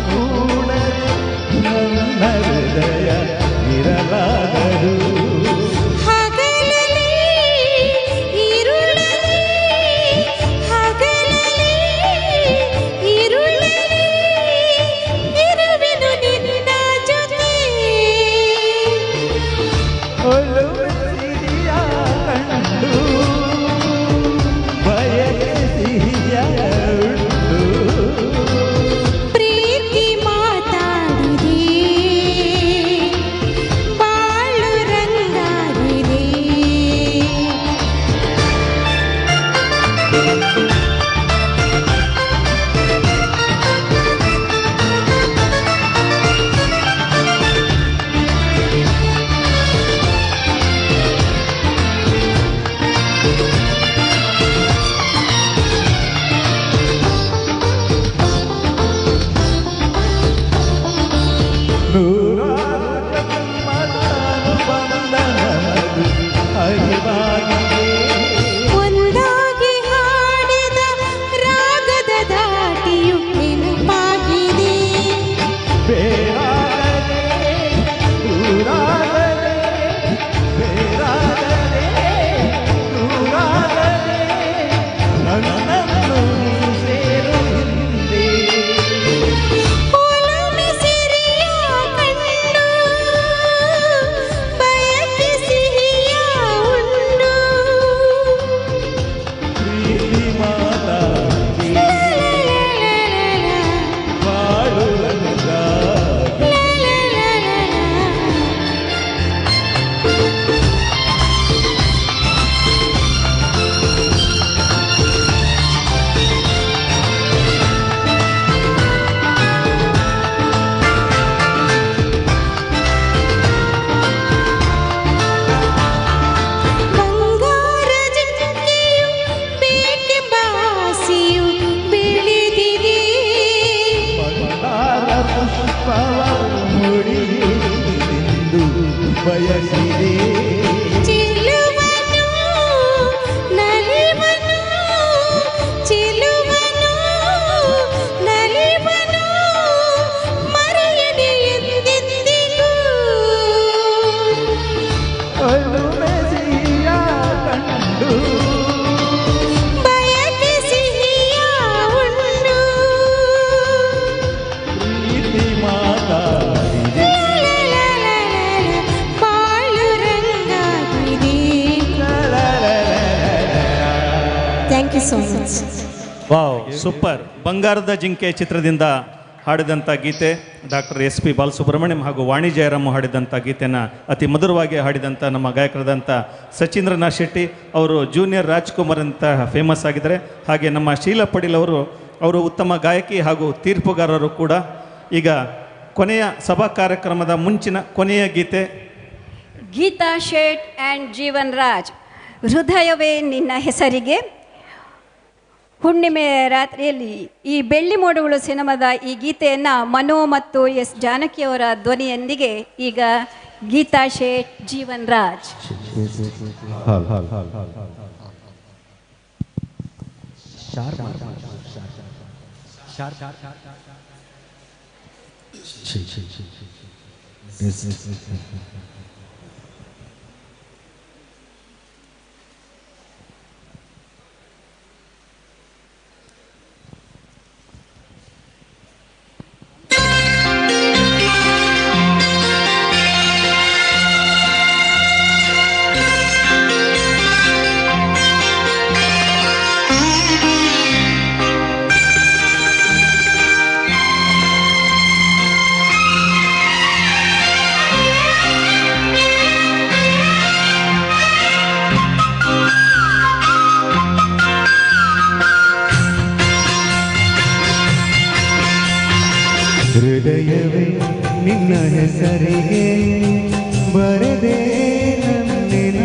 ಕೂಡದೆ ನನ್ನ ಹೃದಯ ಇರಲಾಗದು. ಹಗಲಲಿ ಇರುಳಲಿ, ಹಗಲಲಿ ಇರುಳಲಿ ಇರುವೆನು ನಿನ್ನ ಜೊತೆ. ಒಲುಮೆ ಸಿಹಿಯ ಕಂಡು ಬಯಕೆ ಸಿಹಿಯ ಉಂಟು. ಪ್ರೀತಿ ಮಾತಾಡಿದೆ, ಬಾಳು ರಂಗಾಗಿದೆ. ನೂರಾರು ಜನ್ಮದ ಅನುಬಂಧ ನಮದು ಅರಿವಾಗಿದೆ. ಒಂದಾಗಿ ಹಾಡಿದ ರಾಗದ ಧಾಟಿಯು ನೆನಪಾಗಿದೆ. ಬೇರಾಗದೆ ದೂರಾಗದೆ, ಬೇರಾಗದೆ ದೂರಾಗದೆ ನನ್ನನ್ನು ನೀ ಸೇರು ಹಿಂದೆ. ಒಲುಮೆ ಸಿರಿಯ ಕಂಡು ಬಯಕೆ ಸಿಹಿಯ ಉಂಡು. ಪ್ರೀತಿ ಮಾತಾಡಿದೆ, ಬಾಳು ರಂಗಾಗಿದೆ. ಬಂಗಾರ ಜಿಂಕೆಯು ಬೇಕೆಂಬ ಆಸೆಯು ಬೆಳೆದಿದೆ. ಬಂಗಾರ ಪುಷ್ಪವ ಮುಡಿಯುವುದೆಂದು ಬಯಸಿದೆ. ಚೆಲುವನು ನಲಿವನು, ಚೆಲುವನು ನಲಿವನು ಮರೆಯದೆ ಎಂದೆಂದಿಗೂ. ಒಲುಮೆ ಸಿಹಿಯ ಕಂಡು ಬಯಕೆ ಸಿಹಿಯ ಉಂಡು. ಪ್ರೀತಿ ಮಾತಾಡಿದೆ, ಬಾಳು ರಂಗಾಗಿದೆ. Thank you so much. Wow, super. ಬಂಗಾರದ ಜಿಂಕೆ ಚಿತ್ರದಿಂದ ಹಾಡಿದಂಥ ಗೀತೆ, ಡಾಕ್ಟರ್ ಎಸ್ ಪಿ ಬಾಲಸುಬ್ರಹ್ಮಣ್ಯಂ ಹಾಗೂ ವಾಣಿ ಜಯರಾಮ್ ಹಾಡಿದಂಥ ಗೀತೆಯನ್ನು ಅತಿ ಮಧುರವಾಗಿ ಹಾಡಿದಂಥ ನಮ್ಮ ಗಾಯಕರಾದಂಥ ಸಚೀಂದ್ರನಾಥ್ ಶೆಟ್ಟಿ ಅವರು ಜೂನಿಯರ್ ರಾಜ್ಕುಮಾರ್ ಅಂತ ಫೇಮಸ್ ಆಗಿದ್ದಾರೆ. ಹಾಗೆ ನಮ್ಮ ಶೀಲಾ ಪಡೀಲ್ ಅವರು, ಅವರು ಉತ್ತಮ ಗಾಯಕಿ ಹಾಗೂ ತೀರ್ಪುಗಾರರು ಕೂಡ. ಈಗ ಕೊನೆಯ ಸಭಾ ಕಾರ್ಯಕ್ರಮದ ಮುಂಚಿನ ಕೊನೆಯ ಗೀತೆ ಗೀತಾ ಶೇಟ್ ಆ್ಯಂಡ್ ಜೀವನ್ ರಾಜ್, ಹೃದಯವೇ ನಿನ್ನ ಹೆಸರಿಗೆ. ಹುಣ್ಣಿಮೆ ರಾತ್ರಿಯಲ್ಲಿ ಈ ಬೆಳ್ಳಿ ಮೋಡಗಳು ಸಿನಿಮಾದ ಈ ಗೀತೆಯನ್ನು ಮನೋ ಮತ್ತು ಎಸ್ ಜಾನಕಿಯವರ ಧ್ವನಿಯೊಂದಿಗೆ ಈಗ ಗೀತಾ ಶೇಟ್, ಜೀವನ್ ರಾಜ್. ಹೃದಯವೇ ನಿನ್ನ ಹೆಸರಿಗೆ ಬರೆದೆ ನನ್ನಿನ.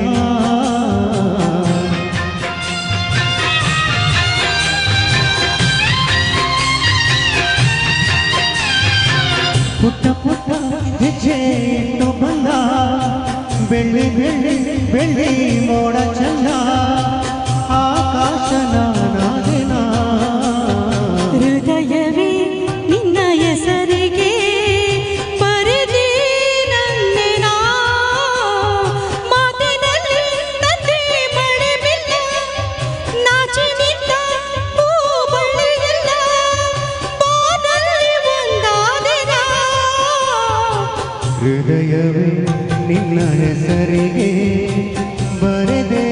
ಪುಟ್ಟ ಪುಟ್ಟ ಹೆಜ್ಜೆ ಇಟ್ಟು ಬಂದ ಬೆಳ್ಳಿ ಬೆಳ್ಳಿ ಬೆಳ್ಳಿ ಮೋಡ ಚಂದ ಆಕಾಶ ನಾನಾದೆನಾ. ಹೃದಯವೇ ನಿನ್ನ ಹೆಸರಿಗೆ ಹೃದಯವೇ ನಿನ್ನ ಹೆಸರಿಗೆ ಬರೆದೆ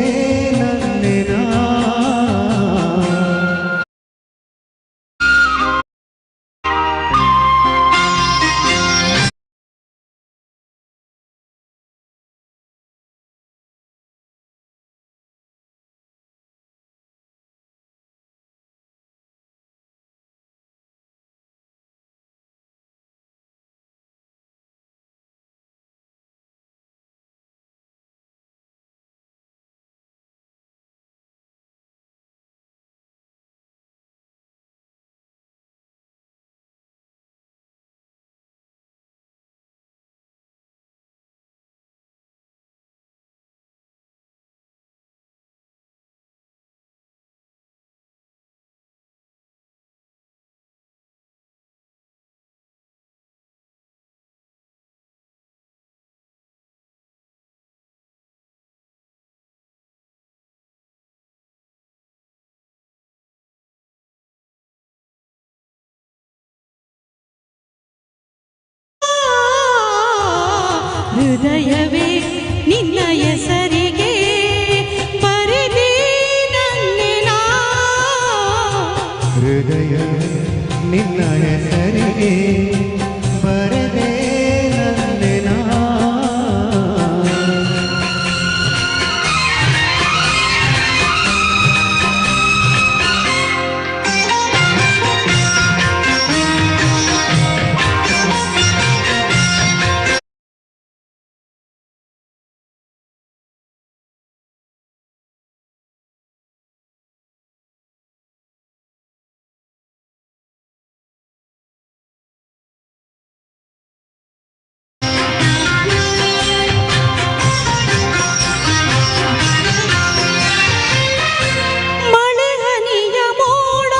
ನನ್ನೆನ. ಹೃದಯವೇ ನಿನ್ನ ಹೆಸರಿಗೆ ಬರೆದೆ ನನ್ನೆನ. ಹೃದಯವೇ ನಿನ್ನ ಹೆಸರಿಗೆ ಬರೆದೆ ನನ್ನೆನ. ಮಳೆ ಹನಿಯ ಮೋಡ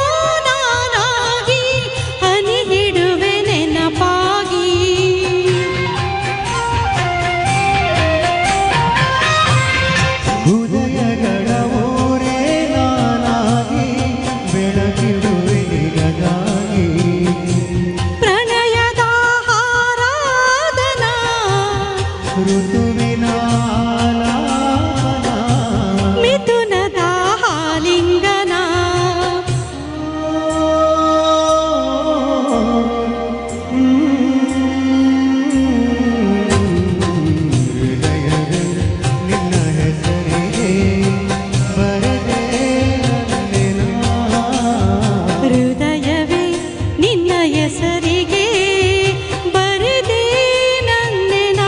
ನಾನಾಗಿ ಹನಿ ಹಿಡುವೆ ನೆನಪಾಗಿ. ಹೃದಯಗಳ ಊರೇ ನಾನಾಗಿ ಬೆಳಗಿಡುವೆ ನಿನಗಾಗಿ. ಪ್ರಣಯದ ಹಾರಾಧನ ಋತುವಿನ ಆಲಾಪನ ಮಿಥುನದ ಹಾಲಿಂಗನ. ಹೃದಯವೇ ನಿನ್ನ ಹೆಸರಿಗೆ ಬರೆದೆ ನನ್ನೆನ. ಹೃದಯವೇ ನಿನ್ನ ಹೆಸರಿಗೆ ಬರೆದೆ ನನ್ನೆನ.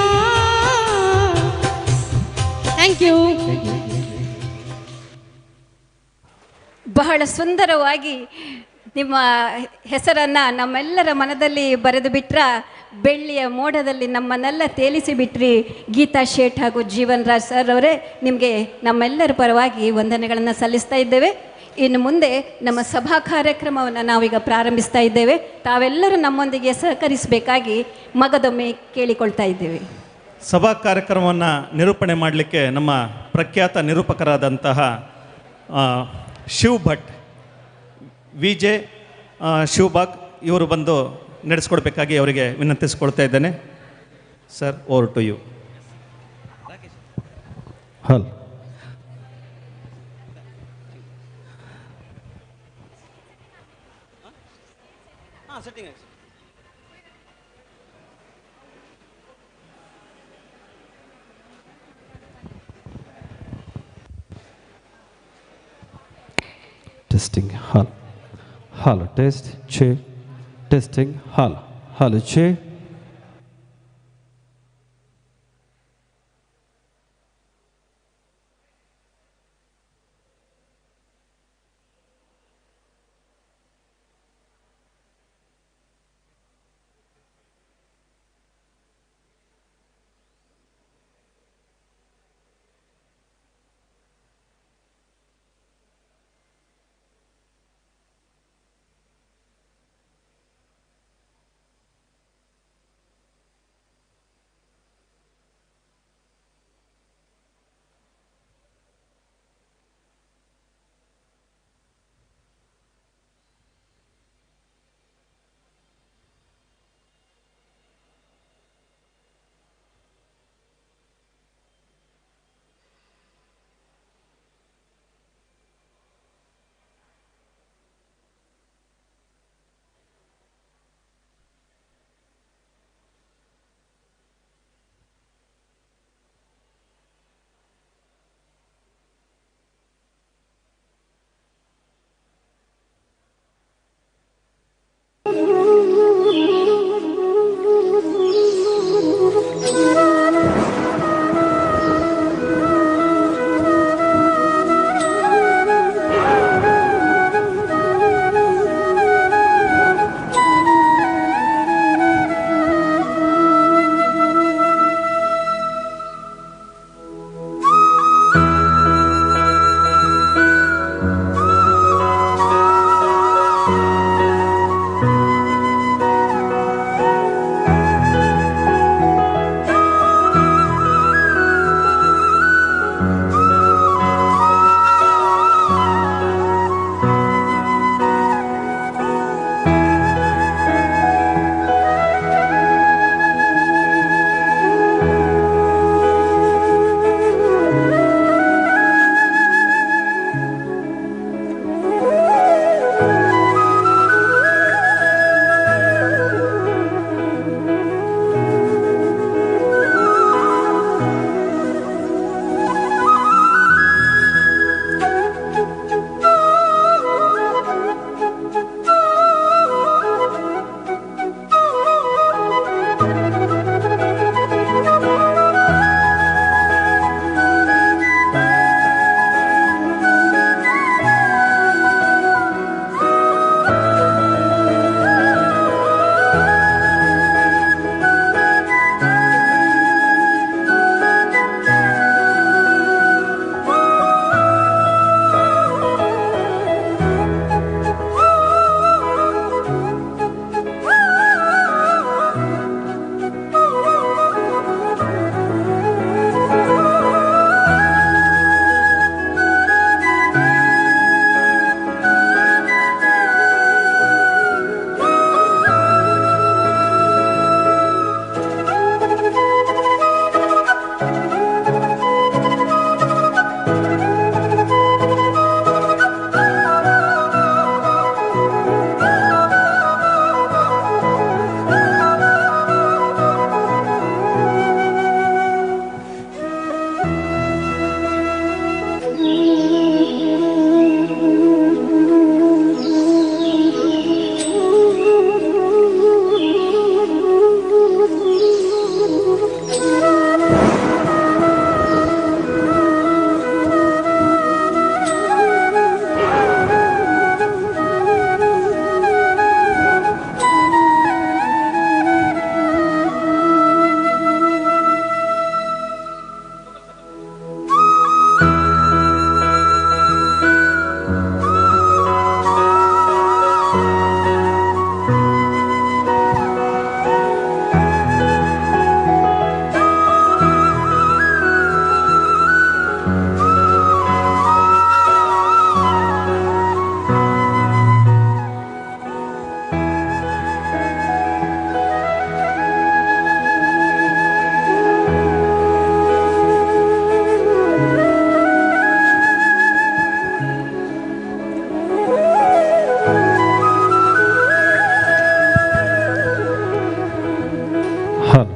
Thank you. ಬಹಳ ಸುಂದರವಾಗಿ ನಿಮ್ಮ ಹೆಸರನ್ನು ನಮ್ಮೆಲ್ಲರ ಮನದಲ್ಲಿ ಬರೆದು ಬಿಟ್ರ, ಬೆಳ್ಳಿಯ ಮೋಡದಲ್ಲಿ ನಮ್ಮನ್ನೆಲ್ಲ ತೇಲಿಸಿ ಬಿಟ್ರಿ ಗೀತಾ ಶೇಠ್ ಹಾಗೂ ಜೀವನ್ ರಾಜ್ ಸರ್ ಅವರೇ. ನಿಮಗೆ ನಮ್ಮೆಲ್ಲರ ಪರವಾಗಿ ವಂದನೆಗಳನ್ನು ಸಲ್ಲಿಸ್ತಾ ಇದ್ದೇವೆ. ಇನ್ನು ಮುಂದೆ ನಮ್ಮ ಸಭಾ ಕಾರ್ಯಕ್ರಮವನ್ನು ನಾವೀಗ ಪ್ರಾರಂಭಿಸ್ತಾ ಇದ್ದೇವೆ. ತಾವೆಲ್ಲರೂ ನಮ್ಮೊಂದಿಗೆ ಸಹಕರಿಸಬೇಕಾಗಿ ಮಗದೊಮ್ಮೆ ಕೇಳಿಕೊಳ್ತಾ ಇದ್ದೇವೆ. ಸಭಾ ಕಾರ್ಯಕ್ರಮವನ್ನು ನಿರೂಪಣೆ ಮಾಡಲಿಕ್ಕೆ ನಮ್ಮ ಪ್ರಖ್ಯಾತ ನಿರೂಪಕರಾದಂತಹ ಶಿವ್ ಭಟ್, ವಿ ಜೆ ಶಿವಬಾಗ್ ಇವರು ಬಂದು ನಡೆಸ್ಕೊಡ್ಬೇಕಾಗಿ ಅವರಿಗೆ ವಿನಂತಿಸಿಕೊಳ್ತಾ ಇದ್ದೇನೆ. Sir, over to you. Hello. Testing hello hello test check testing hello hello check.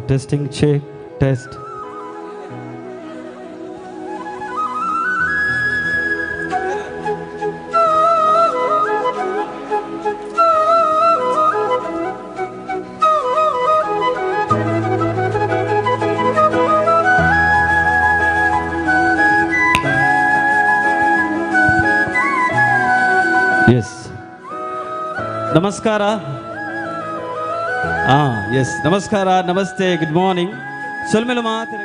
Testing check test. Yes, ನಮಸ್ಕಾರ. ಎಸ್, ನಮಸ್ಕಾರ, ನಮಸ್ತೆ, ಗುಡ್ ಮಾರ್ನಿಂಗ್. ಸೊಲ್ಮೆಲು ಮಾತ್ರ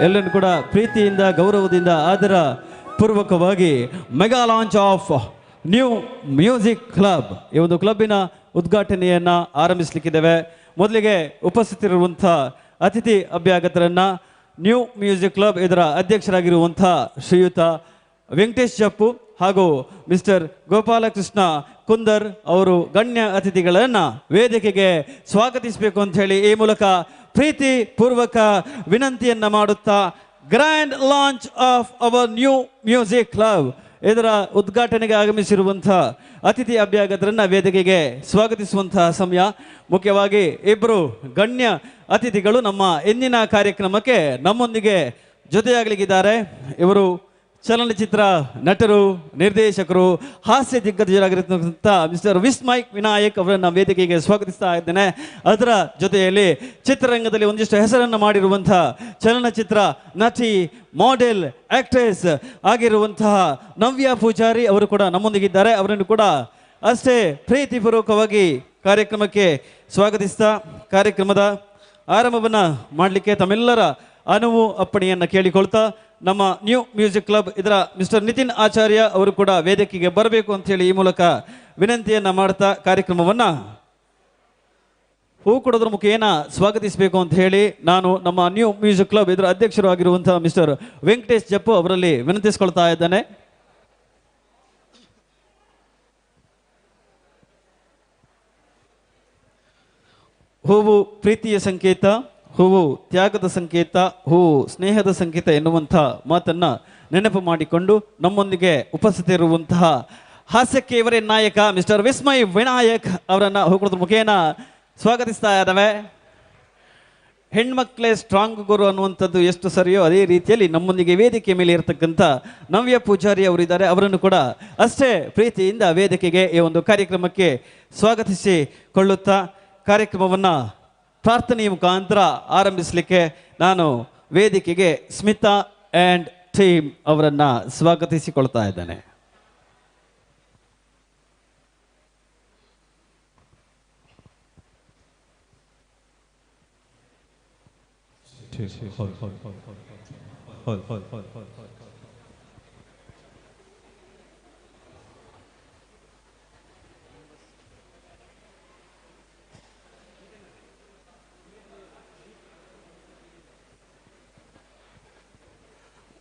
ಎಲ್ಲರನ್ನು ಕೂಡ ಪ್ರೀತಿಯಿಂದ, ಗೌರವದಿಂದ, ಆದರ ಪೂರ್ವಕವಾಗಿ mega launch of new music club ಈ ಒಂದು ಕ್ಲಬ್ಬಿನ ಉದ್ಘಾಟನೆಯನ್ನು ಆರಂಭಿಸಲಿಕ್ಕಿದ್ದೇವೆ. ಮೊದಲಿಗೆ ಉಪಸ್ಥಿತರಿರುವಂಥ ಅತಿಥಿ ಅಭ್ಯಾಗತರನ್ನು ನ್ಯೂ ಮ್ಯೂಸಿಕ್ ಕ್ಲಬ್ ಇದರ ಅಧ್ಯಕ್ಷರಾಗಿರುವಂಥ ಶ್ರೀಯುತ ವೆಂಕಟೇಶ್ ಜಪ್ಪು ಹಾಗೂ ಮಿಸ್ಟರ್ ಗೋಪಾಲಕೃಷ್ಣ ಕುಂದರ್ ಅವರು ಗಣ್ಯ ಅತಿಥಿಗಳನ್ನು ವೇದಿಕೆಗೆ ಸ್ವಾಗತಿಸಬೇಕು ಅಂತ ಹೇಳಿ ಈ ಮೂಲಕ ಪ್ರೀತಿ ಪೂರ್ವಕ ವಿನಂತಿಯನ್ನು ಮಾಡುತ್ತಾ grand launch of our new music club ಇದರ ಉದ್ಘಾಟನೆಗೆ ಆಗಮಿಸಿರುವಂಥ ಅತಿಥಿ ಅಭ್ಯಾಗತರನ್ನು ವೇದಿಕೆಗೆ ಸ್ವಾಗತಿಸುವಂತಹ ಸಮಯ. ಮುಖ್ಯವಾಗಿ ಇಬ್ಬರು ಗಣ್ಯ ಅತಿಥಿಗಳು ನಮ್ಮ ಇಂದಿನ ಕಾರ್ಯಕ್ರಮಕ್ಕೆ ನಮ್ಮೊಂದಿಗೆ ಜೊತೆಯಾಗಲಿಕ್ಕಿದ್ದಾರೆ. ಇವರು ಚಲನಚಿತ್ರ ನಟರು, ನಿರ್ದೇಶಕರು, ಹಾಸ್ಯ ದಿಗ್ಗಜರಾಗಿರ್ತಕ್ಕಂಥ ಮಿಸ್ಟರ್ ವಿಸ್ಮಯ್ ವಿನಾಯಕ್ ಅವರನ್ನು ವೇದಿಕೆಗೆ ಸ್ವಾಗತಿಸ್ತಾ ಇದ್ದೇನೆ. ಅದರ ಜೊತೆಯಲ್ಲಿ ಚಿತ್ರರಂಗದಲ್ಲಿ ಒಂದಿಷ್ಟು ಹೆಸರನ್ನು ಮಾಡಿರುವಂಥ ಚಲನಚಿತ್ರ ನಟಿ, ಮಾಡೆಲ್, ಆ್ಯಕ್ಟ್ರೆಸ್ ಆಗಿರುವಂತಹ ನವ್ಯ ಪೂಜಾರಿ ಅವರು ಕೂಡ ನಮ್ಮೊಂದಿಗಿದ್ದಾರೆ. ಅವರನ್ನು ಕೂಡ ಅಷ್ಟೇ ಪ್ರೀತಿಪೂರ್ವಕವಾಗಿ ಕಾರ್ಯಕ್ರಮಕ್ಕೆ ಸ್ವಾಗತಿಸ್ತಾ ಕಾರ್ಯಕ್ರಮದ ಆರಂಭವನ್ನು ಮಾಡಲಿಕ್ಕೆ ತಮ್ಮೆಲ್ಲರ ಅನುವು ಅಪ್ಪಣೆಯನ್ನು ಕೇಳಿಕೊಳ್ತಾ ನಮ್ಮ ನ್ಯೂ ಮ್ಯೂಸಿಕ್ ಕ್ಲಬ್ ಇದರ ಮಿಸ್ಟರ್ ನಿತಿನ್ ಆಚಾರ್ಯ ಅವರು ಕೂಡ ವೇದಿಕೆಗೆ ಬರಬೇಕು ಅಂತೇಳಿ ಈ ಮೂಲಕ ವಿನಂತಿಯನ್ನು ಮಾಡ್ತಾ ಕಾರ್ಯಕ್ರಮವನ್ನು ಹೂ ಕೊಡೋದ್ರ ಮುಖೇನ ಸ್ವಾಗತಿಸಬೇಕು ಅಂತ ಹೇಳಿ ನಾನು ನಮ್ಮ ನ್ಯೂ ಮ್ಯೂಸಿಕ್ ಕ್ಲಬ್ ಇದರ ಅಧ್ಯಕ್ಷರು ಆಗಿರುವಂಥ ಮಿಸ್ಟರ್ ವೆಂಕಟೇಶ್ ಜಪ್ಪು ಅವರಲ್ಲಿ ವಿನಂತಿಸಿಕೊಳ್ತಾ ಇದ್ದಾನೆ. ಹೂವು ಪ್ರೀತಿಯ ಸಂಕೇತ, ಹೂವು ತ್ಯಾಗದ ಸಂಕೇತ, ಹೂವು ಸ್ನೇಹದ ಸಂಕೇತ ಎನ್ನುವಂಥ ಮಾತನ್ನು ನೆನಪು ಮಾಡಿಕೊಂಡು ನಮ್ಮೊಂದಿಗೆ ಉಪಸ್ಥಿತರಿರುವಂತಹ ಹಾಸ್ಯಕ್ಕೆ ಇವರೇ ನಾಯಕ ಮಿಸ್ಟರ್ ವಿಸ್ಮಯ್ ವಿನಾಯಕ್ ಅವರನ್ನು ಹೂಕೊಡೋದ್ರ ಮುಖೇನ ಸ್ವಾಗತಿಸ್ತಾ ಇದ್ದಾವೆ. ಹೆಣ್ಮಕ್ಳೇ ಸ್ಟ್ರಾಂಗ್ ಗುರು ಅನ್ನುವಂಥದ್ದು ಎಷ್ಟು ಸರಿಯೋ ಅದೇ ರೀತಿಯಲ್ಲಿ ನಮ್ಮೊಂದಿಗೆ ವೇದಿಕೆ ಮೇಲೆ ಇರತಕ್ಕಂಥ ನವ್ಯ ಪೂಜಾರಿ ಅವರಿದ್ದಾರೆ. ಅವರನ್ನು ಕೂಡ ಅಷ್ಟೇ ಪ್ರೀತಿಯಿಂದ ವೇದಿಕೆಗೆ ಈ ಒಂದು ಕಾರ್ಯಕ್ರಮಕ್ಕೆ ಸ್ವಾಗತಿಸಿಕೊಳ್ಳುತ್ತಾ ಕಾರ್ಯಕ್ರಮವನ್ನು ಪ್ರಾರ್ಥನೆಯ ಮುಖಾಂತರ ಆರಂಭಿಸಲಿಕ್ಕೆ ನಾನು ವೇದಿಕೆಗೆ ಸ್ಮಿತಾ ಆ್ಯಂಡ್ ಟೀಮ್ ಅವರನ್ನು ಸ್ವಾಗತಿಸಿಕೊಳ್ತಾ ಇದ್ದೇನೆ.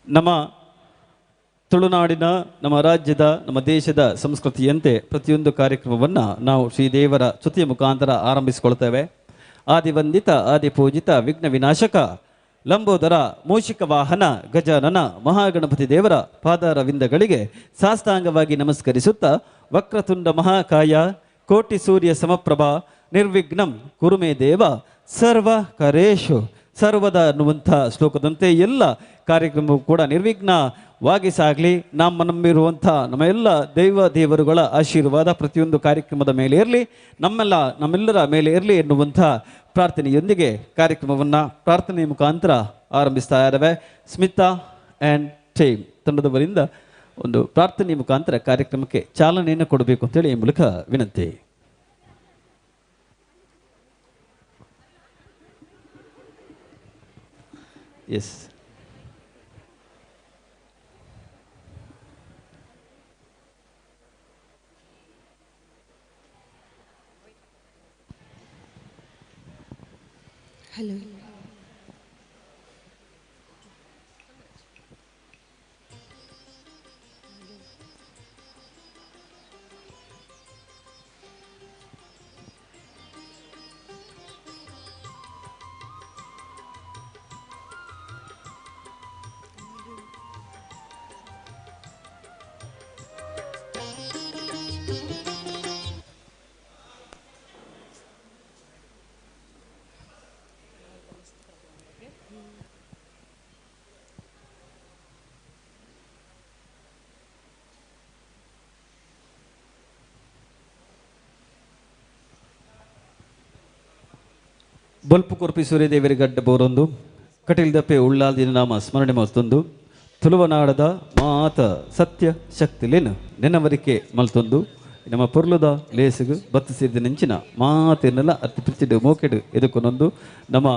ನಮ್ಮ ತುಳುನಾಡಿನ, ನಮ್ಮ ರಾಜ್ಯದ, ನಮ್ಮ ದೇಶದ ಸಂಸ್ಕೃತಿಯಂತೆ ಪ್ರತಿಯೊಂದು ಕಾರ್ಯಕ್ರಮವನ್ನು ನಾವು ಶ್ರೀದೇವರ ಸ್ತುತಿಯ ಮುಖಾಂತರ ಆರಂಭಿಸಿಕೊಳ್ತೇವೆ. ಆದಿವಂದಿತ ಆದಿಪೂಜಿತ ವಿಘ್ನ ವಿನಾಶಕ ಲಂಬೋದರ ಮೂಷಿಕ ವಾಹನ ಗಜಾನನ ಮಹಾಗಣಪತಿ ದೇವರ ಪಾದಾರವಿಂದಗಳಿಗೆ ಸಾಷ್ಟಾಂಗವಾಗಿ ನಮಸ್ಕರಿಸುತ್ತಾ ವಕ್ರತುಂಡ ಮಹಾಕಾಯ ಕೋಟಿ ಸೂರ್ಯ ಸಮಪ್ರಭಾ ನಿರ್ವಿಘ್ನಂ ಕುರುಮೇ ದೇವ ಸರ್ವ ಕರೇಶು ಸರ್ವದ ಅನ್ನುವಂಥ ಶ್ಲೋಕದಂತೆ ಎಲ್ಲ ಕಾರ್ಯಕ್ರಮವೂ ಕೂಡ ನಿರ್ವಿಘ್ನವಾಗಿ ಸಾಗಲಿ. ನಮ್ಮ ನಂಬಿರುವಂಥ ನಮ್ಮ ಎಲ್ಲ ದೈವ ದೇವರುಗಳ ಆಶೀರ್ವಾದ ಪ್ರತಿಯೊಂದು ಕಾರ್ಯಕ್ರಮದ ಮೇಲೆ ಇರಲಿ, ನಮ್ಮೆಲ್ಲರ ಮೇಲೆ ಇರಲಿ ಎನ್ನುವಂಥ ಪ್ರಾರ್ಥನೆಯೊಂದಿಗೆ ಕಾರ್ಯಕ್ರಮವನ್ನು ಪ್ರಾರ್ಥನೆಯ ಮುಖಾಂತರ ಆರಂಭಿಸ್ತಾ ಇದ್ದಾವೆ. ಸ್ಮಿತಾ ಆ್ಯಂಡ್ ಟೀಮ್ ತಂಡದವರಿಂದ ಒಂದು ಪ್ರಾರ್ಥನೆಯ ಮುಖಾಂತರ ಕಾರ್ಯಕ್ರಮಕ್ಕೆ ಚಾಲನೆಯನ್ನು ಕೊಡಬೇಕು ಅಂತೇಳಿ ಈ ಮೂಲಕ ವಿನಂತಿ. Yes, hello. ಬೊಲ್ಪು ಕೊರ್ಪಿ ಸೂರ್ಯದೇವರಿಗಡ್ಡ ಬೋರೊಂದು ಕಟೀಲ್ದಪ್ಪೆ ಉಳ್ಳಾಲ್ದಿನ ನಾಮ ಸ್ಮರಣೆ ಮಲ್ತೊಂದು ತುಳುವನಾಡದ ಮಾತ ಸತ್ಯ ಶಕ್ತಿಲೇನು ನೆನವರಿಕೆ ಮಲ್ತೊಂದು ನಮ್ಮ ಪೊರ್ಲುದ ಲೇಸುಗು ಬತ್ತು ಸೇರಿದ ನೆಂಚಿನ ಮಾತೆನ್ನೆಲ್ಲ ಅತಿ ಪ್ರೀತಿಡು ಮೋಕೆಡು ಎದುಕೊನೊಂದು ನಮ್ಮ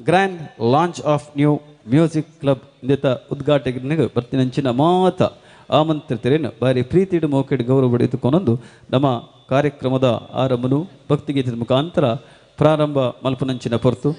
grand launch of new music club ಇಂದೆತ ಉದ್ಘಾಟನೆ ಬರ್ತಿನಂಚಿನ ಮಾತ ಆಮಂತ್ರಿತರೇನು ಬಾರಿ ಪ್ರೀತಿಡು ಮೋಕೆಡು ಗೌರವ ಎದುಕೊನೊಂದು ನಮ್ಮ ಕಾರ್ಯಕ್ರಮದ ಆರಂಭನು ಭಕ್ತಿಗೀತದ ಮುಖಾಂತರ ಪ್ರಾರಂಭ ಮಲ್ಪನಂಚಿನ ಪೊರ್ತು.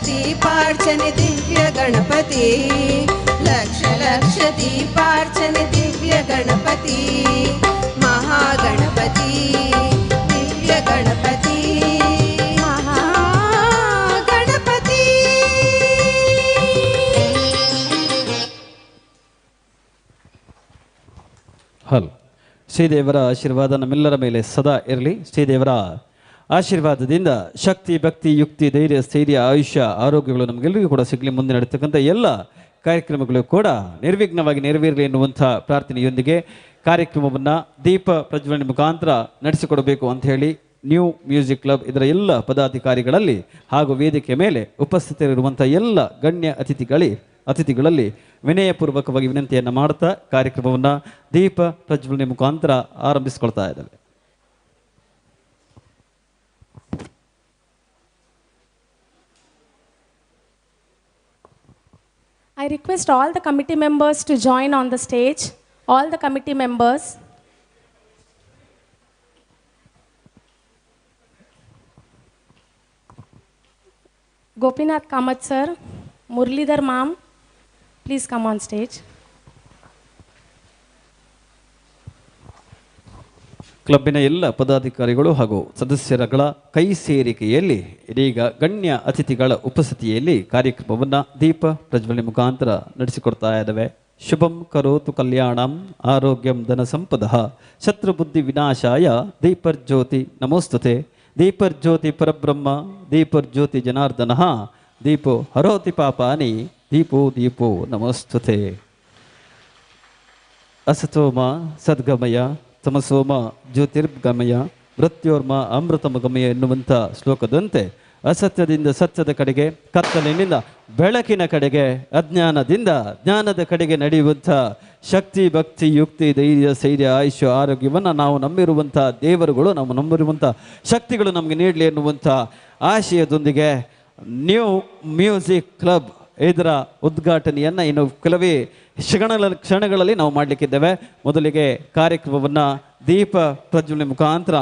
ದೀಪಾರ್ಚನೆ ದಿವ್ಯ ಗಣಪತಿ, ಲಕ್ಷ ಲಕ್ಷ ದೀಪಾರ್ಚನೆ ದಿವ್ಯ ಗಣಪತಿ, ಮಹಾಗಣಪತಿ ದಿವ್ಯ ಗಣಪತಿ ಮಹಾಗಣಪತಿ. ಹಲೋ, ಶ್ರೀದೇವರ ಆಶೀರ್ವಾದ ನಮ್ಮೆಲ್ಲರ ಮೇಲೆ ಸದಾ ಇರಲಿ. ಶ್ರೀದೇವರ ಆಶೀರ್ವಾದದಿಂದ ಶಕ್ತಿ, ಭಕ್ತಿ, ಯುಕ್ತಿ, ಧೈರ್ಯ, ಸ್ಥೈರ್ಯ, ಆಯುಷ್ಯ, ಆರೋಗ್ಯಗಳು ನಮಗೆಲ್ಲರಿಗೂ ಕೂಡ ಸಿಗಲಿ. ಮುಂದೆ ನಡೆತಕ್ಕಂಥ ಎಲ್ಲ ಕಾರ್ಯಕ್ರಮಗಳು ಕೂಡ ನಿರ್ವಿಘ್ನವಾಗಿ ನೆರವೇರಲಿ ಎನ್ನುವಂಥ ಪ್ರಾರ್ಥನೆಯೊಂದಿಗೆ ಕಾರ್ಯಕ್ರಮವನ್ನು ದೀಪ ಪ್ರಜ್ವಲನೆ ಮುಖಾಂತರ ನಡೆಸಿಕೊಡಬೇಕು ಅಂತ ಹೇಳಿ new music club ಇದರ ಎಲ್ಲ ಪದಾಧಿಕಾರಿಗಳಲ್ಲಿ ಹಾಗೂ ವೇದಿಕೆ ಮೇಲೆ ಉಪಸ್ಥಿತರಿರುವಂಥ ಎಲ್ಲ ಗಣ್ಯ ಅತಿಥಿಗಳಲ್ಲಿ ವಿನಯಪೂರ್ವಕವಾಗಿ ವಿನಂತಿಯನ್ನು ಮಾಡ್ತಾ ಕಾರ್ಯಕ್ರಮವನ್ನು ದೀಪ ಪ್ರಜ್ವಲನೆ ಮುಖಾಂತರ ಆರಂಭಿಸಿಕೊಳ್ತಾ ಇದ್ದಾವೆ. I request all the committee members to join on the stage. All the committee members. Gopinath Kamath sir, Murlidhar ma'am, please come on stage. ಕ್ಲಬ್ಬಿನ ಎಲ್ಲ ಪದಾಧಿಕಾರಿಗಳು ಹಾಗೂ ಸದಸ್ಯರುಗಳ ಕೈ ಸೇರಿಕೆಯಲ್ಲಿ ಇದೀಗ ಗಣ್ಯ ಅತಿಥಿಗಳ ಉಪಸ್ಥಿತಿಯಲ್ಲಿ ಕಾರ್ಯಕ್ರಮವನ್ನು ದೀಪ ಪ್ರಜ್ವಲನೆ ಮುಖಾಂತರ ನಡೆಸಿಕೊಡ್ತಾ ಇದ್ದಾವೆ. ಶುಭಂ ಕರೋತು ಕಲ್ಯಾಣಂ ಆರೋಗ್ಯಂ ಧನ ಸಂಪದಃ ಶತ್ರುಬುದ್ಧಿ ವಿನಾಶಾಯ ದೀಪರ್ಜ್ಯೋತಿ ನಮೋಸ್ತುತೆ. ದೀಪರ್ಜ್ಯೋತಿ ಪರಬ್ರಹ್ಮ ದೀಪರ್ಜ್ಯೋತಿ ಜನಾರ್ದನಃ ದೀಪೋ ಹರೋತಿ ಪಾಪಾನಿ ದೀಪೋ ದೀಪೋ ನಮೋಸ್ತುತೆ. ಅಸತೋಮ ಸದ್ಗಮಯ ತಮಸೋಮ ಜ್ಯೋತಿರ್ಗಮಯ ಮೃತ್ಯೋರ್ಮ ಅಮೃತಮಗಮಯ ಎನ್ನುವಂಥ ಶ್ಲೋಕದಂತೆ ಅಸತ್ಯದಿಂದ ಸತ್ಯದ ಕಡೆಗೆ, ಕತ್ತಲಿನಿಂದ ಬೆಳಕಿನ ಕಡೆಗೆ, ಅಜ್ಞಾನದಿಂದ ಜ್ಞಾನದ ಕಡೆಗೆ ನಡೆಯುವಂಥ ಶಕ್ತಿ, ಭಕ್ತಿ, ಯುಕ್ತಿ, ಧೈರ್ಯ, ಸ್ಥೈರ್ಯ, ಆಯುಷ್ಯ, ಆರೋಗ್ಯವನ್ನು ನಾವು ನಂಬಿರುವಂಥ ದೇವರುಗಳು, ನಾವು ನಂಬಿರುವಂಥ ಶಕ್ತಿಗಳು ನಮಗೆ ನೀಡಲಿ ಎನ್ನುವಂಥ ಆಶಯದೊಂದಿಗೆ new music club ಇದರ ಉದ್ಘಾಟನೆಯನ್ನು ಇನ್ನು ಕೆಲವೇ ಕ್ಷಣಗಳಲ್ಲಿ ನಾವು ಮಾಡಲಿಕ್ಕಿದ್ದೇವೆ. ಮೊದಲಿಗೆ ಕಾರ್ಯಕ್ರಮವನ್ನು ದೀಪ ಪ್ರಜ್ವಲನೆ ಮುಖಾಂತರ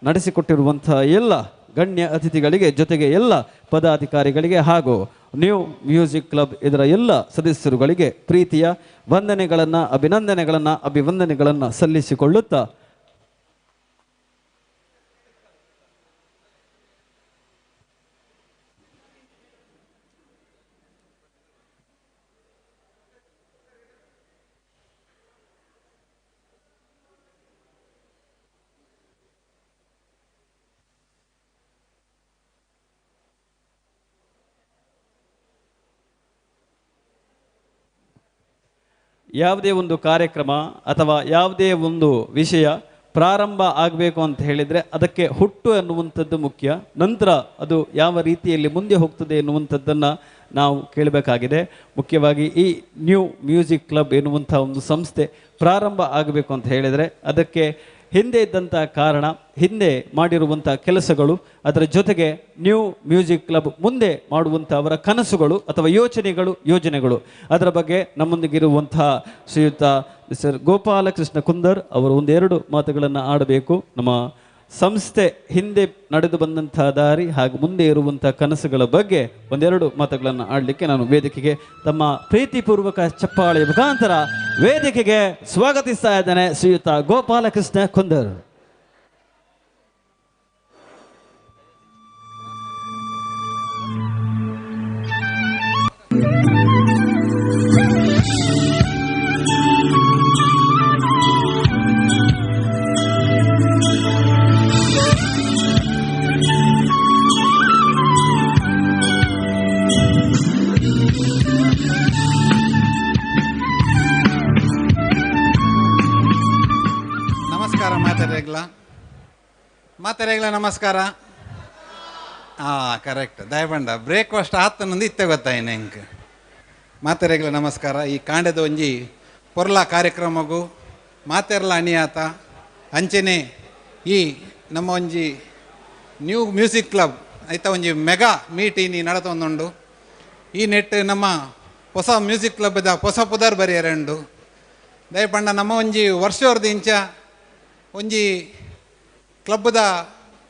ನಡೆಸಿಕೊಟ್ಟಿರುವಂಥ ಎಲ್ಲ ಗಣ್ಯ ಅತಿಥಿಗಳಿಗೆ, ಜೊತೆಗೆ ಎಲ್ಲ ಪದಾಧಿಕಾರಿಗಳಿಗೆ ಹಾಗೂ new music club ಇದರ ಎಲ್ಲ ಸದಸ್ಯರುಗಳಿಗೆ ಪ್ರೀತಿಯ ವಂದನೆಗಳನ್ನು, ಅಭಿನಂದನೆಗಳನ್ನು, ಅಭಿವಂದನೆಗಳನ್ನು ಸಲ್ಲಿಸಿಕೊಳ್ಳುತ್ತಾ ಯಾವುದೇ ಒಂದು ಕಾರ್ಯಕ್ರಮ ಅಥವಾ ಯಾವುದೇ ಒಂದು ವಿಷಯ ಪ್ರಾರಂಭ ಆಗಬೇಕು ಅಂತ ಹೇಳಿದರೆ ಅದಕ್ಕೆ ಹುಟ್ಟು ಅನ್ನುವಂಥದ್ದು ಮುಖ್ಯ. ನಂತರ ಅದು ಯಾವ ರೀತಿಯಲ್ಲಿ ಮುಂದೆ ಹೋಗ್ತದೆ ಎನ್ನುವಂಥದ್ದನ್ನು ನಾವು ಕೇಳಬೇಕಾಗಿದೆ. ಮುಖ್ಯವಾಗಿ ಈ new music club ಎನ್ನುವಂಥ ಒಂದು ಸಂಸ್ಥೆ ಪ್ರಾರಂಭ ಆಗಬೇಕು ಅಂತ ಹೇಳಿದರೆ ಅದಕ್ಕೆ ಹಿಂದೆ ಇದ್ದಂಥ ಕಾರಣ, ಹಿಂದೆ ಮಾಡಿರುವಂಥ ಕೆಲಸಗಳು, ಅದರ ಜೊತೆಗೆ new music club ಮುಂದೆ ಮಾಡುವಂಥ ಅವರ ಕನಸುಗಳು ಅಥವಾ ಯೋಚನೆಗಳು, ಯೋಜನೆಗಳು, ಅದರ ಬಗ್ಗೆ ನಮ್ಮೊಂದಿಗಿರುವಂಥ ಶ್ರೀಯುತ ಮಿಸ್ಟರ್ ಗೋಪಾಲಕೃಷ್ಣ ಕುಂದರ್ ಅವರು ಒಂದೆರಡು ಮಾತುಗಳನ್ನು ಆಡಬೇಕು. ನಮ್ಮ ಸಂಸ್ಥೆ ಹಿಂದೆ ನಡೆದು ಬಂದಂಥ ದಾರಿ ಹಾಗೂ ಮುಂದೆ ಇರುವಂಥ ಕನಸುಗಳ ಬಗ್ಗೆ ಒಂದೆರಡು ಮಾತುಗಳನ್ನು ಆಡಲಿಕ್ಕೆ ನಾನು ವೇದಿಕೆಗೆ ತಮ್ಮ ಪ್ರೀತಿಪೂರ್ವಕ ಚಪ್ಪಾಳೆಯ ಮುಖಾಂತರ ವೇದಿಕೆಗೆ ಸ್ವಾಗತಿಸ್ತಾ ಇದ್ದೇನೆ ಶ್ರೀಯುತ ಗೋಪಾಲಕೃಷ್ಣ ಕುಂದರ್. ಮಾತೆರೆಗ್ಲ ನಮಸ್ಕಾರ. ಹಾಂ, ಕರೆಕ್ಟ್. ದಯಪಂಡ ಬ್ರೇಕ್ಫಾಸ್ಟ್ ಆತನೊಂದು ಇತ್ತೆ ಗೊತ್ತಾಯಿನ ಎಂಕ್. ಮಾತೆರೆಗ್ಲ ನಮಸ್ಕಾರ. ಈ ಕಾಂಡದ ಒಂಜಿ ಪೊರ್ಲ ಕಾರ್ಯಕ್ರಮಗೂ ಮಾತೆರ್ಲ ಅಣಿಯಾತ ಅಂಚೆನೆ ಈ ನಮ್ಮ ಒಂಜಿ new music club ಆಯ್ತಾ ಒಂಜಿ ಮೆಗಾ ಮೀಟ್ ಇನಿ ನಡತೊಂದುಂಡು. ಈ ನೆಟ್ ನಮ್ಮ ಹೊಸ ಮ್ಯೂಸಿಕ್ ಕ್ಲಬ್ದ ಹೊಸ ಪುದರ್ ಬರೆಯರಂಡು. ದಯಪಂಡ ನಮ್ಮ ಒಂಜಿ ವರ್ಷವರ್ದು ಇಂಚ ಒಂಜಿ ಕ್ಲಬ್ದ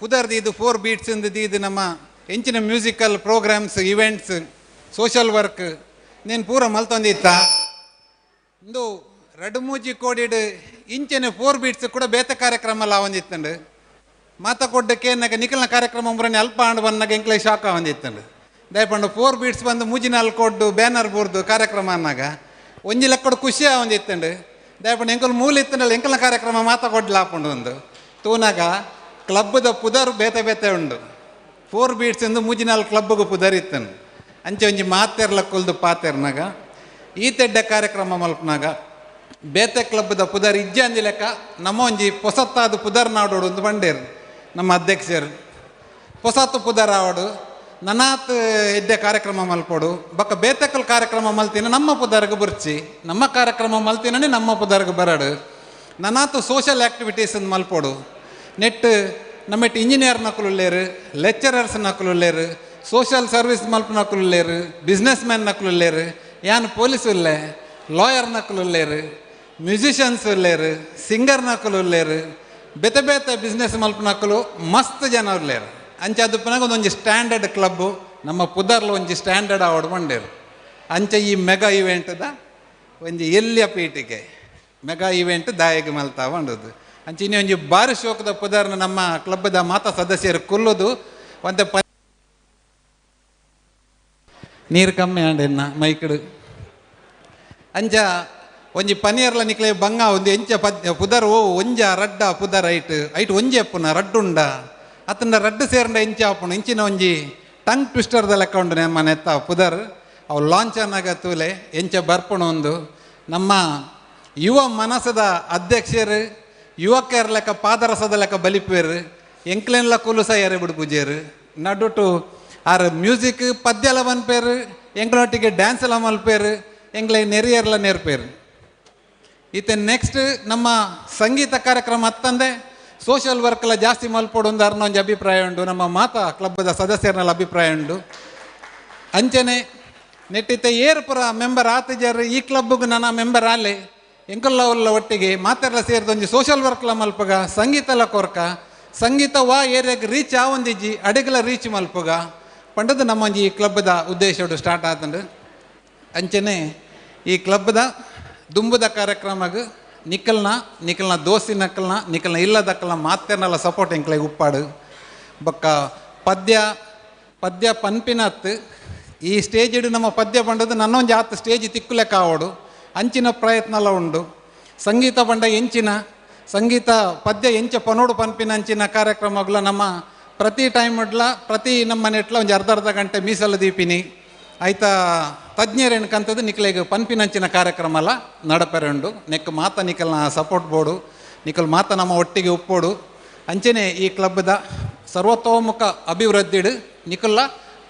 ಪುದರ್ದು ಇದು 4 ಬೀಟ್ಸ್ ಇದು ನಮ್ಮ ಎಂಚಿನ musical programmes, events, social work ನೇನು ಪೂರ ಮಲ್ತೊಂದಿತ್ತ. ಇಂದು ರಡ್ಮೂಜಿ ಕೋಡಿಡ್ ಇಂಚಿನ 4 ಬೀಟ್ಸ್ ಕೂಡ ಬೇತೆ ಕಾರ್ಯಕ್ರಮ ಎಲ್ಲ ಒಂದಿತ್ತಂಡು. ಮಾತ ಕೊಡ್ಡಕ್ಕೆ ನಾಗ ನಿಖಲ್ನ ಕಾರ್ಯಕ್ರಮ ಮುರನೆ ಅಲ್ಪ ಆಂಡ್ ಬಂದಾಗ ಎಂಕ್ಲೆ ಶಾಕ್ ಒಂದಿತ್ತಂಡು. ದಯಪಂಡು 4 ಬೀಟ್ಸ್ ಬಂದು ಮೂಜಿನಾಲ್ ಕೊಡ್ಡು ಬ್ಯಾನರ್ ಬೋರ್ದು ಕಾರ್ಯಕ್ರಮ ಅನ್ನಾಗ ಒಂಜಿ ಲೆಕ್ಕಡು ಖುಷಿ ಒಂದಿತ್ತಂಡು. ದಯಪಂಡು ಎಂಕಲ್ ಮೂಲ ಇತ್ತಂಡಲ್ಲ ಎಂಕಲ್ನ ಕಾರ್ಯಕ್ರಮ ಮಾತ ಕೊಡ್ಲ ಹಾಕೊಂಡು ಒಂದು ತೂನಾಗ ಕ್ಲಬ್ದ ಪುದರ್ ಬೇತೆ ಬೇತೆ ಉಂಡು. 4 ಬೀಟ್ಸ್ ಎಂದು ಮೂಜಿನಾಲ್ ಕ್ಲಬ್ಗೆ ಪುದರ್ ಇತ್ತನು. ಅಂಚೆ ಒಂಜಿ ಮಾತೆರ್ಲ ಕುಲ್ದು ಪಾತೆರ್ನಾಗ ಈ ತೆಡ್ಡ ಕಾರ್ಯಕ್ರಮ ಮಲ್ಪನಾಗ ಬೇತೆ ಕ್ಲಬ್ದ ಪುದರ್ ಇಜ್ಜೆ ಅಂದಿ ಲೆಕ್ಕ ನಮ್ಮ ಒಂಜಿ ಪೊಸತ್ತಾದ ಪುದರ್ ನಾಡೋಡು ಒಂದು ಬಂಡೇರು ನಮ್ಮ ಅಧ್ಯಕ್ಷರು. ಪೊಸತ್ತು ಪುದರ್ ಆವಡು ನನಾತ್ ಎಡ್ಡೆ ಕಾರ್ಯಕ್ರಮ ಮಲ್ಪೋಡು ಬಕ್ಕ ಬೇತೆಕಲ್ ಕಾರ್ಯಕ್ರಮ ಮಲ್ತಿನ ನಮ್ಮ ಪುದರ್ಗೆ ಬುರ್ಚಿ, ನಮ್ಮ ಕಾರ್ಯಕ್ರಮ ಮಲ್ತಿನೇ ನಮ್ಮ ಪುದರ್ಗೆ ಬರಡು, ನನಾತ್ ಸೋಷಲ್ ಆ್ಯಕ್ಟಿವಿಟೀಸ್ ಮಲ್ಪೋಡು. ನೆಟ್ ನಮ್ಮೆಟ್ ಇಂಜಿನಿಯರ್ ನಕುಲುಲ್ಲೇರು, ಲೆಕ್ಚರರ್ಸ್ ನಕುಲುಲ್ಲೇರು, ಸೋಷಲ್ ಸರ್ವಿಸ್ ಮಲ್ಪ ನಕುಲುಲ್ಲೇರು, ಬಿಸ್ನೆಸ್ ಮ್ಯಾನ್ ನಕುಲುಲ್ಲೇರು, ಯಾನ್ ಪೊಲೀಸ್ ಉಲ್ಲೆ, ಲಾಯರ್ ನಕುಲುಲ್ಲೇರು, ಮ್ಯೂಸಿಷಿಯನ್ಸ್ ಉಲ್ಲೇರು, ಸಿಂಗರ್ ನಕುಲುಲ್ಲೇರು, ಬೇತೆ ಬೇತೆ ಬಿಸ್ನೆಸ್ ಮಲ್ಪ ನಕಲು ಮಸ್ತ್ ಜನ ಉಲ್ಲೇರು. ಅಂಚೆ ಅದು ಪುನಗ ಒಂದೊಂಜಿ ಸ್ಟ್ಯಾಂಡರ್ಡ್ ಕ್ಲಬ್ಬು ನಮ್ಮ ಪುದರ್ಲ ಒಂಜಿ ಸ್ಟ್ಯಾಂಡರ್ಡ್ ಅವಾರ್ಡ್ ಬಂಡೇರು. ಅಂಚೆ ಈ ಮೆಗಾ ಇವೆಂಟ್ದ ಒಂಜಿ ಎಲ್ಲಿಯ ಪೀಟಿಗೆ ಮೆಗಾ ಇವೆಂಟ್ ದಾಯಗೆ ಮಲ್ತಾ ಬಂಡದು. ಅಂಚೆ ಇನ್ನೇ ಒಂಜಿ ಬಾರಿ ಶೋಕದ ಪುದರ್ನ ನಮ್ಮ ಕ್ಲಬ್ದ ಮಾತಾ ಸದಸ್ಯರು ಕುಲ್ಲುದು ಒಂತೆ ನೀರು ಕಮ್ಮಿ ಆಂಡೆನ್ನ ಮೈಕಡು. ಅಂಚ ಒಂಜಿ ಪನೀರ್ಲ ನಿಕ್ಲೆ ಬಂಗ ಒಂದು ಎಂಚ ಪುದರ್ ಓ ಒಂಜ ರಡ್ಡ ಪುದರ್ ಐಟ್ ಐಟ್ ಒಂಜಿ ಅಪ್ಪುನ ರಡ್ಡುಂಡ ಅತ್ತಂಡ ರಡ್ಡು ಸೇರಂಡ ಎಂಚ ಅಪ್ಪುನ ಇಂಚಿನ ಒಂಜಿ ಟಂಗ್ ಟ್ವಿಸ್ಟರ್ದ ಲೆಕ್ಕ ಉಂಡು ನಮ್ಮ ನೆತ್ತ ಪುದರ್. ಅವು ಲಾಂಚ್ ಅನ್ನಾಗ ತೂಲೆ ಎಂಚ ಬರ್ಪಣ ಒಂದು ನಮ್ಮ ಯುವ ಮನಸ್ಸದ ಅಧ್ಯಕ್ಷರು ಯುವಕರ ಲೆಕ್ಕ ಪಾದರಸದ ಲೆಕ್ಕ ಬಲಿಪೇರು ಎಂಕ್ಲೆನ್ಲ ಕುಲುಸ ಎರೆ ಬಿಡು ಪೂಜೆರು ನಡುಟು ಆರ್ ಮ್ಯೂಸಿಕ್ ಪದ್ಯಲ ಮನ್ಪೇರು ಎಂಕ್ಲೊಟ್ಟಿಗೆ ಡ್ಯಾನ್ಸ್ ಎಲ್ಲ ಮಲ್ಪೇರು ಎಂಕ್ಲೆ ನೆರಿಯರ್ಲ ನೆರ್ಪೇರು. ಈತ ನೆಕ್ಸ್ಟ್ ನಮ್ಮ ಸಂಗೀತ ಕಾರ್ಯಕ್ರಮ ಅತ್ತಂದೆ ಸೋಷಿಯಲ್ ವರ್ಕ್ ಎಲ್ಲ ಜಾಸ್ತಿ ಮಲ್ಪೋಡು ಒಂದು ಅರ್ನ ಒಂಜಿ ಅಭಿಪ್ರಾಯ ಉಂಡು ನಮ್ಮ ಮಾತಾ ಕ್ಲಬ್ದ ಸದಸ್ಯರನ್ನೆಲ್ಲ ಅಭಿಪ್ರಾಯ ಉಂಡು. ಅಂಚನೆ ನೆಟ್ಟಿತ್ತೆ ಏರ್ಪುರ ಮೆಂಬರ್ ಆತಿಜರ್ ಈ ಕ್ಲಬ್ಗೆ ನನ್ನ ಮೆಂಬರ್ ಆಲೆ ಎಂಕಲ್ಲ ಉಲ್ಲ ಒಟ್ಟಿಗೆ ಮಾತೆಲ್ಲ ಸೇರಿದ ಒಂಜಿ ಸೋಷಿಯಲ್ ವರ್ಕ್ಲ ಮಲ್ಪಗ ಸಂಗೀತ ಎಲ್ಲ ಕೊರ್ಕ ಸಂಗೀತ ವಾ ಏರಿಯಾಗೆ ರೀಚ್ ಆವೊಂದಿಜ್ಜಿ ಅಡೆಗಲ ರೀಚ್ ಮಲ್ಪುಗ ಪಂಡದು ನಮ್ಮ ಈ ಕ್ಲಬ್ದ ಉದ್ದೇಶಡು ಸ್ಟಾರ್ಟ್ ಆತಂಡು. ಅಂಚನೆ ಈ ಕ್ಲಬ್ದ ದುಂಬುದ ಕಾರ್ಯಕ್ರಮಗ್ ನಿಕಲ್ನ ನಿಕಲ್ನ ದೋಸ್ತಿ ನಕಲ್ನ ನಿಕಲ್ನ ಇಲ್ಲದಕ್ಕಲ್ನ ಮಾತೆರ್ನಲ್ಲ ಸಪೋರ್ಟ್ ಎಂಕ್ಲೆಗ್ ಉಪ್ಪಾಡು. ಬೊಕ್ಕ ಪದ್ಯ ಪದ್ಯ ಪನ್ಪಿನತ್ ಈ ಸ್ಟೇಜ್ ನಮ್ಮ ಪದ್ಯ ಪಂಡದು ನನ್ನೊಂಜಿ ಆತ್ ಸ್ಟೇಜ್ ತಿಕ್ಕುಲೆಕ್ಕ ಆವಡು ಅಂಚಿನ ಪ್ರಯತ್ನಲ ಉಂಡು. ಸಂಗೀತ ಪಂಡ ಎಂಚಿನ ಸಂಗೀತ ಪದ್ಯ ಎಂಚ ಪನೋಡು ಪನ್ಪಿನ ಅಂಚಿನ ಕಾರ್ಯಕ್ರಮಗಳ ನಮ್ಮ ಪ್ರತಿ ಟೈಮ್ ಇಡ್ಲ ಪ್ರತಿ ನಮ್ಮ ನೆಟ್ಲ ಒಂಜಿ ಅರ್ಧ ಅರ್ಧ ಗಂಟೆ ಮೀಸಲು ದೀಪಿನಿ ಆಯ್ತಾ ತಜ್ಞರೇನಕ್ಕಂಥದ್ದು ನಿಕ್ಲೆಗ್ ಪನ್ಪಿನಂಚಿನ ಕಾರ್ಯಕ್ರಮ ಅಲ್ಲ ನಡಪೆರುಂಡು. ನೆಕ್ ಮಾತ ನಿಕಲ್ನ ಸಪೋರ್ಟ್ ಬೋಡು, ನಿಕಲ್ ಮಾತ ನಮ್ಮ ಒಟ್ಟಿಗೆ ಉಪ್ಪೋಡು. ಅಂಚನೆ ಈ ಕ್ಲಬ್ದ ಸರ್ವತೋಮುಖ ಅಭಿವೃದ್ಧಿಡು ನಿಕಲ್ಲ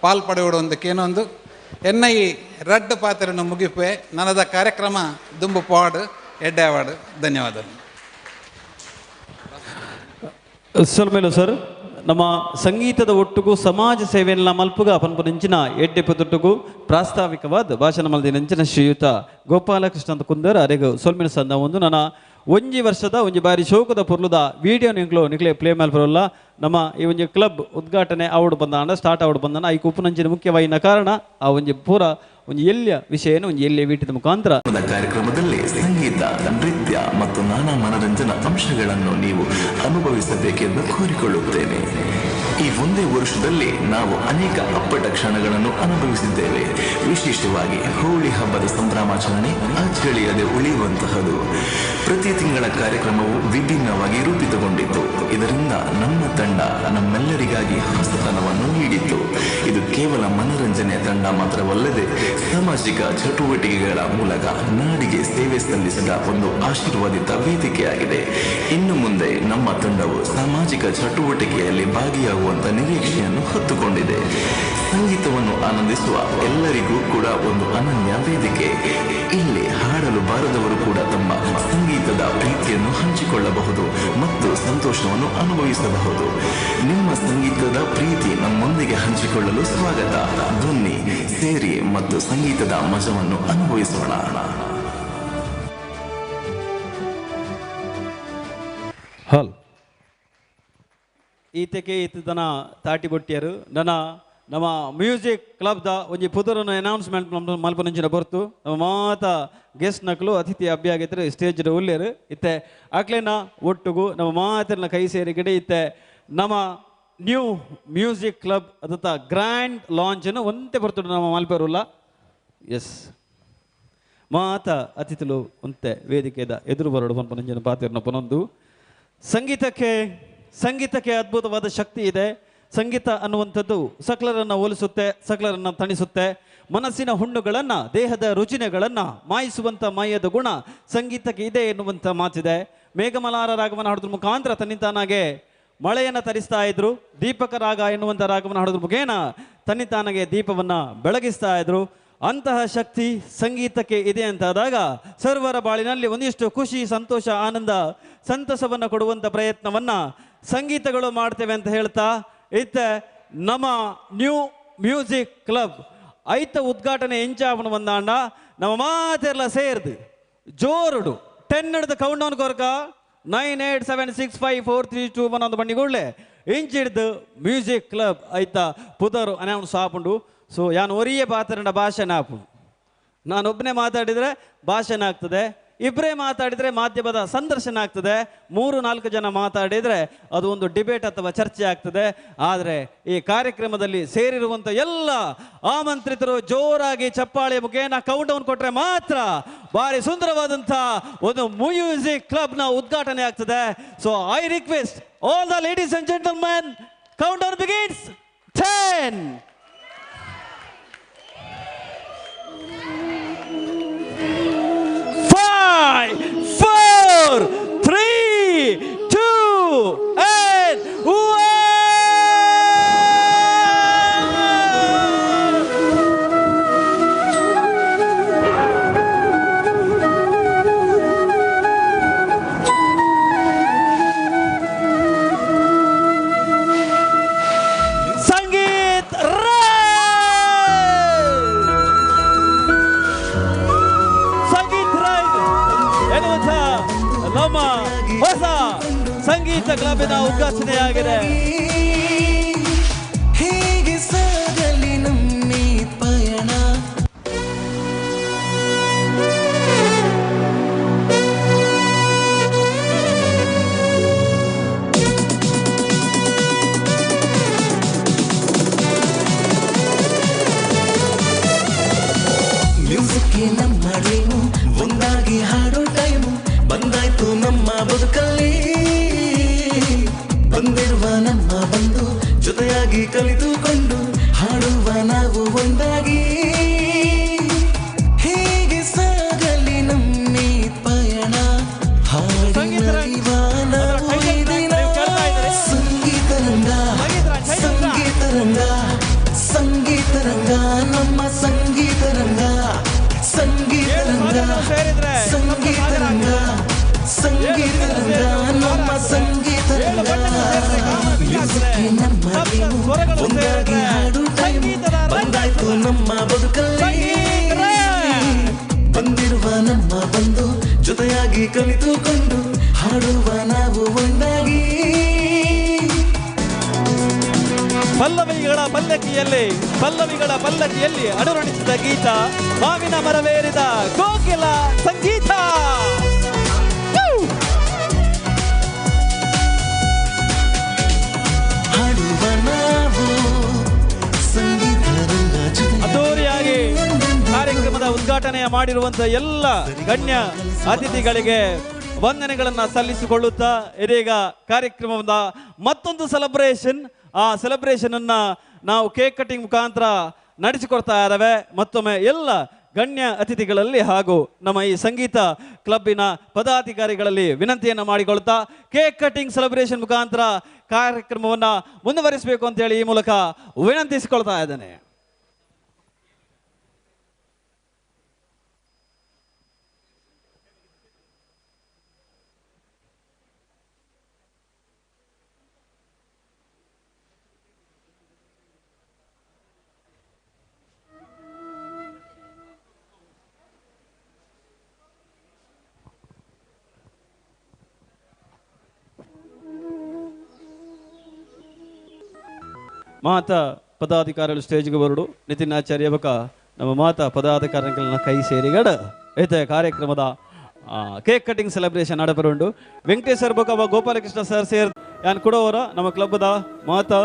ಪಾಲ್ ಪಡೆಯೋಡು ಒಂದು ಕೇನೊಂದು ಎನ್ನ ಈ ರಡ್ಡ್ ಪಾತ್ರನ ಮುಗಿಪೆ ನನದ ಕಾರ್ಯಕ್ರಮ ದುಂಬು ಪಾಡು ಎಡ್ಡೆ ಅವಾರ್ಡ್. ಧನ್ಯವಾದಗಳು. ಸೊಲ್ಮೇಲು ಸರ್, ನಮ್ಮ ಸಂಗೀತದ ಒಟ್ಟುಗು ಸಮಾಜ ಸೇವೆಯನ್ನ ಮಲ್ಪುಗ ಪನ್ಪುನಂಚಿನ ಎಡ್ಡೆ ಪುತ್ತೊಟ್ಟುಗು ಪ್ರಾಸ್ತಾವಿಕವಾದ ಭಾಷಣ ಮಲ್ದಿನಂಚಿನ ಶ್ರೀಯುತ ಗೋಪಾಲಕೃಷ್ಣ ಕುಂದರ್ ಅರೆಗು ಸೊಲ್ಮೇಲು ಸಂದ ಒಂದು ನನ್ನ ಒಂಜಿ ವರ್ಷದ ಒಂಜಿ ಬಾರಿ ಶೋಕದ ಪೊರ್ಲುದ ವಿಡಿಯೋ ನಿಂಕ್ಲು ನಿಕ್ಲೆ ಪ್ಲೇ ಮಲ್ಪರಲ್ಲ. ನಮ್ಮ ಈ ಒಂಜಿ ಕ್ಲಬ್ ಉದ್ಘಾಟನೆ ಆವಡು ಬಂದಾಂಡ ಸ್ಟಾರ್ಟ್ ಆವಡು ಬಂದಾನ ಈ ಉಪ್ಪುನಂಚಿನ ಮುಖ್ಯವಾಯಿನ ಕಾರಣ ಆ ಒಂಜಿ ಪೂರ ಒಂಜಿ ಎಲ್ಲಿಯ ವಿಷಯನ ಒಂಜಿ ಎಲ್ಲಿಯ ವೀಟದ ಮುಖಾಂತರ ಕಾರ್ಯಕ್ರಮದಲ್ಲಿ ಸಂಗೀತ, ನೃತ್ಯ ಮತ್ತು ನಾನಾ ಮನರಂಜನಾ ಅಂಶಗಳನ್ನು ನೀವು ಅನುಭವಿಸಬೇಕೆಂದು ಕೋರಿಕೊಳ್ಳುತ್ತೇನೆ. ಈ ಒಂದೇ ವರ್ಷದಲ್ಲಿ ನಾವು ಅನೇಕ ಅಪ್ಪಟ ಕ್ಷಣಗಳನ್ನು ಅನುಭವಿಸಿದ್ದೇವೆ. ವಿಶೇಷವಾಗಿ ಹೋಳಿ ಹಬ್ಬದ ಸಂಭ್ರಮಾಚರಣೆ ಅಚ್ಚಳಿಯದೆ ಉಳಿಯುವಂತಹದು. ಪ್ರತಿ ತಿಂಗಳ ಕಾರ್ಯಕ್ರಮವು ವಿಭಿನ್ನವಾಗಿ ರೂಪಿತಗೊಂಡಿತ್ತು. ಇದರಿಂದ ನಮ್ಮ ತಂಡ ನಮ್ಮೆಲ್ಲರಿಗಾಗಿ ಹೊಸತನವನ್ನು ನೀಡಿತ್ತು. ಇದು ಕೇವಲ ಮನರಂಜನೆಯ ತಂಡ ಮಾತ್ರವಲ್ಲದೆ ಸಾಮಾಜಿಕ ಚಟುವಟಿಕೆಗಳ ಮೂಲಕ ನಾಡಿಗೆ ಸೇವೆ ಸಲ್ಲಿಸಿದ ಒಂದು ಆಶೀರ್ವಾದಿತ ವೇದಿಕೆಯಾಗಿದೆ. ಇನ್ನು ಮುಂದೆ ನಮ್ಮ ತಂಡವು ಸಾಮಾಜಿಕ ಚಟುವಟಿಕೆಯಲ್ಲಿ ಭಾಗಿಯಾಗುವಂತ ನಿರೀಕ್ಷೆಯನ್ನು ಹೊತ್ತುಕೊಂಡಿದೆ. ಸಂಗೀತವನ್ನು ಆನಂದಿಸುವ ಎಲ್ಲರಿಗೂ ಕೂಡ ಒಂದು ಅನನ್ಯ ವೇದಿಕೆ. ಇಲ್ಲಿ ಹಾಡಲು ಬಾರದವರು ಕೂಡ ತಮ್ಮ ಸಂಗೀತದ ಪ್ರೀತಿಯನ್ನು ಹಂಚಿಕೊಳ್ಳಬಹುದು ಮತ್ತು ಸಂತೋಷವನ್ನು ಅನುಭವಿಸಬಹುದು. ನಿಮ್ಮ ಸಂಗೀತದ ಪ್ರೀತಿ ನಮ್ಮೊಂದಿಗೆ ಹಂಚಿಕೊಳ್ಳಲು ಸ್ವಾಗತ. ಬನ್ನಿ, ಸೇರಿ ಮತ್ತು ಸಂಗೀತದ ಮಜವನ್ನು ಅನುಭವಿಸೋಣ. ಹಲ್ ಈತಕ್ಕೆ ಈತನ ತಾಟಿ ಬೊಟ್ಟಿಯರು ನನ್ನ ನಮ್ಮ ಮ್ಯೂಸಿಕ್ ಕ್ಲಬ್ದ ಒಂಜಿ ಪುದರನ್ನು ಅನೌನ್ಸ್ಮೆಂಟ್ ಮಲ್ಪನಂಚಿನ ಬರ್ತು ನಮ್ಮ ಮಾತ ಗೆಸ್ಟ್ ನಕಲು ಅತಿಥಿ ಅಭ್ಯಾಗಿದ್ದರು ಸ್ಟೇಜ್ ಉಲ್ಲೇರು ಇತ್ತೆ ಅಕ್ಲೇನ ಒಟ್ಟುಗು ನಮ್ಮ ಮಾತಿನ ಕೈ ಸೇರಿ ಗಿಡ ಇತ್ತೆ ನಮ್ಮ ನ್ಯೂ ಮ್ಯೂಸಿಕ್ ಕ್ಲಬ್ ಅದತ್ತ ಗ್ರ್ಯಾಂಡ್ ಲಾಂಚನ್ನು ಒಂತೆ ಬರ್ತುಡು ನಮ್ಮ ಮಲ್ಪೇರುಲ್ಲ. ಎಸ್ ಮಾತ ಅತಿಥಿಲು ಒಂತೆ ವೇದಿಕೆದ ಎದುರು ಬರೋಡು ಪನ್ಪನಂಚಿನ ಪಾತಿರ್ನ ಪನೊಂದು ಸಂಗೀತಕ್ಕೆ ಸಂಗೀತಕ್ಕೆ ಅದ್ಭುತವಾದ ಶಕ್ತಿ ಇದೆ. ಸಂಗೀತ ಅನ್ನುವಂಥದ್ದು ಸಕಲರನ್ನು ಹೋಲಿಸುತ್ತೆ, ಸಕಲರನ್ನು ತಣಿಸುತ್ತೆ, ಮನಸ್ಸಿನ ಹುಣ್ಣುಗಳನ್ನು ದೇಹದ ರುಜಿನಗಳನ್ನು ಮಾಯಿಸುವಂಥ ಮಾಯದ ಗುಣ ಸಂಗೀತಕ್ಕೆ ಇದೆ ಎನ್ನುವಂಥ ಮಾತಿದೆ. ಮೇಘಮಲಾರ ರಾಗವನ್ನು ಹಾಡೋದ್ರ ಮುಖಾಂತರ ತನ್ನಿಂತಾನಾಗೆ ಮಳೆಯನ್ನು ತರಿಸ್ತಾ ಇದ್ರು. ದೀಪಕ ರಾಗ ಎನ್ನುವಂಥ ರಾಗವನ್ನು ಹಾಡೋದ್ರ ಮುಖೇನ ತನ್ನಿತಾನಾಗೆ ದೀಪವನ್ನು ಬೆಳಗಿಸ್ತಾ ಇದ್ರು. ಅಂತಹ ಶಕ್ತಿ ಸಂಗೀತಕ್ಕೆ ಇದೆ ಅಂತಾದಾಗ ಸರ್ವರ ಬಾಳಿನಲ್ಲಿ ಒಂದಿಷ್ಟು ಖುಷಿ, ಸಂತೋಷ, ಆನಂದ, ಸಂತಸವನ್ನು ಕೊಡುವಂಥ ಪ್ರಯತ್ನವನ್ನು ಸಂಗೀತಗಳು ಮಾಡ್ತೇವೆ ಅಂತ ಹೇಳ್ತಾ ಇತ್ತ ನಮ್ಮ ನ್ಯೂ ಮ್ಯೂಸಿಕ್ ಕ್ಲಬ್ ಐತ ಉದ್ಘಾಟನೆ ಎಂಚಾವಣ ಬಂದಾಂಡ ನಮ್ಮ ಮಾತೆಲ್ಲ ಸೇರ್ದು ಜೋರುಡು 10 ಹಿಡ್ದು ಕೌಂಟ್ ಡೌನ್ ಕೊರಕ 9 8 7 6 5 4 3 2 1 ಒಂದು ಬಂಡಿಗೂಡ್ಲೆ ಇಂಚಿಡ್ದು ಮ್ಯೂಸಿಕ್ ಕ್ಲಬ್ ಐತ ಪುದರು ಅನೌನ್ಸ್ ಆಪುಂಡು. ಸೊ ಯಾನು ಒರಿಯೇ ಪಾತ್ರನ ಭಾಷಣ ಆಪುಂಡು. ನಾನೊಬ್ಬನೇ ಮಾತಾಡಿದರೆ ಭಾಷಣ ಆಗ್ತದೆ, ಇಬ್ಬರೇ ಮಾತಾಡಿದರೆ ಮಾಧ್ಯಮದ ಸಂದರ್ಶನ ಆಗ್ತದೆ, 3-4 ಜನ ಮಾತಾಡಿದರೆ ಅದು ಒಂದು ಡಿಬೇಟ್ ಅಥವಾ ಚರ್ಚೆ ಆಗ್ತದೆ. ಆದರೆ ಈ ಕಾರ್ಯಕ್ರಮದಲ್ಲಿ ಸೇರಿರುವಂಥ ಎಲ್ಲ ಆಮಂತ್ರಿತರು ಜೋರಾಗಿ ಚಪ್ಪಾಳೆ ಮುಖೇನ ಕೌಂಟ್ ಡೌನ್ ಕೊಟ್ಟರೆ ಮಾತ್ರ ಭಾರಿ ಸುಂದರವಾದಂಥ ಒಂದು ಮ್ಯೂಸಿಕ್ ಕ್ಲಬ್ನ ಉದ್ಘಾಟನೆ ಆಗ್ತದೆ. So I request all the ladies and gentlemen, count down begins. 10 5 4 3 2 and 1. Sangeet ಕ್ಲಬ್ಬಿನ ಉದ್ಘಾಟನೆಯಾಗಿದೆ. ಹೀಗೆ ಸಾಗಲಿ ನಮ್ಮಿ ಪಯಣ. ಮ್ಯೂಸಿಕ್ ನಮ್ಮ ಡ್ರೀಮು, ಒಂದಾಗಿ ಹಾಡೋ ಟೈಮು ಬಂದಾಯ್ತು ನಮ್ಮ ಬದುಕಲ್ಲಿ. ಬಂದಿರುವ ನಮ್ಮ ಬಂಧು ಜೊತೆಯಾಗಿ ಕಲಿತುಕೊಂಡು ಹಾಡುವ ನಾವು ಒಂದಾಗಿ. ಹೀಗೆ ಸಾಗಲಿ ನಮ್ಮಿ ಪಯಣ, ಹಾಡಿನ ಜೀವ ನಾವು ಈ ದಿನ. ಸಂಗೀತ ರಂಗ, ಸಂಗೀತ ರಂಗ, ಸಂಗೀತ ರಂಗ, ನಮ್ಮ ಸಂಗೀತ ರಂಗ, ಸಂಗೀತ ರಂಗ, ಸಂಗೀತ ರಂಗ, ಸಂಗೀತ ರಂಗ, ನಮ್ಮ ಸಂಗೀತ ರಂಗ. ಮ್ಯೂಸಿಕ್ ನಮ್ಮ ಡ್ರೀಮು, ಒಂದಾಗಿ ಹಾಡು ಟೈಮು ಬಂದಾಯ್ತು ನಮ್ಮ ಬದುಕಲ್ಲಿ. ಬಂದಿರುವ ನಮ್ಮ ಬಂಧು ಜೊತೆಯಾಗಿ ಕಲಿತುಕೊಂಡು ಹಾಡುವ ನಾವು ಒಂದಾಗಿ. ಪಲ್ಲವಿಗಳ ಪಲ್ಲಕ್ಕಿಯಲ್ಲಿ, ಪಲ್ಲವಿಗಳ ಪಲ್ಲಕ್ಕಿಯಲ್ಲಿ ಅನುರಣಿಸಿದ ಗೀತ ಮಾವಿನ ಮರವೇರಿದ ಕೋಕಿಲ ಸಂಗೀತ. ಹಾಡುವ ನಾವು ಸಂಗೀತ ರಂಗ ಜೊತೆ. ಅದ್ದೂರಿಯಾಗಿ ಕಾರ್ಯಕ್ರಮದ ಉದ್ಘಾಟನೆಯ ಮಾಡಿರುವಂತಹ ಎಲ್ಲ ಗಣ್ಯ ಅತಿಥಿಗಳಿಗೆ ವಂದನೆಗಳನ್ನು ಸಲ್ಲಿಸಿಕೊಳ್ಳುತ್ತಾ ಇದೀಗ ಕಾರ್ಯಕ್ರಮದ ಮತ್ತೊಂದು ಸೆಲೆಬ್ರೇಷನ್, ಆ ಸೆಲೆಬ್ರೇಷನ್ ಅನ್ನ ನಾವು ಕೇಕ್ ಕಟಿಂಗ್ ಮುಖಾಂತರ ನಡೆಸಿಕೊಡ್ತಾ ಇದ್ದಾವೆ. ಮತ್ತೊಮ್ಮೆ ಎಲ್ಲ ಗಣ್ಯ ಅತಿಥಿಗಳಲ್ಲಿ ಹಾಗೂ ನಮ್ಮ ಈ ಸಂಗೀತ ಕ್ಲಬ್ಬಿನ ಪದಾಧಿಕಾರಿಗಳಲ್ಲಿ ವಿನಂತಿಯನ್ನು ಮಾಡಿಕೊಳ್ತಾ ಕೇಕ್ ಕಟಿಂಗ್ ಸೆಲೆಬ್ರೇಷನ್ ಮುಖಾಂತರ ಕಾರ್ಯಕ್ರಮವನ್ನು ಮುಂದುವರಿಸಬೇಕು ಅಂತೇಳಿ ಈ ಮೂಲಕ ವಿನಂತಿಸಿಕೊಳ್ತಾ ಇದ್ದೇನೆ. ಮಾತಾ ಪದಾಧಿಕಾರಿಗಳು ಸ್ಟೇಜ್ಗೆ ಬರಡು. ನಿತಿನ್ ಆಚಾರ್ಯ ಬಕ ನಮ್ಮ ಮಾತಾ ಪದಾಧಿಕಾರಿಗಳನ್ನ ಕೈ ಸೇರಿಗಡ ಐತೆ ಕಾರ್ಯಕ್ರಮದ ಕೇಕ್ ಕಟಿಂಗ್ ಸೆಲೆಬ್ರೇಷನ್ ನಡಪರುಂಡು. ವೆಂಕಟೇಶ್ವರ ಬೊಕ ಗೋಪಾಲಕೃಷ್ಣ ಸರ್ ಸೇರ್ ಯಾನ್ ಕೊಡೋವರ ನಮ್ಮ ಕ್ಲಬ್ದ ಮಾತಾ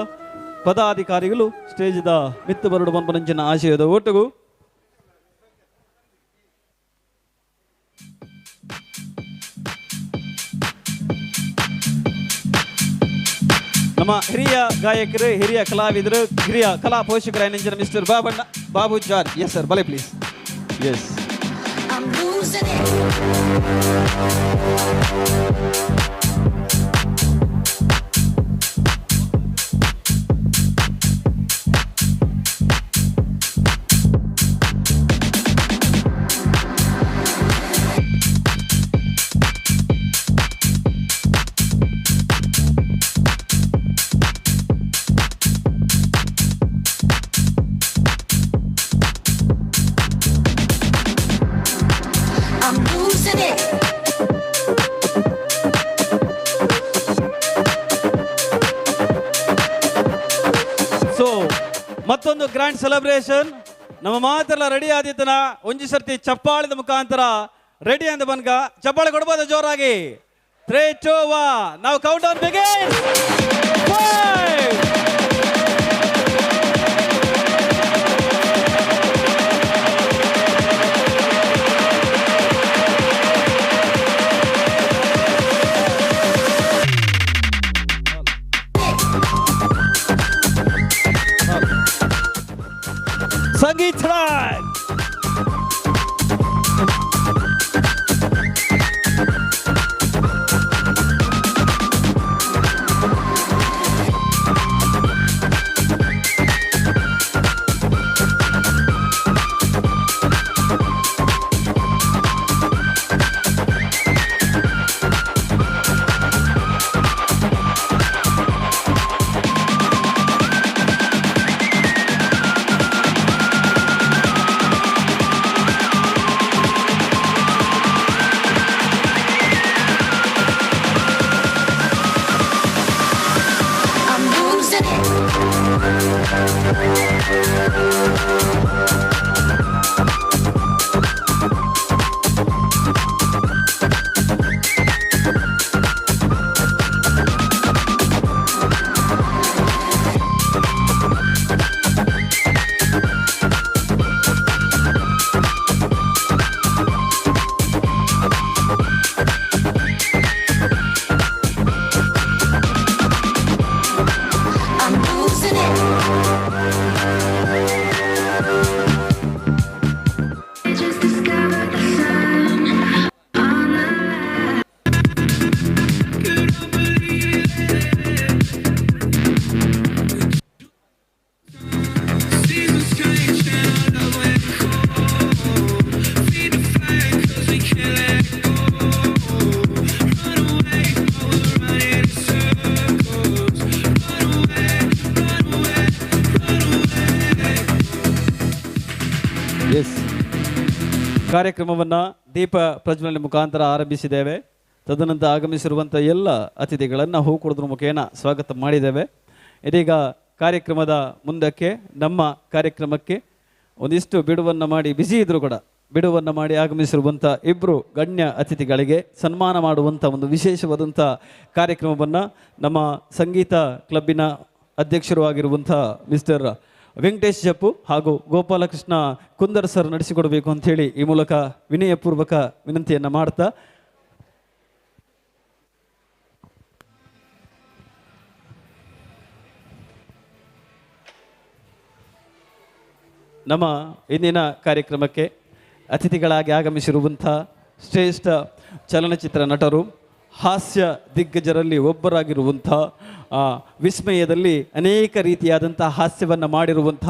ಪದಾಧಿಕಾರಿಗಳು ಸ್ಟೇಜ್ದ ಮಿತ್ತು ಬರಡು ಪನ್ಪನಂಚಿನ ಆಶಯದ ಒಟ್ಟುಗು. ನಮ್ಮ ಹಿರಿಯ ಗಾಯಕರು, ಹಿರಿಯ ಕಲಾವಿದರು, ಹಿರಿಯ ಕಲಾ ಪೋಷಕರ mister Babanna Babu George. Yes sir, ಬಲೆ please. Yes. So ಮತ್ತೊಂದು ಗ್ರ್ಯಾಂಡ್ ಸೆಲೆಬ್ರೇಷನ್ ನಮ್ಮ ಮಾತೆಲ್ಲ ರೆಡಿ ಆದಿತ್ತನ ಒಂಜಿ ಸರ್ತಿ ಚಪ್ಪಾಳದ ಮುಖಾಂತರ ರೆಡಿ ಅಂದ ಬನ್ಕ ಚಪ್ಪಾಳೆ ಕೊಡ್ಬೋದು ಜೋರಾಗಿ. 3 2 1 ನಾವು count down begin. 5 Sangeet Raj. I'm losing it. Just discovered the sun on the S, ಕಾರ್ಯಕ್ರಮವನ್ನು ದೀಪ ಪ್ರಜ್ವಲನೆ ಮುಖಾಂತರ ಆರಂಭಿಸಿದ್ದೇವೆ. ತದನಂತರ ಆಗಮಿಸಿರುವಂಥ ಎಲ್ಲ ಅತಿಥಿಗಳನ್ನು ಹೂ ಕೊಡೋದ್ರ ಮುಖೇನ ಸ್ವಾಗತ ಮಾಡಿದ್ದೇವೆ. ಇದೀಗ ಕಾರ್ಯಕ್ರಮದ ಮುಂದಕ್ಕೆ ನಮ್ಮ ಕಾರ್ಯಕ್ರಮಕ್ಕೆ ಒಂದಿಷ್ಟು ಬಿಡುವನ್ನು ಮಾಡಿ, ಬ್ಯುಸಿ ಇದ್ದರೂ ಕೂಡ ಬಿಡುವನ್ನು ಮಾಡಿ ಆಗಮಿಸಿರುವಂಥ ಇಬ್ಬರು ಗಣ್ಯ ಅತಿಥಿಗಳಿಗೆ ಸನ್ಮಾನ ಮಾಡುವಂಥ ಒಂದು ವಿಶೇಷವಾದಂಥ ಕಾರ್ಯಕ್ರಮವನ್ನು ನಮ್ಮ ಸಂಗೀತ ಕ್ಲಬ್ಬಿನ ಅಧ್ಯಕ್ಷರು ಆಗಿರುವಂಥ ಮಿಸ್ಟರ್ ವೆಂಕಟೇಶ್ ಜಪ್ಪು ಹಾಗೂ ಗೋಪಾಲಕೃಷ್ಣ ಕುಂದರ್ ಸರ್ ನಡೆಸಿಕೊಡಬೇಕು ಅಂಥೇಳಿ ಈ ಮೂಲಕ ವಿನಯಪೂರ್ವಕ ವಿನಂತಿಯನ್ನು ಮಾಡ್ತಾ, ನಮ್ಮ ಇಂದಿನ ಕಾರ್ಯಕ್ರಮಕ್ಕೆ ಅತಿಥಿಗಳಾಗಿ ಆಗಮಿಸಿರುವಂಥ ಶ್ರೇಷ್ಠ ಚಲನಚಿತ್ರ ನಟರು, ಹಾಸ್ಯ ದಿಗ್ಗಜರಲ್ಲಿ ಒಬ್ಬರಾಗಿರುವಂಥ, ವಿಸ್ಮಯದಲ್ಲಿ ಅನೇಕ ರೀತಿಯಾದಂಥ ಹಾಸ್ಯವನ್ನು ಮಾಡಿರುವಂಥ,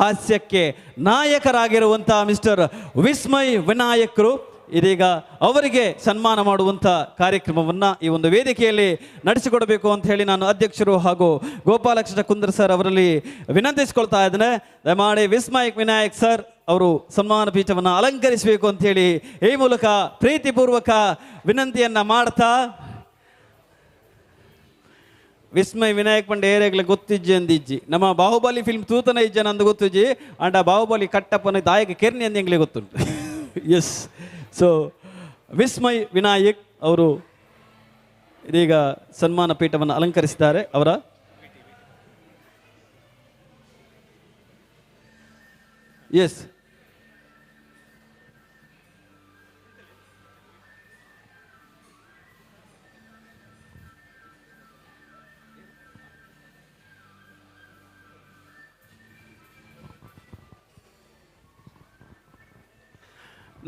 ಹಾಸ್ಯಕ್ಕೆ ನಾಯಕರಾಗಿರುವಂಥ ಮಿಸ್ಟರ್ ವಿಸ್ಮಯ್ ವಿನಾಯಕರು ಇದೀಗ ಅವರಿಗೆ ಸನ್ಮಾನ ಮಾಡುವಂಥ ಕಾರ್ಯಕ್ರಮವನ್ನು ಈ ಒಂದು ವೇದಿಕೆಯಲ್ಲಿ ನಡೆಸಿಕೊಡಬೇಕು ಅಂತ ಹೇಳಿ ನಾನು ಅಧ್ಯಕ್ಷರು ಹಾಗೂ ಗೋಪಾಲಕೃಷ್ಣ ಕುಂದರ್ ಸರ್ ಅವರಲ್ಲಿ ವಿನಂತಿಸಿಕೊಳ್ತಾ ಇದ್ದೇನೆ. ದಯಮಾಡಿ ವಿಸ್ಮಯ್ ವಿನಾಯಕ್ ಸರ್ ಅವರು ಸನ್ಮಾನ ಪೀಠವನ್ನು ಅಲಂಕರಿಸಬೇಕು ಅಂಥೇಳಿ ಈ ಮೂಲಕ ಪ್ರೀತಿಪೂರ್ವಕ ವಿನಂತಿಯನ್ನು ಮಾಡ್ತಾ, ವಿಸ್ಮಯ್ ವಿನಾಯಕ್ ಪಂಡೆ ಏರಿಯಾಗ್ಲೆ ಗೊತ್ತಿಜ್ಜಿ ಅಂದಿಜ್ಜಿ, ನಮ್ಮ ಬಾಹುಬಲಿ ಫಿಲ್ಮ್ ತೂತನ ಇಜ್ಜನ ಅಂದು ಗೊತ್ತಿಜ್ಜಿ, ಅಂಡ ಬಾಹುಬಲಿ ಕಟ್ಟಪ್ಪನ ದಾಯಕ ಕೆರ್ನಿ ಅಂದ ಎಂಗ್ಲೆ ಗೊತ್ತುಂಟು. ಎಸ್, ಸೊ ವಿಸ್ಮಯ್ ವಿನಾಯಕ್ ಅವರು ಇದೀಗ ಸನ್ಮಾನ ಪೀಠವನ್ನು ಅಲಂಕರಿಸಿದ್ದಾರೆ. ಅವರ ಎಸ್,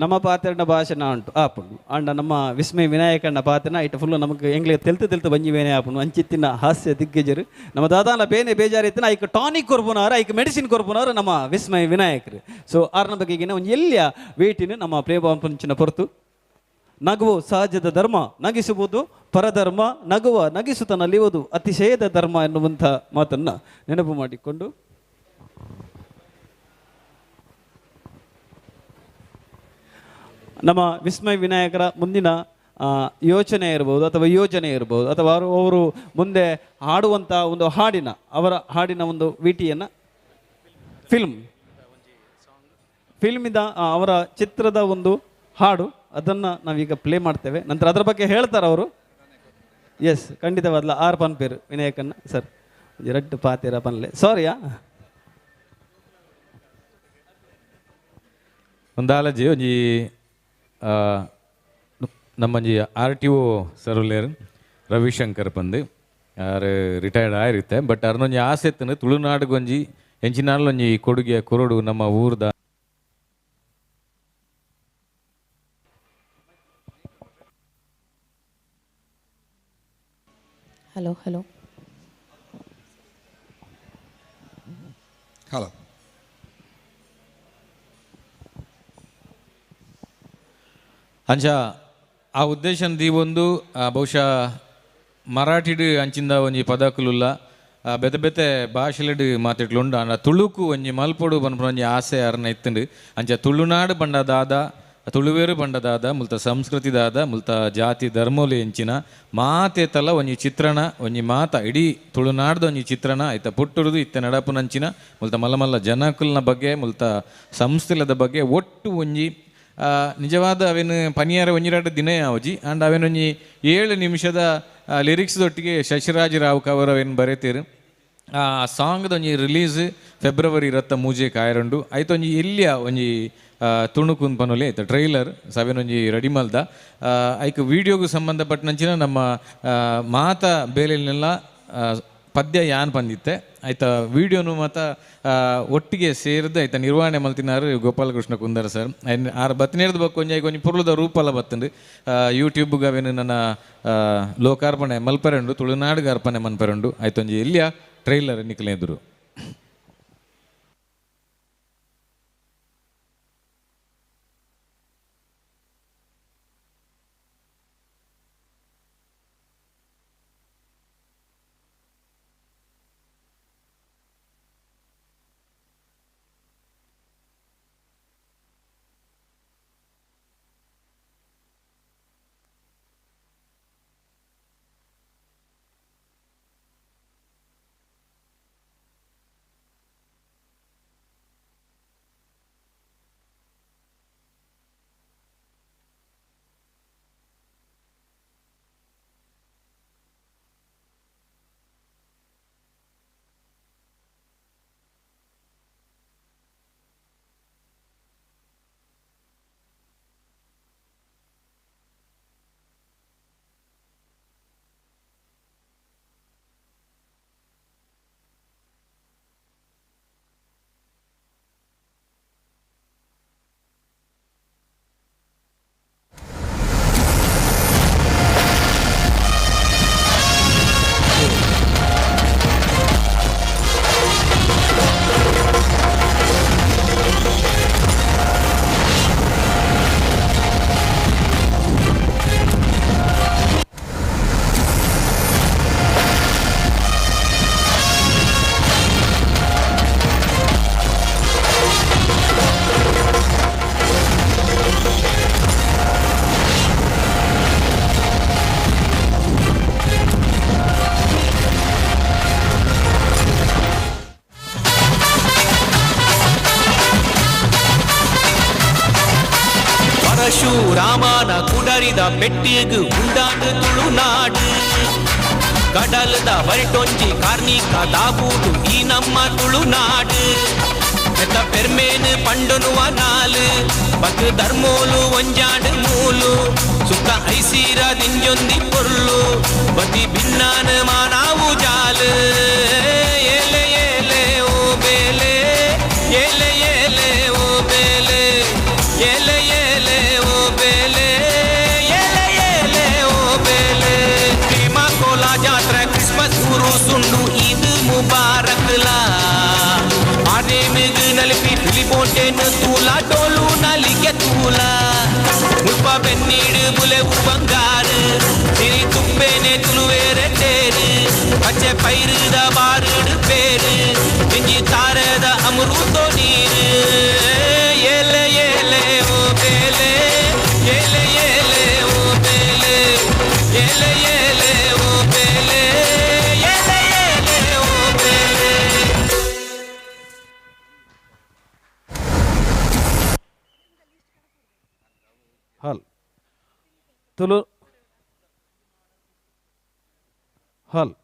ನಮ್ಮ ಪಾತ್ರನ ಭಾಷಣ ಉಂಟು ಆಪುಂಡು ಅಂಡ ನಮ್ಮ ವಿಸ್ಮಯ ವಿನಾಯಕಣ್ಣ ಪಾತ್ರನ ಇಟ್ಟು ಫುಲ್ಲು ನಮಗೆ ಎಂಗ್ಲಿಗೆ ತೆಲ್ತು ತೆಲ್ತು ಬಂಜಿವೇನೆ ಆಪುಂಡು ಅಂಚಿತ್ತಿನ ಹಾಸ್ಯ ದಿಗ್ಗಜರು. ನಮ್ಮ ದಾದಾನ ಬೇನೆ ಬೇಜಾರಿತ್ತಿನ ಐಕ್ ಟಾನಿಕ್ ಕೊರ್ಪುನವರು, ಐಕ್ ಮೆಡಿಸಿನ್ ಕೊರ್ಪುನವರು ನಮ್ಮ ವಿಸ್ಮಯ ವಿನಾಯಕರು. ಸೊ ಆರ್ನ ಬಗೆಗಿನ ಒಂದು ಎಲ್ಲಿಯ ವೇಟಿನ ನಮ್ಮ ಪ್ರೇಮ ಪಂಚಿನ ಹೊರತು ನಗುವು ಸಹಜದ ಧರ್ಮ, ನಗಿಸುವುದು ಪರಧರ್ಮ, ನಗುವ ನಗಿಸುತ್ತ ನಲಿಯುವುದು ಅತಿಶಯದ ಧರ್ಮ ಎನ್ನುವಂಥ ಮಾತನ್ನು ನೆನಪು ಮಾಡಿಕೊಂಡು ನಮ್ಮ ವಿಸ್ಮಯ ವಿನಾಯಕರ ಮುಂದಿನ ಯೋಚನೆ ಇರ್ಬೋದು ಅಥವಾ ಯೋಜನೆ ಇರ್ಬೋದು ಅಥವಾ ಅವರು ಮುಂದೆ ಹಾಡುವಂಥ ಒಂದು ಹಾಡಿನ, ಅವರ ಹಾಡಿನ ಒಂದು ವಿಟಿಯನ್ನು ಫಿಲ್ಮಿದ ಅವರ ಚಿತ್ರದ ಒಂದು ಹಾಡು ಅದನ್ನು ನಾವೀಗ ಪ್ಲೇ ಮಾಡ್ತೇವೆ. ನಂತರ ಅದರ ಬಗ್ಗೆ ಹೇಳ್ತಾರೆ ಅವರು. ಎಸ್, ಖಂಡಿತವಾದ್ಲ ಆರ್ ಪನ್ಪೇರು ವಿನಾಯಕನ್ನ ಸರ್ ಎರಡು ಪಾತೀರ ಪನ್ಲೆ ಸಾರಿಯಾ ಒಂದಾಲಜಿ ಒಂಜಿ ನಮ್ಮಂಜಿ ಆರ್ ಟಿ ಒ ಸರುಲೇರ್ ರವಿಶಂಕರ್ ಪಂದು ಆರ್ ರಿಟೈರ್ಡ್ ಆಯಿರುತ್ತೆ. ಬಟ್ ಅರ್ನೊಂಜಿ ಆಸೆ ಇತ್ತು ತುಳುನಾಡುಗೊಂಜಿ ಎಂಚಿನಾಲೊಂಜಿ ಕೊಡುಗೆ ಕೊರಡು ನಮ್ಮ ಊರ್ದ. ಹಲೋ ಹಲೋ ಹಲೋ ಅಂಚ ಆ ಉದ್ದೇಶ ದೀವೊಂದು ಬಹುಶಃ ಮರಾಠಿಡ್ ಅಂಚಿಂದ ಒಂಜಿ ಪದಕುಲುಲ್ಲ ಬೇತೆ ಬೇತೆ ಭಾಷೆಲೆಡ್ ಮಾತಿಟ್ಲುಂಡು. ಆಂಡ ತುಳುಕು ಒಂಜಿ ಮಲ್ಪೊಡು ಪನ್ಪುನ ಒಂಜಿ ಆಸೆ ಅರ್ನ ಇತ್ತುಂಡು. ಅಂಚ ತುಳುನಾಡು ಪಂಡ ದಾದ ತುಳುವೇರು ಪಂಡದಾದ ಮುಲ್ತ ಸಂಸ್ಕೃತಿದಾದ ಮುಲ್ತ ಜಾತಿ ಧರ್ಮೋಲು ಎಂಚಿನ ಮಾತೇತಲ ಒಂಜಿ ಚಿತ್ರಣ ಒಂಜಿ ಮಾತ ಇಡೀ ತುಳುನಾಡ್ದ ಒಂಜಿ ಚಿತ್ರಣ ಐತ ಪುಟ್ಟುರುದು ಇತ್ತೆ ನಡಪುನಂಚಿನ ಮುಲ್ತ ಮಲ್ಲ ಮಲ್ಲ ಜನಕುಲ್ನ ಬಗ್ಗೆ ಮುಲ್ತ ಸಂಸ್ಥೆಲದ ಬಗ್ಗೆ ಒಟ್ಟು ಒಂಜಿ ನಿಜವಾದ ಅವೇನು ಪನಿಯಾರ ಒಂಜಿರಡು ದಿನ ಯಾವಜಿ ಆ್ಯಂಡ್ ಅವೇನೊಂಜಿ 7 ನಿಮಿಷದ ಲಿರಿಕ್ಸ್ ದೊಟ್ಟಿಗೆ ಶಶಿರಾಜ್ ರಾವ್ ಕವರ್ ಅವೇನು ಬರೆತೀರು. ಆ ಸಾಂಗ್ದ ಒಂಜಿ ರಿಲೀಸ್ ಫೆಬ್ರವರಿ 23 ಕಾಯರುಂಡು. ಐತೊಂಜಿ ಇಲ್ಲಿಯ ಒಂಜಿ ತುಣುಕುನ್ ಪನೊಲಿ ಆಯ್ತು ಟ್ರೈಲರ್ ಸವೇನೊಂಜಿ ರೆಡಿ ಮಲ್ದ. ಐಕ್ ವೀಡಿಯೋಗೂ ಸಂಬಂಧಪಟ್ಟನಂಚಿನ ನಮ್ಮ ಮಾತ ಬೇಲೆಲ್ನೆಲ್ಲ ಪದ್ಯ ಯಾನ್ ಬಂದಿತ್ತೆ ಆಯ್ತಾ ವೀಡಿಯೋನು ಮಾತ ಒಟ್ಟಿಗೆ ಸೇರಿದ ಆಯ್ತಾ ನಿರ್ವಹಣೆ ಮಲ್ತಿನಾರು ಗೋಪಾಲಕೃಷ್ಣ ಕುಂದರ್ ಸರ್. ಆರು ಬತ್ತಿನೇರ್ದ ಬೊಕ್ಕ ಒಂಜಿ ಐಕ್ ಒಂಜಿ ಪೊರ್ಲುದ ರೂಪಲ ಬತ್ತುಂಡು. ಯೂಟ್ಯೂಬ್ಗೆ ಅವೇನು ನನ್ನ ಲೋಕಾರ್ಪಣೆ ಮಲ್ಪೆರಂಡು ತುಳುನಾಡಿಗೆ ಅರ್ಪಣೆ ಮನ್ಪೆರಂಡು. ಆಯ್ತೊಂಜಿ ಇಲ್ಲಿಯ ಟ್ರೈಲರ್ ನಿಕ್ಲೆದುರು. ರಾಮನ ಕುಡರಿದ ಪೆಟ್ಟಿಗೆ ಉಂಡಾಂಡು ತುಳುನಾಡು ಕಡಲದ ಬರಿಟೊಂಜಿ ಕಾರ್ಣಿಕ ದಾಬೂಡು ಈ ನಮ್ಮ ತುಳುನಾಡು ಎತ್ತ ಪೆರ್ಮೇನು ಪಂಡನುವ ನಾಲು ಬಕ್ ಧರ್ಮೋಲು ಒಂಜಾಂಡು ಮೂಲು ಸುತ್ತ ಐಸೀರ ದಿಂಜೊಂದಿ ಪೊರ್ಲು ಬತಿ ಭಿನ್ನಾನ ಮಾನಾವು ಜಾಲು ಏಲೆ ಏಲೆ ಓ ಬೇಲೆ ಏಲೆ ಏಲೆ ಓ ಬೇಲೆ ಏಲೆ ಏಲೆ ಓ ಬೇಲೆ ಏಲೆ ಏಲೆ ಓ ಬೇಲೆ ಪ್ರೇಮ ಕೋಲಾ ಜಾತ್ರೆ ಕ್ರಿಸ್ಮಸ್ ಗುರು ಸುಂಡು ಈದ್ ಮುಬಾರಕ್ಲಾ ಆನೆ ಮಿಗ್ ನಲಿಪಿ ಫಿಲಿಪೋಟೆನ್ ತೂಲಾ ಡೋಲು ನಲಿಗೆ ತೂಲಾ ಮುಲ್ಪ ಬೆನ್ನೀಡು ಬುಲೆವು ಬಂಗಾರು ಸಿರಿ ತುಪ್ಪೇನೆ ತುಳುವೇರೆ ತೇರು ಪಚ್ಚೆ ಪೈರುದ ಬಾರುಡು ಪೇರು ಇಂಜಿ ತಾರದ ಅಮೃತೋ ನೀರು ಏಲೆ ಏಲೆ ಓ ಬೇಲೆ ಏಲೆ ಏಲೆ ಓ ಬೇಲೆ ಏಲೆ ಏಲೆ ಓ ಬೇಲೆ ಏಲೆ ಏಲೆ ಓ ಬೇಲೆ. ಹಲ್ ತುಳು ಹಲ್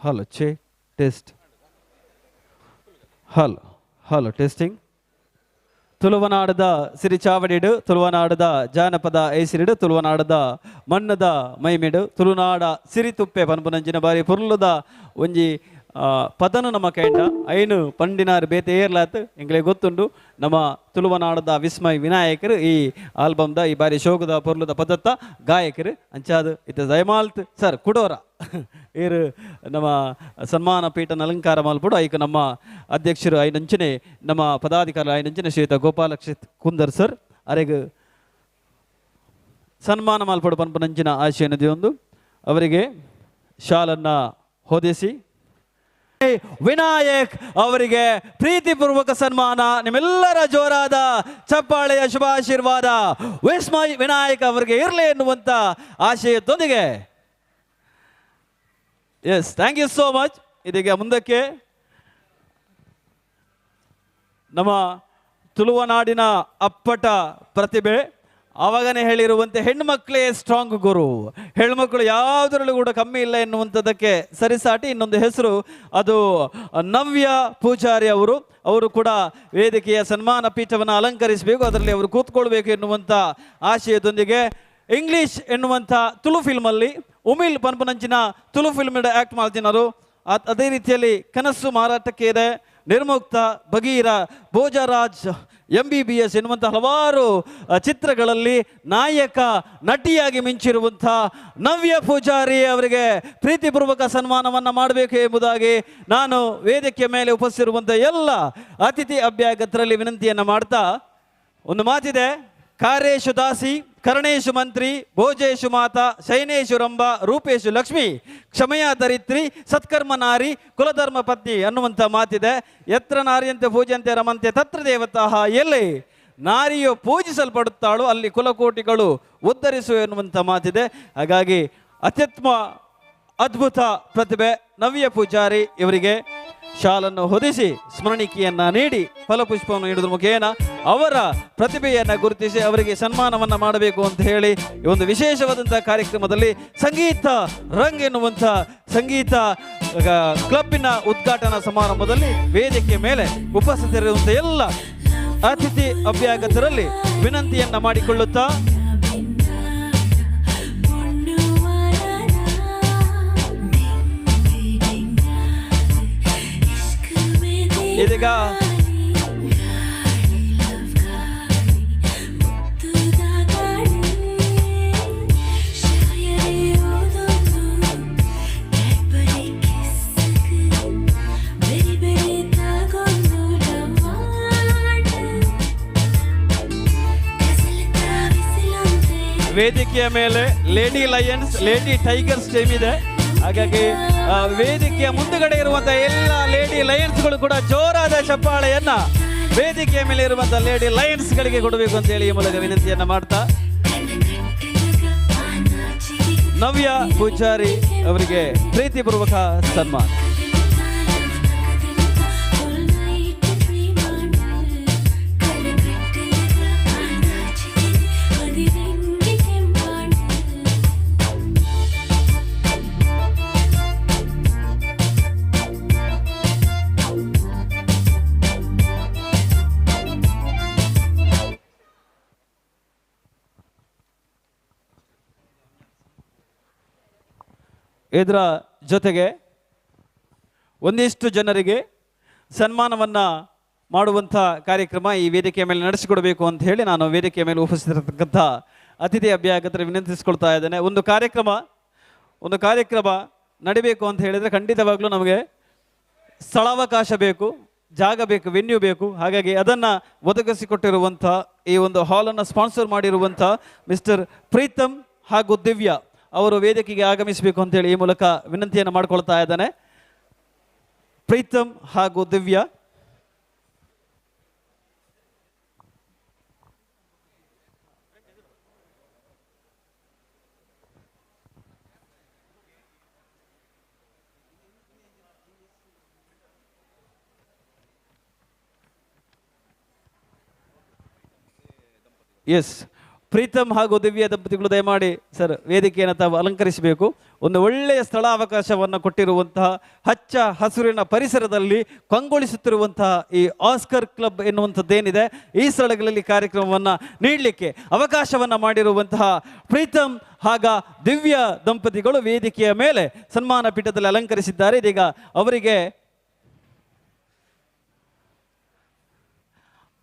ಹಲೋ ಚೆ test hello hello testing. ತುಳುವನಾಡದ ಸಿರಿಚಾವಡಿಡು ತುಳುವನಾಡದ ಜಾನಪದ ಐಸಿರಿಡು ತುಳುವನಾಡದ ಮಣ್ಣದ ಮೈಮಿಡು ತುಳುನಾಡ ಸಿರಿತುಪ್ಪೆ ಪನ್ಪುನಂಚಿನ ಬಾರಿ ಪೊರ್ಲುದ ಒಂಜಿ ಪದನು ನಮ್ಮ ಕೈಂಡ ಐನು ಪಂಡಿನಾರು ಬೇತೆ ಏರ್ಲಾತ್ ಎಂಗ್ಲೆ ಗೊತ್ತುಂಡು. ನಮ್ಮ ತುಳುವನಾಡದ ವಿಸ್ಮಯ್ ವಿನಾಯಕರು ಈ ಆಲ್ಬಮ್ದ ಈ ಬಾರಿ ಶೋಕದ ಪೊರ್ಲುದ ಪದತ್ತ ಗಾಯಕರು ಅಂಚಾದು ಇತ್ತ ದಯಮಾಲ್ತ್ ಸರ್ ಕುಡೋರ ಏರು ನಮ್ಮ ಸನ್ಮಾನ ಪೀಠನ ಅಲಂಕಾರ ಮಲ್ಪಡು. ಐಕ ನಮ್ಮ ಅಧ್ಯಕ್ಷರು ಐನಂಚನೆ ನಮ್ಮ ಪದಾಧಿಕಾರಿ ಐನಂಚನೆ ಶ್ರೀಯುತ ಗೋಪಾಲಕ್ಷ ಕುಂದರ್ ಸರ್ ಅರೆಗ್ ಸನ್ಮಾನ ಮಲ್ಪಡು ಪನ್ಪುನಂಚಿನ ಆಶಯ ನದಿಯೊಂದು ಅವರಿಗೆ ಶಾಲನ್ನು ಹೊದಿಸಿ ವಿನಾಯಕ್ ಅವರಿಗೆ ಪ್ರೀತಿಪೂರ್ವಕ ಸನ್ಮಾನ. ನಿಮ್ಮೆಲ್ಲರ ಜೋರಾದ ಚಪ್ಪಾಳೆಯ ಶುಭಾಶೀರ್ವಾದ ವಿಸ್ಮಯ್ ವಿನಾಯಕ್ ಅವರಿಗೆ ಇರಲಿ ಎನ್ನುವಂಥ ಆಶಯದೊಂದಿಗೆ. Yes, thank you so much. ಇದೀಗ ಮುಂದಕ್ಕೆ ನಮ್ಮ ತುಳುವನಾಡಿನ ಅಪ್ಪಟ ಪ್ರತಿಭೆ, ಆವಾಗನೇ ಹೇಳಿರುವಂತೆ ಹೆಣ್ಣುಮಕ್ಕಳೇ ಸ್ಟ್ರಾಂಗ್ ಗುರು, ಹೆಣ್ಮಕ್ಳು ಯಾವುದರಲ್ಲೂ ಕೂಡ ಕಮ್ಮಿ ಇಲ್ಲ ಎನ್ನುವಂಥದ್ದಕ್ಕೆ ಸರಿಸಾಟಿ ಇನ್ನೊಂದು ಹೆಸರು ಅದು ನವ್ಯ ಪೂಜಾರಿ ಅವರು. ಅವರು ಕೂಡ ವೇದಿಕೆಯ ಸನ್ಮಾನ ಪೀಠವನ್ನು ಅಲಂಕರಿಸಬೇಕು, ಅದರಲ್ಲಿ ಅವರು ಕೂತ್ಕೊಳ್ಬೇಕು ಎನ್ನುವಂಥ ಆಶಯದೊಂದಿಗೆ ಇಂಗ್ಲೀಷ್ ಎನ್ನುವಂಥ ತುಳು ಫಿಲ್ಮಲ್ಲಿ ಉಮಿಲ್ ಪನ್ಪನಂಚಿನ ತುಳು ಫಿಲ್ಮ್ ಆ್ಯಕ್ಟ್ ಮಾಡ್ತಿನರು. ಅದೇ ರೀತಿಯಲ್ಲಿ ಕನಸು ಮಾರಾಟಕ್ಕೆ ಇದೆ, ನಿರ್ಮುಕ್ತ, ಬಗೀರ, ಭೋಜರಾಜ್, MBBS ಎನ್ನುವಂಥ ಹಲವಾರು ಚಿತ್ರಗಳಲ್ಲಿ ನಾಯಕ ನಟಿಯಾಗಿ ಮಿಂಚಿರುವಂಥ ನವ್ಯ ಪೂಜಾರಿ ಅವರಿಗೆ ಪ್ರೀತಿಪೂರ್ವಕ ಸನ್ಮಾನವನ್ನು ಮಾಡಬೇಕು ಎಂಬುದಾಗಿ ನಾನು ವೇದಿಕೆಯ ಮೇಲೆ ಉಪಸ್ಥಿತಿರುವಂಥ ಎಲ್ಲ ಅತಿಥಿ ಅಭ್ಯಾಗತರಲ್ಲಿ ವಿನಂತಿಯನ್ನು ಮಾಡ್ತಾ ಒಂದು ಮಾತಿದೆ. ಕಾರ್ಯೇಶು ದಾಸಿ, ಕರ್ಣೇಶು ಮಂತ್ರಿ, ಭೋಜೇಶು ಮಾತಾ, ಶೈನೇಶು ರಂಭ, ರೂಪೇಶು ಲಕ್ಷ್ಮಿ, ಕ್ಷಮೆಯ ಧರಿತ್ರಿ, ಸತ್ಕರ್ಮ ನಾರಿ, ಕುಲಧರ್ಮ ಪತ್ನಿ ಅನ್ನುವಂಥ ಮಾತಿದೆ. ಯತ್ರ ನಾರಿಯಂತೆ ಪೂಜಂತೆ ರಮಂತೆ ತತ್ರ ದೇವತಾಃ, ಎಲ್ಲಿ ನಾರಿಯು ಪೂಜಿಸಲ್ಪಡುತ್ತಾಳೋ ಅಲ್ಲಿ ಕುಲಕೋಟಿಗಳು ಉದ್ಧರಿಸು ಎನ್ನುವಂಥ ಮಾತಿದೆ. ಹಾಗಾಗಿ ಅತ್ಯುತ್ತಮ ಅದ್ಭುತ ಪ್ರತಿಭೆ ನವ್ಯ ಪೂಜಾರಿ ಇವರಿಗೆ ಶಾಲನ್ನು ಹೊದಿಸಿ ಸ್ಮರಣಿಕೆಯನ್ನು ನೀಡಿ ಫಲಪುಷ್ಪವನ್ನು ನೀಡುವುದರ ಮುಖೇನ ಅವರ ಪ್ರತಿಭೆಯನ್ನು ಗುರುತಿಸಿ ಅವರಿಗೆ ಸನ್ಮಾನವನ್ನು ಮಾಡಬೇಕು ಅಂತ ಹೇಳಿ ಈ ಒಂದು ವಿಶೇಷವಾದಂಥ ಕಾರ್ಯಕ್ರಮದಲ್ಲಿ ಸಂಗೀತ ರಂಗ್ ಎನ್ನುವಂಥ ಸಂಗೀತ ಕ್ಲಬ್ಬಿನ ಉದ್ಘಾಟನಾ ಸಮಾರಂಭದಲ್ಲಿ ವೇದಿಕೆ ಮೇಲೆ ಉಪಸ್ಥಿತರಿರುವಂಥ ಎಲ್ಲ ಅತಿಥಿ ಅಭ್ಯಾಗತರಲ್ಲಿ ವಿನಂತಿಯನ್ನು ಮಾಡಿಕೊಳ್ಳುತ್ತಾ ಇದೀಗ ವೇದಿಕೆಯ ಮೇಲೆ lady lions, lady tigers team ಇದೆ. ಹಾಗಾಗಿ ವೇದಿಕೆಯ ಮುಂದುಗಡೆ ಇರುವಂತಹ ಎಲ್ಲ ಲೇಡಿ ಲಯನ್ಸ್ಗಳು ಕೂಡ ಜೋರಾದ ಚಪ್ಪಾಳೆಯನ್ನ ವೇದಿಕೆಯ ಮೇಲೆ ಇರುವಂತಹ ಲೇಡಿ ಲಯನ್ಸ್ಗಳಿಗೆ ಕೊಡಬೇಕು ಅಂತ ಹೇಳಿ ಈ ಮೂಲಕ ವಿನಂತಿಯನ್ನ ಮಾಡ್ತಾ ನವ್ಯ ಪೂಜಾರಿ ಅವರಿಗೆ ಪ್ರೀತಿಪೂರ್ವಕ ಸನ್ಮಾನ. ಇದರ ಜೊತೆಗೆ ಒಂದಿಷ್ಟು ಜನರಿಗೆ ಸನ್ಮಾನವನ್ನು ಮಾಡುವಂಥ ಕಾರ್ಯಕ್ರಮ ಈ ವೇದಿಕೆಯ ಮೇಲೆ ನಡೆಸಿಕೊಡಬೇಕು ಅಂತ ಹೇಳಿ ನಾನು ವೇದಿಕೆಯ ಮೇಲೆ ಉಪಸ್ಥಿತರಿರತಕ್ಕಂಥ ಅತಿಥಿ ಅಭ್ಯಾಗತರ ವಿನಂತಿಸಿಕೊಳ್ತಾ ಇದ್ದೇನೆ. ಒಂದು ಕಾರ್ಯಕ್ರಮ ನಡಿಬೇಕು ಅಂತ ಹೇಳಿದರೆ ಖಂಡಿತವಾಗ್ಲೂ ನಮಗೆ ಸ್ಥಳಾವಕಾಶ ಬೇಕು, ಜಾಗ ಬೇಕು, ವೆನ್ಯೂ ಬೇಕು. ಹಾಗಾಗಿ ಅದನ್ನು ಒದಗಿಸಿಕೊಟ್ಟಿರುವಂಥ ಈ ಒಂದು ಹಾಲನ್ನು ಸ್ಪಾನ್ಸರ್ ಮಾಡಿರುವಂಥ ಮಿಸ್ಟರ್ ಪ್ರೀತಮ್ ಹಾಗೂ ದಿವ್ಯಾ ಅವರು ವೇದಿಕೆಗೆ ಆಗಮಿಸಬೇಕು ಅಂತೇಳಿ ಈ ಮೂಲಕ ವಿನಂತಿಯನ್ನು ಮಾಡಿಕೊಳ್ತಾ ಇದ್ದಾನೆ. ಪ್ರೀತಮ್ ಹಾಗೂ ದಿವ್ಯಾ. ಎಸ್, ಪ್ರೀತಮ್ ಹಾಗೂ ದಿವ್ಯ ದಂಪತಿಗಳು ದಯಮಾಡಿ ಸರ್ ವೇದಿಕೆಯನ್ನು ತಾವು ಅಲಂಕರಿಸಬೇಕು. ಒಂದು ಒಳ್ಳೆಯ ಸ್ಥಳಾವಕಾಶವನ್ನು ಕೊಟ್ಟಿರುವಂತಹ ಹಚ್ಚ ಹಸುರಿನ ಪರಿಸರದಲ್ಲಿ ಕಂಗೊಳಿಸುತ್ತಿರುವಂತಹ ಈ ಆಸ್ಕರ್ ಕ್ಲಬ್ ಎನ್ನುವಂಥದ್ದೇನಿದೆ ಈ ಸ್ಥಳಗಳಲ್ಲಿ ಕಾರ್ಯಕ್ರಮವನ್ನು ನೀಡಲಿಕ್ಕೆ ಅವಕಾಶವನ್ನು ಮಾಡಿರುವಂತಹ ಪ್ರೀತಮ್ ಹಾಗೂ ದಿವ್ಯ ದಂಪತಿಗಳು ವೇದಿಕೆಯ ಮೇಲೆ ಸನ್ಮಾನ ಪೀಠದಲ್ಲಿ ಅಲಂಕರಿಸಿದ್ದಾರೆ. ಇದೀಗ ಅವರಿಗೆ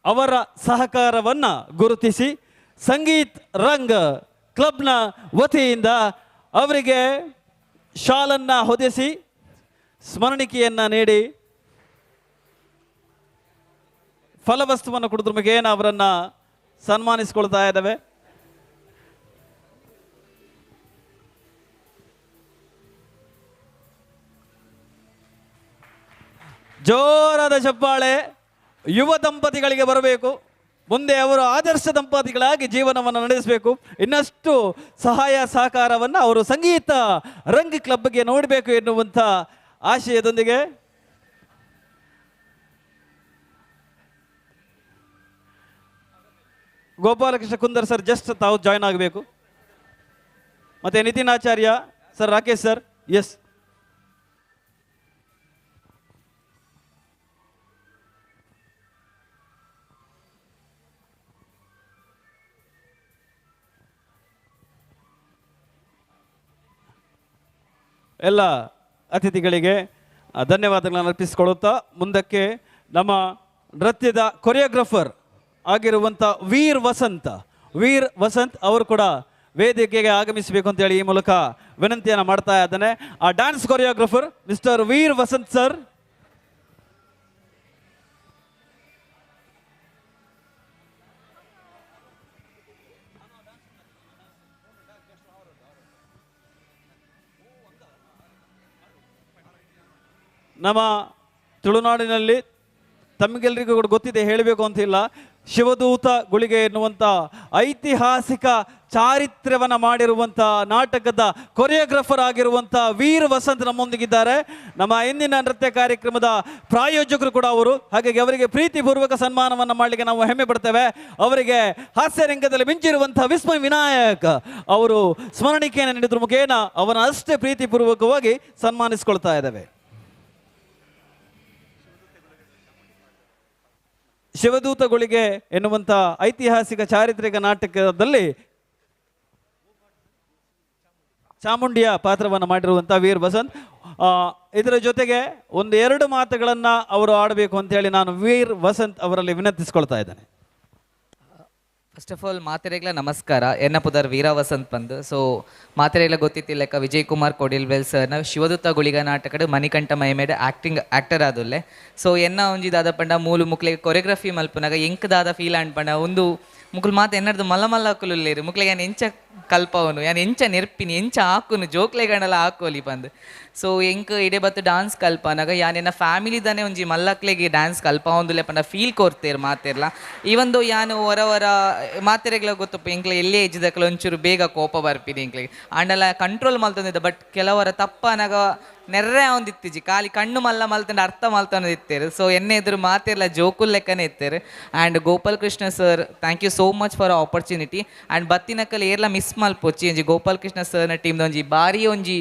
ಅವರ ಸಹಕಾರವನ್ನು ಗುರುತಿಸಿ ಸಂಗೀತ್ ರಂಗ್ ಕ್ಲಬ್ನ ವತಿಯಿಂದ ಅವರಿಗೆ ಶಾಲನ್ನು ಹೊದಿಸಿ ಸ್ಮರಣಿಕೆಯನ್ನು ನೀಡಿ ಫಲವಸ್ತುವನ್ನು ಕೊಡೋದ್ರ ಮುಖೇನ ಅವರನ್ನು ಸನ್ಮಾನಿಸಿಕೊಳ್ತಾ ಇದ್ದಾವೆ. ಜೋರಾದ ಚಪ್ಪಾಳೆ ಯುವ ದಂಪತಿಗಳಿಗೆ ಬರಬೇಕು. ಮುಂದೆ ಅವರು ಆದರ್ಶ ದಂಪತಿಗಳಾಗಿ ಜೀವನವನ್ನು ನಡೆಸಬೇಕು. ಇನ್ನಷ್ಟು ಸಹಾಯ ಸಹಕಾರವನ್ನು ಅವರು ಸಂಗೀತ ರಂಗ್ ಕ್ಲಬ್ಗೆ ನೋಡಬೇಕು ಎನ್ನುವಂಥ ಆಶಯದೊಂದಿಗೆ ಗೋಪಾಲಕೃಷ್ಣ ಕುಂದರ್ ಸರ್ ಜಸ್ಟ್ ತಾವು ಜಾಯ್ನ್ ಆಗಬೇಕು. ಮತ್ತು Nitin Acharya sir, Rakesh sir, yes. ಎಲ್ಲ ಅತಿಥಿಗಳಿಗೆ ಧನ್ಯವಾದಗಳನ್ನು ಅರ್ಪಿಸಿಕೊಳ್ಳುತ್ತಾ ಮುಂದಕ್ಕೆ ನಮ್ಮ ನೃತ್ಯದ ಕೊರಿಯೋಗ್ರಾಫರ್ ಆಗಿರುವಂಥ ವೀರ್ ವಸಂತ್ ಅವರು ಕೂಡ ವೇದಿಕೆಗೆ ಆಗಮಿಸಬೇಕು ಅಂತೇಳಿ ಈ ಮೂಲಕ ವಿನಂತಿಯನ್ನು ಮಾಡ್ತಾ ಇದ್ದಾನೆ. ಆ dance choreographer mister Veer Vasanth sir. ನಮ್ಮ ತುಳುನಾಡಿನಲ್ಲಿ ತಮಗೆಲ್ಲರಿಗೂ ಕೂಡ ಗೊತ್ತಿದೆ, ಹೇಳಬೇಕು ಅಂತಿಲ್ಲ, ಶಿವದೂತ ಗುಳಿಗೆ ಎನ್ನುವಂಥ ಐತಿಹಾಸಿಕ ಚಾರಿತ್ರ್ಯವನ್ನು ಮಾಡಿರುವಂಥ ನಾಟಕದ ಕೊರಿಯೋಗ್ರಾಫರ್ ಆಗಿರುವಂಥ ವೀರ್ ವಸಂತ್ ನಮ್ಮೊಂದಿಗಿದ್ದಾರೆ. ನಮ್ಮ ಇಂದಿನ ನೃತ್ಯ ಕಾರ್ಯಕ್ರಮದ ಪ್ರಾಯೋಜಕರು ಕೂಡ ಅವರು. ಹಾಗಾಗಿ ಅವರಿಗೆ ಪ್ರೀತಿಪೂರ್ವಕ ಸನ್ಮಾನವನ್ನು ಮಾಡಲಿಕ್ಕೆ ನಾವು ಹೆಮ್ಮೆ ಪಡ್ತೇವೆ. ಅವರಿಗೆ ಹಾಸ್ಯರಂಗದಲ್ಲಿ ಮಿಂಚಿರುವಂಥ ವಿಸ್ಮಯ ವಿನಾಯಕ್ ಅವರು ಸ್ಮರಣಿಕೆಯನ್ನು ನೀಡಿದ್ರ ಮುಖೇನ ಅವನ ಅಷ್ಟೇ ಪ್ರೀತಿಪೂರ್ವಕವಾಗಿ ಸನ್ಮಾನಿಸಿಕೊಳ್ತಾ ಇದ್ದೇವೆ. ಶಿವದೂತಗಳಿಗೆ ಎನ್ನುವಂಥ ಐತಿಹಾಸಿಕ ಚಾರಿತ್ರಿಕ ನಾಟಕದಲ್ಲಿ ಚಾಮುಂಡಿಯ ಪಾತ್ರವನ್ನು ಮಾಡಿರುವಂಥ ವೀರ್ ವಸಂತ್. ಇದರ ಜೊತೆಗೆ ಒಂದು ಎರಡು ಮಾತುಗಳನ್ನು ಅವರು ಆಡಬೇಕು ಅಂತೇಳಿ ನಾನು ವೀರ್ ವಸಂತ್ ಅವರಲ್ಲಿ ವಿನಂತಿಸಿಕೊಳ್ತಾ ಇದ್ದೇನೆ. First of all ಮಾತೆರೆಗ್ಲ ನಮಸ್ಕಾರ. ಎನ್ನ ಪುದರ್ ವೀರ ವಸಂತ್ ಬಂದು. ಸೊ ಮಾತೆರೆಗ್ಲ ಗೊತ್ತಿತ್ತಿಲ್ಲಕ್ಕ ವಿಜಯ್ ಕುಮಾರ್ ಕೊಡಿಲ್ವೆಲ್ ಸರ್ನ ಶಿವದೂತ ಗುಳಿಗ ನಾಟಕಡು ಮಣಿಕಂಠ ಮೈಮೇಡ ಆ್ಯಕ್ಟರ್ ಆದುಲ್ಲೆ. ಸೊ ಎನ್ನ ಒಂಜಿ ದಾದ ಪಂಡ ಮೂಲು ಮುಕ್ಲೆಗೆ ಕೊರಿಯೋಗ್ರಫಿ ಮಲ್ಪುನಾಗ ಎಂಕ್ ದಾದ ಫೀಲ್ ಆಂಡ್ ಪಂಡ ಒಂದು ಮುಕ್ಲು ಮಾತು ಎನ್ನರ್ದು ಮಲ್ಲ ಮಲ್ಲ ಹಾಕುಲ್ಲೇರು ಮುಕ್ಲೆಗೆ ಯಾನ್ ಎಂಚ ಕಲ್ಪವನು, ಯಾನ್ ಎಂಚ ನೆರ್ಪಿನಿ, ಎಂಚ ಹಾಕುನು, ಜೋಕ್ಲೆಗಣಲ ಹಾಕೋಲಿ ಬಂದು. ಸೊ ಎಂಕ್ ಇಡೇ ಬತ್ತು ಡಾನ್ಸ್ ಕಲ್ಪನಾಗ ಯಾನ್ ಎನ್ನ ಫ್ಯಾಮಿಲಿದಾನೆ ಒಂಜಿ ಮಲ್ಲಕ್ಲೆಗೆ ಡ್ಯಾನ್ಸ್ ಕಲ್ಪವೊಂದುಲೆ ಪಂಡ ಫೀಲ್ ಕೊರ್ತೇರು ಮಾತೆರ್ಲ. ಈವೊಂದು ಯಾನು ಹೊರ ಹೊರ ಮಾತೆರೆಗ್ಲ ಗೊತ್ತಪ್ಪ ಎಂಕ್ಲೆ ಎಲ್ಲೇ ಏಜ್ದಕ್ಲೆ ಒಂಚೂರು ಬೇಗ ಕೋಪ ಬರ್ಪಿನಿ ಎಂಕ್ಲೆಗೆ, ಆಂಡಲ ಕಂಟ್ರೋಲ್ ಮಲ್ತೊಂದಿದ್ದ. ಬಟ್ ಕೆಲವರ ತಪ್ಪನಾಗ ನೆರ್ರೆ ಒಂದಿತ್ತಿಜಿ ಖಾಲಿ ಕಣ್ಣು ಮಲ್ಲ ಮಲ್ತಂಡು ಅರ್ಥ ಮಲ್ತೊಂದಿತ್ತೇರು. ಸೊ ಎನ್ನೆ ಎದುರು ಮಾತಿರ್ಲ ಜೋಕುಲ್ ಲೆಕ್ಕನೇ ಇತ್ತೇರು. And Gopal Krishna sir thank you so much for opportunity. And ಬತ್ತಿನಕ್ಕಲ್ ಏರ್ಲ miss ಮಲ್ಪೊಚ್ಚಿ ಒಂಜಿ ಗೋಪಾಲ್ ಕೃಷ್ಣ ಸರ್ನ ಟೀಮ್ದ ಒಂಜಿ ಬಾರಿ ಒಂಜಿ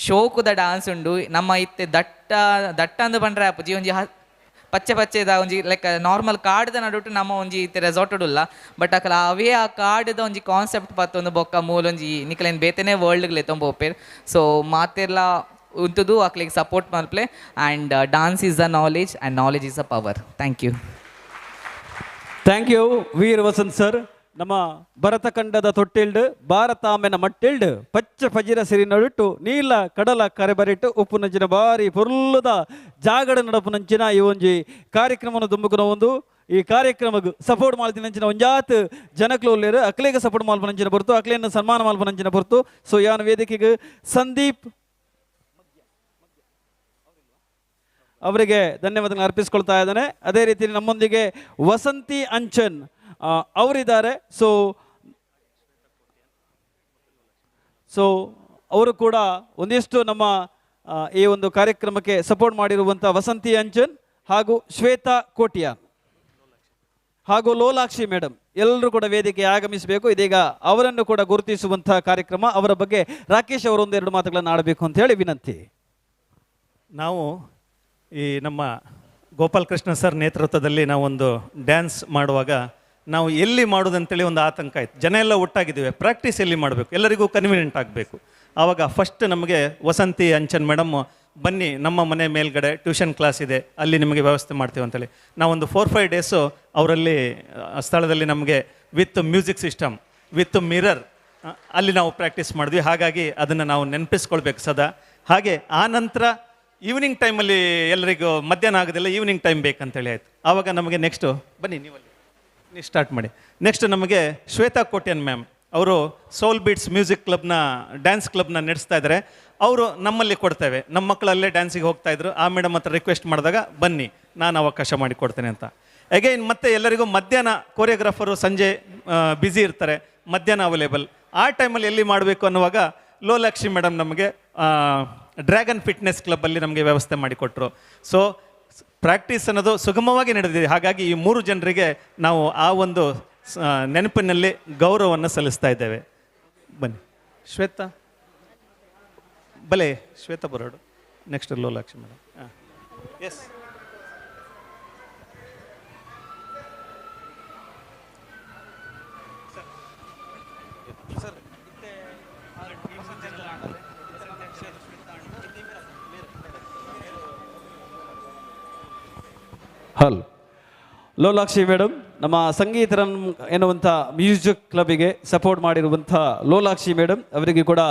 ಶೋಕುದ ಡಾನ್ಸ್ ಉಂಡು. ನಮ್ಮ ಇತ್ತೆ ದಟ್ಟ ದಟ್ಟ ಅಂದು ಪಂಡ್ರೆ ಆಪುಜಿ ಒಂಜಿ ಪಚ್ಚೆ ಪಚ್ಚೆದ ಒಂಜಿ ಲೈಕ್ ನಾರ್ಮಲ್ ಕಾಡ್ದ ನಡುಟು ನಮ್ಮ ಒಂಜಿ ಇತ್ತೆ ರೆಸಾರ್ಟ್ ಉಲ್ಲ. ಬಟ್ ಅಕಲ ಅವೇ ಆ ಕಾಡ್ದ ಒಂಜಿ ಕಾನ್ಸೆಪ್ಟ್ ಪತ್ತೊಂದು ಬೊಕ್ಕ ಮೂಲೊಂಜಿ ನಿಕಲೇನು ಬೇತೆನೇ ವರ್ಲ್ಡ್ಗೆ ಲೆತ್ತೊಂಬ ಪೋಪೇರ್. ಸೊ ಮಾತೆರ್ಲ ಉಂತುದು ಅಕ್ಲಿಗೆ support ಮಲ್ಪ್ಲೆ. And dance is a knowledge and knowledge is a power. Thank you. Thank you Veer Vasanth sir. ನಮ್ಮ ಭರತಖಂಡದ ತೊಟ್ಟಿಲ್ಡು ಭಾರತಾಂಬೆನ ಮಟ್ಟಿಲ್ಡು ಪಚ್ಚ ಪಜಿರ ಸಿರಿ ನಡುಟ್ಟು ನೀಲ ಕಡಲ ಕರೆಬರಿಟ್ಟು ಉಪ್ಪು ನಂಚಿನ ಬಾರಿ ಪೊರ್ಲುದ ಜಾಗಡ ನಡಪು ನಂಚಿನ ಈ ಒಂಜಿ ಕಾರ್ಯಕ್ರಮವನ್ನು ದುಂಬುಕುನ ಒಂದು ಈ ಕಾರ್ಯಕ್ರಮಕ್ಕೆ ಸಪೋರ್ಟ್ ಮಾಡ್ತೀನಿ ಒಂಜಾತ್ ಜನಕ್ಲು ಉಲ್ಲೇರು ಅಕ್ಲೇಗೆ ಸಪೋರ್ಟ್ ಮಲ್ಪು ನಂಚಿನ ಹೊರತು ಅಕ್ಲೇನ ಸನ್ಮಾನ ಮಲ್ಪು ನಂಚಿನ ಹೊರತು. ಸೊ ಯಾನ್ ವೇದಿಕೆಗೆ ಸಂದೀಪ್ ಅವರಿಗೆ ಧನ್ಯವಾದಗಳನ್ನು ಅರ್ಪಿಸಿಕೊಳ್ತಾ ಇದ್ದಾನೆ. ಅದೇ ರೀತಿ ನಮ್ಮೊಂದಿಗೆ ವಸಂತಿ ಅಂಚನ್ ಅವರಿದ್ದಾರೆ. ಸೊ ಸೊ ಅವರು ಕೂಡ ಒಂದಿಷ್ಟು ನಮ್ಮ ಈ ಒಂದು ಕಾರ್ಯಕ್ರಮಕ್ಕೆ ಸಪೋರ್ಟ್ ಮಾಡಿರುವಂಥ ವಸಂತಿ ಅಂಚನ್ ಹಾಗೂ ಶ್ವೇತಾ ಕೋಟಿಯಾನ್ ಹಾಗೂ ಲೋಲಾಕ್ಷಿ ಮೇಡಮ್ ಎಲ್ಲರೂ ಕೂಡ ವೇದಿಕೆ ಆಗಮಿಸಬೇಕು. ಇದೀಗ ಅವರನ್ನು ಕೂಡ ಗುರುತಿಸುವಂತಹ ಕಾರ್ಯಕ್ರಮ, ಅವರ ಬಗ್ಗೆ ರಾಕೇಶ್ ಅವರು ಒಂದೆರಡು ಮಾತುಗಳನ್ನು ಆಡಬೇಕು ಅಂತ ಹೇಳಿ ವಿನಂತಿ. ನಾವು ಈ ನಮ್ಮ ಗೋಪಾಲ್ ಕೃಷ್ಣ ಸರ್ ನೇತೃತ್ವದಲ್ಲಿ ನಾವೊಂದು ಡ್ಯಾನ್ಸ್ ಮಾಡುವಾಗ ನಾವು ಎಲ್ಲಿ ಮಾಡೋದಂತೇಳಿ ಒಂದು ಆತಂಕ ಆಯಿತು. ಜನ ಎಲ್ಲ ಒಟ್ಟಾಗಿದ್ದೀವಿ, ಪ್ರಾಕ್ಟೀಸ್ ಎಲ್ಲಿ ಮಾಡಬೇಕು, ಎಲ್ಲರಿಗೂ ಕನ್ವೀನಿಯೆಂಟ್ ಆಗಬೇಕು. ಆವಾಗ ಫಸ್ಟ್ ನಮಗೆ ವಸಂತಿ ಅಂಚನ್ ಮೇಡಮ್ ಬನ್ನಿ ನಮ್ಮ ಮನೆ ಮೇಲ್ಗಡೆ ಟ್ಯೂಷನ್ ಕ್ಲಾಸ್ ಇದೆ, ಅಲ್ಲಿ ನಿಮಗೆ ವ್ಯವಸ್ಥೆ ಮಾಡ್ತೀವಿ ಅಂತೇಳಿ ನಾವೊಂದು 4-5 ಡೇಸು ಅವರಲ್ಲಿ ಸ್ಥಳದಲ್ಲಿ ನಮಗೆ with music system with mirror ಅಲ್ಲಿ ನಾವು ಪ್ರಾಕ್ಟೀಸ್ ಮಾಡಿದ್ವಿ. ಹಾಗಾಗಿ ಅದನ್ನು ನಾವು ನೆನಪಿಸ್ಕೊಳ್ಬೇಕು ಸದಾ. ಹಾಗೆ ಆ ನಂತರ ಈವ್ನಿಂಗ್ ಟೈಮಲ್ಲಿ ಎಲ್ಲರಿಗೂ ಮಧ್ಯಾಹ್ನ ಆಗೋದಿಲ್ಲ, ಈವ್ನಿಂಗ್ ಟೈಮ್ ಬೇಕಂತೇಳಿ ಆಯಿತು. ಆವಾಗ ನಮಗೆ ನೆಕ್ಸ್ಟು ಬನ್ನಿ ನೀವು ನೀವು ಸ್ಟಾರ್ಟ್ ಮಾಡಿ. ನೆಕ್ಸ್ಟ್ ನಮಗೆ ಶ್ವೇತಾ ಕೋಟ್ಯನ್ ಮ್ಯಾಮ್ ಅವರು ಸೋಲ್ ಬೀಟ್ಸ್ ಮ್ಯೂಸಿಕ್ ಕ್ಲಬ್ನ ಡ್ಯಾನ್ಸ್ ಕ್ಲಬ್ನ ನಡೆಸ್ತಾ ಇದ್ದಾರೆ. ಅವರು ನಮ್ಮಲ್ಲಿ ಕೊಡ್ತೇವೆ, ನಮ್ಮ ಮಕ್ಕಳಲ್ಲೇ ಡ್ಯಾನ್ಸಿಗೆ ಹೋಗ್ತಾಯಿದ್ರು. ಆ ಮೇಡಮ್ ಹತ್ರ ರಿಕ್ವೆಸ್ಟ್ ಮಾಡಿದಾಗ ಬನ್ನಿ ನಾನು ಅವಕಾಶ ಮಾಡಿಕೊಡ್ತೇನೆ ಅಂತ. ಅಗೈನ್ ಮತ್ತೆ ಎಲ್ಲರಿಗೂ ಮಧ್ಯಾಹ್ನ ಕೊರಿಯೋಗ್ರಾಫರು ಸಂಜೆ ಬ್ಯುಸಿ ಇರ್ತಾರೆ, ಮಧ್ಯಾಹ್ನ ಅವೈಲೇಬಲ್. ಆ ಟೈಮಲ್ಲಿ ಎಲ್ಲಿ ಮಾಡಬೇಕು ಅನ್ನುವಾಗ ಲೋಲಾಕ್ಷಿ ಮೇಡಮ್ ನಮಗೆ ಡ್ರ್ಯಾಗನ್ ಫಿಟ್ನೆಸ್ ಕ್ಲಬ್ಬಲ್ಲಿ ನಮಗೆ ವ್ಯವಸ್ಥೆ ಮಾಡಿಕೊಟ್ರು. ಸೊ ಪ್ರಾಕ್ಟೀಸ್ ಅನ್ನೋದು ಸುಗಮವಾಗಿ ನಡೆದಿದೆ. ಹಾಗಾಗಿ ಈ 3 ಜನರಿಗೆ ನಾವು ಆ ಒಂದು ನೆನಪಿನಲ್ಲಿ ಗೌರವವನ್ನು ಸಲ್ಲಿಸ್ತಾ ಇದ್ದೇವೆ. ಬನ್ನಿ ಶ್ವೇತಾ, ಬಲೆ ಶ್ವೇತಾ ಬರೋಡು, ನೆಕ್ಸ್ಟ್ ಲೋಲಾಕ್ಷಿ ಮೇಡಮ್. ಹಾಂ, ಎಸ್. ಹಲ್ ಲೋಲಾಕ್ಷಿ ಮೇಡಮ್ ನಮ್ಮ ಸಂಗೀತರನ್ ಎನ್ನುವಂಥ ಮ್ಯೂಸಿಕ್ ಕ್ಲಬ್ಗೆ ಸಪೋರ್ಟ್ ಮಾಡಿರುವಂಥ ಲೋಲಾಕ್ಷಿ ಮೇಡಮ್ ಅವರಿಗೆ ಕೂಡ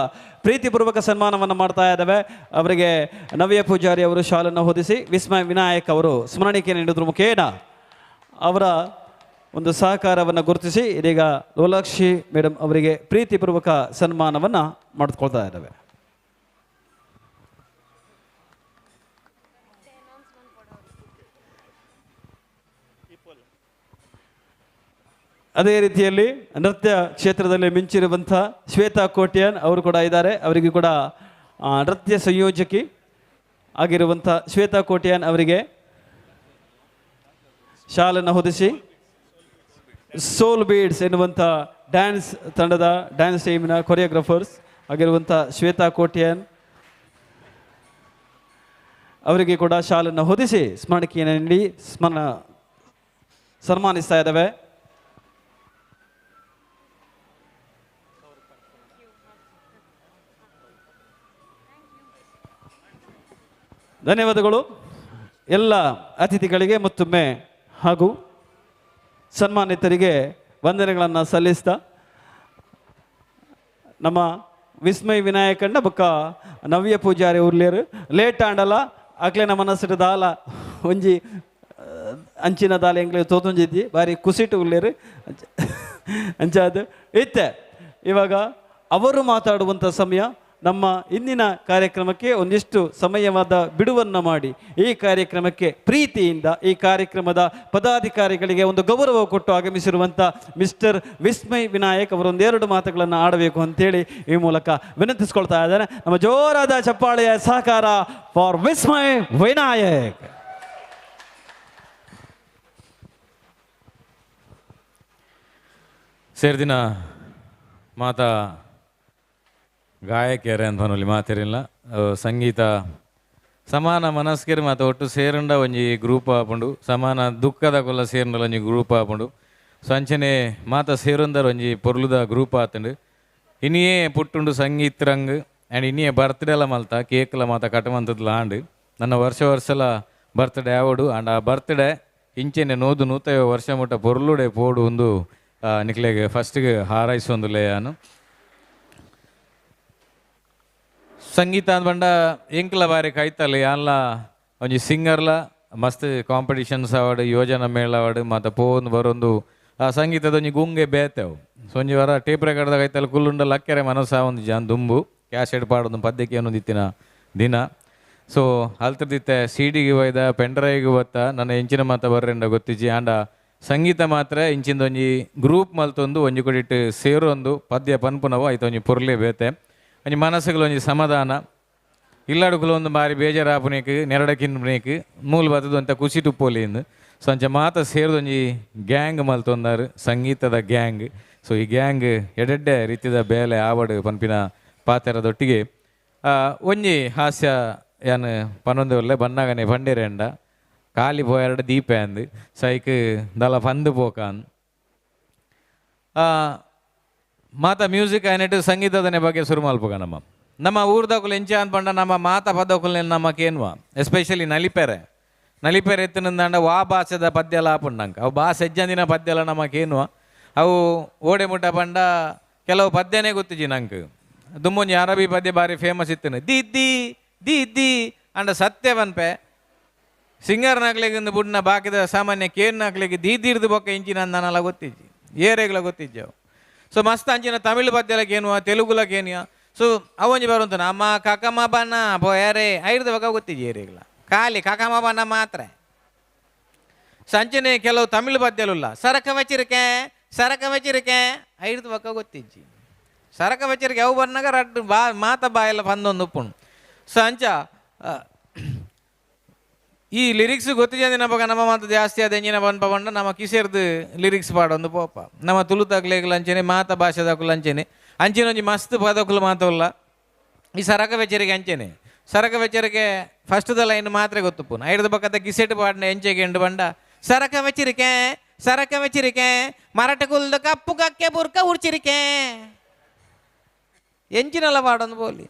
ಪ್ರೀತಿಪೂರ್ವಕ ಸನ್ಮಾನವನ್ನು ಮಾಡ್ತಾ ಇದ್ದಾವೆ. ಅವರಿಗೆ ನವ್ಯ ಪೂಜಾರಿ ಅವರು ಶಾಲನ್ನು ಹೊದಿಸಿ ವಿಸ್ಮಯ ವಿನಾಯಕ್ ಅವರು ಸ್ಮರಣಿಕೆ ನೀಡಿದ್ರ ಮುಖೇನ ಅವರ ಒಂದು ಸಹಕಾರವನ್ನು ಗುರುತಿಸಿ ಇದೀಗ ಲೋಲಾಕ್ಷಿ ಮೇಡಮ್ ಅವರಿಗೆ ಪ್ರೀತಿಪೂರ್ವಕ ಸನ್ಮಾನವನ್ನು ಮಾಡಿಕೊಳ್ತಾ ಇದ್ದಾವೆ. ಅದೇ ರೀತಿಯಲ್ಲಿ ನೃತ್ಯ ಕ್ಷೇತ್ರದಲ್ಲಿ ಮಿಂಚಿರುವಂಥ ಶ್ವೇತಾ ಕೋಟ್ಯಾನ್ ಅವರು ಕೂಡ ಇದ್ದಾರೆ. ಅವರಿಗೂ ಕೂಡ ನೃತ್ಯ ಸಂಯೋಜಕಿ ಆಗಿರುವಂಥ ಶ್ವೇತಾ ಕೋಟ್ಯಾನ್ ಅವರಿಗೆ ಶಾಲನ್ನು ಹೊದಿಸಿ ಸೋಲ್ ಬೀಡ್ಸ್ ಎನ್ನುವಂಥ ಡ್ಯಾನ್ಸ್ ತಂಡದ ಡ್ಯಾನ್ಸ್ ಟೀಮಿನ ಕೊರಿಯೋಗ್ರಾಫರ್ಸ್ ಆಗಿರುವಂಥ ಶ್ವೇತಾ ಕೋಟ್ಯಾನ್ ಅವರಿಗೆ ಕೂಡ ಶಾಲನ್ನು ಹೊದಿಸಿ ಸ್ಮರಣಿಕೆಯನ್ನು ನೀಡಿ ಸನ್ಮಾನಿಸ್ತಾ ಇದ್ದಾವೆ. ಧನ್ಯವಾದಗಳು ಎಲ್ಲ ಅತಿಥಿಗಳಿಗೆ ಮತ್ತೊಮ್ಮೆ ಹಾಗೂ ಸನ್ಮಾನಿತರಿಗೆ ವಂದನೆಗಳನ್ನು ಸಲ್ಲಿಸ್ತಾ ನಮ್ಮ ವಿಸ್ಮಯ ವಿನಾಯಕಣ್ಣ ಬೊಕ್ಕ ನವ್ಯ ಪೂಜಾರಿ ಉರ್ಲೇರು ಲೇಟ್ ಆಂಡಲ ಅಕ್ಲೆ ನಮ್ಮ ಮನಸ್ಸಿಟ್ಟು ದಾಲ ಒಂಜಿ ಅಂಚಿನ ದಾಲ ಎಂಗ್ಲೆ ತೋತೊಂಜಿದ್ದಿ ಬಾರಿ ಕುಸಿಟು ಉರ್ಲೇರು ಅಂಚಾದ ಇತ್ತೆ. ಇವಾಗ ಅವರು ಮಾತಾಡುವಂಥ ಸಮಯ. ನಮ್ಮ ಇಂದಿನ ಕಾರ್ಯಕ್ರಮಕ್ಕೆ ಒಂದಿಷ್ಟು ಸಮಯವಾದ ಬಿಡುವನ್ನು ಮಾಡಿ ಈ ಕಾರ್ಯಕ್ರಮಕ್ಕೆ ಪ್ರೀತಿಯಿಂದ ಈ ಕಾರ್ಯಕ್ರಮದ ಪದಾಧಿಕಾರಿಗಳಿಗೆ ಒಂದು ಗೌರವ ಕೊಟ್ಟು ಆಗಮಿಸಿರುವಂಥ ಮಿಸ್ಟರ್ ವಿಸ್ಮಯ್ ವಿನಾಯಕ್ ಅವರೊಂದೆರಡು ಮಾತುಗಳನ್ನು ಆಡಬೇಕು ಅಂತೇಳಿ ಈ ಮೂಲಕ ವಿನಂತಿಸ್ಕೊಳ್ತಾ ಇದ್ದಾರೆ. ನಮ್ಮ ಜೋರಾದ ಚಪ್ಪಾಳೆಯ ಸಹಕಾರ ಫಾರ್ ವಿಸ್ಮಯ್ ವಿನಾಯಕ್. ಸೇರ್ದಿನ ಮಾತಾ ಗಾಯಕಿಯರೇ ಅಂತ ಪನೊಲಿ ಮಾತಿರಿಲ್ಲ. ಸಂಗೀತ ಸಮಾನ ಮನಸ್ಕಿರ್ ಮಾತ ಒಟ್ಟು ಸೇರುಂಡ ಒಂಜಿ ಗ್ರೂಪ್ ಆಪುಂಡು, ಸಮಾನ ದುಃಖದ ಕೊಲ್ಲ ಸೇರುಂಡಲ ಒಂಜಿ ಗ್ರೂಪ್ ಆಪುಂಡು. ಸೊ ಅಂಚನೆ ಮಾತ ಸೇರುಂದರ್ ಒಂಜಿ ಪೊರ್ಲುದ ಗ್ರೂಪ್ ಆತುಂಡು. ಇನಿಯೇ ಪುಟ್ಟುಂಡು ಸಂಗೀತ ರಂಗ್ ಆ್ಯಂಡ್ ಇನಿಯೇ ಬರ್ತ್ಡೇಲ ಮಲ್ತ ಕೇಕ್ಲ ಮಾತ ಕಟಮಂತದ್ಲ ಆಂಡ್ ನನ್ನ ವರ್ಷ ವರ್ಷಲ ಬರ್ತ್ಡೇ ಆವಡು ಆ್ಯಂಡ್ ಆ ಬರ್ತ್ಡೇ ಇಂಚೆನೆ 150 ವರ್ಷ ಮುಟ್ಟ ಪೊರ್ಲುಡೆ ಪೋಡು ಒಂದು ನಿಕ್ಲೆಗ್ ಫಸ್ಟ್ಗೆ ಹಾರೈಸೊಂದು ಲೇಯಾನು. ಸಂಗೀತ ಅಂದ್ ಎಂಕ್ಲ ಬಾರಿ ಕೈತಲ್ಲ ಯಾನ್ಲ ಒಂಜಿ ಸಿಂಗರ್ಲ ಮಸ್ತ್ ಕಾಂಪಿಟಿಷನ್ಸ್ ಅವಾರ್ಡ್ ಯೋಜನಾ ಮೇಳ ಅವಾರ್ಡ್ ಮತ್ತು ಪೋಂದು ಬರೊಂದು ಆ ಸಂಗೀತದ ಒಂಜಿ ಗುಂಗೆ ಬೇತೆವು. ಸೊ ಒಂಜಿ ವಾರ ಟೇಪ್ ರೆಕಾರ್ಡ್ದ ಕೈತಲ್ಲ ಕುಲ್ಲುಂಡ ಲಕ್ಕೆರೆ ಮನಸ್ಸ ಒಂದು ಜಾನ್ ದುಂಬು ಕ್ಯಾಸೆಟ್ ಪಾಡೊಂದು ಪದ್ಯಕ್ಕೆ ಏನೊಂದು ಇತ್ತಿನ ದಿನ. ಸೊ ಅಲ್ತದಿತ್ತೆ ಸಿಡಿಗೆ ಒಯ್ದ ಪೆನ್ ಡ್ರೈವ್ಗೆ ಬತ್ತ ನನ್ನ ಎಂಚಿನ ಮಾತ ಬರ್ರೆಂಡ ಗೊತ್ತಿಜ್ಜಿ. ಆಂಡ ಸಂಗೀತ ಮಾತ್ರ ಇಂಚಿಂದ ಒಂಜಿ ಗ್ರೂಪ್ ಮಲ್ತೊಂದು ಒಂಜಿ ಕೊಡಿಟ್ಟು ಸೇರೊಂದು ಪದ್ಯ ಪನ್ಪುನವು ಐತ ಒಂಜಿ ಪೊರ್ಲೆ ಬೇತೆ ಒಂಜಿ ಮನಸ್ಸುಗಳು ಒಂಜಿ ಸಮಾಧಾನ ಇಲ್ಲಾಡುಕುಲು ಒಂದು ಬಾರಿ ಬೇಜಾರಾಪುನೇಕ್ ನೆರಡಕಿನ್ಪುನೇಕ್ ಮೂಲ ಬತ್ತದ ಒಂತ ಖುಷಿ ಟುಪ್ಪೋಲಿಂದು. ಸೊ ಅಂಚ ಮಾತ ಸೇರ್ದು ಒಂಜಿ ಗ್ಯಾಂಗ್ ಮಲ್ತೊಂದಾರು ಸಂಗೀತದ ಗ್ಯಾಂಗ್. ಸೊ ಈ ಗ್ಯಾಂಗ್ ಎಡೆಡ್ಡೆ ರೀತಿದ ಬೇಲೆ ಆವಡು ಪನ್ಪಿನ ಪಾತೆರದೊಟ್ಟಿಗೆ ಒಂಜಿ ಹಾಸ್ಯ ಯಾನ್ ಪನ್ನೊಂದು ಒಲ್ಲೆ ಬನ್ನಾಗನೆ ಪಂಡೇರೆಂಡ ಖಾಲಿ ಪೋಯರಡು ದೀಪ ಅಂದು ಸೈಕ್ ದಲ ಪಂದು ಪೋಕಾನ್ ಮಾತ ಮ್ಯೂಸಿಕ್ ಆಯ್ನೆಟ್ ಸಂಗೀತದನೆ ಬಗ್ಗೆ ಶುರು ಮಲ್ಪುಗ. ನಮ್ಮ ನಮ್ಮ ಊರ್ದಕುಲು ಎಂಚ ಅಂದ್ಪಂಡ ನಮ್ಮ ಮಾತ ಪದಕುಲು ನಮ್ಮ ಕೇನ್ವ ಎಸ್ಪೆಷಲಿ ನಲಿಪೆರೆ ನಲಿಪೆರೆ ಎತ್ತಿನಂದಾಂಡ ವಾ ಭಾಷೆದ ಪದ್ಯಲ ಆಪುಂಡಂಕ ಅವು ಭಾಷೆ ಎಜ್ಜಂದಿನ ಪದ್ಯಲ ನಮ್ಮ ಕೇನ್ವ ಅವು ಓಡೆ ಮುಟ್ಟ ಪಂಡ ಕೆಲವು ಪದ್ಯನೇ ಗೊತ್ತಿಜಿ ನಂಗೆ. ದುಮ್ಮೊಂಜಿ ಅರಬಿ ಪದ್ಯ ಬಾರಿ ಫೇಮಸ್ ಇತ್ತನು the the the ಅಂಡ ಸತ್ಯ ಪನ್ಪೆ ಸಿಂಗರ್ ನಾಕ್ಲೆಗ್ ಇಂದು ಬುಡ್ನ ಬಾಕಿದ ಸಾಮಾನ್ಯ ಕೇನ್ ನಾಕ್ಲೆಗ್ ದೀದಿರ್ದು ಬೊಕ್ಕ ಇಂಚಿನ ಅಂದನಲ ಗೊತ್ತಿಜ್ಜಿ ಏರೆಗ್ಲ ಗೊತ್ತಿಜ್ಜಿ ಅವು. ಸೊ ಮಸ್ತ್ ಅಂಚಿನ ತಮಿಳು ಪದ್ಯಲಕ್ಕೇನುವ ತೆಲುಗುಲಕ್ಕೇನಿಯ. So ಅವೊಂಜಿ ಬರುವಂತ ಅಮ್ಮ ಕಾಕಮ್ಮ ಬನ್ನ ಪೋಯರೆ ಐರ್ದ ಬಕ ಗೊತ್ತಿದ್ದೀರಿಲ್ಲ ಖಾಲಿ ಕಾಕಮ್ಮ ಬನ್ನ ಮಾತ್ರ. ಸಂಚನೆ ಕೆಲವು ತಮಿಳು ಪದ್ಯಲುಲ್ಲ ಸರಕ ವಚಿರಿಕೆ ಸರಕ ವಚಿರಿಕೆ ಐರ್ದ ಬಕ ಗೊತ್ತಿಜ್ಜಿ ಸರಕ ವಚಿರಿಕೆ ಅವು ಬನ್ನಾಗ ರಡ್ಡು ಬಾ ಮಾತ ಬಾಯೆಲ್ಲ ಬಂದೊಂದು ಉಪ್ಪುಂಡು. ಸೊ ಅಂಚ ಈ ಲಿರಿಕ್ಸ್ ಗೊತ್ತಿದ್ದೆ ನಮಗ ನಮ್ಮ ಮಾತು ಜಾಸ್ತಿ ಆದ ಎಂಜಿನ ಬನ್ಪ ಬಂಡ ನಮ್ಮ ಕಿಸೇರ್ದು ಲಿರಿಕ್ಸ್ ಪಾಡೊಂದು ಪೋಪ ನಮ್ಮ ತುಳುತಾಕ್ಲೇಗ್ಲ ಅಂಚನೆ ಮಾತ ಭಾಷೆದಾಕುಲ ಅಂಚನೆ ಅಂಚಿನ ಒಂಜಿ ಮಸ್ತ್ ಪದಕುಲು ಮಾತವಲ್ಲ. ಈ ಸರಕ ವೆಚರಿಗೆ ಅಂಚನೆ ಸರಕ ವೆಚರಿಗೆ ಫಸ್ಟ್ದ ಲೈನ್ ಮಾತ್ರ ಗೊತ್ತುಪ್ಪು ಐರ್ದ ಪಕ್ಕದ ಕಿಸೆಟ್ ಪಾಡಿನ ಎಂಚೆಗೆ ಎಂಡು ಬಂಡ ಸರಕ ವೆಚಿರಿಕೆ ಸರಕ ವೆಚಿರಿಕೆ ಮರಟ ಕುಲ್ದ ಕಪ್ಪು ಕಕ್ಕೆ ಬುರ್ಕ ಉರ್ಚಿರಿಕೆ ಎಂಚಿನಲ್ಲ ಪಾಡೊಂದು ಬೋಲಿ.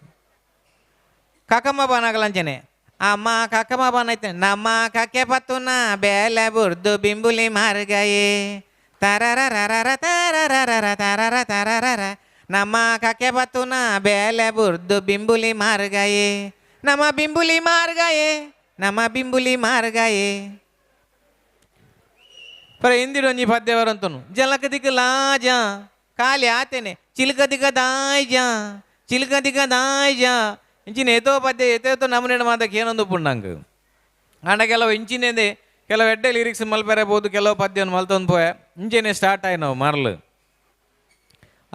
ಕಾಕಮ್ಮ ಬಾನಾಗಲ ಅಂಚನೆ ಅಮ್ಮ ಕಾಕಮ್ಮ ಬಾನೈತೆ ನಮ್ಮ ಕಾಕೆ ಪತ್ತುನ ಬೇಲೆ ಬುರ್ದು ಬಿಂಬುಲಿ ಮಾರ್ಗಯೇ ತರರ ರರ ತರರ ತರರ ತರರ ನಮ್ಮ ಕಾಕೆ ಪತ್ತುನ ಬೇಲೆ ಬುರ್ದು ಬಿಂಬುಲಿ ಮಾರ್ಗಯೇ ನಮ್ಮ ಬಿಂಬುಲಿ ಮಾರ್ಗಯೇ ನಮ್ಮ ಬಿಂಬುಲಿ ಮಾರ್ಗಯೇ. ಪರ ಹಿಂದಿಡು ಒಂಜಿ ಪದ್ಯ ಬರಂತನು ಜಲಕ ದಿಕ್ಕ ಲಾಜ ಖಾಲಿ ಆತೇನೆ ಚಿಲ್ಕ ದಿಕ್ಕ ದಾಯ್ ಜಾ ಚಿಲ್ಕ ದಿಕ್ಕ ದಾಯ್ ಜಾ ಇಂಚಿನ ಏತೋ ಪದ್ಯ ಏತೋ ನಮೂನೆ ಮಾತಕ್ಕೆ ಏನೊಂದು ಪುಣ್ಣಂಗೆ ಆಂಡ ಕೆಲವು ಇಂಚಿನೇದೆ ಕೆಲವು ಎಡ್ಡೆ ಲಿರಿಕ್ಸ್ ಮಲ್ಪೆರಬಹುದು ಕೆಲವು ಪದ್ಯವನ್ನು ಮಲ್ತೊಂದು ಪೋಯ ಇಂಚೆನೆ ಸ್ಟಾರ್ಟ್ ಆಯ್ ನಾವು ಮರಲು.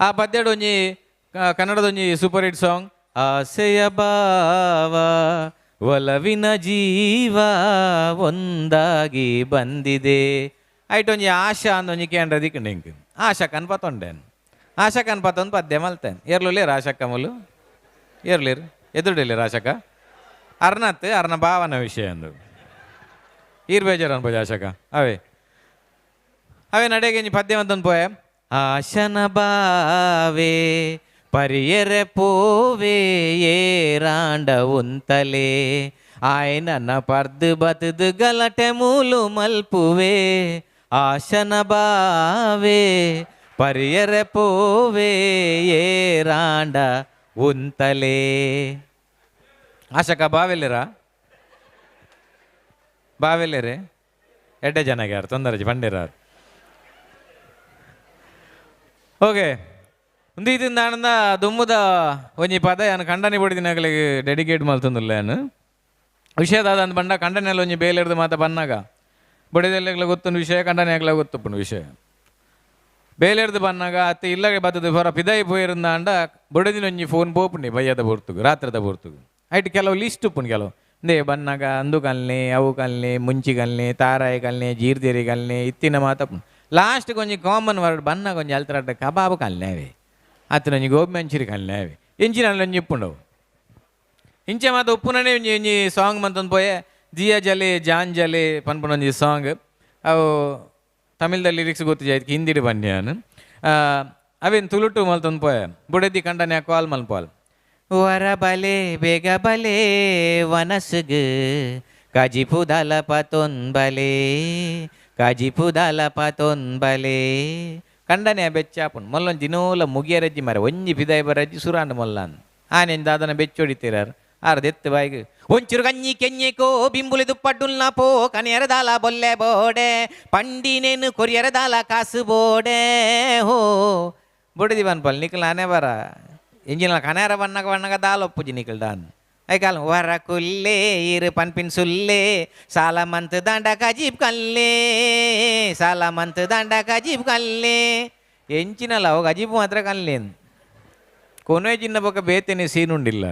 ಆ ಪದ್ಯಡು ಒಂಜಿ ಕನ್ನಡದೊಂಜಿ super hit song ಆಸೆಯ ಭಾವ ಒಲವಿನ ಜೀವ ಒಂದಾಗಿ ಬಂದಿದೆ ಐಟೊಂಜಿ ಆಶಾ ಅಂದೊಂಜಿ ಕೇಂದ್ರ ದಿಕ್ಕಂಡು ಇಂಕ್ ಆಶಾ ಕನ್ಪತ್ತೊಂಡೇನು ಆಶಾ ಕನ್ಪತ್ತೊಂದು ಪದ್ಯ ಮಲ್ತೇನೆ ಏರ್ಲುಲೇರು ಆಶಾ ಕಮಲು ಏರ್ಲೇರು ಎದುರುಡಿಲ್ಲ ಆಶಕ ಅರ್ನತ್ ಅರ್ನ ಭಾವನ ವಿಷಯ ಅಂದು ಈರ್ ಬೇಜಾರು ಅನ್ಬೋದು ಆಶಕ ಅವೇ ಅವೇ ನಡೆಗೆ ಇಂಜಿ ಪದ್ಯ ಅಂತಂದು ಪೋಯ ಆಶನ ಬಾವೆ ಪರಿಯರೆ ಪೋವೆ ಏರಾಂಡ ಉಂತಲೆ ಆಯನ ಪರ್ದು ಬತದು ಗಲಟೆ ಮೂಲು ಮಲ್ಪುವೆ ಆಶನ ಬಾವೆ ಪರಿಯರೆ ಪೋವೆ ಏರಾಂಡ ಉಂತಲೆ. ಆಶಕ ಬಾವೆಲ್ಲಿರಾ ಬಾವೆಲ್ಲೇರೆ ಎಡ್ಡೆ ಜನಗೆ ಯಾರು ತೊಂದರೆ ಬಂಡಿರಾರು. ಓಕೆ ಉಂದು ಆನಂದ ದುಮ್ಮುದ ಒಂಜಿ ಪದ ಯಾನು ಕಂಡನಿ ಬಡಿದಿನಗಳಿಗೆ ಡೆಡಿಕೇಟ್ ಮಲ್ತೊಂದುಲ್ಲ ಯಾನು ವಿಷಯದಾದ ಅಂದ್ ಬಂಡ ಕಂಡನೆಲ್ಲ ಒಂಜಿ ಬೇಲೆರ್ದು ಮಾತ ಬನ್ನಾಗ ಬಡಿದೆಲ್ಲ ಗೊತ್ತೊಂದು ವಿಷಯ ಕಂಡನೆ ಆಗಲ ಗೊತ್ತುಪ್ಪುಂಡು ವಿಷಯ ಬೇಲೆರ್ದು ಬನ್ನಾಗ ಅತ್ತ ಇಲ್ಲಗೆ ಬತ್ತದ ಹೊರ ಪಿದಾಯಿ ಪೋಯಿರಂದ ಅಂಡ ಬಡದಿನ ಒಂಜಿ ಫೋನ್ ಪೋಪುಂಡಿ ಬಯ್ಯದ ಬೋರ್ತುಗು ರಾತ್ರಿದ ಬೋರ್ತುಗು ಐಟ್ ಕೆಲವು ಲಿಸ್ಟ್ ಉಪ್ಪುಂಡು ಕೆಲವು ಇಂದೇ ಬನ್ನಾಗ ಅಂದು ಕಲ್ನೆ ಅವು ಕಲ್ನೆ ಮುಂಚಿ ಕಲ್ನೆ ತಾರಾಯಿ ಕಲ್ನೆ ಜೀರ್ದೇರಿ ಕಲ್ನೆ ಇತ್ತಿನ ಮಾತ ಲಾಸ್ಟ್ ಕೊಂಚ ಕಾಮನ್ ವರ್ಡ್ ಬನ್ನಾಗ ಒಂಜಿ ಅಲ್ತರಾಟ ಕಬಾಬು ಕಲ್ನೆ ಅವೇ ಅತ್ತಿನ ಒಂಜಿ ಗೋಬಿ ಮಂಚೂರಿ ಕಲ್ನೆ ಅವೇ ಇಂಚಿನ ಒಂಜಿ ಉಪ್ಪುಂಡವು ಇಂಚೆ ಮಾತ ಉಪ್ಪುನನೇ ಒಂಜಿ ಒಂಜಿ ಸಾಂಗ್ ಮಂತೊಂದು ಪೋಯೆ ಜಿಯ ಜಲೆ ಜಾನ್ ಜಲೆ ಪನ್ಪುನ ಒಂಜಿ ಸಾಂಗ್ ಅವು ತಮಿಳ್ದ ಲಿರಿಕ್ಸ್ ಗೊತ್ತಿಜಾಯ್ತು ಹಿಂದಿಡು ಬನ್ಯಾನು ಅವೇನು ತುಳುಟು ಮಲ್ತೊಂದು ಪೋಯ ಬುಡದಿ ಕಂಡನೆ ಕಾಲ್ ಮಲ್ಪಾಲ್ ವರ ಬಲೆ ಬೇಗ ಬಲೆ ವನಸುಗು ಕಾಜಿಪುದಲ ಪತೊಂಬಲೆ ಕಾಜಿಪುದಲ ಪತೊಂಬಲೆ ಕಂಡನೆ ಬೆಚ್ಚಾಪುನ್ ಮೊಲ್ಲೊಂದು ದಿನೋಲ ಮುಗಿಯರಜ್ಜಿ ಮರೆ ಒಂಜಿ ಪಿದಾಯಿ ಬರಜ್ಜಿ ಸುರಾಂಡ್ ಮೊಲ್ಲಾನ್ ಆನೆಂದ ಅದನ್ನು ಬೆಚ್ಚೊಡಿತೀರಾರು ಆರ್ದೆತ್ತು ಬಾಯಿಗೆ ಒಂಚೂರು ಕഞ്ഞಿ ಕೆഞ്ഞിಕೋ ಬಿಂಬುಲಿ ದುಪ್ಪಡ್ಡುಲ್ನ ಪೋ ಕನಿಯರದಾಲ ಬೊಲ್ಲೆ ಬೋಡೆ ಪಂಡಿನೇನು ಕೊರಿಯರದಾಲ ಕಾಸು ಬೋಡೆ ಹೋ ಬೊಡದಿ ಬನ್ಪಲ್ ನಿಖಲ್ ಆನೆ ಬರ ಇಂಜಿನ ಕನೇರ ಬಣ್ಣಗ ಬಣ್ಣಗ ದಾಲ ಒಪ್ಪುಜಿ ನಿಖಲ್ ಡಾನ್ ಐಕಾಲ ವರ ಕುಲ್ಲೆ ಇರು ಪನ್ಪಿನ್ ಸುಲ್ಲೆ ಸಾಲ ಮಂತ್ ದಾಂಡ ಕಜೀಬ್ ಕಲ್ಲೆ ಸಾಲ ಮಂತ್ ದಾಂಡ ಕಜೀಬ್ ಕಲ್ಲೆ ಎಂಚಿನಲ್ಲ ಅವಾಗ ಅಜೀಬ್ ಮಾತ್ರ ಕಲ್ಲೇನು ಕೊನೆ ಚಿನ್ನ ಬೊಕ್ಕ ಬೇತೇನೆ ಸೀನ್ ಉಂಡಿಲ್ಲ.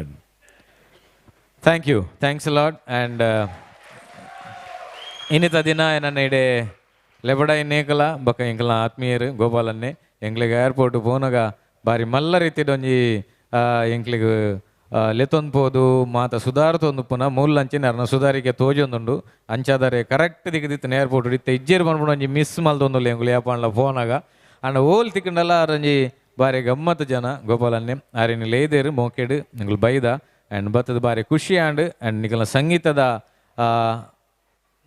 Thank you, thanks lot. And ಇನ್ನಿತ ದಿನ ನನ್ನ ಇಡೆ ಲೆಬಡ ಇನ್ನೇಕಲ ಬೊಕ್ಕ ಎಂಕಲ ಆತ್ಮೀಯರು ಗೋಪಾಲನ್ನೇ ಎಂಕ್ಲಿಗೆ ಏರ್ಪೋರ್ಟ್ ಪೋನಗ ಬಾರಿ ಮಲ್ಲ ರೀತಿಡ್ ಒಂಜಿ ಎಂಕ್ಲಿಗ್ ಲೆತ್ತೊಂದು ಪೋದು ಮಾತ ಸುಧಾರತೊಂದು ಪುನ ಮೂಲ ಅಂಚಿನ ಅರ್ನ ಸುಧಾರಿಕೆ ತೋಜೊಂದುಂಡು ಅಂಚಾದರೆ ಕರೆಕ್ಟ್ ದಿಕ್ಕದಿತ್ತು ಏರ್ಪೋರ್ಟ್ ಇತ್ತೆ ಇಜ್ಜೇರು ಪನ್ಪುನ ಒಂಜಿ ಮಿಸ್ ಮಲ್ತೊಂದುಲ್ಲ ಎಂಕುಲು ಯಾಪಂಡ್ಲ ಫೋನಾಗ ಅಂಡ ಓಲ್ ತಿಕ್ಕಂಡಲ ಅರಂಜಿ ಬಾರಿ ಗಮ್ಮತ್ತು ಜನ ಗೋಪಾಲನ್ನೇ ಆರಿನ ಲೇದೇರು ಮೋಕೆಡು ಎಂಕುಲು ಬೈದ ಆ್ಯಂಡ್ ಬತ್ತದ ಬಾರಿ ಖುಷಿ ಆಂಡ್ ಆ್ಯಂಡ್ ನಿಕಲ್ನ ಸಂಗೀತದ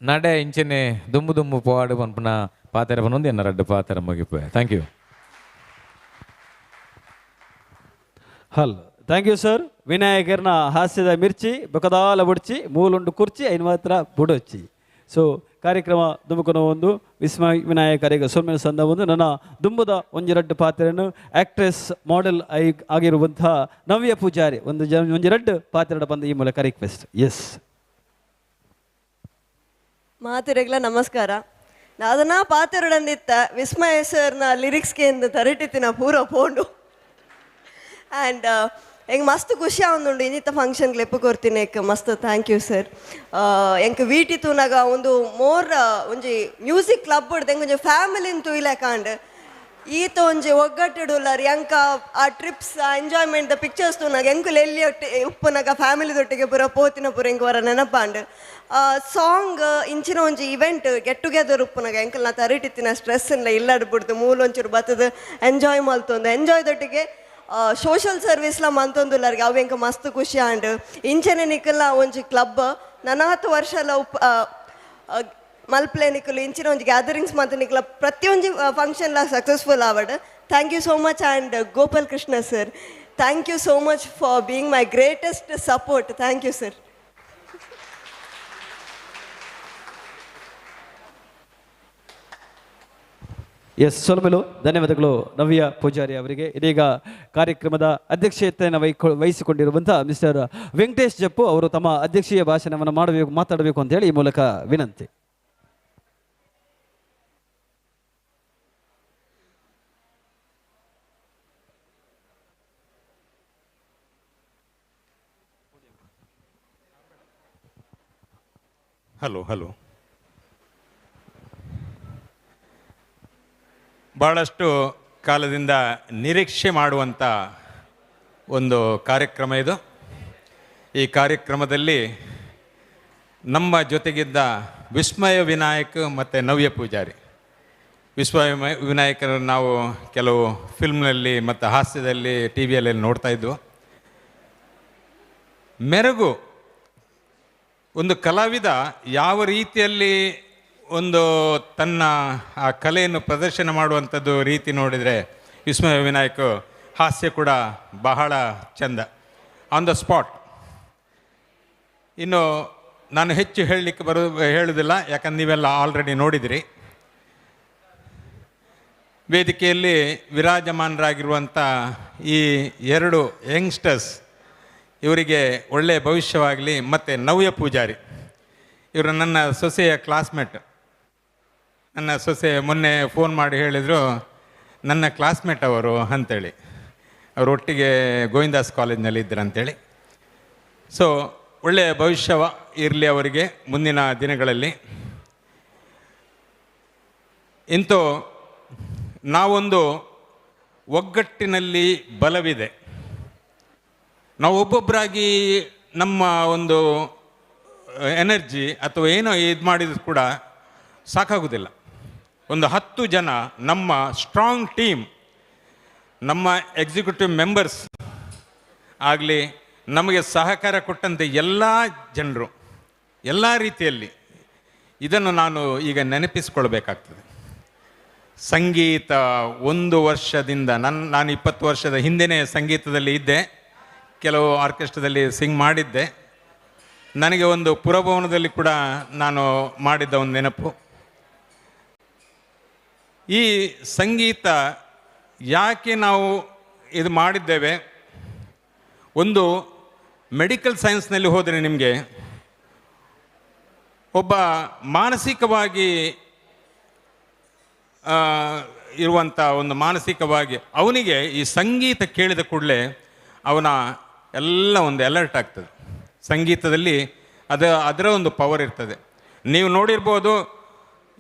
ನಡೆ ಇಂಚನೆ ದುಂಬು ದುಂಬು ಪೋವಾಡು ಪನ್ಪುನ ಪಾತೆರ ಪನೊಂದು ಎನ್ನ ರಡ್ಡು ಪಾತೆರ ಮುಗಿಪುವೆ. Thank you. Hello, thank you sir. ವಿನಾಯಕರ್ನ ಹಾಸ್ಯದ ಮಿರ್ಚಿ ಬೊಕದಾಲ ಬುಡ್ಚಿ ಮೂಲುಂಡು ಕುರ್ಚಿ ಐನ್ ಮಾತ್ರ ಬುಡೊಚ್ಚಿ. ಸೊ ಕಾರ್ಯಕ್ರಮ ದುಮುಕನ ಒಂದು ವಿಸ್ಮಯ ವಿನಾಯಕರಿಗೆ ಸೊಲ್ಮೆನ ಸಂದ ಒಂದು ನನ್ನ ದುಂಬುದ ಒಂಜೆರಡ್ಡು ಪಾತ್ರೆಯನ್ನು ಆಕ್ಟ್ರೆಸ್ ಮಾಡೆಲ್ ಆಗಿರುವಂತಹ ನವ್ಯ ಪೂಜಾರಿ ಒಂದು ಒಂಜೆರಡ್ಡು ಪಾತ್ರೆಡ ಬಂದ ಈ ಮೂಲಕ ರಿಕ್ವೆಸ್ಟ್. ಎಸ್ ಮಾತುರೆಗ್ಲ ನಮಸ್ಕಾರ. ನಾದನಾ ಪಾತ್ರಡಂದಿತ್ತ ವಿಸ್ಮಯ ಸರ್ನ ಲಿರಿಕ್ಸ್ಗೆ ಎಂದು ತರಟಿತ್ತಿನ ಪೂರ ಪೋಂಡು ಆ್ಯಂಡ್ ಎಂಗೆ ಮಸ್ತ್ ಖುಷಿ ಆವೊಂದುಂಡು ಇನ್ನಿತ್ತ ಫಂಕ್ಷನ್ ಲೆಪ್ಪು ಕೊರ್ತೀನಿ ಮಸ್ತ್ thank you sir. ಎಂಕ್ ವೀಟಿ ತೂನಾಗ ಒಂದು ಮೋರ್ ಒಂಜಿ ಮ್ಯೂಸಿಕ್ ಕ್ಲಬ್ ಹಿಡ್ದು ಎಂಕ್ ಒಂಜಿ ಫ್ಯಾಮಿಲಿನ ತೂಯ್ಲೆ ಕಾಂಡ್ ಈತ ಒಂಜಿ ಒಗ್ಗಟ್ಟಿಡುಲ್ಲಾರ್ ಎಂಕ ಆ ಟ್ರಿಪ್ಸ್ ಆ enjoyment the pictures ತೂನಾಗ ಎಂಕುಲು ಎಲ್ಲಿ ಉಪ್ಪುನಾಗ ಫ್ಯಾಮಿಲಿ ದೊಟ್ಟಿಗೆ ಪೂರ ಪೋತಿನ ಪೂರ ಎಂಕ್ ವರ ನೆನಪಾಂಡ್ ಸಾಂಗ್ ಇಂಚಿನ ಒಂಜಿ event get together ಉಪ್ಪುನಾಗ ಎಂಕಲ್ನ ತರಿಟಿತ್ತಿನ ಸ್ಟ್ರೆಸ್ ಇಲ್ಲ ಇಲ್ಲಾಡ್ಬಿಡ್ದು ಮೂಲೊಂಚೂರು ಬತ್ತದ ಎಂಜಾಯ್ ಮಲ್ತೊಂದು ಎಂಜಾಯ್ ದೊಟ್ಟಿಗೆ ಸೋಷಲ್ ಸರ್ವಿಸ್ಲ ಮಂತೊಂದುಲ್ಲಾರ್ಗೆ ಅವು ಎಂಕ ಮಸ್ತ್ ಖುಷಿ ಆಂಡ್ ಇಂಚನೆ ನಿಕ್ಕಲ್ಲ ಒಂಜಿ ಕ್ಲಬ್ ನನಾತ್ ವರ್ಷ ಎಲ್ಲ ಉಪ್ ಮಲ್ಪ್ಲೆ ನಿಕ್ಕಲು ಇಂಚಿನ ಒಂಜಿ ಗ್ಯಾದರಿಂಗ್ಸ್ ಮಂತ ನಿಕ್ಕಲ ಪ್ರತಿಯೊಂಜಿ ಫಂಕ್ಷನ್ಲ ಸಕ್ಸಸ್ಫುಲ್ ಆವಡ್. Thank you so much and Gopal Krishna sir, thank you so much for being my greatest support. Thank you sir. Yes, ಸೊಲ್ಮೆಲು ಧನ್ಯವಾದಗಳು ನವ್ಯ ಪೂಜಾರಿ ಅವರಿಗೆ. ಇದೀಗ ಕಾರ್ಯಕ್ರಮದ ಅಧ್ಯಕ್ಷತೆಯನ್ನು ವಹಿಸಿಕೊಂಡಿರುವಂಥ ಮಿಸ್ಟರ್ ವೆಂಕಟೇಶ್ ಜಪ್ಪು ಅವರು ತಮ್ಮ ಅಧ್ಯಕ್ಷೀಯ ಭಾಷಣವನ್ನು ಮಾಡಬೇಕು, ಮಾತಾಡಬೇಕು ಅಂತ ಹೇಳಿ ಈ ಮೂಲಕ ವಿನಂತಿ. ಹಲೋ ಹಲೋ, ಭಾಳಷ್ಟು ಕಾಲದಿಂದ ನಿರೀಕ್ಷೆ ಮಾಡುವಂಥ ಒಂದು ಕಾರ್ಯಕ್ರಮ ಇದು. ಈ ಕಾರ್ಯಕ್ರಮದಲ್ಲಿ ನಮ್ಮ ಜೊತೆಗಿದ್ದ ವಿಸ್ಮಯ ವಿನಾಯಕ್ ಮತ್ತು ನವ್ಯ ಪೂಜಾರಿ. ವಿಸ್ಮಯ ವಿನಾಯಕರನ್ನು ನಾವು ಕೆಲವು ಫಿಲ್ಮ್ನಲ್ಲಿ ಮತ್ತು ಹಾಸ್ಯದಲ್ಲಿ ಟಿ ವಿಯಲ್ಲಿ ನೋಡ್ತಾ ಇದ್ವು. ಮೆರುಗು ಒಂದು ಕಲಾವಿದ ಯಾವ ರೀತಿಯಲ್ಲಿ ಒಂದು ತನ್ನ ಆ ಕಲೆಯನ್ನು ಪ್ರದರ್ಶನ ಮಾಡುವಂಥದ್ದು ರೀತಿ ನೋಡಿದರೆ ವಿಸ್ಮಯ ವಿನಾಯಕ್ ಹಾಸ್ಯ ಕೂಡ ಬಹಳ ಚೆಂದ, on the spot. ಇನ್ನು ನಾನು ಹೆಚ್ಚು ಹೇಳಲಿಕ್ಕೆ ಹೇಳುವುದಿಲ್ಲ, ಯಾಕಂದ್ರೆ ನೀವೆಲ್ಲ ಆಲ್ರೆಡಿ ನೋಡಿದಿರಿ. ವೇದಿಕೆಯಲ್ಲಿ ವಿರಾಜಮಾನರಾಗಿರುವಂಥ ಈ ಎರಡು ಯಂಗ್ಸ್ಟರ್ಸ್, ಇವರಿಗೆ ಒಳ್ಳೆಯ ಭವಿಷ್ಯವಾಗಲಿ. ಮತ್ತು ನವ್ಯ ಪೂಜಾರಿ ಇವರು ನನ್ನ ಸೊಸೆಯ ಕ್ಲಾಸ್ಮೇಟ್. ನನ್ನ ಸೊಸೆ ಮೊನ್ನೆ ಫೋನ್ ಮಾಡಿ ಹೇಳಿದರು, ನನ್ನ ಕ್ಲಾಸ್ಮೇಟ್ ಅವರು ಅಂಥೇಳಿ, ಅವರು ಒಟ್ಟಿಗೆ ಗೋವಿಂದಾಸ್ ಕಾಲೇಜ್ನಲ್ಲಿ ಇದ್ದರು ಅಂಥೇಳಿ. ಸೊ ಒಳ್ಳೆಯ ಭವಿಷ್ಯ ಇರಲಿ ಅವರಿಗೆ ಮುಂದಿನ ದಿನಗಳಲ್ಲಿ. ಇಂತೂ ನಾವೊಂದು ಒಗ್ಗಟ್ಟಿನಲ್ಲಿ ಬಲವಿದೆ. ನಾವು ಒಬ್ಬೊಬ್ಬರಾಗಿ ನಮ್ಮ ಒಂದು ಎನರ್ಜಿ ಅಥವಾ ಏನೋ ಇದು ಮಾಡಿದ್ರು ಕೂಡ ಸಾಕಾಗೋದಿಲ್ಲ. ಒಂದು 10 ಜನ ನಮ್ಮ ಸ್ಟ್ರಾಂಗ್ ಟೀಮ್, ನಮ್ಮ ಎಕ್ಸಿಕ್ಯೂಟಿವ್ ಮೆಂಬರ್ಸ್ ಆಗಲಿ, ನಮಗೆ ಸಹಕಾರ ಕೊಟ್ಟಂಥ ಎಲ್ಲ ಜನರು ಎಲ್ಲ ರೀತಿಯಲ್ಲಿ ಇದನ್ನು ನಾನು ಈಗ ನೆನಪಿಸಿಕೊಳ್ಬೇಕಾಗ್ತದೆ. ಸಂಗೀತ ಒಂದು ವರ್ಷದಿಂದ ನಾನು 20 ವರ್ಷದ ಹಿಂದೆಯೇ ಸಂಗೀತದಲ್ಲಿ ಇದ್ದೆ, ಕೆಲವು ಆರ್ಕೆಸ್ಟ್ರಾದಲ್ಲಿ ಸಿಂಗ್ ಮಾಡಿದ್ದೆ. ನನಗೆ ಒಂದು ಪುರಭವನದಲ್ಲಿ ಕೂಡ ನಾನು ಮಾಡಿದ್ದ ಒಂದು ನೆನಪು. ಈ ಸಂಗೀತ ಯಾಕೆ ನಾವು ಇದು ಮಾಡಿದ್ದೇವೆ, ಒಂದು ಮೆಡಿಕಲ್ ಸೈನ್ಸ್ನಲ್ಲಿ ಹೋದರೆ ನಿಮಗೆ ಒಬ್ಬ ಮಾನಸಿಕವಾಗಿ ಇರುವಂಥ ಒಂದು ಮಾನಸಿಕವಾಗಿ ಅವನಿಗೆ ಈ ಸಂಗೀತ ಕೇಳಿದ ಕೂಡಲೇ ಅವನ ಎಲ್ಲ ಒಂದು ಅಲರ್ಟ್ ಆಗ್ತದೆ. ಸಂಗೀತದಲ್ಲಿ ಅದರ ಒಂದು ಪವರ್ ಇರ್ತದೆ. ನೀವು ನೋಡಿರ್ಬೋದು,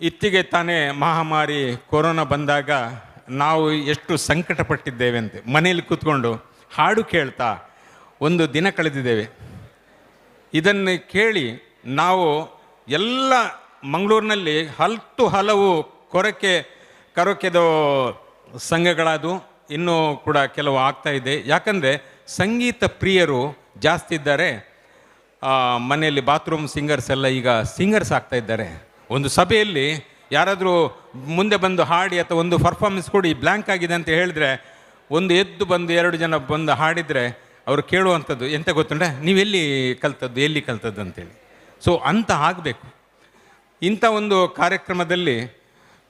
ಇತ್ತಿಗೆ ತಾನೇ ಮಹಾಮಾರಿ ಕೊರೋನಾ ಬಂದಾಗ ನಾವು ಎಷ್ಟು ಸಂಕಟಪಟ್ಟಿದ್ದೇವೆ ಅಂತೆ. ಮನೆಯಲ್ಲಿ ಕೂತ್ಕೊಂಡು ಹಾಡು ಕೇಳ್ತಾ ಒಂದು ದಿನ ಕಳೆದಿದ್ದೇವೆ. ಇದನ್ನು ಕೇಳಿ ನಾವು ಎಲ್ಲ ಮಂಗಳೂರಿನಲ್ಲಿ ಹಲವು ಕೊರಕೆದ ಸಂಘಗಳಾದವು, ಇನ್ನೂ ಕೂಡ ಕೆಲವು ಆಗ್ತಾಯಿದೆ. ಯಾಕಂದರೆ ಸಂಗೀತ ಪ್ರಿಯರು ಜಾಸ್ತಿ ಇದ್ದಾರೆ. ಮನೆಯಲ್ಲಿ ಬಾತ್ರೂಮ್ ಸಿಂಗರ್ಸ್ ಎಲ್ಲ ಈಗ ಸಿಂಗರ್ಸ್ ಆಗ್ತಾಯಿದ್ದಾರೆ. ಒಂದು ಸಭೆಯಲ್ಲಿ ಯಾರಾದರೂ ಮುಂದೆ ಬಂದು ಹಾಡಿ ಅಥವಾ ಒಂದು ಪರ್ಫಾರ್ಮೆನ್ಸ್ ಕೊಡಿ, ಬ್ಲ್ಯಾಂಕ್ ಆಗಿದೆ ಅಂತ ಹೇಳಿದ್ರೆ ಒಂದು ಎದ್ದು ಬಂದು 2 ಜನ ಬಂದು ಹಾಡಿದರೆ ಅವರು ಕೇಳುವಂಥದ್ದು ಎಂತ ಗೊತ್ತುಂಟ, ನೀವೆಲ್ಲಿ ಕಲ್ತದ್ದು ಎಲ್ಲಿ ಕಲ್ತದ್ದು ಅಂತೇಳಿ. ಸೊ ಅಂತ ಆಗಬೇಕು. ಇಂಥ ಒಂದು ಕಾರ್ಯಕ್ರಮದಲ್ಲಿ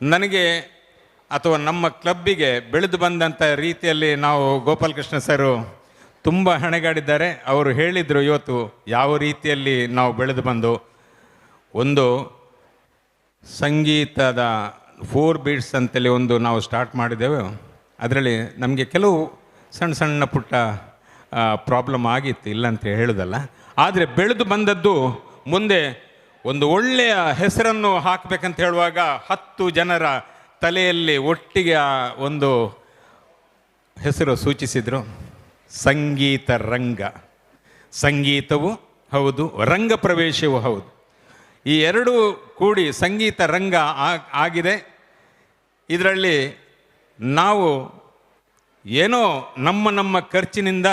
ನನಗೆ ಅಥವಾ ನಮ್ಮ ಕ್ಲಬ್ಬಿಗೆ ಬೆಳೆದು ಬಂದಂಥ ರೀತಿಯಲ್ಲಿ ನಾವು ಗೋಪಾಲಕೃಷ್ಣ ಸರು ತುಂಬ ಹಣೆಗಾಡಿದ್ದಾರೆ. ಅವರು ಹೇಳಿದರು ಇವತ್ತು ಯಾವ ರೀತಿಯಲ್ಲಿ ನಾವು ಬೆಳೆದು ಬಂದು ಒಂದು ಸಂಗೀತದ 4 ಬೀಟ್ಸ್ ಅಂತೇಳಿ ಒಂದು ನಾವು ಸ್ಟಾರ್ಟ್ ಮಾಡಿದೆವು. ಅದರಲ್ಲಿ ನಮಗೆ ಕೆಲವು ಸಣ್ಣ ಸಣ್ಣ ಪುಟ್ಟ ಪ್ರಾಬ್ಲಮ್ ಆಗಿತ್ತು, ಇಲ್ಲ ಅಂತ ಹೇಳೋದಲ್ಲ. ಆದರೆ ಬೆಳೆದು ಬಂದದ್ದು ಮುಂದೆ ಒಂದು ಒಳ್ಳೆಯ ಹೆಸರನ್ನು ಹಾಕಬೇಕಂತ ಹೇಳುವಾಗ 10 ಜನರ ತಲೆಯಲ್ಲಿ ಒಟ್ಟಿಗೆ ಆ ಒಂದು ಹೆಸರು ಸೂಚಿಸಿದರು, ಸಂಗೀತ ರಂಗ. ಸಂಗೀತವೂ ಹೌದು, ರಂಗ ಪ್ರವೇಶವೂ ಹೌದು. ಈ ಎರಡೂ ಕೂಡಿ ಸಂಗೀತ ರಂಗ ಆಗಿದೆ. ಇದರಲ್ಲಿ ನಾವು ಏನೋ ನಮ್ಮ ನಮ್ಮ ಖರ್ಚಿನಿಂದ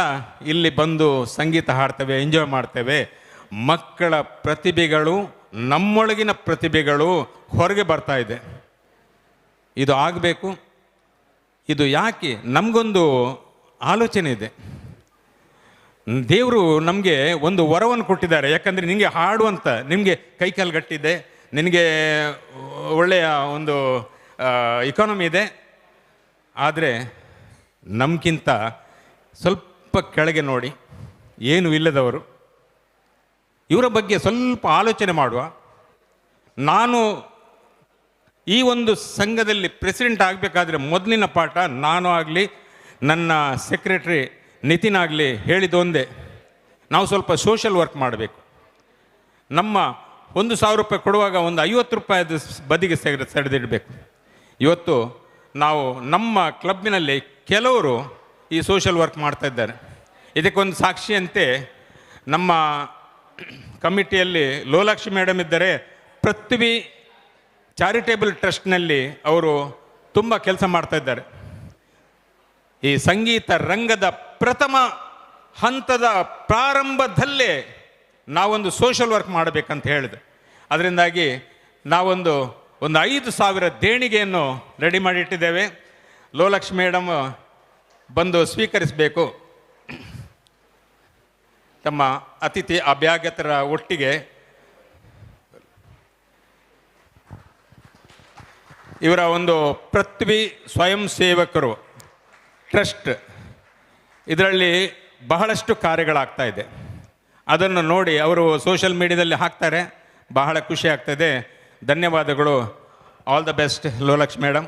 ಇಲ್ಲಿ ಬಂದು ಸಂಗೀತ ಹಾಡ್ತೇವೆ, ಎಂಜಾಯ್ ಮಾಡ್ತೇವೆ. ಮಕ್ಕಳ ಪ್ರತಿಭೆಗಳು, ನಮ್ಮೊಳಗಿನ ಪ್ರತಿಭೆಗಳು ಹೊರಗೆ ಬರ್ತಾ ಇದೆ. ಇದು ಆಗಬೇಕು. ಇದು ಯಾಕೆ ನಮಗೊಂದು ಆಲೋಚನೆ ಇದೆ. ದೇವರು ನಮಗೆ ಒಂದು ವರವನ್ನು ಕೊಟ್ಟಿದ್ದಾರೆ. ಯಾಕಂದರೆ ನಿಮಗೆ ಹಾಡುವಂಥ, ನಿಮಗೆ ಕೈಕಾಲು ಗಟ್ಟಿದೆ, ನಿನಗೆ ಒಳ್ಳೆಯ ಒಂದು ಇಕಾನಮಿ ಇದೆ. ಆದರೆ ನಮಗಿಂತ ಸ್ವಲ್ಪ ಕೆಳಗೆ ನೋಡಿ ಏನೂ ಇಲ್ಲದವರು, ಇವರ ಬಗ್ಗೆ ಸ್ವಲ್ಪ ಆಲೋಚನೆ ಮಾಡುವ. ನಾನು ಈ ಒಂದು ಸಂಘದಲ್ಲಿ ಪ್ರೆಸಿಡೆಂಟ್ ಆಗಬೇಕಾದ್ರೆ ಮೊದಲಿನ ಪಾಠ ನಾನು ಆಗಲಿ ನನ್ನ ಸೆಕ್ರೆಟ್ರಿ ನಿತಿನ್ ಆಗಲಿ ಹೇಳಿದ್ದೊಂದೇ, ನಾವು ಸ್ವಲ್ಪ ಸೋಷಲ್ ವರ್ಕ್ ಮಾಡಬೇಕು. ನಮ್ಮ 1,000 ರೂಪಾಯಿ ಕೊಡುವಾಗ ಒಂದು 50 ರೂಪಾಯಿದು ಬದಿಗೆ ಸೆಳೆದಿಡಬೇಕು. ಇವತ್ತು ನಾವು ನಮ್ಮ ಕ್ಲಬ್ಬಿನಲ್ಲಿ ಕೆಲವರು ಈ ಸೋಷಲ್ ವರ್ಕ್ ಮಾಡ್ತಾಯಿದ್ದಾರೆ. ಇದಕ್ಕೊಂದು ಸಾಕ್ಷಿಯಂತೆ ನಮ್ಮ ಕಮಿಟಿಯಲ್ಲಿ ಲೋಲಾಕ್ಷಿ ಮೇಡಮ್ ಇದ್ದರೆ, ಪೃಥ್ವಿ ಚಾರಿಟೇಬಲ್ ಟ್ರಸ್ಟ್ನಲ್ಲಿ ಅವರು ತುಂಬ ಕೆಲಸ ಮಾಡ್ತಾಯಿದ್ದಾರೆ. ಈ ಸಂಗೀತ ರಂಗದ ಪ್ರಥಮ ಹಂತದ ಪ್ರಾರಂಭದಲ್ಲೇ ನಾವೊಂದು ಸೋಷಲ್ ವರ್ಕ್ ಮಾಡಬೇಕಂತ ಹೇಳಿದೆ. ಅದರಿಂದಾಗಿ ನಾವೊಂದು ಒಂದು 5,000 ದೇಣಿಗೆಯನ್ನು ರೆಡಿ ಮಾಡಿಟ್ಟಿದ್ದೇವೆ. ಲೋಲಕ್ಷ್ಮಿ ಮೇಡಮ್ ಬಂದು ಸ್ವೀಕರಿಸಬೇಕು ತಮ್ಮ ಅತಿಥಿ ಅಭ್ಯಾಗತರ ಒಟ್ಟಿಗೆ. ಇವರ ಒಂದು ಪೃಥ್ವಿ ಸ್ವಯಂ ಸೇವಕರು ಟ್ರಸ್ಟ್, ಇದರಲ್ಲಿ ಬಹಳಷ್ಟು ಕಾರ್ಯಗಳಾಗ್ತಾ ಇದೆ. ಅದನ್ನು ನೋಡಿ ಅವರು ಸೋಷಿಯಲ್ ಮೀಡಿಯಾದಲ್ಲಿ ಹಾಕ್ತಾರೆ, ಬಹಳ ಖುಷಿ ಆಗ್ತಾಯಿದೆ. ಧನ್ಯವಾದಗಳು. All the best Lolakshi madam.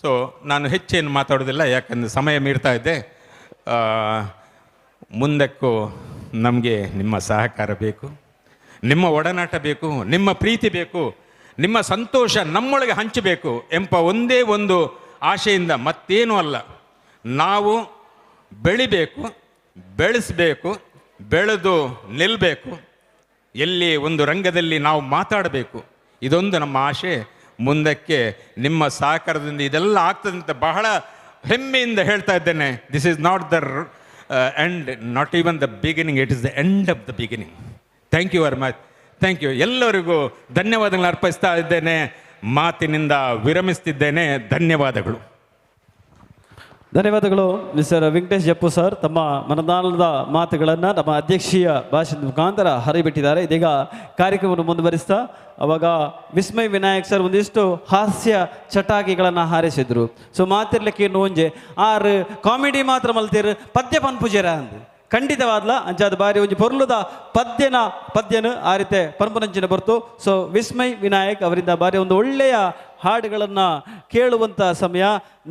So ನಾನು ಹೆಚ್ಚೇನು ಮಾತಾಡೋದಿಲ್ಲ, ಯಾಕಂದರೆ ಸಮಯ ಮೀರ್ತಾ ಇದ್ದೆ. ಮುಂದಕ್ಕೂ ನಮಗೆ ನಿಮ್ಮ ಸಹಕಾರ ಬೇಕು, ನಿಮ್ಮ ಒಡನಾಟ ಬೇಕು, ನಿಮ್ಮ ಪ್ರೀತಿ ಬೇಕು, ನಿಮ್ಮ ಸಂತೋಷ ನಮ್ಮೊಳಗೆ ಹಂಚಬೇಕು ಎಂಬ ಒಂದೇ ಒಂದು ಆಶೆಯಿಂದ, ಮತ್ತೇನೂ ಅಲ್ಲ. ನಾವು ಬೆಳಿಬೇಕು, ಬೆಳೆಸಬೇಕು, ಬೆಳೆದು ನಿಲ್ಲಬೇಕು, ಎಲ್ಲಿ ಒಂದು ರಂಗದಲ್ಲಿ ನಾವು ಮಾತಾಡಬೇಕು, ಇದೊಂದು ನಮ್ಮ ಆಶೆ. ಮುಂದಕ್ಕೆ ನಿಮ್ಮ ಸಹಕಾರದಿಂದ ಇದೆಲ್ಲ ಆಗ್ತದಂತ ಬಹಳ ಹೆಮ್ಮೆಯಿಂದ ಹೇಳ್ತಾ ಇದ್ದೇನೆ. This is not the end, not even the beginning, it is the end of the beginning. Thank you very much. Thank you. ಎಲ್ಲರಿಗೂ ಧನ್ಯವಾದಗಳನ್ನು ಅರ್ಪಿಸ್ತಾ ಇದ್ದೇನೆ. ಮಾತಿನಿಂದ ವಿರಮಿಸ್ತಿದ್ದೇನೆ. ಧನ್ಯವಾದಗಳು. ಧನ್ಯವಾದಗಳು ಮಿಸ್ಟರ್ ವೆಂಕಟೇಶ್ ಜಪ್ಪು ಸರ್. ತಮ್ಮ ಮನದಾನದ ಮಾತುಗಳನ್ನು ನಮ್ಮ ಅಧ್ಯಕ್ಷೀಯ ಭಾಷಣದ ಮುಖಾಂತರ ಹರಿಬಿಟ್ಟಿದ್ದಾರೆ. ಇದೀಗ ಕಾರ್ಯಕ್ರಮವನ್ನು ಮುಂದುವರಿಸ್ತಾ ಅವಾಗ ವಿಸ್ಮಯ್ ವಿನಾಯಕ್ ಸರ್ ಒಂದಿಷ್ಟು ಹಾಸ್ಯ ಚಟಾಕಿಗಳನ್ನು ಹಾರಿಸಿದ್ರು. ಸೊ ಮಾತಿರ್ಲಿಕ್ಕೆ ಒಂಜೆ ಆರು ಕಾಮಿಡಿ ಮಾತ್ರ ಮಲ್ತೀರು, ಪದ್ಯ ಪನ್ಪುಜರ ಅಂದು ಖಂಡಿತವಾದ್ಲ ಅಂಚಾದ ಬಾರಿ ಒಂಜಿ ಪೊರ್ಲುದ ಪದ್ಯನ ಆ ರೀತಿ ಪನ್ಪುನಂಚಿನ ಬರ್ತು. ಸೊ ವಿಸ್ಮಯ್ ವಿನಾಯಕ್ ಅವರಿಂದ ಬಾರಿ ಒಂದು ಒಳ್ಳೆಯ ಹಾಡುಗಳನ್ನು ಕೇಳುವಂಥ ಸಮಯ.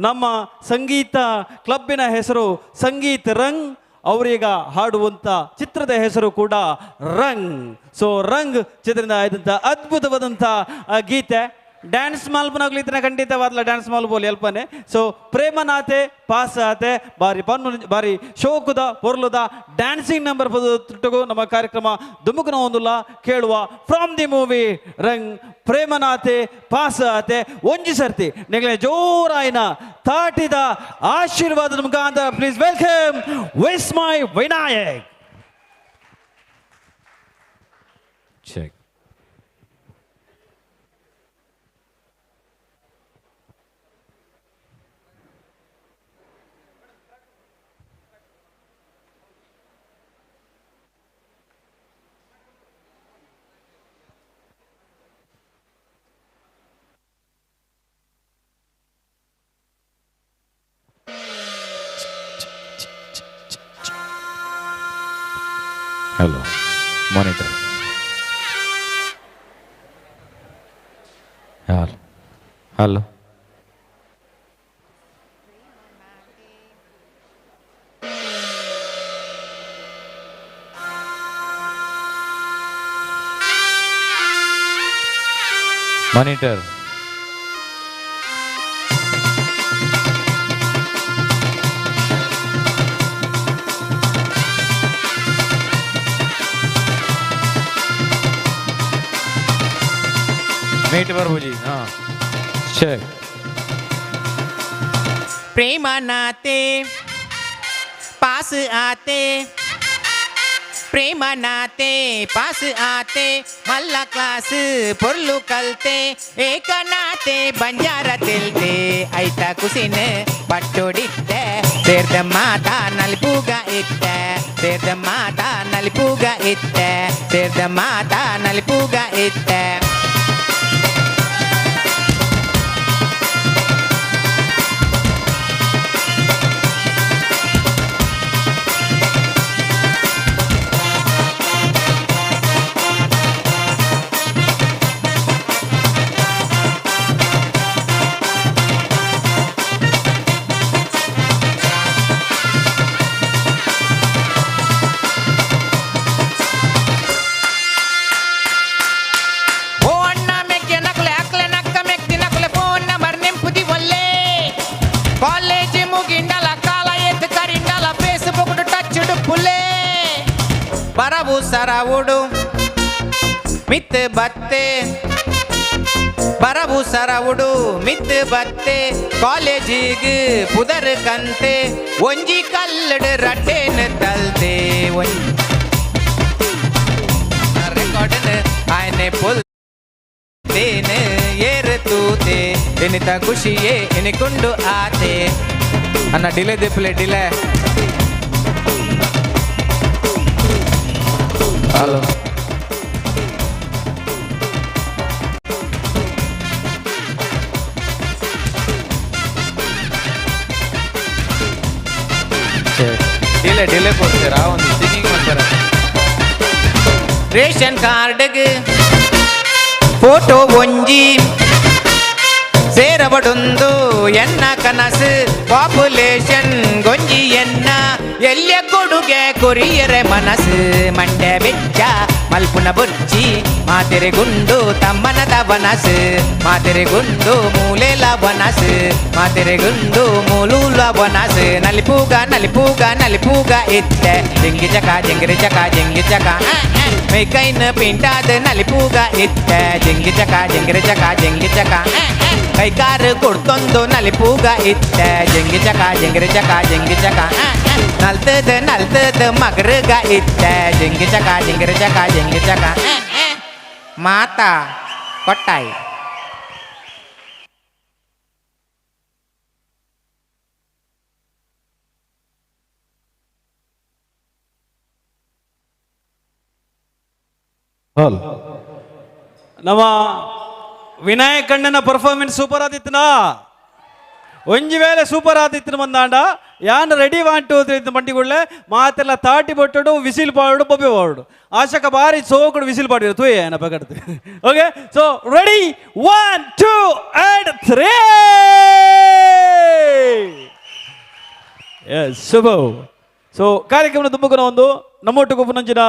ನಮ್ಮ ಸಂಗೀತ ಕ್ಲಬ್ಬಿನ ಹೆಸರು ಸಂಗೀತ ರಂಗ್, ಅವರೀಗ ಹಾಡುವಂಥ ಚಿತ್ರದ ಹೆಸರು ಕೂಡ ರಂಗ್. ಸೊ ರಂಗ್ ಚಿತ್ರದಿಂದ ಆದಂಥ ಅದ್ಭುತವಾದಂಥ ಗೀತೆ. ಡ್ಯಾನ್ಸ್ ಮಾಲ್ಪನಾಗ್ಲಿತ್ತಿನ ಖಂಡಿತವಾದ್ಲ ಡ್ಯಾನ್ಸ್ ಮಾಲ್ಬೋಲಿ ಅಲ್ಪನೆ. ಸೊ ಪ್ರೇಮನಾಥೆ ಪಾಸ್ ಆತೆ ಬಾರಿ ಪನ್ನು ಬಾರಿ ಶೋಕುದ ಪೊರ್ಲುದ ಡ್ಯಾನ್ಸಿಂಗ್ ನಂಬರ್ ತುಟ್ಟುಗು ನಮ್ಮ ಕಾರ್ಯಕ್ರಮ ದುಮುಕನ ಒಂದುಲ್ಲ ಕೇಳುವ. From the movie Rang ಪ್ರೇಮನಾಥೆ pass ಆತೆ ಒಂಜಿ ಸರ್ತಿ ನೆಗಲೆ ಜೋರಾಯಿನ ತಾಟಿದ ಆಶೀರ್ವಾದದ ಮುಖಾಂತರ please welcome Vismay Vinayak. Check. Hello monitor. Hello hello. Monitor. Meet Prabhu ji. हाँ check. प्रेम नाते पास आते, प्रेम नाते पास आते, मल्ला क्लास పొర్లు కల్తే, ఏకనాతే బంజారా తెల్తే, ఐతా కుసిన్ పట్టోడిత్తే, సేర్ద మాత నలుపుగా ఇత్తే, సేర్ద మాత నలుపుగా ఇత్తే, సేర్ద మాత నలుపుగా ఇత్తే. ಬರವು ಸರವುಡು ಮಿತ್ ಬತ್ತೆ, ಬರವು ಸರವುಡು ಮಿತ್ ಬತ್ತೆ, ಕಾಲೇಜಿಗೆ ಪುದರ್ ಕಂತೆ, ಒಂಜಿ ಕಲ್ಲಡು ರಟ್ಟೇನು ತಲ್ತೆ, ಒಂಜಿ ರೆಕಾರ್ಡನ್ ಆಯ್ನೆ ಪುಲ್ ತೇನು ಏರು ತೂತೆ, ಎನಿತ ಖುಷಿಯೇ ಎನಿಕೊಂಡು ಆತೆ. ಅಣ್ಣ delay ದಿಪ್ಪಲೆ delay. Hello delay delay ಕೊಡ್ತೀರಾ ಒಂದು ಸಿಂಗಿಂಗ್ ಮಾಡ್ತಾರೆ. ರೇಷನ್ ಕಾರ್ಡ್ಗೆ ಫೋಟೋ ಒಂಜಿ ಸೇರಬಡೊಂದು ಎನ್ನ ಕನಸು, ಪಾಪ್ಯುಲೇಷನ್ ಗೊಂಜಿ ಎನ್ನ ಎಲ್ಲಿಯ ಕೊಡುಗೆ ಕೊರಿಯರೆ ಮನಸ್ಸು, ಮಂಡ್ಯ ಬೆಚ್ಚ ಮಲ್ಪುನ ಬುರ್ಚಿ ಮಾತೆರೆ ಗುಂಡು ತಮ್ಮನದ ಬನಸು, ಮಾತೆರೆ ಗುಂಡು ಮೂಲೆಲ ಬನಸು, ಮಾತೆರೆ ಗುಂಡು ಮೂಲೂಲ ಬನಸು, ನಲಿಪೂಗ ನಲಿಪೂಗ ನಲಿಪೂಗ ಇತ್ತೆ, ಜಿಂಗಿ ಚಕ ಜಿಂಗಿರಿ ಚಕ ಜಿಂಗಿ ಚಕ, ಮೈಕೈನ ಪಿಂಟಾದ ನಲಿಪೂಗ ಇತ್ತೆ, ಜಿಂಗಿ ಚಕ ಜಿಂಗಿರಿ ಚಕ ಜಿಂಗಿ ಚಕ, ಕೈಕಾರು ಕೊಡ್ತೊಂದು ನಲಿಪೂಗ ಇತ್ತೆ, ಜಿಂಗಿ ಚಕ ಜಿಂಗಿರಿ ಚಕ ಜಿಂಗಿ ಚಕ, ನಲ್ತದ ನಲ್ತದ ಮಗರುಗ ಇತ್ತೆ, ಜಿಂಗಿ ಚಕ ಜಿಂಗಿರಿ ಚಕ ಜಿಂಗಿ ಚಕ, ಮಾತಾ ಕೊಟ್ಟಾಯಿ. ಹಲೋ ನಮ್ಮ ವಿನಾಯಕಣ್ಣನ ಪರ್ಫಾರ್ಮೆನ್ಸ್ ಸೂಪರ್ ಆದಿತ್ತನಾ? ಒಂಜಿ ವೇಳೆ ಸೂಪರ್ ಆದಿತ್ತಿನ ಬಂದಾಂಡ ಯಾನ್ ರೆಡಿ 1 2 3 ಬಂಡಿಗುಳ್ಳೆ ಮಾತೆಲ್ಲ ತಾಟಿ ಬೊಟ್ಟಡು ವಿಸಿಲ್ ಪಾಡು ಬೊಬ್ಬೆ ಪಾಡು ಆಶಕ ಬಾರಿ ಸೋಕುಡು ವಿಸಿಲ್ ಪಾಡಿರು ತೂಯೆ ಏನ ಪಕಡ್ತು. Okay so ready 1 2 and 3. Yes ಶುಭ. ಸೊ ಕಾರ್ಯಕ್ರಮದ ತುಂಬುಕನ ಒಂದು ನಮ್ಮೊಟ್ಟಿಗೆ ಪುನಂಜಿನ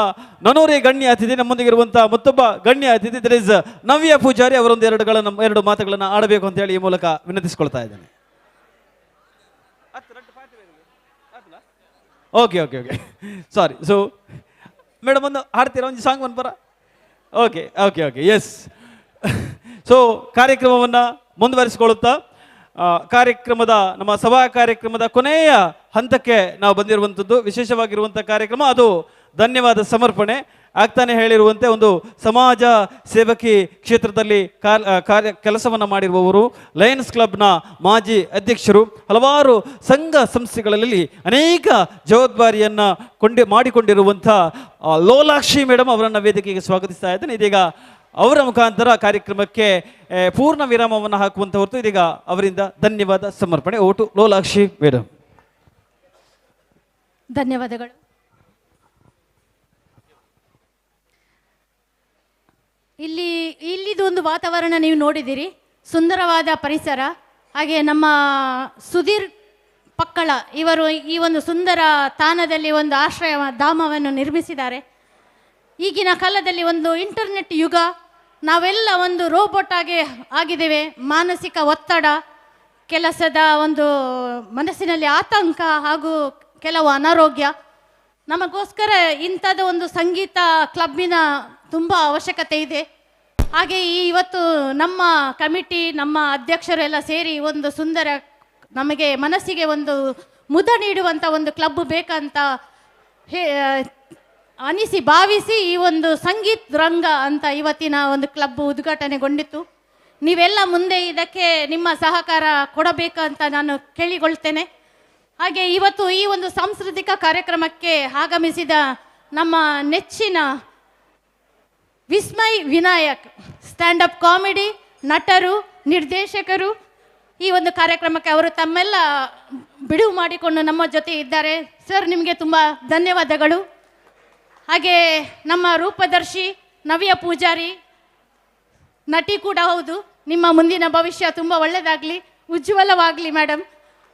ನನೂರಿ ಗಣ್ಯ ಅತಿಥಿ, ನಮ್ಮೊಂದಿಗಿರುವಂಥ ಮತ್ತೊಬ್ಬ ಗಣ್ಯ ಅತಿಥಿ there is ನವ್ಯ ಪೂಜಾರಿ ಅವರೊಂದು ಎರಡು ಮಾತುಗಳನ್ನು ಆಡಬೇಕು ಅಂತ ಹೇಳಿ ಈ ಮೂಲಕ ವಿನಂತಿಸಿಕೊಳ್ತಾ ಇದ್ದೇನೆ. Okay okay okay sorry. So madam ಒಂದು ಹಾಡ್ತೀರಾ ಒಂದು ಸಾಂಗ್ ಒಂದು ಬರ? Okay okay okay yes. So ಕಾರ್ಯಕ್ರಮವನ್ನು ಮುಂದುವರಿಸಿಕೊಳ್ಳುತ್ತಾ ಕಾರ್ಯಕ್ರಮದ ನಮ್ಮ ಸಭಾ ಕಾರ್ಯಕ್ರಮದ ಕೊನೆಯ ಹಂತಕ್ಕೆ ನಾವು ಬಂದಿರುವಂಥದ್ದು ವಿಶೇಷವಾಗಿರುವಂಥ ಕಾರ್ಯಕ್ರಮ ಅದು ಧನ್ಯವಾದ ಸಮರ್ಪಣೆ. ಆಗ್ತಾನೆ ಹೇಳಿರುವಂತೆ ಒಂದು ಸಮಾಜ ಸೇವಕಿ ಕ್ಷೇತ್ರದಲ್ಲಿ ಕಾರ್ಯ ಕೆಲಸವನ್ನು ಮಾಡಿರುವವರು, ಲಯನ್ಸ್ ಕ್ಲಬ್ನ ಮಾಜಿ ಅಧ್ಯಕ್ಷರು, ಹಲವಾರು ಸಂಘ ಸಂಸ್ಥೆಗಳಲ್ಲಿ ಅನೇಕ ಜವಾಬ್ದಾರಿಯನ್ನು ಮಾಡಿಕೊಂಡಿರುವಂಥ ಲೋಲಾಕ್ಷಿ ಮೇಡಮ್ ಅವರನ್ನು ವೇದಿಕೆಗೆ ಸ್ವಾಗತಿಸ್ತಾ ಇದ್ದೇನೆ. ಇದೀಗ ಅವರ ಮುಖಾಂತರ ಕಾರ್ಯಕ್ರಮಕ್ಕೆ ಪೂರ್ಣ ವಿರಾಮವನ್ನು ಹಾಕುವಂಥ ಹೊರತು ಇದೀಗ ಅವರಿಂದ ಧನ್ಯವಾದ ಸಮರ್ಪಣೆ. Vote Lolakshi madam. ಧನ್ಯವಾದಗಳು. ಇಲ್ಲಿ ಇಲ್ಲಿದು ಒಂದು ವಾತಾವರಣ ನೀವು ನೋಡಿದಿರಿ, ಸುಂದರವಾದ ಪರಿಸರ. ಹಾಗೆ ನಮ್ಮ ಸುಧೀರ್ ಪಕ್ಕಳ ಇವರು ಈ ಒಂದು ಸುಂದರ ತಾಣದಲ್ಲಿ ಒಂದು ಆಶ್ರಯ ಧಾಮವನ್ನು ನಿರ್ಮಿಸಿದ್ದಾರೆ. ಈಗಿನ ಕಾಲದಲ್ಲಿ ಒಂದು ಇಂಟರ್ನೆಟ್ ಯುಗ, ನಾವೆಲ್ಲ ಒಂದು ರೋಬೋಟ್ ಆಗಿ ಆಗಿದ್ದೇವೆ. ಮಾನಸಿಕ ಒತ್ತಡ, ಕೆಲಸದ ಒಂದು ಮನಸ್ಸಿನಲ್ಲಿ ಆತಂಕ ಹಾಗೂ ಕೆಲವು ಅನಾರೋಗ್ಯ, ನಮಗೋಸ್ಕರ ಇಂಥದ್ದು ಒಂದು ಸಂಗೀತ ಕ್ಲಬ್ಬಿನ ತುಂಬ ಅವಶ್ಯಕತೆ ಇದೆ. ಹಾಗೆ ಈ ಇವತ್ತು ನಮ್ಮ ಕಮಿಟಿ, ನಮ್ಮ ಅಧ್ಯಕ್ಷರೆಲ್ಲ ಸೇರಿ ಒಂದು ಸುಂದರ ನಮಗೆ ಮನಸ್ಸಿಗೆ ಒಂದು ಮುದ ನೀಡುವಂಥ ಒಂದು ಕ್ಲಬ್ ಬೇಕಂತ ಅನಿಸಿ ಭಾವಿಸಿ ಈ ಒಂದು ಸಂಗೀತ ರಂಗ ಅಂತ ಇವತ್ತಿನ ಒಂದು ಕ್ಲಬ್ ಉದ್ಘಾಟನೆಗೊಂಡಿತ್ತು. ನೀವೆಲ್ಲ ಮುಂದೆ ಇದಕ್ಕೆ ನಿಮ್ಮ ಸಹಕಾರ ಕೊಡಬೇಕಂತ ನಾನು ಕೇಳಿಕೊಳ್ತೇನೆ. ಹಾಗೆ ಇವತ್ತು ಈ ಒಂದು ಸಾಂಸ್ಕೃತಿಕ ಕಾರ್ಯಕ್ರಮಕ್ಕೆ ಆಗಮಿಸಿದ ನಮ್ಮ ನೆಚ್ಚಿನ Vismay Vinayak, stand up comedy ನಟರು, ನಿರ್ದೇಶಕರು, ಈ ಒಂದು ಕಾರ್ಯಕ್ರಮಕ್ಕೆ ಅವರು ತಮ್ಮೆಲ್ಲ ಬಿಡುವು ಮಾಡಿಕೊಂಡು ನಮ್ಮ ಜೊತೆ ಇದ್ದಾರೆ. ಸರ್, ನಿಮಗೆ ತುಂಬ ಧನ್ಯವಾದಗಳು. ಹಾಗೆ ನಮ್ಮ ರೂಪದರ್ಶಿ ನವ್ಯ ಪೂಜಾರಿ, ನಟಿ ಕೂಡ ಹೌದು. ನಿಮ್ಮ ಮುಂದಿನ ಭವಿಷ್ಯ ತುಂಬ ಒಳ್ಳೆಯದಾಗಲಿ, ಉಜ್ವಲವಾಗಲಿ ಮೇಡಮ್.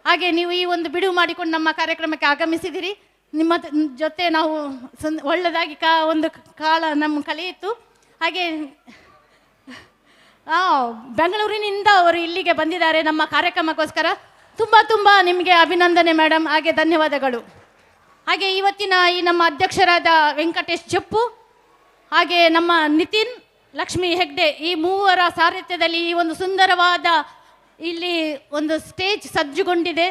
ಹಾಗೆ ನೀವು ಈ ಒಂದು ಬಿಡುವು ಮಾಡಿಕೊಂಡು ನಮ್ಮ ಕಾರ್ಯಕ್ರಮಕ್ಕೆ ಆಗಮಿಸಿದಿರಿ. ನಿಮ್ಮ ಜೊತೆ ನಾವು ಒಳ್ಳೆಯದಾಗಿ ಒಂದು ಕಾಲ ನಮ್ಮ ಕಳೆಯಿತು. ಹಾಗೆ ಬೆಂಗಳೂರಿನಿಂದ ಅವರು ಇಲ್ಲಿಗೆ ಬಂದಿದ್ದಾರೆ ನಮ್ಮ ಕಾರ್ಯಕ್ರಮಕ್ಕೋಸ್ಕರ. ತುಂಬ ತುಂಬ ನಿಮಗೆ ಅಭಿನಂದನೆ ಮೇಡಮ್, ಹಾಗೆ ಧನ್ಯವಾದಗಳು. ಹಾಗೆ ಇವತ್ತಿನ ಈ ನಮ್ಮ ಅಧ್ಯಕ್ಷರಾದ ವೆಂಕಟೇಶ್ ಜಪ್ಪು, ಹಾಗೆ ನಮ್ಮ ನಿತಿನ್, ಲಕ್ಷ್ಮೀ ಹೆಗ್ಡೆ, ಈ ಮೂವರ ಸಾರಥ್ಯದಲ್ಲಿ ಈ ಒಂದು ಸುಂದರವಾದ ಇಲ್ಲಿ ಒಂದು ಸ್ಟೇಜ್ ಸಜ್ಜುಗೊಂಡಿದೆ.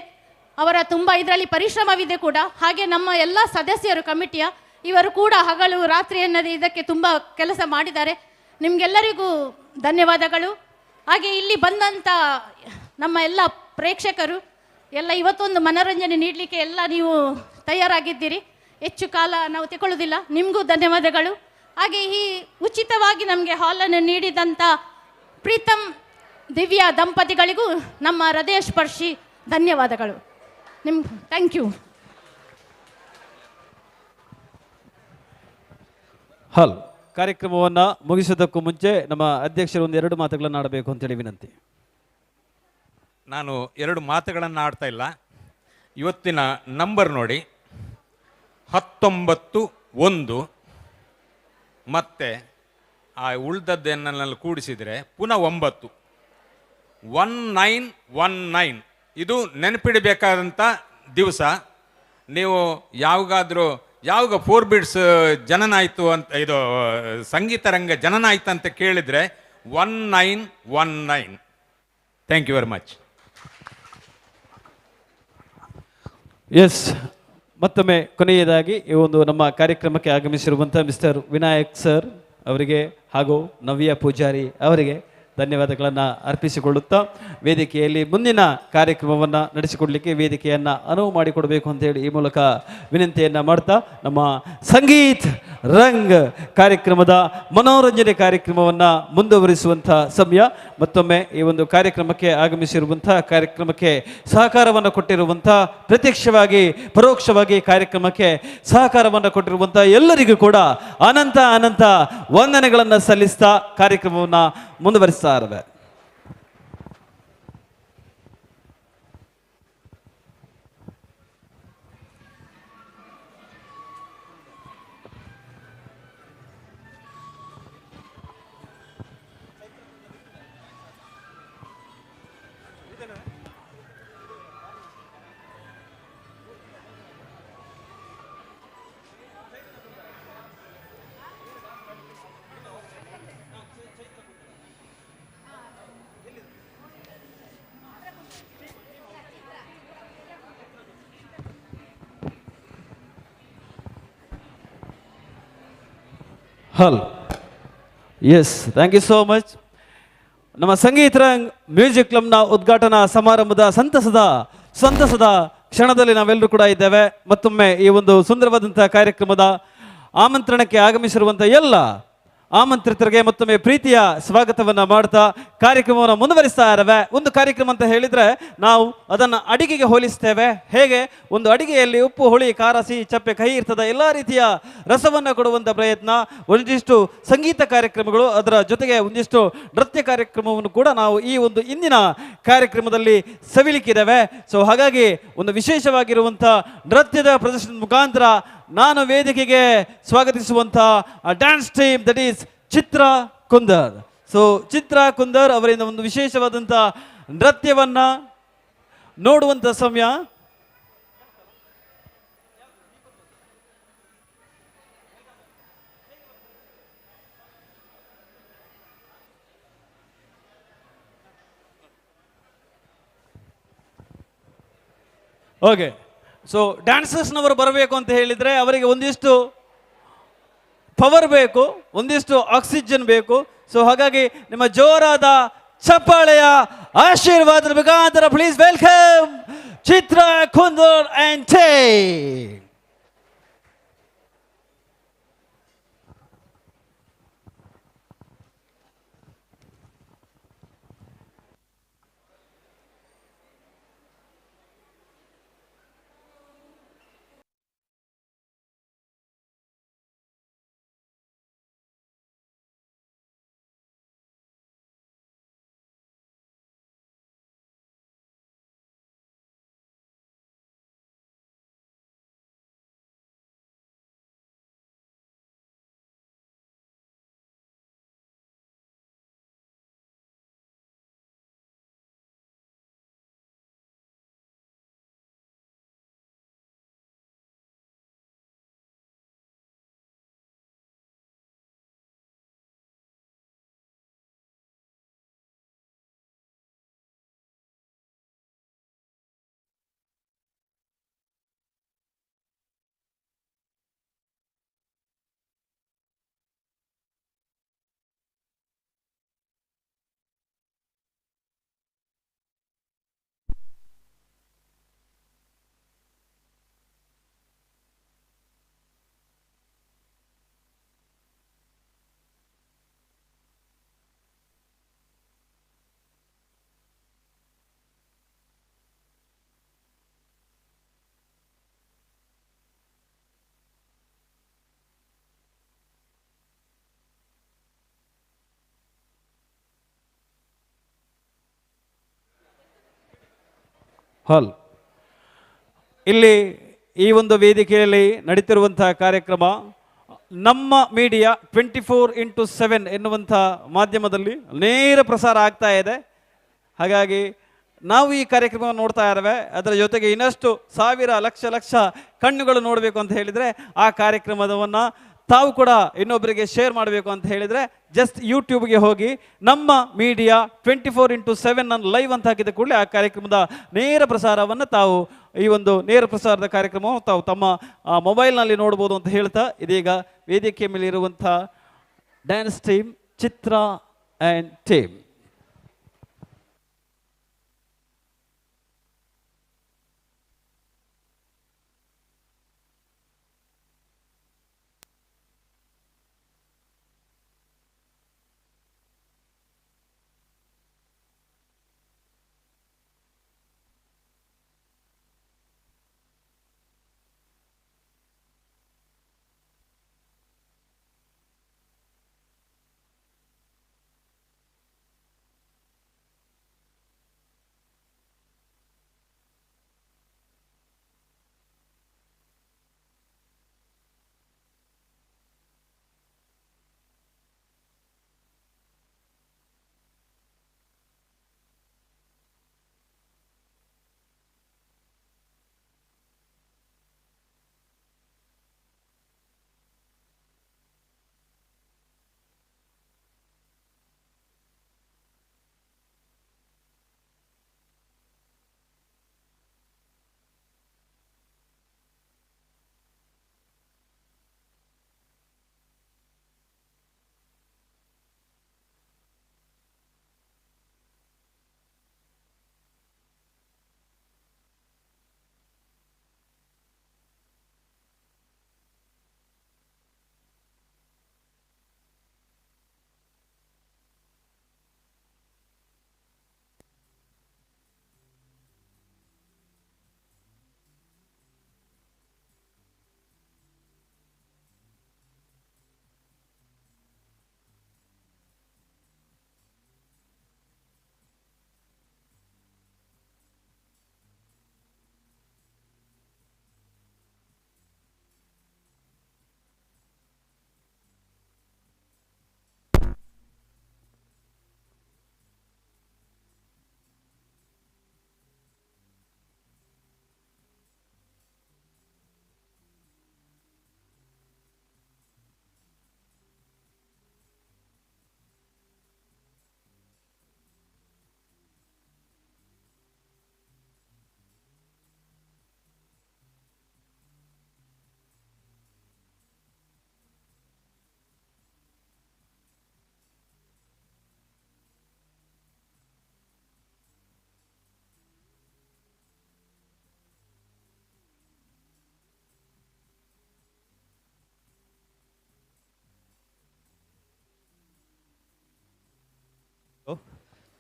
ಅವರ ತುಂಬ ಇದರಲ್ಲಿ ಪರಿಶ್ರಮವಿದೆ ಕೂಡ. ಹಾಗೆ ನಮ್ಮ ಎಲ್ಲ ಸದಸ್ಯರು ಕಮಿಟಿಯ ಇವರು ಕೂಡ ಹಗಲು ರಾತ್ರಿ ಎನ್ನದೇ ಇದಕ್ಕೆ ತುಂಬ ಕೆಲಸ ಮಾಡಿದ್ದಾರೆ. ನಿಮಗೆಲ್ಲರಿಗೂ ಧನ್ಯವಾದಗಳು. ಹಾಗೆ ಇಲ್ಲಿ ಬಂದಂಥ ನಮ್ಮ ಎಲ್ಲ ಪ್ರೇಕ್ಷಕರು ಎಲ್ಲ ಇವತ್ತೊಂದು ಮನೋರಂಜನೆ ನೀಡಲಿಕ್ಕೆ ಎಲ್ಲ ನೀವು ತಯಾರಾಗಿದ್ದೀರಿ. ಹೆಚ್ಚು ಕಾಲ ನಾವು ತಗೊಳ್ಳೋದಿಲ್ಲ, ನಿಮಗೂ ಧನ್ಯವಾದಗಳು. ಹಾಗೆ ಈ ಉಚಿತವಾಗಿ ನಮಗೆ ಹಾಲನ್ನು ನೀಡಿದಂಥ ಪ್ರೀತಮ್ ದಿವ್ಯಾ ದಂಪತಿಗಳಿಗೂ ನಮ್ಮ ಹೃದಯ ಸ್ಪರ್ಶಿ ಧನ್ಯವಾದಗಳು. ನಿಮ್ಮ thank you. ಹಲ್ ಕಾರ್ಯಕ್ರಮವನ್ನು ಮುಗಿಸೋದಕ್ಕೂ ಮುಂಚೆ ನಮ್ಮ ಅಧ್ಯಕ್ಷರು ಒಂದು ಎರಡು ಮಾತುಗಳನ್ನು ಆಡಬೇಕು ಅಂತೇಳಿ ವಿನಂತಿ. ನಾನು ಎರಡು ಮಾತುಗಳನ್ನು ಆಡ್ತಾ ಇಲ್ಲ. ಇವತ್ತಿನ ನಂಬರ್ ನೋಡಿ, 19 1, ಮತ್ತು ಆ ಉಳಿದದ್ದನ್ನೆಲ್ಲ ಕೂಡಿಸಿದರೆ ಪುನಃ 9, 1919. ಇದು ನೆನಪಿಡಬೇಕಾದಂಥ ದಿವಸ. ನೀವು ಯಾವಾಗಾದರೂ ಯಾವಾಗ 4 ಬಿಟ್ಸ್ ಜನನ ಆಯಿತು ಅಂತ, ಇದು ಸಂಗೀತ ರಂಗ ಜನನ ಆಯಿತು ಅಂತ ಕೇಳಿದರೆ 1919. Thank you very much. Yes, ಮತ್ತೊಮ್ಮೆ ಕೊನೆಯದಾಗಿ ಈ ಒಂದು ನಮ್ಮ ಕಾರ್ಯಕ್ರಮಕ್ಕೆ ಆಗಮಿಸಿರುವಂಥ ಮಿಸ್ಟರ್ ವಿನಾಯಕ್ ಸರ್ ಅವರಿಗೆ ಹಾಗೂ ನವ್ಯ ಪೂಜಾರಿ ಅವರಿಗೆ ಧನ್ಯವಾದಗಳನ್ನು ಅರ್ಪಿಸಿಕೊಳ್ಳುತ್ತಾ ವೇದಿಕೆಯಲ್ಲಿ ಮುಂದಿನ ಕಾರ್ಯಕ್ರಮವನ್ನು ನಡೆಸಿಕೊಡಲಿಕ್ಕೆ ವೇದಿಕೆಯನ್ನು ಅನುವು ಮಾಡಿಕೊಡಬೇಕು ಅಂತೇಳಿ ಈ ಮೂಲಕ ವಿನಂತಿಯನ್ನು ಮಾಡ್ತಾ ನಮ್ಮ ಸಂಗೀತ್ ರಂಗ್ ಕಾರ್ಯಕ್ರಮದ ಮನೋರಂಜನೆ ಕಾರ್ಯಕ್ರಮವನ್ನು ಮುಂದುವರಿಸುವಂಥ ಸಮಯ. ಮತ್ತೊಮ್ಮೆ ಈ ಒಂದು ಕಾರ್ಯಕ್ರಮಕ್ಕೆ ಆಗಮಿಸಿರುವಂಥ, ಕಾರ್ಯಕ್ರಮಕ್ಕೆ ಸಹಕಾರವನ್ನು ಕೊಟ್ಟಿರುವಂಥ, ಪ್ರತ್ಯಕ್ಷವಾಗಿ ಪರೋಕ್ಷವಾಗಿ ಕಾರ್ಯಕ್ರಮಕ್ಕೆ ಸಹಕಾರವನ್ನು ಕೊಟ್ಟಿರುವಂಥ ಎಲ್ಲರಿಗೂ ಕೂಡ ಅನಂತ ಅನಂತ ವಂದನೆಗಳನ್ನು ಸಲ್ಲಿಸ್ತಾ ಕಾರ್ಯಕ್ರಮವನ್ನು ಮುಂದುವರಿಸ್ತಾ ಇದ್ದಾರೆ. ಹಲ್ yes, thank you so much. ನಮ್ಮ ಸಂಗೀತ ರಂಗ್ ಮ್ಯೂಸಿಕ್ ಕ್ಲಬ್ನ ಉದ್ಘಾಟನಾ ಸಮಾರಂಭದ ಸಂತಸದ ಕ್ಷಣದಲ್ಲಿ ನಾವೆಲ್ಲರೂ ಕೂಡ ಇದ್ದೇವೆ. ಮತ್ತೊಮ್ಮೆ ಈ ಒಂದು ಸುಂದರವಾದಂಥ ಕಾರ್ಯಕ್ರಮದ ಆಮಂತ್ರಣಕ್ಕೆ ಆಗಮಿಸಿರುವಂಥ ಎಲ್ಲ ಆಮಂತ್ರಿತರಿಗೆ ಮತ್ತೊಮ್ಮೆ ಪ್ರೀತಿಯ ಸ್ವಾಗತವನ್ನು ಮಾಡ್ತಾ ಕಾರ್ಯಕ್ರಮವನ್ನು ಮುಂದುವರಿಸ್ತಾ ಇದ್ದಾವೆ. ಒಂದು ಕಾರ್ಯಕ್ರಮ ಅಂತ ಹೇಳಿದರೆ ನಾವು ಅದನ್ನು ಅಡಿಗೆಗೆ ಹೋಲಿಸ್ತೇವೆ. ಹೇಗೆ ಒಂದು ಅಡಿಗೆಯಲ್ಲಿ ಉಪ್ಪು, ಹುಳಿ, ಖಾರ, ಸಿಹಿ, ಚಪ್ಪೆ, ಕಹಿ ಇರ್ತದೆ, ಎಲ್ಲ ರೀತಿಯ ರಸವನ್ನು ಕೊಡುವಂಥ ಪ್ರಯತ್ನ. ಒಂದಿಷ್ಟು ಸಂಗೀತ ಕಾರ್ಯಕ್ರಮಗಳು, ಅದರ ಜೊತೆಗೆ ಒಂದಿಷ್ಟು ನೃತ್ಯ ಕಾರ್ಯಕ್ರಮವನ್ನು ಕೂಡ ನಾವು ಈ ಒಂದು ಇಂದಿನ ಕಾರ್ಯಕ್ರಮದಲ್ಲಿ ಸವಿಲಿಕ್ಕಿದ್ದೇವೆ. ಸೊ ಹಾಗಾಗಿ ಒಂದು ವಿಶೇಷವಾಗಿರುವಂಥ ನೃತ್ಯದ ಪ್ರದರ್ಶನದ ಮುಖಾಂತರ ನಾನು ವೇದಿಕೆಗೆ ಸ್ವಾಗತಿಸುವಂಥ dance team, that is Chitra Kundar. So Chitra Kundar ಅವರಿಂದ ಒಂದು ವಿಶೇಷವಾದಂಥ ನೃತ್ಯವನ್ನು ನೋಡುವಂಥ ಸಮಯ. ಓಕೆ, ಸೊ ಡ್ಯಾನ್ಸರ್ಸ್ನವರು ಬರಬೇಕು ಅಂತ ಹೇಳಿದರೆ ಅವರಿಗೆ ಒಂದಿಷ್ಟು ಪವರ್ ಬೇಕು, ಒಂದಿಷ್ಟು ಆಕ್ಸಿಜನ್ ಬೇಕು. ಸೊ ಹಾಗಾಗಿ ನಿಮ್ಮ ಜೋರಾದ ಚಪ್ಪಾಳೆಯ ಆಶೀರ್ವಾದದ ಮುಖಾಂತರ please welcome Chitra Kundar and team. Hall ಇಲ್ಲಿ ಈ ಒಂದು ವೇದಿಕೆಯಲ್ಲಿ ನಡೀತಿರುವಂತಹ ಕಾರ್ಯಕ್ರಮ ನಮ್ಮ ಮೀಡಿಯಾ 24x7 ಎನ್ನುವಂಥ ಮಾಧ್ಯಮದಲ್ಲಿ ನೇರ ಪ್ರಸಾರ ಆಗ್ತಾ ಇದೆ. ಹಾಗಾಗಿ ನಾವು ಈ ಕಾರ್ಯಕ್ರಮವನ್ನು ನೋಡ್ತಾ ಇದ್ದೇವೆ. ಅದರ ಜೊತೆಗೆ ಇನ್ನಷ್ಟು ಸಾವಿರ ಲಕ್ಷ ಲಕ್ಷ ಕಣ್ಣುಗಳು ನೋಡಬೇಕು ಅಂತ ಹೇಳಿದರೆ ಆ ಕಾರ್ಯಕ್ರಮವನ್ನು ತಾವು ಕೂಡ ಇನ್ನೊಬ್ಬರಿಗೆ ಶೇರ್ ಮಾಡಬೇಕು ಅಂತ ಹೇಳಿದರೆ ಜಸ್ಟ್ ಯೂಟ್ಯೂಬ್ಗೆ ಹೋಗಿ ನಮ್ಮ ಮೀಡಿಯಾ 24x7 ಅನ್ನು ಲೈವ್ ಅಂತ ಹಾಕಿದ ಕೂಡಲೇ ಆ ಕಾರ್ಯಕ್ರಮದ ನೇರ ಪ್ರಸಾರವನ್ನು ತಾವು ಈ ಒಂದು ನೇರ ಪ್ರಸಾರದ ಕಾರ್ಯಕ್ರಮವನ್ನು ತಾವು ತಮ್ಮ ಮೊಬೈಲ್ನಲ್ಲಿ ನೋಡ್ಬೋದು ಅಂತ ಹೇಳ್ತಾ ಇದೀಗ ವೇದಿಕೆ ಮೇಲೆ ಇರುವಂಥ dance team Chitra and team.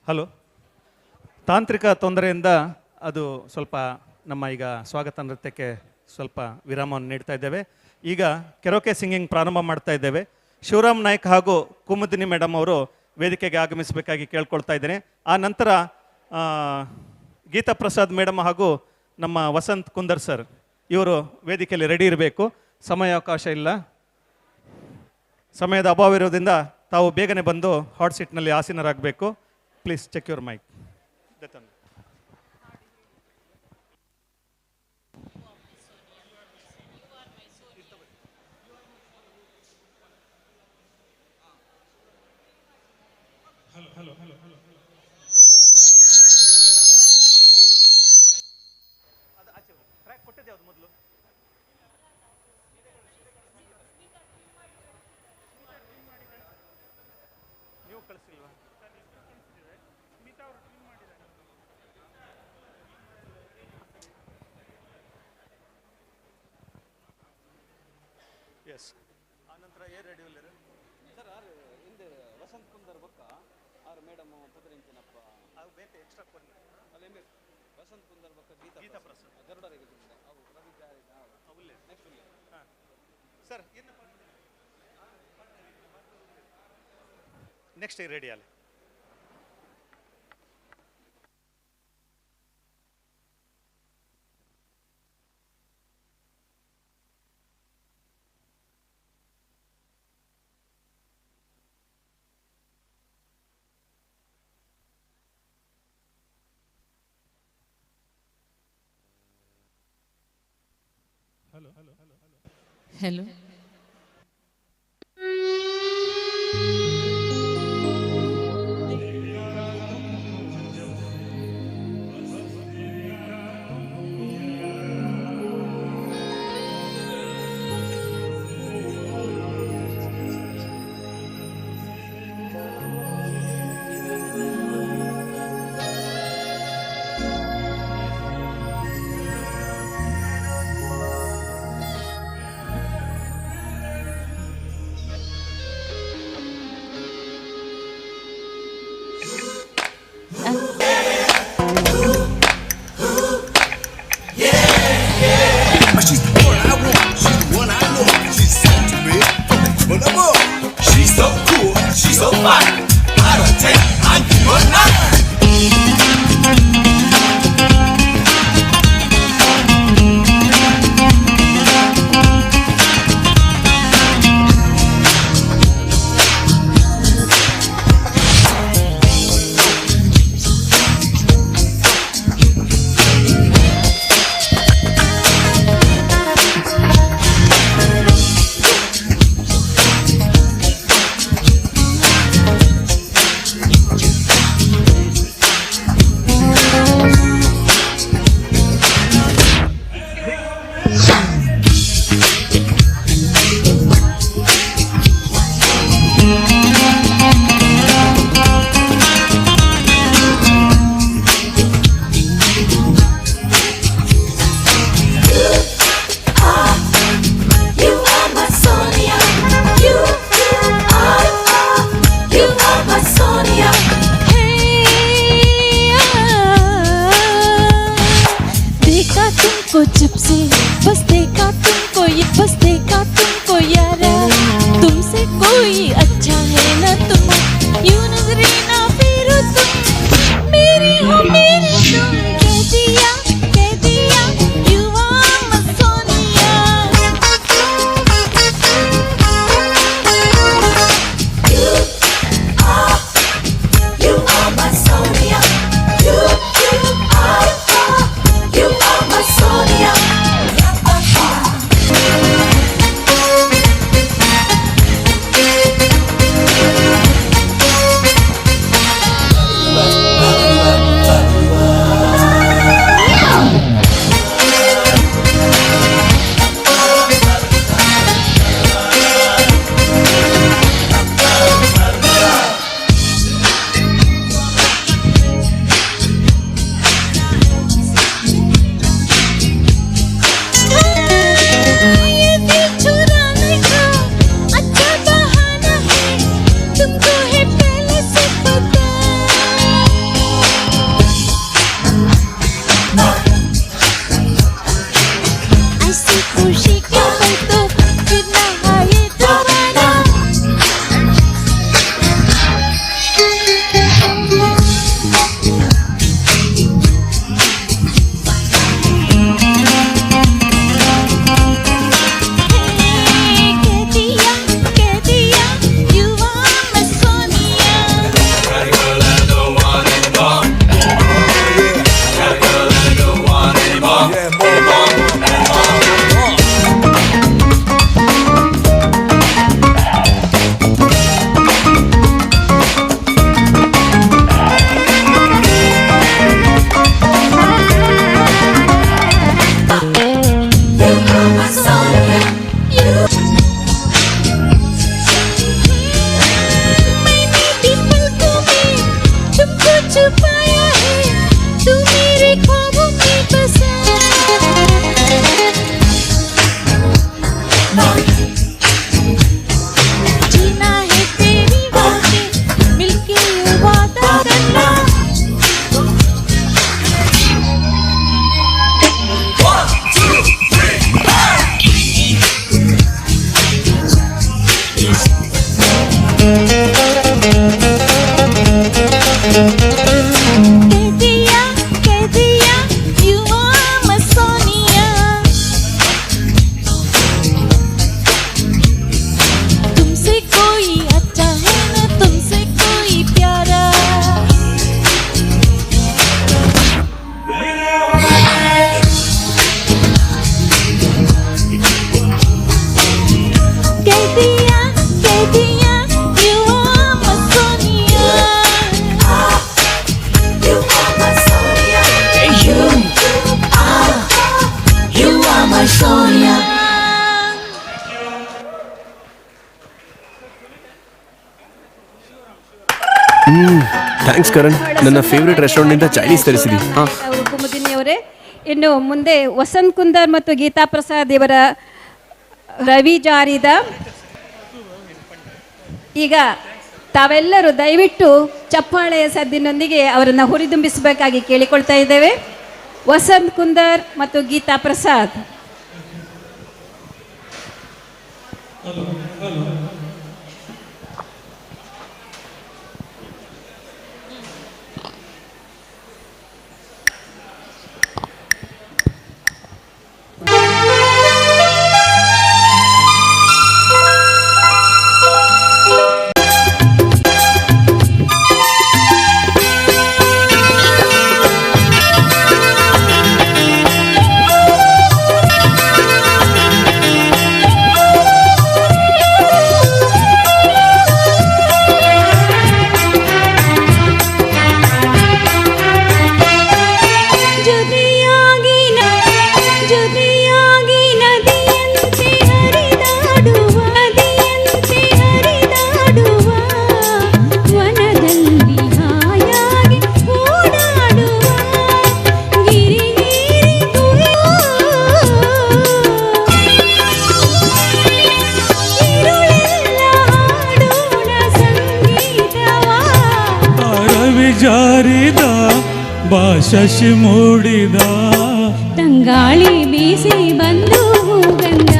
Hello, ತಾಂತ್ರಿಕ ತೊಂದರೆಯಿಂದ ಅದು ಸ್ವಲ್ಪ ನಮ್ಮ ಈಗ ಸ್ವಾಗತ ನೃತ್ಯಕ್ಕೆ ಸ್ವಲ್ಪ ವಿರಾಮವನ್ನು ನೀಡ್ತಾ ಇದ್ದೇವೆ. ಈಗ ಕೆರೋಕೆ ಸಿಂಗಿಂಗ್ ಪ್ರಾರಂಭ ಮಾಡ್ತಾ ಇದ್ದೇವೆ. ಶಿವರಾಮ್ ನಾಯ್ಕ್ ಹಾಗೂ ಕುಮುದಿನಿ ಮೇಡಮ್ ಅವರು ವೇದಿಕೆಗೆ ಆಗಮಿಸಬೇಕಾಗಿ ಕೇಳ್ಕೊಳ್ತಾ ಇದ್ದೇನೆ. ಆ ನಂತರ ಗೀತಾ ಪ್ರಸಾದ್ ಮೇಡಮ್ ಹಾಗೂ ನಮ್ಮ ವಸಂತ್ ಕುಂದರ್ ಸರ್ ಇವರು ವೇದಿಕೆಯಲ್ಲಿ ರೆಡಿ ಇರಬೇಕು. ಸಮಯಾವಕಾಶ ಇಲ್ಲ, ಸಮಯದ ಅಭಾವ ಇರೋದ್ರಿಂದ ತಾವು ಬೇಗನೆ ಬಂದು hot ಸೀಟ್ನಲ್ಲಿ ಆಸೀನರಾಗಬೇಕು. Please check your mic. Yes, ಆನಂತರ ಏರ್ ರೆಡಿ ಉಲ್ಲೇರು ಸರ್, ಆರು ಹಿಂದೆ ವಸಂತ್ ಕುಂದರ್ ಬೊಕ್ಕ ಆರು ಮೇಡಮ್ ಪುದರಿಂಚಿನಪ್ಪ ಅವು ಬೇತೆ ಎಕ್ಸ್ಟ್ರಾ ಕೊಡಿ. ಅಲ್ಲ, ಎಮ್ಮೆ ವಸಂತ್ ಕುಂದರ್ ಬೊಕ್ಕ ಗೀತಾ ಗೀತಾ ಪ್ರಸಾದ್. ಗರುಡರಿಗೆ ಅವು ರವಿ ಜಾರಿ ಉಲ್ಲೇರು ನೆಕ್ಸ್ಟ್ ಉಲ್ಲೇರು. ಹಾಂ ಸರ್, ನೆಕ್ಸ್ಟ್ ರೆಡಿ ಅಲ್ಲ. Hello. She's the one I want, she's the one I know. She's sent to me from the heaven above. She's so cool, she's so fine. Out of 10, I give her 9. Thanks Karan, ನನ್ನ favourite ರೆಸ್ಟೋರೆಂಟ್ನಿಂದ Chinese ತರಿಸಿದಿ. ಹಾಂ, ಕುಮುದಿನಿ ಅವರೇ, ಇನ್ನು ಮುಂದೆ ವಸಂತ್ ಕುಂದರ್ ಮತ್ತು ಗೀತಾ ಪ್ರಸಾದ್ ಇವರ ರವಿ ಜಾರಿದ. ಈಗ ತಾವೆಲ್ಲರೂ ದಯವಿಟ್ಟು ಚಪ್ಪಾಳೆಯ ಸದ್ದಿನೊಂದಿಗೆ ಅವರನ್ನು ಹುರಿದುಂಬಿಸಬೇಕಾಗಿ ಕೇಳಿಕೊಳ್ತಾ ಇದ್ದೇವೆ. ವಸಂತ್ ಕುಂದರ್ ಮತ್ತು ಗೀತಾ ಪ್ರಸಾದ್. ಜಾರಿದ ಶಶಿ ಮೂಡಿದ ತಂಗಾಳಿ ಬೀಸಿ ಬಂದು ಗಂಧ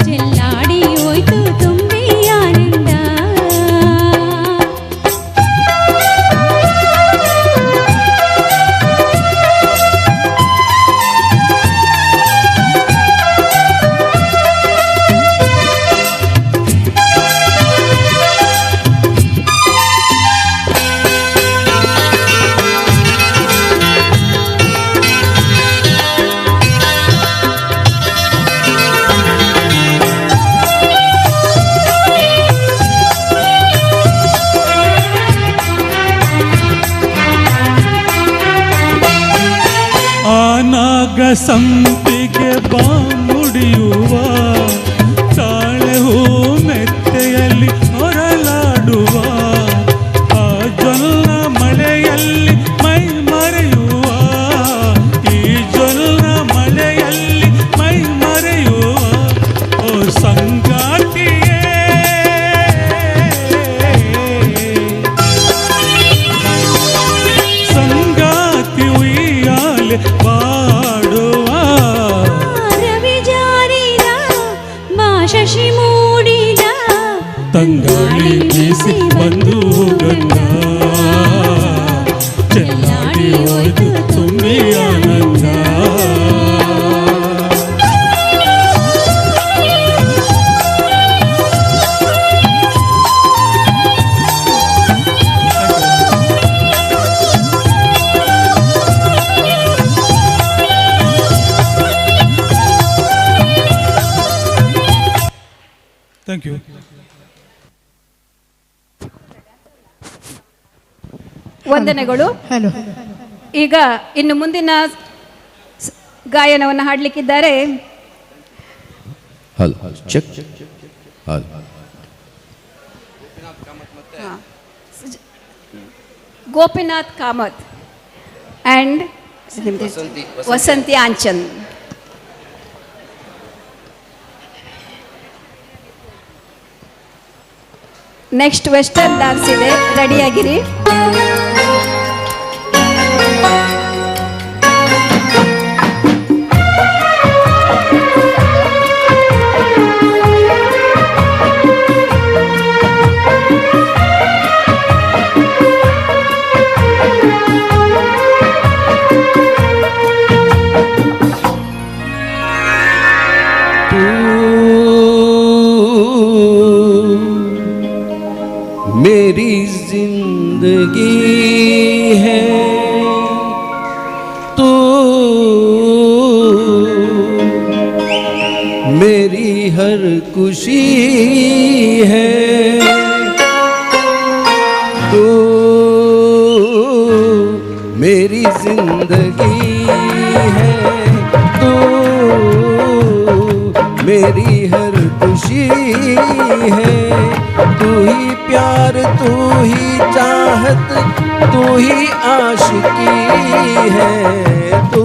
ಚೆಲ್ಲಾಡಿ ಹೋಯ್ತು ತುಂಬಿ ಆನಂದ. ಆನಾಗ ಸಂಪಿಗೆ ಬಾಮುಡಿಯುವ ತಾಳೆ ಹೂ ಮೆತ್ತೆಯಲ್ಲಿ ಹೊರಲಾಡುವ ಆ ಜೊಲ್ಲ ಮಳೆಯಲ್ಲಿ ಮೈ ಮರೆಯುವ ಈ ಜೊಲ್ಲ ಮಳೆಯಲ್ಲಿ ಮೈ ಮರೆಯುವ ಓ ಸಂಗಾತಿಯೇ ಸಂಗಾತಿ ಉಯ್ಯಾಲೆ ಪಾಡುವ ರವಿ ಜಾರಿದ ಮಾ ಶಶಿ ಮೂಡಿದ ತಂಗಾಳಿ ಬೀಸಿ ಬಂದು ಗಂಧ ಚೆಲ್ಲಾಡಿ ಹೋಯ್ತು ತುಂಬಿ ಆನಂದ. Thank you. ವಂದನೆಗಳು. ಈಗ ಇನ್ನು ಮುಂದಿನ ಗಾಯನವನ್ನು ಹಾಡಲಿಕ್ಕಿದ್ದಾರೆ hello check hello Gopinath Kamath and Vasanthi Anchan. Next western dance ಇದೆ, ರೆಡಿಯಾಗಿರಿ. मेरी जिंदगी है तू मेरी हर खुशी है तू मेरी जिंदगी है तू मेरी हर खुशी है तू ही प्यार तू चाहत, तू ही आशिकी है। तू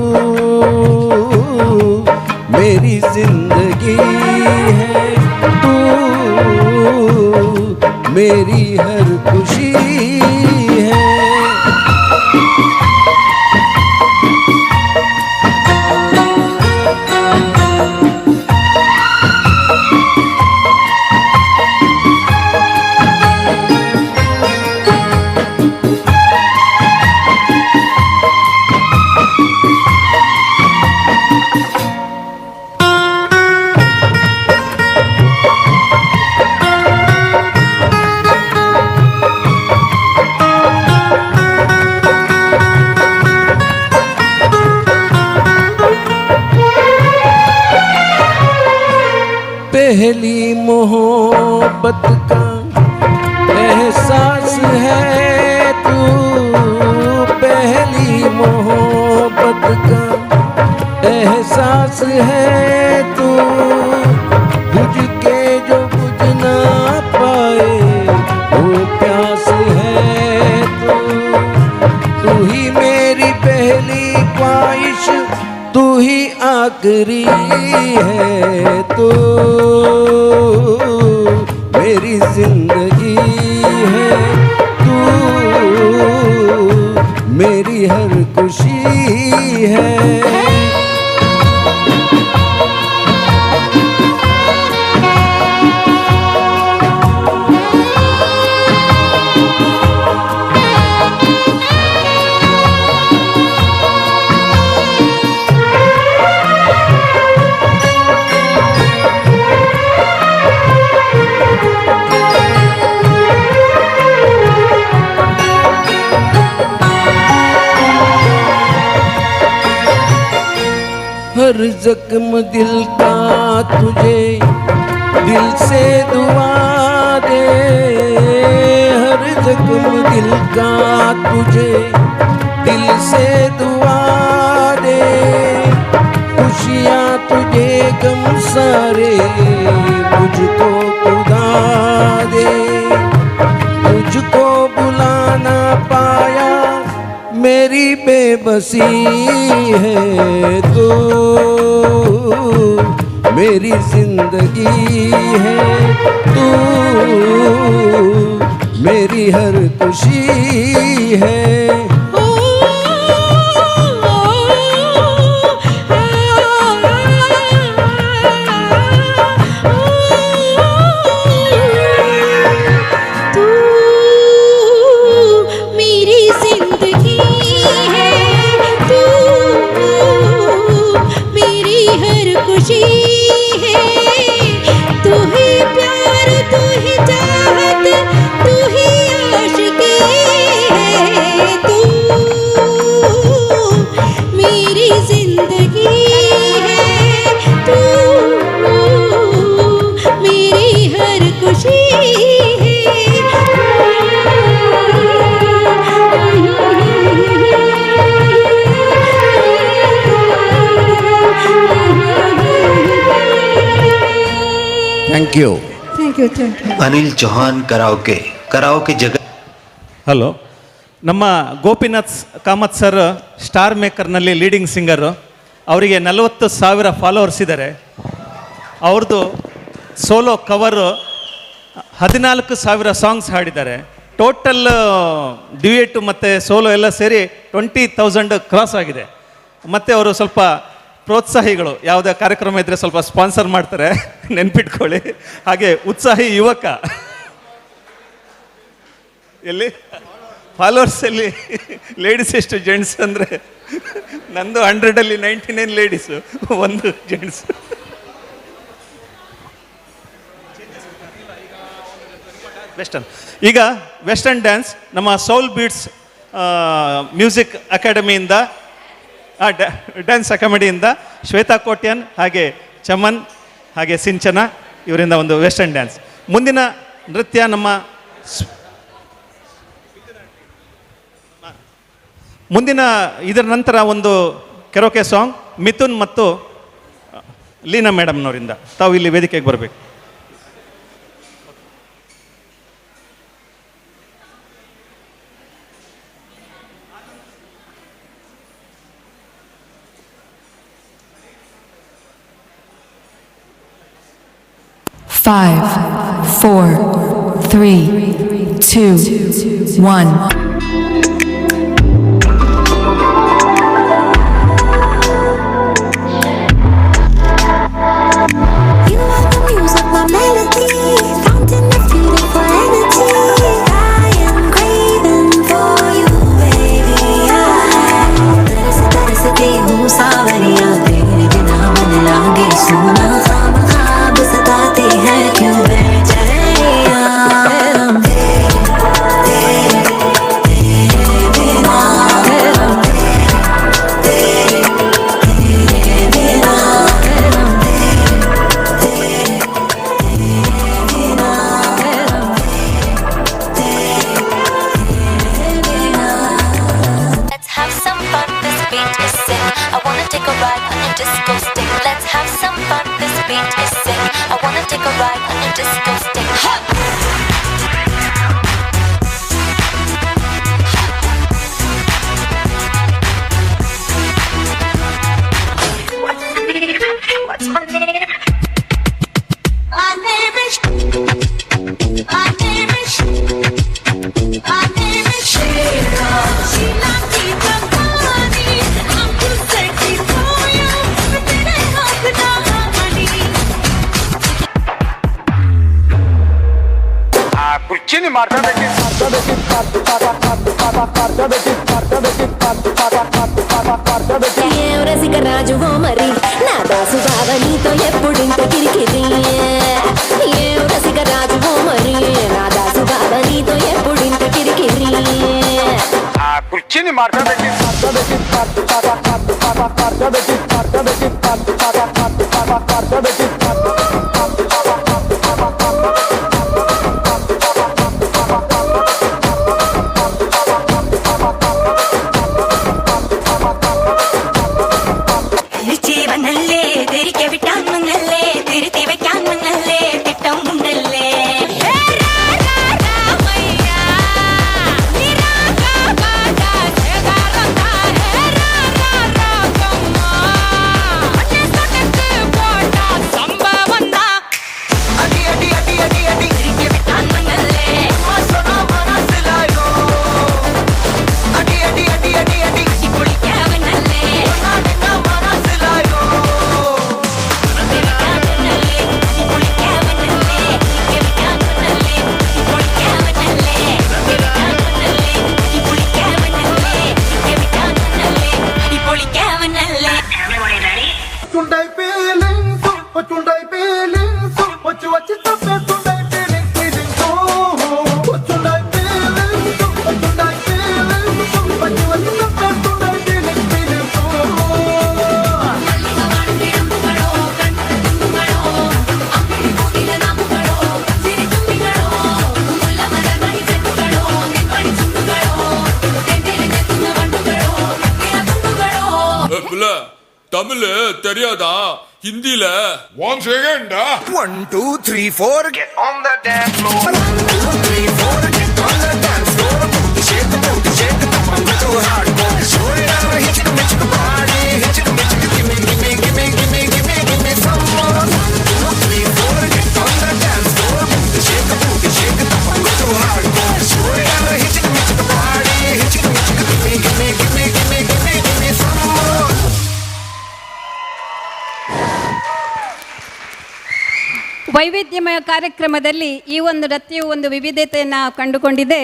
मेरी जिंदगी है, तू मेरी हर खुशी है। पहली मोहब्बत का एहसास है तू, पहली मोहब्बत का एहसास है तू, बुझ के जो बुझ ना पाए वो प्यास है तू। तू ही मेरी पहली ख्वाहिश, तू ही आखिरी है। तू मेरी जिंदगी है, तू मेरी हर खुशी है। हर जख्म दिल का तुझे दिल से दुआ दे, हर जख्म दिल का तुझे दिल से दुआ दे, खुशियाँ तुझे गम सारे मुझको खुदा दे। तुझको बुला ना पाया मेरी बेबसी है, तू मेरी जिंदगी है, तू मेरी हर खुशी है। तू मेरी जिंदगी है, तू मेरी हर खुशी है, तू ही प्यार, तू ही चाहत, तू ही आशिकी है। तू मेरी जिंदगी है, तू मेरी हर खुशी है। Thank you. Thank you, thank you. Anil Chauhan karaoke, karaoke ಜಗ. ಹಲೋ, ನಮ್ಮ ಗೋಪಿನಾಥ್ ಕಾಮತ್ ಸರ್ ಸ್ಟಾರ್ ಮೇಕರ್ನಲ್ಲಿ ಲೀಡಿಂಗ್ ಸಿಂಗರು. ಅವರಿಗೆ 40,000 ಫಾಲೋವರ್ಸ್ ಇದ್ದಾರೆ. ಅವ್ರದ್ದು ಸೋಲೋ ಕವರು 14,000 ಸಾಂಗ್ಸ್ ಹಾಡಿದ್ದಾರೆ. ಟೋಟಲ್ ಡ್ಯೂಯೆಟ್ ಮತ್ತು ಸೋಲೋ ಎಲ್ಲ ಸೇರಿ 20,000 ಕ್ರಾಸ್ ಆಗಿದೆ. ಮತ್ತು ಅವರು ಸ್ವಲ್ಪ ಪ್ರೋತ್ಸಾಹಿಗಳು, ಯಾವುದೇ ಕಾರ್ಯಕ್ರಮ ಇದ್ದರೆ ಸ್ವಲ್ಪ ಸ್ಪಾನ್ಸರ್ ಮಾಡ್ತಾರೆ, ನೆನ್ಪಿಟ್ಕೊಳ್ಳಿ. ಹಾಗೆ ಉತ್ಸಾಹಿ ಯುವಕ, ಎಲ್ಲಿ ಫಾಲೋವರ್ಸಲ್ಲಿ ಲೇಡೀಸ್ ಎಷ್ಟು ಜೆಂಟ್ಸ್ ಅಂದರೆ ನಂದು 100ಅಲ್ಲಿ 99 ಲೇಡೀಸು, 1 ಜೆಂಟ್ಸ್. ವೆಸ್ಟರ್ನ್, ಈಗ ವೆಸ್ಟರ್ನ್ ಡ್ಯಾನ್ಸ್ ನಮ್ಮ ಸೌಲ್ ಬೀಟ್ಸ್ ಮ್ಯೂಸಿಕ್ ಅಕಾಡೆಮಿಯಿಂದ, ಡ್ಯಾನ್ಸ್ ಅಕಾಡೆಮಿಯಿಂದ ಶ್ವೇತಾ ಕೋಟ್ಯನ್ ಹಾಗೆ ಚಮನ್ ಹಾಗೆ ಸಿಂಚನ ಇವರಿಂದ ಒಂದು ವೆಸ್ಟರ್ನ್ ಡ್ಯಾನ್ಸ್. ಮುಂದಿನ ನೃತ್ಯ ನಮ್ಮ ಮುಂದಿನ ಇದರ ನಂತರ ಒಂದು ಕೆರೋಕೆ ಸಾಂಗ್ ಮಿಥುನ್ ಮತ್ತು ಲೀನಾ ಮೇಡಮ್ನವರಿಂದ. ತಾವು ಇಲ್ಲಿ ವೇದಿಕೆಗೆ ಬರಬೇಕು. 5, 4, 3, 2, 1. You are the muse of my melody, fountain of beautiful energy. I am craving for you, baby. I तरसती हूँ सावरिया, तेरे बिना मन लागे सोना। खाम खाब सताते हैं क्यों बेचैनियाँ। तेरे तेरे बिना, तेरे तेरे बिना। Let's have some fun, this beat is sick. I wanna take a ride on your disco stick. Let's have some fun, this beat is sick. I wanna take a ride on your disco stick. Ha! What's my name? My name is. My name is. My name is Sheila. Sheila ki Bhavani. I'm too sexy for you. तेरे हाथ ना आनी. ಕುರ್ಚಿನಿ ಮಾತಾಡಕ್ಕೆ ఏం రసిక రాజువో మరి నా దాసు బావ నీతో ఎప్పుడింత కిరికిరి. ఏం రసిక రాజువో మరి నా దాసు బావ నీతో ఎప్పుడింత కిరికిరి. ಕುರ್ಚಿನಿ ಮಾತಾಡಕ್ಕೆ ജീവനല്ലേ തിരികെ വിട്ടാൻ മങ്ങല്ലേ, തിരുത്തി വെക്കാൻ മങ്ങല്ലേ, തിട്ടം ഉണ്ടല്ലേ. தமிழ் தெரியாதா? ஹிந்தில 1 second. 1 2 3 4 get on the dance floor. 1 2 3 4 get on the dance floor. Shake the shake the pump to hardcore. Shoulder hitch mitch body hitch mitch gimme gimme gimme gimme gimme gimme some more. 1 2 3 4 get on the dance floor. Shake the pump to hardcore. Shoulder hitch mitch body hitch mitch gimme gimme gimme gimme gimme gimme some more. ವೈವಿಧ್ಯಮಯ ಕಾರ್ಯಕ್ರಮದಲ್ಲಿ ಈ ಒಂದು ನೃತ್ಯವು ಒಂದು ವಿವಿಧತೆಯನ್ನು ಕಂಡುಕೊಂಡಿದೆ.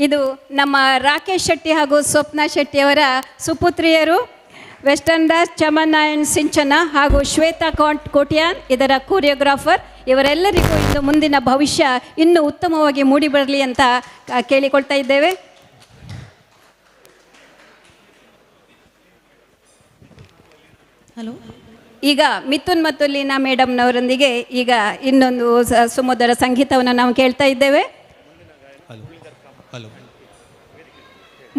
ಇದು ನಮ್ಮ ರಾಕೇಶ್ ಶೆಟ್ಟಿ ಹಾಗೂ ಸ್ವಪ್ನ ಶೆಟ್ಟಿಯವರ ಸುಪುತ್ರಿಯರು ವೆಸ್ಟರ್ನ್ ದಾಸ್, ಚಮನ್ ಆ್ಯಂಡ್ ಸಿಂಚನ ಹಾಗೂ ಶ್ವೇತಾ ಕೋಟ್ಯಾನ್ ಇದರ ಕೋರಿಯೋಗ್ರಾಫರ್. ಇವರೆಲ್ಲರಿಗೂ ಇಂದು ಮುಂದಿನ ಭವಿಷ್ಯ ಇನ್ನೂ ಉತ್ತಮವಾಗಿ ಮೂಡಿಬರಲಿ ಅಂತ ಕೇಳಿಕೊಳ್ತಾ ಇದ್ದೇವೆ. ಹಲೋ, ಈಗ ಮಿಥುನ್ ಮತ್ತು ಲೀನಾ ಮೇಡಮ್ನವರೊಂದಿಗೆ ಈಗ ಇನ್ನೊಂದು ಸುಮಧುರ ಸಂಗೀತವನ್ನು ನಾವು ಕೇಳ್ತಾ ಇದ್ದೇವೆ.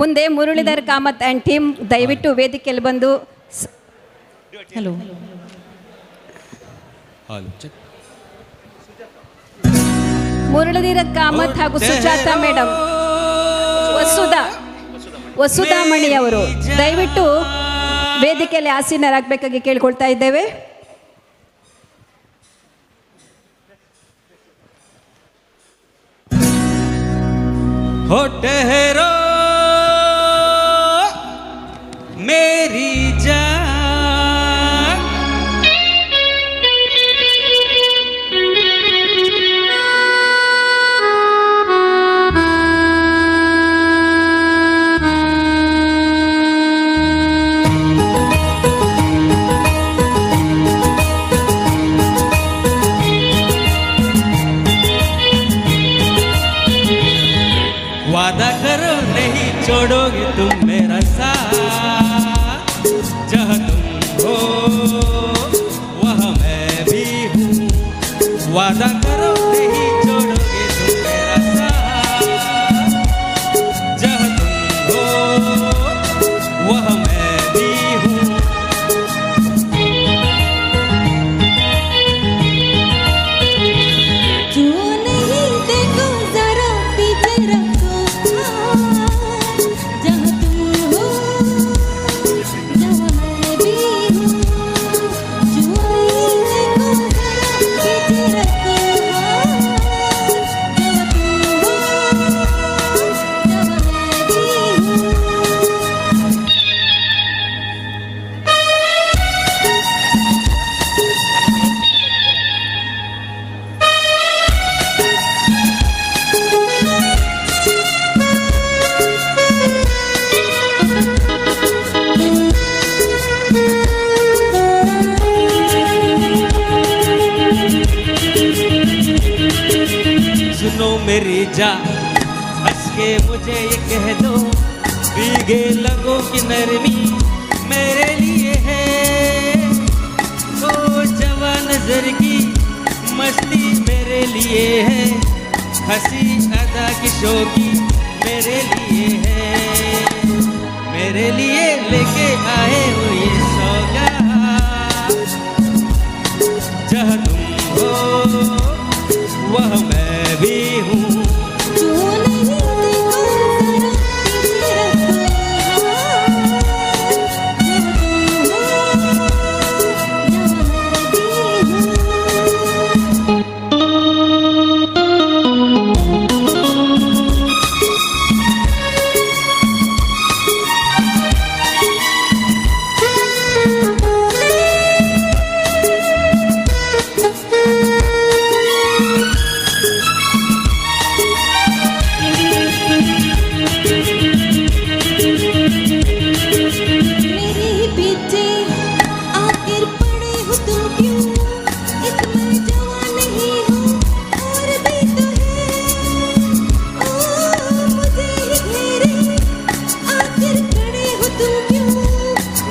ಮುಂದೆ ಮುರಳೀಧರ್ ಕಾಮತ್ ಆ್ಯಂಡ್ ಟೀಮ್ ದಯವಿಟ್ಟು ವೇದಿಕೆಯಲ್ಲಿ ಬಂದು. ಹಲೋ, ಮುರಳೀಧರ್ ಕಾಮತ್ ಹಾಗೂ ಸುಜಾತಾ ಮೇಡಮ್, ವಸುಧಾ ಮಣಿ ಅವರು ದಯವಿಟ್ಟು ವೇದಿಕೆಯಲ್ಲಿ ಆಸೀನರಾಗಬೇಕಾಗಿ ಕೇಳಿಕೊಳ್ತಾ ಇದ್ದೇವೆ. हो ठहरो मेरी जान। वादा करो नहीं छोड़ोगे तुम मेरा साथ, जहाँ तुम हो वहाँ मैं भी हूँ। वादा करो नहीं छोड़ोगे तुम मेरा साथ, जहाँ तुम हो वहाँ मैं भी हूँ। जो नहीं देखो जरा पीछे रखो हाथ, जहाँ तुम हो जहाँ मैं भी हूँ। जो नहीं देखो जरा पीछे रखो हाथ, जहाँ तुम हो जहाँ मैं भी हूँ। सुनो मेरी जान, हंस के मुझे ये कह दो, भीगे लगों की नरमी मेरे लिए है। ओ जवान नजर की मस्ती मेरे लिए है, हंसी अदा की शोकी मेरे लिए है। मेरे लिए लेके आए हो ये सौगात, जहाँ तुम हो वह मैं भी हूँ। जो नहीं देखो जरा पीछे रखो हाथ, जहाँ तुम हो जहाँ मैं भी हूँ। मेरे ही पीछे आखिर पड़े हो तुम क्यों, एक मैं जवान नहीं हूँ और भी तो है। ओ मुझे ही घेरे आखिर खड़े हो तुम क्यों,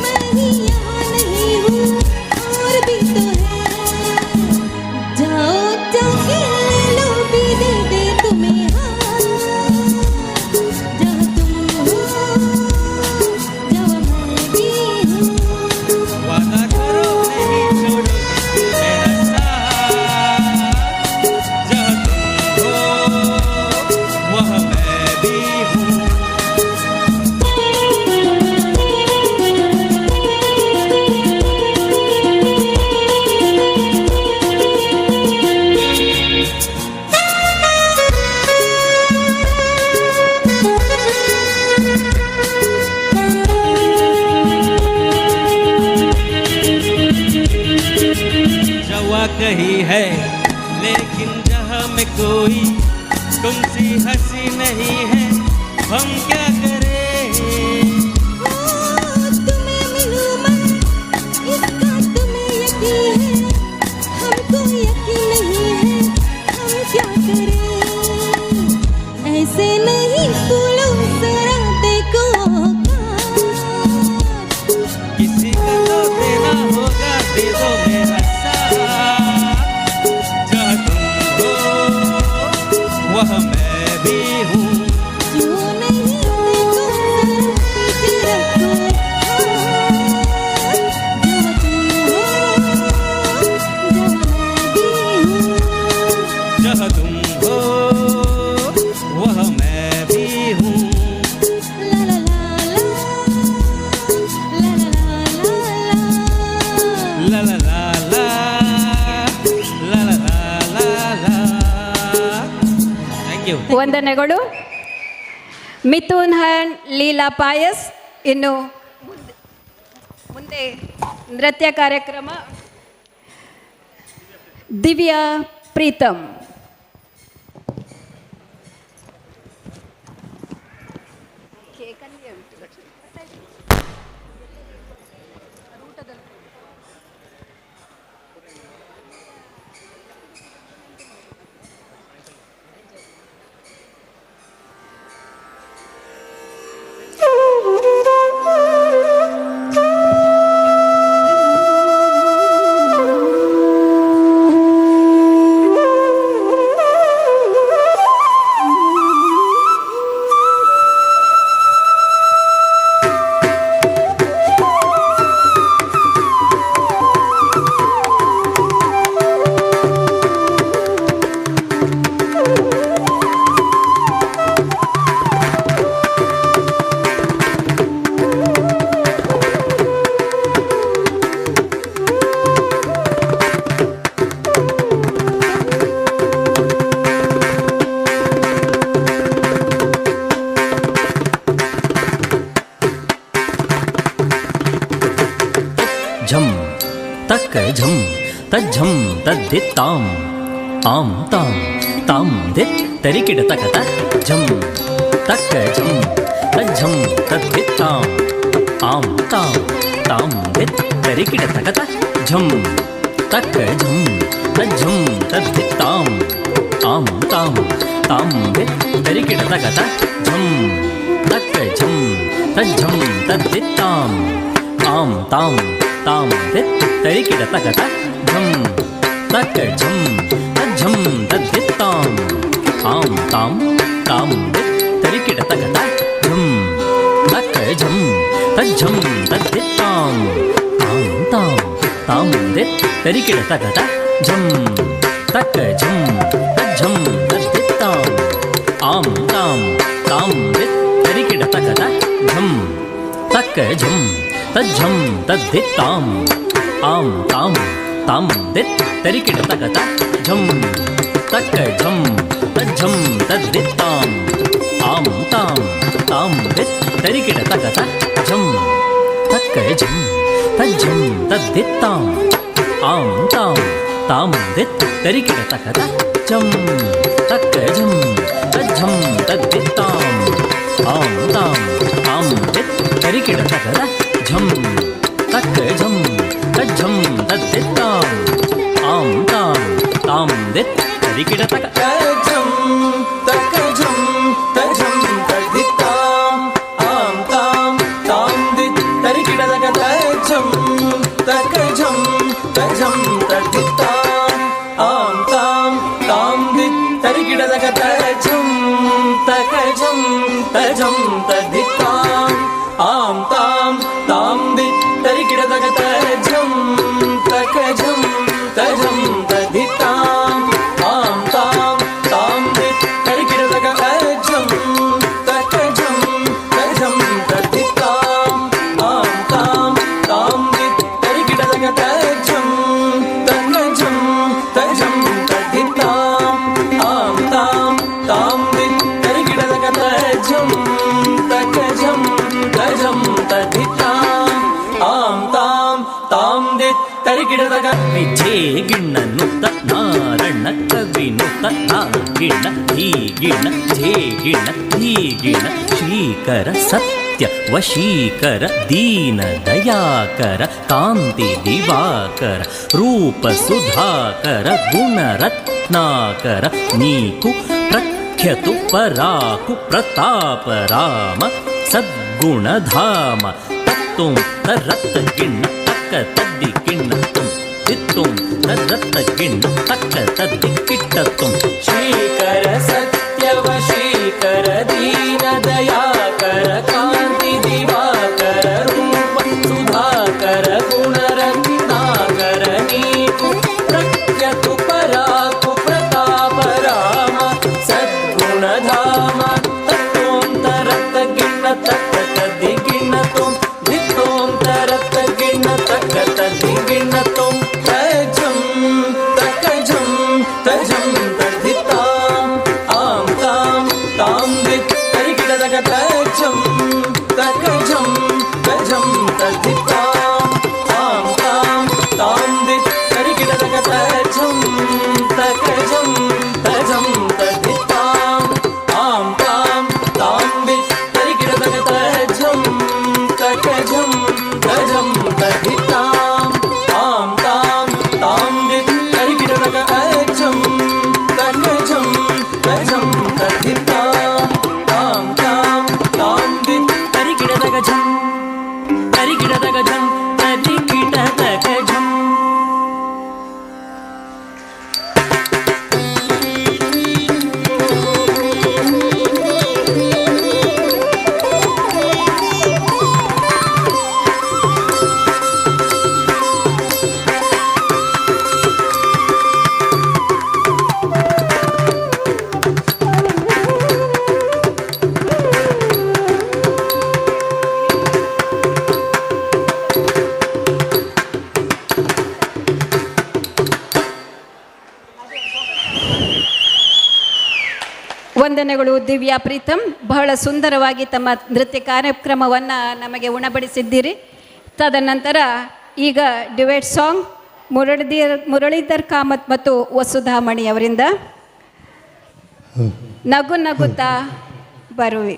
मैं ही यहाँ नहीं हूँ और भी तो है। जाओ जाके ले लो भी दे दे तुम्हें हाथ, जहाँ तुम हो जहाँ मैं भी हूँ। वादा करो नहीं छोड़ोगे तुम मेरा साथ, जहाँ तुम हो वहाँ मैं भी हूँ। जवा कही है लेकिन जहाँ में कोई तुमसी हंसी नहीं है, हम क्या करें। तुम्हें मिलूं मैं इसका तुम्हें यकीन है, हमको यकीन नहीं है हम क्या करें। ऐसे नहीं फूलों जरा देखो औकात, किसी का तो देना होगा, दे दो मेरा साथ, जहाँ तुम हो वहाँ मैं भी हूँ। जो नहीं देखो जरा पीछे रखो हाथ, जहाँ तुम हो जहाँ मैं भी हूँ। जहाँ तुम हो वहाँ मैं भी हूँ। ला ला ला ला ला ला ला ला ला ला ला ला ला ला ला। Thank you. ವಂದನೆಗಳು. ಮಿಥುನ್ ಹನ್ ಲೀಲಾ ಪಾಯಸ್. ಇನ್ನು ಮುಂದೆ ನೃತ್ಯ ಕಾರ್ಯಕ್ರಮ ದಿವ್ಯಾ ಪ್ರೀತಮ್. झम तक झम तज्झम तद्धित ताम आम ताम ताम धित तरिकिट तक त झम तक झम तज्झम तद्धित ताम आम ताम ताम धित तरिकिट तक त झम तक झम तज्झम तद्धित ताम आम ताम ताम धित तरिकिट तक त झम तक झम तज्झम तद्धित ताम आम ताम ताम धित तरिकिट तक त झम तक झम तज्झम तद्धित ताम आम ताम ताम धित तरिकिट तक त झम तक झम तज्झम तद्धित ताम आम ताम ताम धित तरिकिट तक त झम तक झम तज्झम तद्धित ताम आम ताम ताम धित तरिकिट तक त झम तक झम तज्झम तद्धित ताम आम ताम ताम धित तरिकिट तक त झम तक झम तज्झम तद्धित ताम आम ताम ताम धित तरिकिट तक त झम तक झम तज्झम तद्धित ताम आम ताम ताम धित तरिकिट तक त झम तक झम तज्झम तद्धित ताम आम ताम ताम धित तरिकिट तक त झम तक झम तज्झम तद्धित ताम आम ताम ताम धित तरिकिट तक झम तक झम तज्झम तद्धित ताम आम ताम ताम धित तरिकिट तक झम तक झम तज्झम तद्धित ताम आम ताम ताम धित तरिकिट तक झम तक झम तज्झम तद्धित ताम आम ताम ताम धित तरिकिट तक झम तक झम तज्झम तद्धित ताम आम ताम ताम धित तरिकिट तक झम तक झम तज्झम तद्धित ताम आम ताम ताम धित तरिकिट तक झम तक झम तज्झम तद्धित ताम आम ताम ताम धित तरिकिट तक झम तक झम तज्झम तद्धित ताम आम ताम ताम धित तरिकिट तक ಗಿಣ್ಣನುತ್ತ ನಾರಣ್ಣ ಕವಿನುತ್ತ ಆ ಗಿಣ್ಣ ಧೀ ಗಿಣ್ಣ ಝೇ ಗಿಣ್ಣ ಧೀ ಗಿಣ್ಣ ಶ್ರೀಕರ ಸತ್ಯ ವಶೀಕರ ದೀನ ದಯಾಕರ ಕಾಂತಿ ದಿವಾಕರ ರೂಪ ಸುಧಾಕರ ಗುಣರತ್ನಾಕರ ನೀಕು ಪ್ರಖ್ಯತು ಪರಾಕು ಪ್ರತಾಪ ರಾಮ ಸದ್ಗುಣಧಾಮ ತತ್ತುಂ ತರತ್ತ ಗಿಣ್ಣ ತಕ್ಕ ತದ್ದಿ ಗಿಣ್ಣ ತುಂ ದಿತ್ತುಂ ತರತ್ತ ಗಿಣ್ಣ ತಕ್ಕ ತದ್ದಿ ಕಿಟ್ಟತ್ತುಂ. ಶ್ರೀಕರ ಸತ್ಯವಶೀಕರ ದೀನ ದಯಾಕರ ಕಾಂತಿ ದಿವಾಕರ ರೂಪ ಸುಧಾಕರ ಗುಣರತ್ನಾಕರ ನೀಕು ಪ್ರಖ್ಯತು ಪರಾಕು ಪ್ರತಾಪ ರಾಮ ಸದ್ಗುಣಧಾಮ ತತ್ತೋಂ ತರತ್ತ ಗಿಣ್ಣ ತಕ್ಕ ತದ್ದಿ ಗಿಣ್ಣ ತುಂ ದಿತ್ತೋಂ ತರತ್ತ ಗಿಣ್ಣ ತಕ್ಕ ತದ್ದಿ ಗಿಣ್ಣ ತುಂ ತಜಂ ತಕ ಜಂ ತಜಂ ತದ್ಧಿತಾಂ ಆಂ ತಾಂ ತಾಂ ದಿತ್ ತರಿಕಿಡದ ತರಿಗಿಡದಗ ತಜಂ ತಕಜಂ ತಜಂ ತದಿತಾಂ ತಾಂ ತಾಂ ತಾಂ ದಿತ್ ತರಿಗಿಡದಗ ತಜಂ ತಕಜಂ ತಜಂ ತದಿತಾಂ ಆಂ ತಾಂ ತಾಂ ದಿತ್ ತರಿಗಿಡದಗ ತಜಂ ತಕಜಂ ತಜಂ ತದಿತಾಂ ಆಂ ತಾಂ ತಾಂ ದಿತ್ ತರಿಗಿಡದಗ ತಜಂ ತಕಜಂ ತಜಂ ತದಿತಾಂ ತಾಂ ತಾಂ ತಾಂ ದಿತ್ ತರಿಗಿಡದಗ ಝಂ ತರಿಗಿಡದಗ ಝಂ ತರಿಗಿಡದಗ ಝಂ. ವಂದನೆಗಳು ದಿವ್ಯಾ ಪ್ರೀತಮ್, ಬಹಳ ಸುಂದರವಾಗಿ ತಮ್ಮ ನೃತ್ಯ ಕಾರ್ಯಕ್ರಮವನ್ನು ನಮಗೆ ಉಣಬಡಿಸಿದ್ದೀರಿ. ತದನಂತರ ಈಗ ಡ್ಯುಯೆಟ್ ಸಾಂಗ್ ಮುರಳೀಧರ್ ಕಾಮತ್ ಮತ್ತು ವಸುಧಾ ಮಣಿ ಅವರಿಂದ ನಗು ನಗುತ್ತಾ ಬರುವೆ.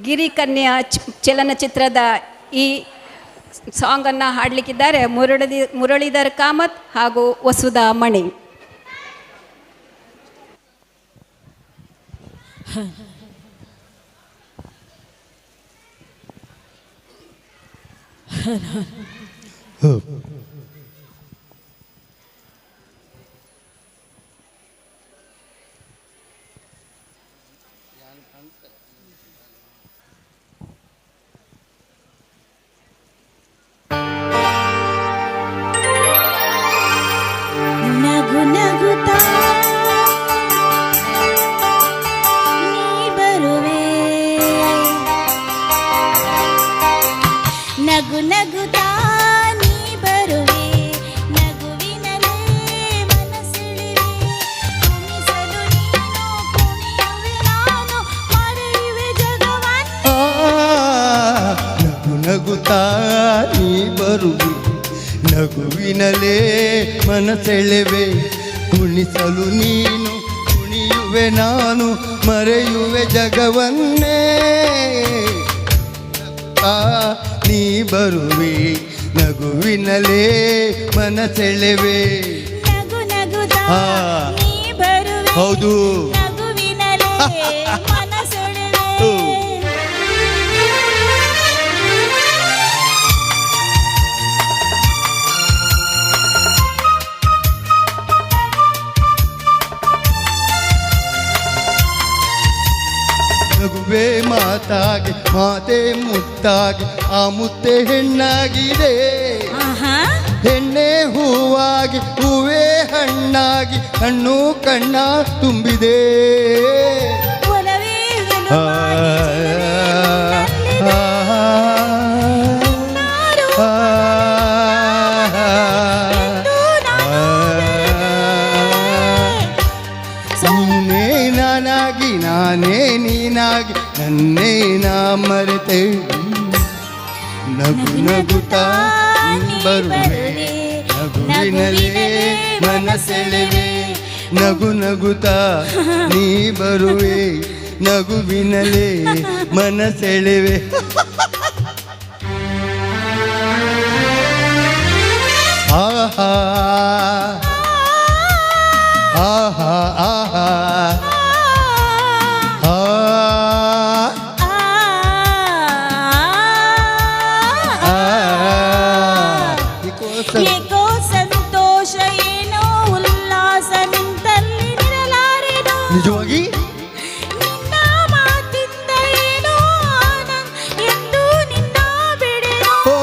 ಗಿರಿಕನ್ಯಾ ಚಲನಚಿತ್ರದ ಈ ಸಾಂಗನ್ನು ಹಾಡಲಿಕ್ಕಿದ್ದಾರೆ ಮುರಳೀಧರ್ ಕಾಮತ್ ಹಾಗೂ ವಸುಧಾ ಮಣಿ. ನಗು ನಗುತ್ತಾ ನೀ ಬರುವೆ, ನಗು ನಗುತ್ತಾ ನೀ ಬರುವೆ, ನಗುವಿನಲೇ ಮನಸೆಳೆವೆ, ಕುಣಿಸಲು ನೀನು ಕುಣಿಯುವೆ ನಾನು ಮರೆಯುವೆ ಜಗವನ್ನು. ನಗು ನಗುತ್ತಾ ನೀ ಬರುವೆ, ನಗುವಿನಲೇ ಮನಸೆಳೆವೆ, ಕುಣಿಸಲು ನೀನು ಕುಣಿಯುವೆ ನಾನು ಮರೆಯುವೆ ಜಗವನ್ನೇ. ನೀ ಬರುವೆ, ನಗುವಿನಲೇ ಮನಸೆಳೆವೆ, ನಗು ನಗುತ್ತಾ ನೀ ಬರುವೆ, ಹೌದು, ನಗುವಿನಲೇ ಮನಸೆಳೆವೆ. ನಗುವೆ ಮಾತಾಗಿ ಮಾತೆ ಮುತ್ತಾಗಿ ಆ ಮುತ್ತೆ ಹೆಣ್ಣಾಗಿದೆ, ಹೆಣ್ಣೆ ಹೂವಾಗಿ ಹೂವೇ ಹಣ್ಣಾಗಿ ಕಣ್ಣು ಕಣ್ಣ ತುಂಬಿದೆ. ನೀನೇ ನಾನಾಗಿ ನಾನೇ ನೀನಾಗಿ ನನ್ನೇ ನಾ ಮರೆತೆ. ನಗು ನಗುತ್ತಾ ಬರುವೆ, ನಗುವಿನಲೇ ಮನಸೆಳೆವೆ, ನಗು ನಗುತ್ತಾ ನೀ ಬರುವೆ, ನಗುವಿನಲೇ ಮನಸೆಳೆವೆ. ಆಹಾ ಆಹಾ ಆಹಾ ಆ ಏಕೋ ಸಂತೋಷ ಏನೋ ಉಲ್ಲಾಸ ನಿಂತಲ್ಲಿ ನಿರಲಾರೆನು, ನಿಜವಾಗಿ ನಿನ್ನ ಮಾತಿಂದ ಏನೋ ಆನಂದ ಎಂದು ನಿನ್ನ ಬಿಡೆನು. ಓ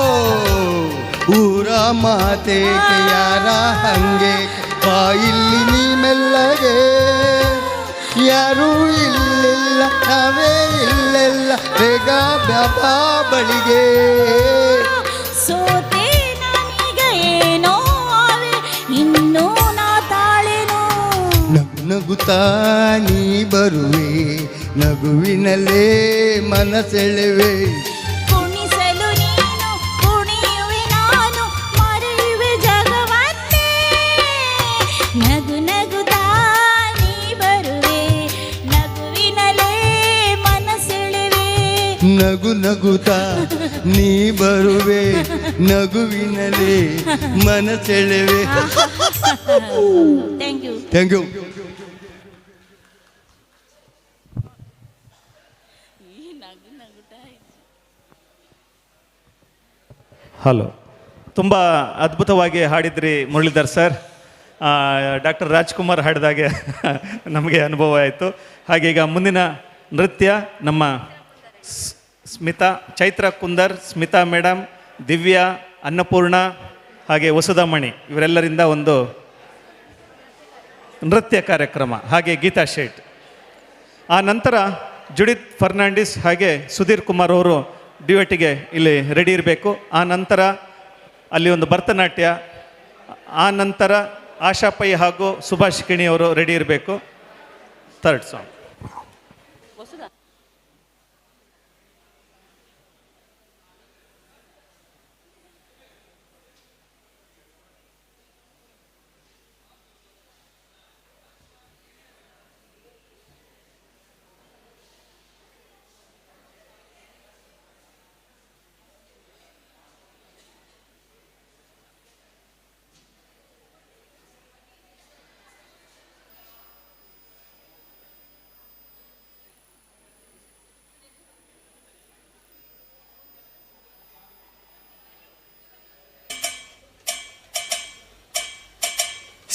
ಊರ ಮಾತೇಕೆ ಯಾರ ಹಂಗೆ ಬಾ ಇಲ್ಲಿ ನೀ ಮೆಲ್ಲಗೆ, ಯಾರೂ ಇಲ್ಲಿಲ್ಲ ನಾವೇ ಇಲ್ಲೆಲ್ಲ ಬೇಗ ಬ್ಯಾಪಾ ಬಳಿಗೆ. ಸೋತೆ ನಾನೀಗ ಏನೋ ಆವೆ ಇನ್ನೂ ನಾ ತಾಳೆನು. ನಗು ನಗುತ್ತಾ ನೀ ಬರುವೆ, ನಗುವಿನಲ್ಲೇ ಮನಸೆಳೆವೆ. ಕುಣಿಸಲು ನೀನು ಕುಣಿಯುವೆ, ನಾನು ಮರೆಯುವೆ ಜಗವನ್ನೇ. ನಗು ನಗುತ್ತಾ ನೀ ಬರುವೆ, ನಗುವಿನಲೇ ಮನಸೆಳೆವೆ. ನಗು ನಗುತ್ತಾ ನೀ ಬರುವೆ, ನಗುವಿನಲ್ಲೇ ಮನಸೆಳೆವೆ. Thank you. Thank you. Hello, ತುಂಬ ಅದ್ಭುತವಾಗಿ ಹಾಡಿದ್ರಿ ಮುರಳೀಧರ್ ಸರ್. ಡಾಕ್ಟರ್ ರಾಜ್ಕುಮಾರ್ ಹಾಡಿದಾಗೆ ನಮಗೆ ಅನುಭವ ಆಯಿತು. ಹಾಗೆ ಈಗ ಮುಂದಿನ ನೃತ್ಯ ನಮ್ಮ ಸ್ಮಿತಾ, ಚೈತ್ರ ಕುಂದರ್, ಸ್ಮಿತಾ ಮೇಡಮ್, ದಿವ್ಯಾ, ಅನ್ನಪೂರ್ಣ ಹಾಗೆ ವಸುಧಾಮಣಿ ಇವರೆಲ್ಲರಿಂದ ಒಂದು ನೃತ್ಯ ಕಾರ್ಯಕ್ರಮ, ಹಾಗೆ ಗೀತಾ ಶೇಟ್. ಆ ನಂತರ ಜುಡಿತ್ ಫರ್ನಾಂಡಿಸ್ ಹಾಗೆ ಸುಧೀರ್ ಕುಮಾರ್ ಅವರು ಡ್ಯುಯೆಟಿಗೆ ಇಲ್ಲಿ ರೆಡಿ ಇರಬೇಕು. ಆ ನಂತರ ಅಲ್ಲಿ ಒಂದು ಭರತನಾಟ್ಯ, ಆ ನಂತರ ಆಶಾ ಪೈ ಹಾಗೂ ಸುಭಾಷ್ ಕಿಣಿ ಅವರು ರೆಡಿ ಇರಬೇಕು. Third song.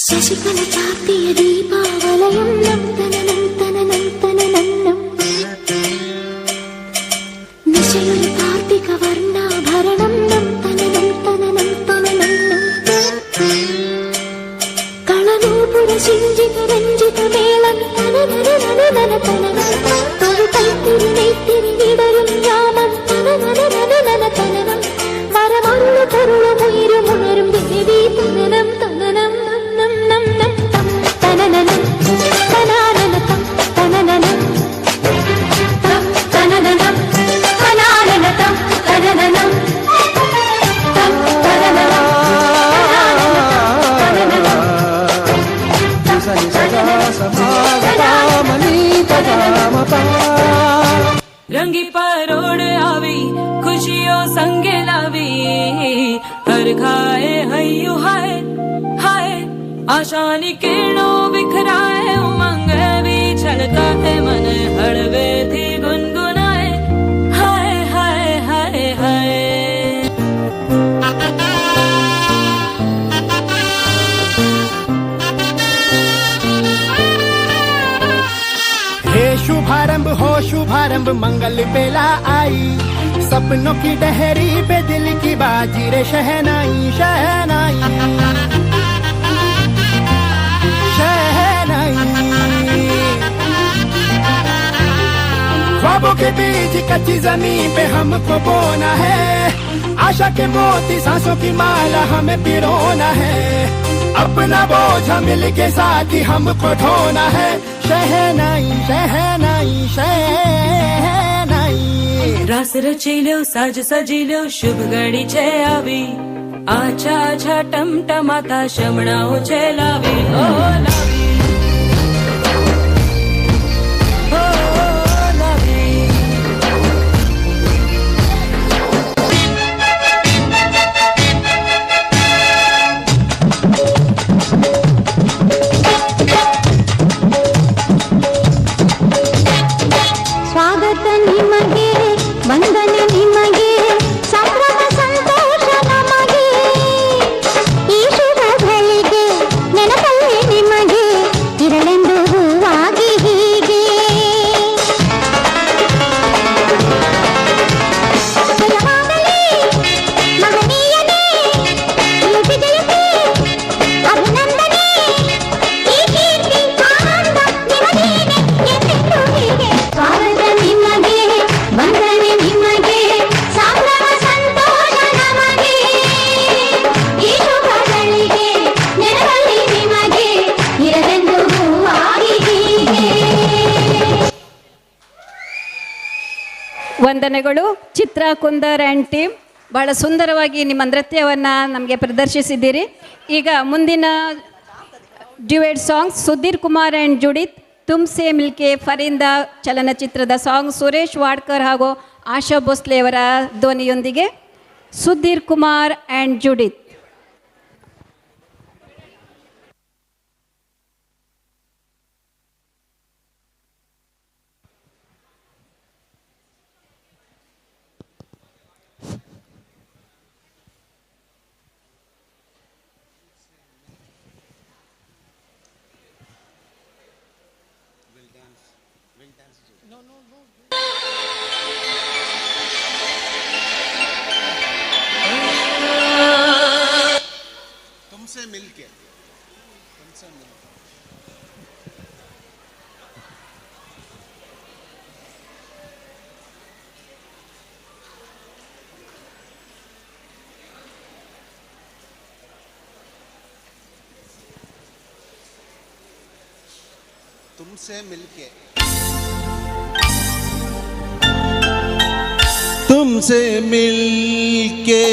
Sasikala ചാർത്തിയ ദീപാവലയം നം തനനം തനനം തനനം. നിശയൊരു കാർത്തിക വർണ്ണാഭരണം നം തനനം തനനം തനനം. കളനൂപുര ശിഞ്ചിത രഞ്ജിത മേളം തനനനനനന തനനം. തൊഴു കൈത്തിരി നെയ്ത്തിരി വിടരും യാമം തനനനനനന തനനം. വരമരുളു പൊരുളും ഉയരും ഉണരും ദേവി തനനം തനനം നം നം നം തം തനനനം തനാനന തം തനനനം തം തനനനം തനാനന തം തനനനം തം തനനനം തനാനന തം തനനനം. રંગી પરોડ આવી, ખુશીઓ સંગે લાવી, હરખાએ હૈયું હાય હાય, આશાની કિરણો વિખરાય, ઉમંગ એવી છલકાય, મન હળવેથી ગુનગુનાય, હાય હાય હાય હાય. हे शुभारंभ हो शुभारंभ, मंगल बेला आई, सपनों की डहरी पे दिल की बाजी रे शहनाई शहनाई शहनाई। ख्वाबों के बीज कच्ची जमीन पे हमको बोना है, आशा के मोती सांसों की माला हमें पिरोना है, अपना बोझ मिल के साथ ही हमको ढोना है। शहनाई शहनाई शहनाई. રાસ રચી લ્યો, સાજ સજી લ્યો, શુભ ઘડી છે આવી, આછા આછા ટમટમાતા શમણાઓ છે લાવી, ઓ લાવી, ઓ લાવી. ಸ್ವಾಗತ ನಿಮಗೆ, ವಂದನೆ ನಿಮಗೆ, ಸಂಭ್ರಮ ಸಂತೋಷ ನಮಗೆ. ಈ ಶುಭ ಘಳಿಗೆ ನೆನಪಲ್ಲಿ ನಿಮಗೆ ಇರಲೆಂದು ಹೂವಾಗಿ ಹೀಗೆ. ಜಯವಾಗಲಿ ಮಹನೀಯನೇ, ಈ ವಿಜಯಕ್ಕೆ ಅಭಿನಂದನೆ. ಈ ಕೀರ್ತಿ ಆನಂದ ನಿಮಗೇನೆ ಎಂದೆಂದೂ ಹೀಗೆ. ಸ್ವಾಗತ ನಿಮಗೆ, ವಂದನೆ ನಿಮಗೆ, ಸಂಭ್ರಮ ವಂದನೆಗಳು ಚಿತ್ರಾ ಕುಂದರ್ ಆ್ಯಂಡ್ ಟೀಮ್. ಭಾಳ ಸುಂದರವಾಗಿ ನಿಮ್ಮ ನೃತ್ಯವನ್ನು ನಮಗೆ ಪ್ರದರ್ಶಿಸಿದ್ದೀರಿ. ಈಗ ಮುಂದಿನ duet song Sudhir Kumar and Judith, Tumse Milke Parinda ಚಲನಚಿತ್ರದ ಸಾಂಗ್ ಸುರೇಶ್ ವಾಡ್ಕರ್ ಹಾಗೂ ಆಶಾ ಭೋಸ್ಲೆಯವರ ಧ್ವನಿಯೊಂದಿಗೆ ಸುಧೀರ್ ಕುಮಾರ್ ಆ್ಯಂಡ್ ಜುಡಿತ್. तुमसे मिलके, तुमसे मिलके। तुमसे मिलके, तुमसे मिलके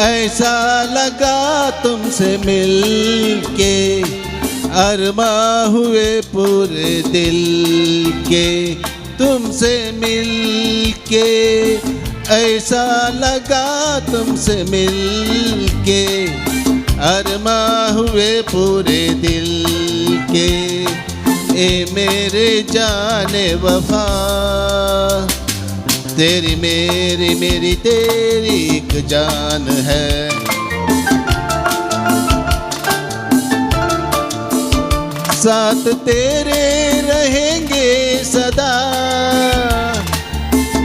ऐसा लगा, तुमसे मिलके अरमा हुए पूरे दिल के। तुमसे मिलके ऐसा लगा, तुमसे मिलके अरमा हुए पूरे दिल के। ए मेरे जाने वफा, तेरी मेरी मेरी तेरी एक जान है। साथ तेरे रहेंगे सदा,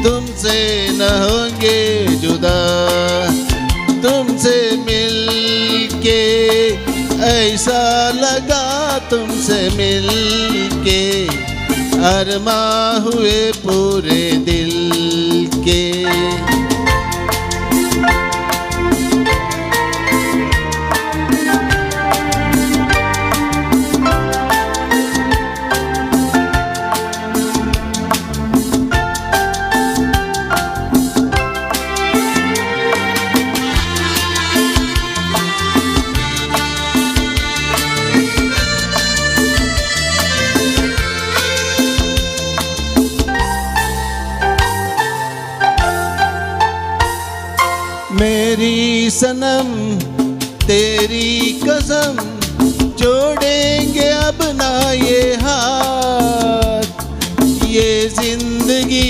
तुमसे न होंगे जुदा। तुमसे मिलके ऐसा लगा, तुमसे मिलके अरमा हुए पूरे दिल के। मेरी सनम तेरी कसम, जोड़ेंगे अब ना ये हाथ। ये जिंदगी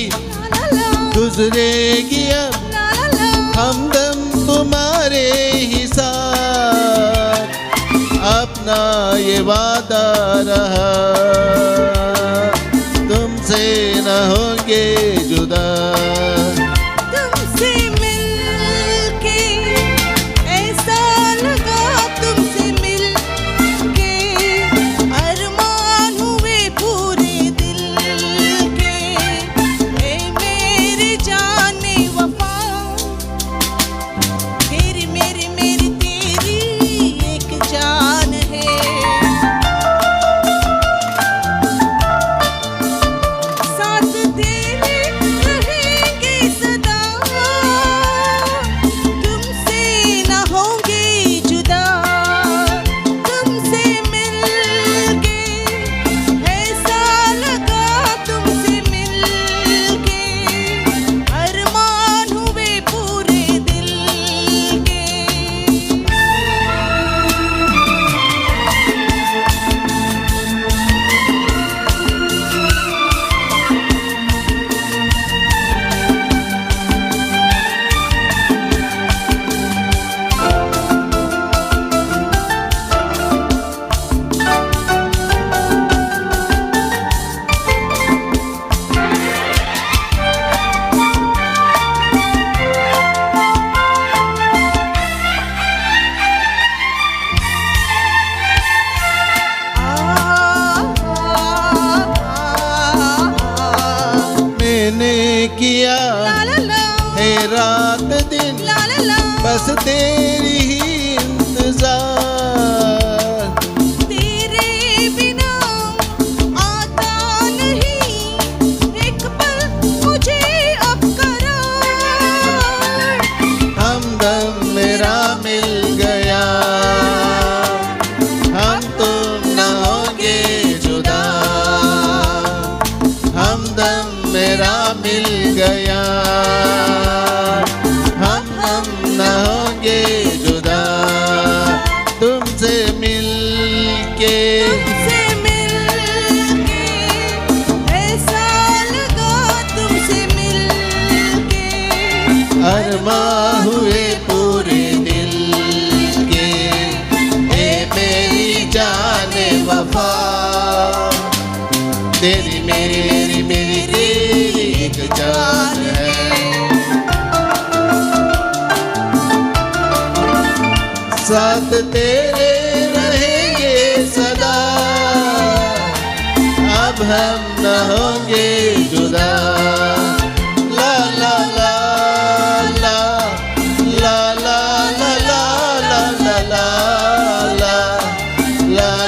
गुजरेगी अब हमदम तुम्हारे ही साथ। अपना ये वादा रहा, तुमसे न होंगे जुदा। तुमसे मिलके ऐसा लगा, तुमसे मिलके अरमान हुए पूरे दिल के। ऐ मेरी जाने वफा, तेरी मेरी मेरी तेरी एक जान है। साथ तेरे रहेंगे सदा, तुमसे न होंगे जुदा। तुमसे मिलके ऐसा लगा, तुमसे मिलके अरमान हुए पूरे दिल के। मैंने किया है रात दिन बस तेरी ही इंतजार। तेरे बिना आता नहीं एक पल मुझे अब मिल गया, हम न होंगे जुदा। तुमसे मिल के, तुमसे मिल के ऐसा लगा, तुमसे मिल के अरमा हुए पूरे दिल के। ए मेरी जान वफा, तेरी मेरी मेरी मेरी तेरी एक जान है। साथ तेरे रहेंगे सदा, अब हम न होंगे जुदा। ला ला ला ला ला ला ला ला ला ला ला ला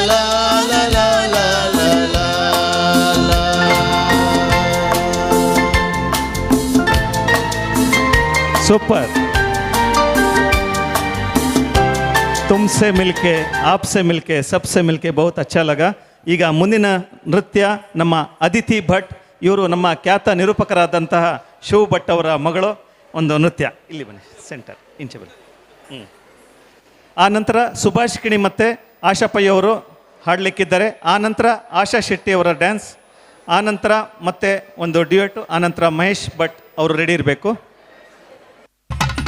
ला ला ला ला ला ला ला। सुपर। तुमसे मिलके, आपसे मिलके, सबसे मिलके बहुत अच्छा लगा। ಈಗ ಮುಂದಿನ ನೃತ್ಯ ನಮ್ಮ ಅದಿತಿ ಭಟ್, ಇವರು ನಮ್ಮ ಖ್ಯಾತ ನಿರೂಪಕರಾದಂತಹ ಶಿವ ಭಟ್ ಅವರ ಮಗಳು. ಒಂದು ನೃತ್ಯ ಇಲ್ಲಿ ಬನ್ನಿ, ಸೆಂಟರ್ ಇಂಚೆ ಬನ್ನಿ. ಆ ನಂತರ ಸುಭಾಷ್ ಕಿಣಿ ಮತ್ತು ಆಶಾ ಪೈ ಅವರು ಹಾಡಲಿಕ್ಕಿದ್ದಾರೆ. ಆ ನಂತರ ಆಶಾ ಶೆಟ್ಟಿ ಅವರ ಡ್ಯಾನ್ಸ್, ಆ ನಂತರ ಮತ್ತೆ ಒಂದು ಡ್ಯೂಯೆಟ್, ಆ ನಂತರ ಮಹೇಶ್ ಭಟ್ ಅವರು ರೆಡಿ ಇರಬೇಕು. Thank you.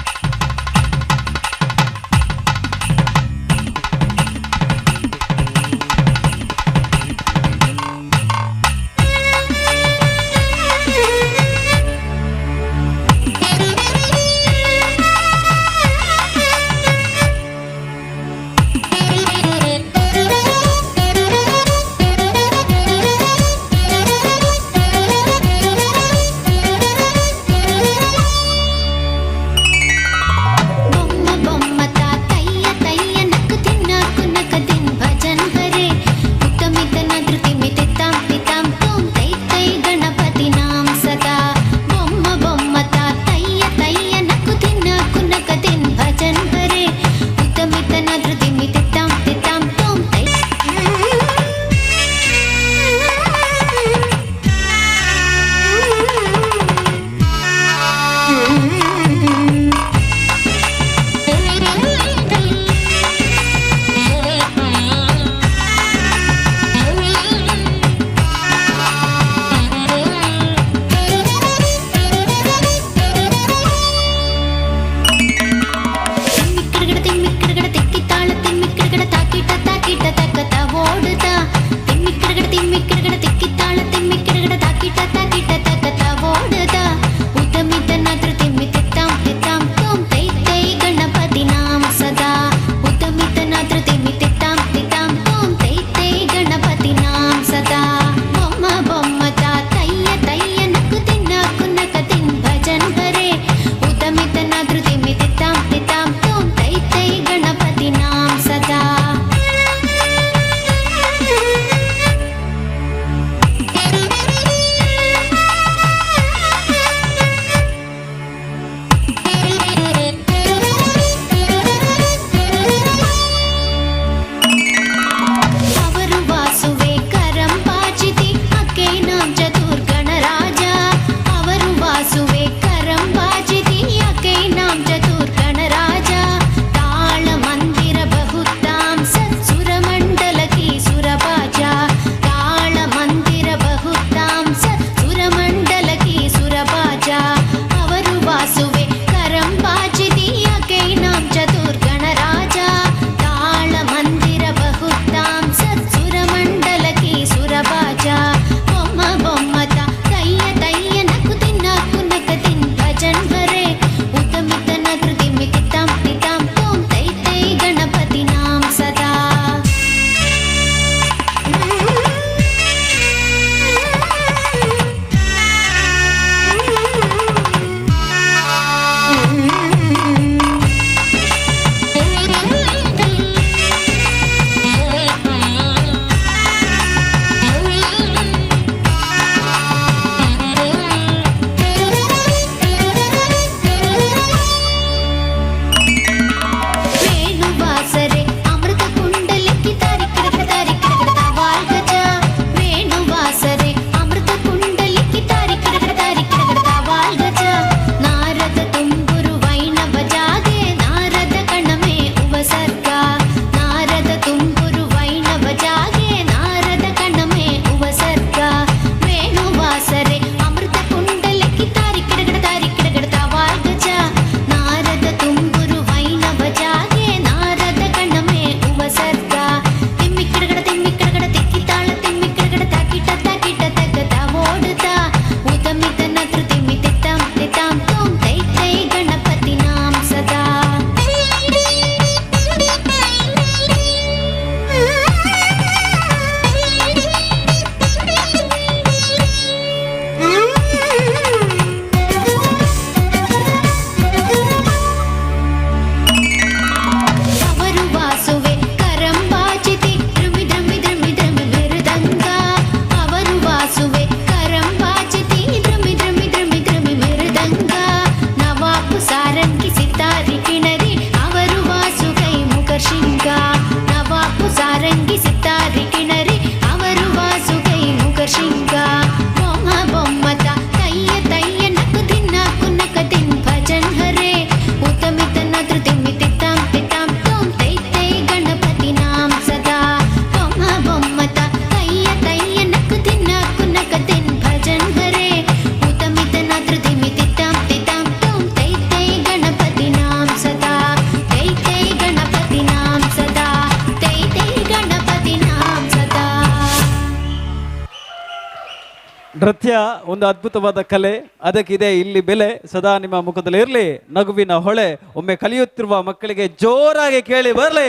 ನೃತ್ಯ ಒಂದು ಅದ್ಭುತವಾದ ಕಲೆ, ಅದಕ್ಕಿದೆ ಇಲ್ಲಿ ಬೆಲೆ. ಸದಾ ನಿಮ್ಮ ಮುಖದಲ್ಲಿ ಇರಲಿ ನಗುವಿನ ಹೊಳೆ. ಒಮ್ಮೆ ಕಲಿಯುತ್ತಿರುವ ಮಕ್ಕಳಿಗೆ ಜೋರಾಗಿ ಕೇಳಿ ಬರಲಿ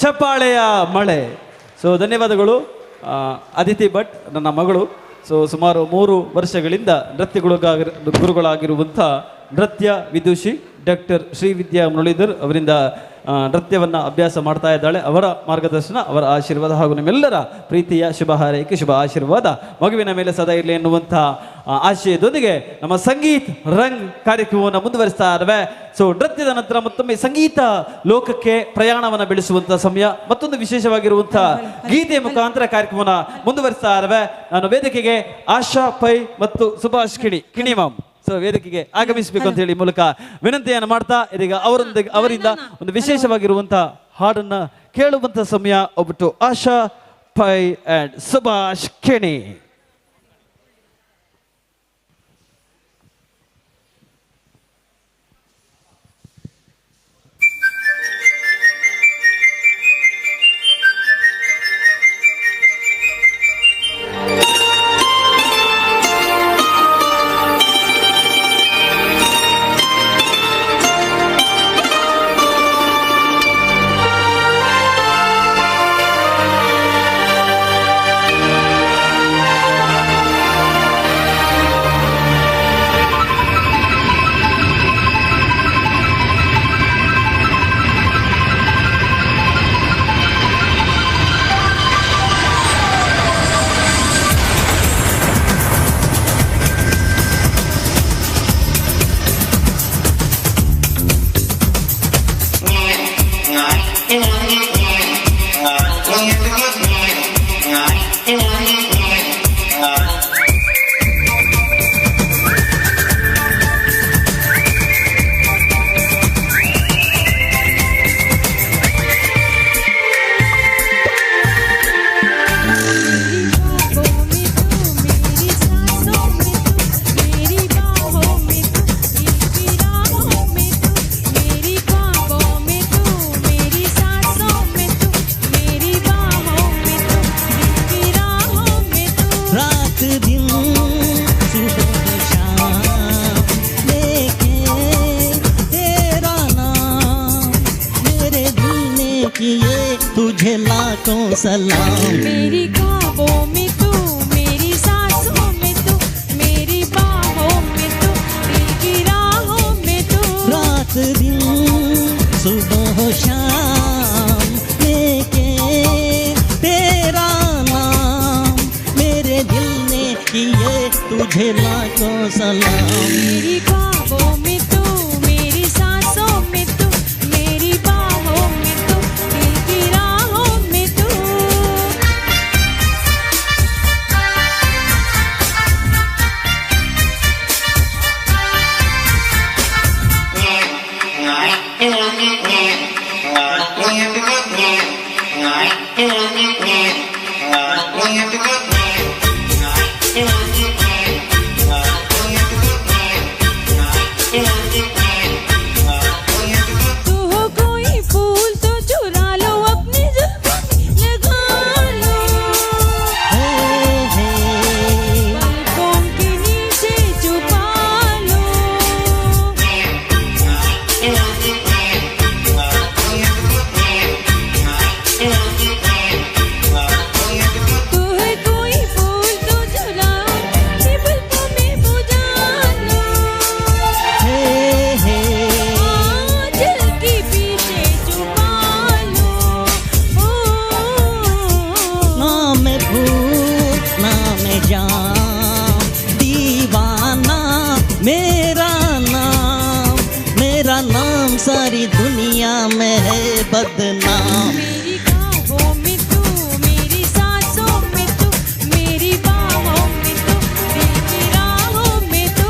ಚಪ್ಪಾಳೆಯ ಮಳೆ. ಸೊ ಧನ್ಯವಾದಗಳು ಅದಿತಿ ಭಟ್, ನನ್ನ ಮಗಳು. ಸೊ ಸುಮಾರು 3 ವರ್ಷಗಳಿಂದ ನೃತ್ಯ ಗುರುಗಳಾಗಿರುವಂಥ ನೃತ್ಯ ವಿದುಷಿ ಡಾಕ್ಟರ್ ಶ್ರೀವಿದ್ಯಾ ಮುರಳೀಧರ್ ಅವರಿಂದ ನೃತ್ಯವನ್ನು ಅಭ್ಯಾಸ ಮಾಡ್ತಾ ಇದ್ದಾಳೆ. ಅವರ ಮಾರ್ಗದರ್ಶನ, ಅವರ ಆಶೀರ್ವಾದ ಹಾಗೂ ನಿಮ್ಮೆಲ್ಲರ ಪ್ರೀತಿಯ ಶುಭ ಹಾರೈಕೆ, ಶುಭ ಆಶೀರ್ವಾದ ಮಗುವಿನ ಮೇಲೆ ಸದಾ ಇರಲಿ ಎನ್ನುವಂಥ ಆಶಯದೊಂದಿಗೆ ನಮ್ಮ ಸಂಗೀತ್ ರಂಗ್ ಕಾರ್ಯಕ್ರಮವನ್ನು ಮುಂದುವರಿಸ್ತಾ ಇದ್ದಾವೆ. ಸೊ ನೃತ್ಯದ ನಂತರ ಮತ್ತೊಮ್ಮೆ ಸಂಗೀತ ಲೋಕಕ್ಕೆ ಪ್ರಯಾಣವನ್ನು ಬೆಳೆಸುವಂಥ ಸಮಯ. ಮತ್ತೊಂದು ವಿಶೇಷವಾಗಿರುವಂಥ ಗೀತೆಯ ಮುಖಾಂತರ ಕಾರ್ಯಕ್ರಮವನ್ನು ಮುಂದುವರಿಸ್ತಾ ಇದ್ದಾವೆ. ನಾನು ವೇದಿಕೆಗೆ ಆಶಾ ಪೈ ಮತ್ತು ಸುಭಾಷ್ ಕಿಣಿ ಕಿಣಿ ಮಾಮ್ ಸೊ ವೇದಿಕೆಗೆ ಆಗಮಿಸಬೇಕು ಅಂತ ಹೇಳಿ ಮೂಲಕ ವಿನಂತಿಯನ್ನು ಮಾಡ್ತಾ ಇದೀಗ ಅವರಿಂದ ಒಂದು ವಿಶೇಷವಾಗಿರುವಂತಹ ಹಾಡನ್ನ ಕೇಳುವಂತ ಸಮಯ. ಒಬ್ಬಟ್ಟು ಆಶಾ ಪೈ ಅಂಡ್ ಸುಭಾಷ್ ಕಿಣಿ. सलाम। मेरी ख्वाबों में तू, मेरी सांसों में तू, मेरी बाहों में तू, मेरी राहों में तू। रात दिन सुबह शाम लेके तेरा नाम, मेरे दिल ने किए तुझे लाखों सलाम। मेरी ख्वाबों में तू, मेरी सांसों में तू, मेरी बाहों में तू, मेरी राहों में तू। तू हो कोई फूल तो चुरा लो, अपनी जुल्फों में लगा लो, पलकों के नीचे छुपा लो। तू है कोई फूल तो चुरा अपनी पलकों में बुझा लो, आंचल के पीछे छुपा लो। ना मैं भूल ना मैं जाम, दीवाना मेरा नाम, मेरा नाम सारी दुनिया में है बदनाम। मेरी ख्वाबों में तू, मेरी सांसों में तू, मेरी बाहों में तू, मेरी राहों में तू।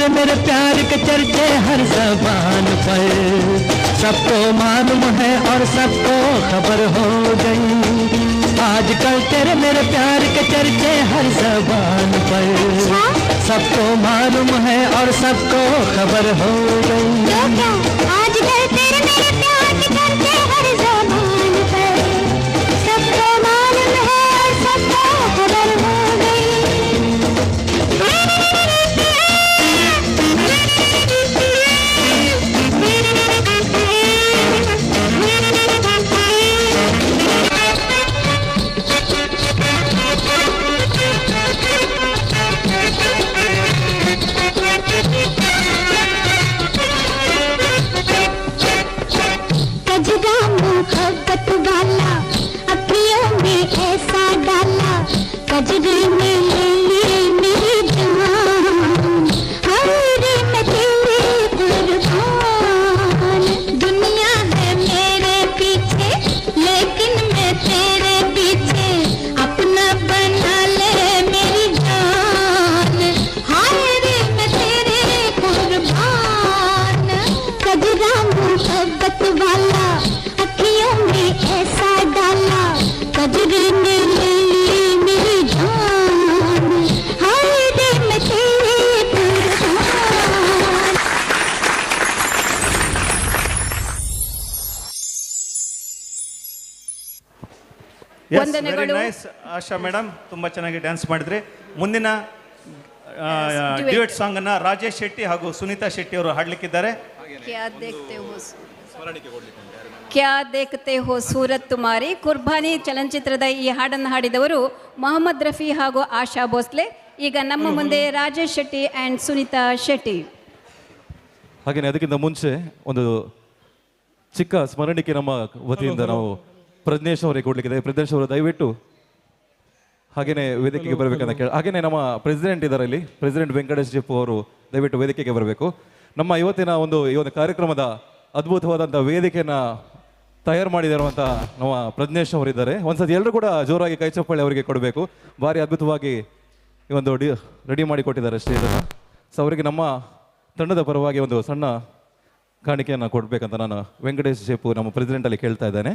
तेरे मेरे प्यार के चर्चे हर जबान पर, सबको मालूम है और सबको खबर हो गई। आजकल तेरे मेरे प्यार के चर्चे हर जबान पर, सबको मालूम है और सबको खबर हो गई। आजकल तेरे मेरे प्यार के चर्चे हर जबान पर, सबको मालूम है और सबको खबर हो गई। कजरा मोहब्बत वाला अखियों में ऐसा डाला, कजरे में ले ली मेरी जान, हरे मैं तेरे कुर्बान। दुनिया है मेरे पीछे लेकिन मैं तेरे पीछे, अपना बना ले मेरी जान, हाय रे मैं तेरे कुर्बान। कजरा मोहब्बत वाला अखियों में ऐसा डाला, कजरे में ले ली मेरी जान, हाय रे मैं तेरे कुर्बान। ವೆರಿ ವಂದನೆಗಳು. ನೈಸ್ ಆಶಾ ಮೇಡಮ್, ತುಂಬಾ ಚೆನ್ನಾಗಿ ಡ್ಯಾನ್ಸ್ ಮಾಡಿದ್ರಿ. ಮುಂದಿನ duet. Duet song ಅನ್ನ ರಾಜೇಶ್ ಶೆಟ್ಟಿ ಹಾಗೂ ಸುನೀತಾ ಶೆಟ್ಟಿ ಅವರು ಹಾಡ್ಲಿಕ್ಕಿದ್ದಾರೆ. ಕ್ಯಾ ದೇಖ್ತೆ ಹೋ ಕ್ಯಾ ದೇಖ್ತೆ ಹೋ ಸೂರತ್ ತುಮಾರಿ ಕುರ್ಬಾನಿ ಚಲನಚಿತ್ರದ ಈ ಹಾಡನ್ನು ಹಾಡಿದವರು ಮೊಹಮ್ಮದ್ ರಫಿ ಹಾಗೂ ಆಶಾ ಭೋಸ್ಲೆ. ಈಗ ನಮ್ಮ ಮುಂದೆ ರಾಜೇಶ್ ಶೆಟ್ಟಿ ಆ್ಯಂಡ್ ಸುನೀತಾ ಶೆಟ್ಟಿ. ಹಾಗೆಯೇ ಅದಕ್ಕಿಂತ ಮುಂಚೆ ಒಂದು ಚಿಕ್ಕ ಸ್ಮರಣಿಕೆ ನಮ್ಮ ವತಿಯಿಂದ ನಾವು ಪ್ರಜ್ನೇಶ್ ಅವರಿಗೆ ಕೊಡ್ಲಿಕ್ಕಿದೆ. ಪ್ರಜ್ನೇಶ್ ಅವರು ದಯವಿಟ್ಟು ಹಾಗೆಯೇ ವೇದಿಕೆಗೆ ಬರಬೇಕಂತ ಕೇಳಿ, ಹಾಗೆಯೇ ನಮ್ಮ ಪ್ರೆಸಿಡೆಂಟ್ ಇದ್ದಾರೆ ಇಲ್ಲಿ, ಪ್ರೆಸಿಡೆಂಟ್ ವೆಂಕಟೇಶ್ ಜಪ್ಪು ಅವರು ದಯವಿಟ್ಟು ವೇದಿಕೆಗೆ ಬರಬೇಕು. ನಮ್ಮ ಇವತ್ತಿನ ಒಂದು ಈ ಒಂದು ಕಾರ್ಯಕ್ರಮದ ಅದ್ಭುತವಾದಂಥ ವೇದಿಕೆಯನ್ನು ತಯಾರು ಮಾಡಿರುವಂಥ ನಮ್ಮ ಪ್ರಜ್ನೇಶ್ ಅವರಿದ್ದಾರೆ. ಒಂದ್ಸತಿ ಎಲ್ಲರೂ ಕೂಡ ಜೋರಾಗಿ ಕೈ ಚಪ್ಪಾಳೆ ಅವರಿಗೆ ಕೊಡಬೇಕು. ಭಾರಿ ಅದ್ಭುತವಾಗಿ ಈ ಒಂದು ರೆಡಿ ಮಾಡಿ ಕೊಟ್ಟಿದ್ದಾರೆ ಸ್ಟೇಜನ್ನು. ಸೊ ಅವರಿಗೆ ನಮ್ಮ ತಂಡದ ಪರವಾಗಿ ಒಂದು ಸಣ್ಣ ಕಾಣಿಕೆಯನ್ನು ಕೊಡಬೇಕಂತ ನಾನು ವೆಂಕಟೇಶ್ ಜೇಪು ನಮ್ಮ ಪ್ರೆಸಿಡೆಂಟಲ್ಲಿ ಕೇಳ್ತಾ ಇದ್ದೇನೆ.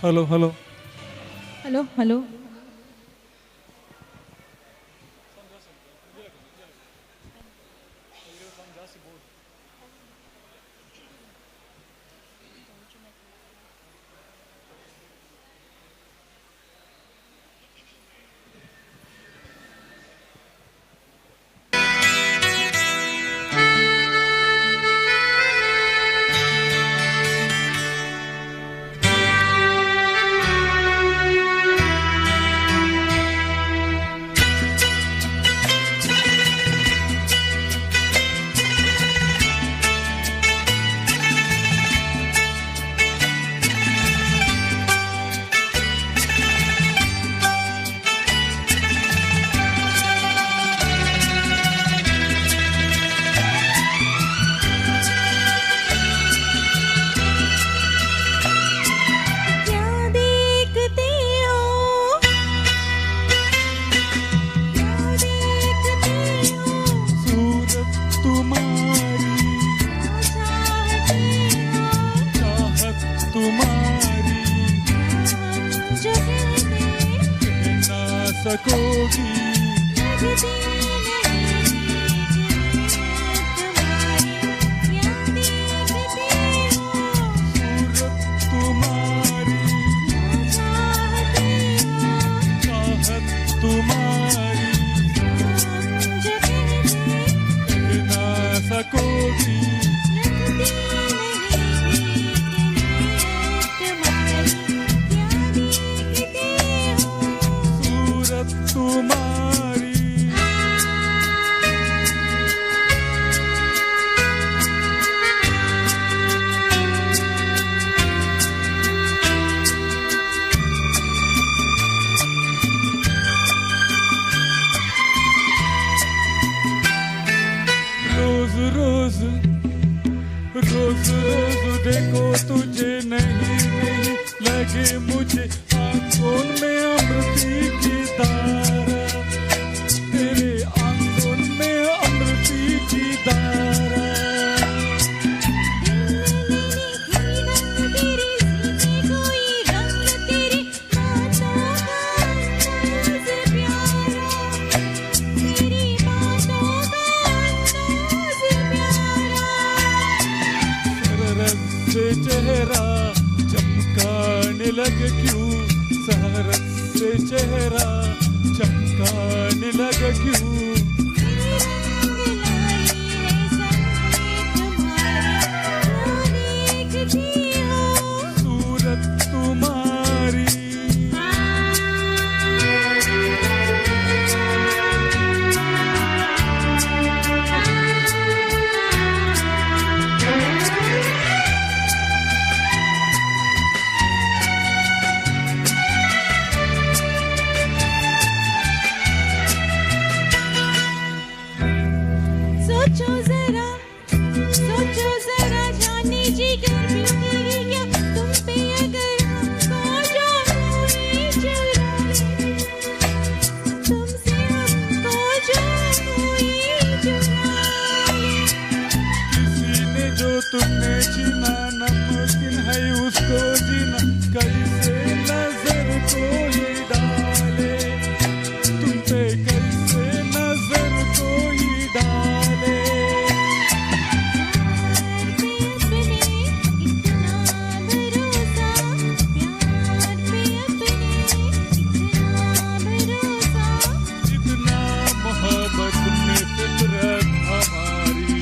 Hello hello hello hello. सकोगी। तुम्हारी चाहत तुम्हारी कह ना सकोगी। सूरत तुम्हारी। रोज देखो तुझे नहीं नहीं लगे मुझे आंखों में अमृति की धारा, तेरे आंखों में अमृति की धारा। से चेहरा चमकाने लगे क्यों, सहरत से चेहरा चमकाने लगे क्यों। सूरत तुम्हारी सोचो जरा जाने जिगर बीतेगी क्या तुम पे अगर हमको जो कोई चुरा ले, तुमसे हमको जो कोई चुरा ले। किसी ने जो तुमने छीना नामुमकिन है उसको जीना, कैसे नजर कोई डाले तुम पे, कैसे नजर कोई डाले। जितना मोहब्बत में फितरत हमारी,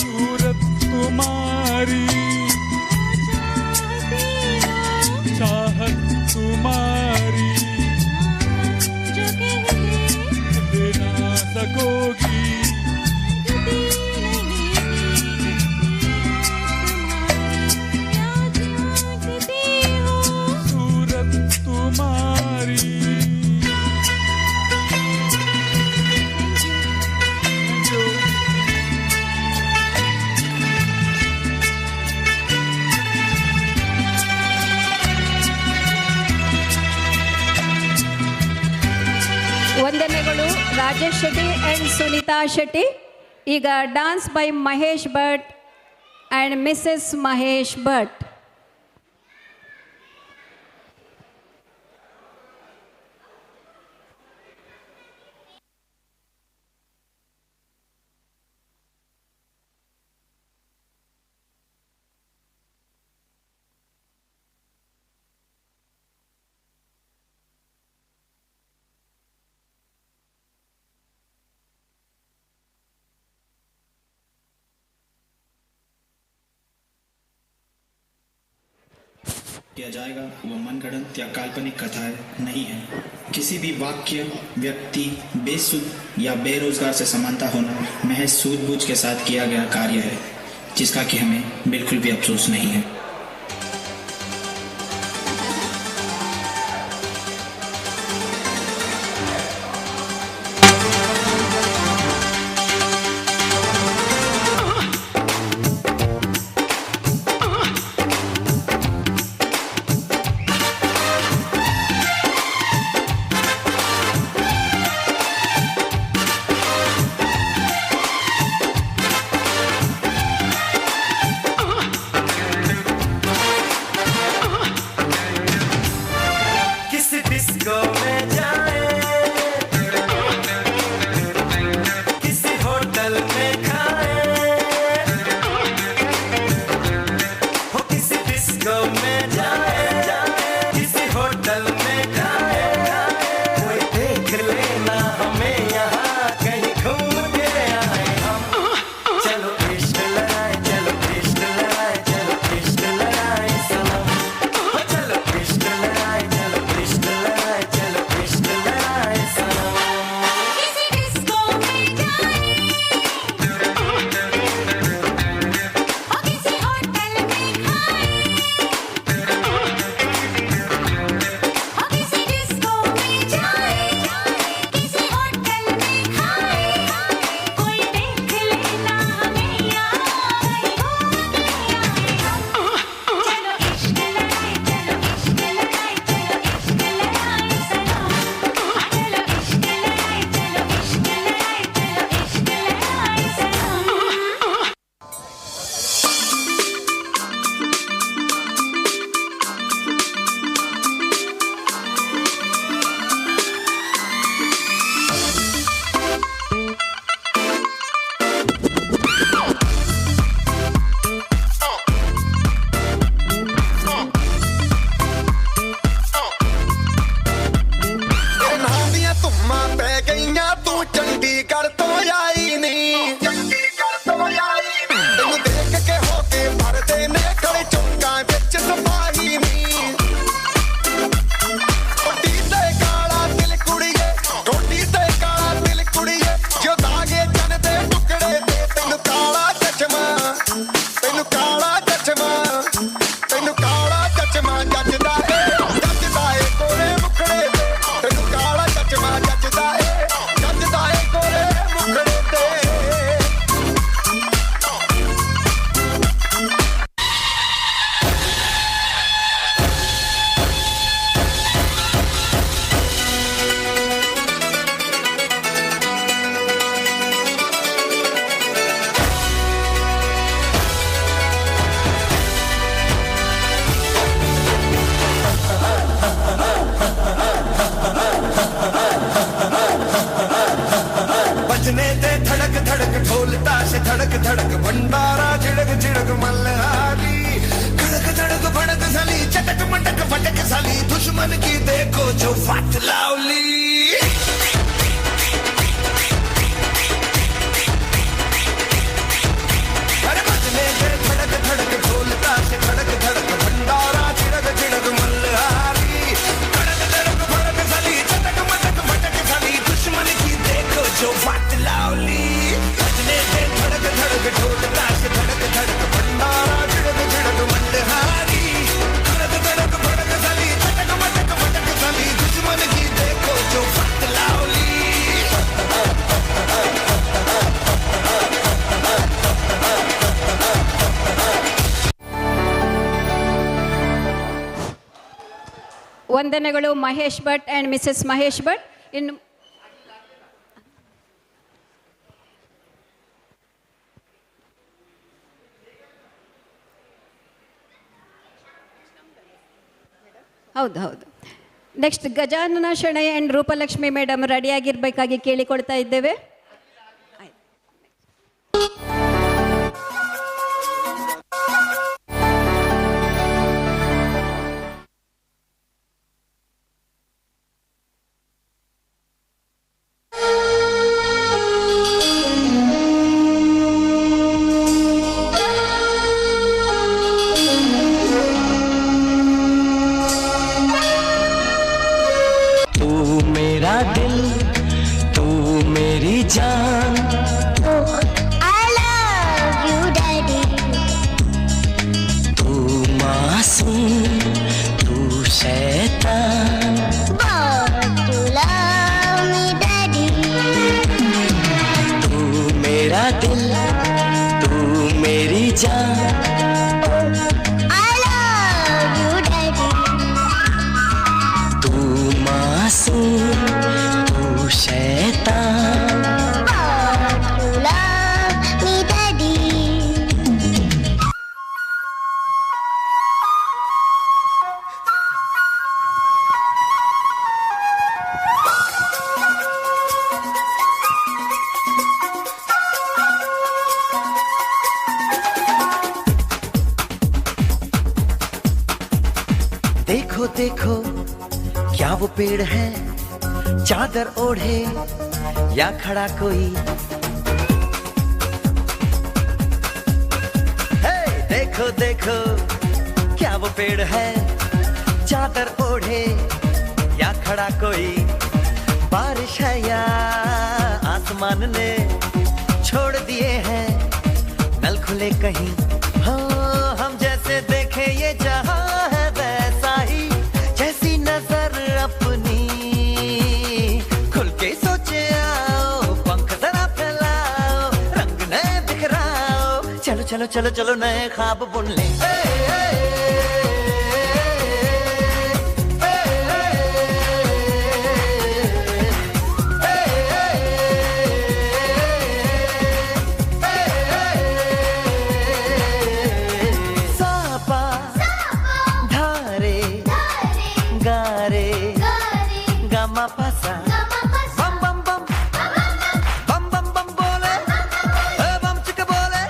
सूरत तुम्हारी, चाहत तुम्हारी, दे ना सकोगी। सूरत तुम्हारी। ವಂದನೆಗಳು ರಾಜೇಶ್ ಶೆಟ್ಟಿ ಆ್ಯಂಡ್ ಸುನೀತಾ ಶೆಟ್ಟಿ. ಈಗ dance by Mahesh Bhat and Mrs Mahesh Bhat. किया जाएगा वह मनगढ़ंत या काल्पनिक कथाएं नहीं है। किसी भी वाक्य, व्यक्ति, बेसुध या बेरोजगार से समानता होना महज सूझबूझ के साथ किया गया कार्य है, जिसका कि हमें बिल्कुल भी अफसोस नहीं है। Thank देखो जो वाट लावली। अरे बजने दे धड़क धड़क ढोल ताशे धड़क धड़क भंडारा चिड़क चिड़क मल्हारी धड़क धड़क भड़क झाली चटक मटक भटक झाली दुश्मन की देखो जो वाट लावली। बजने दे धड़क धड़क ढोल ताशे धड़क धड़क भंडारा चिड़क चिड़क मल्हारी धड़क धड़क भड़क झाली चटक मटक भटक झाली दुश्मन की देखो जो वाट लावली। ವಂದನೆಗಳು ಮಹೇಶ್ ಭಟ್ ಆ್ಯಂಡ್ ಮಿಸಸ್ ಮಹೇಶ್ ಭಟ್. ಇನ್ನು ಹೌದು ಹೌದು, next Gajanana Shenoy and Roopalakshmi madam ರೆಡಿಯಾಗಿರಬೇಕಾಗಿ ಕೇಳಿಕೊಳ್ತಾ ಇದ್ದೇವೆ. तू मेरा दिल, तू मेरी जान, I love you, Daddy. तू मासूम, तू शैतान, But you love me, Daddy. तू मेरा दिल, तू मेरी जान, I love you, Daddy. तू मासूम, तू शैतान, But you love me, Daddy. देखो देखो क्या वो पेड़ है, चादर ओढ़े या खड़ा कोई। हे, देखो देखो क्या वो पेड़ है, चादर ओढ़े या खड़ा कोई। बारिश है या आसमान ने छोड़ दिए हैं नल खुले कहीं। हाँ, हम जैसे देखे ये जहां है वैसा ही, जैसी नजर अपनी। खुल के सोचे आओ, पंख जरा फैलाओ, रंग नए बिखराओ, चलो चलो चलो चलो नए ख्वाब बुन ले। सापा धारे गारे गामा पासा बम बम बम बम बम बम बोले, ए बम चिक बोले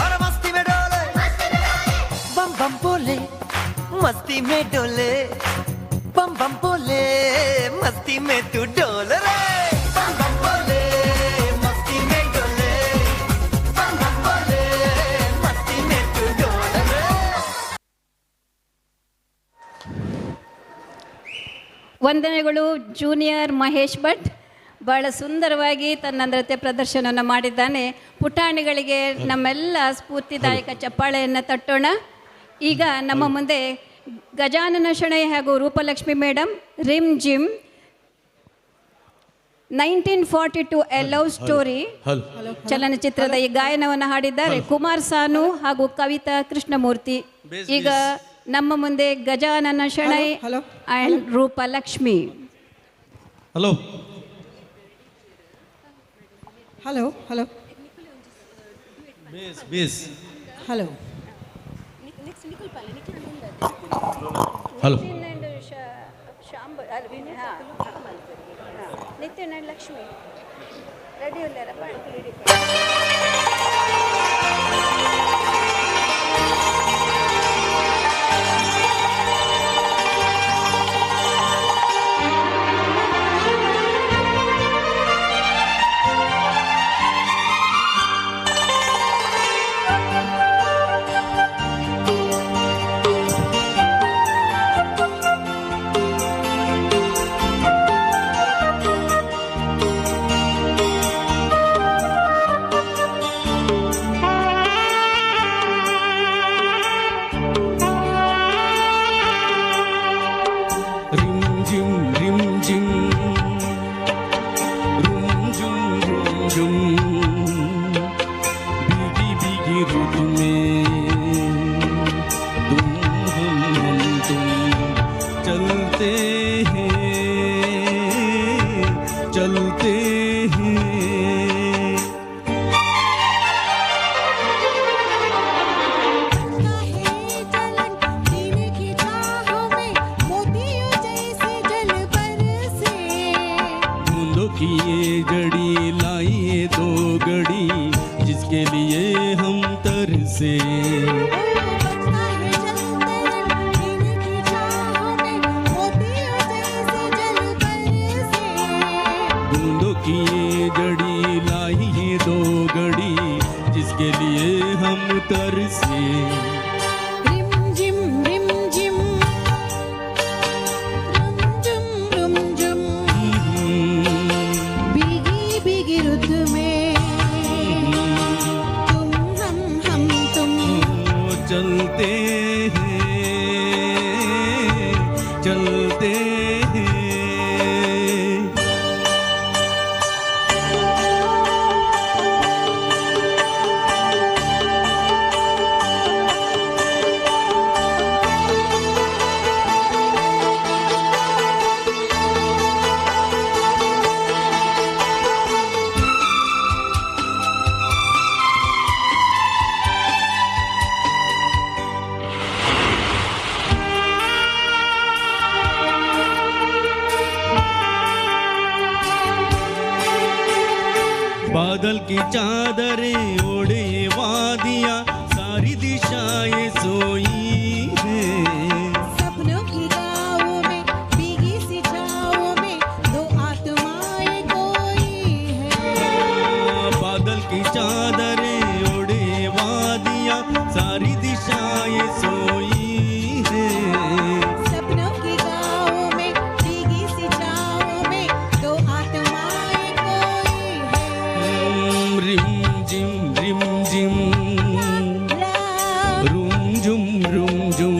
और मस्ती में डोले, बम बम बोले मस्ती में डोले, बम बम बोले मस्ती में तू डोल रे, बम बम बोले मस्ती में डोले, बम बम बोले मस्ती में तू डोल रे। ವಂದನೆಗಳು ಜೂನಿಯರ್ ಮಹೇಶ್ ಭಟ್. ಬಹಳ ಸುಂದರವಾಗಿ ತನ್ನ ನೃತ್ಯ ಪ್ರದರ್ಶನವನ್ನು ಮಾಡಿದ್ದಾನೆ. ಪುಟಾಣಿಗಳಿಗೆ ನಮ್ಮೆಲ್ಲ ಸ್ಫೂರ್ತಿದಾಯಕ ಚಪ್ಪಾಳೆಯನ್ನು ತಟ್ಟೋಣ. ಈಗ ನಮ್ಮ ಮುಂದೆ ಗಜಾನನ ಶೆಣೈ ಹಾಗೂ ರೂಪಲಕ್ಷ್ಮಿ ಮೇಡಮ್ ರಿಮ್ ಜಿಮ್ 1942 ಎ ಲವ್ ಸ್ಟೋರಿ ಚಲನಚಿತ್ರದ ಈ ಗಾಯನವನ್ನು ಹಾಡಿದ್ದಾರೆ ಕುಮಾರ್ ಸಾನು ಹಾಗೂ ಕವಿತಾ ಕೃಷ್ಣಮೂರ್ತಿ. ಈಗ ನಮ್ಮ ಮುಂದೆ Gajanana Shenoy and Roopalakshmi. Hello hello hello bass bass hello hello Nitin and Lakshmi ready ಉಳ್ಳಾರಪ್ಪ. Thank you. हैं, चलते हैं। बूंदों की ये जड़ी लाइए दो घड़ी, जिसके लिए हम तरसे। बूंदों की ये जड़ी लाइए दो घड़ी, जिसके लिए हम तरसे। रिम झिम रिम झिम रुम झुम रुम झुम, भीगी भीगी रुत में तुम हम तुम। चलते हैं, चलते हैं। बादल की चादरें ओढ़े वादियाँ, सारी दिशाएं सोई हैं। सपनों की गाँव में भीगी सी छाँव में दो आत्माएं खोई हैं। बादल की चादरें ओढ़े वादियाँ, सारी दिशाएं सोई हैं। सपनों की गाँव में भीगी सी छाँव में दो आत्माएं खोई हैं। रिम झिम रिम झिम रुम झुम रुम झुम,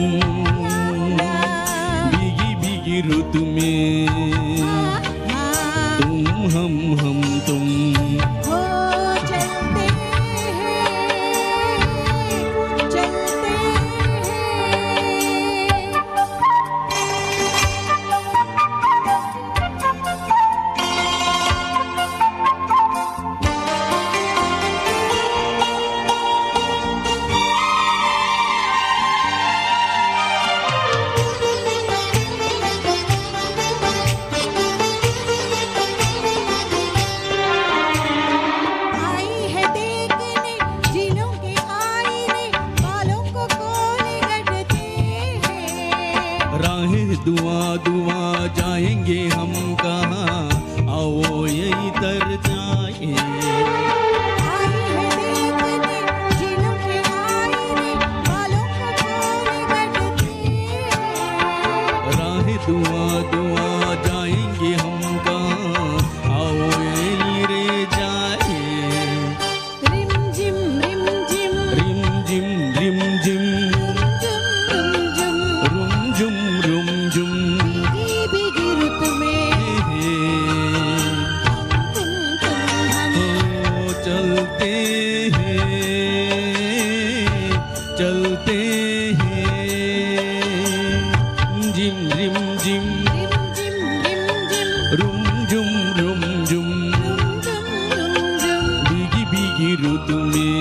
भीगी भीगी रुत में तुम हम तुम। हो चलते हैं, चलते हैं। आई है देखने झीलों के आईने, बालों को कोने गढ़ते हैं। राहें दुआ दुआ जाएंगे हम कहाँ, आओ यही तर जाए। आई है देखने झीलों के आईने, बालों को कोने गढ़ते हैं। राहें दुआ दुआ जाएंगे हम कहाँ, आओ यही रे जाए। रिम झिम रिम झिम रिम झिम रिम झिम रुम झुम, रुम झुम रुम झुम, भीगी भीगी रुत में तुम तुम हम। ओ चलते हैं, चलते हैं। झिम रिम झिम रिम झिम रिम झिम रुम झुम रुम झुम, झुम रुम झुम, भीगी भीगी रुत में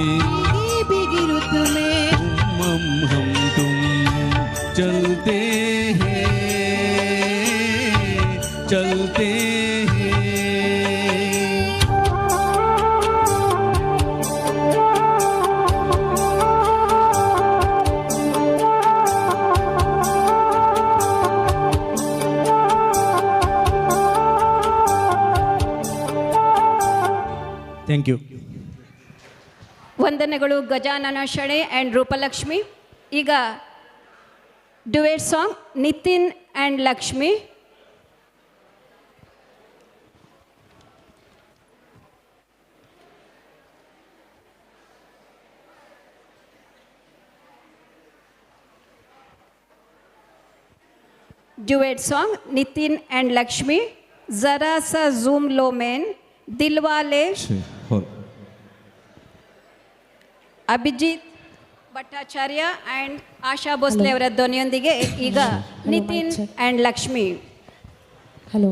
भीगी भीगी रुत में तुम हम तुम। चलते हैं, चलते हैं। Thank you. ವಂದನೆಗಳು ಗಜಾನನ ಶಣೆ ಆ್ಯಂಡ್ ರೂಪಲಕ್ಷ್ಮಿ. ಈಗ duet song Nitin and Lakshmi. Duet song Nitin and Lakshmi, जरा सा जूम लो मैन, दिलवाले, ಅಭಿಜಿತ್ ಭಟ್ಟಾಚಾರ್ಯ ಆ್ಯಂಡ್ ಆಶಾ ಭೋಸ್ಲೆ ಅವರ ಧ್ವನಿಯೊಂದಿಗೆ ಈಗ ನಿತಿನ್ ಆ್ಯಂಡ್ ಲಕ್ಷ್ಮಿ. ಹಲೋ.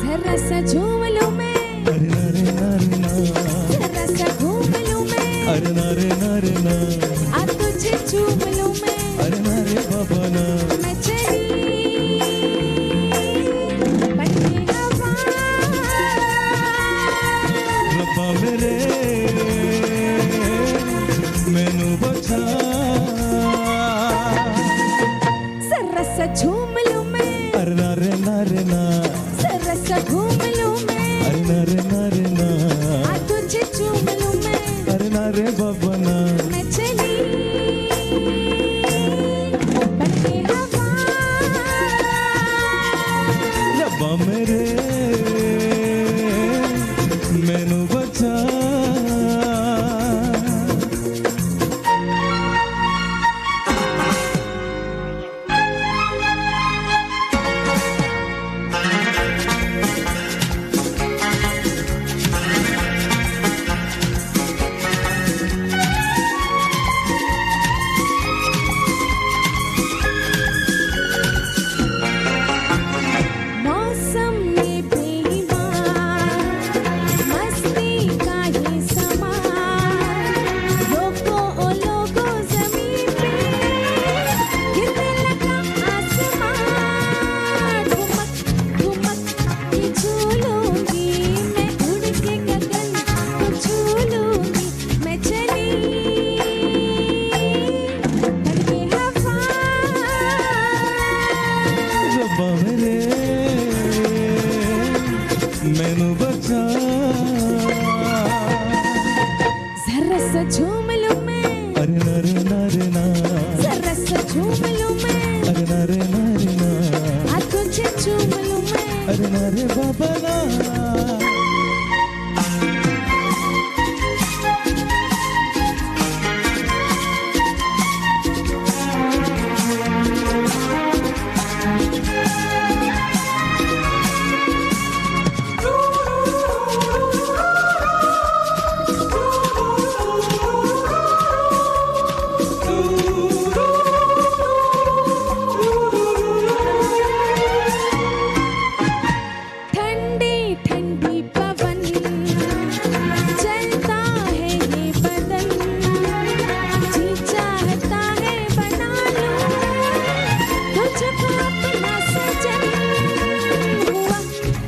जरा सा झूम लूं मैं, जरा सा घूम लूं मैं, अरे ना रे ना रे ना, आ तुझे चूम लूं मैं, अरे ना रे बाबा ना, मैं चली बनके हवा, रब्बा मेरे मैनू बचा। जरा सा झूम लूं मैं, अरे ना रे ना रे ना, जरा सा घूम लूं मैं, अरे ना रे ना रे ना, आ तुझे चूम लूं मैं, अरे ना रे बाबा ना, मैं चली बनके हवा, रब्बा मेरे मैनू बचा। मौसम में बेईमान मस्ती का ये समा, रोको ओ लोगो जमीन पे गिरने लगा आसमान। घुमक घुमक के झूलूंगी मैं, उड़ के गगन को छू लूंगी, मैं चली बनके हवा, रब्बा मेरे मैनू बचा। जरा सा झूम लूं मैं, अरे ना रे ना रे ना, जरा सा झूम लूं मैं, अरे ना रे ना रे ना, आ तुझे चूम लूं मैं, अरे ना रे बाबा ना। ठंडी ठंडी पवन चलता है ये बदन, जी चाहता है बना लूं तुझको अपना सजन। हुआ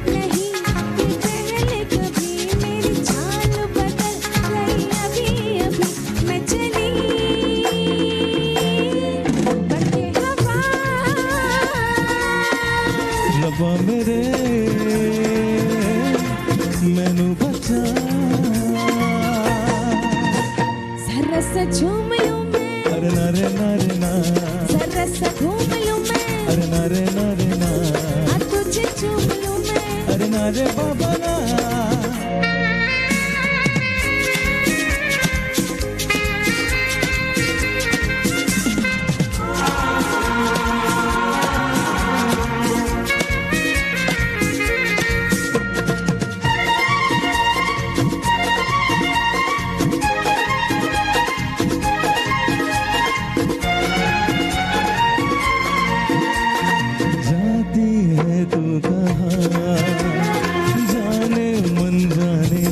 नहीं ये पहले कभी, मेरी चाल बदल गई अभी अभी, मैं चली बनके हवा, रब्बा मेरे मैनू बचा। जरा सा झूम लूं मैं, अरे ना रे ना रे ना, जरा सा घूम लूं मैं, अरे ना रे ना रे ना, आ तुझे चूम लूं मैं, अरे ना रे बाबा ना। जाती है तू कहाँ, जाने मन जाने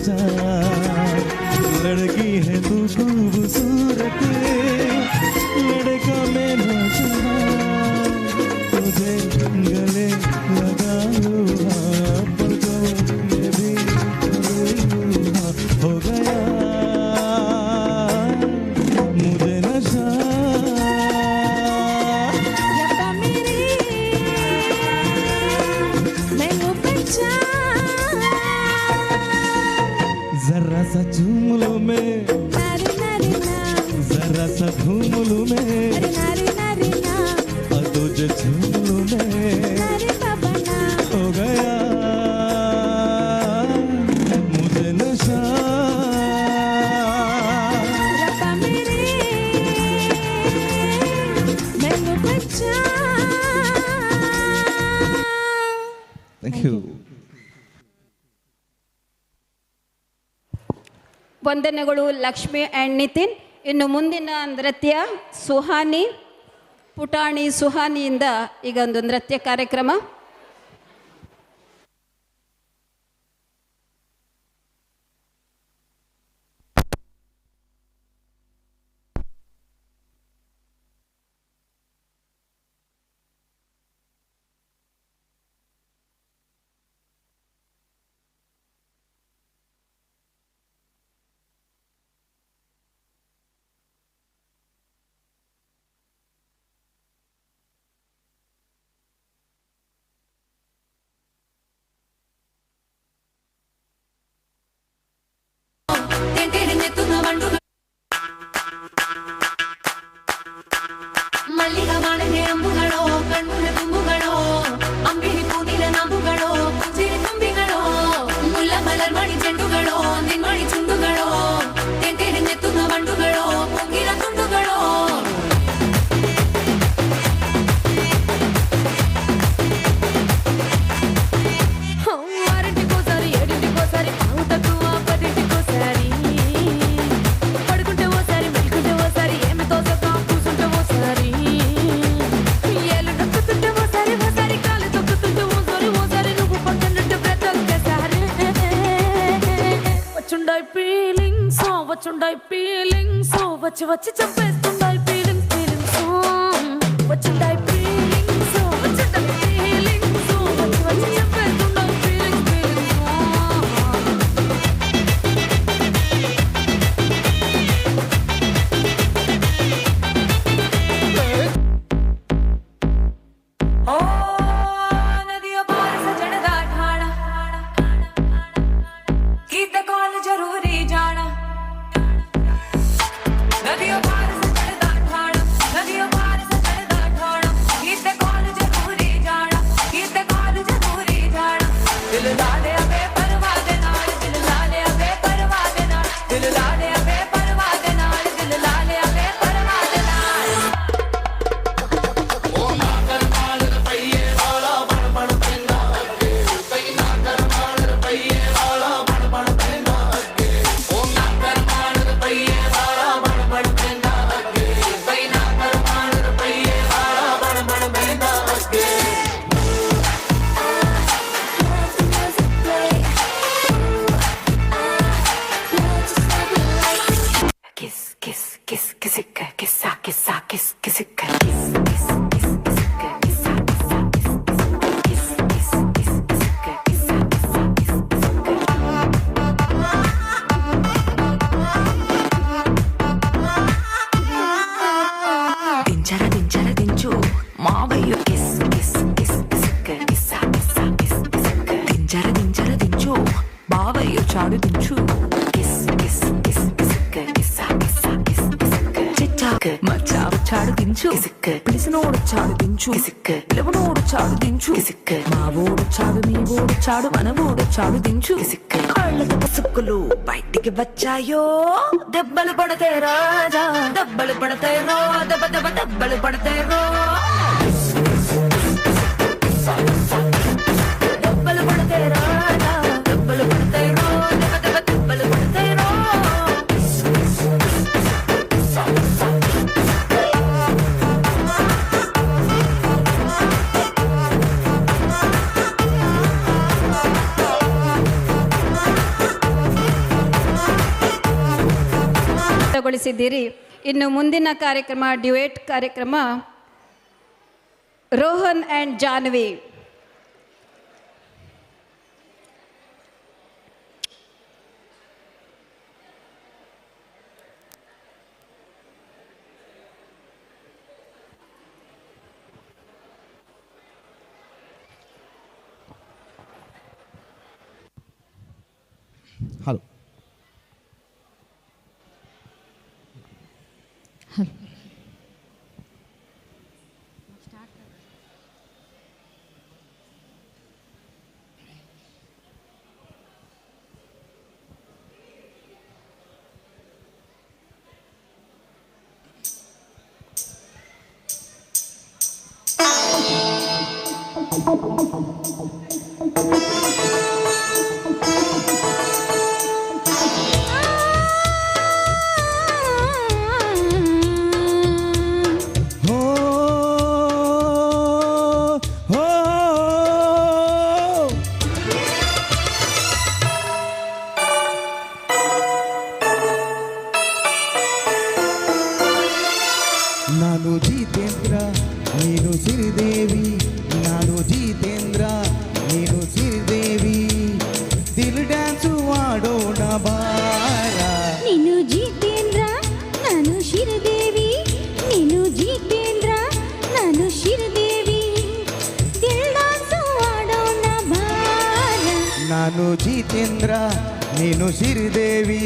Thank you. ವಂದನೆಗಳು ಲಕ್ಷ್ಮಿ ಆ್ಯಂಡ್ ನಿತಿನ್. ಇನ್ನು ಮುಂದಿನ ನೃತ್ಯ ಸುಹಾನಿ, ಪುಟಾಣಿ ಸುಹಾನಿಯಿಂದ ಈಗ ಒಂದು ನೃತ್ಯ ಕಾರ್ಯಕ್ರಮ. മല്ലിക വാണന്റെ അമ്പുകളോ കൺമുന തുമ്പുകളോ അമ്പിളി പൂനില നമ്പുകളോ പുഞ്ചിരി തുമ്പികളോ മുല്ല മലർമണി ചെണ്ടുകളോ നിൻമണി ചുണ്ടുകളോ തെറ്റിരിഞ്ഞെത്തുന്ന വണ്ടുകളോ പൊങ്കില തുണ്ടുകളോ. ఆరింటికోసారి ఏడింటికోసారి పావు తక్కువ పదింటికోసారి పడుకుంటే ఓసారి మెలుకుంటే ఓసారి ఏమి తోసక కూసుంటే ఓసారి ఏలు నొక్కుతుంటే ఓసారి ఓసారి కాలు తొక్కుతుంటే ఓసారి ఓసారి నువ్వు పక్కనుంటే ప్రతొక్కసారి వచ్చుండాయి ఫీలింగ్స్ వచ్చుండాయి ఫీలింగ్స్ వచ్చి వచ్చి చంపేస్తుండాయి ఫీలింగ్స్ ఫీలింగ్స్ వచ్చుండాయి ఫీలింగ్స్ వచ్చుండాయి ఫీలింగ్స్ వచ్చి వచ్చి చంపేస్తుండాయి ఫీలింగ్స్ ఫీలింగ్స్. ओ नदियों पार सजन दा ठाणा कीते कौन जरूरी जाना। नदियों पार सजन दा ठाणा, नदियों पार सजन दा ठाणा, कीते कौन जरूरी जाना, कीते कौन जरूरी जाना। दिल ला लिया बेपरवाह दे नाल, दिल ला लिया बेपरवाह दे नाल, दिल ला लिया बेपरवाह दे नाल, दिल ला लिया बेपरवाह दे नाल। Kiss kiss kiss కిసిక్క కిస్సా కిస్సా కిస్ కిసిక్క కిస్ కిస్ కిస్ కిసిక్క కిస్సా కిస్సా కిస్ కిస్ కిస్ కిస్ కిసిక్క కిస్సా కిస్సా కిస్ కిసిక్క. దించర దించర దించు మావయ్య కిస్ కిస్ కిస్ కిసిక్క కిస్సా కిస్సా కిస్ కిసిక్క దించర దించర దించు బావయ్య చాడు దించు కిస్ కిస్ కిస్ కిసిక్క కిస్సా కిస్సా కిస్ కిసిక్క చిచ్చాక మచ్చా చాడు దించు కిసిక్క పిలిసినోడు చాడు దించు కిసిక్క పిలవనోడు చాడు దించు కిసిక్క మావోడు చాడు మీవోడు చాడు మనవోడు చాడు దించు కిసిక్క కళ్ళకు పసుక్కులు బయటికి వచ్చాయో దెబ్బలు పడతాయి రాజా దెబ్బలు పడతాయి రో దెబ్బ దెబ్బ దెబ్బలు పడతాయి రో దెబ్బలు పడతాయి రాజా దెబ్బలు పడతాయి రో దెబ్బ దెబ్బ దెబ్బలు పడతాయి రో. ಗೊಳಿಸಿದ್ದೀರಿ. ಇನ್ನು ಮುಂದಿನ ಕಾರ್ಯಕ್ರಮ ಡ್ಯುಯೆಟ್ ಕಾರ್ಯಕ್ರಮ Rohan and Janhvi. Hello. Thank you. ಹೋ ಹೋ. ನಾನು ಜಿತೇಂದ್ರ, ನೀನು ಸಿರಿದೇವಿ. ನಾನು ಜಿತೇಂದ್ರ, ನೀನು ಸಿರಿದೇವಿ. ದಿಲ್ ಡ್ಯಾನ್ಸು ಆಡೋಣ ಬಾರ. ನೀನು ಜಿತೇಂದ್ರ, ನಾನು ಶಿರದೇವಿ. ನೀನು ಜಿತೇಂದ್ರ, ನಾನು ಶಿರದೇವಿ. ದಿಲ್ ಡಾನ್ಸು ಆಡೋಣ ಬಾರ. ನಾನು ಜಿತೇಂದ್ರ, ನೀನು ಸಿರಿದೇವಿ.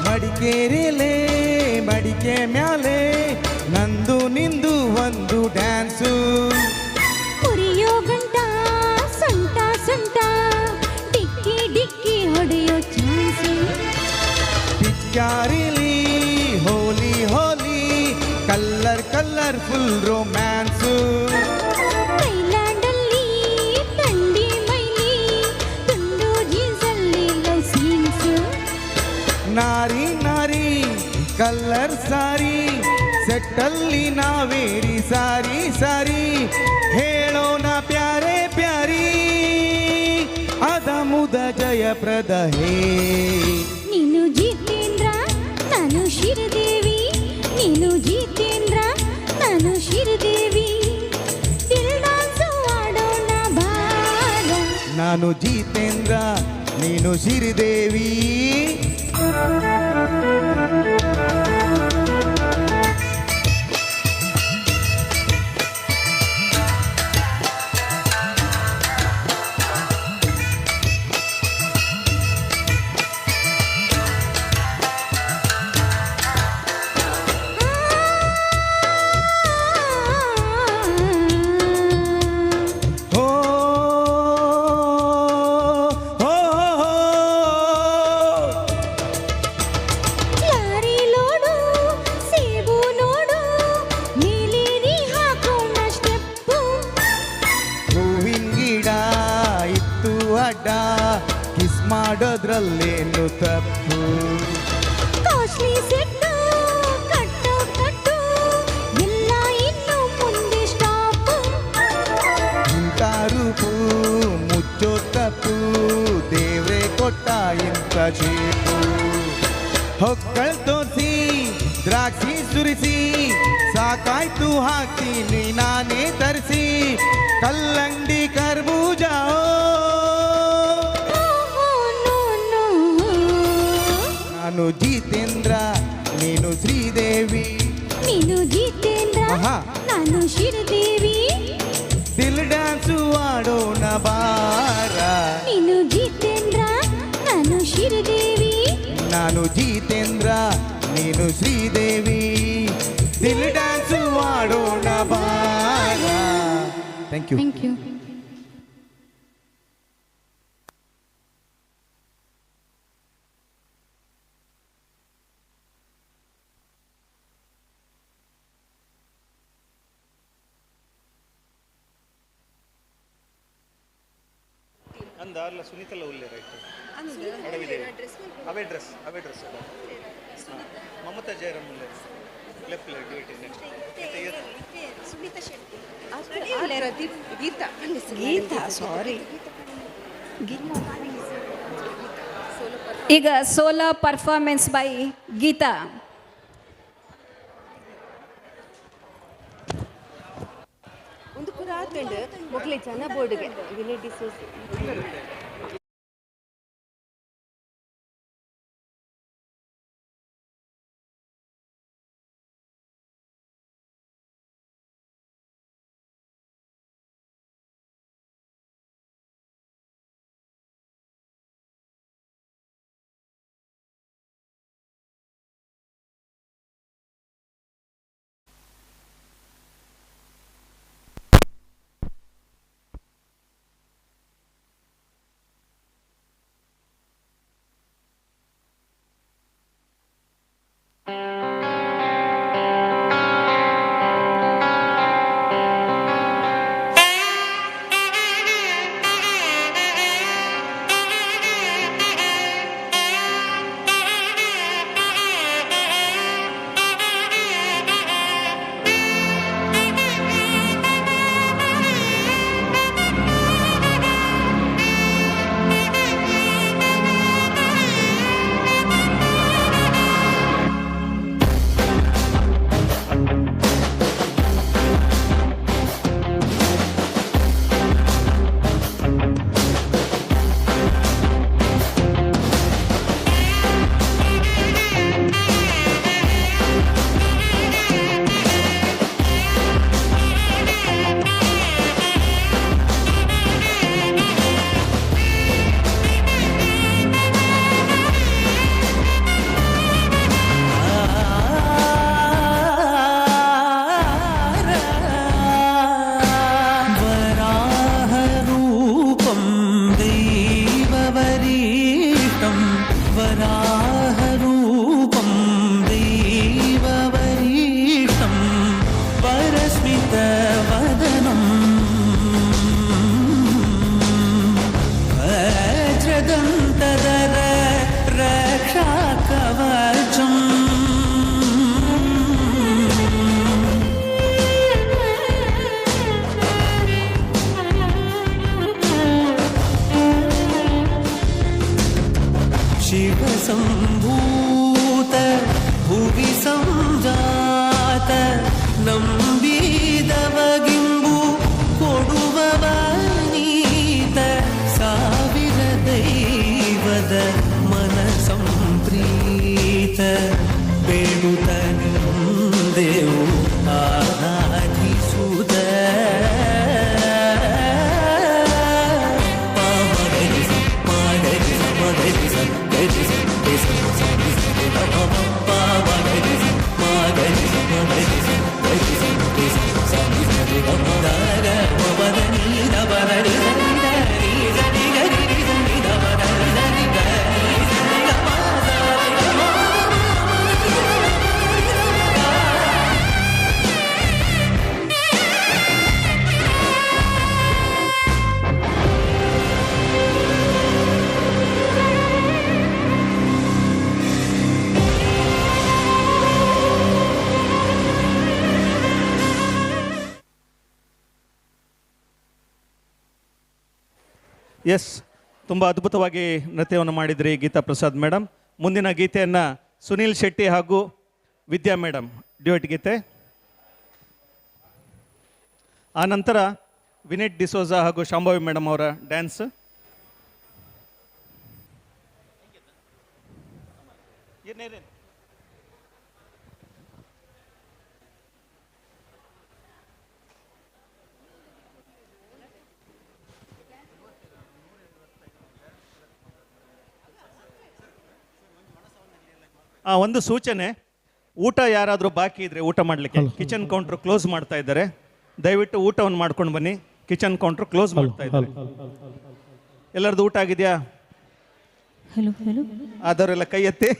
ಮಡಿಕೇರಿಲೇ ಮಡಿಕೆ ಮ್ಯಾಲೆ ನಂದು ನಿಂದು ಒಂದು ಡ್ಯಾನ್ಸು. ಮುರಿಯೋ ಗಂಟ ಸೊಂಟ ಸೊಂಟ ಡಿಕ್ಕಿ ಡಿಕ್ಕಿ ಹೊಡೆಯೋ ಚಾನ್ಸು. ಪಿಚ್ಕಾರಿಲಿ ಹೋಲಿ ಹೋಲಿ ಕಲ್ಲರ್ ಕಲರ್ಫುಲ್ ರೊಮ್ಯಾನ್ಸು. ಥೈಲ್ಯಾಂಡಲ್ಲಿ ತಂಡಿ ಮೈಲಿ ತುಂಡು ಜೀನ್ಸಲ್ಲಿ ಲವ್ ಸೀನ್ಸು. ನಾರಿ ನಾರಿ ಕಲ್ಲರ್ ಸಾರಿ ಸೆಟ್ಟಲ್ಲಿ ನಾವೇರಿ ಸಾರಿ ಸಾರಿ ಹೇಳೋಣ ಪ್ಯಾರೆ ಪ್ಯಾರಿ ಅದ ಮುದ ಜಯಪ್ರದ ಹೇ. ನೀನು ಜಿತೇಂದ್ರ, ನಾನು ಶಿರದೇವಿ. ನೀನು ಜಿತೇಂದ್ರ, ನಾನು ಶಿರದೇವಿ. ದಿಲ್ ಡಾನ್ಸು ಆಡೋಣ ಬಾರ. ನಾನು ಜಿತೇಂದ್ರ, ನೀನು ಸಿರಿದೇವಿ. ಹೋ ಹೋ ಹೋ. ಲಾರಿ ಲೋಡು ಸೇಬು ನೋಡು ನೀಲೇರಿ ಹಾಕೋಣ ಸ್ಟೆಪ್ಪು. ಹೂವಿನ ಗಿಡ ಇತ್ತು ಅಡ್ಡ ಕಿಸ್ ಮಾಡೋದ್ರಲ್ಲೇನು ತಪ್ಪು? ಕಾಸ್ಟ್ಲಿ ಸೆಟ್ಟು ಕಟ್ಟು ಕಟ್ಟು ಎಲ್ಲ ಇನ್ನು ಮುಂದೆ ಸ್ಟಾಪು. ಇಂಥ ರೂಪು ಮುಚ್ಚೋ ತಪ್ಪು, ದೇವ್ರೆ ಕೊಟ್ಟ ಇಂಥ ಶೇಪು. ಹೊಕ್ಕಳ್ ತೋರಿಸಿ ದ್ರಾಕ್ಷಿ ಸುರಿಸಿ ಸಾಕಾಯ್ತು ಹಾಕ್ತೀನಿ ನಾನೇ ತರಿಸಿ ಕಲ್ಲಂಗಡಿ ಕರ್ಬೂಜ. ನಾನು ಜಿತೇಂದ್ರ, ನೀನು ಶ್ರೀದೇವಿ. ನೀನು ಜಿತೇಂದ್ರ, ಆಹಾ. ನಾನು ಶಿರದೇವಿ. ದಿಲ್ ಡ್ಯಾನ್ಸು ಆಡೋಣ ಬಾರ. ನೀನು ಜಿತೇಂದ್ರ, ನಾನು ಶಿರದೇವಿ. ನಾನು ಜಿತೇಂದ್ರ, ನೀನು ಶ್ರೀದೇವಿ. ದಿಲ್ ಡ್ಯಾನ್ಸು ಆಡೋಣ ಬಾರ. Thank you. Thank you. ಅಂದ ಅಲ್ಲ ಸುನೀತಲ್ಲ ಉಲ್ಲೆ ರೈಟ್ ಅಡವಿದೆ ಅವೇ ಡ್ರೆಸ್ ಅವೇ ಡ್ರೆಸ್. ಮಮತಾ ಜಯರಾಮ್ ಉಲ್ಲೆ left duty next. Geeta, Geeta sorry. ಈಗ ಸೋಲೋ ಪರ್ಫಾರ್ಮೆನ್ಸ್ ಬೈ ಗೀತಾ. ಒಂದು ಪುರಾತಂಡ್ ಮೊಗಲೆ ಜನ ಬೋರ್ಡ್ಗೆ ವಿನಯ್ ಡಿಸೋಸ್. शिव संभूत भुवि संजात ನಂಬಿದವಗಿಂಬು ಕೊಡುವವ ನೀತ ಸಾವಿರ ದೈವದ ಮನ ಸಂಪ್ರೀತ ಬೇಡುತ್ತ ನಿಂದೆವು ಆರಾಧಿಸುತ್ತ ಎಸ್, ತುಂಬ ಅದ್ಭುತವಾಗಿ ನೃತ್ಯವನ್ನು ಮಾಡಿದ್ರಿ ಗೀತಾ ಪ್ರಸಾದ್ ಮೇಡಮ್. ಮುಂದಿನ ಗೀತೆಯನ್ನು ಸುನೀಲ್ ಶೆಟ್ಟಿ ಹಾಗೂ ವಿದ್ಯಾ ಮೇಡಮ್ ಡ್ಯೂಯೆಟ್ ಗೀತೆ. ಆ ನಂತರ ವಿನೆಟ್ ಡಿಸೋಜಾ ಹಾಗೂ ಶಾಂಭವಿ ಮೇಡಮ್ ಅವರ ಡ್ಯಾನ್ಸ್. ಒಂದು ಸೂಚನೆ, ಊಟ ಯಾರಾದರೂ ಬಾಕಿ ಇದ್ರೆ ಊಟ ಮಾಡಲಿಕ್ಕೆ ಕಿಚನ್ ಕೌಂಟರ್ ಕ್ಲೋಸ್ ಮಾಡ್ತಾ ಇದ್ದಾರೆ. ದಯವಿಟ್ಟು ಊಟವನ್ನು ಮಾಡ್ಕೊಂಡು ಬನ್ನಿ. ಕಿಚನ್ ಕೌಂಟರ್ ಕ್ಲೋಸ್ ಮಾಡ್ತಾ ಇದ್ದಾರೆ. ಎಲ್ಲರದು ಊಟ ಆಗಿದೆಯಾ? ಹಲೋ ಹಲೋ, ಆದವರೆಲ್ಲ ಕೈ ಎತ್ತಿ.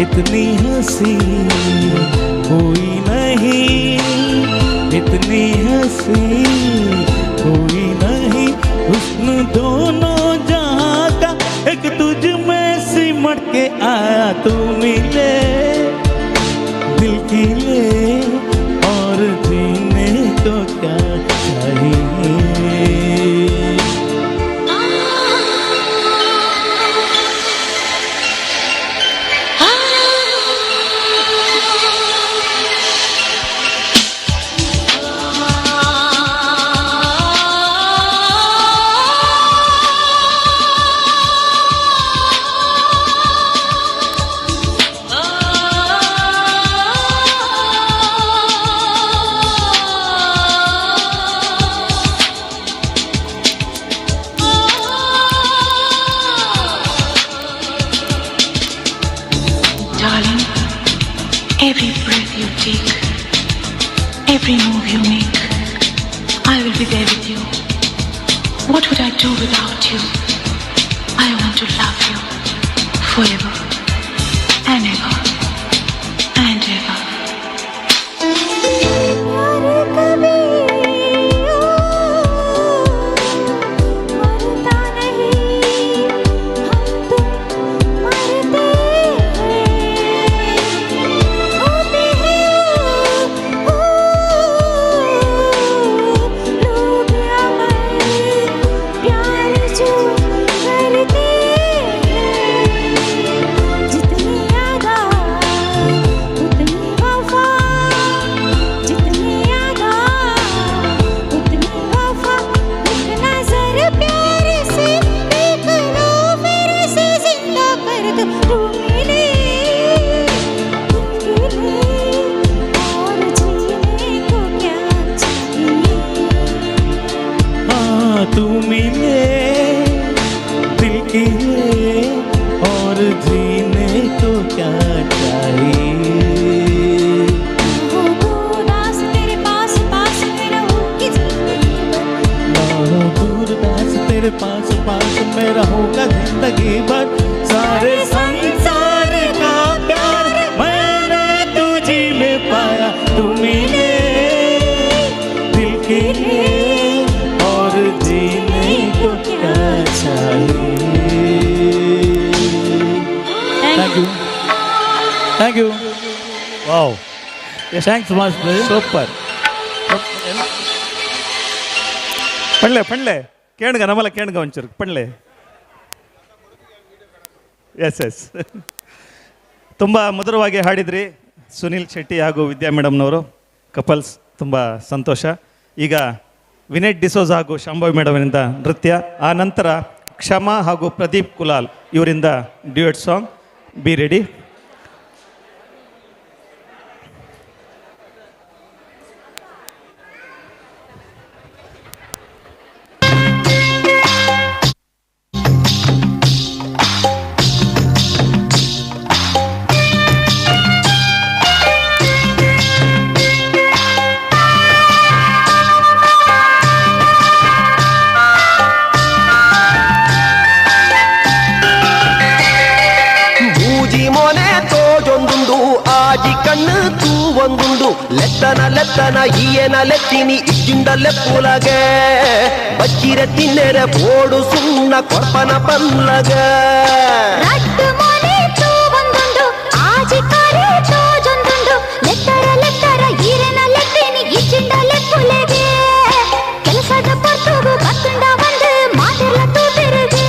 इतनी हंसी कोई नहीं, इतनी हंसी कोई नहीं। हुस्न दोनों जहां का एक तुझ में सिमट के आया, तू मिले take, every move you make, I will be there with you. What would I do without you? I want to love you forever and ever and ever. तू मिले दिल के लिए और जीने को क्या चाहिए। दास तेरे पास पास में रहूंगी जिंदगी भर। दूर दास तेरे पास पास में रहूंगा जिंदगी भर। सारे संसार का प्यार मैंने तुझी में पाया। तू मिले दिल के लिए और जीने को क्या चाहिए। Thank you, thank you. Wow, thanks master. Super. ಪಣ್ಲೆ ಪಣ್ಲೆ ಕೇಣ್ಗ ನಮ್ಮಲ್ಲ ಕೇಣ್ಗ ಒಂಚೂರು ಪಣ್ಲೆ. ಎಸ್ ಎಸ್, ತುಂಬ ಮಧುರವಾಗಿ ಹಾಡಿದ್ರಿ ಸುನೀಲ್ ಶೆಟ್ಟಿ ಹಾಗೂ ವಿದ್ಯಾ ಮೇಡಮ್ನವರು ಕಪಲ್ಸ್, ತುಂಬ ಸಂತೋಷ. ಈಗ ವಿನಯ್ ಡಿಸೋಜ್ ಹಾಗೂ ಶಾಂಭವಿ ಮೇಡಮ್ನಿಂದ ನೃತ್ಯ, ಆ ನಂತರ ಕ್ಷಮಾ ಹಾಗೂ ಪ್ರದೀಪ್ ಕುಲಾಲ್ ಇವರಿಂದ duet song. Be ready. ಲೆತ್ತನ ಲೆತ್ತನ ಈಯನ ಲೆತ್ತಿನಿ ಇಜ್ಜಿಂದ ಲೆಪ್ಪುಲಗೆ ಬಚ್ಚಿರ ತಿನ್ನೆರ ಬೋಡು ಸುಣ್ಣ ಕೊರ್ಪನ ಪಲ್ಲಗ. ಕೆಲಸದ ಪೊರ್ತುಗು ಬತ್ತುಂಡ ಒಂದು ಮಾತೆಲ್ಲ ತೂತಿರುಗೆ.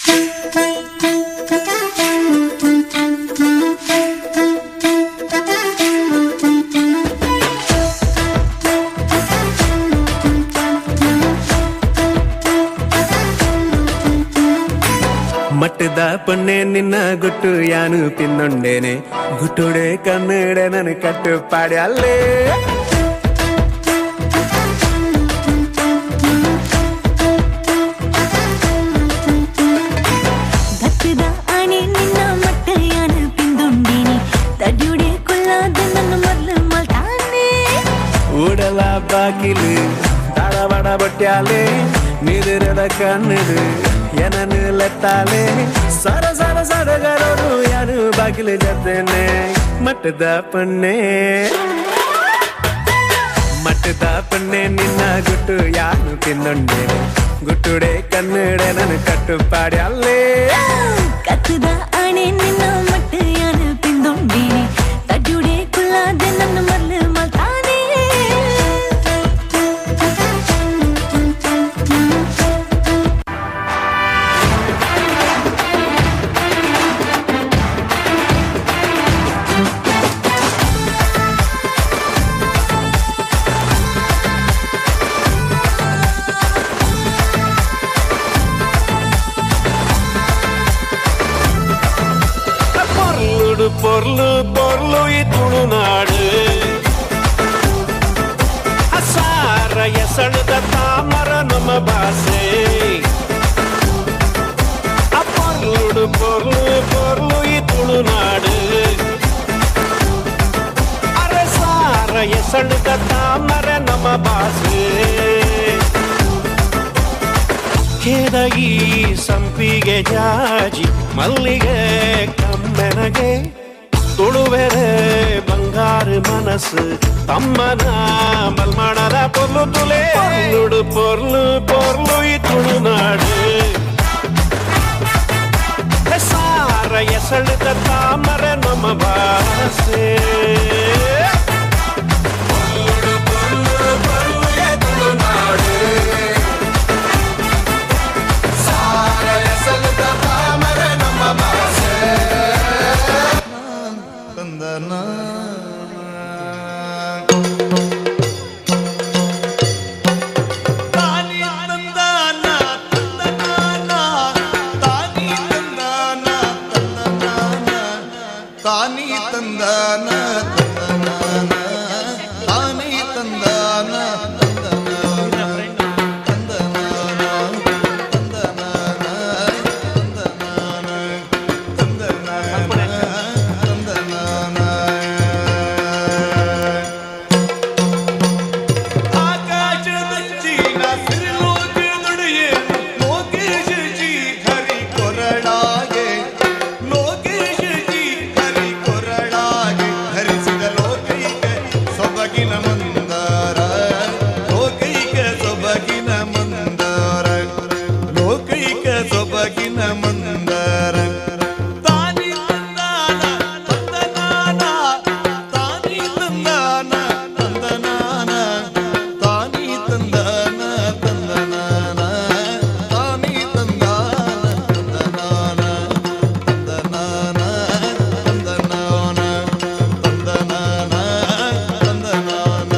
Thank you. ಮಟ್ಟದ ಪೊನ್ನೆ ನಿನ್ನ ಗುಟ್ಟು ಯಾನು ತಿನ್ನೊಂಡೇನೆ ಗುಟ್ಟುಡೆ ಕನ್ನಡ ನನ್ನ ಕಟ್ಟು ಪಾಡಿ ಅಲ್ಲೇ. ಗತ್ತದ ಆಣೆ ನಿನ್ನ ಮಟ್ಟ ಯಾನು ಪಿಂದುಂಡೇನೆ ತಡ್ಯುಡೆ ಕೊಲ್ಲಾದ ನನ್ನ ಮೊದಲು ಮಲ್ತಾನೆ. ಉಡಲ ಬಾಕಿಲು ದಾಳಬಡ ಬಟ್ಯಾಲೆ ನಿದುರದ ಕಣ್ಣು ಏನನ್ನು ಲೆತ್ತಾಲೆ ಸರ ಸರ ಸರಗರೋರು ಯಾರು ಬಾಗಿಲು ಜೊತೆನೆ. ಮಟ್ಟದ ಪೊನ್ನೆ ಮಟ್ಟದ ಪೊನ್ನೆ ನಿನ್ನ ಗುಟ್ಟು ಯಾನು ತಿನ್ನೊಂಡೇನೆ ಗುಟ್ಟುಡೆ ಕನ್ನಡ ನನ್ನ ಕಟ್ಟು ಪಾಡಿ ಅಲ್ಲೇ. ಕತ್ತದ ಆಣೆ ನಿನ್ನ ಮಟ್ಟ ಯಾನು ಪಿಂದುಂಡೇನೆ ತಡ್ಯುಡೆ ಕುಲ್ಲಾದ ನನ್ನ ಮೊದಲು ಮಲ್ತಾನೆ. ಪೊರ್ಲುಡು ಪೊರ್ಲು ಪೊರ್ಲು ಈ ತುಳುನಾಡು ಅಸಾರ ಎಸಳದ ತಾಮರ ನಮ್ಮ ಭಾಷೆ. ಪೊರ್ಲುಡು ಪೊರ್ಲು ಪೊರ್ಲು ಈ ತುಳುನಾಡು ಅರಸಾರ ಎಸಳದ ತಾಮರ ನಮ್ಮ ಭಾಷೆ. ಕೇದಗಿ ಸಂಪಿಗೆ ಜಾಜಿ ಮಲ್ಲಿಗೆ ಕಮ್ಮೆನಗೆ ತುಳುವೆರೆ ಬಂಗಾರು ಮನಸ್ಸು ತಮ್ಮನ ಮಲ್ಮಣದ ಪೊರ್ಲು ತುಲೆ. ಪೊರ್ಲುಡು ಪೊರ್ಲು ಪೊರ್ಲು ಈ ತುಳುನಾಡು ಸಾರ ಎಸಳದ ತಾಮರ ನಮ್ಮ ಭಾಷೆ. ಪೊರ್ಲುಡು ಪೊರ್ಲು ಪೊರ್ಲು ಈ ತುಳುನಾಡು ಸಾರ ಎಸಳದ ತಾಮರ ನಮ್ಮ ಭಾಷೆ. ತಾನಿ ತಂದಾನ ತಂದನಾನ ತಾನಿ ತಂದಾನ ತಂದನಾನ ತಾನಿ ತಂದಾನ ತಂದನಾನ ತಾನಿ ತಂದಾನ ಆಕಾಶದಂಚಿನ ಸಿರಿಲೋಕದೊಡೆಯೇ ಲೋಕೇಶ ಜಿ ಹರಿ ಕೊರಳಾಗೆ ಲೋಕೇಶ ಜಿ ಹರಿ ಕೊರಳಾಗೆ ಧರಿಸಿದ ಲೋಕೈಕ ಸೊಬಗಿನ ಮಂದಾರ ಲೋಕೈಕ ಸೊಬಗಿನ ಮಂದಾರ ಲೋಕೈಕ ಸೊಬಗಿನ ಮಂದಾರ. ತಾನಿ ತಂದಾನ ತಂದನಾನ ತಾನಿ ತಂದಾನ ತಂದನಾನ ತಾನಿ ತಂದಾನ ತಂದನಾನ ತಾನಿ ತಂದಾನ ತಂದನಾನ ತಂದನಾನ ತಂದನಾನ ತಂದನಾನ ತಂದನಾನ.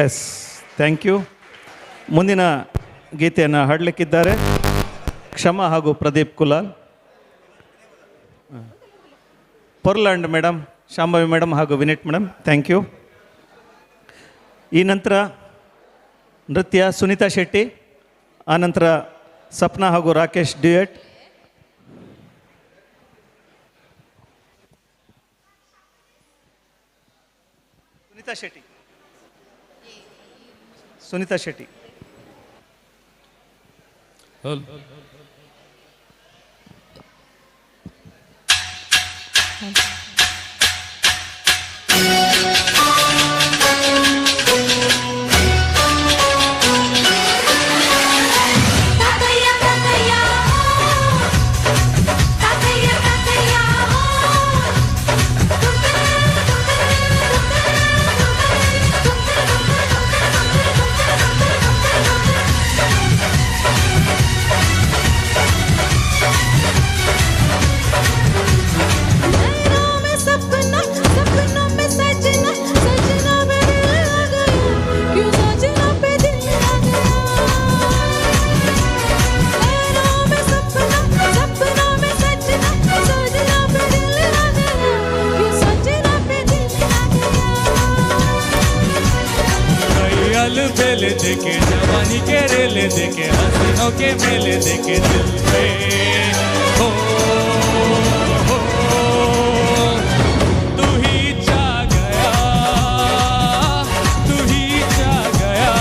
Yes, thank you. ಮುಂದಿನ ಗೀತೆಯನ್ನು ಹಾಡಲಿಕ್ಕಿದ್ದಾರೆ ಕ್ಷಮಾ ಹಾಗೂ ಪ್ರದೀಪ್ ಕುಲಾಲ್. ಪೊರ್ಲ್ಯಾಂಡ್ ಮೇಡಮ್, ಶಾಂಭವಿ ಮೇಡಮ್ ಹಾಗೂ ವಿನಿಟ್ ಮೇಡಮ್, thank you. ಈ ನಂತರ ನೃತ್ಯ ಸುನೀತಾ ಶೆಟ್ಟಿ, ಆನಂತರ ಸಪ್ನಾ ಹಾಗೂ ರಾಕೇಶ್ ಡ್ಯೂಯೆಟ್. ಸುನೀತಾ ಶೆಟ್ಟಿ, ಸುನೀತಾ ಶೆಟ್ಟಿ. ತಾತಯ್ಯ ತಾತಯ್ಯ ತಾತಯ್ಯ ತಾತಯ್ಯ नैनों में मेले देखे, जवानी के रेले देखे, हसीनों के मेले देखे, दिल पे हो, हो तू ही छा गया, तू ही छा गया।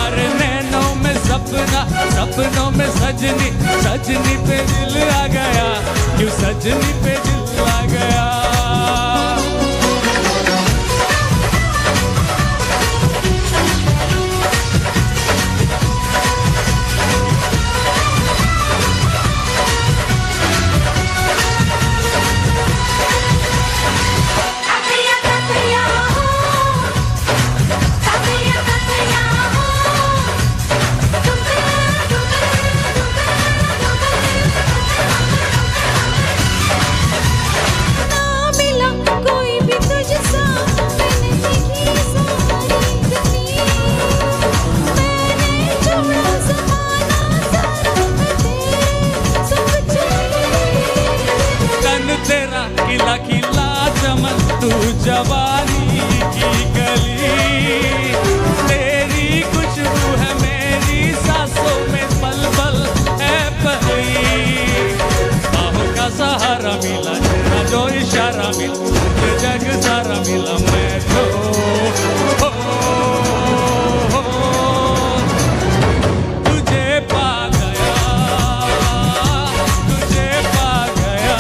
अरे नैनों में सपना, सपनों में सजनी, सजनी पे दिल आ गया, क्यों सजनी पे दिल आ गया। तेरा खिला खिला चमन, तू जवानी की गली, तेरी खुशबू है मेरी सांसों में पल पल है पली। बाहों का सहारा मिला, तेरा जो इशारा मिला, मुझे जग सारा मिला, मैं तो हो, हो, तुझे पा गया, तुझे पा गया।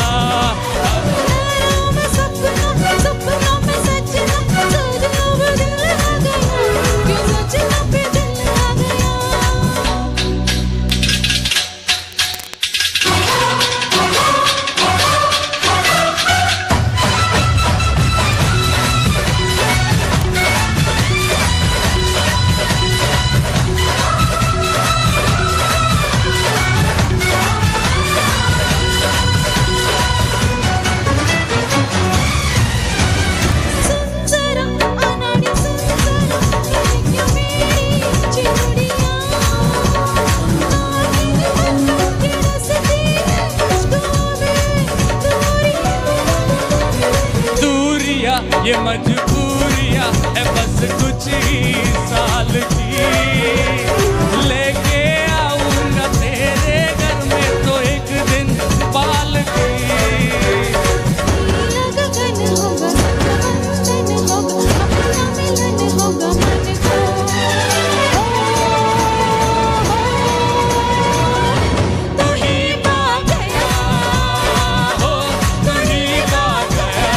ये मजबूरियां है बस कुछ ही साल की, लेके आऊंगा तेरे घर में तो एक दिन पाल की। गगन होगा, बंधन होगा, अपना मिलन होगा मन को। तू ही पा गया, हो तू ही पा गया।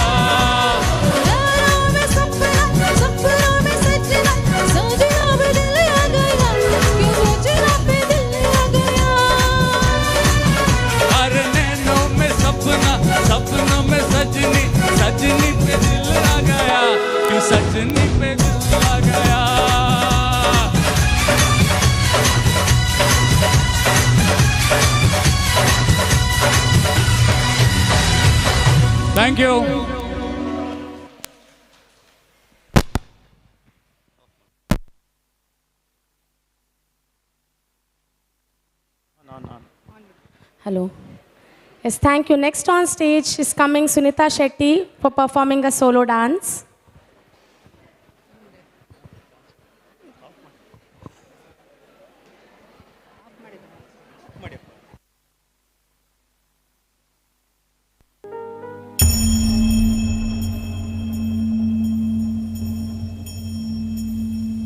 सपनों में सजनी, सजनी पे दिल आ गया, क्यों सजनी पे दिल आ गया। Thank you. Hello. Yes, thank you. Next on stage is coming Sunita Shetty for performing a solo dance.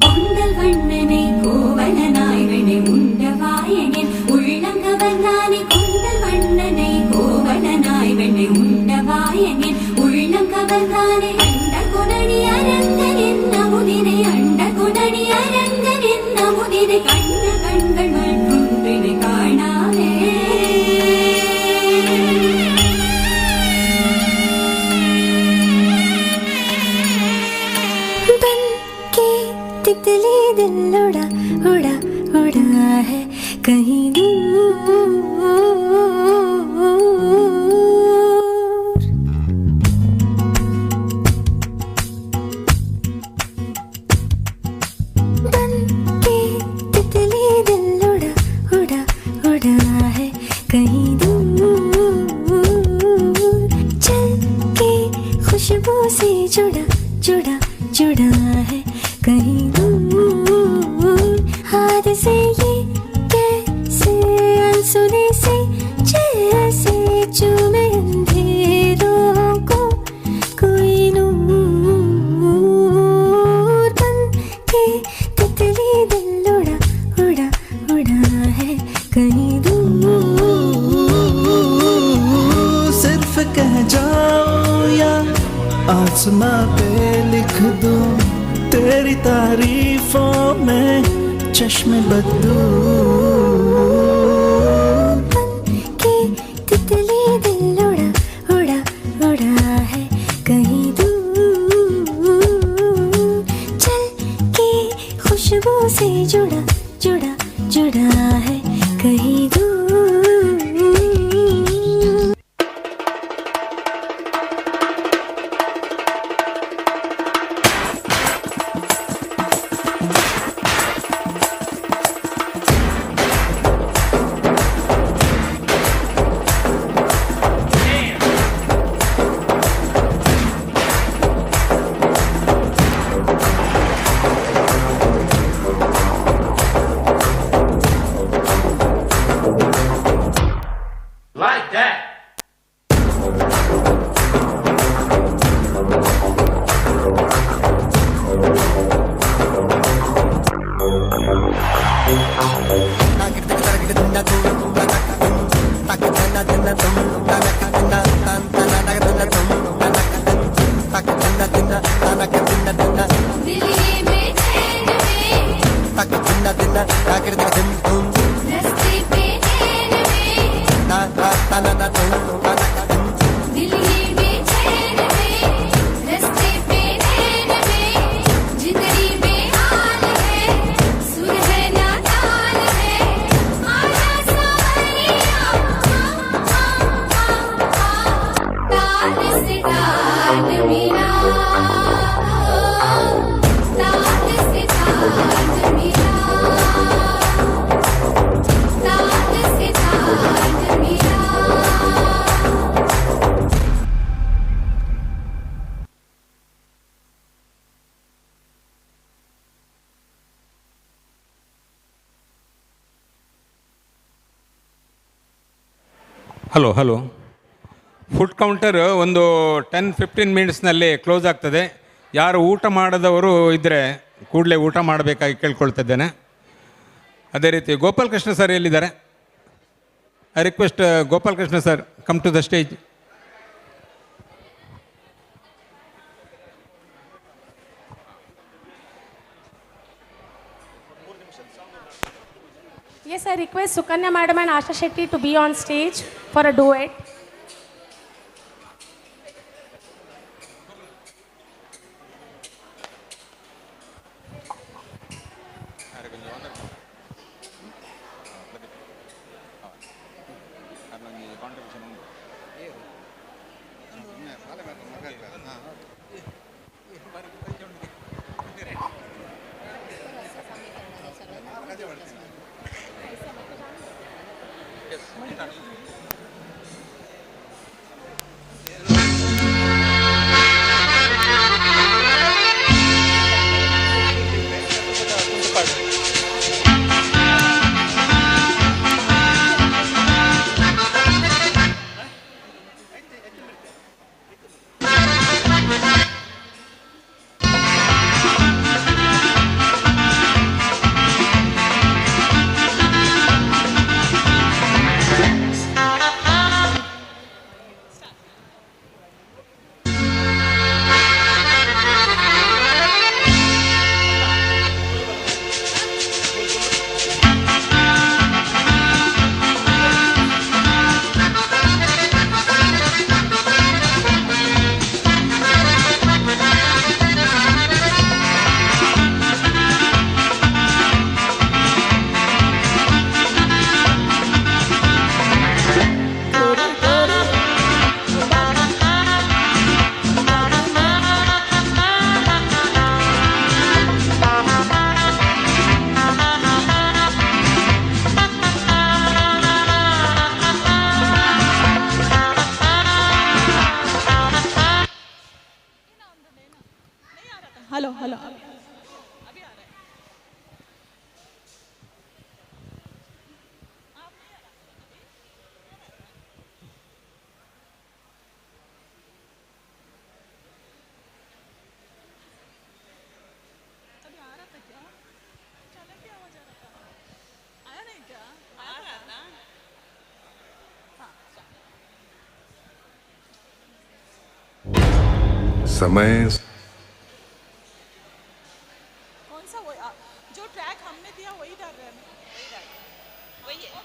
கொண்டல் வண்ணனை கோவலனாய் வெண்ணை உண்டவாயனின் உள்ளங்கவர்ந்தானே, கொண்டல் வண்ணனை கோவலனாய் வெண்ணை உண்டவாயனின் உள்ளம் கவர்ந்தானே. அண்ட குணனி அரங்கன் என் அமுதினை, அண்ட குணனி அரங்கன் என் அமுதினை, கண்ட கண்கள் மற்றொன்றினை காணாவே. बन के तितली दिल उड़ा उड़ा उड़ा है कहीं दूर, बन के तितली दिल उड़ा उड़ा उड़ा है कहीं दूर, चल के खुशबू से जुड़ा जुड़ा जुड़ा है कहीं दूर। कहीं दूर। सिर्फ कह जाओ या आसमां पे लिख दूं तेरी तारीफों में चश्मे बदू। के तितली दिल उड़ा उड़ा उड़ा है कहीं दूर। चल के खुशबू से जुड़ा जुड़ा जुड़ा है कहीं दूर। Like that. Hello hello, food counter ಒಂದು 10-15 ಮಿನಿಟ್ಸ್ನಲ್ಲಿ ಕ್ಲೋಸ್ ಆಗ್ತದೆ. ಯಾರು ಊಟ ಮಾಡದವರು ಇದ್ದರೆ ಕೂಡಲೇ ಊಟ ಮಾಡಬೇಕಾಗಿ ಕೇಳ್ಕೊಳ್ತಿದ್ದೇನೆ. ಅದೇ ರೀತಿ ಗೋಪಾಲ್ ಕೃಷ್ಣ ಸರ್ ಎಲ್ಲಿದ್ದಾರೆ? I request Gopal Krishna sir come to the stage. Yes, I request Sukanya Madam and Asha Shetty to be on stage for a duet. समय कौन सा वो जो ट्रैक हमने दिया वही डाल रहे हैं। वही है।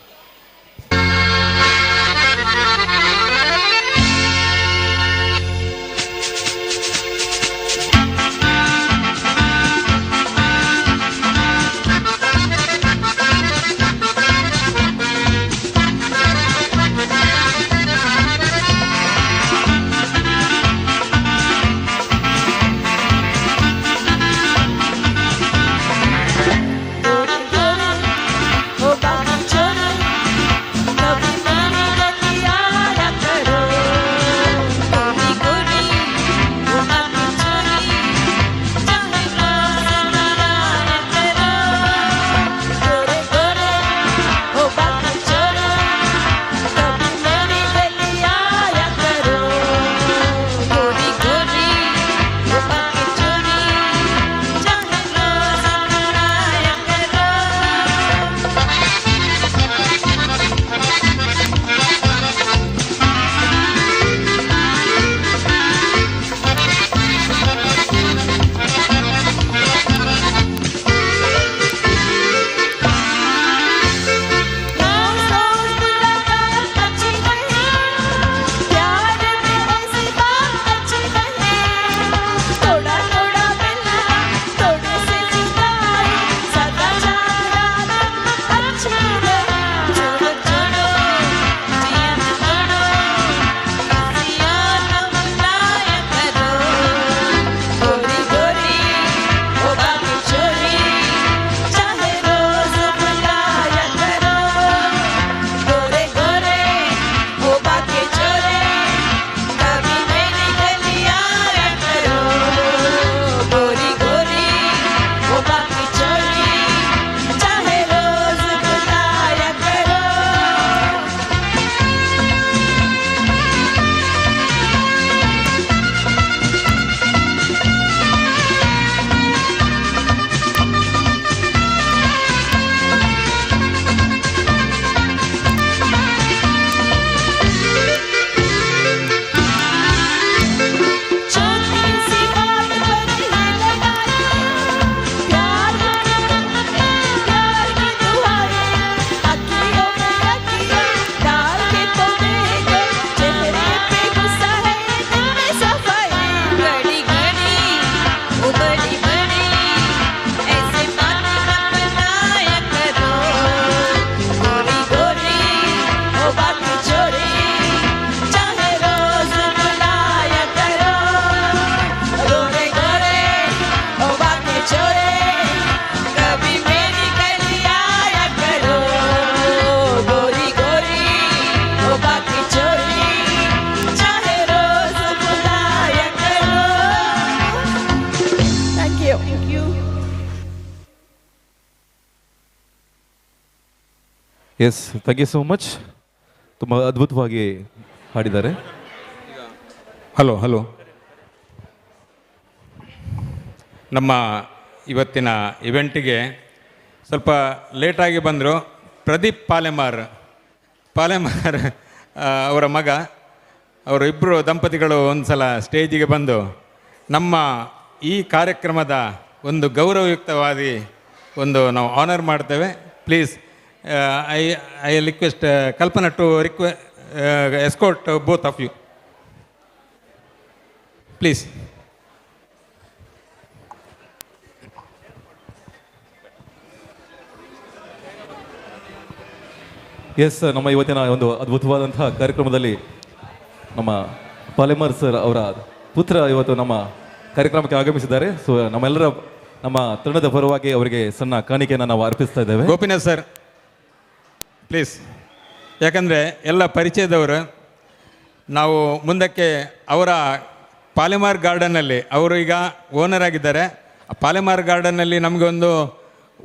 Yes, thank you so much. ತುಂಬ ಅದ್ಭುತವಾಗಿ ಹಾಡಿದ್ದಾರೆ. ಹಲೋ ಹಲೋ, ನಮ್ಮ ಇವತ್ತಿನ ಇವೆಂಟಿಗೆ ಸ್ವಲ್ಪ ಲೇಟಾಗಿ ಬಂದರು ಪ್ರದೀಪ್ ಪಾಲೆಮಾರ್ ಅವರ ಮಗ, ಅವರು ಇಬ್ಬರು ದಂಪತಿಗಳು ಒಂದು ಸಲ ಸ್ಟೇಜಿಗೆ ಬಂದು ನಮ್ಮ ಈ ಕಾರ್ಯಕ್ರಮದ ಒಂದು ಗೌರವಯುಕ್ತವಾಗಿ ಒಂದು ನಾವು ಆನರ್ ಮಾಡ್ತೇವೆ. Please I request Kalpana to escort both of you, please. Yes, ನಮ್ಮ ಇವತ್ತಿನ ಒಂದು ಅದ್ಭುತವಾದಂತಹ ಕಾರ್ಯಕ್ರಮದಲ್ಲಿ ನಮ್ಮ ಪಾಲೆಮಾರ್ ಸರ್ ಅವರ ಪುತ್ರ ಇವತ್ತು ನಮ್ಮ ಕಾರ್ಯಕ್ರಮಕ್ಕೆ ಆಗಮಿಸಿದ್ದಾರೆ. ಸೊ ನಮ್ಮೆಲ್ಲರ ನಮ್ಮ ತಂಡದ ಪರವಾಗಿ ಅವರಿಗೆ ಸಣ್ಣ ಕಾಣಿಕೆಯನ್ನು ನಾವು ಅರ್ಪಿಸ್ತಾ ಇದ್ದೇವೆ. ಗೋಪಿನಾಥ್ ಸರ್ ಪ್ಲೀಸ್, ಯಾಕಂದರೆ ಎಲ್ಲ ಪರಿಚಯದವರು. ನಾವು ಮುಂದಕ್ಕೆ ಅವರ ಪಾಲೆಮಾರ್ ಗಾರ್ಡನ್ನಲ್ಲಿ, ಅವರು ಈಗ ಓನರ್ ಆಗಿದ್ದಾರೆ, ಆ ಪಾಲೆಮಾರ್ ಗಾರ್ಡನ್ನಲ್ಲಿ ನಮಗೆ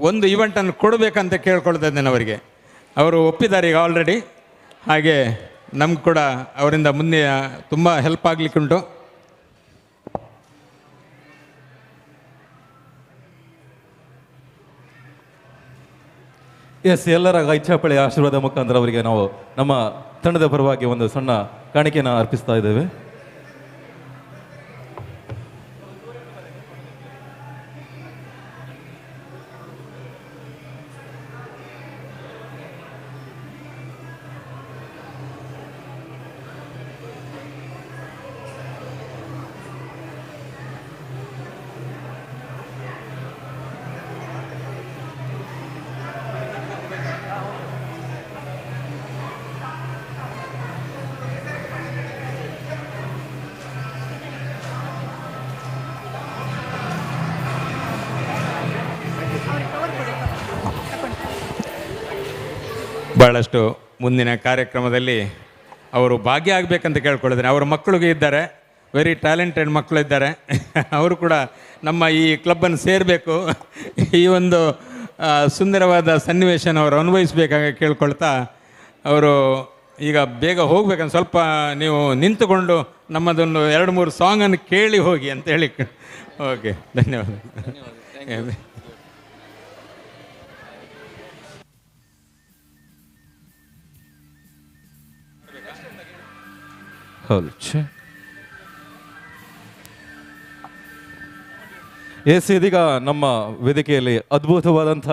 ಒಂದು ಇವೆಂಟನ್ನು ಕೊಡಬೇಕಂತ ಕೇಳ್ಕೊಳ್ತಾ ಇದ್ದೇನೆ ಅವರಿಗೆ. ಅವರು ಒಪ್ಪಿದ್ದಾರೆ ಈಗ ಆಲ್ರೆಡಿ. ಹಾಗೆ ನಮ್ಗೆ ಕೂಡ ಅವರಿಂದ ಮುಂದೆ ತುಂಬ ಹೆಲ್ಪ್ ಆಗಲಿಕ್ಕುಂಟು. ಎಸ್, ಎಲ್ಲರ ಇಚ್ಛಾಪಳೆ ಆಶೀರ್ವಾದ ಮುಖಾಂತರ ಅವರಿಗೆ ನಾವು ನಮ್ಮ ತಂಡದ ಪರವಾಗಿ ಒಂದು ಸಣ್ಣ ಕಾಣಿಕೆಯನ್ನು ಅರ್ಪಿಸ್ತಾ ಇದ್ದೇವೆ. ಭಾಳಷ್ಟು ಮುಂದಿನ ಕಾರ್ಯಕ್ರಮದಲ್ಲಿ ಅವರು ಭಾಗಿಯಾಗಬೇಕಂತ ಕೇಳ್ಕೊಳ್ಳಿದ್ದೇನೆ. ಅವರ ಮಕ್ಕಳಿಗೂ ಇದ್ದಾರೆ, ವೆರಿ ಟ್ಯಾಲೆಂಟೆಡ್ ಮಕ್ಕಳಿದ್ದಾರೆ. ಅವರು ಕೂಡ ನಮ್ಮ ಈ ಕ್ಲಬ್ಬನ್ನು ಸೇರಬೇಕು, ಈ ಒಂದು ಸುಂದರವಾದ ಸನ್ನಿವೇಶನ ಅವರು ಅನುಭವಿಸಬೇಕಾಗಿ ಕೇಳ್ಕೊಳ್ತಾ, ಅವರು ಈಗ ಬೇಗ ಹೋಗ್ಬೇಕಂತ ಸ್ವಲ್ಪ ನೀವು ನಿಂತುಕೊಂಡು ನಮ್ಮದೊಂದು 2-3 ಸಾಂಗನ್ನು ಕೇಳಿ ಹೋಗಿ ಅಂತ ಹೇಳಿ. ಓಕೆ, ಧನ್ಯವಾದ. ಹೌದು, ಎಸ್, ಇದೀಗ ನಮ್ಮ ವೇದಿಕೆಯಲ್ಲಿ ಅದ್ಭುತವಾದಂಥ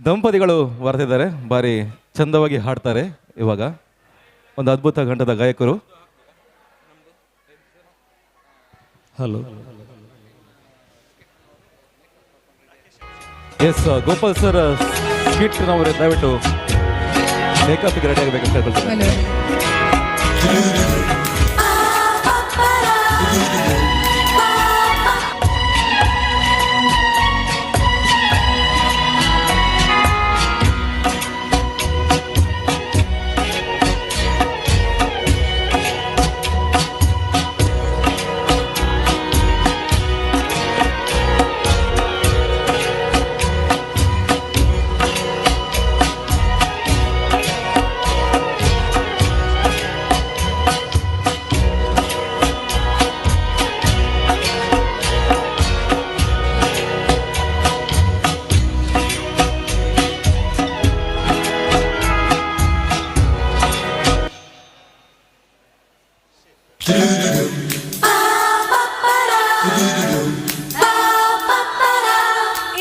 ದಂಪತಿಗಳು ಬರ್ತಿದ್ದಾರೆ. ಭಾರಿ ಚಂದವಾಗಿ ಹಾಡ್ತಾರೆ. ಇವಾಗ ಒಂದು ಅದ್ಭುತ ಘಂಟದ ಗಾಯಕರು. Hello, yes, Gopal sir skit ನಾವು ದಯವಿಟ್ಟು ಮೇಕಪ್ಗೆ ರೆಡಿ ಆಗಬೇಕಂತ ಹೇಳ್ಕೊಳ್ತೀನಿ.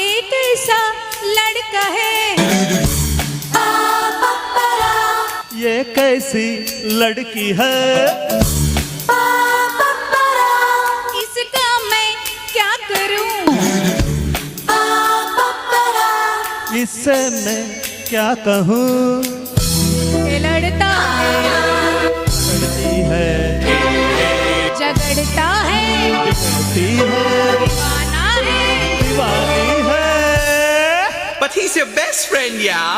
एक ऐसा लड़का है, ये कैसी लड़की है, इसका मैं क्या करूं, इससे मैं क्या कहूँ। ये लड़ता है, लड़ती है, झगड़ता है, लड़ती है, दीवाना है, दीवानी है। But he's your best friend, yeah.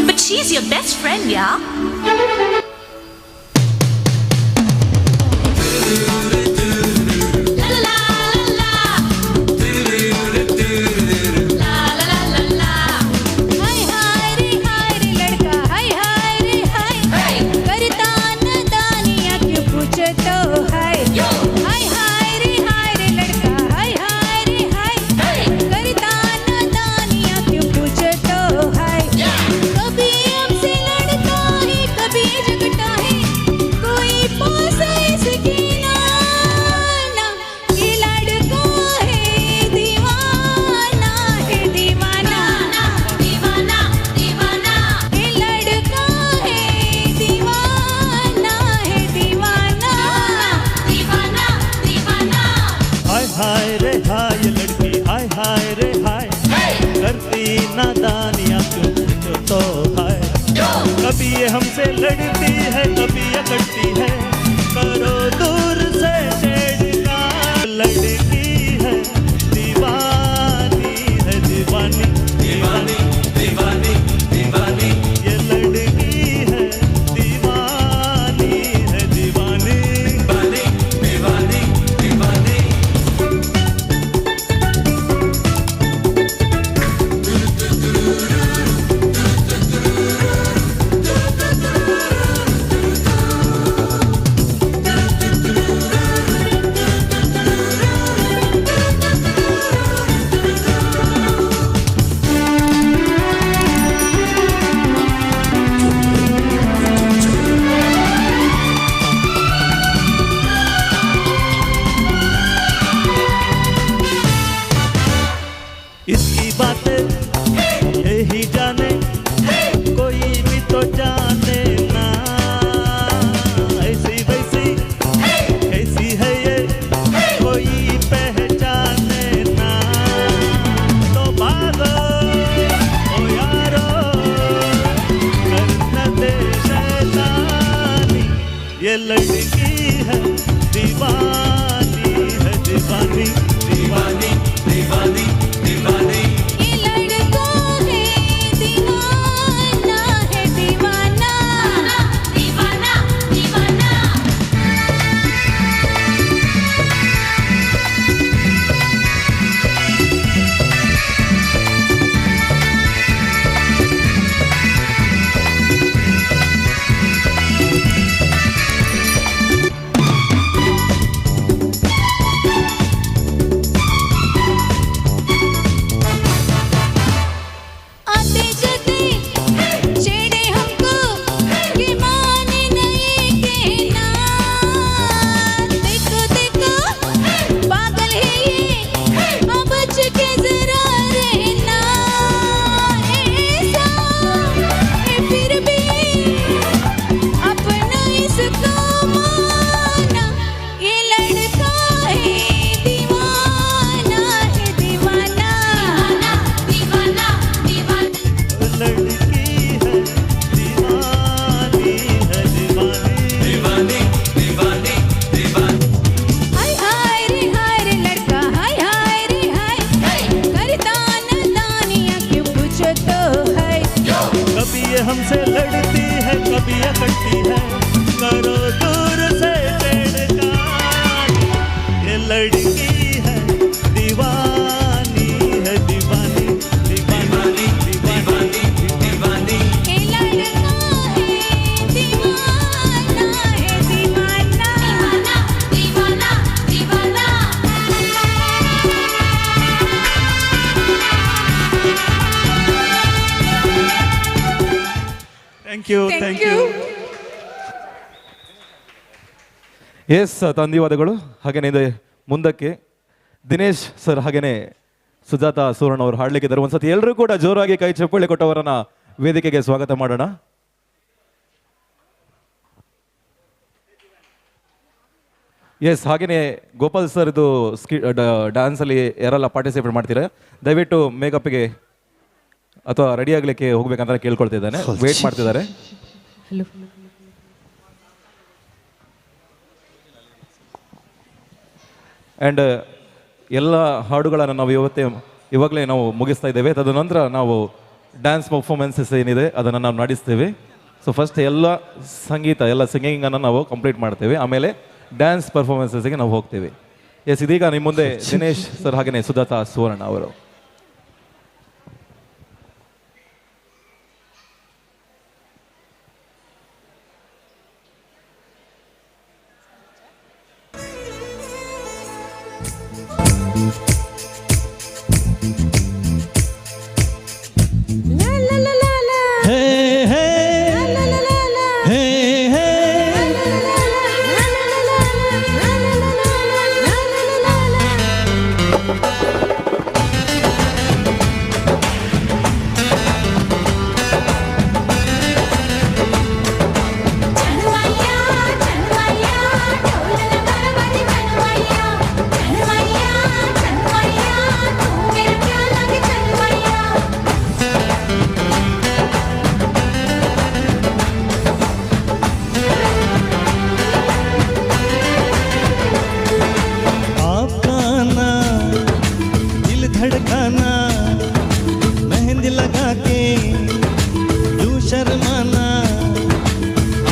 But she's your best friend, yeah. हाय हाय रे हाय रे लड़का, हाय हाय रे हाय, करता नादानियाँ क्यों पूछतो हाय, हाय हाय रे हाय रे लड़का, हाय हाय रे हाय, करता नादानियाँ क्यों पूछतो हाय। कभी हमसे लड़ता है, कभी झगड़ता है, कोई पास इसके ना ना, ये लड़का है दीवाना है, दीवाना दीवाना दीवाना, ये लड़का है दीवाना है, दीवाना दीवाना दीवाना। हाय हाय रे हाय लड़की, हाय हाय रे हाय, करती नादानियाँ क्यों पूछो तो हाय। कभी ये हमसे लड़ती है, कभी ये कटती है, करो दूर से छेड़ना। लड़की है दीवानी है, दीवानी दीवानी दीवानी दीवानी, ये लड़की है दीवानी है, दीवानी दीवानी दीवानी दीवानी। इसकी बातें यही जाने, कोई भी तो जाने ना। ऐसी वैसी कैसी है ये, कोई पहचाने ना। तो भागो ओ यारो, करना दे शैतानी, ये लड़की है दीवानी है, दीवानी दीवानी दीवानी दीवानी। ये लड़का है दीवाना लड़ती है कभी अकड़ती है, करो दूर से छेड़खानी। ये लड़की है दीवानी है दीवानी दीवानी दीवानी दीवानी। ये लड़का है दीवाना है दीवाना दीवाना दीवाना। Thank you, thank you. Yes, ಧನ್ಯವಾದಗಳು. ಹಾಗೇನೆ ಇದೆ ಮುಂದಕ್ಕೆ ದಿನೇಶ್ ಸರ್ ಹಾಗೇನೆ ಸುಜಾತ ಸುವರ್ಣ ಅವರು ಹಾಡ್ಲಿಕ್ಕಿದ್ದಾರೆ. ಒಂದ್ಸತಿ ಎಲ್ಲರೂ ಕೂಡ ಜೋರಾಗಿ ಕೈ ಚಪ್ಪಾಳೆ ಕೊಟ್ಟವರನ್ನ ವೇದಿಕೆಗೆ ಸ್ವಾಗತ ಮಾಡೋಣ. ಎಸ್, ಹಾಗೇನೆ ಗೋಪಾಲ್ ಸರ್ ಇದು ಡ್ಯಾನ್ಸಲ್ಲಿ ಯಾರೆಲ್ಲ ಪಾರ್ಟಿಸಿಪೇಟ್ ಮಾಡ್ತೀರಾ ದಯವಿಟ್ಟು ಮೇಕಪ್ಗೆ ಅಥವಾ ರೆಡಿ ಆಗಲಿಕ್ಕೆ ಹೋಗ್ಬೇಕಂತ ಕೇಳ್ಕೊಳ್ತಿದ್ದಾನೆ, ವೇಟ್ ಮಾಡ್ತಿದ್ದಾರೆ. ಹಲೋ. ಆ್ಯಂಡ್ ಎಲ್ಲ ಹಾಡುಗಳನ್ನು ನಾವು ಇವಾಗಲೇ ನಾವು ಮುಗಿಸ್ತಾ ಇದ್ದೇವೆ. ತದನಂತರ ನಾವು ಡ್ಯಾನ್ಸ್ ಪರ್ಫಾರ್ಮೆನ್ಸಸ್ ಏನಿದೆ ಅದನ್ನು ನಾವು ನಡೆಸ್ತೇವೆ. ಸೊ ಫಸ್ಟ್ ಎಲ್ಲ ಸಂಗೀತ, ಎಲ್ಲ ಸಿಂಗಿಂಗನ್ನು ನಾವು ಕಂಪ್ಲೀಟ್ ಮಾಡ್ತೇವೆ, ಆಮೇಲೆ ಡ್ಯಾನ್ಸ್ ಪರ್ಫಾರ್ಮೆನ್ಸಸ್ಗೆ ನಾವು ಹೋಗ್ತೇವೆ. ಎಸ್, ಇದೀಗ ನಿಮ್ಮ ಮುಂದೆ ದಿನೇಶ್ ಸರ್ ಹಾಗೆಯೇ ಸುಜಾತ ಸುವರ್ಣ ಅವರು. La la la la la. Hey, hey. La la la la. Hey, hey. चनमैया चनमैया ढोलना बरबरी बनमैया, चनमैया चनमैया तू मेरा क्या लगे चनमैया। आपका आना दिल धड़काना, मेहंदी लगा के यूं शर्माना।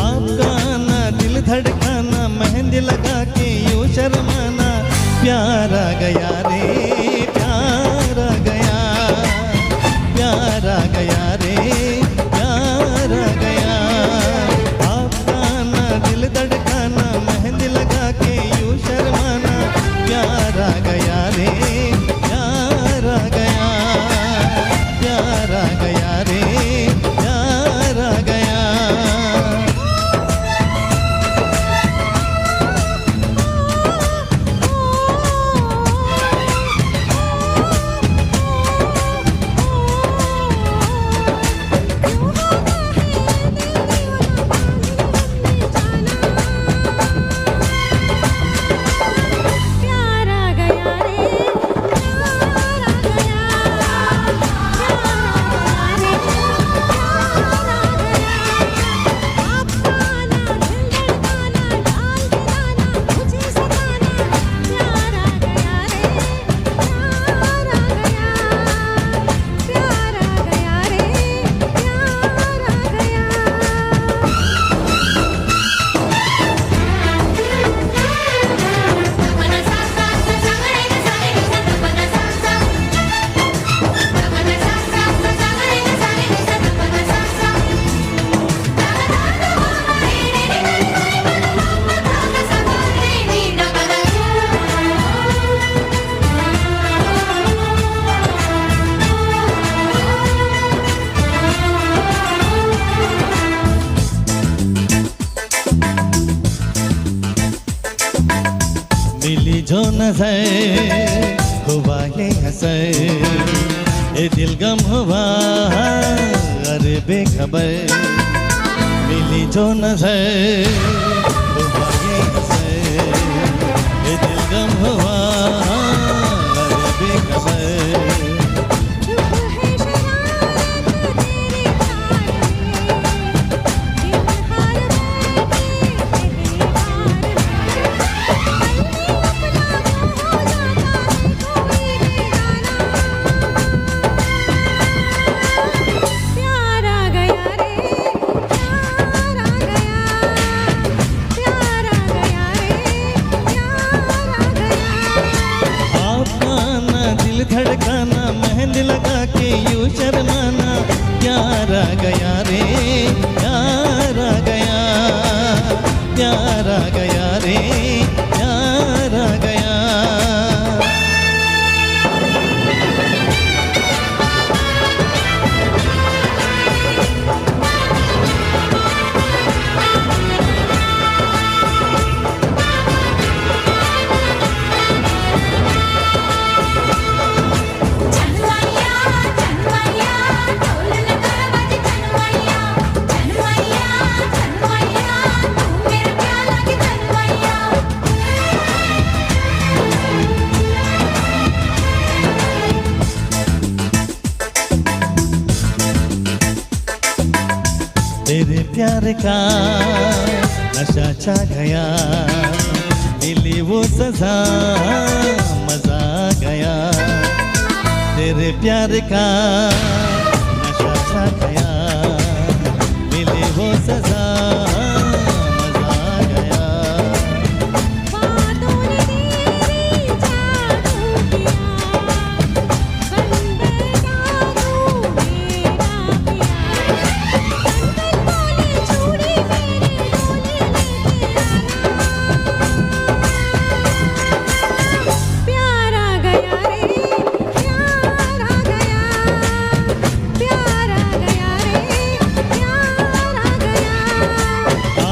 आपका आना दिल धड़काना, मेहंदी लगा के यूं शर्माना। प्यार आ गया रे, प्यार आ गया, प्यार आ गया रे, प्यार आ गया। आपका आना दिल धड़काना, मेहंदी लगा के यूं शर्माना। प्यार आ गया रे, प्यार आ गया, प्यार आ गया रे, प्यार आ गया। प्यार आ गया रे, प्यार आ गया, प्यार आ गया रे, प्यार आ गया। आपका आना दिल धड़काना, डाल के दाना मुझे सताना। प्यार आ गया रे, प्यार आ गया, प्यार आ गया रे, प्यार आ गया। मिली जो नजर हुआ ये हसर, ये दिल गम हुआ अरे बेखबर। मिली जो नजर हुआ ये हसर, ये दिल गम हुआ अरे बेखबर। चुप है शरारत तेरे प्यार में, दिल हार बैठे पहली बार में। पल में अपना क्यों हो जाता है कोई बेगाना। प्यार आ गया रे, रे, प्यार आ गया, प्यार आ गया रे, प्यार आ गया। तेरे प्यार का नशा छा गया, मिली वो सजा मजा आ गया। तेरे प्यार का नशा छा गया, मिली वो सजा मजा आ गया।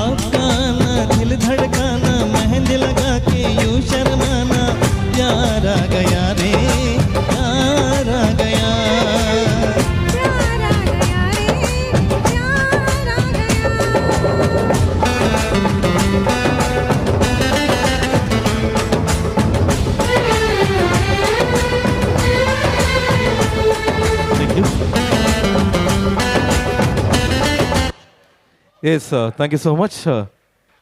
आपका आना दिल धड़काना, मेहंदी लगा के यूं शर्माना, प्यार आ गया रे, प्यार आ गया। Yes, thank you so much.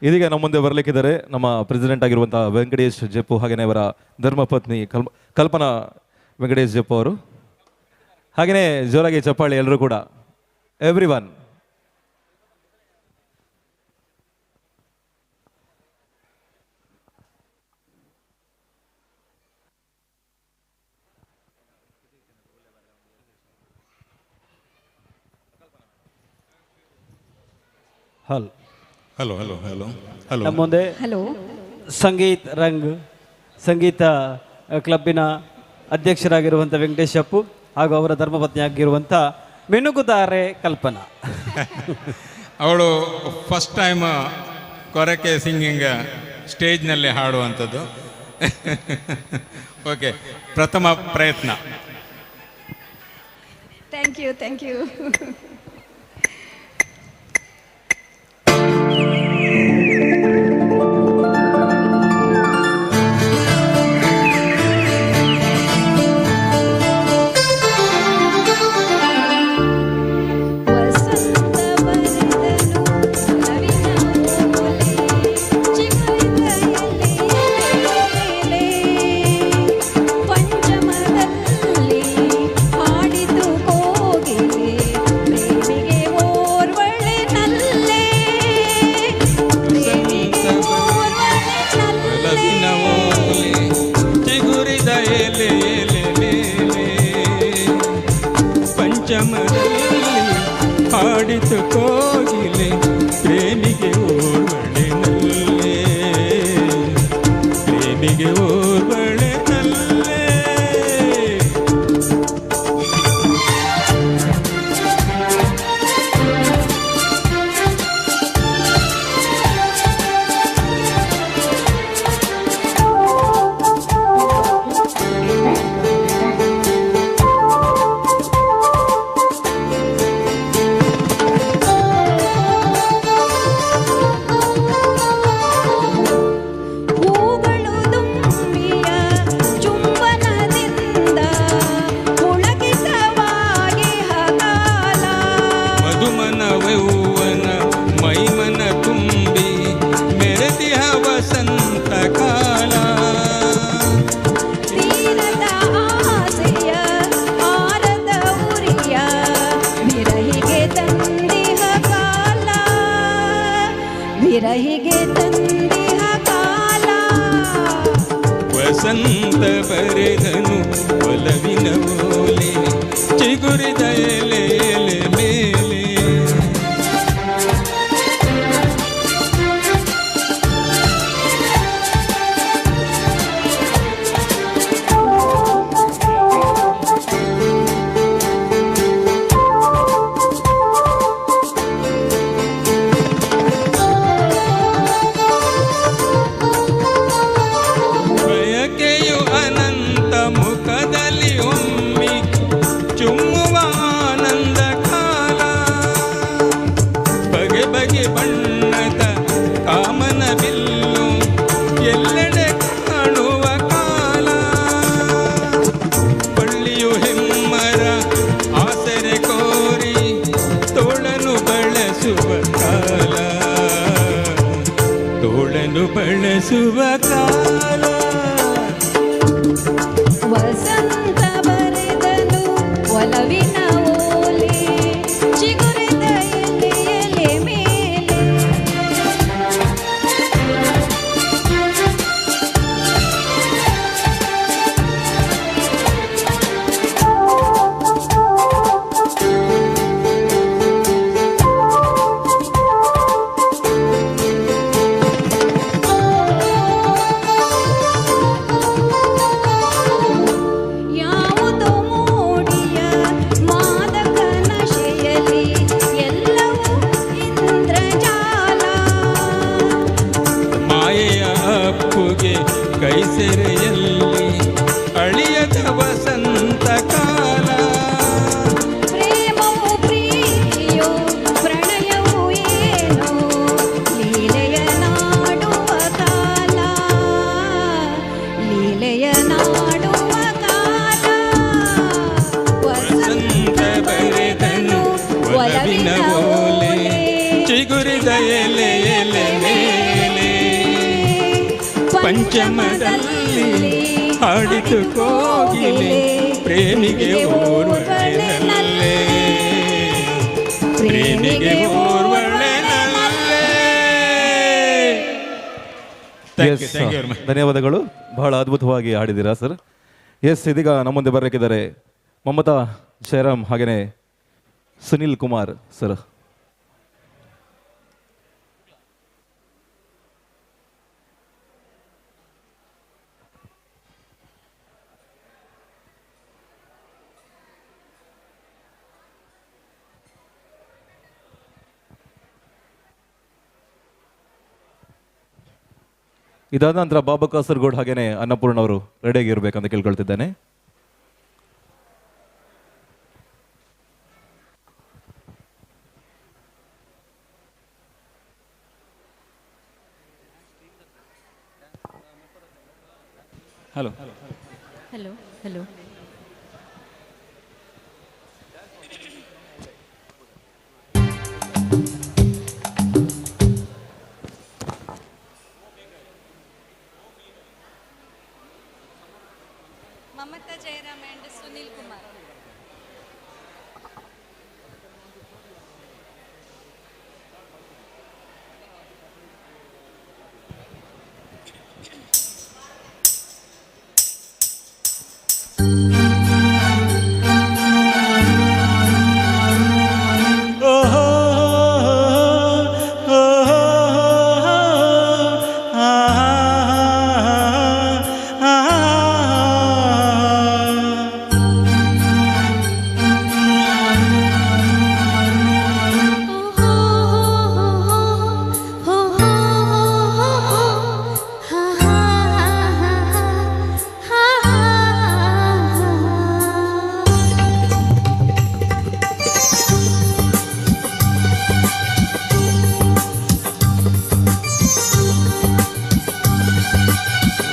ಇದೀಗ ನಮ್ಮ ಮುಂದೆ ಬರಲಿಕ್ಕಿದ್ದಾರೆ ನಮ್ಮ ಪ್ರೆಸಿಡೆಂಟ್ ಆಗಿರುವಂಥ ವೆಂಕಟೇಶ್ ಜೆಪ್ಪು ಹಾಗೆಯೇ ಅವರ ಧರ್ಮಪತ್ನಿ ಕಲ್ಪನಾ ವೆಂಕಟೇಶ್ ಜೆಪ್ಪು ಅವರು. ಹಾಗೆಯೇ ಜೋರಾಗಿ ಚಪ್ಪಾಳೆ ಎಲ್ಲರೂ ಕೂಡ, ಎವ್ರಿ ಒನ್. ಹಲ್ ಹಲೋ ಹಲೋ ಹಲೋ ಹಲೋ. ನಮ್ಮ ಮುಂದೆ ಹಲೋ ಸಂಗೀತ್ ರಂಗ್ ಸಂಗೀತ ಕ್ಲಬ್ಬಿನ ಅಧ್ಯಕ್ಷರಾಗಿರುವಂಥ ವೆಂಕಟೇಶ್ ಅಪ್ಪು ಹಾಗೂ ಅವರ ಧರ್ಮಪತ್ನಿಯಾಗಿರುವಂಥ ಮಿನುಗುತಾರೆ ಕಲ್ಪನಾ. ಅವಳು ಫಸ್ಟ್ ಟೈಮ್ ಕೊರಕೆ ಸಿಂಗಿಂಗ್ ಸ್ಟೇಜ್ನಲ್ಲಿ ಹಾಡುವಂಥದ್ದು. ಓಕೆ, ಪ್ರಥಮ ಪ್ರಯತ್ನ. Thank you, thank you. ಪಂಚಮದಲ್ಲಿ ಹಾಡಿತು ಕೋಗಿಲೆ, ಪ್ರೇಮಿಗೆ ಓರ್ವಳೆ ನಲ್ಲೆ, ಪ್ರೇಮಿಗೆ ಓರ್ವಳೆ ಒಲವಿನ ಓಲೆ ಚಿಗುರಿದ ಎಲೆ ಎಲೆ ಮೇಲೆ, ಪಂಚಮದಲ್ಲಿ ಹಾಡಿತು ಕೋಗಿಲೆ, ಪ್ರೇಮಿಗೆ ಓರ್ವಳೆ ನಲ್ಲೆ, ಪ್ರೇಮಿಗೆ ಓರ್ವಳೆ ನಲ್ಲೆ. ಹೂಗಳು ತುಂಬಿಯ ಚುಂಬನದಿಂದ ಪುಳಕಿತವಾಗಿ ಹಕಾಲ, ಮಧುಮನ ಯೌವನ ಮೈಮನ ತುಂಬಿ ಮೆರೆದಿಹ ವಸಂತ ಕಾಲ. ತೀರದ ಆಸೆಯ ಆರದ ಉರಿಯ ವಿರಹಿಗೆ ತಂದಿಹ ಕಾಲ, ವಿರಹಿಗೆ ತಂದಿಹ ಕಾಲ. ವಸಂತ ಬರೆದನು ಒಲವಿನ ಓಲೆ ಚಿಗುರಿದ ಎಲೆ ಎಲೆ ಮೇಲೆ. ಬಗೆ ಬಣ್ಣದ ಕಾಮನ ಬಿಲ್ಲು ಎಲ್ಲೆಡೆ ಕಾಣುವ ಕಾಲ. ಬಳ್ಳಿಯು ಹೆಮ್ಮರ ಆಸರೆ ಕೋರಿ ತೋಳನು ಬಳಸುವ ಕಾಲ, ತೋಳನು ಬಳಸುವ ಕಾಲ. ವಸಂತ ಬರೆದನು ಒಲವಿನ ಓಲೆ, ಚಿಗುರಿದ ಎಲೆ ಎಲೆ ಮೇಲೆ. ಯಾವುದೋ ಮೋಡಿಯ ಮಾದಕ ನಶೆಯಲಿ ಎಲ್ಲವೂ ಇಂದ್ರಜಾಲ. ಮಾಯೆಯ ಅಪ್ಪುಗೆ ಕೈ ಸೆರೆಯಲ್ಲಿ ಅಳಿಯದ ವಸಂತ ಕಾಲ. ಪ್ರೇಮವು ಪ್ರೀತಿಯೋ ಪ್ರಣಯವೂ ಏನೋ ಲೀಲೆಯ ನಾಡುವ ಕಾಲ, ಲೀಲೆಯ ನಾಡುವ ಕಾಲ. ವಸಂತ ಬರೆದನು ಒಲವಿನ ಓಲೆ, ಚಿಗುರಿದ ಎಲೆ ಎಲೆ ಮೇಲೆ. ಪಂಚಮದಲ್ಲಿ ಹಾಡಿತು ಕೋಗಿಲೆ, ಪ್ರೇಮಿಗೆ ಓರ್ವಳೆನಲ್ಲೇ, ಪ್ರೇಮಿಗೆ ಓರ್ವಳೆನಲ್ಲೇ. Thank you, thank you very much. ಧನ್ಯವಾದಗಳು, ಬಹಳ ಅದ್ಭುತವಾಗಿ ಹಾಡಿದ್ದೀರಾ ಸರ್. ಎಸ್, ಇದೀಗ ನಮ್ಮ ಮುಂದೆ ಬರಲಿಕ್ಕಿದ್ದಾರೆ ಮಮತಾ ಜಯರಾಮ್ ಹಾಗೆಯೇ ಸುನಿಲ್ ಕುಮಾರ್ ಸರ್. ಇದಾದ ನಂತರ ಬಾಬಾ ಕಾಸರಗೋಡ್ ಹಾಗೇನೆ ಅನ್ನಪೂರ್ಣ ಅವರು ರೆಡಿಯಾಗಿರ್ಬೇಕಂತ ಕೇಳ್ಕೊಳ್ತಿದ್ದೇನೆ. Hello hello hello. Mamata Jayaram and Sunil Kumar.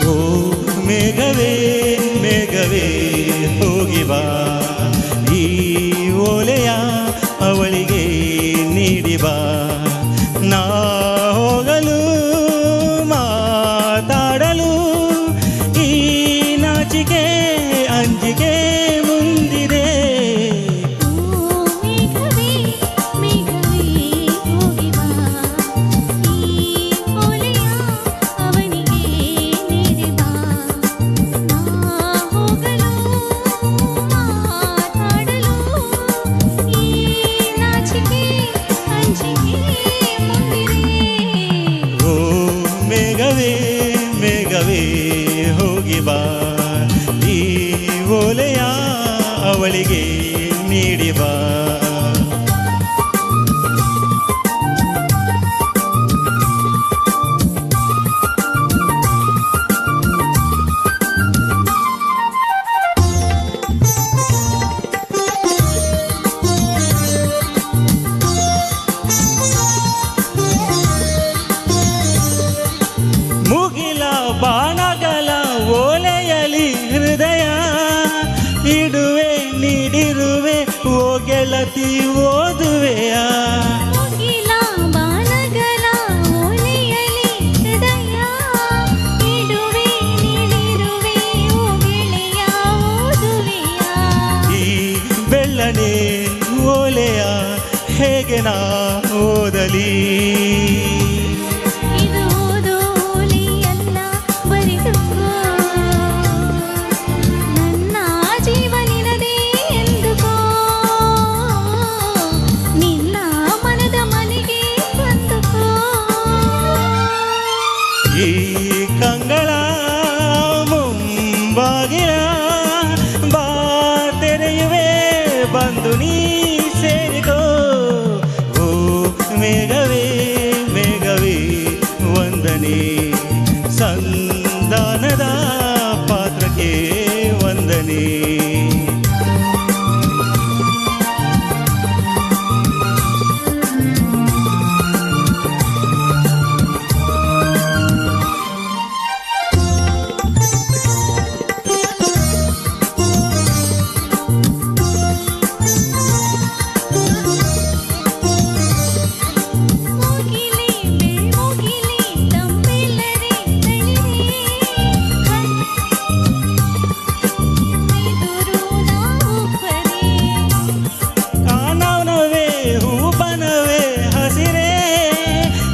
ಓ ಮೇಘವೇ ಮೇಘವೇ ಹೋಗಿ ಬಾ, ಈ ಓಲೆಯ ಅವಳಿಗೆ ನೀಡಿ ಬಾ. ನಾ ಹೋಗಲು ಮಾತಾಡಲು ಈ ನಾಚಿಕೆ ಅಂಜಿಕೆ ಮುಂದಿದೆ. ಅಂಜಿಕೆ ಮುಂದಿದೆ. ಹೇಗೆ ನಾ ಓದಲಿ? ಇದು ಓದೋಲಿಯಲ್ಲ ಬರಿದುಕೋ, ನನ್ನ ಜೀವ ನಿನದೇ ಎಂದುಕೋ, ನಿನ್ನ ಮನದ ಮನೆಗೆ ತಂದುಕೋ. ಈ ಕಂಗಳ ಮುಂಬಾಗಿಲ ಬಾ ತೆರೆಯುವೆ, ಬಂದು ನೀ ಸೇರಿಕೋ. ಓ ಮೇಘವೇ ಮೇಘವೇ ವಂದನೆ, ಸಂಧಾನದ ಪಾತ್ರಕ್ಕೆ ವಂದನೆ. ಮುಗಿಲಿ ಬೆಳ್ಮುಗಿಲಿ ತಮ್ಮೆಲ್ಲರೇ ತಳಿರೇ, ಎದುರು ನಾವೊಬ್ಬರೇ. ಕಾನನವೇ ಹೂಬನವೇ ಹಸಿರೇ,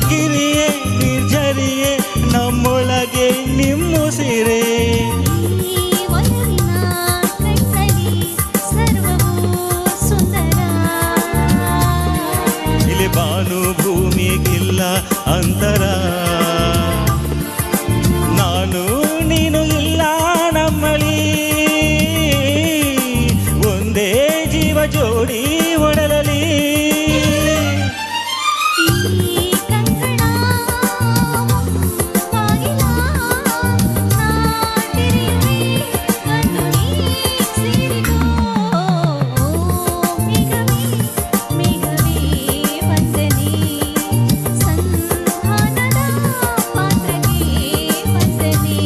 ಗಿರಿಯೇ ನಿರ್ಜರಿಯೇ ನಮ್ಮೊಳಗೆ ನಿಮ್ಮುಸಿರೇ. ಈ ಒಲವಿನ ಕಣ್ಣಲ್ಲಿ ಸರ್ವವೂ ಸುಂದರ. ಇಲ್ಲಿ ಬಾನು ಭೂಮಿಗಿಲ್ಲ ಅಂತರ, ನಾನು ನೀನು ಇಲ್ಲ ನಮ್ಮಳಿ, ಒಂದೇ ಜೀವ ಜೋಡಿ ಒಡಲಲಿ. ಈ ಕಂಗಳ ಬಾಗಿಲ ನಾ ತೆರೆಯುವೆ, ಬಂದು ನೀ ಸೇರಿಕೋ. ಮೇಘವೇ ಮೇಘವೇ ವಂದನೆ, ಸಂಧಾನದ ಪಾತ್ರಕ್ಕೆ ವಂದನೆ.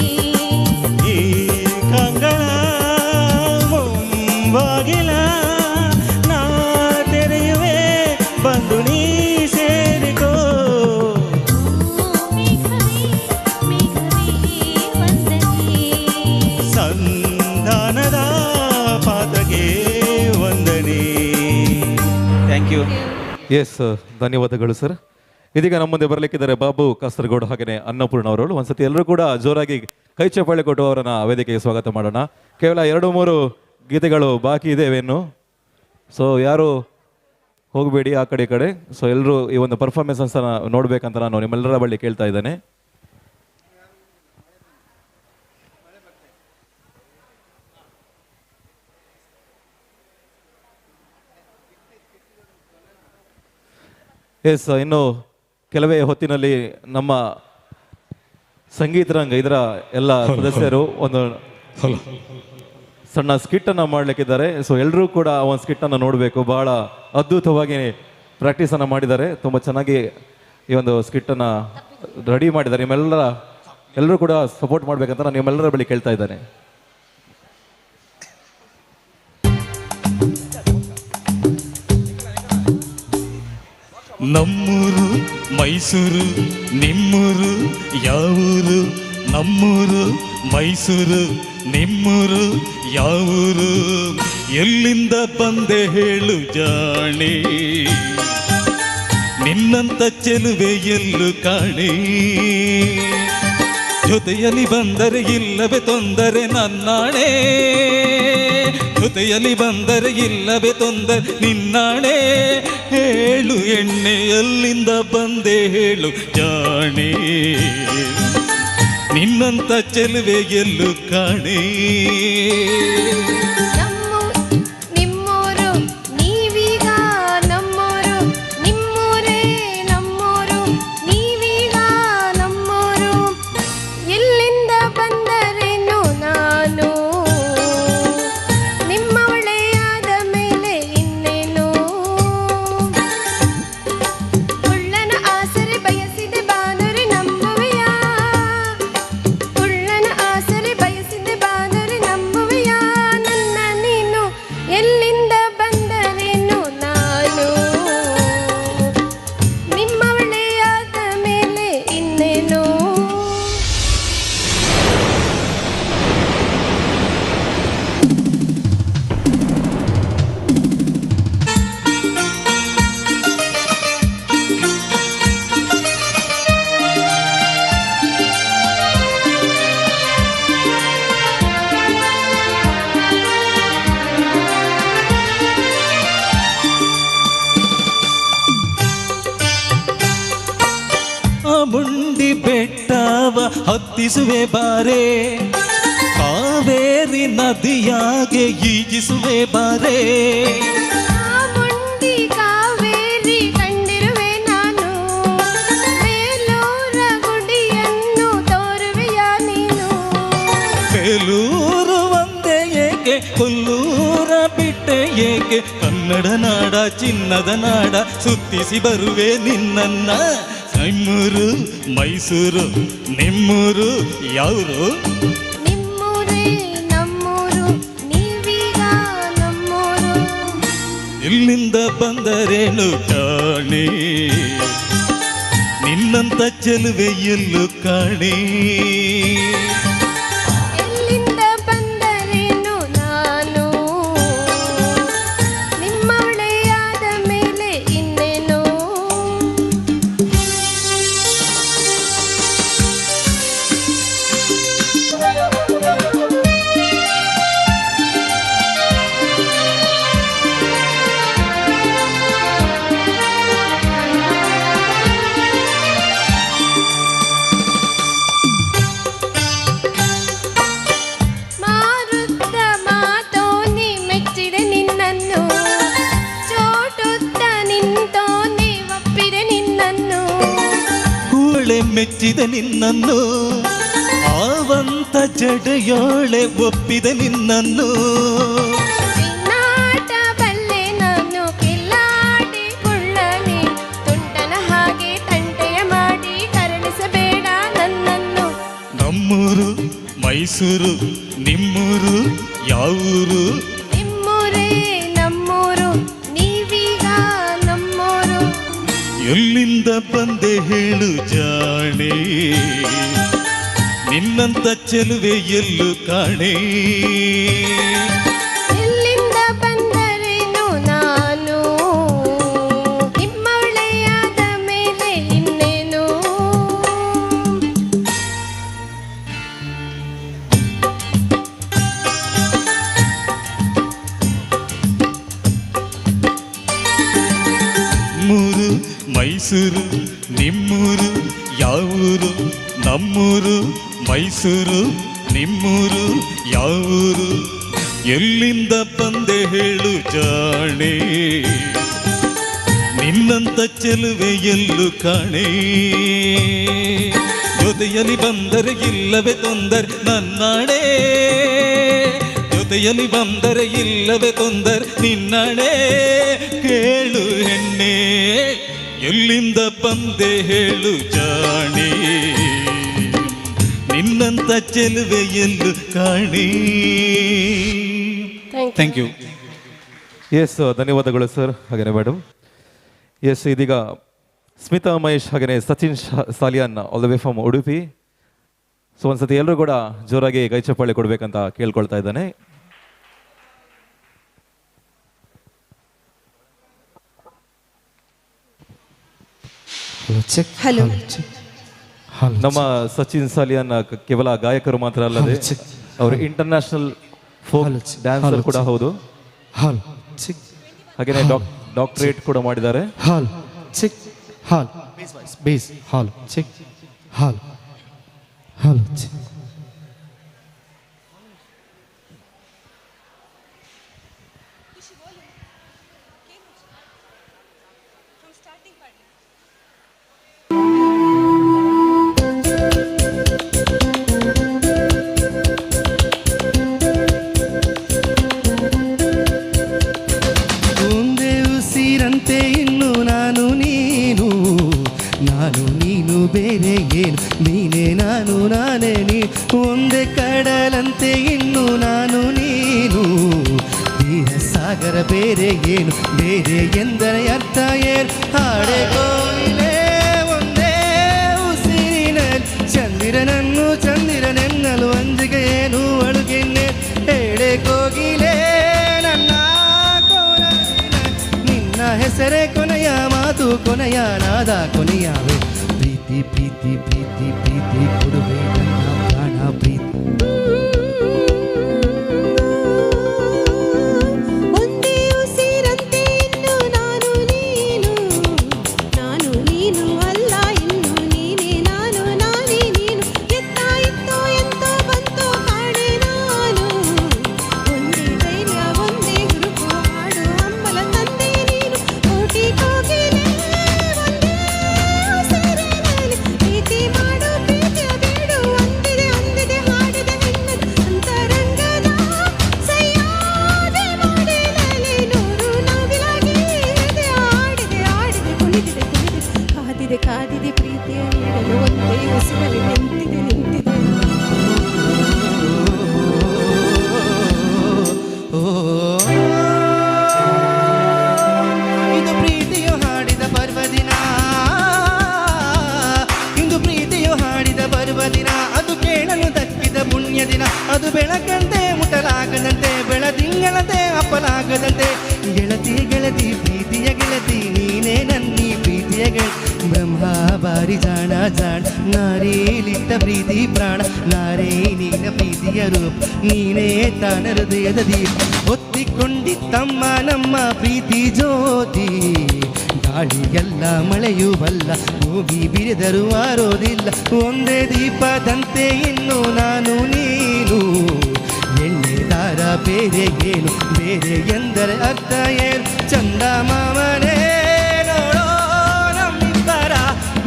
ಈ ಕಂಗಳ ಮುಂಬಾಗಿಲ ನಾ ತೆರೆಯುವೆ, ಬಂದು ನೀ ಸೇರಿಕೋ. ಮೇಘವೇ ಮೇಘವೇ ವಂದನೆ, ಸಂಧಾನದ ಪಾತ್ರಕ್ಕೆ ವಂದನೆ. Thank you. S, ಧನ್ಯವಾದಗಳು ಸರ್. ಇದೀಗ ನಮ್ಮ ಮುಂದೆ ಬರಲಿಕ್ಕಿದ್ದಾರೆ ಬಾಬು ಕಾಸರಗೋಡು ಹಾಗೆಯೇ ಅನ್ನಪೂರ್ಣ ಅವರು. ಒಂದ್ಸತಿ ಎಲ್ಲರೂ ಕೂಡ ಜೋರಾಗಿ ಕೈ ಚಪ್ಪಾಳೆ ಕೊಟ್ಟು ಅವರನ್ನ ವೇದಿಕೆಗೆ ಸ್ವಾಗತ ಮಾಡೋಣ. ಕೇವಲ 2-3 ಗೀತೆಗಳು ಬಾಕಿ ಇದೇವೇನು, ಸೊ ಯಾರು ಹೋಗಬೇಡಿ ಆ ಕಡೆ ಈ ಕಡೆ. ಸೊ ಎಲ್ಲರೂ ಈ ಒಂದು ಪರ್ಫಾರ್ಮೆನ್ಸ್ ನೋಡಬೇಕಂತ ನಾನು ನಿಮ್ಮೆಲ್ಲರ ಬಳಿ ಕೇಳ್ತಾ ಇದ್ದೇನೆ. ಎಸ್, ಇನ್ನು ಕೆಲವೇ ಹೊತ್ತಿನಲ್ಲಿ ನಮ್ಮ ಸಂಗೀತ ರಂಗ ಇದರ ಎಲ್ಲ ಸದಸ್ಯರು ಒಂದು ಸಣ್ಣ ಸ್ಕಿಟ್ ಅನ್ನ ಮಾಡಲಿಕ್ಕಿದ್ದಾರೆ. ಸೊ ಎಲ್ಲರೂ ಕೂಡ ಆ ಒಂದು ಸ್ಕಿಟ್ ಅನ್ನು ನೋಡಬೇಕು. ಬಹಳ ಅದ್ಭುತವಾಗಿ ಪ್ರಾಕ್ಟೀಸ್ ಅನ್ನ ಮಾಡಿದ್ದಾರೆ, ತುಂಬ ಚೆನ್ನಾಗಿ ಈ ಒಂದು ಸ್ಕಿಟ್ ಅನ್ನ ರೆಡಿ ಮಾಡಿದ್ದಾರೆ. ಎಲ್ಲರೂ ಕೂಡ ಸಪೋರ್ಟ್ ಮಾಡಬೇಕಂತ ನಾನು ನಿಮ್ಮೆಲ್ಲರ ಬಳಿ ಕೇಳ್ತಾ ಇದ್ದೇನೆ. ನಮ್ಮೂರು ಮೈಸೂರು, ನಿಮ್ಮೂರು ಯಾವೂರು? ನಮ್ಮೂರು ಮೈಸೂರು, ನಿಮ್ಮೂರು ಯಾವೂರು? ಎಲ್ಲಿಂದ ಬಂದೆ ಹೇಳು ಜಾಣಿ, ನಿನ್ನಂತ ಚೆಲುವೆ ಎಲ್ಲೂ ಕಾಣಿ. ಜೊತೆಯಲ್ಲಿ ಬಂದರೆ ಇಲ್ಲವೇ ತೊಂದರೆ ನನ್ನಾಣೆ, ಜೊತೆಯಲ್ಲಿ ಬಂದರೆ ಇಲ್ಲವೇ ತೊಂದರೆ ನಿನ್ನಾಣೆ. ಹೇಳು ಎಣ್ಣೆ ಎಲ್ಲಿಂದ ಬಂದೆ ಹೇಳು ಜಾಣೆ, ನಿನ್ನಂತ ಚೆಲುವೆ ಎಲ್ಲೂ ಕಾಣೆ. ನಿಮ್ಮೂರು ನೀವೀಗ ನಮ್ಮೂರು, ನಿಮ್ಮೂರೇ ನಮ್ಮೂರು, ನೀವೀಗ ನಮ್ಮೂರು. ಎಲ್ಲಿಂದ ಬಂದರೇನು ನಾನು, ನಿಮ್ಮವಳೆಯಾದ ಮೇಲೆ ಇನ್ನೇನು. ಉಳ್ಳನ ಆಸರೆ ಬಯಸಿದೆ ಬಾನುರಿ ನಂಬುವೆಯ, ಉಳ್ಳನ ಆಸರೆ ಬಯಸಿದೆ ಬಾನುರಿ ನಂಬುವೆಯ. ನನ್ನ ಹತ್ತಿಸುವೆ ಬಾರೆ, ಕಾವೇರಿ ನದಿಯಾಗೆ ಈಜಿಸುವೆ ಬಾರೆ. ಚಾಮುಂಡಿ ಕಾವೇರಿ ಕಂಡಿರುವೆ ನಾನು, ಬೇಲೂರ ಗುಡಿಯನ್ನು ತೋರುವೆಯ ನೀನು. ಬೇಲೂರು ಒಂದೇ ಏಕೆ, ಕೊಲ್ಲೂರ ಬಿಟ್ಟೆ ಏಕೆ, ಕನ್ನಡ ನಾಡ ಚಿನ್ನದ ನಾಡ ಸುತ್ತಿಸಿ ಬರುವೆ ನಿನ್ನನ್ನ. ನಮ್ಮೂರು ಮೈಸೂರು ನಿಮ್ಮೂರು ಯಾವ್ರು? ನಿಮ್ಮೂರೇ ನಮ್ಮೂರು, ನೀವೀಗ ನಮ್ಮೂರು. ಇಲ್ಲಿಂದ ಬಂದರೇನು ಕಾಣಿ, ನಿನ್ನಂತ ಚೆಲುವೆ ಎಲ್ಲೂ ಕಾಣಿ. ಎಲ್ಲಿಂದ ಬಂದರೇನು ನಾನು, ನಿಮ್ಮವಳೆಯಾದ ಮೇಲೆ ಇನ್ನೇನು. ಮಾರುತ್ತ ಮಾತೋನಿ ಮೆಚ್ಚಿದೆ ನಿನ್ನನ್ನು, ಚೋಟುತ್ತ ನಿಂತೋನಿ ಒಪ್ಪಿದೆ ನಿನ್ನನ್ನು. ಕೂಳೆ ಮೆಚ್ಚಿದ ನಿನ್ನನ್ನು, ಆವಂತ ಜಡೆಯೋಳೆ ಒಪ್ಪಿದ ನಿನ್ನನ್ನು. ನಾಟ ಬಲ್ಲೆ ನಾನು ಕಿಲ್ಲಾಡಿ ಕುಳ್ಳನಿ, ತುಂಟನ ಹಾಗೆ ತಂಟೆಯ ಮಾಡಿ ಕರುಣಿಸಬೇಡ ನನ್ನನ್ನು. ನಮ್ಮೂರು ಮೈಸೂರು ನಿಮ್ಮೂರು ಯಾವೂರು? ನಿಮ್ಮೂರೇ ನಮ್ಮೂರು, ನೀವೀಗ ನಮ್ಮೂರು. ಎಲ್ಲಿಂದ ಬಂದೆ ಹೇಳು ಜಾಣೆ, ನಿನ್ನಂತ ಚೆಲುವೆ ಎಲ್ಲೂ ಕಾಣೆ. ಎಲ್ಲಿಂದ ಬಂದರೇನು ನಾನು, ನಿಮ್ಮವಳೆಯಾದ ಮೇಲೆ ಇನ್ನೇನು. ಮೂರು ಮೈಸೂರು ನಿಮ್ಮೂರು ಯಾವೂರು? ನಮ್ಮೂರು ಮೈಸೂರು ನಿಮ್ಮೂರು ಯಾವೂರು? ಎಲ್ಲಿಂದ ಬಂದೆ ಹೇಳು ಜಾಣೆ, ನಿನ್ನಂತ ಚೆಲುವೆ ಎಲ್ಲೂ ಕಾಣೆ. ಜೊತೆಯಲ್ಲಿ ಬಂದರೆ ಇಲ್ಲವೇ ತೊಂದರೆ ನನ್ನಾಣೆ, ಜೊತೆಯಲ್ಲಿ ಬಂದರೆ ಇಲ್ಲವೇ ತೊಂದರೆ ನಿನ್ನಾಣೆ. ಕೇಳು ಹೆಣ್ಣೆ, ಎಲ್ಲಿಂದ ಬಂದೆ ಹೇಳು ಜಾಣೆ, ನಿನ್ನಂತ ಚೆಲುವೆ ಎಲ್ಲೂ ಕಾಣೆ. Thank you. S, ಧನ್ಯವಾದಗಳು ಸರ್ ಹಾಗೆಯೇ ಮೇಡಮ್. ಎಸ್, ಇದೀಗ ಸ್ಮಿತಾ ಮಹೇಶ್ ಹಾಗೆಯೇ Sachin Salian all the way from Udupi. So ಒಂದ್ಸತಿ ಎಲ್ಲರೂ ಕೂಡ ಜೋರಾಗಿ ಕೈ ಚಪ್ಪಾಳೆ ಕೊಡಬೇಕಂತ ಕೇಳ್ಕೊಳ್ತಾ ಇದ್ದಾನೆ. ಹಲೋ. ನಮ್ಮ ಸಚಿನ್ ಸಾಲಿಯಾನ್ ಕೇವಲ ಗಾಯಕರು ಮಾತ್ರ ಅಲ್ಲದೆ ಅವರು ಇಂಟರ್ನ್ಯಾಷನಲ್ ಫೋಕ್ ಡ್ಯಾನ್ಸರ್ ಕೂಡ ಹೌದು. ಹಾಗೆಯೇ ಡಾಕ್ಟರೇಟ್ ಕೂಡ ಮಾಡಿದ್ದಾರೆ. ಹಾಲ್ ಚಿಕ್ ಹಾಲ್ ಬೇಸ್ ಹಾಲ್ ಚಿಕ್ ಹಾಲ್ ಹಾಲ್ ಚಿಕ್. ಒಂದೇ ಉಸಿರಂತೆ ಇನ್ನು ನಾನು ನೀನು, ನಾನು ನೀನು ಬೇರೆ ಏನು, ನೀನೇ ನಾನು ನಾನೇ ನೀ. ಒಂದೇ ಕಡಲಂತೆ ಇನ್ನು ನಾನು ನೀನು, ತೀರ ಸಾಗರ ಬೇರೆ ಏನು, ಬೇರೆ ಎಂದರೆ ಅರ್ಥ ಏನು. ಹಾಡೆ ಕೋಯಿಲೆ ಒಂದೇ ಉಸಿರಿನಲ್ಲಿ, ಚಂದಿರನನ್ನು ಚಂದಿರನೆನ್ನಲು ಅಂಜಿಗೆ ಏನು ಅಳುಗೆನ್ನೆ. ಹೇಳೆ ಕೋಗಿಲೆ ನನ್ನ ನಿನ್ನ ಹೆಸರೇ ಕೊನೆಯ ಮಾತು, ಕೊನೆಯ ನಾದ ಕೊನೆಯಾವೆ. ಪ್ರೀತಿ ಪ್ರೀತಿ ಪ್ರೀತಿ ಪ್ರೀತಿ ಕೊಡುವೆ ನನ್ನ ಪ್ರಾಣ ಪ್ರೀತಿ. ಒಂದೇ ಉಸಿರಂತೆ ಇನ್ನು ನಾನು ನೀನು, ನಾನು ನೀನು ಅಲ್ಲ ಇನ್ನು ನೀನೇ ನಾನು ನಾನೇ ನೀನು. ಕಾದಿದೆ ಪ್ರೀತಿಯ ನೀಡಲು, ಒಂದೇ ಉಸಿರಲ್ಲಿ ನಿಂತಿದೆ ನಿಂತಿದೆ. ಇದು ಪ್ರೀತಿಯು ಹಾಡಿದ ಪರ್ವದಿನ, ಇಂದು ಪ್ರೀತಿಯು ಹಾಡಿದ ಪರ್ವದಿನ, ಅದು ಕೇಳಲು ದಕ್ಕಿದ ಪುಣ್ಯ ದಿನ. ಅದು ಬೆಳಕಂತೆ ಮುಟಲಾಗದಂತೆ, ಬೆಳದಿಂಗಳಂತೆ ಅಪ್ಪಲಾಗದಂತೆ. ಗೆಳತಿ ಗೆಳತಿ ಪ್ರೀತಿಯ ಗೆಳತಿ, ನೀನೇ ನನ್ನಿ ಪ್ರೀತಿಯ ಗೆಳತಿ. ಬ್ರಹ್ಮ ಬಾರಿ ಜಾಣ ಜಾಣ, ನಾರೇಲಿಟ್ಟ ಪ್ರೀತಿ ಪ್ರಾಣ, ನಾರೇ ನೀನ ಪ್ರೀತಿಯ ರೂಪ, ನೀನೇ ತಾನ ಹೃದಯದ ದೀಪ. ಹೊತ್ತಿಕೊಂಡಿತ್ತಮ್ಮ ನಮ್ಮ ಪ್ರೀತಿ ಜ್ಯೋತಿ, ಗಾಳಿಯಲ್ಲ ಮಳೆಯೂ ಬಲ್ಲ, ಭೂಮಿ ಬಿರಿದರೂ ಆರೋದಿಲ್ಲ. ಒಂದೇ ದೀಪದಂತೆ ಇನ್ನು ನಾನು ನೀನು, ಎಣ್ಣೆ ದಾರ ಬೇರೆ ಏನು, ಬೇರೆ ಎಂದರೆ ಅರ್ಥ ಏನು. ಚಂದ ಮಾಮನೇ ನೋಡೋ ನಮ್ಮಿಬ್ಬರ,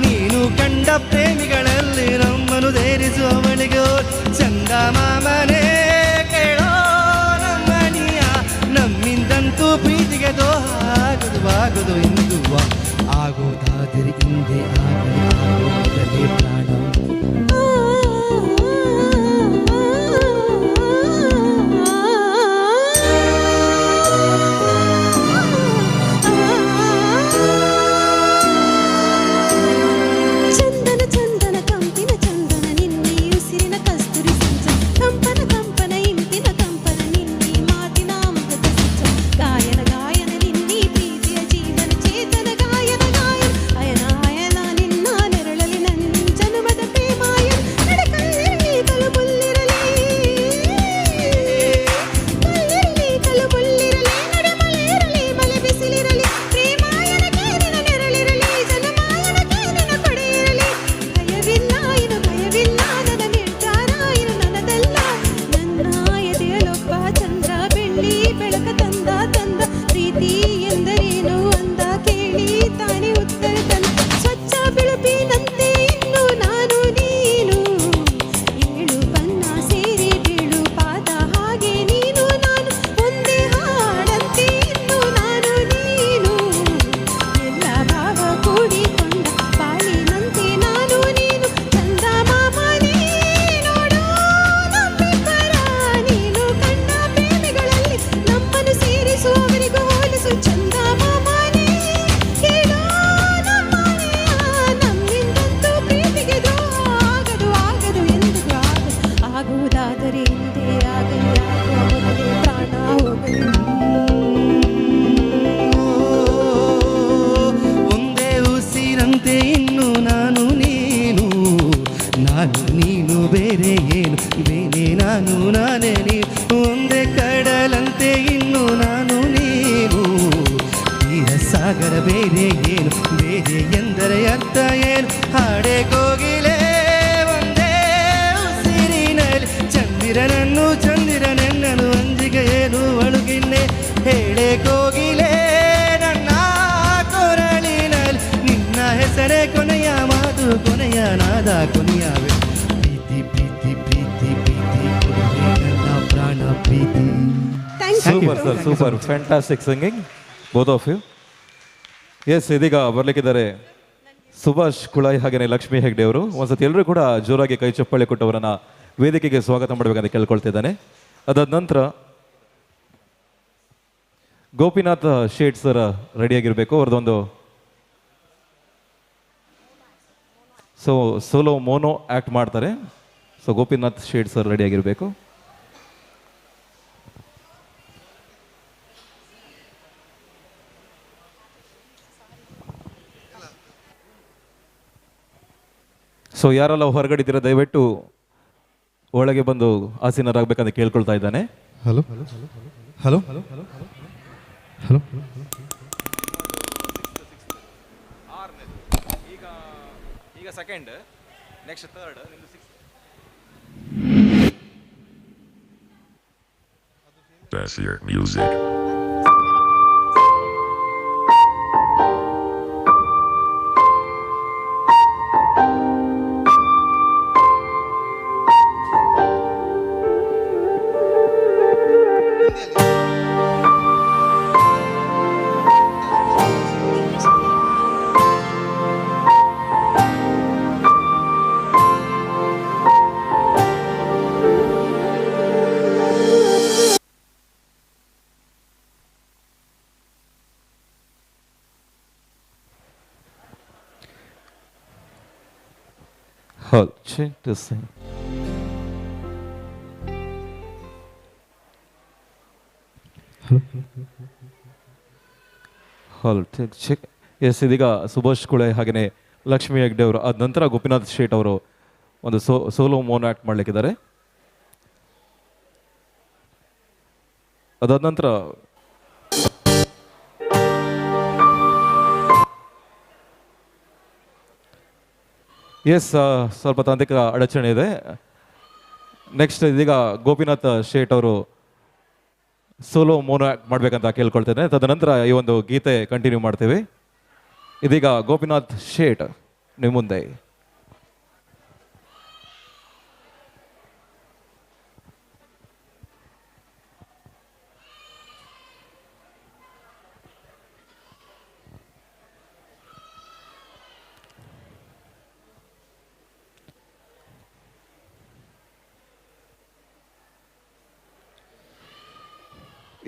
ನೀನು ಕಂಡ ಪ್ರೇಮಿಗಳಲ್ಲಿ ನಮ್ಮನ್ನು ಸೇರಿಸುವವಳಿಗೋ. ಚಂದ ಮಾಮನೇ ಕೇಳೋ ನಮ್ಮನಿಯ, ನಮ್ಮಿಂದಂತೂ ಪ್ರೀತಿಗೆ ದೋಹ ಆಗದು ಆಗದು ಎಂದು ಆಗೋದಾದರೆ ಹಿಂದೆ ಆಗಲಿ, ಆಗೋ ಮೊದಲೇ ಪ್ರಾಣ. ಚಂದನ ಚಂದನ ಕಂಪಿನ ಚಂದನ ನಿನ್ನೆ ಉಸಿರಿನ ಕಸ್ತೂರಿ ಸಿಂಚನ, ಕಂಪನ ಕಂಪನ ಇಂಪಿನ ಕಂಪನ ನಿನ್ನೆ ಮಾತಿನ ಅಮೃತ ಸಿಂಚನ, ಗಾಯನ ಗಾಯನ ನಿನ್ನೆ ಪ್ರೀತಿಯ ಜೀವನ ಚೇತನ, ಗಾಯನ ಗಾಯನ ಅಯನ ಅಯನ ನಿನ್ನ ನೆರಳಲಿ ನನ್ನ ಜನುಮದ ಪ್ರೇಮಾಯನ. ನಡಕಲ್ಲಿರಲಿ ಕಲುಬುಲ್ಲಿರಲಿ, ಕಲ್ಲಿರಲಿ ಕಲುಬುಲ್ಲಿರಲಿ, ನಡಮಲೆಯಿರಲಿ ಮಲೆ ಬಿಸಿಲಿರಲಿ, ಪ್ರೇಮಾಯನ ಕೇರಿನ ನೆರಳಿರಲಿ, ಜನಮಾಯನ ಕೇರಿನ ಕೊಡೆಯಿರಲಿ. ಭಯವಿಲ್ಲ ಇನು ಭಯವಿಲ್ಲ, ನನ್ನ ನಿರ್ಧಾರ ಇನು ನನ್ನದಲ್ಲ. ನನ್ನ ಎದೆಯಲೊಬ್ಬ ಚಂದ್ರ ಬೆಳ್ಳಿ ಬೆಳಕ ತಂದ ತಂದ, ಪ್ರೀತಿ ಎಂದರೇನು ಅಂದ ಕೇಳಿ ತಾನೇ ಉತ್ತರ ತಂದ. ಸ್ವಚ್ಛ ಬಿಳುಪಿನಂತೆ ಇನ್ನು ನಾನು ನೀನು, ಏಳು ಬಣ್ಣ ಸೇರಿ ಬೀಳು ಪಾದ ಹಾಗೆ ನೀನು ನಾನು, ಒಂದೇ ಹಾಡಂತೆ ಇನ್ನು ನಾನು ನೀನು, ಎಲ್ಲ ಭಾವ ಕೂಡಿಕೊಂಡ ಬಾಳಿನಂತೆ ನಾನು ನೀನು. ಚಂದ ಮಾಮನೇ ನೋಡೋ ನಮ್ಮಿಬ್ಬರ, ನೀನು ಕಂಡ ಪ್ರೇಮಿಗಳಲ್ಲಿ ನಮ್ಮನ್ನು ಸೇರಿಸುವವರಿಗೂ ಹೋಲಿಸು. ಚಂದ ಮಾಮನೇ ಕೇಳೋ ನಮ್ಮನೆಯ, ನಮ್ಮಿಂದಂತೂ ಪ್ರೀತಿಗೆ ದ್ರೋಹ ಆಗದು ಆಗದು ಎಂದಿಗೂ ಆಗದು, ಆಗುವುದಾದರೆ ಹಿಂದೆ ಆಗಲಿ, ಆಗುವ ಮೊದಲೇ ಪ್ರಾಣ ಹೋಗಲಿ. ಒಂದೇ ಉಸಿರಂತೆ ಇನ್ನು ನಾನು ನೀನು, ನಾನು ನೀನು ಬೇರೆ ಏನು, ಬೇರೆ ನಾನು ನಾನೇ ನೀನು. ಒಂದೇ ಕಡಲಂತೆ ಇನ್ನು ನಾನು ನೀನು, ತೀರ ಸಾಗರ ಬೇರೆ ಏನು, ಬೇರೆ ಎಂದರೆ ಅರ್ಥ ಏನು. ಹಾಡೆ ಕೋಗಿಲೆ ಒಂದೇ ಉಸಿರಿನಲ್ಲಿ, ಚಂದಿರನನ್ನು ಚಂದಿರನೆನ್ನನು ಅಂಜಿಗೆ ಏನು ಅಳುಗಿನ್ನೆ. ಹೇಳೆ ಕೋಗಿಲೆ ನನ್ನ ಕೊರಳಿನಲ್ಲಿ, ನಿನ್ನ ಹೆಸರೇ ಕೊನೆಯ ಮಾತು, ಕೊನೆಯ ನಾದ, ಕೊನೆಯವೇ ಪ್ರೀತಿ ಪ್ರೀತಿ ಪ್ರೀತಿ ಪ್ರೀತಿ ಕೊಡುವೆ ನನ್ನ ಪ್ರಾಣ ಪ್ರೀತಿ. Super sir, super, fantastic singing both of you. Yes, ಇದೀಗ ಬರ್ಲಿಕ್ಕಿದ್ದಾರೆ ಸುಭಾಷ್ ಕುಳಾಯಿ ಹಾಗೆಯೇ ಲಕ್ಷ್ಮೀ ಹೆಗ್ಡೆ ಅವರು. ಒಂದ್ಸತಿ ಎಲ್ಲರೂ ಕೂಡ ಜೋರಾಗಿ ಕೈ ಚಪ್ಪಾಳೆ ಕೊಟ್ಟವರನ್ನ ವೇದಿಕೆಗೆ ಸ್ವಾಗತ ಮಾಡಬೇಕಂತ ಕೇಳ್ಕೊಳ್ತಿದ್ದಾನೆ. ಅದಾದ ನಂತರ ಗೋಪಿನಾಥ್ ಶೇಟ್ ಸರ್ ರೆಡಿಯಾಗಿರಬೇಕು. ಅವ್ರದ್ದೊಂದು ಸೋಲೋ ಮೋನೋ ಆ್ಯಕ್ಟ್ ಮಾಡ್ತಾರೆ. ಸೊ ಗೋಪಿನಾಥ್ ಶೇಟ್ ಸರ್ ರೆಡಿಯಾಗಿರಬೇಕು. ಸೊ ಯಾರೆಲ್ಲ ಹೊರಗಡೆ ಇದ್ದೀರಾ ದಯವಿಟ್ಟು ಒಳಗೆ ಬಂದು ಆಸೀನರಾಗಬೇಕಂತ ಕೇಳ್ಕೊಳ್ತಾ ಇದ್ದಾನೆ. ಹಲೋ ಹಲೋ ಹಲೋ, ಈಗ ಸೆಕೆಂಡ್, ನೆಕ್ಸ್ಟ್ ಥರ್ಡ್, ನಿಮ್ದು six. Bassier music. Hello, check testing. Hello, check check. Yes, ಇದೀಗ ಸುಭಾಷ್ ಕುಳೆ ಹಾಗೆಯೇ ಲಕ್ಷ್ಮಿ ಹೆಗ್ಡೆ ಅವರು, ಅದ ನಂತರ ಗೋಪಿನಾಥ್ ಶೇಟ್ ಅವರು ಒಂದು ಸೋಲೋ ಮೋನ್ ಆ್ಯಕ್ಟ್ ಮಾಡಲಿಕ್ಕಿದ್ದಾರೆ. ಅದಾದ ನಂತರ ಎಸ್ ಸ್ವಲ್ಪ ತಾಂತ್ರಿಕ ಅಡಚಣೆ ಇದೆ. ನೆಕ್ಸ್ಟ್ ಇದೀಗ ಗೋಪಿನಾಥ್ ಶೇಟ್ ಅವರು ಸೋಲೋ ಮೋನೋ ಆ್ಯಕ್ಟ್ ಮಾಡಬೇಕಂತ ಕೇಳ್ಕೊಳ್ತೇನೆ. ತದನಂತರ ಈ ಒಂದು ಗೀತೆ ಕಂಟಿನ್ಯೂ ಮಾಡ್ತೇವೆ. ಇದೀಗ ಗೋಪಿನಾಥ್ ಶೇಟ್ ನಿಮ್ಮ ಮುಂದೆ.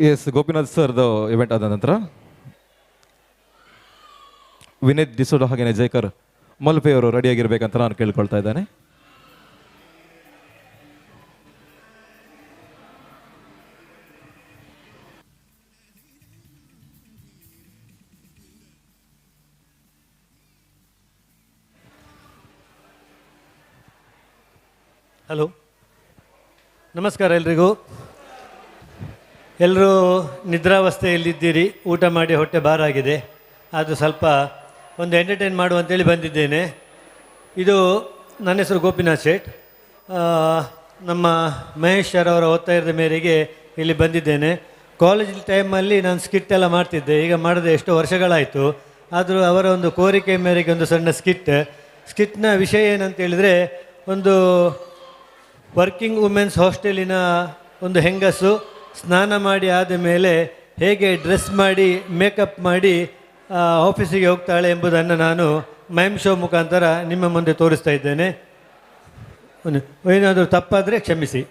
ಎಸ್, ಗೋಪಿನಾಥ್ ಸರ್ದು ಇವೆಂಟ್ ಆದ ನಂತರ ವಿನೀತ್ ಡಿಸೋಡೋ ಹಾಗೆಯೇ ಜಯಕರ್ ಮಲ್ಪೆ ಅವರು ರೆಡಿಯಾಗಿರ್ಬೇಕಂತ ನಾನು ಕೇಳ್ಕೊಳ್ತಾ ಇದ್ದೇನೆ. ಹಲೋ, ನಮಸ್ಕಾರ ಎಲ್ರಿಗೂ. ಎಲ್ಲರೂ ನಿದ್ರಾವಸ್ಥೆಯಲ್ಲಿದ್ದೀರಿ, ಊಟ ಮಾಡಿ ಹೊಟ್ಟೆ ಭಾರಾಗಿದೆ. ಅದು ಸ್ವಲ್ಪ ಒಂದು ಎಂಟರ್ಟೈನ್ ಮಾಡುವಂತೇಳಿ ಬಂದಿದ್ದೇನೆ. ಇದು ನನ್ನ ಹೆಸರು ಗೋಪಿನಾಥ್ ಶೇಟ್. ನಮ್ಮ ಮಹೇಶ್ ಸರ್ ಅವರ ಒತ್ತಾಯದ ಮೇರೆಗೆ ಇಲ್ಲಿ ಬಂದಿದ್ದೇನೆ. ಕಾಲೇಜ್ ಟೈಮಲ್ಲಿ ನಾನು ಸ್ಕಿಟ್ ಎಲ್ಲ ಮಾಡ್ತಿದ್ದೆ, ಈಗ ಮಾಡದೆ ಎಷ್ಟೋ ವರ್ಷಗಳಾಯಿತು. ಆದರೂ ಅವರ ಒಂದು ಕೋರಿಕೆ ಮೇರೆಗೆ ಒಂದು ಸಣ್ಣ ಸ್ಕಿಟ್. ಸ್ಕಿಟ್ನ ವಿಷಯ ಏನಂತೇಳಿದರೆ, ಒಂದು ವರ್ಕಿಂಗ್ ವುಮೆನ್ಸ್ ಹಾಸ್ಟೆಲಿನ ಒಂದು ಹೆಂಗಸು ಸ್ನಾನ ಮಾಡಿ ಆದ ಮೇಲೆ ಹೇಗೆ ಡ್ರೆಸ್ ಮಾಡಿ ಮೇಕಪ್ ಮಾಡಿ ಆಫೀಸಿಗೆ ಹೋಗ್ತಾಳೆ ಎಂಬುದನ್ನು ನಾನು ಮೈಮ್ ಶೋ ಮುಖಾಂತರ ನಿಮ್ಮ ಮುಂದೆ ತೋರಿಸ್ತಾ ಇದ್ದೇನೆ. ಏನಾದರೂ ತಪ್ಪಾದರೆ ಕ್ಷಮಿಸಿ.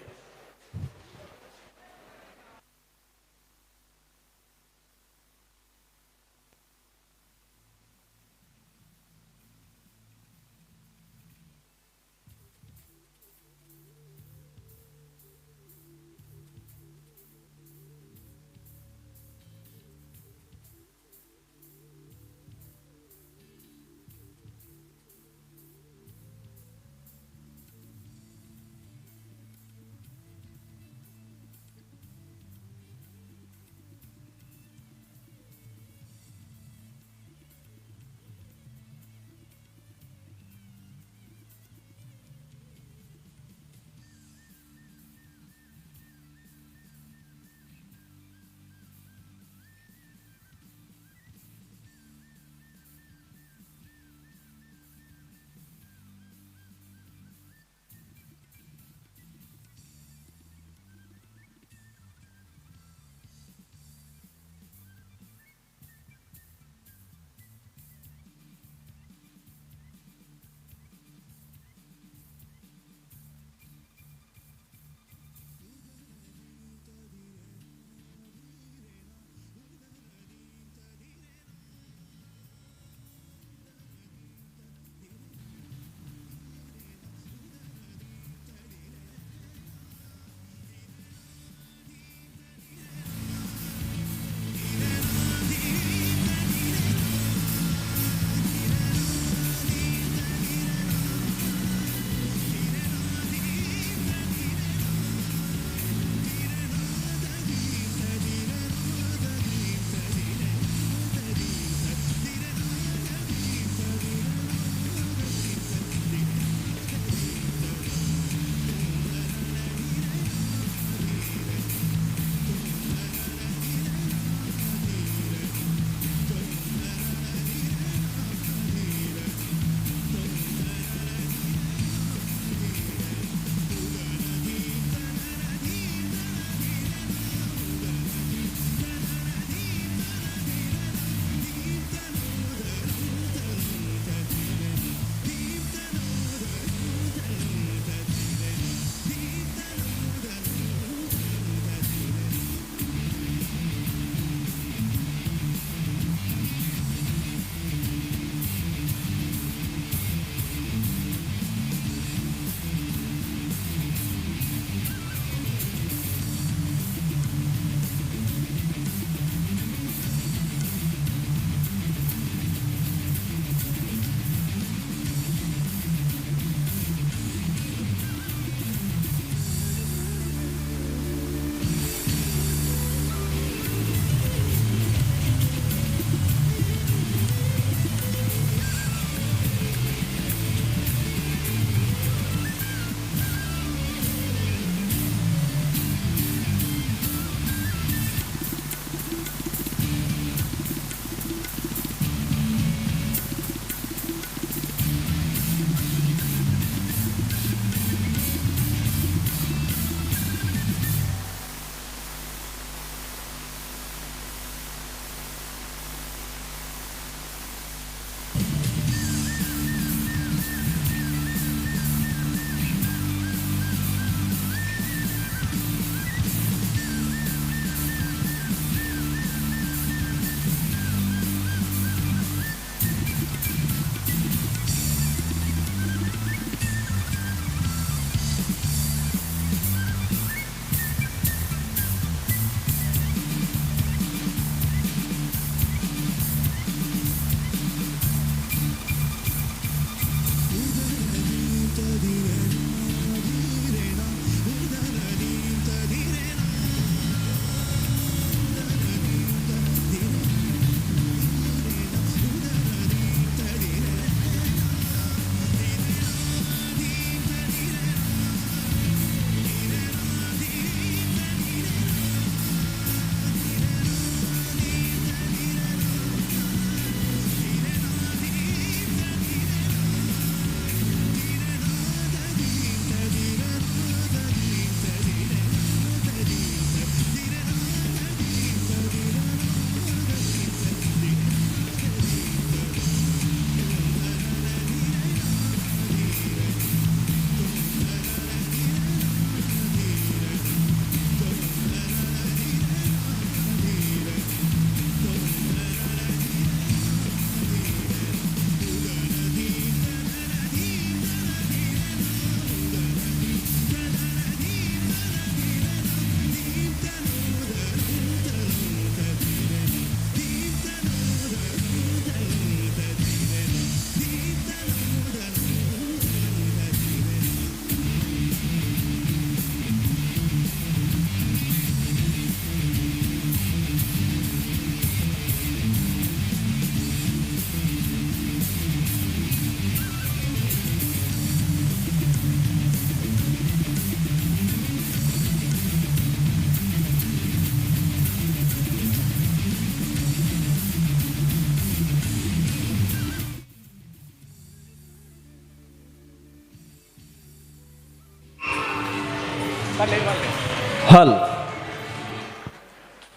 ಹಾಲ್.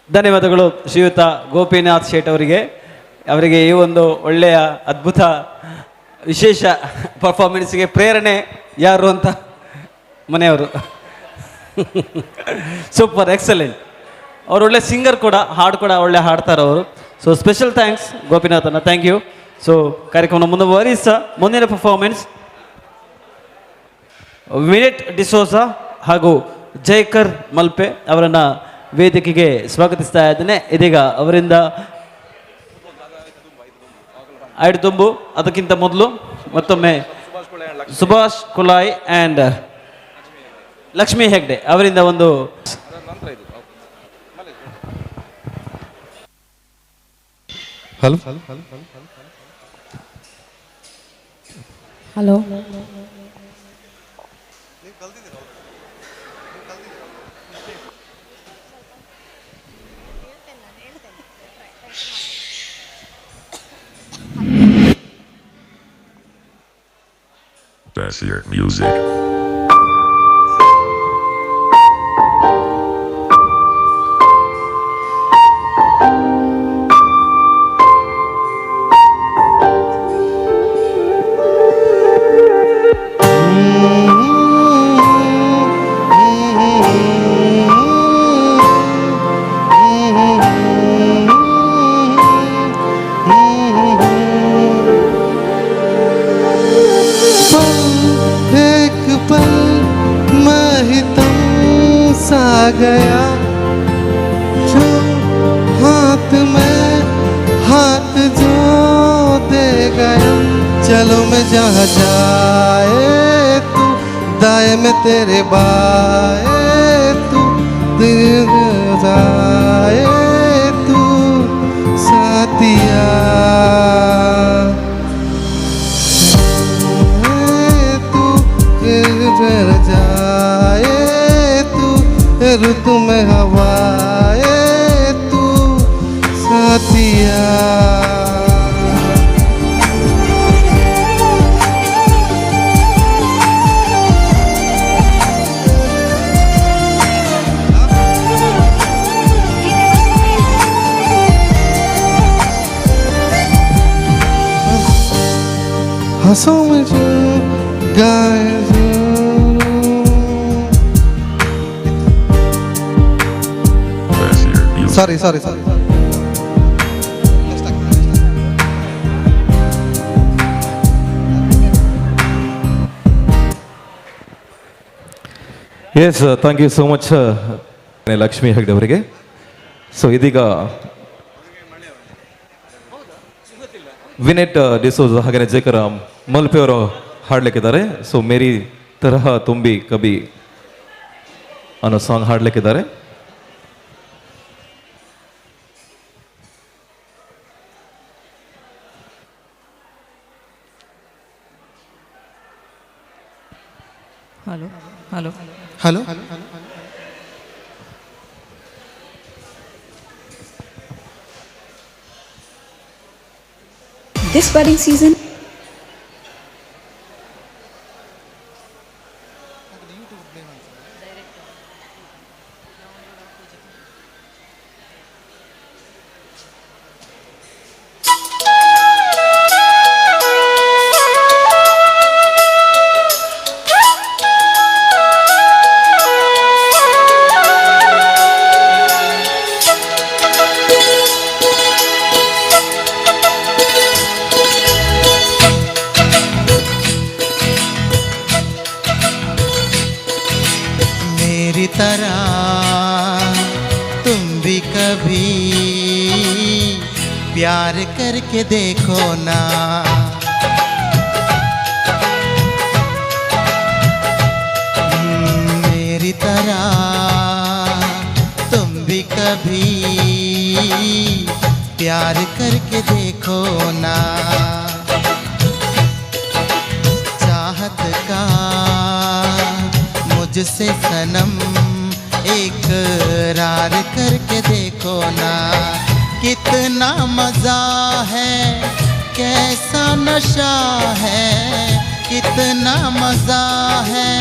ಧನ್ಯವಾದಗಳು ಶ್ರೀಯುತ ಗೋಪಿನಾಥ್ ಶೇಟ್ ಅವರಿಗೆ. ಅವರಿಗೆ ಈ ಒಂದು ಒಳ್ಳೆಯ ಅದ್ಭುತ ವಿಶೇಷ ಪರ್ಫಾರ್ಮೆನ್ಸ್ಗೆ ಪ್ರೇರಣೆ ಯಾರು ಅಂತ ಮನೆಯವರು. Super, excellent. ಅವರು ಒಳ್ಳೆ ಸಿಂಗರ್ ಕೂಡ, ಹಾಡು ಕೂಡ ಒಳ್ಳೆ ಹಾಡ್ತಾರೆ ಅವರು. ಸೊ special thanks ಗೋಪಿನಾಥನ್ನ, thank you. So ಕಾರ್ಯಕ್ರಮ ಮುಂದುವರಿಸ ಮುಂದಿನ ಪರ್ಫಾರ್ಮೆನ್ಸ್ ವಿನೆಟ್ ಡಿಸೋಜಾ ಹಾಗೂ ಜಯಕರ್ ಮಲ್ಪೆ ಅವರನ್ನು ವೇದಿಕೆಗೆ ಸ್ವಾಗತಿಸ್ತಾ ಇದ್ದೇನೆ. ಇದೀಗ ಅವರಿಂದ ಐಡು ತುಂಬು. ಅದಕ್ಕಿಂತ ಮೊದಲು ಮತ್ತೊಮ್ಮೆ ಸುಭಾಷ್ ಕುಲಾಯ್ ಆ್ಯಂಡ್ ಲಕ್ಷ್ಮೀ ಹೆಗ್ಡೆ ಅವರಿಂದ ಒಂದು hello hello. Bessier music. एक पल मैं ही तुम सा गया, जो हाथ में हाथ जो दे गया। चलो मैं जहाँ जाए तू, दाएं में तेरे बाएं तू, दिल जाए तू साथिया। गुजर जाए तू ऋतु में हवाए तू साथिया। हंसों में जो गाए जो sorry sorry sorry. Yes, thank you so much Lakshmi Hegde ಅವರಿಗೆ. ಸೊ ಇದೀಗ ವಿನೆಟ್ ಡಿಸೋಜ್ ಹಾಗೆಯೇ ಜಯಕರ ಮಲ್ಪೆ ಅವರು ಹಾಡಲಿಕ್ಕಿದ್ದಾರೆ. ಸೊ ಮೇರಿ ತರಹ ತುಂಬಿ ಕಬಿ ಅನ್ನೋ song ಹಾಡಲಿಕ್ಕಿದ್ದಾರೆ. Hello hello hello. This wedding season, मेरी तरह तुम भी कभी प्यार करके देखो ना। मेरी तरह तुम भी कभी प्यार करके देखो ना। चाहत का मुझसे सनम इकरार करके देखो ना। कितना मज़ा है, कैसा नशा है, कितना मज़ा है,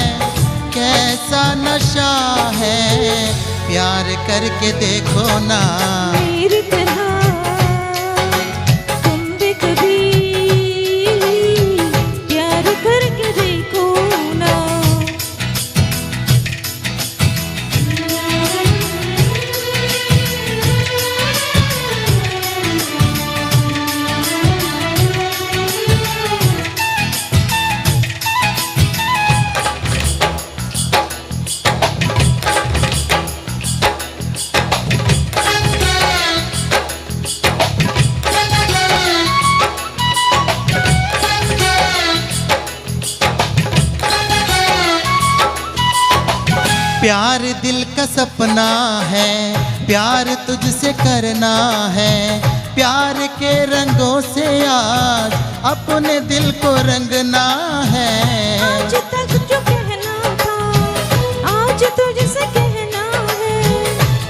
कैसा नशा है, प्यार करके देखो ना। मेरी तरह तुम भी कभी प्यार करके देखो ना। प्यार दिल का सपना है, प्यार तुझसे करना है, प्यार के रंगों से आज अपने दिल को रंगना है। आज तक जो कहना था आज तुझसे कहना है,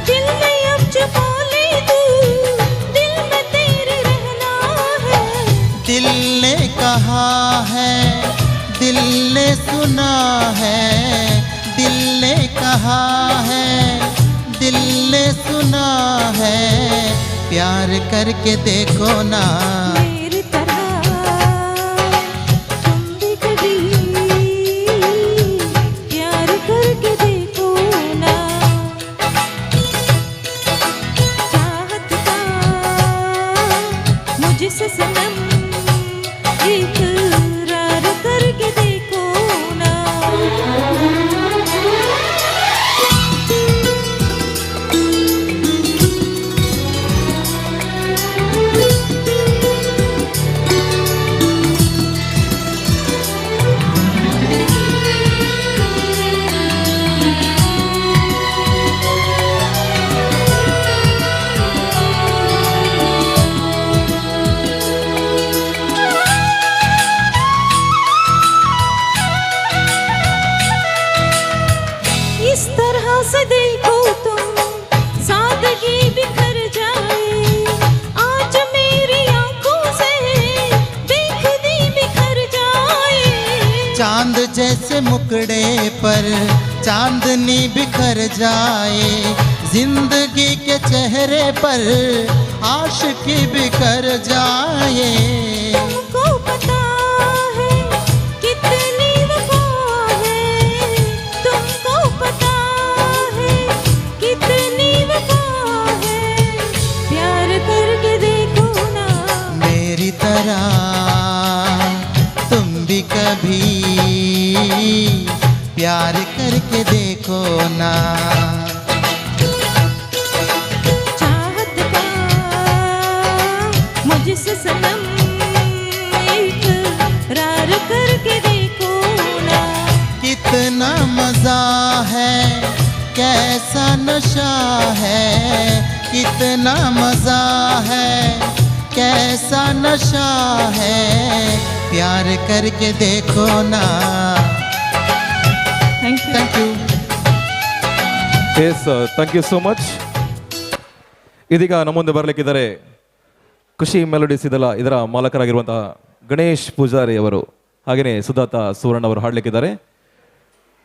दिल में अब छुपा ले तू, दिल में तेरे रहना है। दिल ने कहा है, दिल ने सुना है, दिल ने कहा है, दिल ने सुना है, प्यार करके देखो ना। मेरी तरह तुम भी कभी प्यार करके देखो ना। चाहत का मुझसे सनम इकरार करके देखो ना। इस तरह से देखो तुम सादगी बिखर जाए, आज मेरी आंखों से बेखुदी बिखर जाए। चांद जैसे मुकड़े पर चांदनी बिखर जाए, जिंदगी के चेहरे पर आशिकी बिखर जाए। तुमको पता है कितनी वफा है, तुमको पता है कितनी वफा है, प्यार करके देखो ना। मेरी तरह तुम भी कभी प्यार करके देखो ना। चाहत का मुझसे सनम इकरार करके देखो ना। कितना मजा है, कैसा नशा है, कितना मजा है, कैसा नशा है, प्यार करके देखो ना। Thank you. Thank you. Yes, thank you so much. ಇದೀಗ ನಮ್ಮ ಮುಂದೆ ಬರಲಿಕ್ಕಿದ್ದಾರೆ ಖುಷಿ ಮೆಲೋಡಿಸ್ ಇದೆಲ್ಲ ಇದರ ಮಾಲಕರಾಗಿರುವಂತಹ ಗಣೇಶ್ ಪೂಜಾರಿ ಅವರು, ಹಾಗೆಯೇ ಸುಧಾತ ಸುವರ್ಣ ಅವರು ಹಾಡಲಿಕ್ಕಿದ್ದಾರೆ.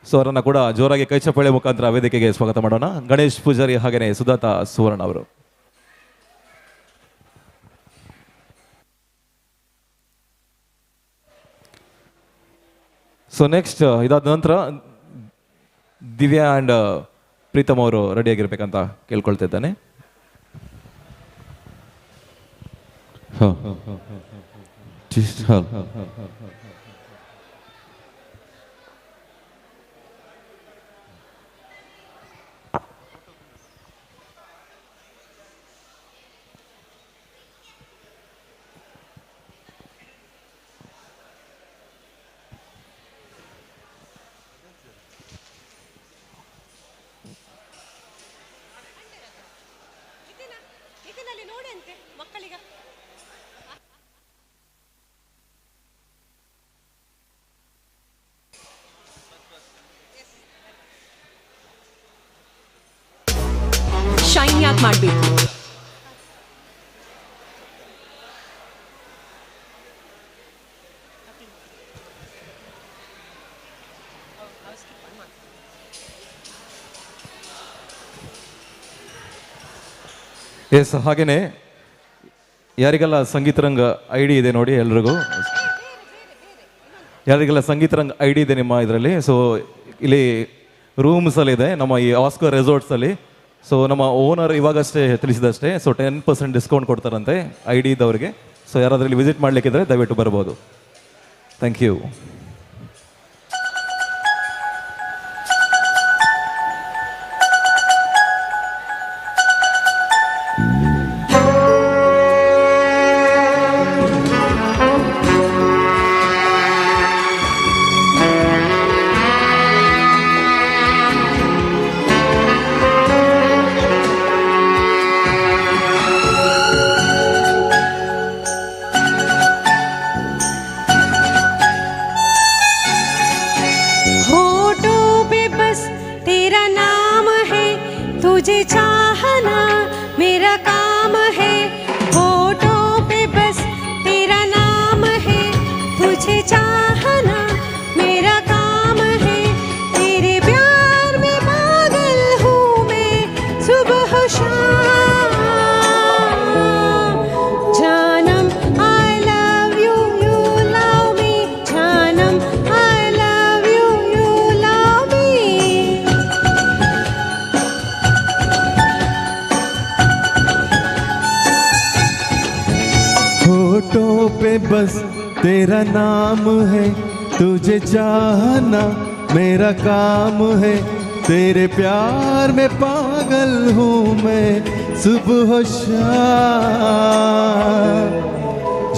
ಸೊ ಅವರನ್ನು ಕೂಡ ಜೋರಾಗಿ ಕೈ ಚಪ್ಪಾಳೆ ಮುಖಾಂತರ ವೇದಿಕೆಗೆ ಸ್ವಾಗತ ಮಾಡೋಣ. ಗಣೇಶ್ ಪೂಜಾರಿ ಹಾಗೆಯೇ ಸುಧಾತ ಸುವರ್ಣ ಅವರು. ಸೊ ನೆಕ್ಸ್ಟ್ ಇದಾದ ನಂತರ ದಿವ್ಯಾ ಆ್ಯಂಡ್ ಪ್ರೀತಮ್ ಅವರು ರೆಡಿಯಾಗಿರ್ಬೇಕಂತ ಕೇಳ್ಕೊಳ್ತಿದ್ದಾನೆ. ಶೈನ್ ಯಾಕೆ ಮಾಡಬೇಕು? ಎಸ್, ಹಾಗೆಯೇ ಯಾರಿಗೆಲ್ಲ ಸಂಗೀತ ರಂಗ I D ಇದೆ ನೋಡಿ ಎಲ್ರಿಗೂ, ಯಾರಿಗೆಲ್ಲ ಸಂಗೀತ ರಂಗ I D ಇದೆ ನಿಮ್ಮ ಇದರಲ್ಲಿ, ಸೊ ಇಲ್ಲಿ ರೂಮ್ಸಲ್ಲಿದೆ ನಮ್ಮ ಈ ಆಸ್ಕರ್ ರೆಸಾರ್ಟ್ಸಲ್ಲಿ. ಸೊ ನಮ್ಮ ಓನರ್ ಇವಾಗಷ್ಟೇ ತಿಳಿಸಿದಷ್ಟೇ, ಸೊ 10% ಡಿಸ್ಕೌಂಟ್ ಕೊಡ್ತಾರಂತೆ I D ಇದ್ದವರಿಗೆ. ಸೊ ಯಾರಾದ್ರೂ ಇಲ್ಲಿ ವಿಸಿಟ್ ಮಾಡಲಿಕ್ಕಿದ್ರೆ ದಯವಿಟ್ಟು ಬರ್ಬೋದು. Thank you. तुझे चाहना मेरा काम है, होठों पे बस तेरा नाम है। तुझे चाहना मेरा काम है, तेरे प्यार में पागल हूँ मैं सुबह शाम। जानम I love you, you love me. जानम I love you, you love me. होठों पे बस तेरा नाम है, तुझे चाहना मेरा काम है, तेरे प्यार में पागल हूँ मैं सुबह शाम।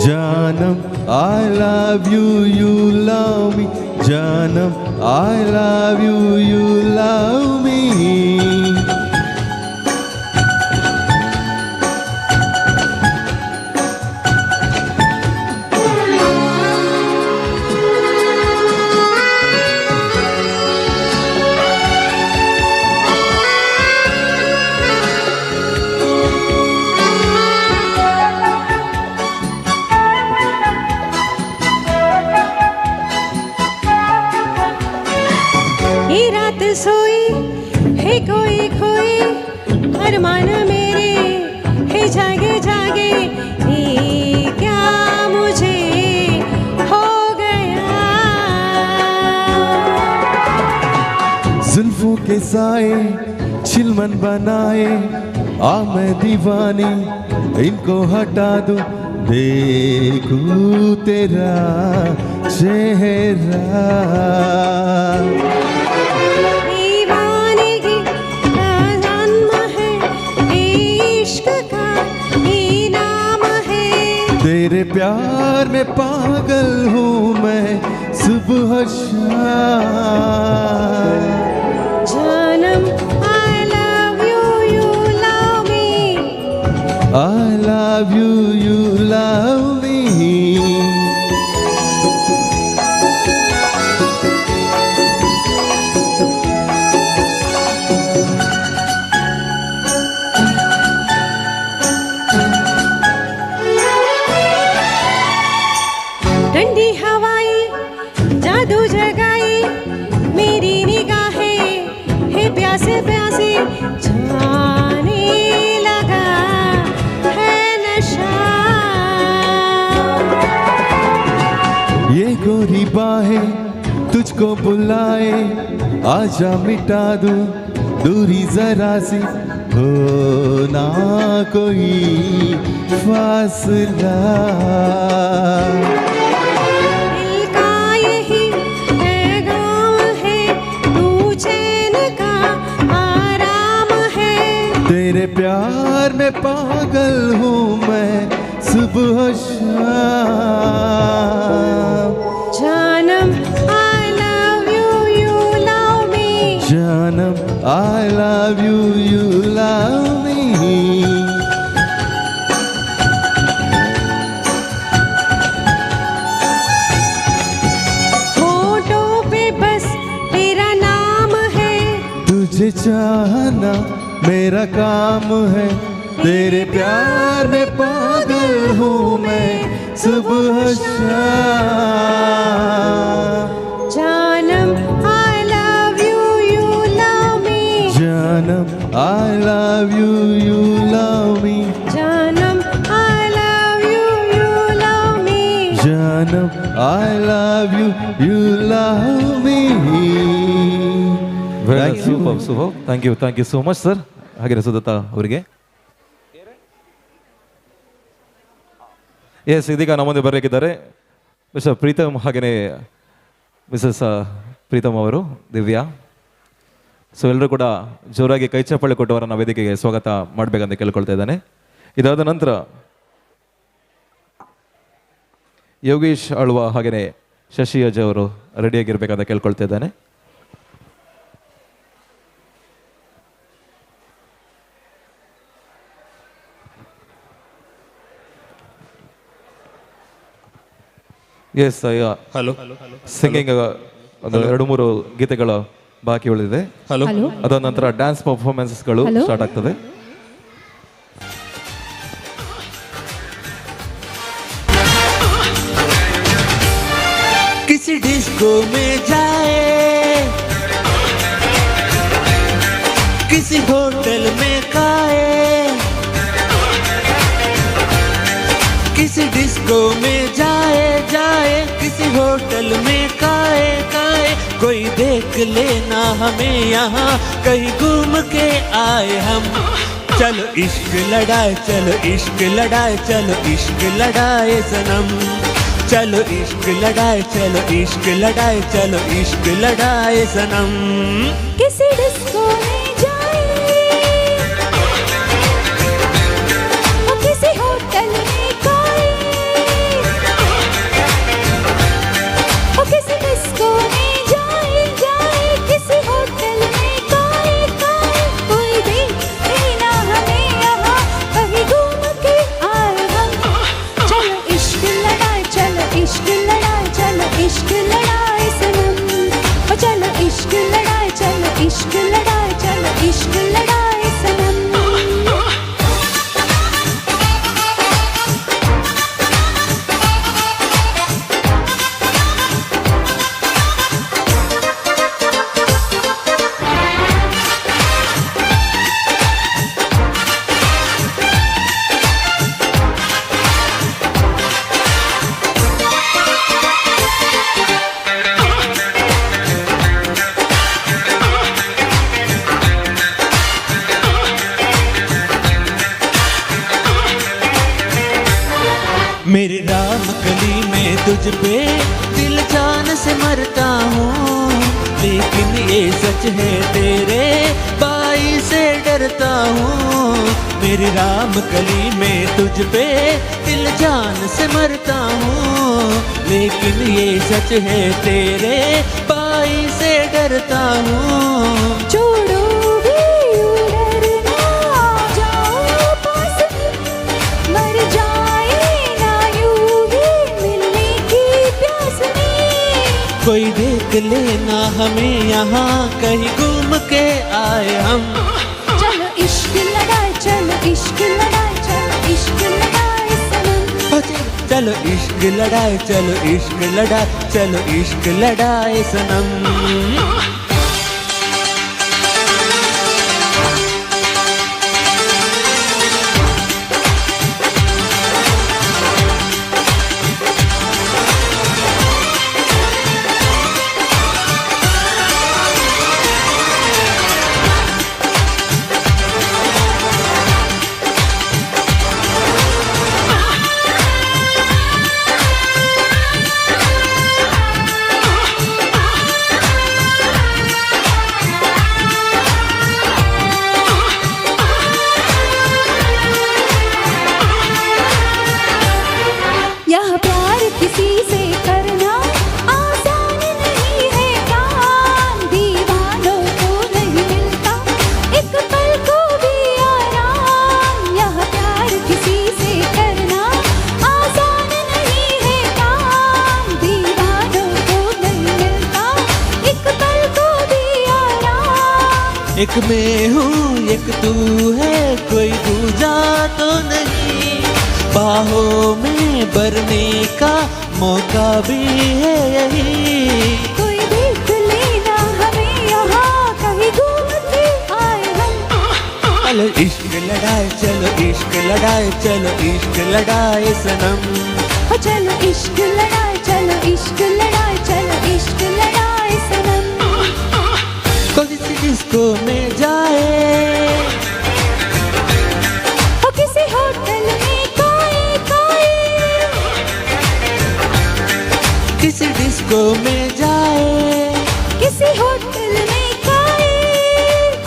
जानम I love you, you love me. जानम I love you, you love me. ये रात सोई है कोई खोई, अरमान मेरे है जागे जागे, ये क्या मुझे हो गया। जुल्फों के साए चिलमन बनाए, आ मैं दीवानी इनको हटा दूं, देखूं तेरा चेहरा। दीवानगी का जन्म है, इश्क का इनाम है। तेरे प्यार में पागल हूँ मैं सुबह शाम। जानम I love you, you love me. I love you, you love me. ठंडी हवाई जादू जगाई, मेरी निगाहें है प्यासे प्यासे, जाने लगा है नशा। ये गोरी बाहें तुझको बुलाए, आजा मिटा दूं दूरी जरा सी, हो ना कोई फासला। दिल का यही पैगाम है, तू चैन का आराम है। तेरे प्यार में पागल हूँ मैं सुबह शाम। जानम I love you, you love me. जानम I love you, you love me. होठों पे बस तेरा नाम है, तुझे चाहना मेरा काम है, तेरे प्यार में पागल हूँ मैं सुबह शाम। जानम I love you, you love me. जानम I love you, you love me. you love me. Very super, super. Thank you, thank you so much sir. ಹಾಗೆ ಸುದತ್ತ ಅವರಿಗೆ. ಎಸ್, ಇದೀಗ ನಮ್ಮ ಮುಂದೆ ಬರಲಿಕ್ಕಿದ್ದಾರೆ ಮಿಸ್ಟರ್ ಪ್ರೀತಮ್ ಹಾಗೆಯೇ ಮಿಸಸ್ ಪ್ರೀತಮ್ ಅವರು, ದಿವ್ಯಾ. ಸೊ ಎಲ್ಲರೂ ಕೂಡ ಜೋರಾಗಿ ಕೈ ಚಪ್ಪಾಳೆ ಕೊಟ್ಟವರನ್ನ ವೇದಿಕೆಗೆ ಸ್ವಾಗತ ಮಾಡಬೇಕಂತ ಕೇಳ್ಕೊಳ್ತಾ ಇದ್ದಾನೆ. ಇದಾದ ನಂತರ ಯೋಗೇಶ್ ಆಳ್ವ ಹಾಗೆಯೇ ಶಶಿ ಅಜಯ್ ಅವರು ರೆಡಿಯಾಗಿರ್ಬೇಕಂತ ಕೇಳ್ಕೊಳ್ತಾ ಇದ್ದಾನೆ. ಎಸ್, ಹಲೋ, ಸಿಂಗಿಂಗ್ ಒಂದು 2-3 ಗೀತೆಗಳ ಬಾಕಿ ಉಳಿದಿದೆ. ಹಲೋ, ಅದಾದ ನಂತರ ಡ್ಯಾನ್ಸ್ ಪರ್ಫಾರ್ಮೆನ್ಸ್ಗಳು ಸ್ಟಾರ್ಟ್ ಆಗ್ತದೆ. किसी डिस्को में जाए, किसी होटल में खाए, किसी डिस्को में जाए जाए, किसी होटल में खाए खाए, कोई देख लेना हमें यहाँ कहीं घूम के आए हम। चलो इश्क लड़ाए, चलो इश्क लड़ाए, चलो इश्क लड़ाए सनम, चलो इश्क लड़ाए, चलो इश्क लड़ाए, चलो इश्क लड़ाए सनम। किसी डिस्को में जाए, किसी होटल में खाए, किसी डिस्को में जाए जाए, किसी होटल में खाए खाए, कोई देख लेना हमें यहाँ कहीं घूम के आए हम। चलो इश्क लड़ाए, चलो इश्क लड़ाए, चलो इश्क लड़ाए सनम, चलो इश्क लड़ाए, चलो इश्क लड़ाए, चलो इश्क लड़ाए सनम। मेरी राम कली मैं तुझ पे दिल जान से मरता हूँ, लेकिन ये सच है तेरे बाई से डरता हूँ। मेरी राम कली मैं तुझ पे दिल जान से मरता हूँ, लेकिन ये सच है तेरे बाई से डरता हूँ। छोड़ो भी यूं डरना, जाओ पास में, मर जाए ना यूं ही मिलने की प्यास में। कोई देख लेना हमें यहाँ कहीं घूम के आए हम। चलो इश्क लड़ाए, चलो इश्क लड़ाए, चलो इश्क लड़ाए सनम, चलो इश्क लड़ाए, चलो इश्क लड़ाए, चलो इश्क लड़ाए सनम। यह प्यार किसी से करना आसान नहीं है काम, दीवानों को नहीं मिलता एक पल को भी आराम। यह प्यार किसी से करना आसान नहीं है काम, दीवानों को नहीं मिलता एक पल को भी आराम। एक मैं हूँ एक तू है, कोई दूजा तो नहीं, बाहों में भरने का मौका भी है यही। कोई देख लेना हमें यहाँ कहीं घूम के आए हम। चलो इश्क लड़ाए, चलो इश्क लड़ाए, चलो इश्क लड़ाए सनम, चलो इश्क लड़ाए, चलो इश्क लड़ाए, चलो इश्क लड़ाए सनम। कोई किसी डिस्को में जाए, ओ किसी होटल में खाए खाए, किसी डिस्को में जाए, किसी होटल में खाए,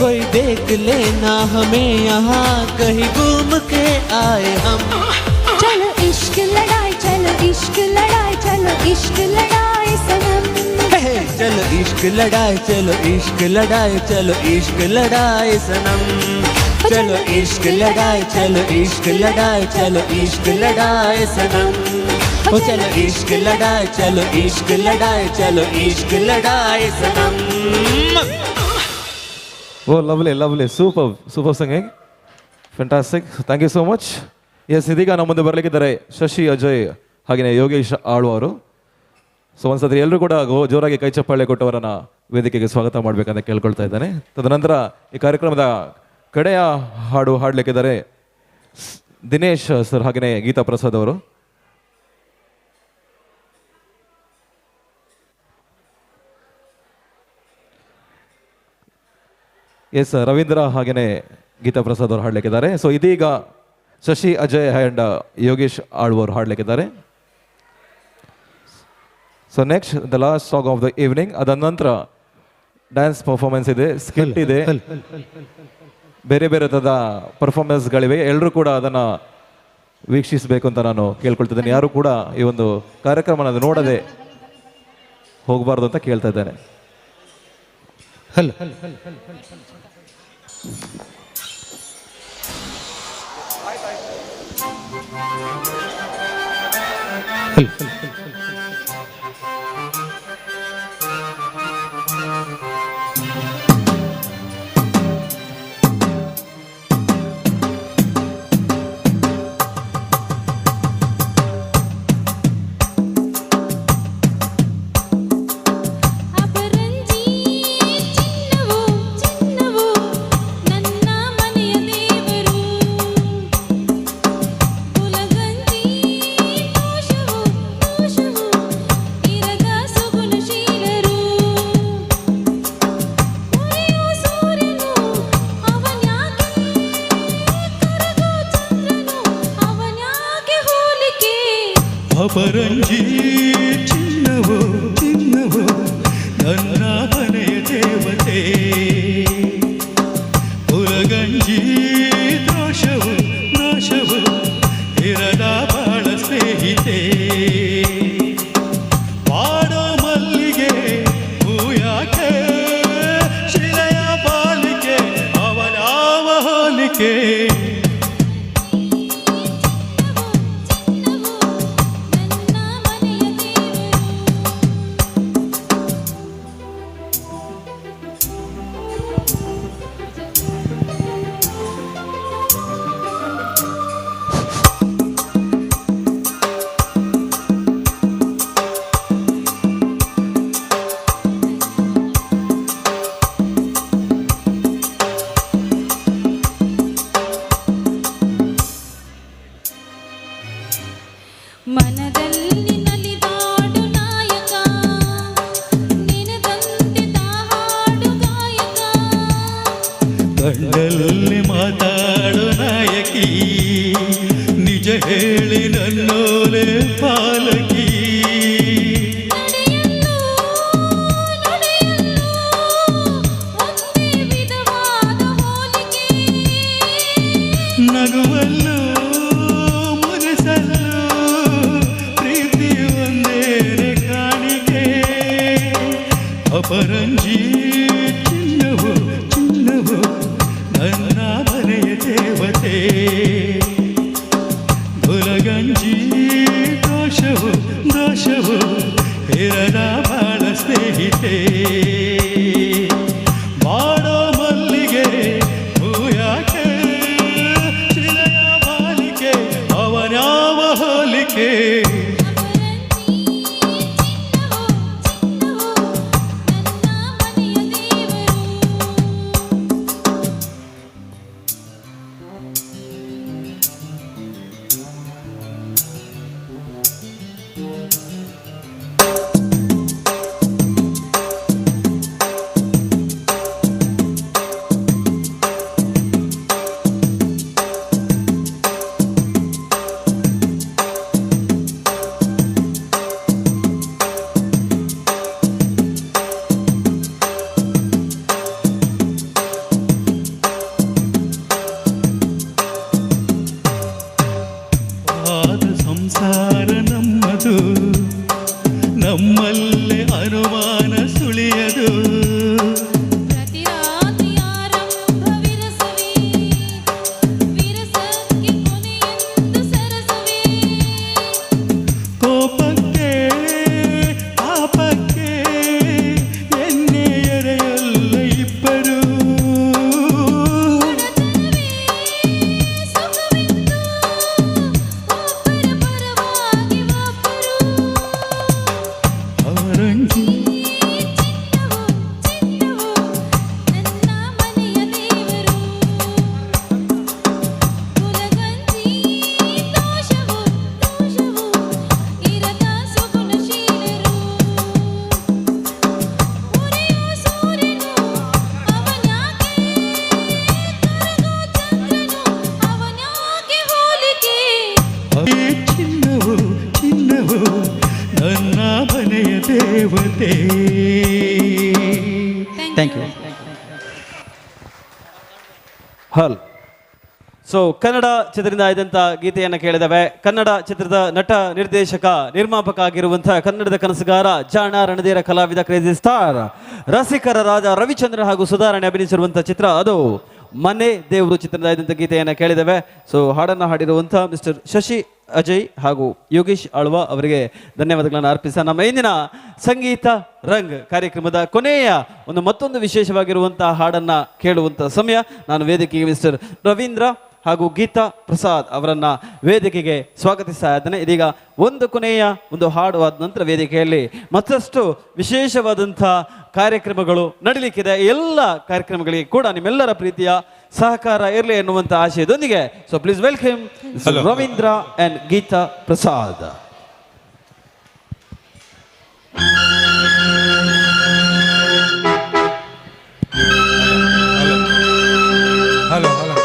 कोई देख लेना हमें यहाँ कहीं घूम के आए हम। चलो इश्क लड़ाए, चलो इश्क लड़ाए, चलो इश्क लड़ाए सनम। हे, चलो इश्क लड़ाए, चलो इश्क लड़ाए, चलो इश्क लड़ाए सनम। चलो इश्क लड़ाए, चलो इश्क लड़ाए, चलो इश्क लड़ाए सनम। ओ चलो इश्क लड़ाए, चलो इश्क लड़ाए, चलो इश्क लड़ाए सनम। Oh, lovely, lovely, super, super singing, fantastic. Thank you so much. Yes, ಇದೀಗ ನಮ್ಮ ಮುಂದೆ ಬರಲಿಕ್ಕಿದ್ದಾರೆ ಶಶಿ ಅಜಯ್ ಹಾಗೆಯೇ ಯೋಗೇಶ್ ಆಳ್ವ ಅವರು. ಸೊ ಒಂದ್ಸತಿ ಎಲ್ಲರೂ ಕೂಡ ಜೋರಾಗಿ ಕೈ ಚಪ್ಪಾಳೆ ಕೊಟ್ಟವರನ್ನ ವೇದಿಕೆಗೆ ಸ್ವಾಗತ ಮಾಡಬೇಕಂತ ಕೇಳ್ಕೊಳ್ತಾ ಇದ್ದಾನೆ. ತದನಂತರ ಈ ಕಾರ್ಯಕ್ರಮದ ಕಡೆಯ ಹಾಡು ಹಾಡಲಿಕ್ಕಿದ್ದಾರೆ ದಿನೇಶ್ ಸರ್ ಹಾಗೆಯೇ ಗೀತಾ ಪ್ರಸಾದ್ ಅವರು. ಎಸ್, ರವೀಂದ್ರ ಹಾಗೆಯೇ ಗೀತಾ ಪ್ರಸಾದ್ ಅವರು ಹಾಡಲಿಕ್ಕಿದ್ದಾರೆ. ಸೊ ಇದೀಗ ಶಶಿ ಅಜಯ್ ಆ್ಯಂಡ್ ಯೋಗೇಶ್ ಆಳ್ವ ಅವರು ಹಾಡಲಿಕ್ಕಿದ್ದಾರೆ. So next the last song of the evening. ಅದಾದ ನಂತರ ಡ್ಯಾನ್ಸ್ ಪರ್ಫಾರ್ಮೆನ್ಸ್ ಇದೆ, ಸ್ಕಿಟ್ ಇದೆ, ಬೇರೆ ಬೇರೆ ಥರದ ಪರ್ಫಾರ್ಮೆನ್ಸ್ಗಳಿವೆ. ಎಲ್ಲರೂ ಕೂಡ ಅದನ್ನು ವೀಕ್ಷಿಸಬೇಕು ಅಂತ ನಾನು ಕೇಳ್ಕೊಳ್ತಿದ್ದೇನೆ. ಯಾರು ಕೂಡ ಈ ಒಂದು ಕಾರ್ಯಕ್ರಮನ ನೋಡದೆ ಹೋಗಬಾರ್ದು ಅಂತ ಕೇಳ್ತಾ ಇದ್ದೇನೆ. ಹಲೋ. ಹಲೋ. ಅಪರಂಜಿ ಚಿನ್ನವು ಚಿನ್ನವು ನನ್ನ ಮನೆಯ ದೇವರು, ಕುಲಗಂಜಿ ದೋಷವು ದೋಷವು ಇರದ ಸುಗುಣಶೀಲರು. ಉರಿಯೋ ಸೂರ್ಯನು ಅವನ್ಯಾಕೆ, ಕರಗೋ ಚಂದ್ರನು ಅವನ್ಯಾಕೆ ಹೋಲಿಕೆ. ಅಪರಂಜಿ ಚಿನ್ನವು ಚಿನ್ನವು ನನ್ನ ಮನೆಯ ದೇವತೆ, ಕುಲಗಂಜಿ ದೋಷವು ದೋಷವು ಇರದ ಬಾಳ ಸ್ನೇಹಿತೆ. ಬಾಡೋ ಮಲ್ಲಿಗೆ ಹೂಯಾಕೆ, ಶಿಲೆಯ ಬಾಲಿಕೆ ಅವನಾವ ಹೋಲಿಕೆ. ಮನದಲ್ಲಿ ನಲಿದಾಡು ನಾಯಕ, ನಿನದಂತೆ ಹಾಡು ಗಾಯಕ. ಕಣ್ಣಲ್ಲಿ ಮಾತಾಡು ನಾಯಕಿ, ನಿಜ ಹೇಳಿ ನನ್ನೋಲೆ ಪಾಲಕಿ. ನಡೆಯಲ್ಲೂ ನುಡಿಯಲ್ಲೂ ಒಂದೇ ವಿಧವಾದ ಹೋಲಿಕೆ. ನಗುವಲ್ಲೂ ಮುನಿಸಲ್ಲೂ ಪ್ರೀತಿ ಒಂದೇನೆ ಕಾಣಿಕೆ. ಅಪರಂಜಿ ಚಿನ್ನವು ಚಿನ್ನವು ನನ್ನ ಮನೆಯ ದೇವತೆ, ಗುಲಗಂಜಿ ದೋಷವು ದೋಷವು ಇರದ ಬಾಳ ಸ್ನೇಹಿತೆ. ಮಾಡೋ ಮಲ್ಲಿಗೆ ಹೂಯಾಕೆ, ಶಿಲೆಯ ಬಾಲಿಕೆ ಅವನ್ಯಾವ ಹೋಲಿಕೆ. ಮನೆಯ ದೇವರು. Thank you. ಹಲ್ ಸೊ ಕನ್ನಡ ಚಿತ್ರದಿಂದ ಆಯ್ದಂಥ ಗೀತೆಯನ್ನು ಕೇಳಿದವೆ. ಕನ್ನಡ ಚಿತ್ರದ ನಟ, ನಿರ್ದೇಶಕ, ನಿರ್ಮಾಪಕ ಆಗಿರುವಂಥ ಕನ್ನಡದ ಕನಸುಗಾರ, ಜಾಣ ರಣಧೀರ ಕಲಾವಿದ, ಕ್ರೇಜಿ ಸ್ಟಾರ್, ರಸಿಕರ ರಾಜ ರವಿಚಂದ್ರ ಹಾಗೂ ಸುಧಾರಾಣಿ ಅಭಿನಯಿಸಿರುವಂಥ ಚಿತ್ರ ಅದು ಮನೆ ದೇವರು ಚಿತ್ರದ ಆಯ್ದಂಥ ಗೀತೆಯನ್ನು ಕೇಳಿದವೆ. ಸೊ ಹಾಡನ್ನು ಹಾಡಿರುವಂಥ ಮಿಸ್ಟರ್ ಶಶಿ ಅಜಯ್ ಹಾಗೂ ಯೋಗೇಶ್ ಆಳ್ವ ಅವರಿಗೆ ಧನ್ಯವಾದಗಳನ್ನು ಅರ್ಪಿಸ ನಮ್ಮ ಇಂದಿನ ಸಂಗೀತ ರಂಗ್ ಕಾರ್ಯಕ್ರಮದ ಕೊನೆಯ ಒಂದು ಮತ್ತೊಂದು ವಿಶೇಷವಾಗಿರುವಂಥ ಹಾಡನ್ನು ಕೇಳುವಂಥ ಸಮಯ. ನಾನು ವೇದಿಕೆಗೆ ಮಿಸ್ಟರ್ ರವೀಂದ್ರ ಹಾಗೂ ಗೀತಾ ಪ್ರಸಾದ್ ಅವರನ್ನು ವೇದಿಕೆಗೆ ಸ್ವಾಗತಿಸ್ತಾ ಇದ್ದೇನೆ. ಇದೀಗ ಒಂದು ಕೊನೆಯ ಒಂದು ಹಾಡು ಆದ ನಂತರ ವೇದಿಕೆಯಲ್ಲಿ ಮತ್ತಷ್ಟು ವಿಶೇಷವಾದಂಥ ಕಾರ್ಯಕ್ರಮಗಳು ನಡೀಲಿಕ್ಕಿದೆ. ಎಲ್ಲ ಕಾರ್ಯಕ್ರಮಗಳಿಗೆ ಕೂಡ ನಿಮ್ಮೆಲ್ಲರ ಪ್ರೀತಿಯ ಸಹಕಾರ ಇರಲಿ ಎನ್ನುವಂಥ ಆಶಯದೊಂದಿಗೆ so please welcome Ravindra and Geetha Prasad. Hello hello.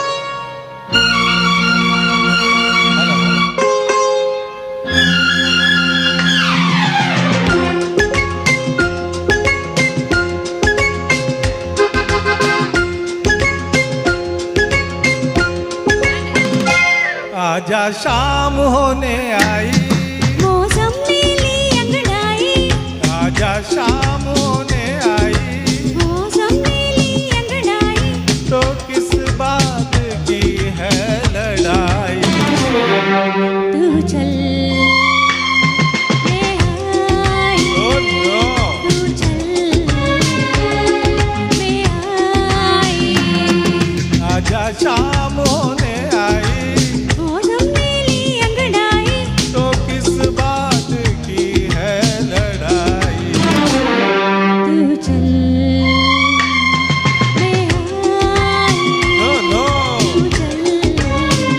आजा शाम होने आई, मौसम ने ली अंगड़ाई। आजा शाम होने आई, मौसम ने ली अंगड़ाई। तो किस बात की है लड़ाई? तू चल मैं आई, तू चल मैं आई। आजा शाम होने आई, मौसम ने ली अंगड़ाई। तो किस बात की है लड़ाई? तू चल मैं आई, नो नो। तू चल मैं आई।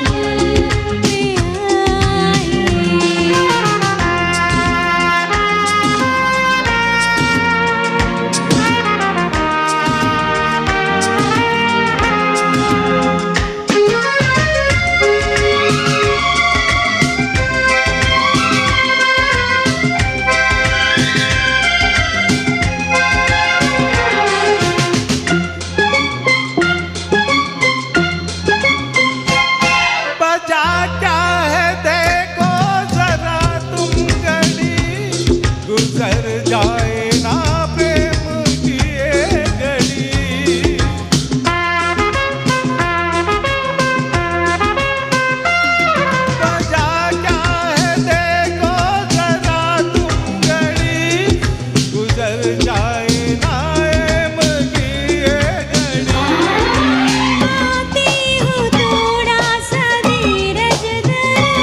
बजा क्या है देखो जरा तुम गली, गुजर जाए ना प्रेम की ये गली। बजा क्या है देखो जरा तुम गली, गुजर जाए ना प्रेम की ये गली। आती हूँ थोड़ा सा धीरज धरो,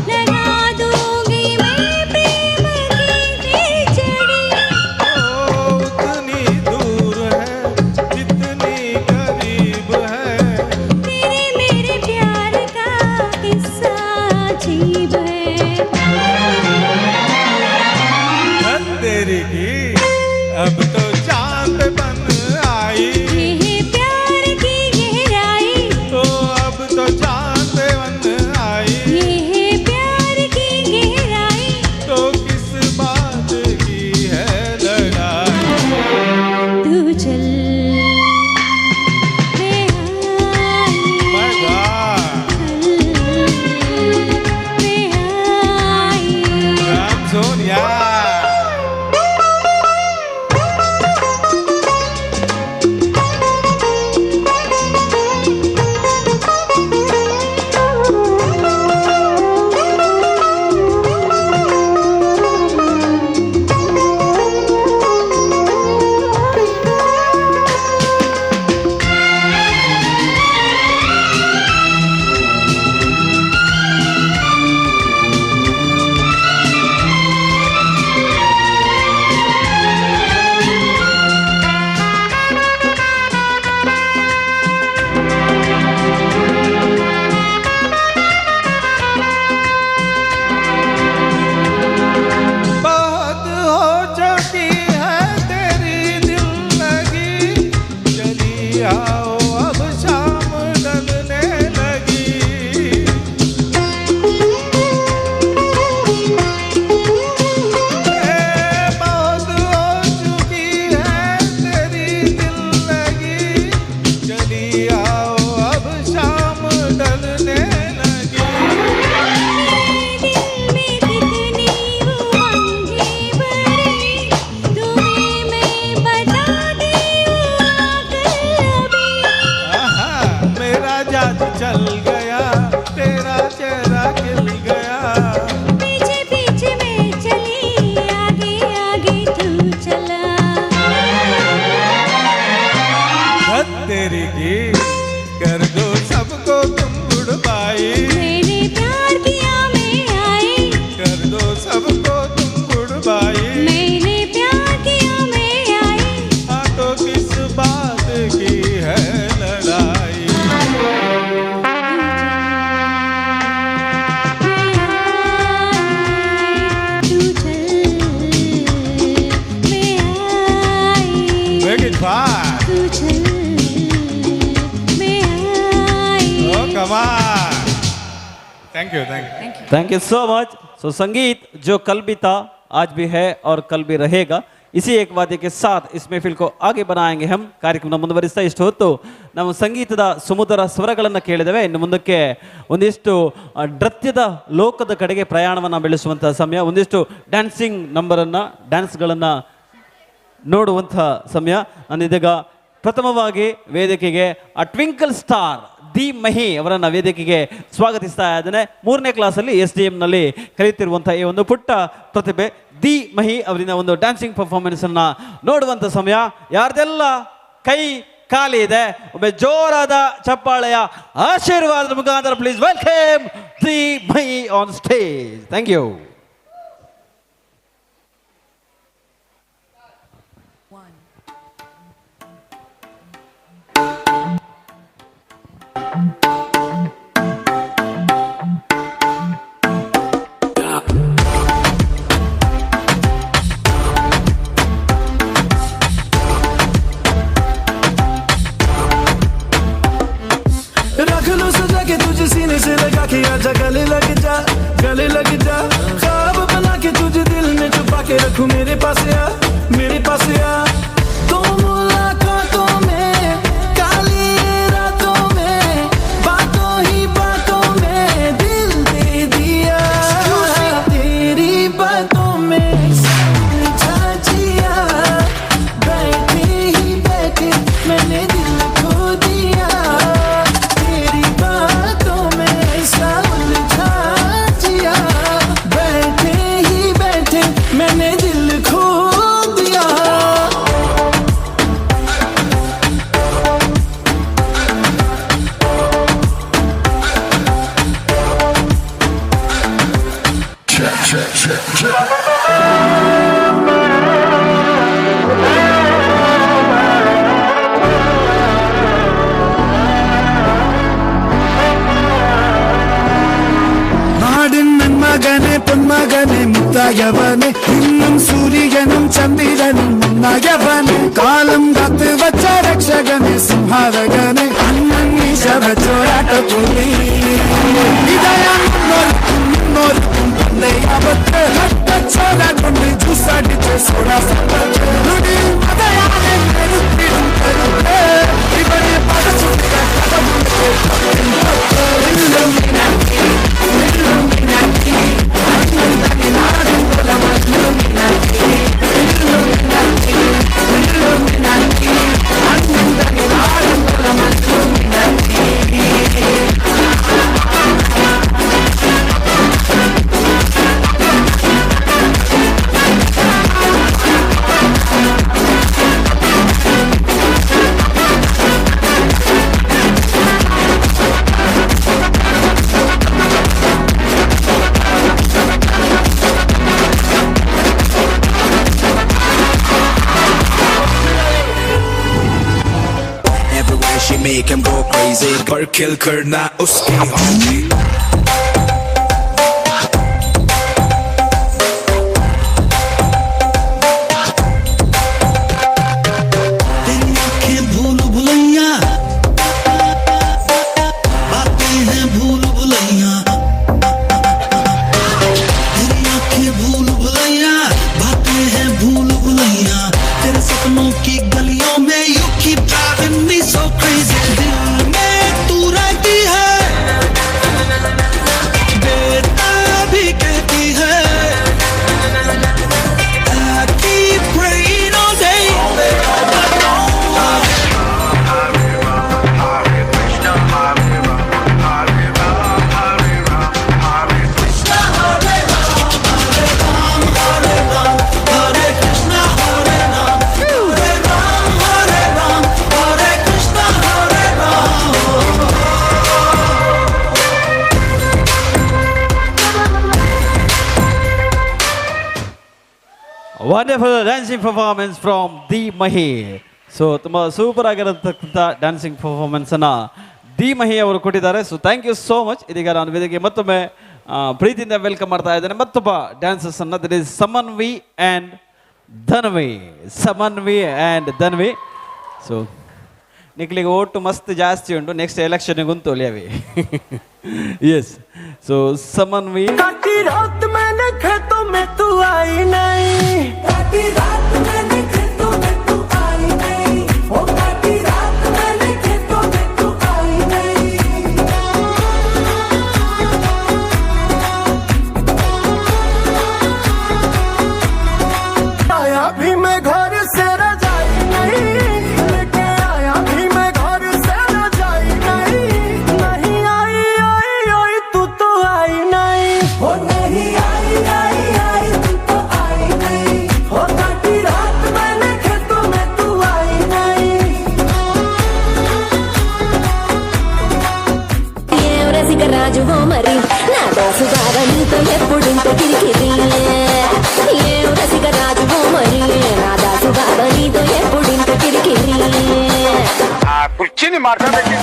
लगा दूंगी मैं प्रेम की खिचड़ी। उतनी दूर है जितनी करीब है, तेरे मेरे प्यार का किस्सा अजीब है। तेरी की अब तो चांद बन आई। ये है प्यार की गहराई, तो अब तो चांद बन आई। ये है प्यार की गहराई। तो किस बात की है लड़ाई? तू चल मैं आई, My God. मैं आई। Ram Sonia. Thank तेरी की कर दो सबको तुम गुड बाई। मैंने प्यार किया मैं आई, कर दो सबको तुम गुड बाई। मैंने प्यार किया मैं आई। हाँ तो किस बात की है लड़ाई। तू चल मैं आई, Make it fast. तू चल मैं आई। Oh, come on. Thank you, thank you. Thank you so much. So संगीत जो कल भी था आज भी है और कल भी रहेगा, इसी एक वाद्य के साथ इस महफिल को आगे बनाएंगे हम. ಕಾರ್ಯಕ್ರಮ ಮುಂದುವರಿಸ್ತಾ ಇಷ್ಟು ಹೊತ್ತು ನಾವು ಸಂಗೀತದ ಸುಮಧುರ ಸ್ವರಗಳನ್ನು ಕೇಳಿದ್ದೇವೆ. ಇನ್ನು ಮುಂದಕ್ಕೆ ಒಂದಿಷ್ಟು ನೃತ್ಯದ ಲೋಕದ ಕಡೆಗೆ ಪ್ರಯಾಣವನ್ನು ಬೆಳೆಸುವಂತಹ ಸಮಯ, ಒಂದಿಷ್ಟು ಡ್ಯಾನ್ಸಿಂಗ್ ನಂಬರನ್ನು, ಡ್ಯಾನ್ಸ್ಗಳನ್ನು ನೋಡುವಂಥ ಸಮಯ. ನಾನಿದೀಗ ಪ್ರಥಮವಾಗಿ ವೇದಿಕೆಗೆ ಆ twinkle star the ಮಹಿ ಅವರನ್ನು ವೇದಿಕೆಗೆ ಸ್ವಾಗತಿಸ್ತಾ ಇದ್ದೇನೆ. 3ನೇ ಕ್ಲಾಸಲ್ಲಿ ಎಸ್ ಡಿ ಎಮ್ನಲ್ಲಿ ಕಲಿಯುತ್ತಿರುವಂಥ ಈ ಒಂದು ಪುಟ್ಟ ಪ್ರತಿಭೆ the ಮಹಿ ಅವರಿಂದ ಒಂದು ಡ್ಯಾನ್ಸಿಂಗ್ ಪರ್ಫಾರ್ಮೆನ್ಸನ್ನು ನೋಡುವಂಥ ಸಮಯ. ಯಾರ್ದೆಲ್ಲ ಕೈ ಖಾಲಿ ಇದೆ, ಒಮ್ಮೆ ಜೋರಾದ ಚಪ್ಪಾಳೆಯ ಆಶೀರ್ವಾದದ ಮುಖಾಂತರ please welcome the Mahi on stage. Thank you. रख लो सजा के तुझे सीने से लगा के आजा गले लग जा, गले लग जा। ख्वाब बना के तुझे दिल में छुपा के रखूं, मेरे पास आ, मेरे पास आ। तो मुलाकातों में, काली रातों में, बातों ही बातों में दिल दे दिया। तेरी बातों में समझा जिया, बैठे ही बैठे मैंने दिल खो दिया। तेरी बातों में समझा जिया, बैठे ही बैठे मैंने दिल खो दिया। നാടിൻ നന്മകനെ പൊന്മകനെ മുത്തായവനെ, ഇന്നും സൂര്യനും ചന്ദ്രനും ഒന്നായവനെ, കാലം കാത്ത് വച്ച രക്ഷകനെ സംഹാരകനെ, അണ്ണൻ ഈശ വച്ചോരാട്ടപ്പുലി. ഇതയാൻ മുന്നോർക്കും പന്തയാപത്ത്, കട്ടച്ചോര കൊണ്ട് ജ്യൂസടിച്ച് സോഡാ സമ്പത്ത്, നുടിയിൽ മതയാനെ കരുത്തിടും കരുത്ത്, ഇവനെ പടച്ചുട്ട കഥമുണ്ട് പത്ത്. Illuminati, Illuminati, Illuminati, Illuminati, Illuminati, Illuminati. Everywhere she make him go crazy, पर kill करना उसकी hobby. तेरी आंखें भूल भुलैया, बातें हैं भूल भुलैया। तेरी आंखें भूल भुलैया, बातें हैं भूल भुलैया। तेरे सपनों की गलियों में you keep driving me so crazy. दिल में तू रहती है, Wonderful dancing performance from the Mahi. So ತುಂಬ ಸೂಪರ್ ಆಗಿರತಕ್ಕಂಥ ಡ್ಯಾನ್ಸಿಂಗ್ ಪರ್ಫಾರ್ಮೆನ್ಸನ್ನು the Mahi ಅವರು ಕೊಟ್ಟಿದ್ದಾರೆ. So thank you so much. ಇದೀಗ ನಾನು ವೇದಿಕೆಗೆ ಮತ್ತೊಮ್ಮೆ ಪ್ರೀತಿಯಿಂದ welcome ಮಾಡ್ತಾ ಇದ್ದೇನೆ ಮತ್ತೊಬ್ಬ ಡ್ಯಾನ್ಸರ್ಸನ್ನು. That is Samanvi and Dhanvi. Samanvi and Dhanvi. So ನಿಕ್ಲಿಗೆ vote ಮಸ್ತ್ ಜಾಸ್ತಿ ಉಂಟು, ನೆಕ್ಸ್ಟ್ ಎಲೆಕ್ಷನ್ಗೆ ಉಂಟು ಒಲಿಯವಿ. ಎಸ್, ಸೊ ಸಮನ್ವಿ. ಕುರ್ಚಿನಿ ಮಾಡ್ಕೋಬೇಕು.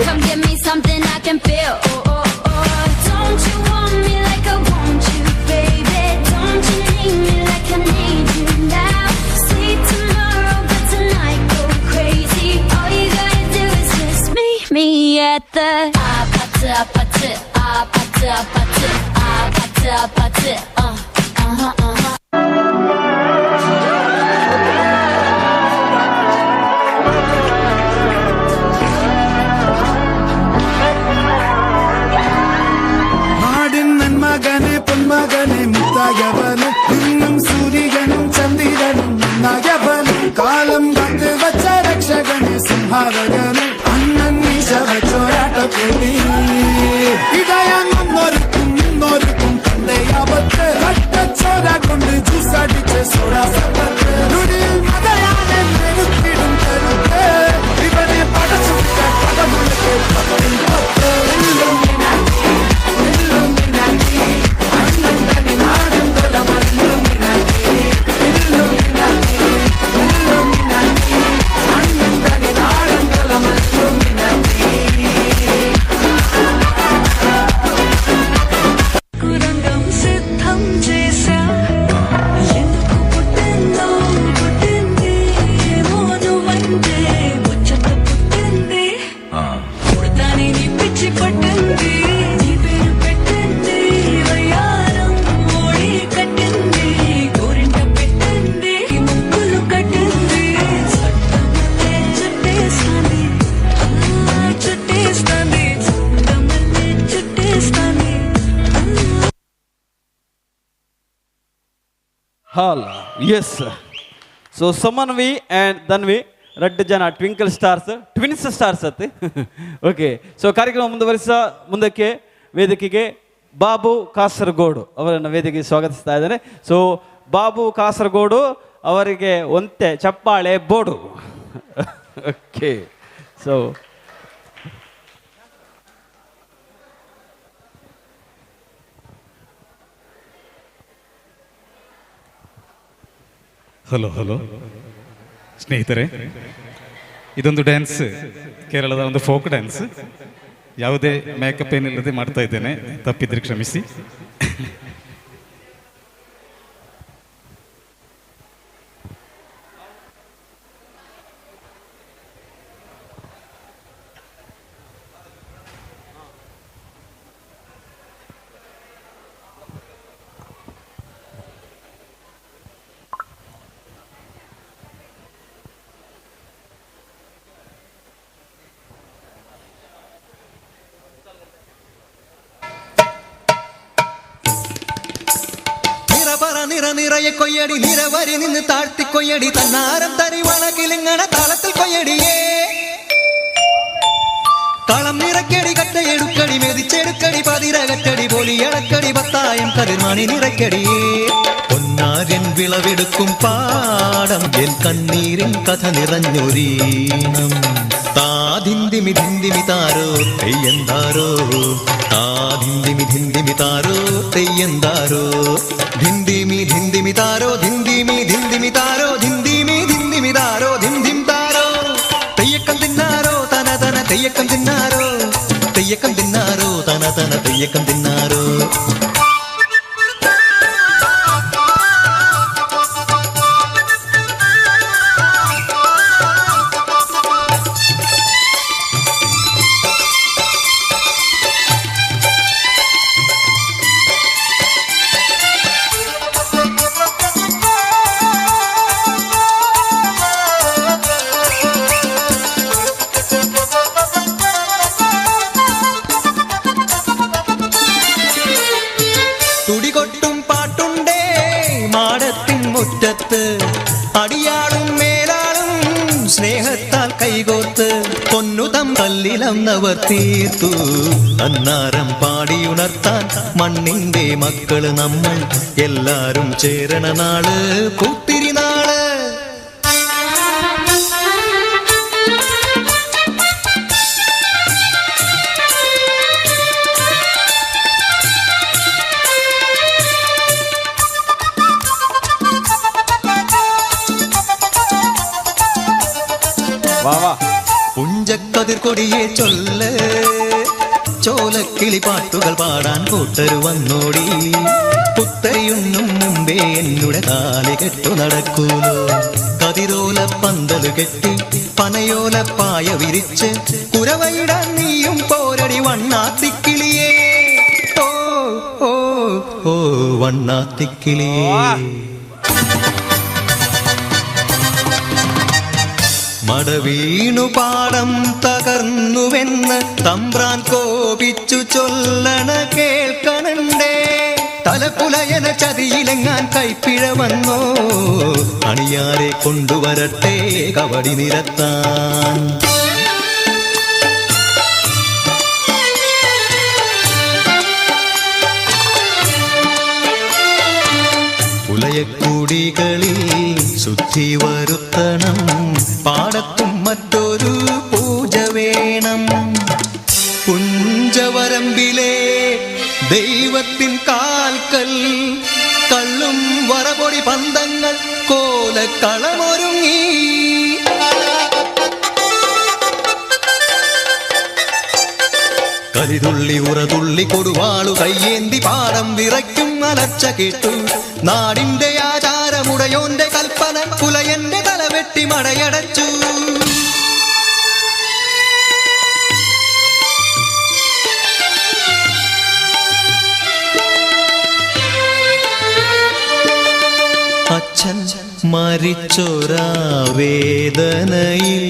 Come give me something I can feel. Oh, oh, oh. Don't you want me like I want you, baby? Don't you need me like I need you now? See tomorrow, but tonight go crazy. All you gotta do is just meet me at the apata apata apata apata apata apata. Uh-huh, uh-huh. മകനെ പൊന്മകനെ മുത്തായവന് ഇന്നും സൂര്യനും ചന്ദ്രനും നന്നായവന് കാലം കാത്ത് വച്ച രക്ഷകനെ സംഹാരകന് അണ്ണൻ മീശ വച്ചൊരാട്ടപ്പുലി ഇടയാൻ ഒന്നൊരുക്കും ഇന്നൊരുക്കും തന്തയാപത്ത് കട്ടച്ചോര കൊണ്ട് ജ്യൂസടിച്ച് സോഡാ സമ്പത്ത് നുടിയിൽ മതയാനെ മെരുക്കിടും കരുത്ത് ഇവനെ പടച്ചു വിട്ട കടമുള്ളക്ക് പത്തിൽ പത്ത്. రంగం సిద్ధం చేశా ఎందుకు పుట్టిందో పుట్టింది మోను అంటే ముచ్చట పుట్టింది పుడతానే నీ పిచ్చి పట్టింది నీ పేరు పెట్టింది వయ్యారం ఓడి కట్టింది గోరింట పెట్టింది ముక్కులు కట్టింది చుట్టమల్లే చుట్టేస్తాంది చుట్టేస్తాంది చుట్టమల్లే చుట్టేస్తాంది. ಹಾಲ್. ಎಸ್, ಸೊ ಸಮನ್ವಿ ಆ್ಯಂಡ್ ಧನ್ವಿ ರಡ್ಡು ಜನ ಟ್ವಿಂಕಲ್ ಸ್ಟಾರ್ಸ್, ಟ್ವಿನ್ಸ್ ಸ್ಟಾರ್ಸ್ ಅತ್ತೆ. ಓಕೆ, ಸೊ ಕಾರ್ಯಕ್ರಮ ಮುಂದುವರಿಸ ಮುಂದಕ್ಕೆ ವೇದಿಕೆಗೆ ಬಾಬು ಕಾಸರಗೋಡು ಅವರನ್ನು ವೇದಿಕೆಗೆ ಸ್ವಾಗತಿಸ್ತಾ ಇದ್ದೇನೆ. ಸೊ ಬಾಬು ಕಾಸರಗೋಡು ಅವರಿಗೆ ಒಂತೆ ಚಪ್ಪಾಳೆ ಬೋಡು. ಓಕೆ, ಸೊ ಹಲೋ ಹಲೋ ಸ್ನೇಹಿತರೆ, ಇದೊಂದು ಡ್ಯಾನ್ಸ್, ಕೇರಳದ ಒಂದು ಫೋಕ್ ಡ್ಯಾನ್ಸ್. ಯಾವುದೇ ಮೇಕಪ್ ಏನಿಲ್ಲದೆ ಮಾಡ್ತಾ ಇದ್ದೇನೆ, ತಪ್ಪಿದ್ರೆ ಕ್ಷಮಿಸಿ. നിറ നിറയെ കൊയ്യടി, നിറവരി നിന്ന് താഴ്ത്തി കൊയ്യടി, തന്നാരം തരി വളകിലിങ്ങണ താളത്തിൽ കൊയ്യടിയേ. കളം നിറക്കടി കട്ടയെടുക്കടി മെതിച്ചെടുക്കടി പതിരകറ്റടി പൊലിയടക്കടി പത്തായം കതിർമണി നിറക്കടിയേ. പൊന്നു പൊന്നാരൻ വിളവെടുക്കും പാടം എൻ കണ്ണീരിൻ കഥ നിറഞ്ഞൊരീണം. താധിന്തിമി ധിന്തിമി താരോ തെയ്യന്താരോ, താധിന്തിമി ധിന്തിമി താരോ തെയ്യന്താരോ, ധിന്തിമി ധിന്തിമി താരോ ധിന്തിമി ധിന്തിമി താരോ ധിന്തിമി ധിന്തിമി താരോ ധിം ധിം താരോ. തെയ്യക്കം തിന്നാരോ തന തന തെയ്യക്കം തിന്നാരോ, തെയ്യക്കം തിന്നാരോ തന തന തെയ്യക്കം തിന്നാരോ. തുടികൊട്ടും പാട്ടുണ്ടേ മാടത്തിൻ മുറ്റത്ത്, അടിയാളും മേലാളും സ്നേഹത്താൽ കൈകോർത്ത് പൊന്നുതം കല്ലിലന്നവർ തീർത്തു. അന്നാരം പാടിയുണർത്താൻ മണ്ണിന്റെ മക്കള് നമ്മൾ എല്ലാരും ചേരണ നാള് പൂത്തിരിനാള്. പുഞ്ചക്കതിർ കൊടിയെ ചൊല്ല്, ചോലക്കിളി പാട്ടുകൾ പാടാൻ കൂട്ടരു വന്നോടി. പുത്തരിയുണ്ണും മുമ്പേ എന്നുടെ താലി കെട്ടു നടക്കൂലോ. കതിരോല പന്തല് കെട്ടി പനയോല പായ വിരിച്ച് കുരവയിടാൻ നീയും പോരടി വണ്ണാത്തിക്കിളിയേ. ഓ ഓ ഓ വണ്ണാത്തിക്കിളിയേ. മടവീണു പാടം തകർന്നുവെന്ന് തമ്പ്രാൻ കോപിച്ചു ചൊല്ലണ കേൾക്കണണ്ടേ. തലപുലയന ചതിയിലെങ്ങാൻ കൈപ്പിഴ വന്നോ, അണിയാരെ കൊണ്ടുവരട്ടെ കവടി നിരത്താൻ. പുലയക്കൂടികളിൽ ശുദ്ധി വരുത്തണം, പാടത്തും മറ്റൊരു പൂജ വേണം. പുഞ്ചവരമ്പിലെ ദൈവത്തിൻ കാൽക്കൽ കള്ളും വറപൊടി പന്തങ്ങൾ കോലക്കളമൊരുങ്ങി. കലിതുള്ളി ഉറതുള്ളി കൊടുവാളു കയ്യേന്തി പാടം വിറയ്ക്കും അലർച്ച കേട്ടു. നാടിന്റെ ആചാരമുടയോന്റെ കൽപ്പന പുലയന്റെ തലവെട്ടി മടയടച്ചു. അച്ഛൻ മരിച്ചൊരാ വേദനയിൽ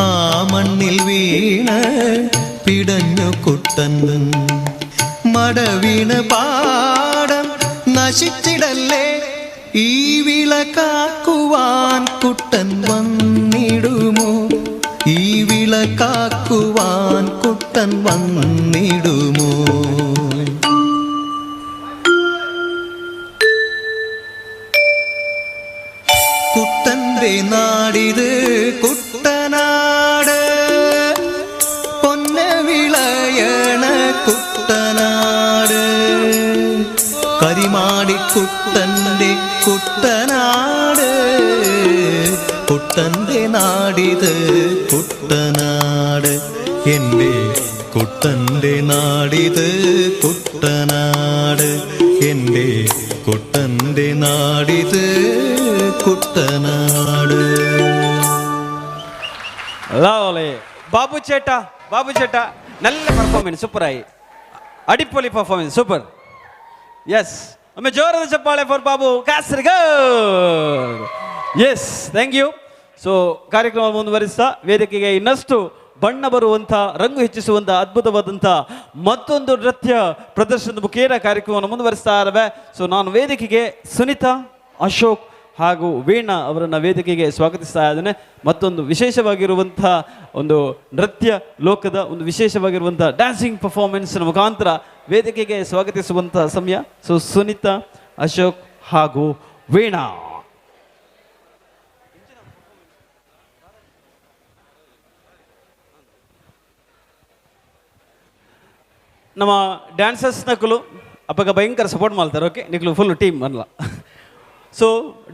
ആ മണ്ണിൽ വീണ് പിടഞ്ഞു കുട്ടൻ. മടവീണ് പാടം നശിച്ചിടല്ലേ, ഈ വിള കാക്കുവാൻ കുട്ടൻ വന്നിടുമോ, ഈ വിള കാക്കുവാൻ കുട്ടൻ വന്നിടുമോ. കുട്ടന്റെ നാടിത് കുട്ടനാട്, പൊന്ന വിളയണ കുട്ടനാട്, കരിമാടിക്കുട്ടന്റെ കുട്ടനാട്, കുട്ടന്റെ നാടിത് കുട്ടനാട്, എൻ്റെ കുട്ടന്റെ നാടിത് കുട്ടനാട്, എൻ്റെ കുട്ടന്റെ നാടിത് കുട്ടനാട്. ബാബു ചേട്ടാ, ബാബു ചേട്ടാ, നല്ല പെർഫോമൻസ്, സൂപ്പറായി, അടിപൊളി performance, super. Yes, ಒಮ್ಮೆ ಜೋರಾದ ಚಪ್ಪಾಳೆ for Babu Kasaragod. Yes, thank you. So ಕಾರ್ಯಕ್ರಮ ಮುಂದುವರಿಸ್ತಾ ವೇದಿಕೆಗೆ ಇನ್ನಷ್ಟು ಬಣ್ಣ ಬರುವಂಥ, ರಂಗು ಹೆಚ್ಚಿಸುವಂಥ ಅದ್ಭುತವಾದಂಥ ಮತ್ತೊಂದು ನೃತ್ಯ ಪ್ರದರ್ಶನದ ಮುಖೇನ ಕಾರ್ಯಕ್ರಮವನ್ನು ಮುಂದುವರಿಸ್ತಾ ಇದ್ದಾವೆ. ಸೊ ನಾನು ವೇದಿಕೆಗೆ ಸುನೀತಾ, ಅಶೋಕ್ ಹಾಗೂ ವೀಣಾ ಅವರನ್ನು ವೇದಿಕೆಗೆ ಸ್ವಾಗತಿಸ್ತಾ ಇದ್ದೇನೆ. ಮತ್ತೊಂದು ವಿಶೇಷವಾಗಿರುವಂಥ ಒಂದು ನೃತ್ಯ ಲೋಕದ ಒಂದು ವಿಶೇಷವಾಗಿರುವಂಥ ಡ್ಯಾನ್ಸಿಂಗ್ ಪರ್ಫಾರ್ಮೆನ್ಸ್ನ ಮುಖಾಂತರ ವೇದಿಕೆಗೆ ಸ್ವಾಗತಿಸುವಂಥ ಸಮಯ. ಸೊ ಸುನೀತಾ, ಅಶೋಕ್ ಹಾಗೂ ವೀಣಾ. ನಮ್ಮ ಡ್ಯಾನ್ಸರ್ಸ್ ನಕಲು ಅಪ್ಪಗ ಭಯಂಕರ ಸಪೋರ್ಟ್ ಮಾಡ್ತಾರೆ. ಓಕೆ, ನಿಕ್ಲು ಫುಲ್ ಟೀಮ್ ಅಲ್ಲ. ಸೊ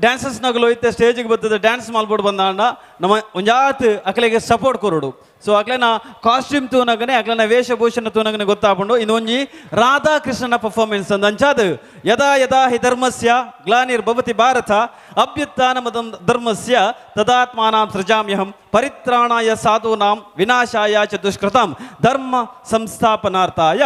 ಡ್ಯಾನ್ಸರ್ಸ್ ನಕಲು ಇತ್ತೆ ಸ್ಟೇಜಿಗೆ ಬರ್ತದೆ ಡ್ಯಾನ್ಸ್ ಮಾಡ್ಬಿಟ್ಟು ಬಂದಾಂಡ ನಮ್ಮ ಒಂಜಾತ್ ಅಕ್ಲೆಗೆ ಸಪೋರ್ಟ್ ಕೊರೋಡು. ಸೊ ಅಕ್ಲೆನ ಕಾಸ್ಟ್ಯೂಮ್ ತೂನಗನೆ ಅಕ್ಲೆನ ವೇಷಭೂಷಣ ತೂನಗನೆ ಗೊತ್ತಾಪುಂಡು ಇದು ಒಂಜಿ ರಾಧಾಕೃಷ್ಣನ ಪರ್ಫಾರ್ಮೆನ್ಸ್ ಅಂದ ಅಂಚಾದ್ ಯದಾ ಯದಾ ಹಿ ಧರ್ಮಸ್ಯ ಗ್ಲಾನಿರ್ಭವತಿ ಭಾರತ ಅಭ್ಯುತ್ಥಾನ ಧರ್ಮಸ್ಯ ತದಾತ್ಮಾನಾಂ ಸೃಜಾಮ್ಯಹಂ ಪರಿತ್ರಾಣಾಯ ಸಾಧೂನಾಂ ವಿನಾಶಾಯ ಚ ದುಷ್ಕೃತಾಂ ಧರ್ಮ ಸಂಸ್ಥಾಪನಾರ್ಥಾಯ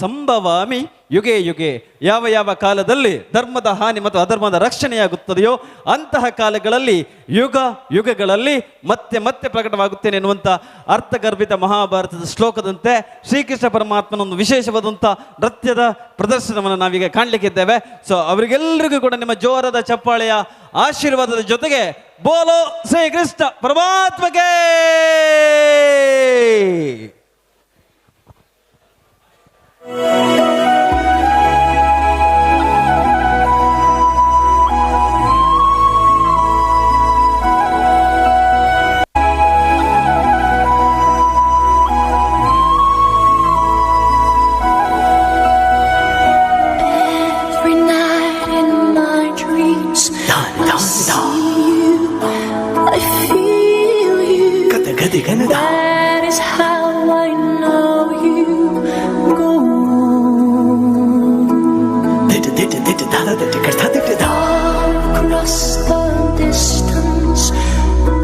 ಸಂಭವಾಮಿ ಯುಗೆ ಯುಗೆ. ಯಾವ ಯಾವ ಕಾಲದಲ್ಲಿ ಧರ್ಮದ ಹಾನಿ ಮತ್ತು ಅಧರ್ಮದ ರಕ್ಷಣೆಯಾಗುತ್ತದೆಯೋ ಅಂತಹ ಕಾಲಗಳಲ್ಲಿ ಯುಗ ಯುಗಗಳಲ್ಲಿ ಮತ್ತೆ ಮತ್ತೆ ಪ್ರಕಟವಾಗುತ್ತೇನೆ ಎನ್ನುವಂಥ ಅರ್ಥಗರ್ಭಿತ ಮಹಾಭಾರತದ ಶ್ಲೋಕದಂತೆ ಶ್ರೀಕೃಷ್ಣ ಪರಮಾತ್ಮನ ಒಂದು ವಿಶೇಷವಾದಂಥ ನೃತ್ಯದ ಪ್ರದರ್ಶನವನ್ನು ನಾವೀಗ ಕಾಣಲಿಕ್ಕಿದ್ದೇವೆ. ಸೊ ಅವರಿಗೆಲ್ಲರಿಗೂ ಕೂಡ ನಿಮ್ಮ ಜೋರಾದ ಚಪ್ಪಾಳೆಯ ಆಶೀರ್ವಾದದ ಜೊತೆಗೆ ಬೋಲೋ Sri Krishna ಪರಮಾತ್ಮಗೆ. Every night in my dreams, I see you, I feel you. That is how I know you go on. Across the distance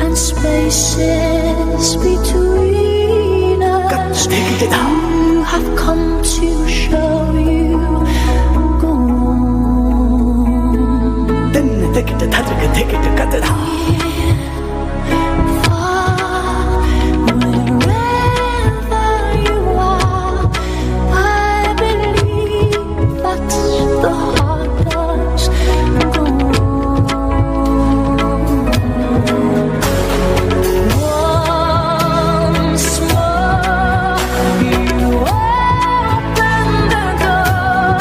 and spaces between us, you have come to show you go on. Far, wherever you are, I believe that the heart does go on. Once more, you open the door,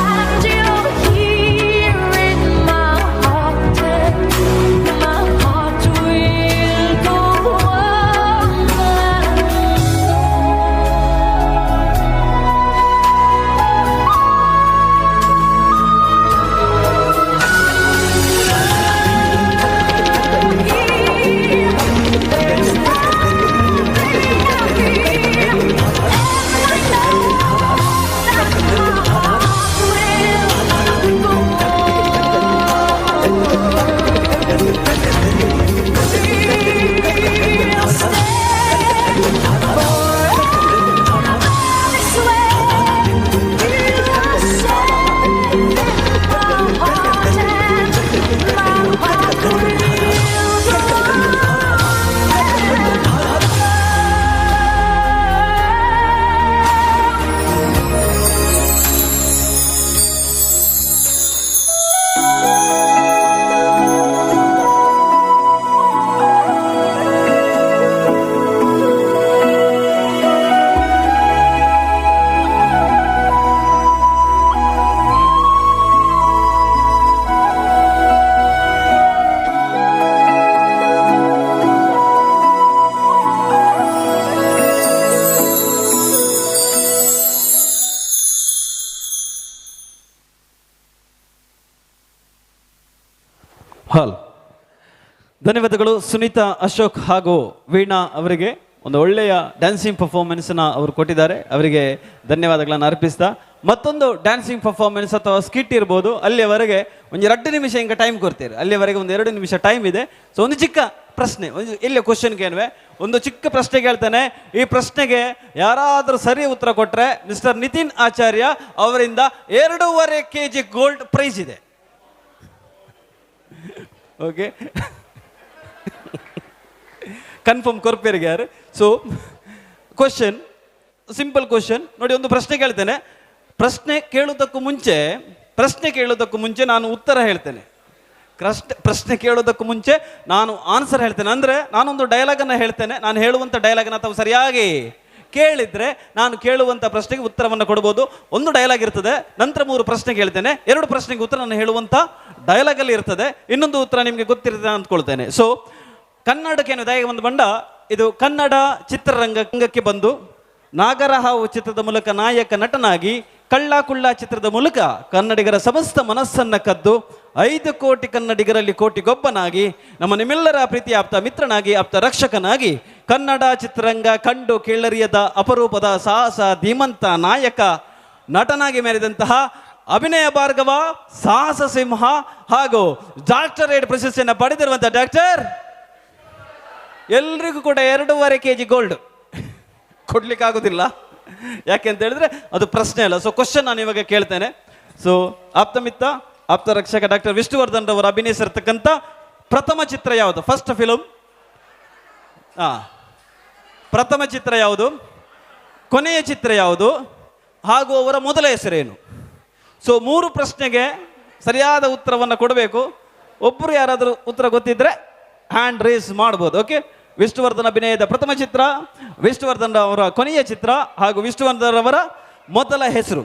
and you're here in my heart, and my heart will go on and hall ಧನ್ಯವಾದಗಳು ಸುನೀತಾ ಅಶೋಕ್ ಹಾಗೂ ವೀಣಾ ಅವರಿಗೆ. ಒಂದು ಒಳ್ಳೆಯ dancing ಪರ್ಫಾರ್ಮೆನ್ಸ್ನ ಅವರು ಕೊಟ್ಟಿದ್ದಾರೆ, ಅವರಿಗೆ ಧನ್ಯವಾದಗಳನ್ನು ಅರ್ಪಿಸ್ತಾ ಮತ್ತೊಂದು ಡ್ಯಾನ್ಸಿಂಗ್ ಪರ್ಫಾರ್ಮೆನ್ಸ್ ಅಥವಾ ಸ್ಕಿಟ್ ಇರ್ಬೋದು. ಅಲ್ಲಿಯವರೆಗೆ ಒಂದು 2 ನಿಮಿಷ ಹಿಂಗೆ ಟೈಮ್ ಕೊಡ್ತೀರಿ, ಅಲ್ಲಿಯವರೆಗೆ ಒಂದು 2 ನಿಮಿಷ ಟೈಮ್ ಇದೆ. ಸೊ ಒಂದು ಚಿಕ್ಕ ಪ್ರಶ್ನೆ, ಒಂದು ಇಲ್ಲಿ ಕ್ವಶನ್ ಕೇಳುವೆ, ಒಂದು ಚಿಕ್ಕ ಪ್ರಶ್ನೆ ಕೇಳ್ತಾನೆ. ಈ ಪ್ರಶ್ನೆಗೆ ಯಾರಾದರೂ ಸರಿ ಉತ್ತರ ಕೊಟ್ಟರೆ ಮಿಸ್ಟರ್ ನಿತಿನ್ ಆಚಾರ್ಯ ಅವರಿಂದ 2.5 kg gold price ಇದೆ. ಓಕೆ, ಕನ್ಫರ್ಮ್ ಕೊರ್ಪೇರಿಗೆ ಯಾರು. So question, simple question ನೋಡಿ. ಒಂದು ಪ್ರಶ್ನೆ ಕೇಳ್ತೇನೆ. ಪ್ರಶ್ನೆ ಕೇಳೋದಕ್ಕೂ ಮುಂಚೆ ನಾನು ಉತ್ತರ ಹೇಳ್ತೇನೆ. ಪ್ರಶ್ನೆ ಕೇಳೋದಕ್ಕೂ ಮುಂಚೆ ನಾನು ಆನ್ಸರ್ ಹೇಳ್ತೇನೆ. ಅಂದರೆ ನಾನೊಂದು ಡೈಲಾಗನ್ನು ಹೇಳ್ತೇನೆ. ನಾನು ಹೇಳುವಂಥ ಡೈಲಾಗನ್ನು ತಾವು ಸರಿಯಾಗಿ ಕೇಳಿದರೆ ನಾನು ಕೇಳುವಂಥ ಪ್ರಶ್ನೆಗೆ ಉತ್ತರವನ್ನು ಕೊಡ್ಬೋದು. ಒಂದು ಡೈಲಾಗ್ ಇರ್ತದೆ, ನಂತರ 3 ಪ್ರಶ್ನೆ ಕೇಳ್ತೇನೆ, 2 ಪ್ರಶ್ನೆಗೆ ಉತ್ತರ ನಾನು ಹೇಳುವಂಥ ಡೈಲಾಗಲ್ಲಿ ಇರ್ತದೆ, ಇನ್ನೊಂದು ಉತ್ತರ ನಿಮಗೆ ಗೊತ್ತಿರ್ತದೆ ಅಂದ್ಕೊಳ್ತೇನೆ. ಸೊ ಕನ್ನಡಕ್ಕೆ ಏನು ದಯ ಒಂದು ಬಂಡ, ಇದು ಕನ್ನಡ ಚಿತ್ರರಂಗಕ್ಕೆ ಬಂದು ನಾಗರಹಾವು ಚಿತ್ರದ ಮೂಲಕ ನಾಯಕ ನಟನಾಗಿ, ಕಳ್ಳ ಕುಳ್ಳ ಚಿತ್ರದ ಮೂಲಕ ಕನ್ನಡಿಗರ ಸಮಸ್ತ ಮನಸ್ಸನ್ನು ಕದ್ದು 5 ಕೋಟಿ ಕನ್ನಡಿಗರಲ್ಲಿ ಕೋಟಿಗೊಬ್ಬನಾಗಿ, ನಮ್ಮ ನಿಮ್ಮೆಲ್ಲರ ಪ್ರೀತಿಯ ಆಪ್ತ ಮಿತ್ರನಾಗಿ, ಆಪ್ತ ರಕ್ಷಕನಾಗಿ, ಕನ್ನಡ ಚಿತ್ರರಂಗ ಕಂಡು ಕೇಳರಿಯದ ಅಪರೂಪದ ಸಾಹಸ ಧೀಮಂತ ನಾಯಕ ನಟನಾಗಿ ಮೆರೆದಂತಹ ಅಭಿನಯ ಭಾರ್ಗವ, ಸಾಹಸ ಸಿಂಹ ಹಾಗೂ ಡಾಕ್ಟರೇಟ್ ಪ್ರಶಸ್ತಿಯನ್ನು ಪಡೆದಿರುವಂಥ ಡಾಕ್ಟರ್ ಎಲ್ರಿಗೂ ಕೂಡ 2.5 kg gold ಕೊಡ್ಲಿಕ್ಕಾಗೋದಿಲ್ಲ, ಯಾಕೆ ಅಂತ ಹೇಳಿದ್ರೆ ಅದು ಪ್ರಶ್ನೆ ಅಲ್ಲ. ಸೊ ಕ್ವಶನ್ ನಾನು ಇವಾಗ ಕೇಳ್ತೇನೆ. ಸೊ ಆಪ್ತಮಿತ್ತ ಆಪ್ತ ರಕ್ಷಕ ಡಾಕ್ಟರ್ ವಿಷ್ಣುವರ್ಧನ್ ರವರು ಅಭಿನಯಿಸಿರ್ತಕ್ಕಂಥ ಪ್ರಥಮ ಚಿತ್ರ ಯಾವುದು? ಫಸ್ಟ್ ಫಿಲಮ್, ಪ್ರಥಮ ಚಿತ್ರ ಯಾವುದು, ಕೊನೆಯ ಚಿತ್ರ ಯಾವುದು ಹಾಗೂ ಅವರ ಮೊದಲ ಹೆಸರೇನು? ಸೊ 3 ಪ್ರಶ್ನೆಗೆ ಸರಿಯಾದ ಉತ್ತರವನ್ನು ಕೊಡಬೇಕು. ಒಬ್ಬರು ಯಾರಾದರೂ ಉತ್ತರ ಗೊತ್ತಿದ್ದರೆ ಹ್ಯಾಂಡ್ ರೇಸ್ ಮಾಡ್ಬೋದು. ಓಕೆ, ವಿಷ್ಣುವರ್ಧನ್ ಅಭಿನಯದ ಪ್ರಥಮ ಚಿತ್ರ, ವಿಷ್ಣುವರ್ಧನ್ ಅವರ ಕೊನೆಯ ಚಿತ್ರ ಹಾಗೂ ವಿಷ್ಣುವರ್ಧನ್ ಅವರ ಮೊದಲ ಹೆಸರು.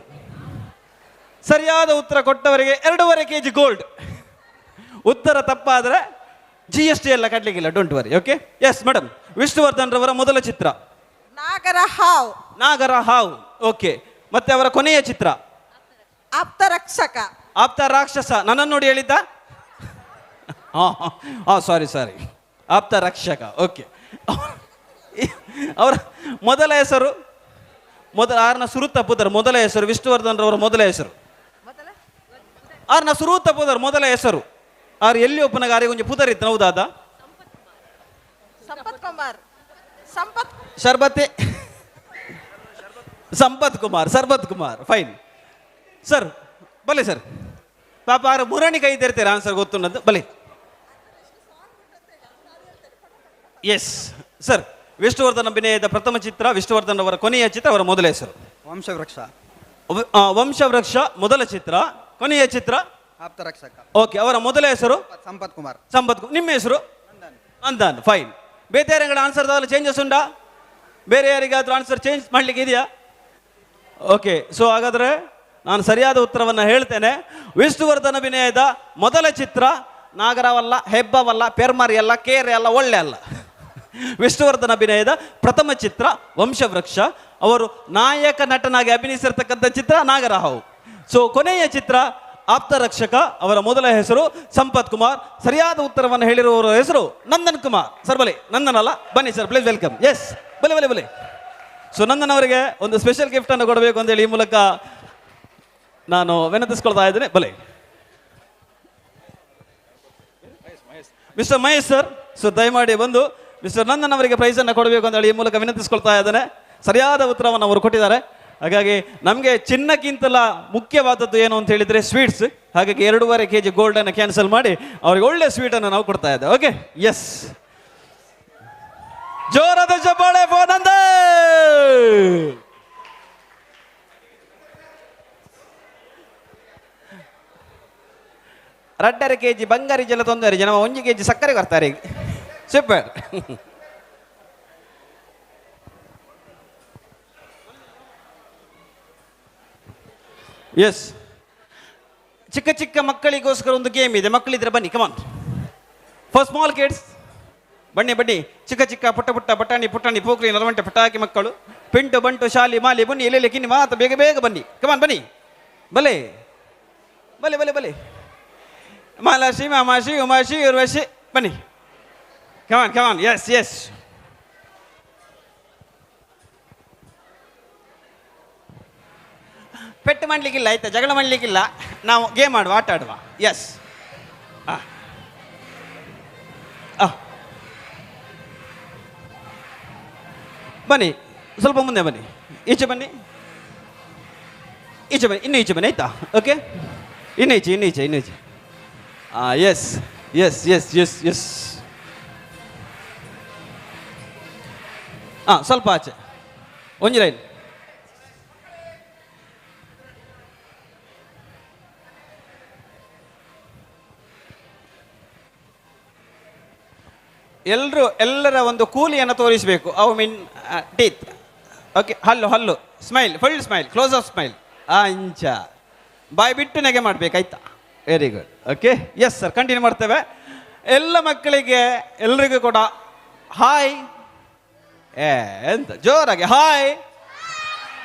ಸರಿಯಾದ ಉತ್ತರ ಕೊಟ್ಟವರಿಗೆ 2.5 kg gold. ಉತ್ತರ ತಪ್ಪಾದರೆ GST ಎಲ್ಲ ಕಟ್ಟಲಿಕ್ಕಿಲ್ಲ, don't worry. Okay, yes madam, Vishnuvardhan ರವರ ಮೊದಲ ಚಿತ್ರ ನಾಗರಹಾವು. ನಾಗರಹಾವು, ಓಕೆ. ಮತ್ತೆ ಅವರ ಕೊನೆಯ ಚಿತ್ರ ಆಪ್ತ ರಕ್ಷಕ. ಆಪ್ತ ರಾಕ್ಷಸ. ನನ್ನನ್ನು ನೋಡಿ ಹೇಳಿದ್ದ? ಹಾಂ, ಸಾರಿ ಸಾರಿ, ಆಪ್ತ ರಕ್ಷಕ. ಓಕೆ, ಅವರ ಮೊದಲ ಹೆಸರು, ಮೊದಲ ಆರ್ನ ಸುರುತ ಪುದರ್ ಮೊದಲ ಹೆಸರು, ವಿಷ್ಣುವರ್ಧನ್ ರವರ ಮೊದಲ ಹೆಸರು ಆರ್ನ ಸುರುತ ಪುದರ್ ಮೊದಲ ಹೆಸರು. ಆರ್ ಎಲ್ಲಿ ಒಪ್ಪನಾಗ ಆರಿಗೆ ಒಂಜಿ ಪುದರ್ ಇತ್ತು, ಹೌದಾದ? ಸಂಪತ್ ಕುಮಾರ್. ಸಂಪತ್ ಶರ್ಬತ್ತೆ ಸಂಪತ್ ಕುಮಾರ್, ಸರ್ಬತ್ ಕುಮಾರ್. ಫೈನ್ ಸರ್, ಬಲೆ ಸರ್. ಪಾಪ ಆರು ಮುರಣಿ ಕೈ ತೆರ್ತೀರ ಆನ್ಸರ್ ಗೊತ್ತುಂಟು, ಬಲೆ. ಎಸ್ ಸರ್, ವಿಷ್ಣುವರ್ಧನ್ ಅಭಿನಯದ ಪ್ರಥಮ ಚಿತ್ರ, ವಿಷ್ಣುವರ್ಧನ್ ಅವರ ಕೊನೆಯ ಚಿತ್ರ, ಅವರ ಮೊದಲ ಹೆಸರು? ವಂಶವೃಕ್ಷ. ವಂಶವೃಕ್ಷ ಮೊದಲ ಚಿತ್ರ, ಕೊನೆಯ ಚಿತ್ರ ಆಪ್ತರಕ್ಷಕ. ಓಕೆ, ಅವರ ಮೊದಲ ಹೆಸರು ಸಂಪತ್ ಕುಮಾರ್. ಸಂಪತ್ ಕುಮಾರ್. ನಿಮ್ಮ ಹೆಸರು? ನಂದನ್. ಫೈನ್. ಬೇರೆ ಆನ್ಸರ್ ಚೇಂಜಸ್ ಉಂಟಾ? ಬೇರೆ ಯಾರಿಗಾದ್ರೂ ಆನ್ಸರ್ ಚೇಂಜ್ ಮಾಡ್ಲಿಕ್ಕೆ ಇದೆಯಾ? ಓಕೆ, ಸೊ ಹಾಗಾದರೆ ನಾನು ಸರಿಯಾದ ಉತ್ತರವನ್ನು ಹೇಳ್ತೇನೆ. ವಿಷ್ಣುವರ್ಧನ್ ಅಭಿನಯದ ಮೊದಲ ಚಿತ್ರ ನಾಗರವಲ್ಲ, ಹೆಬ್ಬವಲ್ಲ, ಪೆರ್ಮರಿ ಅಲ್ಲ, ಕೇರೆ ಅಲ್ಲ, ಒಳ್ಳೆ ಅಲ್ಲ. ವಿಷ್ಣುವರ್ಧನ್ ಅಭಿನಯದ ಪ್ರಥಮ ಚಿತ್ರ ವಂಶವೃಕ್ಷ. ಅವರು ನಾಯಕ ನಟನಾಗಿ ಅಭಿನಯಿಸಿರ್ತಕ್ಕಂಥ ಚಿತ್ರ ನಾಗರಹಾವು. ಸೊ ಕೊನೆಯ ಚಿತ್ರ ಆಪ್ತರಕ್ಷಕ, ಅವರ ಮೊದಲ ಹೆಸರು ಸಂಪತ್ ಕುಮಾರ್. ಸರಿಯಾದ ಉತ್ತರವನ್ನು ಹೇಳಿರುವವರ ಹೆಸರು ನಂದನ್ ಕುಮಾರ್ ಸರ್. ಬಲೆ, ನಂದನ್ ಅಲ್ಲ, ಬನ್ನಿ sir, please welcome. S, ಬಲೆ ಬಲೆ ಬಲೆ. ಸೊ ನಂದನ್ ಅವರಿಗೆ ಒಂದು ಸ್ಪೆಷಲ್ ಗಿಫ್ಟನ್ನು ಕೊಡಬೇಕು ಅಂತೇಳಿ ಈ ಮೂಲಕ ನಾನು ವಿನಂತಿಸ್ಕೊಳ್ತಾ ಇದ್ದೇನೆ. ಬಲೆ mister Mahesh sir, so ದಯಮಾಡಿ ಬಂದು ಮಿಸ್ಟರ್ ನಂದನ್ ಅವರಿಗೆ ಪ್ರೈಸನ್ನು ಕೊಡಬೇಕು ಅಂತೇಳಿ ಈ ಮೂಲಕ ವಿನಂತಿಸ್ಕೊಳ್ತಾ ಇದ್ದೇನೆ. ಸರಿಯಾದ ಉತ್ತರವನ್ನು ಅವರು ಕೊಟ್ಟಿದ್ದಾರೆ. ಹಾಗಾಗಿ ನಮಗೆ ಚಿನ್ನಕ್ಕಿಂತಲ ಮುಖ್ಯವಾದದ್ದು ಏನು ಅಂತ ಹೇಳಿದರೆ ಸ್ವೀಟ್ಸ್. ಹಾಗಾಗಿ 2.5 kg ಗೋಲ್ಡನ್ನು ಕ್ಯಾನ್ಸಲ್ ಮಾಡಿ ಅವರಿಗೆ ಒಳ್ಳೆ ಸ್ವೀಟನ್ನು ನಾವು ಕೊಡ್ತಾ ಇದ್ದೇವೆ. ಓಕೆ, ಎಸ್, ಜೋರಾದ ಚಪ್ಪಾಳೆ ಫಾರ್ ನಂದನ್. 2.5 kg ಬಂಗಾರಿ ಜಲ ತೊಂದರೆ ಜನ 1 kg ಸಕ್ಕರೆ ಬರ್ತಾರೆ. ಸೂಪರ್. ಎಸ್, ಚಿಕ್ಕ ಚಿಕ್ಕ ಮಕ್ಕಳಿಗೋಸ್ಕರ ಒಂದು ಗೇಮ್ ಇದೆ. ಮಕ್ಕಳಿದ್ರೆ ಬನ್ನಿ, ಕಮಾನ್, for small kids. ಬನ್ನಿ ಬನ್ನಿ, ಚಿಕ್ಕ ಚಿಕ್ಕ ಪುಟ್ಟ ಪುಟ್ಟ ಬಟಾಣಿ ಪುಟಾಣಿ ಪೋಕ್ರಿ ನರವಂಟೆ ಪಟಾಕಿ ಮಕ್ಕಳು, ಪಿಂಟು ಬಂಟು ಶಾಲಿ ಮಾಲಿ ಬನ್ನಿ, ಎಲ್ಲೆಲ್ಲಿ ಕಿನ್ನಿ ಮಾತು, ಬೇಗ ಬೇಗ ಬನ್ನಿ, ಕಮಾನ್ ಬನ್ನಿ, ಬಲೆ ಬಲೆ ಬಲೆ ಬಲೆ, ಮಾಲಾಶಿ ಮಾಮಾಶಿ ಉಮಾಶಿ ಉರ್ವಶಿ, ಬನ್ನಿ, ಕಮಾನ್ ಕಮಾನ್. ಎಸ್ ಎಸ್, ಪೆಟ್ಟು ಮಾಡಲಿಕ್ಕಿಲ್ಲ ಆಯ್ತಾ, ಜಗಳ ಮಾಡಲಿಕ್ಕಿಲ್ಲ, ನಾವು ಗೇಮ್ ಆಡುವ, ಆಟ ಆಡುವ. ಎಸ್, ಬನ್ನಿ, ಸ್ವಲ್ಪ ಮುಂದೆ ಬನ್ನಿ, ಈಚೆ ಬನ್ನಿ, ಈಚೆ ಬನ್ನಿ, ಇನ್ನೂ ಈಚೆ ಬನ್ನಿ ಆಯ್ತಾ. ಓಕೆ, ಇನ್ನೂ ಈಚೆ, ಇನ್ನೂ ಈಚೆ, ಇನ್ನೂ ಈಚೆ. Yes yes yes yes yes. ಹಾಂ, ಸ್ವಲ್ಪ ಆಚೆ ಒಂದು ಲೈನ್. ಎಲ್ಲರೂ ಎಲ್ಲರ ಒಂದು ಕೂಲಿಯನ್ನು ತೋರಿಸಬೇಕು. I mean teeth. Okay, ಹಲ್ಲು ಹಲ್ಲು, smile, full smile, close of smile. ಅಂಚ ಬಾಯ್ ಬಿಟ್ಟು ನೆಗೆ ಮಾಡಬೇಕಾಯ್ತಾ? Very good. Okay, yes sir, continue ಮಾಡ್ತೇವೆ. ಎಲ್ಲ ಮಕ್ಕಳಿಗೆ ಎಲ್ರಿಗೂ ಕೂಡ ಹಾಯ್. ಏ ಎಂತ ಜೋರಾಗಿ ಹಾಯ್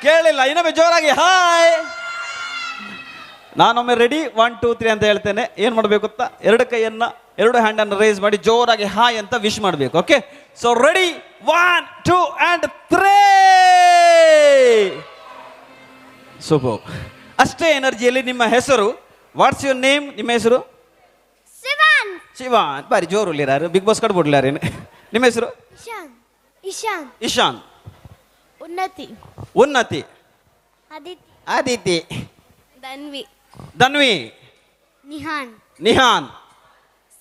ಕೇಳಿಲ್ಲ, ಇನ್ನೊಮ್ಮೆ ಜೋರಾಗಿ ಹಾಯ್. ನಾನೊಮ್ಮೆ ರೆಡಿ 1 2 3 ಅಂತ ಹೇಳ್ತೇನೆ. ಏನು ಮಾಡಬೇಕು ಗೊತ್ತಾ? ಎರಡು ಕೈಯನ್ನು, ಎರಡು ಹ್ಯಾಂಡನ್ನು ರೈಸ್ ಮಾಡಿ ಜೋರಾಗಿ ಹಾಯ್ ಅಂತ ವಿಶ್ ಮಾಡಬೇಕು. Okay, so ready, 1 2 and 3. Super. ಅಷ್ಟೇ ಎನರ್ಜಿಯಲ್ಲಿ ನಿಮ್ಮ ಹೆಸರು, what's your name? ನಿಮ್ಮ ಹೆಸರು? ಶಿವಾನ್. ಶಿವಾನ್, ಬಾರಿ ಜೋರು ಯಾರು ಬಿಗ್ ಬಾಸ್ ಕಟ್ಬಿಡ್ಲಾರೇನು? ನಿಮ್ಮ ಹೆಸರು? ಇಶಾನ್. ಇಶಾನ್. ಇಶಾನ್. ಉನ್ನತಿ. ಉನ್ನತಿ. ಅದಿತಿ. ಅದಿತಿ. ಧನ್ವಿ. ಧನ್ವಿ. ನಿಹಾನ್. ನಿಹಾನ್.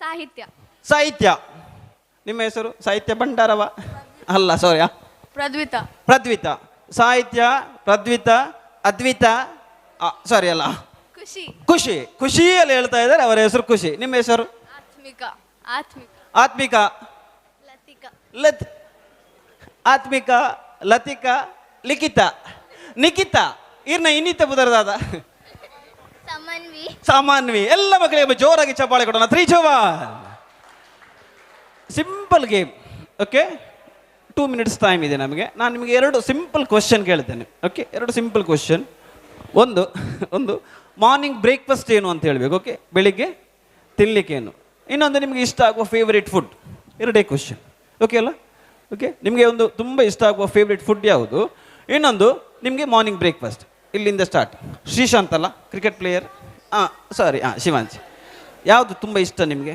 ಸಾಹಿತ್ಯ. ಸಾಹಿತ್ಯ. ನಿಮ್ಮ ಹೆಸರು? ಸಾಹಿತ್ಯ ಭಂಡಾರವ ಅಲ್ಲ, ಸಾರಿ. ಪ್ರದ್ವಿತ. ಪ್ರದ್ವಿತ. ಸಾಹಿತ್ಯ, ಪ್ರದ್ವಿತ, ಅದ್ವಿತ, ಸಾರಿ ಅಲ್ಲ, ಖುಷಿ. ಖುಷಿ. ಖುಷಿಯಲ್ಲಿ ಹೇಳ್ತಾ ಇದ್ದಾರೆ, ಅವರ ಹೆಸರು ಖುಷಿ. ನಿಮ್ಮ ಹೆಸರು? ಆತ್ಮಿಕ. ಆತ್ಮಿಕ. ಆತ್ಮಿಕ. ಲತಿಕಾ. ಲತ್ ಆತ್ಮಿಕ, ಲತಿಕಾ, ಲಿಖಿತ, ನಿಖಿತಾ, ಇರ್ನ ಇನ್ನಿತ ಬುದರದಾದ ಸಮನ್ವಿ. ಸಾಮಾನ್ವಿ. ಎಲ್ಲ ಮಕ್ಕಳಿಗೆ ಜೋರಾಗಿ ಚಪ್ಪಾಳೆ ಕೊಡೋಣ. 3 2 1. Simple game. Okay, 2 minutes time ಇದೆ ನಮಗೆ. ನಾನು ನಿಮಗೆ 2 ಸಿಂಪಲ್ ಕ್ವಶನ್ ಕೇಳ್ತೇನೆ. Okay, 2 simple question. ಒಂದು ಒಂದು ಮಾರ್ನಿಂಗ್ ಬ್ರೇಕ್ಫಾಸ್ಟ್ ಏನು ಅಂತ ಹೇಳಬೇಕು. ಓಕೆ, ಬೆಳಿಗ್ಗೆ ತಿನ್ನಲಿಕ್ಕೆ ಏನು. ಇನ್ನೊಂದು ನಿಮಗೆ ಇಷ್ಟ ಆಗುವ favourite food. 2 question. Okay ಅಲ್ಲ? ಓಕೆ, ನಿಮಗೆ ಒಂದು ತುಂಬ ಇಷ್ಟ ಆಗುವ ಫೇವ್ರೇಟ್ ಫುಡ್ ಯಾವುದು, ಇನ್ನೊಂದು ನಿಮಗೆ ಮಾರ್ನಿಂಗ್ ಬ್ರೇಕ್ಫಾಸ್ಟ್. ಇಲ್ಲಿಂದ ಸ್ಟಾರ್ಟ್. ಶ್ರೀಶಾಂತ್ ಅಲ್ಲ, ಕ್ರಿಕೆಟ್ ಪ್ಲೇಯರ್, ಹಾಂ ಸಾರಿ, ಹಾಂ ಶಿವಾಂಶ್. ಯಾವುದು ತುಂಬ ಇಷ್ಟ ನಿಮಗೆ?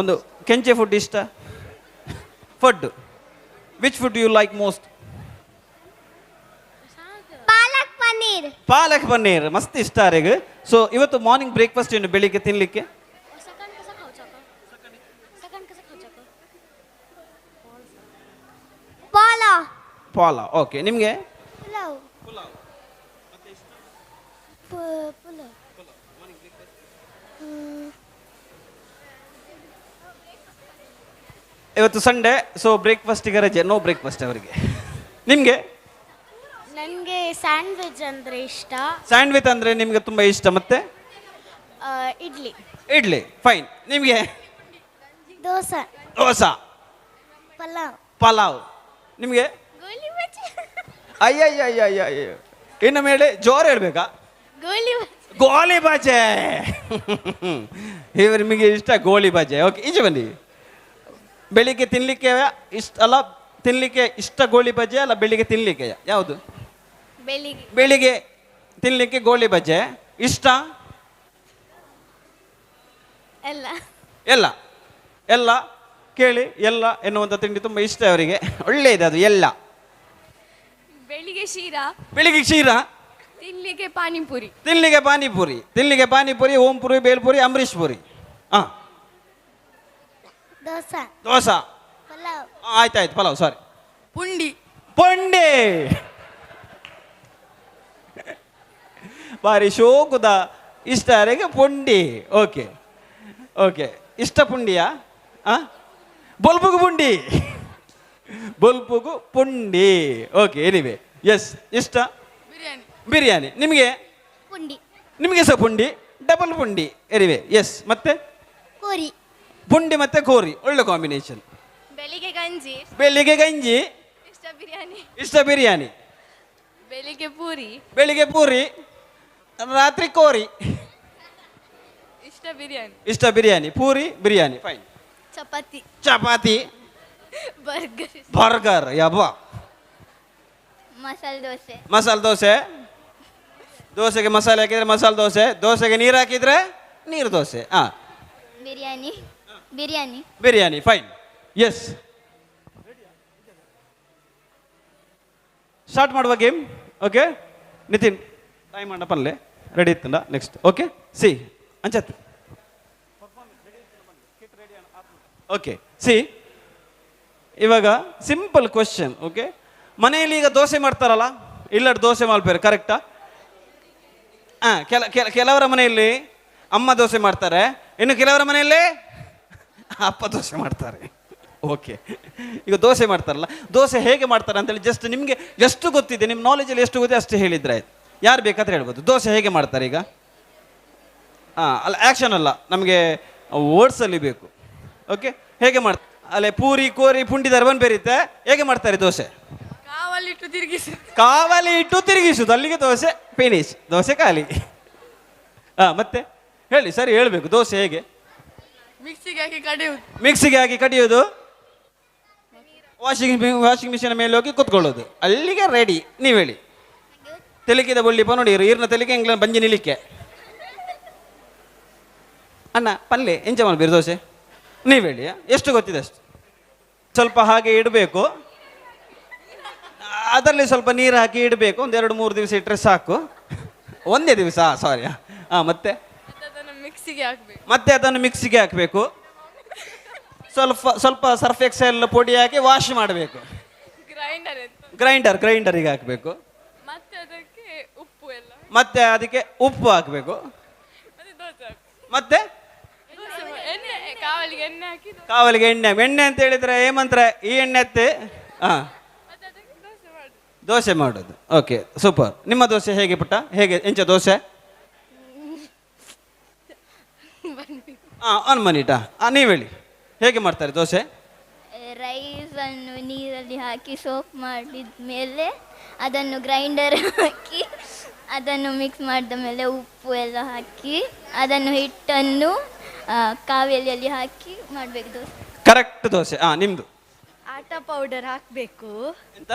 ಒಂದು ಕೆಂಚೆ ಫುಡ್ ಇಷ್ಟ? Food, which food you like most? Palak paneer. Palak paneer ಮಸ್ತ್ ಇಷ್ಟ ಅವರಿಗೆ. ಸೊ ಇವತ್ತು ಮಾರ್ನಿಂಗ್ ಬ್ರೇಕ್ಫಾಸ್ಟ್ ಏನು ಬೆಳಿಗ್ಗೆ ತಿನ್ನಲಿಕ್ಕೆ? ಪಾಲಕ್. ಪಾಲಕ್. ಓಕೆ, ನಿಮಗೆ? ಪುಲಾವ್. ಪುಲಾವ್. ಇವತ್ತು ಸಂಡೇ, ಸೊ ಬ್ರೇಕ್ಫಾಸ್ಟಿಗೆ ರಜೆ, ನೋ ಬ್ರೇಕ್ಫಾಸ್ಟ್ ಅವರಿಗೆ. ನಿಮಗೆ? ನನಗೆ ಸ್ಯಾಂಡ್ವಿಚ್ ಅಂದರೆ ಇಷ್ಟ. ಸ್ಯಾಂಡ್ವಿಚ್ ಅಂದರೆ ನಿಮಗೆ ತುಂಬ ಇಷ್ಟ. ಮತ್ತೆ? ಇಡ್ಲಿ. ಇಡ್ಲಿ, ಫೈನ್. ನಿಮಗೆ? ದೋಸೆ. ದೋಸೆ. ಪಲಾವ್. ಪಲಾವ್. ನಿಮಗೆ? ಅಯ್ಯಯ್ಯಯ್ಯಯ್ಯ, ಇನ್ನು ಮೇಲೆ ಜೋರು ಹೇಳ್ಬೇಕಾ? ಗೋಲಿ ಬಾಜೆ. ಇವರು ನಿಮಗೆ ಇಷ್ಟ ಗೋಲಿ ಬಾಜೆ. ಓಕೆ, ಈಚೆ ಬನ್ನಿ. ಬೆಳಿಗ್ಗೆ ತಿನ್ನಲಿಕ್ಕೆ ಇಷ್ಟ ಅಲ್ಲ, ತಿನ್ನಲಿಕ್ಕೆ ಇಷ್ಟ ಗೋಳಿ ಬಜೆ ಅಲ್ಲ, ಬೆಳಿಗ್ಗೆ ತಿನ್ನಲಿಕ್ಕೆ ಯಾವುದು? ಬೆಳಿಗ್ಗೆ. ಬೆಳಿಗ್ಗೆ ತಿನ್ನಲಿಕ್ಕೆ ಗೋಳಿ ಬಜೆ ಇಷ್ಟ? ಎಲ್ಲ. ಎಲ್ಲ ಎಲ್ಲ ಕೇಳಿ, ಎಲ್ಲ ಎನ್ನುವಂಥ ತಿಂಡಿ ತುಂಬ ಇಷ್ಟ ಅವರಿಗೆ, ಒಳ್ಳೆಯದು ಅದು ಎಲ್ಲ. ಬೆಳಿಗ್ಗೆ ಶೀರಾ. ಬೆಳಿಗ್ಗೆ ಶೀರಾ. ತಿನ್ನಲಿಕ್ಕೆ ಪಾನಿಪುರಿ. ತಿನ್ನಲಿಕ್ಕೆ ಪಾನಿಪುರಿ. ತಿನ್ನಲಿಕ್ಕೆ ಪಾನಿಪುರಿ, ಓಂ ಪುರಿ, ಬೇಲ್ಪುರಿ, ಅಂಬರೀಶ್ ಪುರಿ. ಹಾಂ, ದೋಸೆ. ದೋಸೆ. ಪಲಾವ್. ಆಯ್ತಾಯ್ತು, ಪಲಾವ್, ಸಾರಿ. ಪುಂಡಿ. ಪುಂಡಿ ಬಾರಿ ಶೋಕುದ ಇಷ್ಟ ಅವರಿಗೆ ಪುಂಡಿ. ಓಕೆ ಓಕೆ, ಇಷ್ಟ ಪುಂಡಿಯಾ? ಹಾಂ, ಬೊಲ್ಪುಗು ಪುಂಡಿ. ಬೊಲ್ಪುಗು ಪುಂಡಿ. Okay, anyway, S. ಇಷ್ಟ ಬಿರಿಯಾನಿ. ಬಿರಿಯಾನಿ. ನಿಮಗೆ? ಪುಂಡಿ. ನಿಮಗೆ ಸಹ ಪುಂಡಿ, ಡಬಲ್ ಪುಂಡಿ. Anyway, yes. ಮತ್ತೆ? ಕೋರಿ. ಪುಂಡಿ ಮತ್ತೆ ಕೋರಿ, ಒಳ್ಳೆ ಕಾಂಬಿನೇಷನ್. ಬೆಳಿಗ್ಗೆ ಗಂಜಿ. ಬೆಳಿಗ್ಗೆ ಗಂಜಿ. ಇಷ್ಟ ಬಿರಿಯಾನಿ. ಇಷ್ಟ ಬಿರಿಯಾನಿ. ಬೆಳಿಗ್ಗೆ ಪೂರಿ. ಬೆಳಿಗ್ಗೆ ಪೂರಿ, ರಾತ್ರಿ ಕೋರಿ. ಇಷ್ಟ ಬಿರಿಯಾನಿ. ಇಷ್ಟ biryani, puri biryani, fine. Chapati. Chapati. Burger. Burger, ಯಬ್ಬ. Masala dosa. Masala dosa. ದೋಸೆಗೆ ಮಸಾಲೆ ಹಾಕಿದ್ರೆ ಮಸಾಲೆ ದೋಸೆ, ದೋಸೆಗೆ ನೀರು ಹಾಕಿದ್ರೆ ನೀರು ದೋಸೆ. ಹಾಂ, biryani. Biryani. Biryani, fine. Yes, start ಮಾಡುವ game. Okay Nitin, time ಮಂಡಪಲ್ಲೇ ready ಇತ್ತಲ್ಲ? Next. Okay, C ಅಂಚತ್. Okay, C ಇವಾಗ simple question. Okay, ಮನೆಯಲ್ಲಿ ಈಗ ದೋಸೆ ಮಾಡ್ತಾರಲ್ಲ, ಇಲ್ಲಡ್ ದೋಸೆ ಮಾಡ್ಬೇರು, ಕರೆಕ್ಟಾ? ಹಾಂ, ಕೆಲವರ ಮನೆಯಲ್ಲಿ ಅಮ್ಮ ದೋಸೆ ಮಾಡ್ತಾರೆ, ಇನ್ನು ಕೆಲವರ ಮನೆಯಲ್ಲಿ ಅಪ್ಪ ದೋಸೆ ಮಾಡ್ತಾರೆ. Okay, ಈಗ ದೋಸೆ ಮಾಡ್ತಾರಲ್ಲ, ದೋಸೆ ಹೇಗೆ ಮಾಡ್ತಾರೆ ಅಂತೇಳಿ ಜಸ್ಟ್ ನಿಮಗೆ ಎಷ್ಟು ಗೊತ್ತಿದೆ, ನಿಮ್ಮ ನಾಲೆಜಲ್ಲಿ ಎಷ್ಟು ಗೊತ್ತಿದೆ ಅಷ್ಟು ಹೇಳಿದರೆ ಆಯ್ತು. ಯಾರು ಬೇಕಾದರೆ ಹೇಳ್ಬೋದು ದೋಸೆ ಹೇಗೆ ಮಾಡ್ತಾರೆ ಈಗ. ಹಾಂ, ಅಲ್ಲ ಆ್ಯಕ್ಷನ್ ಅಲ್ಲ, ನಮಗೆ ವರ್ಡ್ಸಲ್ಲಿ ಬೇಕು. ಓಕೆ, ಹೇಗೆ ಮಾಡ್ತಾರೆ? ಅಲ್ಲೇ ಪೂರಿ ಕೋರಿ ಪುಂಡಿದಾರ ಬಂದು ಬೇರಿತ್ತೆ, ಹೇಗೆ ಮಾಡ್ತಾರೆ ದೋಸೆ? ಕಾವಲಿಟ್ಟು ತಿರುಗಿಸುದು. ಕಾವಲಿ ಇಟ್ಟು ತಿರುಗಿಸುದು, ಅಲ್ಲಿಗೆ ದೋಸೆ ಫಿನಿಶ್, ದೋಸೆ ಖಾಲಿ. ಹಾಂ, ಮತ್ತೆ ಹೇಳಿ ಸರಿ, ಹೇಳಬೇಕು ದೋಸೆ ಹೇಗೆ? ಮಿಕ್ಸಿಗೆ ಹಾಕಿ ಕಡಿಯುವುದು. ಮಿಕ್ಸಿಗೆ ಹಾಕಿ ಕಡಿಯೋದು, ವಾಷಿಂಗ್ ಮಿಷಿನ್ ಮೇಲೆ ಹೋಗಿ ಕೂತ್ಕೊಳ್ಳೋದು, ಅಲ್ಲಿಗೆ ರೆಡಿ. ನೀವು ಹೇಳಿ. ತೆಲಿಕಿದ ಬೊಳ್ಳಿಪ ನೋಡಿ, ಈರ್ನ ತೆಲಿಕೆ ಎಂಗ್ಲ ಬಂಜಿ ನಿಲಿಕ್ಕೆ. ಅಣ್ಣ ಪಲ್ಲೆ ಎಂಚ ಮಾಡ್ಬೇರು ದೋಸೆ? ನೀವು ಹೇಳಿ, ಎಷ್ಟು ಗೊತ್ತಿದೆ ಅಷ್ಟು. ಸ್ವಲ್ಪ ಹಾಗೆ ಇಡಬೇಕು, ಅದರಲ್ಲಿ ಸ್ವಲ್ಪ ನೀರು ಹಾಕಿ ಇಡಬೇಕು, ಒಂದು 2-3 ದಿವಸ ಇಟ್ಟರೆ ಸಾಕು. ಒಂದೇ ದಿವಸ, ಸಾರಿ. ಹಾಂ, ಮತ್ತೆ ಮಿಕ್ಸಿಗೆ ಹಾಕಬೇಕು. ಮತ್ತೆ ಅದನ್ನು ಮಿಕ್ಸಿಗೆ ಹಾಕಬೇಕು, ಸ್ವಲ್ಪ ಸ್ವಲ್ಪ ಸರ್ಫ್ ಎಕ್ಸೆಲ್ ಪುಡಿ ಹಾಕಿ ವಾಶ್ ಮಾಡಬೇಕು. ಗ್ರೈಂಡರ್ ಗ್ರೈಂಡರಿಗೆ ಹಾಕಬೇಕು. ಮತ್ತೆ ಅದಕ್ಕೆ ಉಪ್ಪು ಎಲ್ಲ, ಮತ್ತೆ ಅದಕ್ಕೆ ಉಪ್ಪು ಹಾಕಬೇಕು. ಮತ್ತೆ ಕಾವಲಿಗೆ ಎಣ್ಣೆ ಹಾಕಿ, ಕಾವಲಿಗೆ ಎಣ್ಣೆ. ಎಣ್ಣೆ ಅಂತ ಹೇಳಿದ್ರೆ ಏಮಂತ್ರ ಈ ಎಣ್ಣೆ ಅತ್ತೆ. ಹಾಂ, ದೋಸೆ ಮಾಡೋದು. Okay, super. ನಿಮ್ಮ ದೋಸೆ ಹೇಗೆ ಪುಟ್ಟ? ಹೇಗೆ ಎಂಚ ದೋಸೆ? ಹಾಂ, ಒನ್ ಮಿನಿಟಾ. ಹಾಂ, ನೀವು ಹೇಳಿ ಹೇಗೆ ಮಾಡ್ತಾರೆ ದೋಸೆ? ರೈಸನ್ನು ನೀರಲ್ಲಿ ಹಾಕಿ ಸೋಪ್ ಮಾಡಿದ ಮೇಲೆ ಅದನ್ನು ಗ್ರೈಂಡರ್ ಹಾಕಿ ಅದನ್ನು ಮಿಕ್ಸ್ ಮಾಡಿದ ಮೇಲೆ ಉಪ್ಪು ಎಲ್ಲ ಹಾಕಿ ಅದನ್ನು ಹಿಟ್ಟನ್ನು ಕಾವೇಲಿಯಲ್ಲಿ ಹಾಕಿ ಮಾಡಬೇಕು ದೋಸೆ. ಕರೆಕ್ಟ್ ದೋಸೆ. ಹಾಂ, ನಿಮ್ಮದು? ಆಟಾ ಪೌಡರ್ ಹಾಕಬೇಕು. ಎಂತ?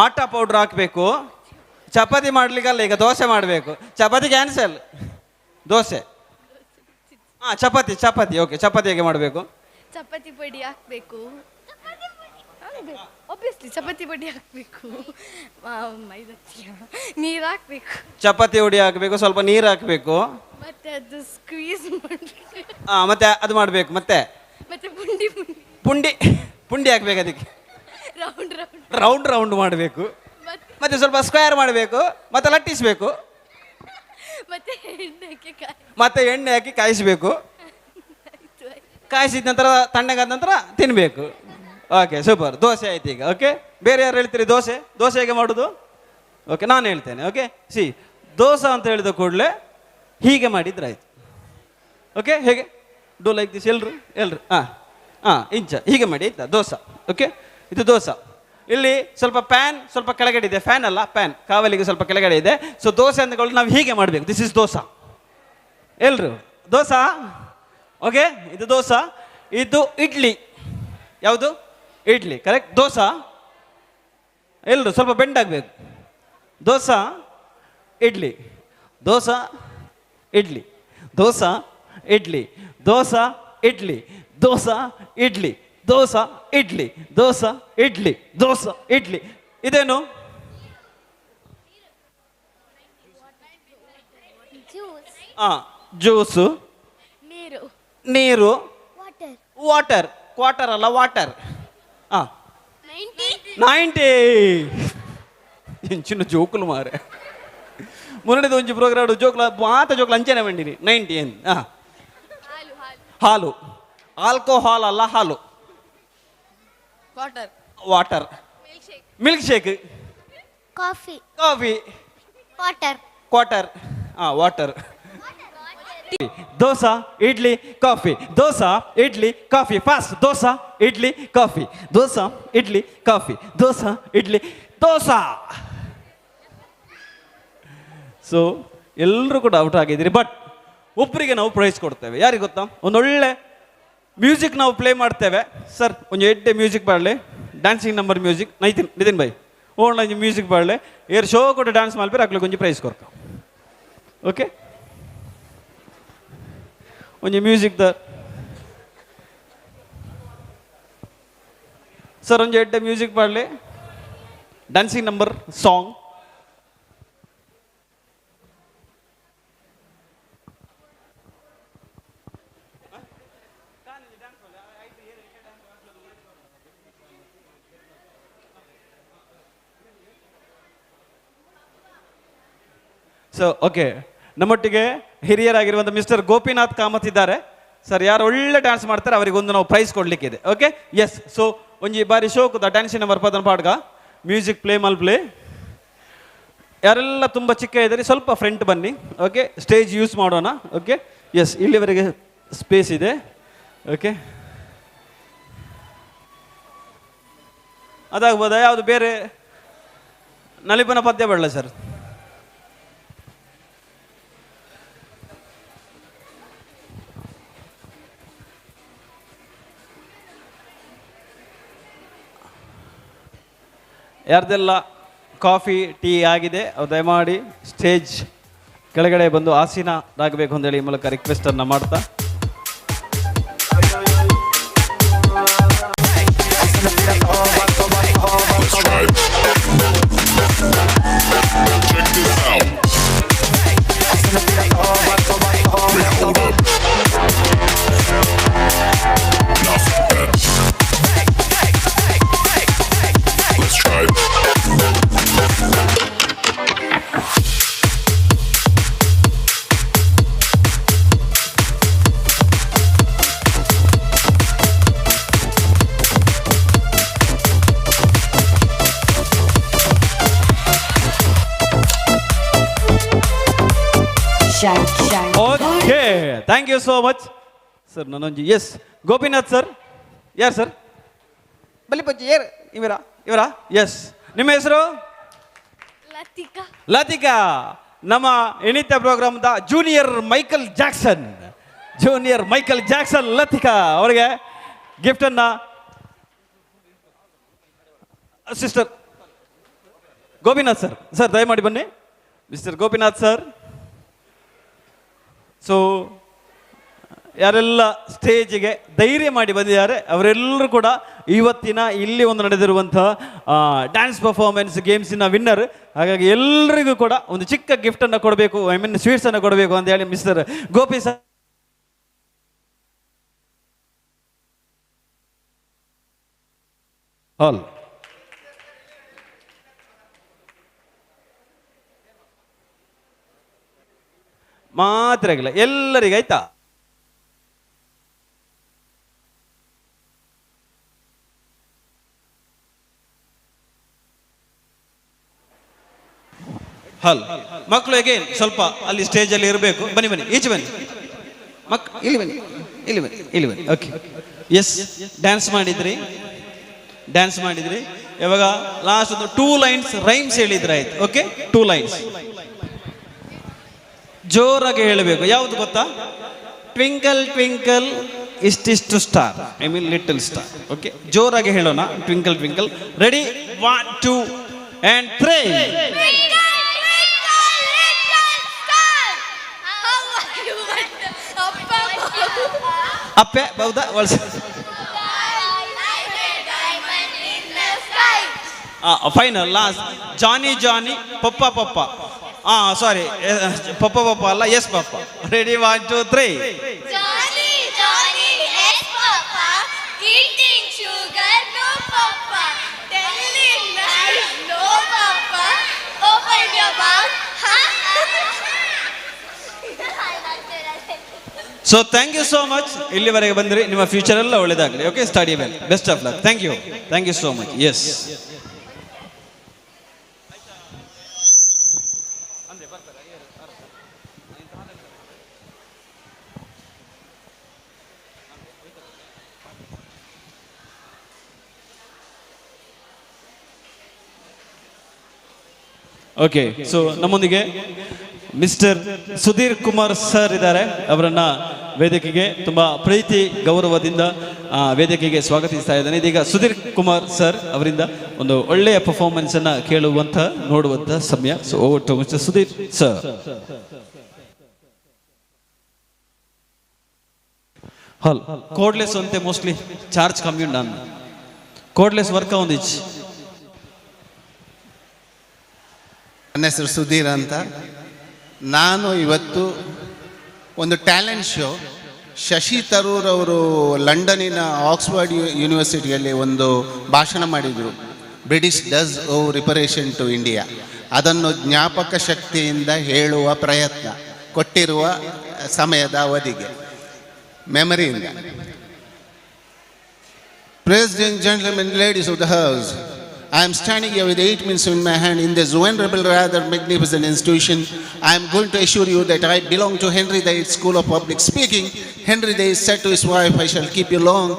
ಆಟಾ ಪೌಡರ್ ಹಾಕಬೇಕು. ಚಪಾತಿ ಮಾಡಲಿಕ್ಕಲ್ಲ, ಈಗ ದೋಸೆ ಮಾಡಬೇಕು. ಚಪಾತಿ ಕ್ಯಾನ್ಸಲ್, ದೋಸೆ. ಹಾಂ, ಚಪಾತಿ ಚಪಾತಿ ಓಕೆ. ಚಪಾತಿ ಹೇಗೆ ಮಾಡಬೇಕು? ಚಪಾತಿ ಪೊಡಿ ಹಾಕಬೇಕು, ಆಬ್ವಿಯಸ್ಲಿ ಚಪಾತಿ ಪೊಡಿ ಹಾಕಬೇಕು, ನೀರು ಹಾಕಬೇಕು, ಚಪಾತಿ ಹುಡಿ ಹಾಕಬೇಕು, ಸ್ವಲ್ಪ ನೀರು ಹಾಕಬೇಕು, ಮತ್ತೆ ಅದು ಸ್ಕ್ವೀಸ್ ಮಾಡಬೇಕು. ಹಾಂ, ಮತ್ತೆ ಅದು ಮಾಡಬೇಕು. ಮತ್ತೆ ಮತ್ತೆ ಪುಂಡಿ ಪುಂಡಿ ಪುಂಡಿ ಪುಂಡಿ ಹಾಕಬೇಕು, ಅದಕ್ಕೆ round round round round ಮಾಡಬೇಕು, ಮತ್ತೆ ಸ್ವಲ್ಪ ಸ್ಕ್ವೇರ್ ಮಾಡಬೇಕು, ಮತ್ತೆ ಲಟ್ಟಿಸಬೇಕು, ಮತ್ತೆ ಎಣ್ಣೆ ಹಾಕಿ ಮತ್ತೆ ಎಣ್ಣೆ ಹಾಕಿ ಕಾಯಿಸಬೇಕು. ಕಾಯಿಸಿದ ನಂತರ ತಣ್ಣಗಾದ ನಂತರ ತಿನ್ನಬೇಕು. Okay, super. ದೋಸೆ ಆಯ್ತು ಈಗ. ಓಕೆ, ಬೇರೆ ಯಾರು ಹೇಳ್ತೀರಿ ದೋಸೆ? ದೋಸೆ ಹೇಗೆ ಮಾಡೋದು? ಓಕೆ, ನಾನು ಹೇಳ್ತೇನೆ. ಓಕೆ, ಸಿ ದೋಸೆ ಅಂತ ಹೇಳಿದ ಕೂಡಲೇ ಹೀಗೆ ಮಾಡಿದ್ರೆ ಆಯ್ತು. ಓಕೆ, ಹೇಗೆ? Do like this. ಎಲ್ರು ಎಲ್ರು ಹಾಂ ಹಾಂ ಇಂಚ ಹೀಗೆ ಮಾಡಿ ಆಯ್ತಾ ದೋಸೆ. ಓಕೆ, ಇದು ದೋಸೆ. ಇಲ್ಲಿ ಸ್ವಲ್ಪ ಪ್ಯಾನ್ ಸ್ವಲ್ಪ ಕೆಳಗಡೆ ಇದೆ, ಫ್ಯಾನ್ ಅಲ್ಲ ಪ್ಯಾನ್, ಕಾವಲಿಗೆ ಸ್ವಲ್ಪ ಕೆಳಗಡೆ ಇದೆ. ಸೊ ದೋಸೆ ಅಂದ್ಕೊಳ್ಳಿ ನಾವು ಹೀಗೆ ಮಾಡಬೇಕು. This is dosa. ಎಲ್ರು ದೋಸೆ? ಓಕೆ, ಇದು ದೋಸೆ. ಇದು ಇಡ್ಲಿ. ಯಾವುದು? ಇಡ್ಲಿ, ಕರೆಕ್ಟ್. ದೋಸೆ ಎಲ್ಲರೂ ಸ್ವಲ್ಪ ಬೆಂಡ್ ಆಗಬೇಕು. ದೋಸೆ ಇಡ್ಲಿ, ದೋಸೆ ಇಡ್ಲಿ, ದೋಸೆ ಇಡ್ಲಿ, ದೋಸೆ ಇಡ್ಲಿ, ದೋಸೆ ಇಡ್ಲಿ, ದೋಸೆ ಇಡ್ಲಿ, ದೋಸೆ ಇಡ್ಲಿ, ದೋಸೆ ಇಡ್ಲಿ. ಇದೇನು? ಹಾಂ, ಜ್ಯೂಸು, ನೀರು, ನೀರು, ವಾಟರ್, ಕ್ವಾಟರ್ ಅಲ್ಲ ವಾಟರ್. ಹಾಂ, 90. ಎಂಚಿನ ಜೋಕುಲು ಮಾರೆ, ಮೊನ್ನೆದ ಒಂಜಿ ಪ್ರೋಗ್ರಾಮ್ ಜೋಕ್ಲ ಮಾತ ಜೋಕ್ಲ ಅಂಚನೆ ಬಂಡಿನಿ. 90 ಏನು? ಹಾಂ, ಹಾಲು, ಆಲ್ಕೋಹಾಲ್ ಅಲ್ಲ ಹಾಲು. Water, water, milk shake, coffee, coffee, water, quarter. ಹಾಂ, water. Dosa idli coffee, dosa idli coffee, fast. Dosa idli coffee, dosa idli coffee, dosa idli dosa. So ಎಲ್ಲರೂ ಕೂಡ ಔಟ್ ಆಗಿದ್ದೀರಿ. ಬಟ್ ಒಬ್ಬರಿಗೆ ನಾವು ಪ್ರೈಸ್ ಕೊಡ್ತೇವೆ. ಯಾರಿಗೆ ಗೊತ್ತಾ? ಒಂದೊಳ್ಳೆ ಮ್ಯೂಸಿಕ್ ನಾವು ಪ್ಲೇ ಮಾಡ್ತೇವೆ. ಸರ್ ಒಂದು ಎಡ್ಡೆ ಮ್ಯೂಸಿಕ್ ಬಾಡಲಿ, dancing number music. Nitin Nitin Bhai ಓಣ್ಲಂಜಿ music ಬಾಡಲಿ, air show ಕೊಟ್ಟು ಡ್ಯಾನ್ಸ್ ಮಾಡ್ಬೇರೆ ಅಕ್ಲಿಗೆ ಒಂಜಿ ಪ್ರೈಸ್ ಕೊರ್ಕ. ಓಕೆ, ಒಂಜಿ music the sir ಒಂಜಿ ಎಡ್ಡೆ ಮ್ಯೂಸಿಕ್ ಬಾಡಲಿ, dancing number song. So okay, ನಮ್ಮೊಟ್ಟಿಗೆ ಹಿರಿಯರಾಗಿರುವಂಥ ಮಿಸ್ಟರ್ ಗೋಪಿನಾಥ್ ಕಾಮತ್ ಇದ್ದಾರೆ. ಸರ್ ಯಾರು ಒಳ್ಳೆ ಡ್ಯಾನ್ಸ್ ಮಾಡ್ತಾರೆ ಅವರಿಗೆ ಒಂದು ನಾವು ಪ್ರೈಸ್ ಕೊಡಲಿಕ್ಕಿದೆ. Okay, S. ಸೊ ಒಂಜಿ ಬಾರಿ ಶೋಕುದ ಡ್ಯಾನ್ಸಿನ ನಂಬರ್ ಪದನ ಪಾಡ್ಗ ಮ್ಯೂಸಿಕ್ ಪ್ಲೇ ಮಲ್ ಪ್ಲೇ. ಯಾರೆಲ್ಲ ತುಂಬ ಚಿಕ್ಕ ಇದ್ದಾರೆ ಸ್ವಲ್ಪ ಫ್ರಂಟ್ ಬನ್ನಿ. ಓಕೆ, ಸ್ಟೇಜ್ ಯೂಸ್ ಮಾಡೋಣ. ಓಕೆ, ಎಸ್, ಇಲ್ಲಿವರೆಗೆ ಸ್ಪೇಸ್ ಇದೆ. ಓಕೆ, ಅದಾಗ್ಬೋದಾ? ಯಾವುದು ಬೇರೆ ನಲಿಪನ ಪದ್ಯ ಬೇಡ ಸರ್. ಯಾರ್ದೆಲ್ಲ ಕಾಫಿ ಟೀ ಆಗಿದೆ ಅವ್ರು ದಯಮಾಡಿ ಸ್ಟೇಜ್ ಕೆಳಗಡೆ ಬಂದು ಆಸೀನರಾಗಬೇಕು ಅಂತೇಳಿ ಈ ಮೂಲಕ ರಿಕ್ವೆಸ್ಟನ್ನು ಮಾಡ್ತಾ. Okay, thank you so much sir. ನಾನೊಂಜಿ S Gopinath sir. ಯಾರು ಸರ್? ಬಲಿಪಂಚಿ ಯಾರು? ಇವರಾ? ಇವರಾ? ಎಸ್. ನಿಮ್ಮ ಹೆಸರು? ಲತಿಕಾ. ಲತಿಕಾ, ನಮ್ಮ ಎಣಿತ ಪ್ರೋಗ್ರಾಮ್ದ junior Michael Jackson, junior Michael Jackson Latika ಅವರಿಗೆ ಗಿಫ್ಟನ್ನು ಸಿಸ್ಟರ್ ಗೋಪಿನಾಥ್ ಸರ್, ಸರ್ ದಯಮಾಡಿ ಬನ್ನಿ ಮಿಸ್ಟರ್ ಗೋಪಿನಾಥ್ ಸರ್. ಸೊ ಯಾರೆಲ್ಲ ಸ್ಟೇಜಿಗೆ ಧೈರ್ಯ ಮಾಡಿ ಬಂದಿದ್ದಾರೆ ಅವರೆಲ್ಲರೂ ಕೂಡ ಇವತ್ತಿನ ಇಲ್ಲಿ ಒಂದು ನಡೆದಿರುವಂಥ ಡ್ಯಾನ್ಸ್ ಪರ್ಫಾರ್ಮೆನ್ಸ್ ಗೇಮ್ಸಿನ ವಿನ್ನರ್. ಹಾಗಾಗಿ ಎಲ್ಲರಿಗೂ ಕೂಡ ಒಂದು ಚಿಕ್ಕ ಗಿಫ್ಟನ್ನು ಕೊಡಬೇಕು, I mean ಸ್ವೀಟ್ಸನ್ನು ಕೊಡಬೇಕು ಅಂತ ಹೇಳಿ ಮಿಸ್ಟರ್ ಗೋಪಿ ಸರ್. ಹಾಲ್ ಮಾತ್ರ ಆಗಿಲ್ಲ ಎಲ್ಲರಿಗೂ ಆಯ್ತಾ? ಹಲ್ ಮಕ್ಕಳು ಅಗೇನ್ ಸ್ವಲ್ಪ ಅಲ್ಲಿ ಸ್ಟೇಜಲ್ಲಿ ಇರಬೇಕು. ಬನ್ನಿ ಬನ್ನಿ, ಈಚೆ ಬನ್ನಿ ಮಕ್, ಇಲ್ಲಿ ಬನ್ನಿ, ಇಲ್ಲಿ ಬನ್ನಿ, ಇಲ್ಲಿ ಬನ್ನಿ. ಓಕೆ, ಎಸ್, ಡ್ಯಾನ್ಸ್ ಮಾಡಿದ್ರಿ, ಡ್ಯಾನ್ಸ್ ಮಾಡಿದ್ರಿ. ಇವಾಗ ಲಾಸ್ಟ್ ಒಂದು 2 ಲೈನ್ಸ್ ರೈಮ್ಸ್ ಹೇಳಿದ್ರೆ ಆಯ್ತು. ಓಕೆ, 2 ಲೈನ್ಸ್ ಜೋರಾಗಿ ಹೇಳಬೇಕು. ಯಾವುದು ಗೊತ್ತಾ? ಟ್ವಿಂಕಲ್ ಟ್ವಿಂಕಲ್ ಇಷ್ಟಿಷ್ಟು star, I mean little star. Okay, ಜೋರಾಗಿ ಹೇಳೋಣ. Twinkle twinkle. Ready, 1 2 and 3. ಅಪ್ಪೆ ಬೌದಾ ವಲ್ಸ. Final last, Johnny Johnny papa papa. Sorry, papa papa ಅಲ್ಲ, yes papa. Ready, 1 2 3. Johnny Johnny yes papa, eating sugar no papa, telling lies no papa, open your mouth. So thank you so much, ಇಲ್ಲಿವರೆಗೆ ಬಂದಿರಿ. ನಿಮ್ಮ future ಎಲ್ಲ ಒಳ್ಳೇದಾಗಲಿ. Okay, study well, best of luck. Thank you, thank you so much. Yes. Okay, so ನಮ್ಮೊಂದಿಗೆ mister Sudhir Kumar sir ಇದ್ದಾರೆ. ಅವರನ್ನ ವೇದಿಕೆಗೆ ತುಂಬ ಪ್ರೀತಿ ಗೌರವದಿಂದ ವೇದಿಕೆಗೆ ಸ್ವಾಗತಿಸ್ತಾ ಇದ್ದಾನೆ. ಇದೀಗ ಸುಧೀರ್ ಕುಮಾರ್ ಸರ್ ಅವರಿಂದ ಒಂದು ಒಳ್ಳೆಯ ಪರ್ಫಾರ್ಮೆನ್ಸ್ ಅನ್ನ ಕೇಳುವಂಥ ನೋಡುವಂಥ ಸಮಯ. So over to mister Sudhir sir. ಹಲ್ ಕೋಡ್ಲೆಸ್ ಅಂತೆ ಮೋಸ್ಟ್ಲಿ ಚಾರ್ಜ್ ಕಮ್ಮಿ ಉಂಟು. ನಾನು ಕೋಡ್ಲೆಸ್ ವರ್ಕ್ ಒಂದಿಚ್ಚು. ನನ್ನ ಹೆಸರು ಸುಧೀರ್ ಅಂತ. ನಾನು ಇವತ್ತು ಒಂದು ಟ್ಯಾಲೆಂಟ್ ಶೋ, ಶಶಿ ತರೂರ್ ಅವರು ಲಂಡನಿನ ಆಕ್ಸ್ಫರ್ಡ್ ಯೂನಿವರ್ಸಿಟಿಯಲ್ಲಿ ಒಂದು ಭಾಷಣ ಮಾಡಿದರು, British does owe reparation to India. ಅದನ್ನು ಜ್ಞಾಪಕ ಶಕ್ತಿಯಿಂದ ಹೇಳುವ ಪ್ರಯತ್ನ ಕೊಟ್ಟಿರುವ ಸಮಯದ ಅವಧಿಗೆ. ಮೆಮರಿಯಿಂದ. President, gentlemen, ladies of the house, I am standing here with 8 minutes in my hand in this venerable, rather magnificent institution. I am going to assure you that I belong to Henry VIII School of Public Speaking. Henry VIII said to his wife, "I shall keep you long."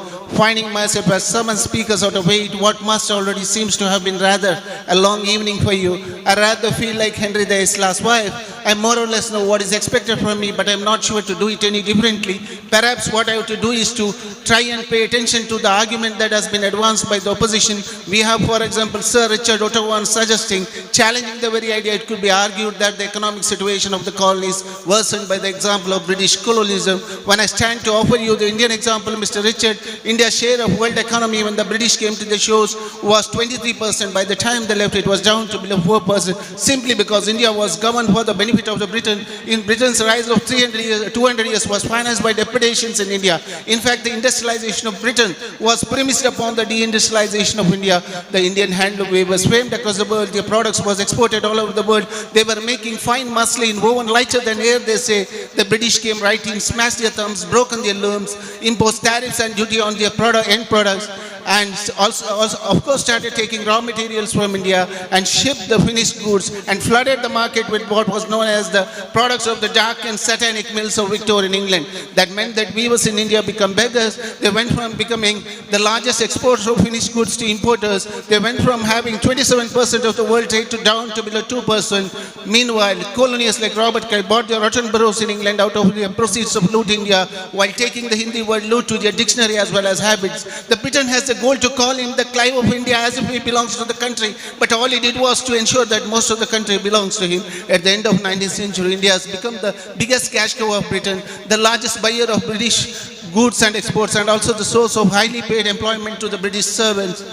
Finding myself as seven speakers out of eight, what must already seems to have been rather a long evening for you, I rather feel like Henry VIII's last wife. I more or less know what is expected from me, but I'm not sure to do it any differently. Perhaps what I have to do is to try and pay attention to the argument that has been advanced by the opposition. We have, for example, Sir Richard Otterbourne suggesting, challenging the very idea it could be argued that the economic situation of the colonies worsened by the example of British colonialism. When I stand to offer you the Indian example, Mr. Richard, India's share of world economy when the British came to the shores was 23%. By the time they left, it was down to below 4%, simply because India was governed for the benefit of the Britain. In Britain's rise of 300 years, 200 years was financed by depredations in India. In fact, the industrialization of Britain was premised upon the deindustrialization of India. The Indian handloom weavers famed across the world. Their products was exported all over the world. They were making fine muslin woven lighter than air, they say. The British came right in, smashed their thumbs, broken their looms, imposed tariffs and duty on their product, end products, and also, of course, started taking raw materials from India and shipped the finished goods and flooded the market with what was known as the products of the dark and satanic mills of Victorian England. That meant that weavers in India become beggars. They went from becoming the largest exporters of finished goods to importers. They went from having 27% of the world trade to down to below 2%. Meanwhile, colonials like Robert Clive bought their rotten boroughs in England out of the proceeds of loot India while taking the Hindi word loot to their dictionary as well as habits. The Britain has the goal to call him the Clive of India as if he belongs to the country, but all he did was to ensure that most of the country belongs to him. At the end of 19th century, India has become the biggest cash cow of Britain, the largest buyer of British goods and exports, and also the source of highly paid employment to the British servants,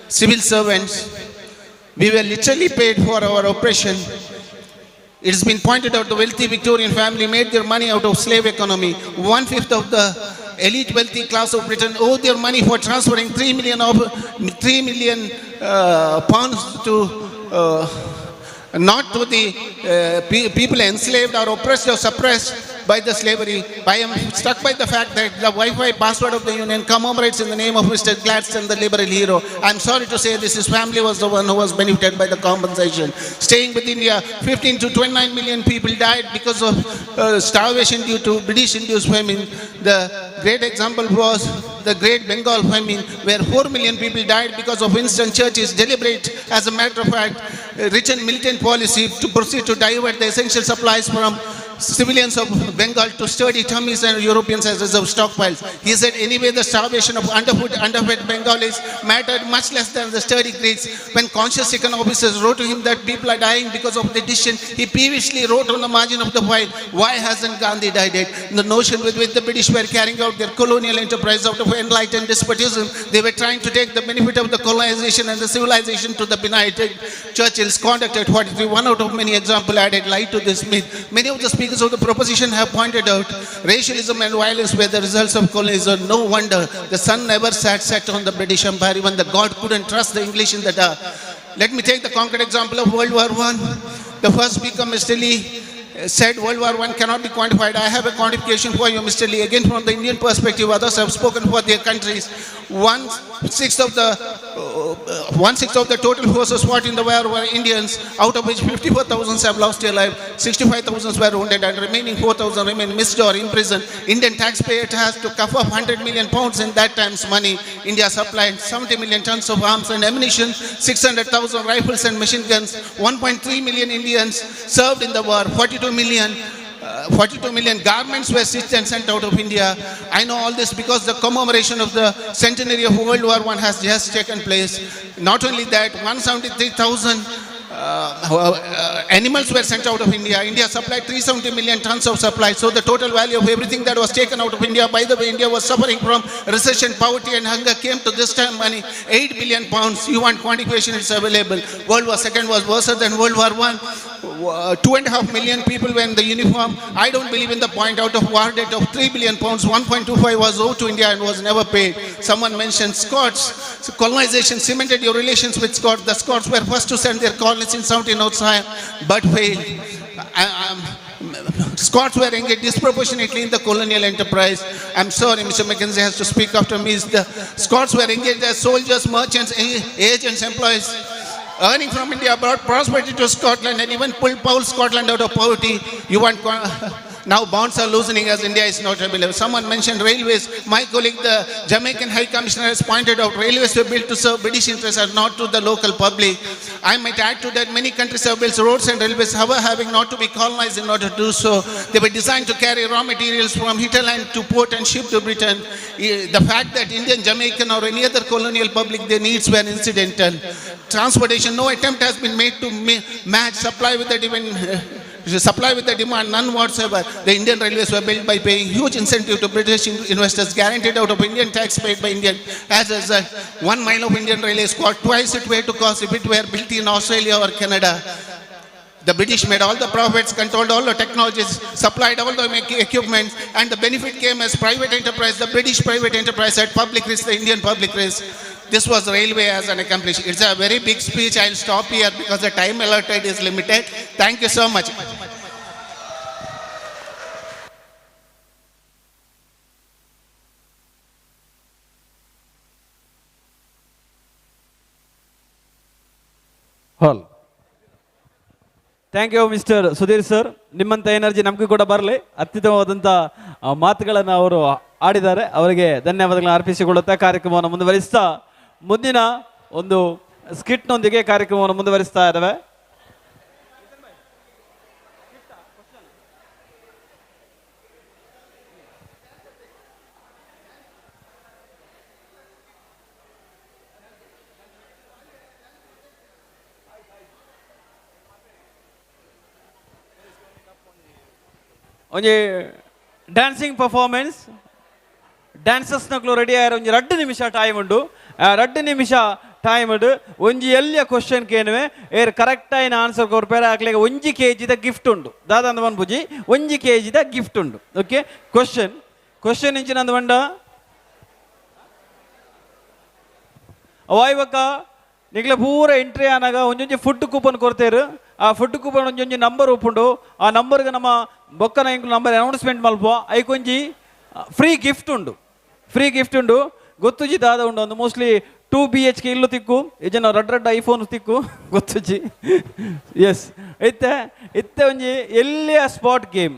civil servants. We were literally paid for our oppression. It has been pointed out the wealthy Victorian family made their money out of slave economy. One fifth of the elite wealthy class of Britain owed their money for transferring 3 million pounds to not to the people enslaved or oppressed or suppressed by the slavery. I am struck by the fact that the Wi-Fi password of the Union commemorates in the name of Mr. Gladstone, the liberal hero. I'm sorry to say this, his family was the one who was benefited by the compensation. Staying with India, 15 to 29 million people died because of starvation due to British-induced famine. The great example was the Great Bengal famine, where 4 million people died because of Winston Churchill's deliberate, as a matter of fact, written militant policy to proceed to divert the essential supplies from civilians of Bengal to sturdy tummies and Europeans as reserve stockpiles. He said, anyway, the starvation of underfed Bengalis mattered much less than the sturdy Greeks. When conscious second officers wrote to him that people are dying because of the decision, he peevishly wrote on the margin of the file, "Why hasn't Gandhi died yet?" The notion with which the British were carrying out their colonial enterprise out of enlightened despotism, they were trying to take the benefit of the colonization and the civilization to the benighted. Churchill's conduct at 43, one out of many examples, added light to this myth. Many of the speakers of the proposition have pointed out racialism and violence were the results of colonialism. No wonder the sun never sat set on the British Empire. Even the God couldn't trust the English in the dark. Let me take the concrete example of World War I. The first speaker, Mr. Lee, said World War I cannot be quantified. I have a quantification for you, Mr. Lee. Again, from the Indian perspective, others have spoken for their countries. One sixth of the total forces fought in the war were Indians, out of which 54,000 have lost their life, 65,000 were wounded, and remaining 4,000 remain missed or imprisoned. Indian taxpayer has to cough up £100 million in that time's money. India supplied 70 million tons of arms and ammunition, 600,000 rifles and machine guns. 1.3 million Indians served in the war, 42 million garments were stitched and sent out of India. I know all this because the commemoration of the centenary of World War I has just taken place. Not only that, 173,000 animals were sent out of India. India supplied 370 million tons of supply. So the total value of everything that was taken out of India, by the way, India was suffering from recession, poverty and hunger, came to this time money, 8 billion pounds. You want quantification, it's available. World War II was worse than World War I. 2.5 million people were in the uniform. I don't believe in the point out of war debt of 3 billion pounds, 1.25 was owed to India and was never paid. Someone mentioned Scots. So colonization cemented your relations with Scots. The Scots were first to send their colonists in 1705, but failed. Scots were engaged disproportionately in the colonial enterprise. I'm sorry, Mr. Mackenzie has to speak after me. The Scots were engaged as soldiers, merchants, agents, employees. Earning from India brought prosperity to Scotland and even pulled Paul Scotland out of poverty. You want now bonds are loosening as India is not available. Someone mentioned railways. My colleague, the Jamaican High Commissioner, has pointed out railways were built to serve British interests and not to the local public. I might add to that many countries have built roads and railways, however, having not to be colonized in order to do so. They were designed to carry raw materials from hinterland to port and ship to Britain. The fact that Indian, Jamaican, or any other colonial public, their needs were incidental. Transportation, no attempt has been made to match supply with the demand. Supply with the demand, none whatsoever. The Indian railways were built by paying huge incentive to British investors, guaranteed out of Indian tax paid by Indian. As a result, 1 mile of Indian railways cost twice it were to cost if it were built in Australia or Canada. The British made all the profits, controlled all the technologies, supplied all the equipment, and the benefit came as private enterprise, the British private enterprise at public risk, the Indian public risk. This was railway as an accomplishment. It's a very big speech. I'll stop here because the time allotted is limited. Thank you so much. Hall. Thank you mister Sudhir sir. ನಿಮ್ಮಂಥ energy ನಮಗೂ ಕೂಡ ಬರಲಿ. ಅತ್ಯುತ್ತಮವಾದಂಥ ಮಾತುಗಳನ್ನು ಅವರು ಆಡಿದ್ದಾರೆ, ಅವರಿಗೆ ಧನ್ಯವಾದಗಳನ್ನು ಅರ್ಪಿಸಿಕೊಳ್ಳುತ್ತಾ ಕಾರ್ಯಕ್ರಮವನ್ನು ಮುಂದುವರಿಸ್ತಾ ಮುಂದಿನ ಒಂದು ಸ್ಕಿಟ್ನೊಂದಿಗೆ ಕಾರ್ಯಕ್ರಮವನ್ನು ಮುಂದುವರಿಸ್ತಾ ಇದ್ದಾವೆ. ಒಂಜಿ ಡ್ಯಾನ್ಸಿಂಗ್ ಪರ್ಫಾರ್ಮೆನ್ಸ್, ಡ್ಯಾನ್ಸರ್ಸ್ನಕ್ಲು ರೆಡಿ ಆಯ್ರ ಒಂಜಿ 2 ನಿಮಿಷ ಟೈಮ್ ಉಂಡು. ಆ 2 ನಿಮಿಷ ಟೈಮ್ ಉಂಡು. ಒಂಜಿ ಎಲ್ಲಿಯ ಕ್ವಶನ್ ಕೇನುವೆ ಏರ್ ಕರೆಕ್ಟ್ ಆಯಿನ ಆನ್ಸರ್ ಕೊರ್ಪೇರ ಆಕ್ಲೆಗ್ 1 ಕೆಜಿದ ಗಿಫ್ಟ್ ಉಂಡು. ದಾದ ಅಂದ ಪನ್ಪುಜಿ, 1 ಕೆಜಿದ ಗಿಫ್ಟ್ ಉಂಡು. ಓಕೆ, ಕ್ವಶನ್ ಕ್ವಶನ್ ಇಂಚಿನ ಅಂದ ಪಂಡ ಅವಾಯ್ಬಕ್ಕ ನಿಗ್ಲೆ ಪೂರ ಎಂಟ್ರಿ ಆನಾಗ ಒಂಜೊಂಜಿ ಫುಡ್ ಕೂಪನ್ ಕೊರ್ತೇರು. ಆ ಫುಡ್ ಕೂಪನ್ ಒಂಜೊಂಜಿ ನಂಬರ್ ಉಪ್ಪುಂಡು. ಆ ನಂಬರ್ಗೆ ನಮ್ಮ ಬೊಕ್ಕನ ಎಂಕ್ಲು ನಂಬರ್ ಅನೌನ್ಸ್ಮೆಂಟ್ ಮಲ್ಪ ಐಕೊಂಜಿ ಫ್ರೀ ಗಿಫ್ಟ್ ಉಂಡು. ಫ್ರೀ ಗಿಫ್ಟ್ ಉಂಡು ಗೊತ್ತುಜಿ ದಾದ ಉಂಡು. ಒಂದು ಮೋಸ್ಟ್ಲಿ 2 BHK ಇಲ್ಲು ತಿಕ್ಕು, ಇಜನ ರಡ್ ರಡ್ ಐಫೋನ್ ತಿಕ್ಕು ಗೊತ್ತುಜಿ. ಎಸ್, ಇತ್ತೆ ಇತ್ತೆ ಒಂಜಿ ಎಲ್ಲಿಯ ಸ್ಪಾಟ್ ಗೇಮ್.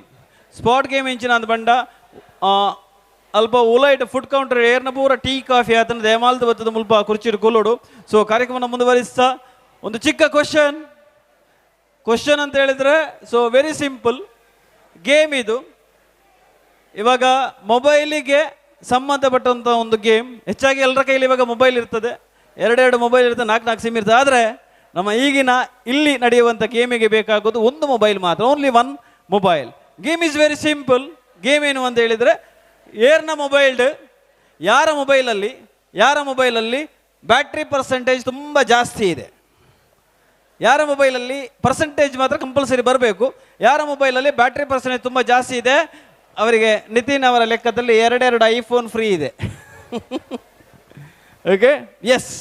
ಸ್ಪಾಟ್ ಗೇಮ್ ಇಂಚಿನ ಅಂದ ಬಂಡ ಅಲ್ಪ ಉಲೈಟ್ ಫುಡ್ ಕೌಂಟರ್ ಏರ್ನ ಪೂರ ಟೀ ಕಾಫಿ ಆತನ ದೇಮಾಲ್ದ ಬತ್ತದ ಮುಲ್ಪ ಕುರ್ಚಿಡ್ ಕುಲ್ಲೋಡು. ಸೊ ಕಾರ್ಯಕ್ರಮನ ಮುಂದುವರಿಸ್ತಾ ಒಂದು ಚಿಕ್ಕ ಕ್ವಶನ್. ಕ್ವಶನ್ ಅಂತ ಹೇಳಿದ್ರೆ ಸೊ ವೆರಿ ಸಿಂಪಲ್ ಗೇಮ್ ಇದು. ಇವಾಗ ಮೊಬೈಲಿಗೆ ಸಂಬಂಧಪಟ್ಟಂಥ ಒಂದು ಗೇಮ್. ಹೆಚ್ಚಾಗಿ ಎಲ್ಲರ ಕೈಯಲ್ಲಿ ಇವಾಗ ಮೊಬೈಲ್ ಇರ್ತದೆ, 2 ಮೊಬೈಲ್ ಇರ್ತದೆ, 4 4 ಸಿಮ್ ಇರ್ತದೆ. ಆದರೆ ನಮ್ಮ ಈಗಿನ ಇಲ್ಲಿ ನಡೆಯುವಂಥ ಗೇಮಿಗೆ ಬೇಕಾಗೋದು ಒಂದು ಮೊಬೈಲ್ ಮಾತ್ರ, only 1 mobile. Game is very simple. Game ಏನು ಅಂತ ಹೇಳಿದರೆ ಏರ್ನ ಮೊಬೈಲ್ಡ್ ಯಾರ ಮೊಬೈಲಲ್ಲಿ ಬ್ಯಾಟ್ರಿ ಪರ್ಸೆಂಟೇಜ್ ತುಂಬ ಜಾಸ್ತಿ ಇದೆ, ಯಾರ ಮೊಬೈಲಲ್ಲಿ ಪರ್ಸೆಂಟೇಜ್ ಮಾತ್ರ ಕಂಪಲ್ಸರಿ ಬರಬೇಕು, ಯಾರ ಮೊಬೈಲಲ್ಲಿ ಬ್ಯಾಟ್ರಿ ಪರ್ಸೆಂಟೇಜ್ ತುಂಬ ಜಾಸ್ತಿ ಇದೆ ಅವರಿಗೆ ನಿತಿನ್ ಅವರ ಲೆಕ್ಕದಲ್ಲಿ 2 ಐಫೋನ್ ಫ್ರೀ ಇದೆ. ಓಕೆ, ಎಸ್,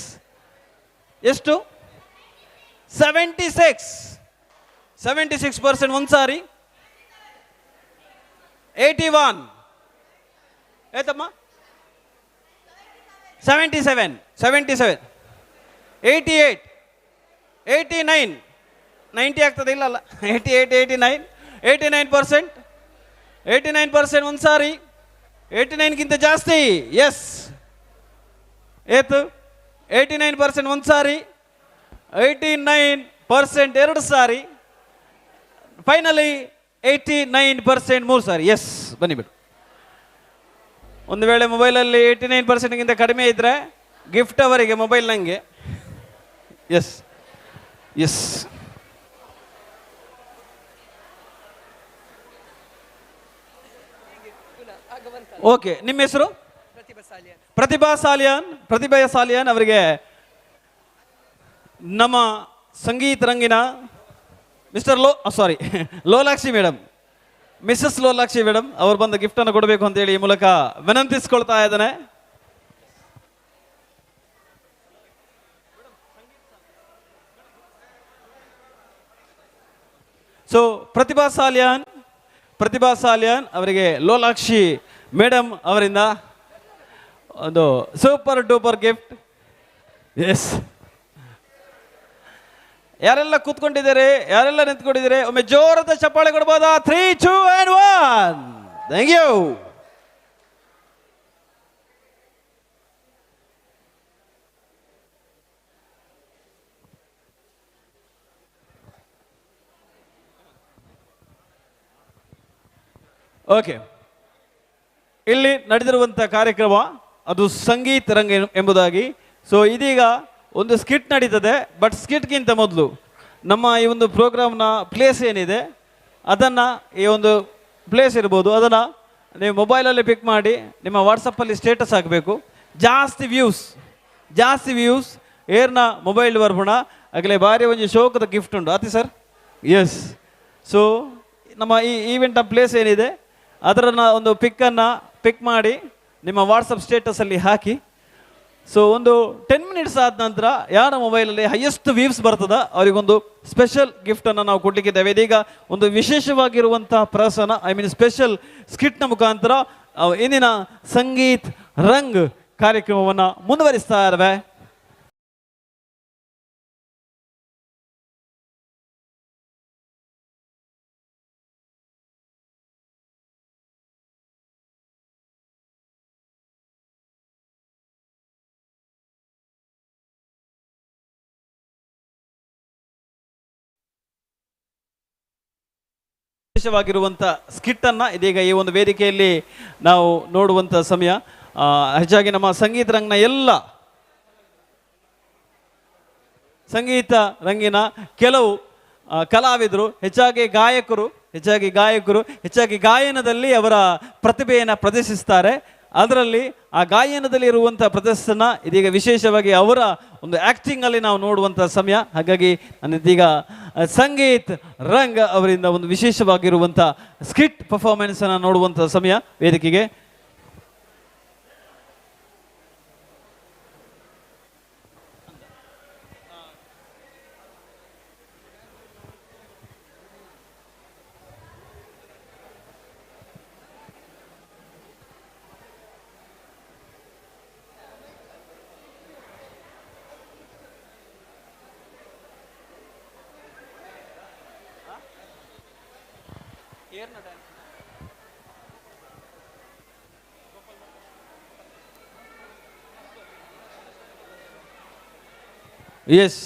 ಎಷ್ಟು? 76% ಒಂದು ಸಾರಿ, 81 ಆಯ್ತಮ್ಮ, 77, 77, 88, 89, 90 ಆಗ್ತದೆ ಇಲ್ಲ ಅಲ್ಲ, 88, 89, 89%, 89% ಒಂದು ಸಾರಿ, 89ಗಿಂತ ಜಾಸ್ತಿ. ಎಸ್, ಏತು 89% ಒಂದು ಸಾರಿ, 89% 2 ಸಾರಿ, ಫೈನಲಿ 89% 3 ಸಾರಿ. ಎಸ್, ಬನ್ನಿ ಬಿಡು. ಒಂದು ವೇಳೆ ಮೊಬೈಲಲ್ಲಿ 89%ಗಿಂತ ಕಡಿಮೆ ಇದ್ದರೆ ಗಿಫ್ಟ್ ಅವರಿಗೆ, ಮೊಬೈಲ್ ನನಗೆ. Yes yes, okay. ನಿಮ್ಮ ಹೆಸರು? ಪ್ರತಿಭಾ ಸಾಲಿಯಾನ್. ಪ್ರತಿಭಾ ಸಾಲಿಯಾನ್ ಅವರಿಗೆ ನಮ್ಮ ಸಂಗೀತ ರಂಗಿನ mister sorry Lolakshi madam, Mrs Lolakshi madam ಅವರು ಬಂದ ಗಿಫ್ಟನ್ನು ಕೊಡಬೇಕು ಅಂತೇಳಿ ಈ ಮೂಲಕ ವಿನಂತಿಸ್ಕೊಳ್ತಾ ಇದ್ದಾನೆ. ಸೊ ಪ್ರತಿಭಾ ಸಾಲಿಯಾನ್, Pratibha Salian ಅವರಿಗೆ ಲೋಲಾಕ್ಷಿ ಮೇಡಮ್ ಅವರಿಂದ ಒಂದು super duper gift. S, ಯಾರೆಲ್ಲ ಕೂತ್ಕೊಂಡಿದ್ದಾರೆ, ಯಾರೆಲ್ಲ ನಿಂತ್ಕೊಂಡಿದ್ದಾರೆ, ಒಮ್ಮೆ ಜೋರದ ಚಪ್ಪಾಳೆ ಕೊಡ್ಬೋದಾ? 3, 2 and 1. Thank you. Okay, ಇಲ್ಲಿ ನಡೆದಿರುವಂಥ ಕಾರ್ಯಕ್ರಮ ಅದು ಸಂಗೀತ ರಂಗ ಎಂಬುದಾಗಿ. ಸೊ ಇದೀಗ ಒಂದು ಸ್ಕಿಟ್ ನಡೀತದೆ. ಬಟ್ ಸ್ಕಿಟ್ಗಿಂತ ಮೊದಲು ನಮ್ಮ ಈ ಒಂದು ಪ್ರೋಗ್ರಾಮ್ನ ಪ್ಲೇಸ್ ಏನಿದೆ ಅದನ್ನು, ಈ ಒಂದು ಪ್ಲೇಸ್ ಇರ್ಬೋದು, ಅದನ್ನು ನೀವು ಮೊಬೈಲಲ್ಲಿ ಪಿಕ್ ಮಾಡಿ ನಿಮ್ಮ ವಾಟ್ಸಪ್ಪಲ್ಲಿ ಸ್ಟೇಟಸ್ ಹಾಕಬೇಕು. ಜಾಸ್ತಿ ವ್ಯೂಸ್ ಏರ್ನ ಮೊಬೈಲ್ ಬರ್ಬೋಣ ಆಗಲೇ ಭಾರಿ ಒಂದು ಶೋಕದ ಗಿಫ್ಟ್ ಉಂಟು ಆತಿ sir. S, so ನಮ್ಮ ಈ ಈವೆಂಟ್ನ ಪ್ಲೇಸ್ ಏನಿದೆ ಅದರ ಒಂದು ಪಿಕ್ಕನ್ನು ಪಿಕ್ ಮಾಡಿ ನಿಮ್ಮ ವಾಟ್ಸಪ್ ಸ್ಟೇಟಸಲ್ಲಿ ಹಾಕಿ. ಸೊ ಒಂದು 10 ಮಿನಿಟ್ಸ್ ಆದ ನಂತರ ಯಾರ ಮೊಬೈಲಲ್ಲಿ ಹೈಯೆಸ್ಟ್ ವ್ಯೂಸ್ ಬರ್ತದ ಅವರಿಗೊಂದು ಸ್ಪೆಷಲ್ ಗಿಫ್ಟನ್ನು ನಾವು ಕೊಡಲಿಕ್ಕಿದ್ದೇವೆ. ಇದೀಗ ಒಂದು ವಿಶೇಷವಾಗಿರುವಂಥ ಪ್ರಹಸನ, I mean special ಸ್ಕಿಟ್ನ ಮುಖಾಂತರ ಇಂದಿನ ಸಂಗೀತ್ ರಂಗ್ ಕಾರ್ಯಕ್ರಮವನ್ನು ಮುಂದುವರಿಸ್ತಾ ಇದ್ದಾವೆ. ವಿಶೇಷವಾಗಿರುವಂಥ ಸ್ಕಿಟ್ಟನ್ನು ಇದೀಗ ಈ ಒಂದು ವೇದಿಕೆಯಲ್ಲಿ ನಾವು ನೋಡುವಂಥ ಸಮಯ. ಹೆಚ್ಚಾಗಿ ನಮ್ಮ ಸಂಗೀತ ರಂಗಿನ ಎಲ್ಲ ಸಂಗೀತ ರಂಗಿನ ಕೆಲವು ಕಲಾವಿದರು, ಹೆಚ್ಚಾಗಿ ಗಾಯಕರು, ಹೆಚ್ಚಾಗಿ ಗಾಯನದಲ್ಲಿ ಅವರ ಪ್ರತಿಭೆಯನ್ನು ಪ್ರದರ್ಶಿಸ್ತಾರೆ. ಅದರಲ್ಲಿ ಆ ಗಾಯನದಲ್ಲಿ ಇರುವಂಥ ಪ್ರದರ್ಶನ ಇದೀಗ ವಿಶೇಷವಾಗಿ ಅವರ ಒಂದು ಆ್ಯಕ್ಟಿಂಗಲ್ಲಿ ನಾವು ನೋಡುವಂಥ ಸಮಯ. ಹಾಗಾಗಿ ನಾನು ಇದೀಗ ಸಂಗೀತ್ ರಂಗ್ ಅವರಿಂದ ಒಂದು ವಿಶೇಷವಾಗಿರುವಂಥ ಸ್ಕಿಟ್ ಪರ್ಫಾರ್ಮೆನ್ಸನ್ನು ನೋಡುವಂಥ ಸಮಯ ವೇದಿಕೆಗೆ. ಎಸ್,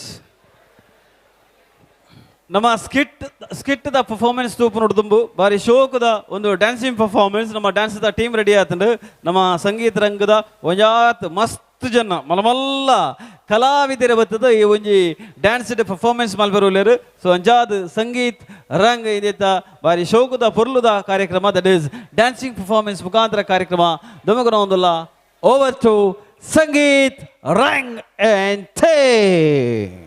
ನಮ್ಮ ಸ್ಕಿಟ್ದ ಪರ್ಫಾರ್ಮೆನ್ಸ್ ತೂಪು ನೋಡ್ದುಂಬು ಬಾರಿ ಶೋಕದ ಒಂದು ಡ್ಯಾನ್ಸಿಂಗ್ ಪರ್ಫಾರ್ಮೆನ್ಸ್. ನಮ್ಮ ಡ್ಯಾನ್ಸ್ದ ಟೀಮ್ ರೆಡಿ ಆತಂಡು. ನಮ್ಮ ಸಂಗೀತ ರಂಗದ ಒಂಜಾತ್ ಮಸ್ತ್ ಜನ ಮಲಮಲ್ಲ ಕಲಾವಿದರ ಬತ್ತದ ಈ ಒಂಜಿ ಡ್ಯಾನ್ಸ್ ಪರ್ಫಾರ್ಮೆನ್ಸ್ ಮಲ್ಬರುಲೇರು. ಸೊ ಅಂಜಾದ್ ಸಂಗೀತ್ ರಂಗ್ ಇದೆತ್ತ ಬಾರಿ ಶೋಕದ ಪೊರ್ಲುದ ಕಾರ್ಯಕ್ರಮ, that is dancing performance ಮುಖಾಂತರ ಕಾರ್ಯಕ್ರಮ ದಮಗನ ಒಂದಲ್ಲ. Over to Sangeet Rang and team.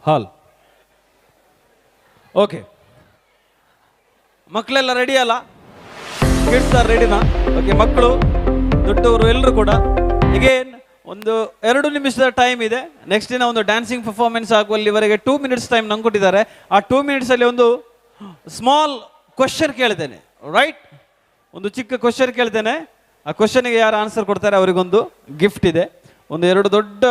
Hall okay, ಮಕ್ಕಳೆಲ್ಲ ರೆಡಿ ಅಲ್ಲ? ಕಿಡ್ಸ್ ಆರ್ ರೆಡಿನಾ? ಓಕೆ, ಮಕ್ಕಳು ದೊಡ್ಡವರು ಎಲ್ಲರೂ ಕೂಡ. ಈಗೇನ್ ಒಂದು 2 ನಿಮಿಷದ ಟೈಮ್ ಇದೆ. ನೆಕ್ಸ್ಟ್ ದಿನ ಒಂದು ಡ್ಯಾನ್ಸಿಂಗ್ ಪರ್ಫಾರ್ಮೆನ್ಸ್ ಆಗುವಲ್ಲಿವರೆಗೆ 2 ಮಿನಿಟ್ಸ್ ಟೈಮ್ ನಂಗೆ ಕೊಟ್ಟಿದ್ದಾರೆ. ಆ 2 ಮಿನಿಟ್ಸಲ್ಲಿ ಒಂದು ಸ್ಮಾಲ್ ಕ್ವಶನ್ ಕೇಳ್ತೇನೆ, ರೈಟ್? ಒಂದು ಚಿಕ್ಕ ಕ್ವಶನ್ ಕೇಳ್ತೇನೆ. ಆ ಕ್ವಶನ್ಗೆ ಯಾರು ಆನ್ಸರ್ ಕೊಡ್ತಾರೆ ಅವರಿಗೊಂದು ಗಿಫ್ಟ್ ಇದೆ. ಒಂದು 2 ದೊಡ್ಡ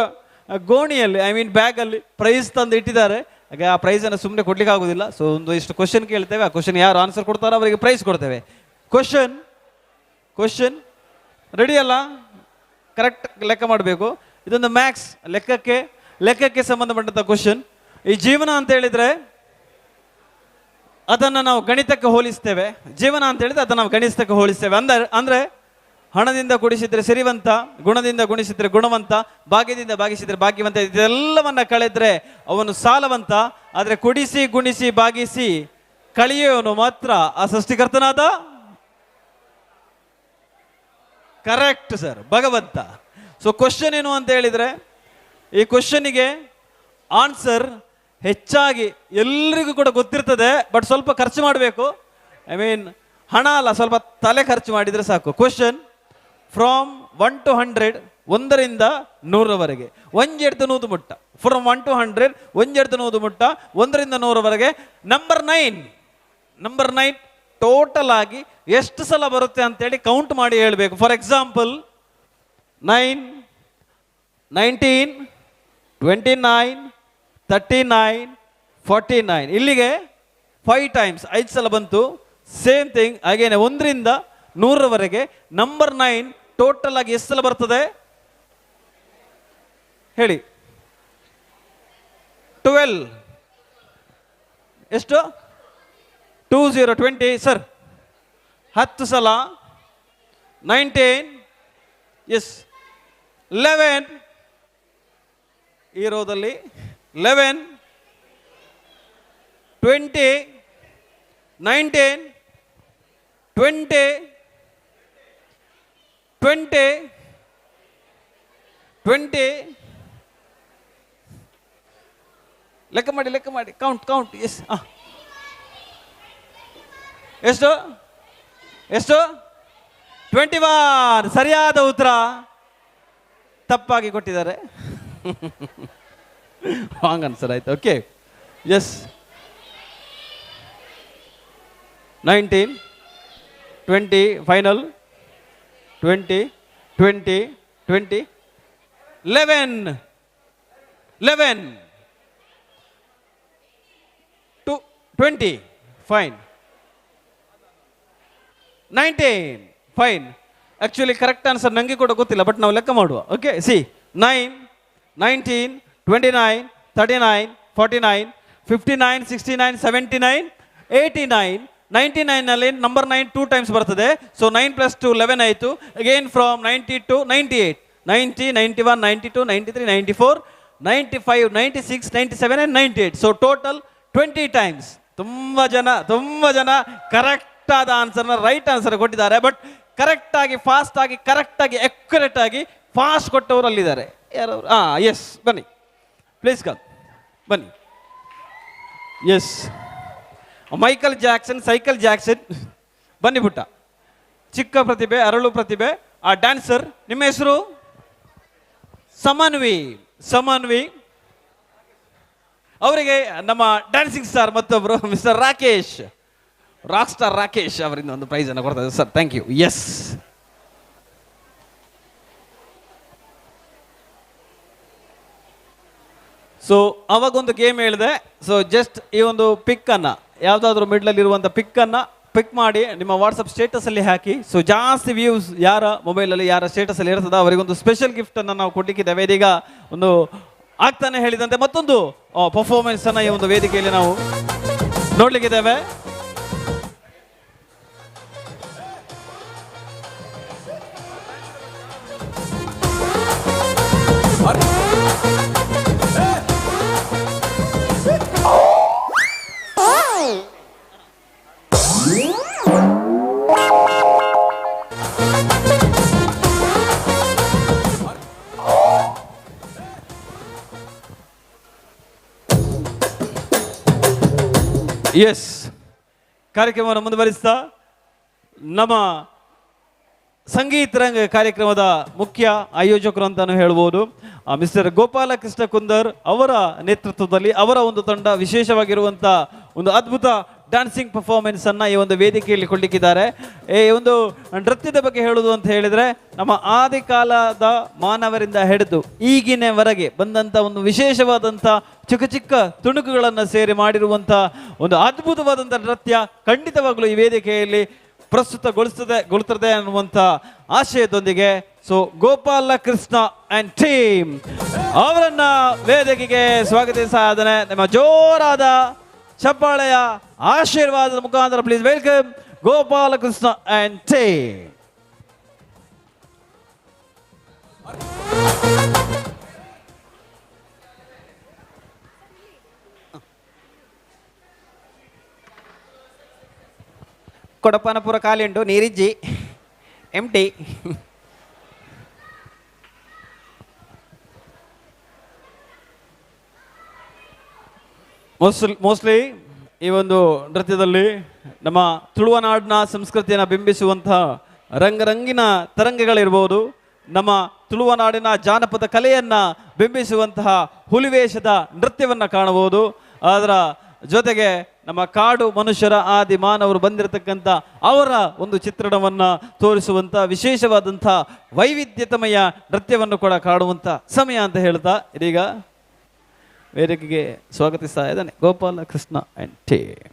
ಗೋಣಿಯಲ್ಲಿ, I mean ಬ್ಯಾಗಲ್ಲಿ price ತಂದು ಇಟ್ಟಿದ್ದಾರೆ. ಹಾಗೆ ಆ ಪ್ರೈಸನ್ನು ಸುಮ್ಮನೆ ಕೊಡ್ಲಿಕ್ಕೆ ಆಗೋದಿಲ್ಲ. ಸೊ ಒಂದು ಇಷ್ಟು ಕ್ವಶನ್ ಕೇಳ್ತೇವೆ, ಆ ಕ್ವಶನ್ ಯಾರು ಆನ್ಸರ್ ಕೊಡ್ತಾರೋ ಅವರಿಗೆ ಪ್ರೈಸ್ ಕೊಡ್ತೇವೆ. ಕ್ವಶನ್ ರೆಡಿ ಅಲ್ಲ? ಕರೆಕ್ಟ್ ಲೆಕ್ಕ ಮಾಡಬೇಕು. ಇದೊಂದು ಮ್ಯಾಕ್ಸ್ ಲೆಕ್ಕಕ್ಕೆ ಸಂಬಂಧಪಟ್ಟಂಥ ಕ್ವಶನ್. ಈ ಜೀವನ ಅಂತ ಹೇಳಿದರೆ ಅದನ್ನು ನಾವು ಗಣಿತಕ್ಕೆ ಹೋಲಿಸ್ತೇವೆ. ಜೀವನ ಅಂತ ಹೇಳಿದ್ರೆ ಅದನ್ನು ನಾವು ಗಣಿತಕ್ಕೆ ಹೋಲಿಸ್ತೇವೆ. ಅಂದರೆ ಹಣದಿಂದ ಗುಣಿಸಿದರೆ ಸಿರಿವಂತ, ಗುಣದಿಂದ ಗುಣಿಸಿದರೆ ಗುಣವಂತ, ಭಾಗ್ಯದಿಂದ ಭಾಗಿಸಿದರೆ ಭಾಗ್ಯವಂತ. ಇದೆಲ್ಲವನ್ನ ಕಳೆದರೆ ಅವನು ಸಾಲವಂತ. ಆದರೆ ಕುಡಿಸಿ ಗುಣಿಸಿ ಭಾಗಿಸಿ ಕಳೆಯುವವನು ಮಾತ್ರ ಆ ಸೃಷ್ಟಿಕರ್ತನಾದ ಕರೆಕ್ಟ್ ಸರ್ ಭಗವಂತ. ಸೊ ಕ್ವಶನ್ ಏನು ಅಂತ ಹೇಳಿದರೆ, ಈ ಕ್ವಶನಿಗೆ ಆನ್ಸರ್ ಹೆಚ್ಚಾಗಿ ಎಲ್ರಿಗೂ ಕೂಡ ಗೊತ್ತಿರ್ತದೆ, ಬಟ್ ಸ್ವಲ್ಪ ಖರ್ಚು ಮಾಡಬೇಕು. I mean ಹಣ ಅಲ್ಲ, ಸ್ವಲ್ಪ ತಲೆ ಖರ್ಚು ಮಾಡಿದರೆ ಸಾಕು. Question from 1 to 100, 1ರಿಂದ 100ವರೆಗೆ, 1 100 ಮುಟ್ಟ. ಫ್ರಮ್ 1 to 100, 1 100 ಮುಟ್ಟ, 1ರಿಂದ 100ವರೆಗೆ. Number 9 total ಆಗಿ ಎಷ್ಟು ಸಲ ಬರುತ್ತೆ ಅಂತೇಳಿ ಕೌಂಟ್ ಮಾಡಿ ಹೇಳಬೇಕು. For example 9, 19, 29, 39, 49, ಇಲ್ಲಿಗೆ 5 ಟೈಮ್ಸ್, 5 ಸಲ ಬಂತು. ಸೇಮ್ ಥಿಂಗ್ ಹಾಗೇನೆ 1ರಿಂದ 100ವರೆಗೆ ನಂಬರ್ 9 ಟೋಟಲ್ ಆಗಿ ಎಷ್ಟು ಸಲ ಬರ್ತದೆ ಹೇಳಿ? 12. ಎಷ್ಟು? 2 0 20 ಸರ್, 10 ಸಲ. 19, ಎಸ್, 11 ಈ ರೋದಲ್ಲಿ 11, 20, 19, 20, 20, 20. ಲೆಕ್ಕ ಮಾಡಿ, ಲೆಕ್ಕ ಮಾಡಿ, count count. S, ಹಾಂ, ಎಷ್ಟು ಎಷ್ಟು? 21. ಸರಿಯಾದ ಉತ್ತರ ತಪ್ಪಾಗಿ ಕೊಟ್ಟಿದ್ದಾರೆ, ರಾಂಗ್ ಆನ್ಸರ್ ಆಯ್ತು. Okay, yes, 19, 20, final, 20, 20, 20, 11, 11, 2, 20, fine, 19, fine. Actually correct answer ನನಗೆ ಕೂಡ ಗೊತ್ತಿಲ್ಲ, ಬಟ್ ನಾವು ಲೆಕ್ಕ ಮಾಡುವ. Okay, see 9, 19, 29, 39, 49, 59, 69, 79, 89, 99ನಲ್ಲಿ ನಂಬರ್ 9 2 ಟೈಮ್ಸ್ ಬರ್ತದೆ. ಸೊ 9 + 2 11 ಆಯಿತು. Again from 90 to 98, 90, 91, 92, 93, 94, 95, 96, 97 and 98. So total 20 times. ತುಂಬ ಜನ ಕರೆಕ್ಟ್ ಆದ ಆನ್ಸರ್ನ ರೈಟ್ ಆನ್ಸರ್ ಕೊಟ್ಟಿದ್ದಾರೆ. ಬಟ್ ಕರೆಕ್ಟಾಗಿ, ಫಾಸ್ಟಾಗಿ, ಕರೆಕ್ಟಾಗಿ, ಅಕ್ಯುರೇಟ್ ಆಗಿ ಫಾಸ್ಟ್ ಕೊಟ್ಟವರು ಅಲ್ಲಿದ್ದಾರೆ. ಯಾರವರು? ಹಾಂ, ಎಸ್, ಬನ್ನಿ, ಪ್ಲೀಸ್ ಕಮ್, ಬನ್ನಿ. Yes, Michael Jackson, cycle Jackson, ಬನ್ನಿ ಪುಟ್ಟ. ಚಿಕ್ಕ ಪ್ರತಿಭೆ, ಅರಳು ಪ್ರತಿಭೆ, ಆ ಡ್ಯಾನ್ಸರ್. ನಿಮ್ಮ ಹೆಸರು? ಸಮನ್ವಿ. ಸಮನ್ವಿ ಅವರಿಗೆ ನಮ್ಮ ಡ್ಯಾನ್ಸಿಂಗ್ ಸ್ಟಾರ್ ಮತ್ತೊಬ್ಬರು mister Rakesh, rock star Rakesh ಅವರಿಂದ ಒಂದು ಪ್ರೈಸನ್ನು ಕೊಡ್ತಾ ಇದ್ದಾರೆ. Sir, thank you. Yes, so ಅವಾಗೊಂದು game ಹೇಳಿದೆ. ಸೊ ಜಸ್ಟ್ ಈ ಒಂದು ಪಿಕ್ಕನ್ನು, ಯಾವುದಾದ್ರೂ ಮಿಡ್ಲಲ್ಲಿರುವಂಥ ಪಿಕ್ಕನ್ನು ಪಿಕ್ ಮಾಡಿ ನಿಮ್ಮ ವಾಟ್ಸಪ್ ಸ್ಟೇಟಸಲ್ಲಿ ಹಾಕಿ. ಸೊ ಜಾಸ್ತಿ ವ್ಯೂಸ್ ಯಾರ ಮೊಬೈಲಲ್ಲಿ, ಯಾರ ಸ್ಟೇಟಸಲ್ಲಿ ಇರ್ತದೋ ಅವರಿಗೊಂದು ಸ್ಪೆಷಲ್ ಗಿಫ್ಟನ್ನು ನಾವು ಕೊಡಲಿಕ್ಕಿದ್ದೇವೆ. ಇದೀಗ ಒಂದು ಆಗ್ತಾನೆ ಹೇಳಿದಂತೆ ಮತ್ತೊಂದು ಪರ್ಫಾರ್ಮೆನ್ಸನ್ನು ಈ ಒಂದು ವೇದಿಕೆಯಲ್ಲಿ ನಾವು ನೋಡಲಿಕ್ಕಿದ್ದೇವೆ. ಎಸ್, ಕಾರ್ಯಕ್ರಮವನ್ನು ಮುಂದುವರಿಸ್ತಾ ನಮ್ಮ ಸಂಗೀತ ರಂಗ ಕಾರ್ಯಕ್ರಮದ ಮುಖ್ಯ ಆಯೋಜಕರು ಅಂತಾನು ಹೇಳ್ಬೋದು ಮಿಸ್ಟರ್ ಗೋಪಾಲಕೃಷ್ಣ ಕುಂದರ್ ಅವರ ನೇತೃತ್ವದಲ್ಲಿ ಅವರ ಒಂದು ತಂಡ ವಿಶೇಷವಾಗಿರುವಂಥ ಒಂದು ಅದ್ಭುತ ಡ್ಯಾನ್ಸಿಂಗ್ ಪರ್ಫಾರ್ಮೆನ್ಸ್ ಅನ್ನು ಈ ಒಂದು ವೇದಿಕೆಯಲ್ಲಿ ಕೊಡಲಿಕ್ಕಿದ್ದಾರೆ. ಈ ಒಂದು ನೃತ್ಯದ ಬಗ್ಗೆ ಹೇಳುವುದು ಅಂತ ಹೇಳಿದರೆ ನಮ್ಮ ಆದಿಕಾಲದ ಮಾನವರಿಂದ ಹಿಡಿದು ಈಗಿನವರೆಗೆ ಬಂದಂಥ ಒಂದು ವಿಶೇಷವಾದಂಥ ಚಿಕ್ಕ ಚಿಕ್ಕ ತುಣುಕುಗಳನ್ನು ಸೇರಿ ಮಾಡಿರುವಂಥ ಒಂದು ಅದ್ಭುತವಾದಂಥ ನೃತ್ಯ ಖಂಡಿತವಾಗಲೂ ಈ ವೇದಿಕೆಯಲ್ಲಿ ಪ್ರಸ್ತುತಗೊಳಿಸ್ತದೆ ಅನ್ನುವಂಥ ಆಶಯದೊಂದಿಗೆ so Gopalakrishna and team ಅವರನ್ನ ವೇದಿಕೆಗೆ ಸ್ವಾಗತಿಸಾಧನೆ ನಿಮ್ಮ ಜೋರಾದ ಚಪ್ಪಾಳೆಯ ಆಶೀರ್ವಾದದ ಮುಖಾಂತರ please welcome Gopalakrishna and team. ಕೊಡಪನಪುರ ಕಾಲಿಂಡು ನೀರಿಜ್ಜಿ ಎಂಟಿ. ಮೋಸ್ಟ್ಲಿ ಈ ಒಂದು ನೃತ್ಯದಲ್ಲಿ ನಮ್ಮ ತುಳುವನಾಡಿನ ಸಂಸ್ಕೃತಿಯನ್ನು ಬಿಂಬಿಸುವಂತಹ ರಂಗರಂಗಿನ ತರಂಗಗಳಿರ್ಬೋದು, ನಮ್ಮ ತುಳುವನಾಡಿನ ಜಾನಪದ ಕಲೆಯನ್ನು ಬಿಂಬಿಸುವಂತಹ ಹುಲಿವೇಷದ ನೃತ್ಯವನ್ನು ಕಾಣಬಹುದು. ಅದರ ಜೊತೆಗೆ ನಮ್ಮ ಕಾಡು ಮನುಷ್ಯರ ಆದಿ ಮಾನವರು ಬಂದಿರತಕ್ಕಂಥ ಅವರ ಒಂದು ಚಿತ್ರಣವನ್ನು ತೋರಿಸುವಂಥ ವಿಶೇಷವಾದಂಥ ವೈವಿಧ್ಯತಮಯ ನೃತ್ಯವನ್ನು ಕೂಡ ಕಾಣುವಂಥ ಸಮಯ ಅಂತ ಹೇಳ್ತಾ ಇದೀಗ ವೇದಿಕೆಗೆ ಸ್ವಾಗತಿಸ್ತಾ ಇದ್ದಾನೆ Gopalakrishna and team.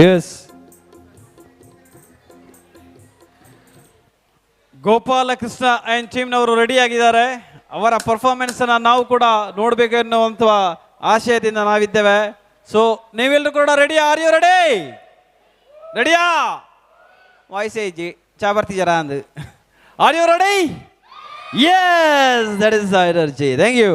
Yes, Gopalakrishna and ಟೀಮ್ನವರು ರೆಡಿ ಆಗಿದ್ದಾರೆ. ಅವರ ಪರ್ಫಾರ್ಮೆನ್ಸ್ ಅನ್ನ ನಾವು ಕೂಡ ನೋಡಬೇಕು ಎನ್ನುವಂಥ ಆಶಯದಿಂದ ನಾವಿದ್ದೇವೆ. ಸೊ ನೀವೆಲ್ಲರೂ ಕೂಡ ರೆಡಿ? Are you ready? ರೆಡಿಯಾ? ವಾಯ್ಸ್ ಏಜಿ ಚಾ ಬರ್ತಿದ್ದೀರಾ ಅಂದು. Are you ready? Yes, that is energy. Thank you.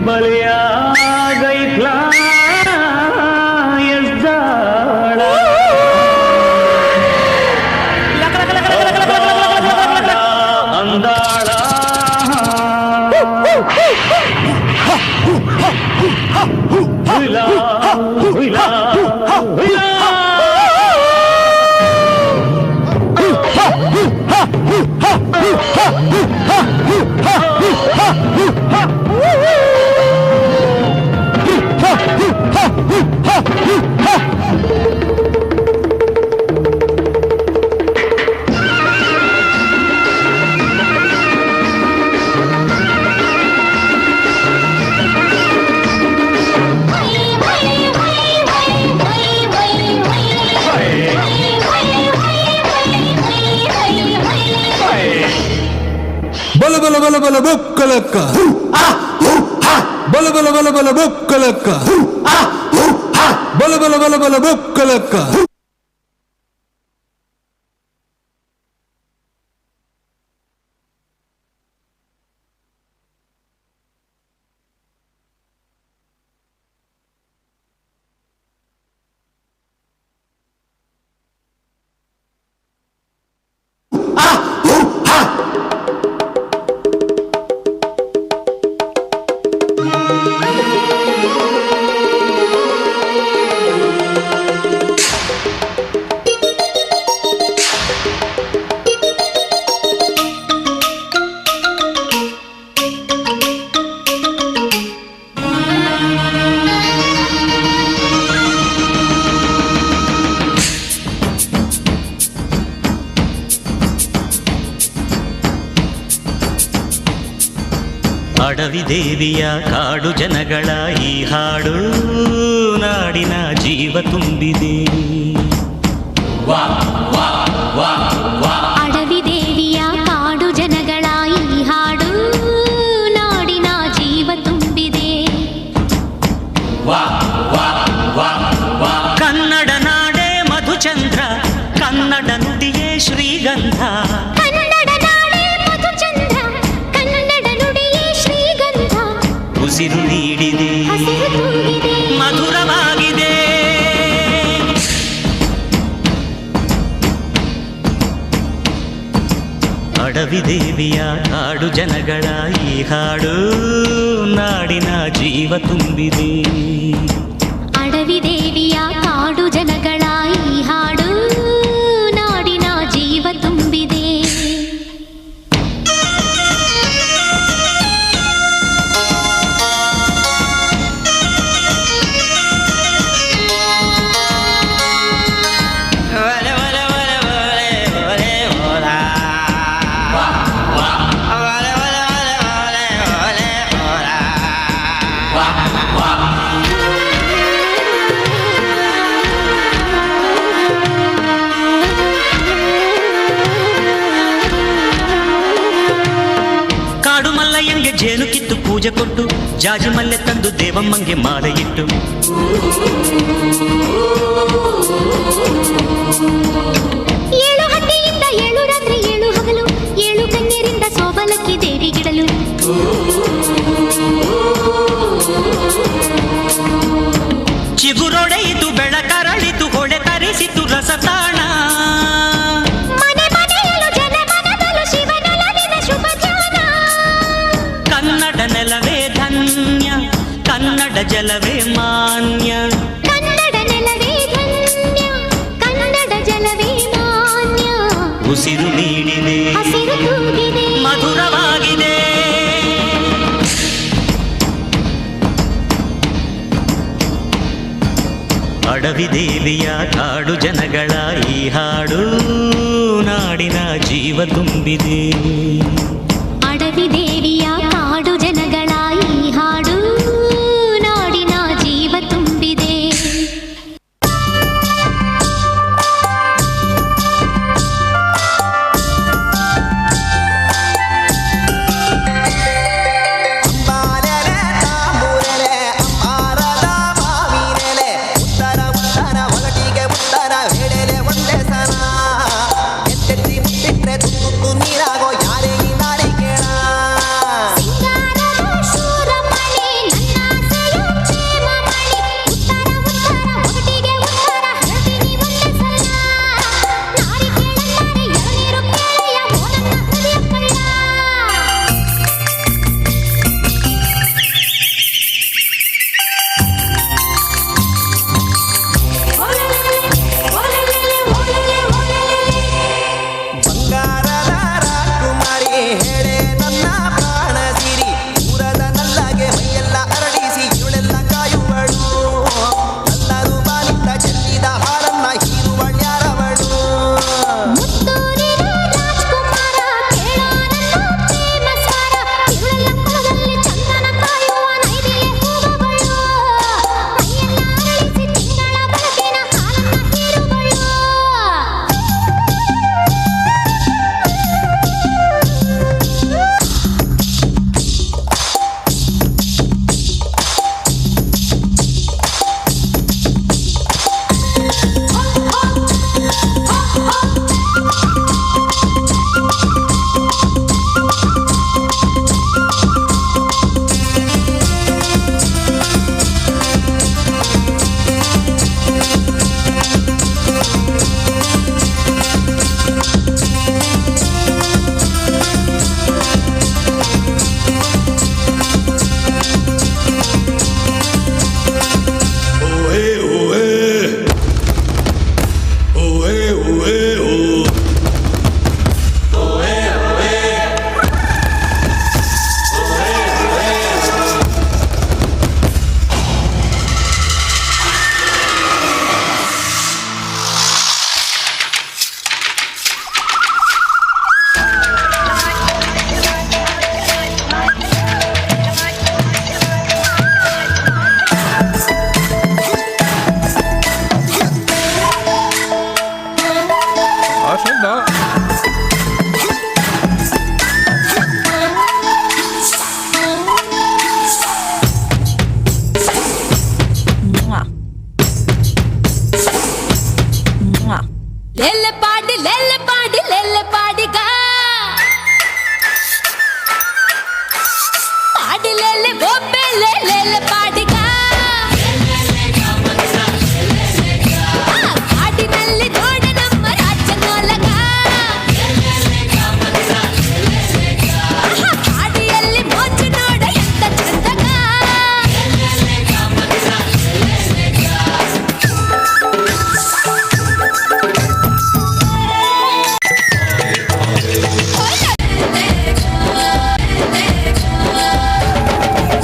Ballia गई। ಹುಯ್ಲಾ, ಹುಯ್ಲಾ, ಹುಯ್ಲಾ. ಬಲ ಬಲ ಬಲ ಬಲ ಬೊಕ್ಕಲಕ್ಕ, ಬಲ ಬಲ ಬಲ ಬಲ ಬೊಕ್ಕಲಕ್ಕ, ಬಲ ಬಲ ಬಲ ಬಲ ಬೊಕ್ಕಲಕ್ಕ. ಅಡವಿ ದೇವಿಯ ಕಾಡು ಜನಗಳ ಈ ಹಾಡು ನಾಡಿನ ಜೀವ ತುಂಬಿದೆ. ಅಡವಿ ದೇವಿಯ ಕಾಡು ಜನಗಳ ಈ ಹಾಡು ನಾಡಿನ ಜೀವ ತುಂಬಿದೆ. ಕನ್ನಡ ನಾಡೇ ಮಧುಚಂದ್ರ, ಕನ್ನಡ ನುಡಿಯೇ ಶ್ರೀಗಂಧ. ಕನ್ನಡ ನಾಡೇ ಮಧುಚಂದ್ರ, ಕನ್ನಡ ನುಡಿಯೇ ಶ್ರೀಗಂಧ. ಉಸಿರು ನೀಡಿದೆ, ಹಸಿರು ತೂಗಿದೆ, ಮಧುರವಾಗಿದೆ. ಅಡವಿ ದೇವಿಯ ಕಾಡು ಜನಗಳ ಈ ಹಾಡು ನಾಡಿನ ಜೀವ ತುಂಬಿದೆ. ಅಡವಿ ದೇವಿಯ ಕಾಡು ಜನಗಳ ಈ ಹಾಡು ನಾಡಿನ ಜೀವ ತುಂಬಿದೆ. ಕಾಡು ಮಲ್ಲಯ್ಯಂಗೆ ಜೇನು ಕಿತ್ತು ಪೂಜೆ ಕೊಟ್ಟು, ಜಾಜಿ ಮಲ್ಲೆ ತಂದು ದೇವಮ್ಮಂಗೆ ಮಾಲೆ ಇಟ್ಟು. ಏಳು ಹತ್ತಿಯಿಂದ ಏಳು ರಾತ್ರಿ ಏಳು ಹಗಲು, ಏಳು ಕನ್ಯರಿಂದ ಸೋಬಲಕ್ಕಿ ದೇವಿಗಿಡಲು. ಚಿಗುರೊಡೆಯಿತು ಬೆಳಕರಳಿತು ಹೊಳೆ ತರಿಸಿತು ರಸತಾಣ. ಮನೆ ಮನೆಯಲು ಜನ ಮನದಲು ಶಿವನೊಲವಿನ ಶುಭ ಧ್ಯಾನ. ಕನ್ನಡ ನೆಲವೇ ಧನ್ಯ, ಕನ್ನಡ ಜಲವೇ ಮಾನ್ಯ. ಕನ್ನಡ ನೆಲವೇ ಧನ್ಯ, ಕನ್ನಡ ಜಲವೇ ಮಾನ್ಯ. ಉಸಿರು ನೀಡಿದೆ, ಹಸಿರು ತೂಗಿದೆ, ಮಧುರವಾಗಿದೆ. ಅಡವಿ ದೇವಿಯ ಕಾಡು ಜನಗಳ ಈ ಹಾಡು ನಾಡಿನ ಜೀವ ತುಂಬಿದೆ. ಅಡವಿ ದೇವಿಯ ಕಾಡು ಜನಗಳ ಈ ಹಾಡು ನಾಡಿನ ಜೀವ ತುಂಬಿದೆ. ಉತ್ತರ ಉತ್ತರ ಒಲಟಿಗೆ ಉತ್ತರ ವೇಳೆಲೆ ಒಂದೇ ಸನ ಎತ್ತೆತ್ತಿ ಮುಟ್ಟಿಟ್ರೆ ತುತ್ತು ನೀರಾಗೋ ಯಾರೇ ಈ ನಾಡಿನ ले वो बेले ले ले ಪಾಡಿಗ ಕಾಡಿನಲ್ಲಿ ನೋಡ ನಮ್ಮ ರಾಜನೊಲಗ ಕಾಡಿಯಲ್ಲಿ ಮೋಜು ನೋಡ ಎಂತ ಚಂದಗ.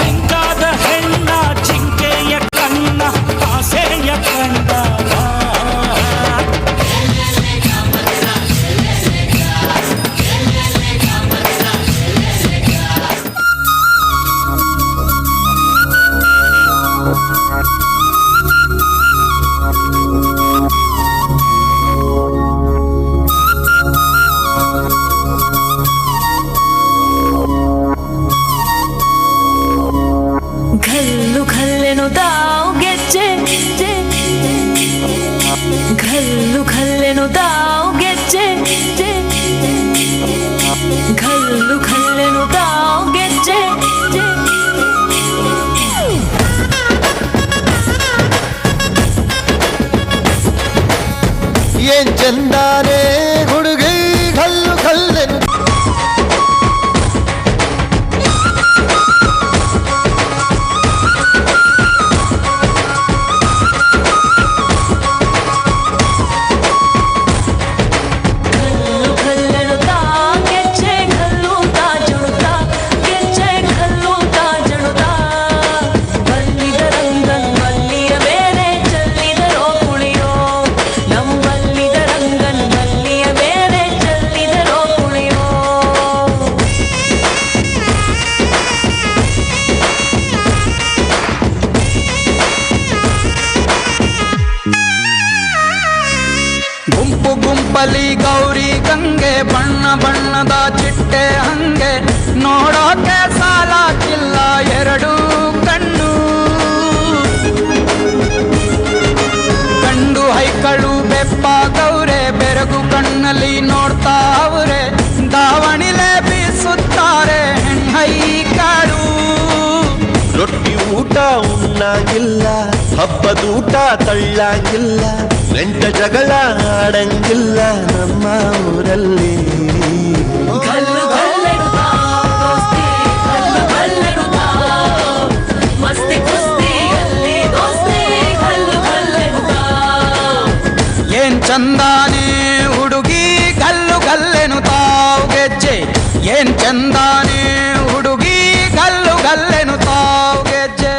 ಚಿಂಕಾದ ಹೆಣ್ಣ ಚಿಂಕೆಯ ಕಣ್ಣ ಆಸೆಯ ಕಂಡ. ಘಲ್ಲು ಘಲ್ಲೆನು ತಾವು ಗೆಜ್ಜೆ, ಘಲ್ಲು ಘಲ್ಲೆನು ತಾವು ಗೆಜ್ಜೆ, ಘಲ್ಲು ಘಲ್ಲೆನು ತಾವು ಗೆಜ್ಜೆ. ಏನ್ ಚಂದಾನೆ ಹುಡುಗಿ ಕಲ್ಲು ಕಲ್ಲೆನು. ಘಲ್ಲು ತಾ ಗೆಜ್ಜೆ ಘಲ್ಲು ತಾ ಜುಣುತಾ ಗೆಜ್ಜೆ ಘಲ್ಲು ತಾ ಜುಣುತಾ. ಬಲ್ಲಿದ ರಂಗನ್ ಬಲ್ಲಿಯ ಮೇಲೆ ಚೆಲ್ಲಿದರೋ ಕುಳಿಯೋ, ನಮ್ಮಲ್ಲಿದ ರಂಗನ್ ಬಲ್ಲಿಯ ಮೇಲೆ ಚೆಲ್ಲಿದರೋ ಕುಳಿಯೋ. ಗುಂಪು ಗುಂಪಲಿ ಗೌರಿ ಗಂಗೆ ಬಣ್ಣ ಬಣ್ಣದ ಚಿಟ್ಟೆ ಹಂಗೆ ನೋಡೋಕೆ ಸಾಲಾಗಿಲ್ಲ ಎರಡು ಕಣ್ಣು. ಗಂಡು ಹೈಕಳು ಬೆಪ್ಪಾಗವ್ರೆ ಬೆರಗು ಕಣ್ಣಲ್ಲಿ ನೋಡ್ತಾ ಅವ್ರೆ ದಾವಣಿಲೆ ಬೀಸುತ್ತಾರೆ ಹೆಣ್ಣೈಕಾಳು. ರೊಟ್ಟಿ ಊಟ ಉಣ್ಣಾಗಿಲ್ಲ, ಹಬ್ಬದೂಟ ತಳ್ಳಾಗಿಲ್ಲ, ನೆಂಟ ಜಗಳ ಆಡಂಗಿಲ್ಲ ನಮ್ಮ ಊರಲ್ಲಿ. ಘಲ್ಲು ಘಲ್ಲೆನು ದೋಸ್ತಿ ಘಲ್ಲು ಘಲ್ಲೆನು ಮಸ್ತಿ ಕುಸ್ತಿಯಲ್ಲಿ ದೋಸ್ತಿ ಘಲ್ಲು ಘಲ್ಲೆನು. ಏನ್ ಚಂದಾನೆ ಹುಡುಗಿ ಗಲ್ಲು ಗಲ್ಲೆನು ತಾವು ಗೆಜ್ಜೆ, ಏನ್ ಚಂದಾನೆ ಹುಡುಗಿ ಗಲ್ಲು ಗಲ್ಲೆನು ತಾವು ಗೆಜ್ಜೆ.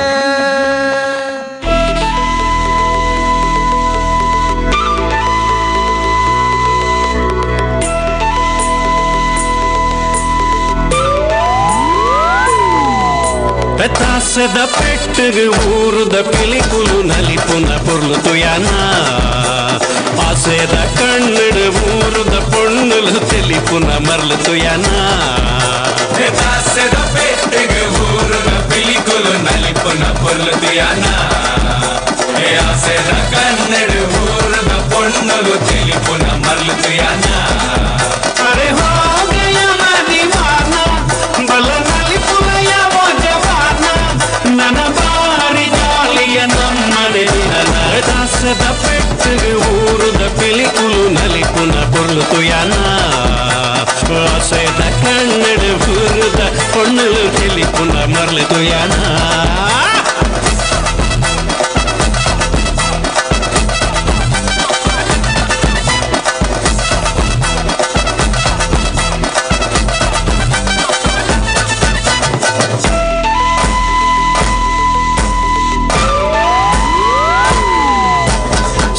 ಪೆತ್ತಾಸದ ಪೆಟ್ಟಗ ಊರುದ ಪಿಲಿಕುಲು ನಲಿಪುನ ಪೊರ್ಲು ತುಯಾನ, ಆಸೆದ ಕಣ್ಣಡು ಊರುದ ಪೊಣ್ಣುಲು ತೆಲಿಪುನ ಮರ್ಲು ತುಯಾನ. ಪೆತ್ತಾಸದ ಪೆಟ್ಟಗ ಊರುದ ಪಿಲಿಕುಲು ನಲಿಪುನ ಪೊರ್ಲು ತುಯಾನ, ಆಸೆದ ಕಣ್ಣಡು ಊರುದ ಪೊಣ್ಣುಲು ತೆಲಿಪುನ ಮರ್ಲು ತುಯಾನ. ಅರೆ ಹೋಗಯ ಮದಿವಾನ ಬಲ ನಲಿಪುನಯ ಜವಾನ, ನನ್ನ ಬಾರಿ ಜಾಲಿಯ ನಮ್ಮನೆ ದಾಸದ ಪೆಟ್ಟಗ ಊರುದ ಪಿಲಿಕುಲು ನಲಿಪುನ ಪೊರ್ಲು ತುಯಾನ, ಆಸೆದ ಕಣ್ಣಡು ಊರುದ ಪೊಣ್ಣುಲು ತೆಲಿಪುನ ಮರ್ಲು ತುಯಾನ.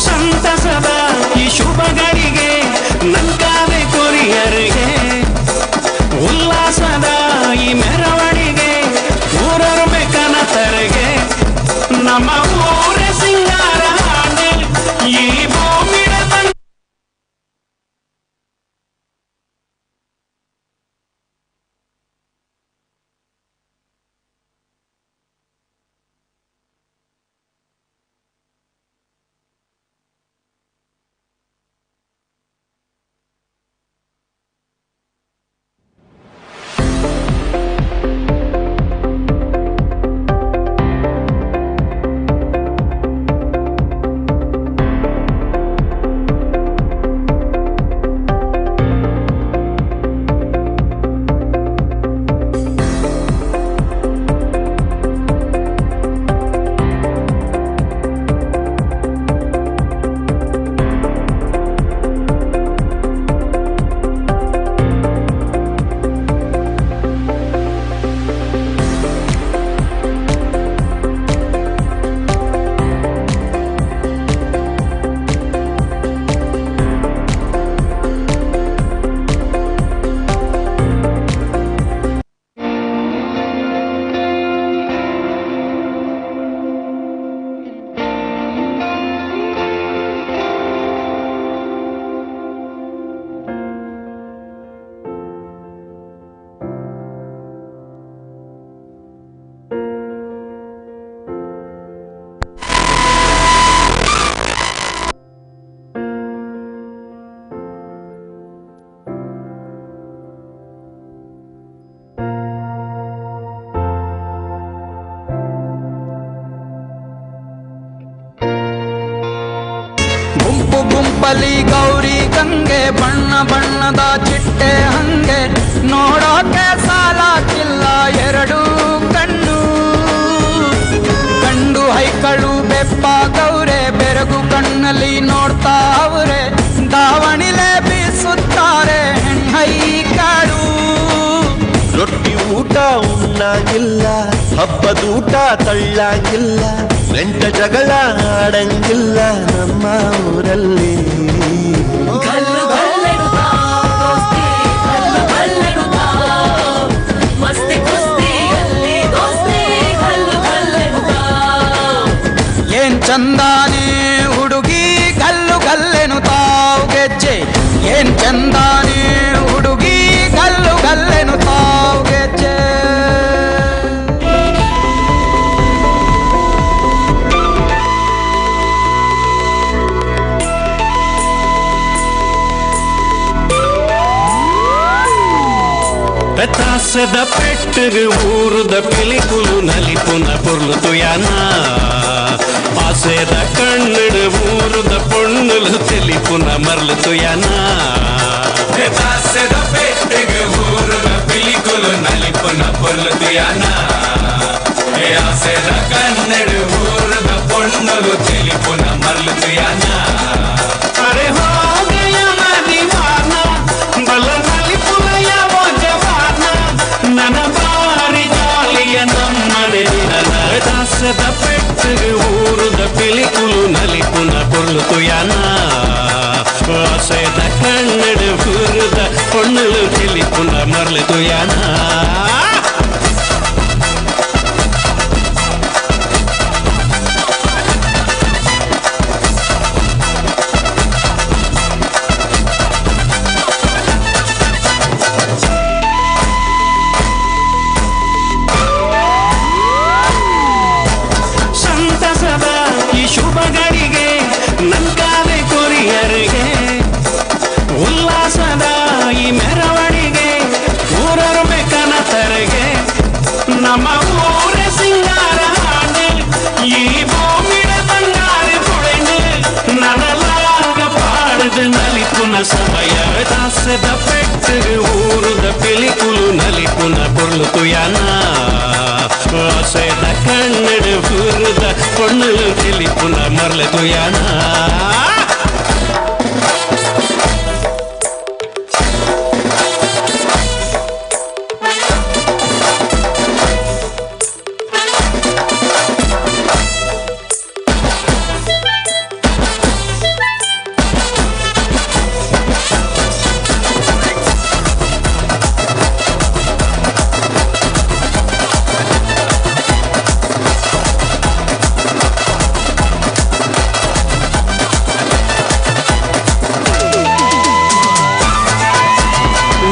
ಸಂತಸದ ಈ ಶುಭಗಳಿಗೆ ನಂಕಾವೆ ಕೊರಿಯರಿಗೆ, ಉಲ್ಲಾಸದ ಈ ಮೆರವಣಿಗೆ ಊರರು ಬೆಕ್ಕನ ತರ. Ambali Gauri ಗಂಗೆ ಬಣ್ಣ ಬಣ್ಣದ ಚಿಟ್ಟೆ ಹಂಗೆ ನೋಡೋಕೆ ಸಾಲಾಗಿಲ್ಲ ಎರಡು ಕಣ್ಣು. ಗಂಡು ಹೈಕಳು ಬೆಪ್ಪ ಗೌರೆ ಬೆರಗು ಕಣ್ಣಲ್ಲಿ ನೋಡ್ತಾವ್ರೆ ದಾವಣಿಲೆ ಬೀಸುತ್ತಾರೆ ಹೆಣ್ಣೈಕಾಳು. ರೊಟ್ಟಿ ಊಟ ಉಣ್ಣಾಗಿಲ್ಲ, ಹಬ್ಬದೂಟ ತಳ್ಳಾಗಿಲ್ಲ, ನೆಂಟ ಜಗಳ ಆಡಂಗಿಲ್ಲ ನಮ್ಮ ಊರಲ್ಲಿ. ಏನ್ ಚಂದಾನೆ ಹುಡುಗಿ ಗಲ್ಲು ಗಲ್ಲೆನು ತಾವು ಗೆಜ್ಜೆ, ಏನ್ ಚಂದಾನೆ ಹುಡುಗಿ ಗಲ್ಲು ಗಲ್ಲೆನು ತಾವು ಗೆಜ್ಜೆ. ತಾಸದ ಪೆಟ್ಟರು ಊರುದ ಪಿಲಿಕುಲು ನಲಿಪುನ ಪೊರ್ಲು ತುಯಾನ, ಆಸೆದ ಕಣ್ಣಡು ಊರುದ ಪೊಣ್ಣುಲು ತೆಲಿಪುನ ಮರ್ಲು ತುಯಾನ. ತಾಸದ ಪೆಟ್ಟರು ಊರುದ ಪಿಲಿಕುಲು ನಲಿಪುನ ಪೊರ್ಲು ತುಯಾನ, ಆಸೆದ ಕಣ್ಣಡು ಊರುದ ಪೊಣ್ಣುಲು ತೆಲಿಪುನ ಮರ್ಲು ತುಯಾನ. ಅರೆ ಹೋಗಯ ದಿವಾನ ಬಲ ನಲಿಪುನಯ ಜವಾನ, ನನ್ನ ಬಾರಿ ಜಾಲಿಯ ನಮ್ಮನೆ. ದಾಸದ ಪೆಟ್ಟರು ಊರುದ ಪಿಲಿಕುಲು ನಲಿಪುನ ಪೊರ್ಲು ತುಯಾನ, ಆಸೆದ ಕಣ್ಣಡು ಊರುದ ಪೊಣ್ಣುಲು ತಿಳಿಪುನ ಮರ್ಲು ತುಯಾನ. ಸಂತಸದ ಈ ಶುಭಗಳಿಗೆ ನಂಕಾವೆ ಕೊರಿಯರಿಗೆ, ಉಲ್ಲಾಸದ ಈ ಮೆರವಣಿಗೆ ಊರರು ಕನತರಿಗೆ, ನಮ್ಮ ಊರ ಸಿಂಗಾರ ಹಾಡು ಈ ಭೂಮಿಯ ಬಂಗಾರ ಪೊಳೆಂಡು ನನಲಾಗ ಪಾಡದು ನಲಿಪುನ ಸಮಯ. ದಾಸದ ಪೆಟ್ಟರು ಊರುದ ಪಿಲಿಕುಲು ನಲಿಪುನ ಪೊರ್ಲು ತುಯಾನ, ಆಸೆದ ಕಣ್ಣಡು ಊರುದ ಪೊಣ್ಣುಲು ತಿಳಿಪುನ ಮರ್ಲು ತುಯಾನ.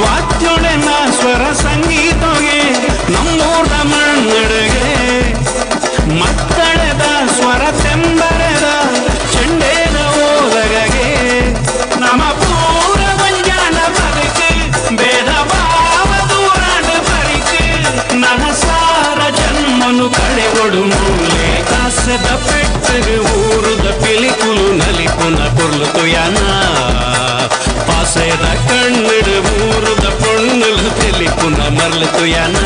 ವಾದ್ಯೊಳೆನ ಸ್ವರ ಸಂಗೀತಗೆ ನಮ್ಮೂರ ಮಣ್ಣುಡುಗೆ, ಮಕ್ಕಳದ ಸ್ವರ ತೆಂಬರದ ಚೆಂಡೇದ ಓದಗಗೆ, ನಮ್ಮ ಪೂರ ಮಂಜಾನ ಬದುಕು ಭೇದ ಭಾವ ದೂರಾಡ ಬರಿಕು, ನನ್ನ ಸಾರ ಜನ್ಮನು ಕಳೆಗೊಡು ಮೂಲೆ. ದಾಸದ ಪೆಟ್ಟರು ಊರುದ ಪಿಲಿಕುಲು ನಲಿಪುನ ಪೊರ್ಲು ತುಯಾನ, ಆಸೆದ ಕಣ್ಣಡು ಊರುದ ಪೊಣ್ಣುಲು ತಿಳಿಪುನ ಮರ್ಲು ತುಯಾನ.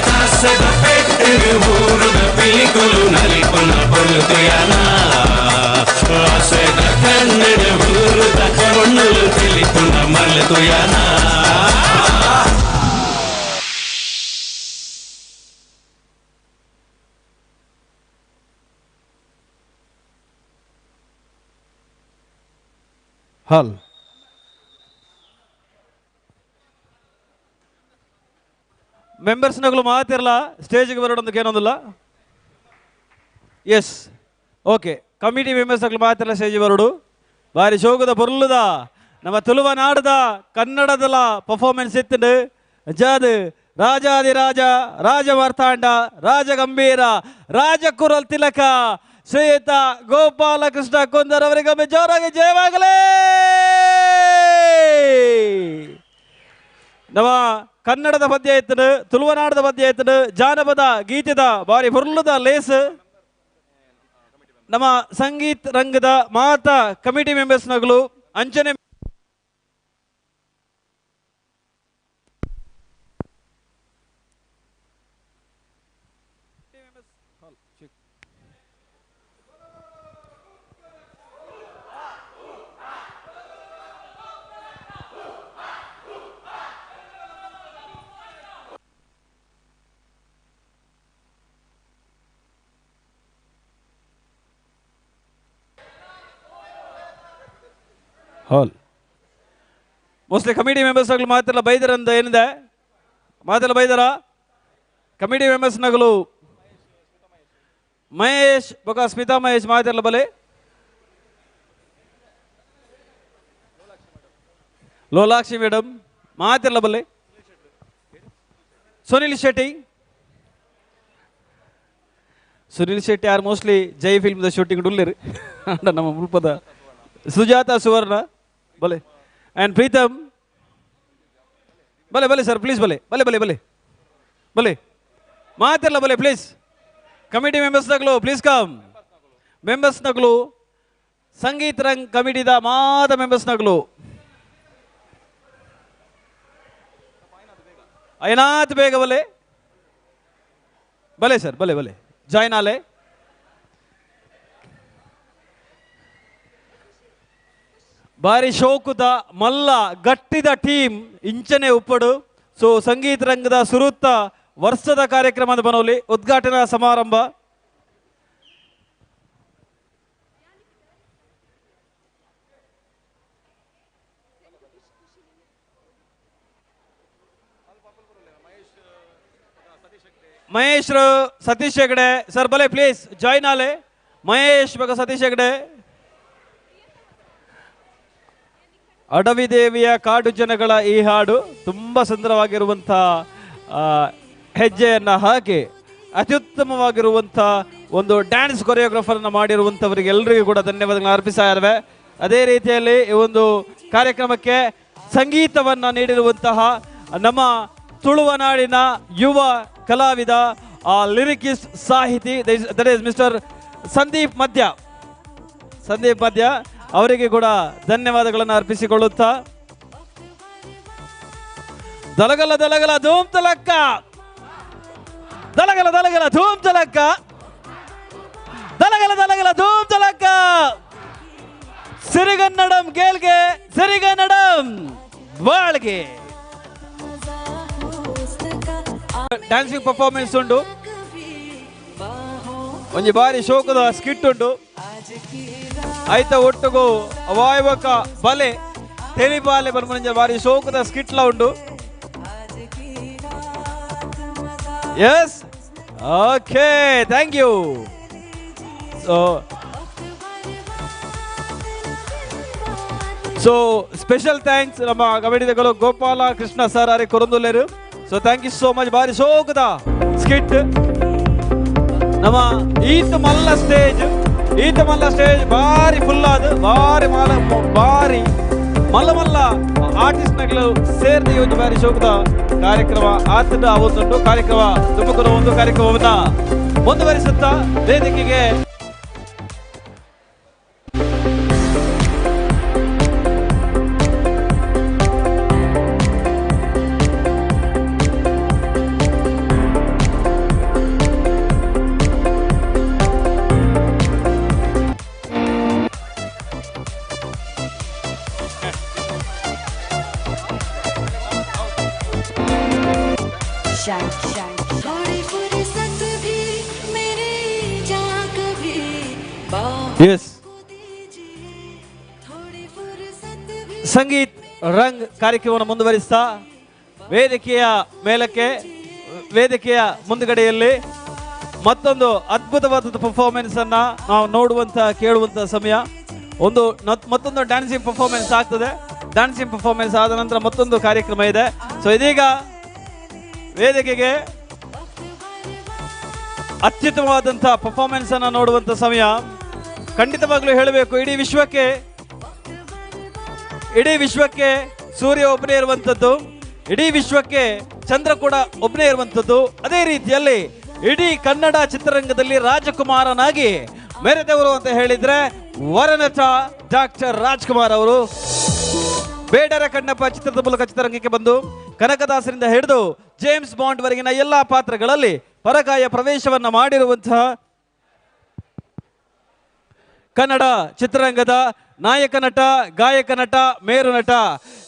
ದಾಸದ ಪೆಟ್ಟರು ಊರುದ ಪಿಲಿಕುಲು ನಲಿಪುನ ಪೊರ್ಲು ತುಯಾನ, ಆಸೆದ ಕಣ್ಣಡು ಊರುದ ಪೊಣ್ಣುಲು ತಿಳಿಪುನ ಮರ್ಲು ತುಯಾನ. ಹಾಲ್ ಮೆಂಬರ್ಸ್ನಗಳು ಮಾತಿರಲ್ಲ, ಸ್ಟೇಜ್ಗೆ ಬರೋಡೊಂದಕ್ಕೆ ಏನೊಂದಿಲ್ಲ. S okay, committee ಮೆಂಬರ್ಸ್ನಗಳು ಮಾತಿರಲ್ಲ stage ಬರೋಡು. ಬಾರಿ ಶೋಕದ ಬೊರ್ಲುದ ನಮ್ಮ ತುಳುವ ನಾಡದ ಕನ್ನಡದಲ ಪರ್ಫಾರ್ಮೆನ್ಸ್ ಇತ್ತಂಡು. ಜಾದು ರಾಜಾದಿರಾಜ ರಾಜಮಾರ್ತಾಂಡ ರಾಜಗಂಭೀರ ರಾಜಕುರಲ್ ತಿಲಕ ಶ್ರೀಯುತ ಗೋಪಾಲಕೃಷ್ಣ ಕುಂದರ್ ಅವರಿಗೊಮ್ಮೆ ಜೋರಾಗಿ ಜಯವಾಗಲೇ. ನಮ್ಮ ಕನ್ನಡದ ಪದ್ಯ ಇತ್ತು, ತುಳುವನಾಡದ ಪದ್ಯ ಇತ್ತು, ಜಾನಪದ ಗೀತೆದ ಬಾರಿ ಬೊರ್ಲುದ ಲೇಸ್. ನಮ್ಮ ಸಂಗೀತ ರಂಗದ ಮಾತಾ ಕಮಿಟಿ ಮೆಂಬರ್ಸ್ನಗಳು ಅಂಚನೆ ಹಾಲ್ mostly committee members ಆಗಲು ಮಾತೆಲ್ಲ ಬೈದರಂತ ಏನಿದೆ ಮಾತೆಲ್ಲ ಬೈದರ ಕಮಿಟಿ ಮೆಂಬರ್ಸ್ನಗಲು ಮಹೇಶ್ ಬೊಕ ಸ್ಮಿತಾ ಮಹೇಶ್ ಮಾತೆಲ್ಲ ಬಲೆ ಲೋಲಾಕ್ಷಿ ಮೇಡಮ್ ಮಾತೆಲ್ಲ ಬಲೆ Sunil Shetty Sunil Shetty are mostly Jai ಫಿಲ್ಮ್ದ shooting ಉಲ್ಲೇರು ನಮ್ಮ ಮುಲ್ಪದ ಸುಜಾತ ಸುವರ್ಣ ಬಲೆ ಆ್ಯಂಡ್ ಪ್ರೀತಮ್ ಬಲೆ ಬಲೆ ಸರ್ ಪ್ಲೀಸ್ ಬಲೆ ಬಲೆ ಬಲೆ ಬಲೆ ಬಲೆ ಮಾತಿರಲ್ಲ ಬಲೆ please committee members ನಗಲು please come members ನಗಲು ಸಂಗೀತ ರಂಗ್ ಕಮಿಟಿದ ಮಾತ ಮೆಂಬರ್ಸ್ ನಗಲು ಐನಾತ್ ಬೇಗ ಬಲೆ ಬಲೆ ಸರ್ ಬಲೆ ಬಲೆ ಜಾಯ್ನ್ ಆಲೆ ಬಾರಿ ಶೋಕುದ ಮಲ್ಲ ಗಟ್ಟಿದ ಟೀಮ್ ಇಂಚನೆ ಉಪ್ಪಡು. ಸೊ ಸಂಗೀತ ರಂಗದ ಸುರುತ್ತ ವರ್ಷದ ಕಾರ್ಯಕ್ರಮದ ಬನೋಲಿ ಉದ್ಘಾಟನಾ ಸಮಾರಂಭ. ಮಹೇಶ್ ಸತೀಶ್ ಹೆಗಡೆ ಸರ್ ಬಲೆ ಪ್ಲೀಸ್ ಜಾಯ್ನ್ ಆಲೆ. ಮಹೇಶ್ ಬಗ ಸತೀಶ್ ಹೆಗಡೆ. ಅಡವಿ ದೇವಿಯ ಕಾಡು ಜನಗಳ ಈ ಹಾಡು ತುಂಬ ಸುಂದರವಾಗಿರುವಂಥ ಹೆಜ್ಜೆಯನ್ನು ಹಾಕಿ ಅತ್ಯುತ್ತಮವಾಗಿರುವಂಥ ಒಂದು ಡ್ಯಾನ್ಸ್ ಕೊರಿಯೋಗ್ರಾಫರನ್ನು ಮಾಡಿರುವಂಥವರಿಗೆ ಎಲ್ಲರಿಗೂ ಕೂಡ ಧನ್ಯವಾದಗಳನ್ನು ಅರ್ಪಿಸ್ತಾ ಇದ್ದಾವೆ. ಅದೇ ರೀತಿಯಲ್ಲಿ ಈ ಒಂದು ಕಾರ್ಯಕ್ರಮಕ್ಕೆ ಸಂಗೀತವನ್ನು ನೀಡಿರುವಂತಹ ನಮ್ಮ ತುಳುವನಾಡಿನ ಯುವ ಕಲಾವಿದ, ಆ ಲಿರಿಕಿಸ್ಟ್ ಸಾಹಿತಿ that is mister Sandeep Madhya, Sandeep Madhya ಅವರಿಗೆ ಕೂಡ ಧನ್ಯವಾದಗಳನ್ನು ಅರ್ಪಿಸಿಕೊಳ್ಳುತ್ತಾ, ದಲಗಲ ದಲಗಲ ಧೂಮ್ ತಲಕ್ಕ, ದಲಗಲ ದಲಗಲ ಧೂಮ್ ತಲಕ್ಕ, ದಲಗಲ ದಲಗಲ ಧೂಮ್ ತಲಕ್ಕ, ಸಿರಿಗನ್ನಡಂ ಗೇಲ್ಗೆ ಸಿರಿಗನ್ನಡಂ ಬಾಳ್ಗೆ. ಡ್ಯಾನ್ಸಿಂಗ್ ಪರ್ಫಾರ್ಮೆನ್ಸ್ ಉಂಟು, ಒಂಜಿ ಬಾರಿ ಶೋಕದ ಸ್ಕಿಟ್ ಉಂಟು. ಆಯ್ತ ಒಟ್ಟುಗು ಅವಾಯವಕ ಬಲೆ ತೆಲಿಬಾಲೆ ಬರ್ಮಂಜ ಬಾರಿ ಶೋಕದ ಸ್ಕಿಟ್ಲ ಉಂಟು. Yes, okay, thank you. So so special thanks ನಮ್ಮ ಕಮಿಟಿದಗಳು ಗೋಪಾಲ ಕೃಷ್ಣ ಸರ್ ಅರೆ ಕೊರಂದುಲ್ಲೇರು. So thank you so much. ಬಾರಿ ಶೋಕದ ಸ್ಕಿಟ್ ನಮ್ಮ ಈತ ಮಲ್ಲ ಸ್ಟೇಜ್, ಈತ ಮಲ್ಲ ಸ್ಟೇಜ್ ಬಾರಿ ಫುಲ್ ಆದ ಬಾರಿ ಮಾಲ ಬಾರಿ ಮಲ್ಲ ಮಲ್ಲ ಆರ್ಟಿಸ್ಟ್ ನಗಲು ಸೇರಿದ ಒಂದು ಬಾರಿ ಶೋಕದ ಕಾರ್ಯಕ್ರಮ ಆತದ ಒಂದುಂಟು. ಕಾರ್ಯಕ್ರಮ ತುಮಕೂರು ಒಂದು ಕಾರ್ಯಕ್ರಮವನ್ನ ಮುಂದುವರಿಸುತ್ತಾ ವೇದಿಕೆಗೆ ಎಸ್ ಸಂಗೀತ್ ರಂಗ್ ಕಾರ್ಯಕ್ರಮವನ್ನು ಮುಂದುವರಿಸ್ತಾ ವೇದಿಕೆಯ ಮೇಲಕ್ಕೆ, ವೇದಿಕೆಯ ಮುಂದುಗಡೆಯಲ್ಲಿ ಮತ್ತೊಂದು ಅದ್ಭುತವಾದ ಪರ್ಫಾರ್ಮೆನ್ಸ್ ಅನ್ನ ನಾವು ನೋಡುವಂತ ಕೇಳುವಂತ ಸಮಯ. ಒಂದು ಮತ್ತೊಂದು ಡ್ಯಾನ್ಸಿಂಗ್ ಪರ್ಫಾರ್ಮೆನ್ಸ್ ಆಗ್ತದೆ. ಡ್ಯಾನ್ಸಿಂಗ್ ಪರ್ಫಾರ್ಮೆನ್ಸ್ ಆದ ನಂತರ ಮತ್ತೊಂದು ಕಾರ್ಯಕ್ರಮ ಇದೆ. ಸೊ ಇದೀಗ ವೇದಿಕೆಗೆ ಅತ್ಯುತ್ತಮವಾದಂಥ ಪರ್ಫಾರ್ಮೆನ್ಸ್ ಅನ್ನ ನೋಡುವಂತ ಸಮಯ. ಖಂಡಿತವಾಗ್ಲೂ ಹೇಳಬೇಕು, ಇಡೀ ವಿಶ್ವಕ್ಕೆ ಸೂರ್ಯ ಒಬ್ಬನೇ ಇರುವಂಥದ್ದು, ಇಡೀ ವಿಶ್ವಕ್ಕೆ ಚಂದ್ರ ಕೂಡ ಒಬ್ಬನೇ ಇರುವಂಥದ್ದು. ಅದೇ ರೀತಿಯಲ್ಲಿ ಇಡೀ ಕನ್ನಡ ಚಿತ್ರರಂಗದಲ್ಲಿ ರಾಜಕುಮಾರನಾಗಿ ಮೆರೆದವರು ಅಂತ ಹೇಳಿದ್ರೆ ವರನಟ ಡಾಕ್ಟರ್ ರಾಜ್ಕುಮಾರ್ ಅವರು. ಬೇಡರ ಕಣ್ಣಪ್ಪ ಚಿತ್ರದ ಮೂಲಕ ಚಿತ್ರರಂಗಕ್ಕೆ ಬಂದು ಕನಕದಾಸರಿಂದ ಹಿಡಿದು ಜೇಮ್ಸ್ ಬಾಂಡ್ ವರೆಗಿನ ಎಲ್ಲ ಪಾತ್ರಗಳಲ್ಲಿ ಪರಕಾಯ ಪ್ರವೇಶವನ್ನ ಮಾಡಿರುವಂತಹ ಕನ್ನಡ ಚಿತ್ರರಂಗದ ನಾಯಕ ನಟ, ಗಾಯಕ ನಟ, ಮೇರು ನಟ,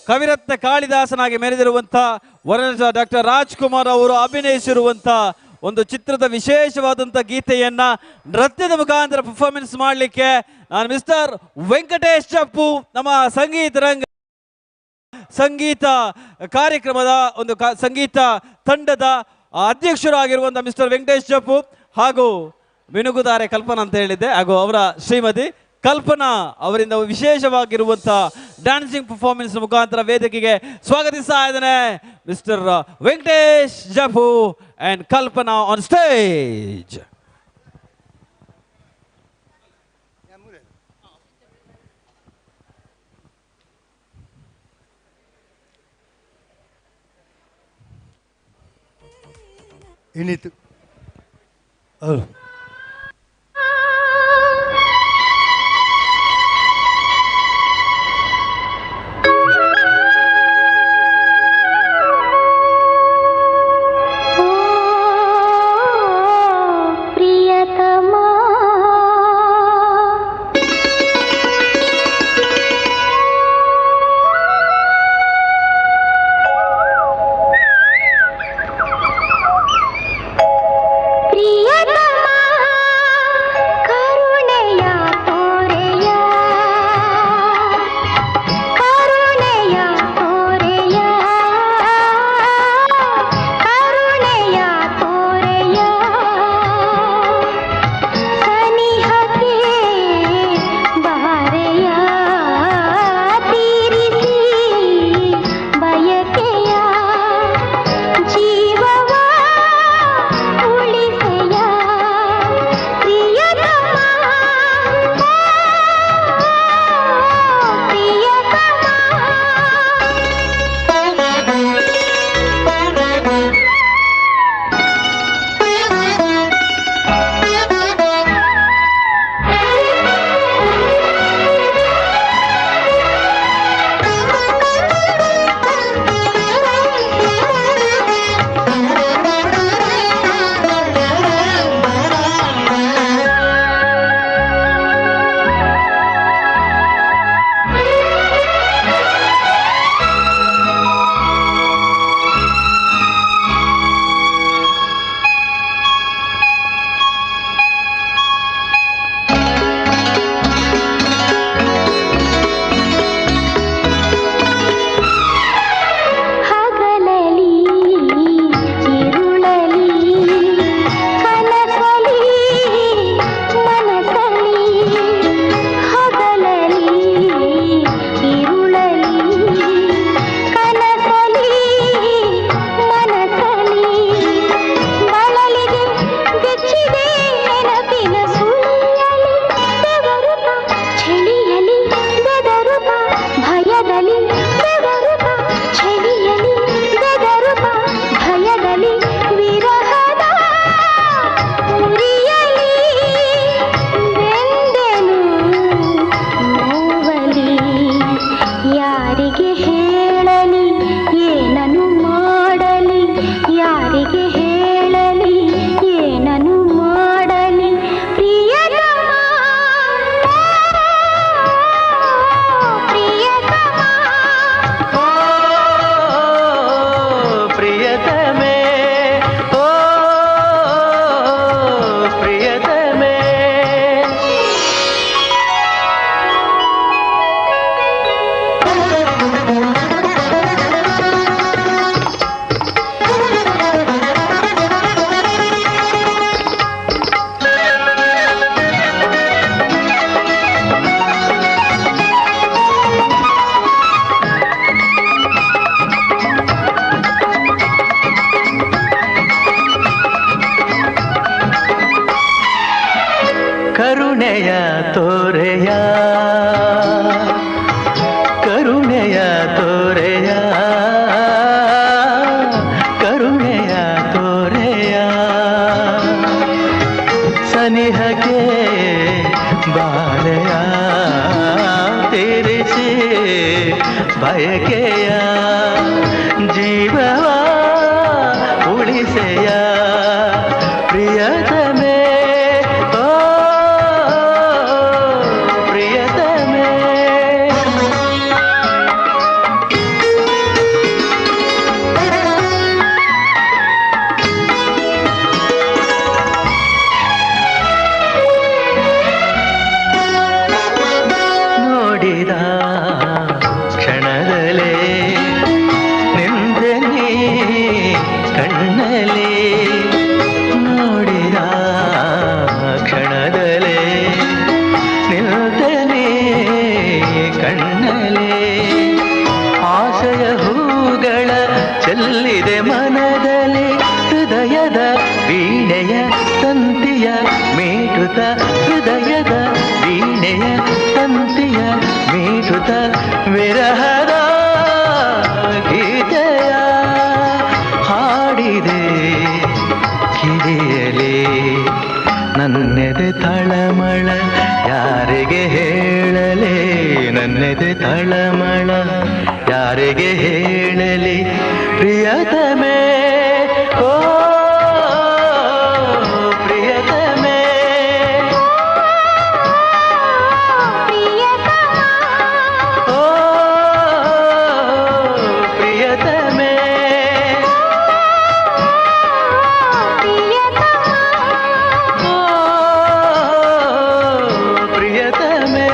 ಕವಿರತ್ನ ಕಾಳಿದಾಸನಾಗಿ ಮೆರೆದಿರುವಂಥ ವರನಟ ಡಾಕ್ಟರ್ ರಾಜ್ಕುಮಾರ್ ಅವರು ಅಭಿನಯಿಸಿರುವಂಥ ಒಂದು ಚಿತ್ರದ ವಿಶೇಷವಾದಂಥ ಗೀತೆಯನ್ನು ನೃತ್ಯದ ಮುಖಾಂತರ ಪರ್ಫಾರ್ಮೆನ್ಸ್ ಮಾಡಲಿಕ್ಕೆ ನಾನು ಮಿಸ್ಟರ್ ವೆಂಕಟೇಶ್ ಚಪ್ಪು, ನಮ್ಮ ಸಂಗೀತ ರಂಗ ಸಂಗೀತ ಕಾರ್ಯಕ್ರಮದ ಒಂದು ಸಂಗೀತ ತಂಡದ ಅಧ್ಯಕ್ಷರಾಗಿರುವಂಥ ಮಿಸ್ಟರ್ ವೆಂಕಟೇಶ್ ಚಪ್ಪು ಹಾಗೂ ಮಿನುಗುದಾರೆ ಕಲ್ಪನಾ ಅಂತ ಹೇಳಿದ್ದೆ, ಹಾಗೂ ಅವರ ಶ್ರೀಮತಿ ಕಲ್ಪನಾ ಅವರಿಂದ ವಿಶೇಷವಾಗಿರುವಂಥ ಡ್ಯಾನ್ಸಿಂಗ್ ಪರ್ಫಾರ್ಮೆನ್ಸ್ ಮುಖಾಂತರ ವೇದಿಕೆಗೆ ಸ್ವಾಗತಿಸ್ತಾ ಇದ್ದಾನೆ mister Venkatesh Jeppu and Kalpana on stage. ಇನ್ನಿತ್ತು ಪ್ರಿಯತಮಾ ಪ್ರಿಯತಮಾ ಕರುಣೆಯ ತೋರೆಯ ಕರುಣೆಯ ತೋರೆಯ ಕರುಣೆಯ ತೋರೆಯ ಸನಿಹಕ್ಕೆ ಬಾರೆಯ ತೀರಿಸಿ ಬಯಕೆಯ ಜೀವವ ಉಳಿಸೆಯ ಪ್ರಿಯತಮ ಹಗಲಲಿ ಇರುಳಲಿ ಕನಸಲಿ ಮನಸಲಿ ಹಗಲಲಿ ಇರುಳಲಿ ಕನಸಲಿ ಮನಸಲಿ ಬಳಲಿಗೆ ಬೆಚ್ಚಿದೆ ನೆನಪಿನ ಸುಳಿಯಲಿ ಬೆವರುತ್ತ ಚಳಿಯಲಿ ಬೆದರುತ್ತ ಭಯದಲ್ಲಿ ಬೆವರುತ್ತ ಚಳಿಯಲಿ ಬೆದರುತ್ತ ಭಯದಲ್ಲಿ ವಿರಹದ ಉರಿಯಲಿ ಬೆಂದೆನು ನೋವಲಿ ಯಾರಿಗೆ ಹೇಳಲಿ ಏನನು ಮಾಡಲಿ ಯಾರಿಗೆ ಹೇಳಲಿ ಏನನು ಮಾಡಲಿ ಪ್ರಿಯತಮ ಪ್ರಿಯತಮ ಪ್ರಿಯತಮೇ ಓ ಪ್ರಿಯತಮೇ ಕರುಣೆಯ ತೋರೆಯ ಕರುಣೆಯ ತೋರೆಯ ಕರುಣೆಯ ತೋರೆಯ ಸನಿಹಕ್ಕೆ ಬಯಕೆಯ ಜೀವವ ಉಳಿಸೆಯ ಪ್ರಿಯತಮೇ, ಓ ಪ್ರಿಯತಮೇ. ನೋಡಿದ ಕ್ಷಣದಲೇ ನಿಂದನೆ ಕಣ್ಣಲೇ, ನೋಡಿದ ಕ್ಷಣದಲೇ ನಿಂದನೆ ಕಣ್ಣಲೇ, ಆಸೆಯ ಹೂಗಳ ಚೆಲ್ಲಿದೆ ಮನದಲ್ಲಿ, ಹೃದಯದ ವೀಣೆಯ ತಂತಿಯ ಮೀಟುತ್ತ, ಹೃದಯದ ವೀಣೆಯ ತಂತಿಯ ಮೀಟುತ್ತ, ವಿರಹದ ಗೀತೆಯ ಹಾಡಿದೆ ಕಿವಿಯಲಿ. ನನ್ನೆದೆ ತಳಮಳ ಯಾರಿಗೆ ಹೇಳಲಿ, ನನ್ನೆದೆ ತಳಮಳ ಯಾರಿಗೆ ಹೇಳಲಿ ಪ್ರಿಯತಮೇ, ಓ ಪ್ರಿಯತಮೇ. ಓ ಪ್ರಿಯತಮೇ, ಓ ಪ್ರಿಯತಮೇ.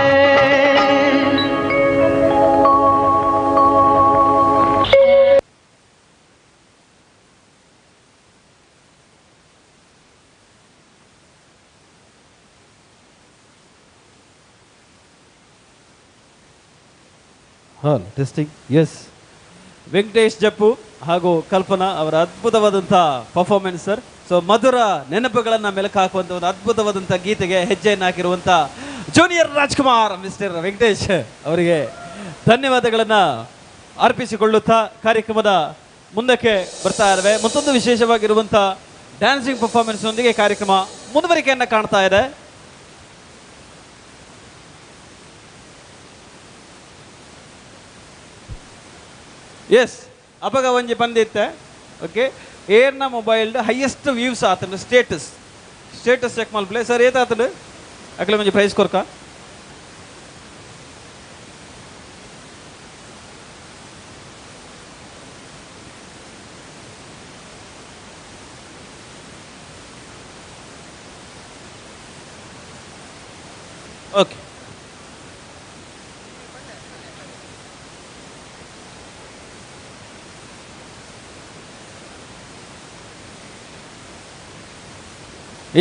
Hall testing. Yes, Venkatesh Jeppu ಹಾಗೂ ಕಲ್ಪನಾ ಅವರ ಅದ್ಭುತವಾದಂಥ performance sir. So ಮಧುರ ನೆನಪುಗಳನ್ನು ಮೆಲುಕು ಹಾಕುವಂಥ ಒಂದು ಅದ್ಭುತವಾದಂಥ ಗೀತೆಗೆ ಹೆಜ್ಜೆಯನ್ನು ಹಾಕಿರುವಂಥ ಜೂನಿಯರ್ ರಾಜ್ಕುಮಾರ್ ಮಿಸ್ಟರ್ ವೆಂಕಟೇಶ್ ಅವರಿಗೆ ಧನ್ಯವಾದಗಳನ್ನು ಅರ್ಪಿಸಿಕೊಳ್ಳುತ್ತಾ ಕಾರ್ಯಕ್ರಮದ ಮುಂದಕ್ಕೆ ಬರ್ತಾ ಇದ್ದಾವೆ. ಮತ್ತೊಂದು ವಿಶೇಷವಾಗಿರುವಂಥ ಡ್ಯಾನ್ಸಿಂಗ್ ಪರ್ಫಾರ್ಮೆನ್ಸ್ನೊಂದಿಗೆ ಕಾರ್ಯಕ್ರಮ ಮುಂದುವರಿಕೆಯನ್ನು ಕಾಣ್ತಾ ಇದೆ. ಎಸ್, ಅಪಗ ಒಂಜಿ ಬಂದಿತ್ತೆ. ಓಕೆ, ಏರ್ನ mobile highest views ಆತಂಡು status status check ಮಲ್ಪಲೆ sir ಏತಾತಂಡು ಅಕಲೆ ಒಂಜಿ ಪ್ರೈಸ್ ಕೊರ್ಕ. Okay,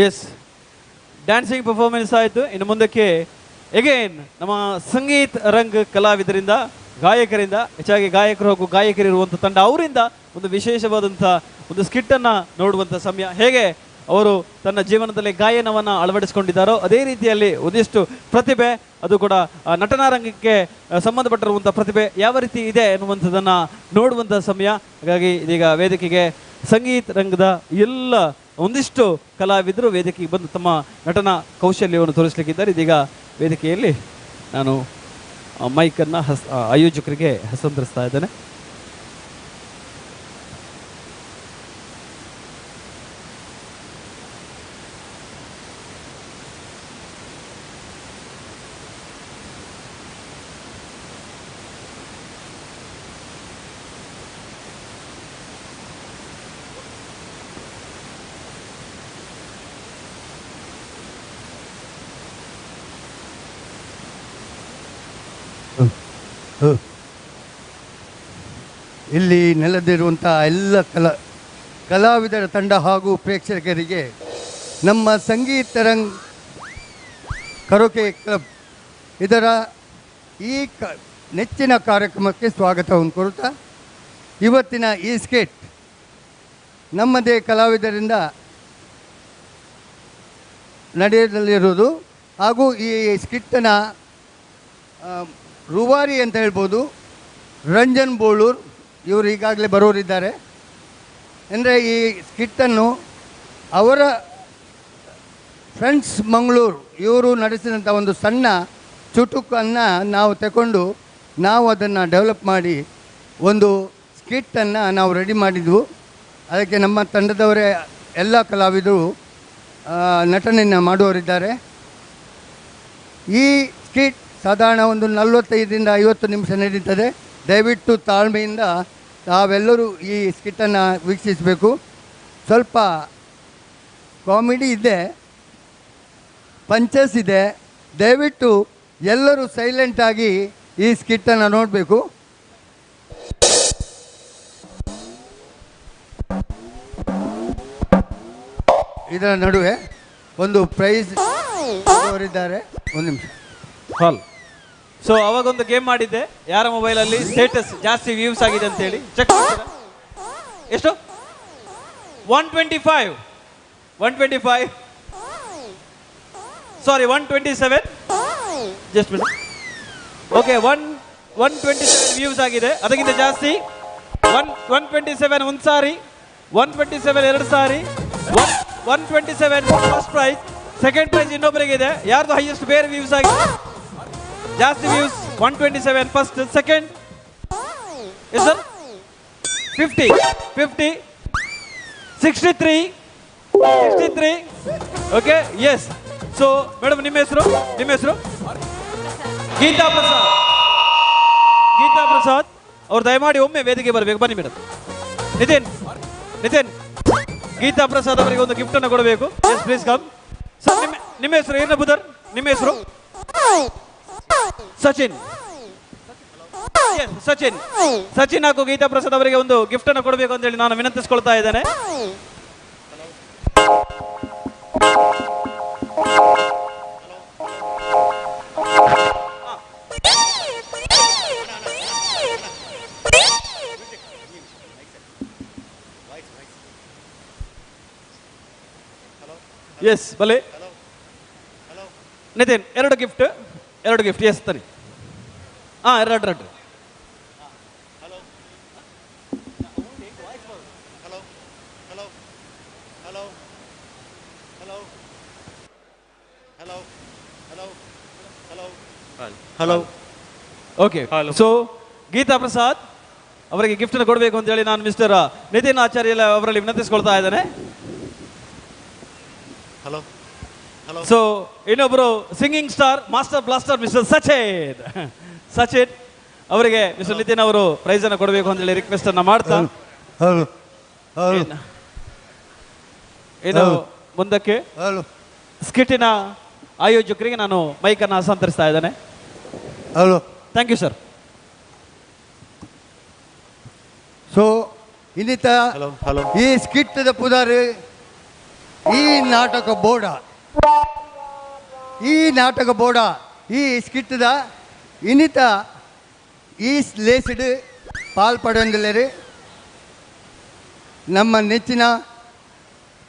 S, dancing performance ಆಯಿತು. ಇನ್ನು ಮುಂದಕ್ಕೆ ಎಗೇನ್ ನಮ್ಮ ಸಂಗೀತ್ ರಂಗ್ ಕಲಾವಿದರಿಂದ, ಗಾಯಕರಿಂದ, ಹೆಚ್ಚಾಗಿ ಗಾಯಕರು ಹಾಗೂ ಗಾಯಕರಿರುವಂಥ ತಂಡ, ಅವರಿಂದ ಒಂದು ವಿಶೇಷವಾದಂಥ ಒಂದು ಸ್ಕಿಟ್ಟನ್ನು ನೋಡುವಂಥ ಸಮಯ. ಹೇಗೆ ಅವರು ತನ್ನ ಜೀವನದಲ್ಲಿ ಗಾಯನವನ್ನು ಅಳವಡಿಸಿಕೊಂಡಿದ್ದಾರೋ ಅದೇ ರೀತಿಯಲ್ಲಿ ಒಂದಿಷ್ಟು ಪ್ರತಿಭೆ, ಅದು ಕೂಡ ನಟನಾ ರಂಗಕ್ಕೆ ಸಂಬಂಧಪಟ್ಟಿರುವಂಥ ಪ್ರತಿಭೆ ಯಾವ ರೀತಿ ಇದೆ ಎನ್ನುವಂಥದ್ದನ್ನು ನೋಡುವಂಥ ಸಮಯ. ಹಾಗಾಗಿ ಇದೀಗ ವೇದಿಕೆಗೆ ಸಂಗೀತ್ ರಂಗದ ಎಲ್ಲ ಒಂದಿಷ್ಟು ಕಲಾವಿದರು ವೇದಿಕೆಗೆ ಬಂದು ತಮ್ಮ ನಟನಾ ಕೌಶಲ್ಯವನ್ನು ತೋರಿಸಲಿಕ್ಕಿದ್ದಾರೆ. ಇದೀಗ ವೇದಿಕೆಯಲ್ಲಿ ನಾನು ಮೈಕನ್ನು ಆಯೋಜಕರಿಗೆ ಹಸ್ತಾಂತರಿಸ್ತಾ ಇದ್ದೇನೆ. ಇಲ್ಲಿ ನೆಲೆದಿರುವಂಥ ಎಲ್ಲ ಕಲಾವಿದರ ತಂಡ ಹಾಗೂ ಪ್ರೇಕ್ಷಕರಿಗೆ ನಮ್ಮ ಸಂಗೀತ ರಂಗ್ ಕರೋಕೆ ಕ್ಲಬ್ ಇದರ ಈ ನೆಚ್ಚಿನ ಕಾರ್ಯಕ್ರಮಕ್ಕೆ ಸ್ವಾಗತವನ್ನು ಕೋರುತ್ತಾ, ಇವತ್ತಿನ ಈ ಸ್ಕಿಟ್ ನಮ್ಮದೇ ಕಲಾವಿದರಿಂದ ನಡೆಯಲಿರುವುದು ಹಾಗೂ ಈ ಸ್ಕಿಟ್ಟನ್ನು ರೂವಾರಿ ಅಂತ ಹೇಳ್ಬೋದು ರಂಜನ್ ಬೋಳೂರ್ ಇವರು ಈಗಾಗಲೇ ಬರೋರಿದ್ದಾರೆ. ಅಂದರೆ ಈ ಸ್ಕಿಟ್ಟನ್ನು ಅವರ ಫ್ರೆಂಡ್ಸ್ ಮಂಗಳೂರು ಇವರು ನಡೆಸಿದಂಥ ಒಂದು ಸಣ್ಣ ಚುಟುಕನ್ನು ನಾವು ತಗೊಂಡು ನಾವು ಅದನ್ನು ಡೆವಲಪ್ ಮಾಡಿ ಒಂದು ಸ್ಕಿಟ್ಟನ್ನು ನಾವು ರೆಡಿ ಮಾಡಿದ್ವು. ಅದಕ್ಕೆ ನಮ್ಮ ತಂಡದವರೇ ಎಲ್ಲ ಕಲಾವಿದರು ನಟನೆಯನ್ನು ಮಾಡುವವರಿದ್ದಾರೆ. ಈ ಸ್ಕಿಟ್ ಸಾಧಾರಣ ಒಂದು 45ರಿಂದ 50 ನಿಮಿಷ ನಡೀತದೆ. ದಯವಿಟ್ಟು ತಾಳ್ಮೆಯಿಂದ ತಾವೆಲ್ಲರೂ ಈ ಸ್ಕಿಟ್ಟನ್ನು ವೀಕ್ಷಿಸಬೇಕು. ಸ್ವಲ್ಪ ಕಾಮಿಡಿ ಇದೆ, ಪಂಚಸ್ ಇದೆ. ದಯವಿಟ್ಟು ಎಲ್ಲರೂ ಸೈಲೆಂಟಾಗಿ ಈ ಸ್ಕಿಟ್ಟನ್ನು ನೋಡಬೇಕು. ಇದರ ನಡುವೆ ಒಂದು ಪ್ರೈಸ್ ಅವರಿದ್ದಾರೆ. ಒಂದು ನಿಮಿಷ. ಹಾಲ್. ಸೊ ಅವಾಗೊಂದು ಗೇಮ್ ಮಾಡಿದ್ದೆ, ಯಾರ ಮೊಬೈಲಲ್ಲಿ ಸ್ಟೇಟಸ್ ಜಾಸ್ತಿ ವ್ಯೂಸ್ ಆಗಿದೆ ಅಂತೇಳಿ ಚೆಕ್ ಮಾಡ್ತೀರಾ? ಎಷ್ಟು? 125, 125, ಸಾರಿ 127. Just minute. ಓಕೆ, 127 ವ್ಯೂಸ್ ಆಗಿದೆ. ಅದಕ್ಕಿಂತ ಜಾಸ್ತಿ 127 ಒಂದು ಸಾರಿ, 127 ಎರಡು ಸಾರಿ, 127 ಫಸ್ಟ್ ಪ್ರೈಸ್. ಸೆಕೆಂಡ್ ಪ್ರೈಸ್ ಇನ್ನೊಬ್ಬರಿಗೆ ಇದೆ. ಯಾರ್ದು ಹೈಯೆಸ್ಟ್ ಬೇರೆ ವ್ಯೂಸ್ ಆಗಿದೆ ಜಾಸ್ತಿ views? 127 first, second yes sir 50, 50, 63, 63. Okay, yes. So madam, ನಿಮ್ಮ ಹೆಸರು? ನಿಮ್ಮ ಹೆಸರು? ಗೀತಾ ಪ್ರಸಾದ್. ಗೀತಾ ಪ್ರಸಾದ್ ಅವ್ರು ದಯಮಾಡಿ ಒಮ್ಮೆ ವೇದಿಕೆ ಬರಬೇಕು. ಬನ್ನಿ ಮೇಡಮ್. ನಿತಿನ್, ನಿತಿನ್, ಗೀತಾ ಪ್ರಸಾದ್ ಅವರಿಗೆ ಒಂದು ಗಿಫ್ಟ್ ಅನ್ನು ಕೊಡಬೇಕು. Yes, please come. Sir, ನಿಮ್ಮ ಹೆಸರು? ಏನ ಬುಧರ್, ನಿಮ್ಮ ಹೆಸರು? ಸಚಿನ್. ಸಚಿನ್, ಸಚಿನ್ ಹಾಗೂ ಗೀತಾ ಪ್ರಸಾದ್ ಅವರಿಗೆ ಒಂದು ಗಿಫ್ಟ್ ಅನ್ನು ಕೊಡಬೇಕು ಅಂತ ಹೇಳಿ ನಾನು ವಿನಂತಿಸಿಕೊಳ್ತಾ ಇದ್ದೇನೆ. ಎಸ್, ಬಲೆ ನಿತಿನ್, ಎರಡು ಗಿಫ್ಟ್, ಎರಡು ಗಿಫ್ಟ್. ಎಸ್, ತರಿ. ಹಾಂ, ಎರಡು ಎರಡು. Hello. Okay, so Geetha Prasad ಅವರಿಗೆ ಗಿಫ್ಟ್ ಅನ್ನು ಕೊಡಬೇಕು ಅಂತ ಹೇಳಿ ನಾನು ಮಿಸ್ಟರ್ ನಿತಿನ್ ಆಚಾರ್ಯ ಅವರಲ್ಲಿ ವಿನಂತಿಸಿಕೊಳ್ತಾ ಇದ್ದೇನೆ. ಹಲೋ. ಸೊ ಇನ್ನೊಬ್ಬರು singing star, master blaster mister Sachin. Sachin ಅವರಿಗೆ ಮಿಸ್ಟರ್ ನಿತಿನ್ ಅವರು ಪ್ರೈಸ್ ಅನ್ನು ಕೊಡಬೇಕು ಅಂತ ಹೇಳಿ ರಿಕ್ವೆಸ್ಟ್ ಅನ್ನ ಮಾಡ್ತಾ, ಇನ್ನು ಮುಂದಕ್ಕೆ ಸ್ಕಿಟ್ಟಿನ ಆಯೋಜಕರಿಗೆ ನಾನು ಮೈಕ್ ಅನ್ನು ಹಸ್ತಾಂತರಿಸ್ತಾ ಇದ್ದೇನೆ. Hello, thank you sir. So ಇನ್ನಿತ ಈ ಸ್ಕಿಟ್ಟದ ಪುದಾರು ಈ ನಾಟಕ ಬೋರ್ಡ, ಈ ನಾಟಕ ಬೋರ್ಡ ಈ ಸ್ಕಿಟ್ಟದ ಇನ್ನಿತ ಈ ಲೇಸಿಡ್ ಪಾಲ್ ಪಡೆಯೊಂದಿಲ್ಲರು ನಮ್ಮ ನೆಚ್ಚಿನ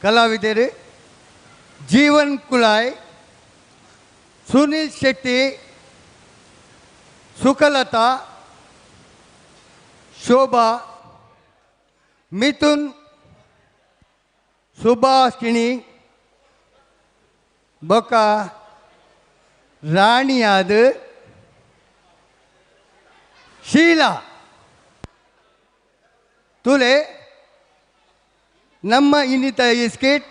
ಕಲಾವಿದರು ಜೀವನ್ ಕುಲಾಯ್, ಸುನೀಲ್ ಶೆಟ್ಟಿ, ಸುಖಲತಾ, ಶೋಭಾ, ಮಿಥುನ್, ಸುಭಾಷಿಣಿ, ಬೊಕ್ಕ ರಾಣಿಯಾದ ಶೀಲಾ ತುಲೆ. ನಮ್ಮ ಇನ್ನಿತ ಈ ಸ್ಕಿಟ್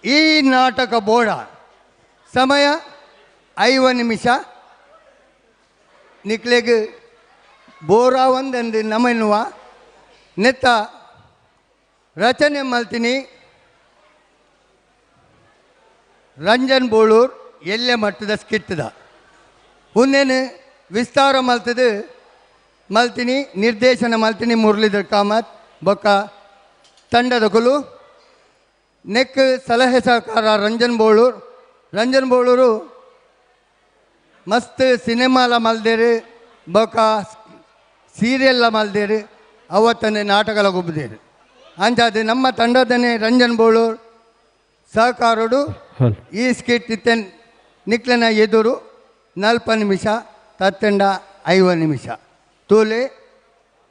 ಈ ನಾಟಕ ಬೋರ್ಡ. ಸಮಯ 5 ನಿಮಿಷ. ನಿಕ್ಲೆಗ್ ಬೋರಾವಂದಂದು ನಮೆನ್ನುವ ನೆತ್ತ ರಚನೆ ಮಲ್ತೀನಿ ರಂಜನ್ ಬೋಳೂರ್ ಎಲ್ಲೆ ಮಟ್ಟದ ಸ್ಕಿಟ್ಟದ ಉನ್ನೇನು ವಿಸ್ತಾರ ಮಲ್ತದು ಮಲ್ತೀನಿ, ನಿರ್ದೇಶನ ಮಲ್ತೀನಿ ಮುರಳೀಧರ್ ಕಾಮತ್ ಬೊಕ್ಕ ತಂಡದ ಕುಲು. ನೆಕ್ ಸಲಹೆ ಸಹಕಾರ ರಂಜನ್ ಬೋಳೂರ್. ರಂಜನ್ ಬೋಳೂರು ಮಸ್ತ್ ಸಿನಿಮಾಲ ಮಲ್ದೇರು, ಬೊಕ್ಕ ಸೀರಿಯಲ್ಲ ಮಲ್ದೇರು, ಅವತ್ತನೇ ನಾಟಕಲ ಗೊಬ್ಬದೇರು. ಅಂಚಾದ ನಮ್ಮ ತಂಡದನೇ ರಂಜನ್ ಬೋಳೂರ್ ಸಹಕಾರಡು ಈ ಸ್ಕಿಟ್ ಇತ್ತನ್ ನಿಕ್ಲನ ಎದುರು 40 ನಿಮಿಷ ತತ್ತಂಡ 50 ನಿಮಿಷ ತೋಲೆ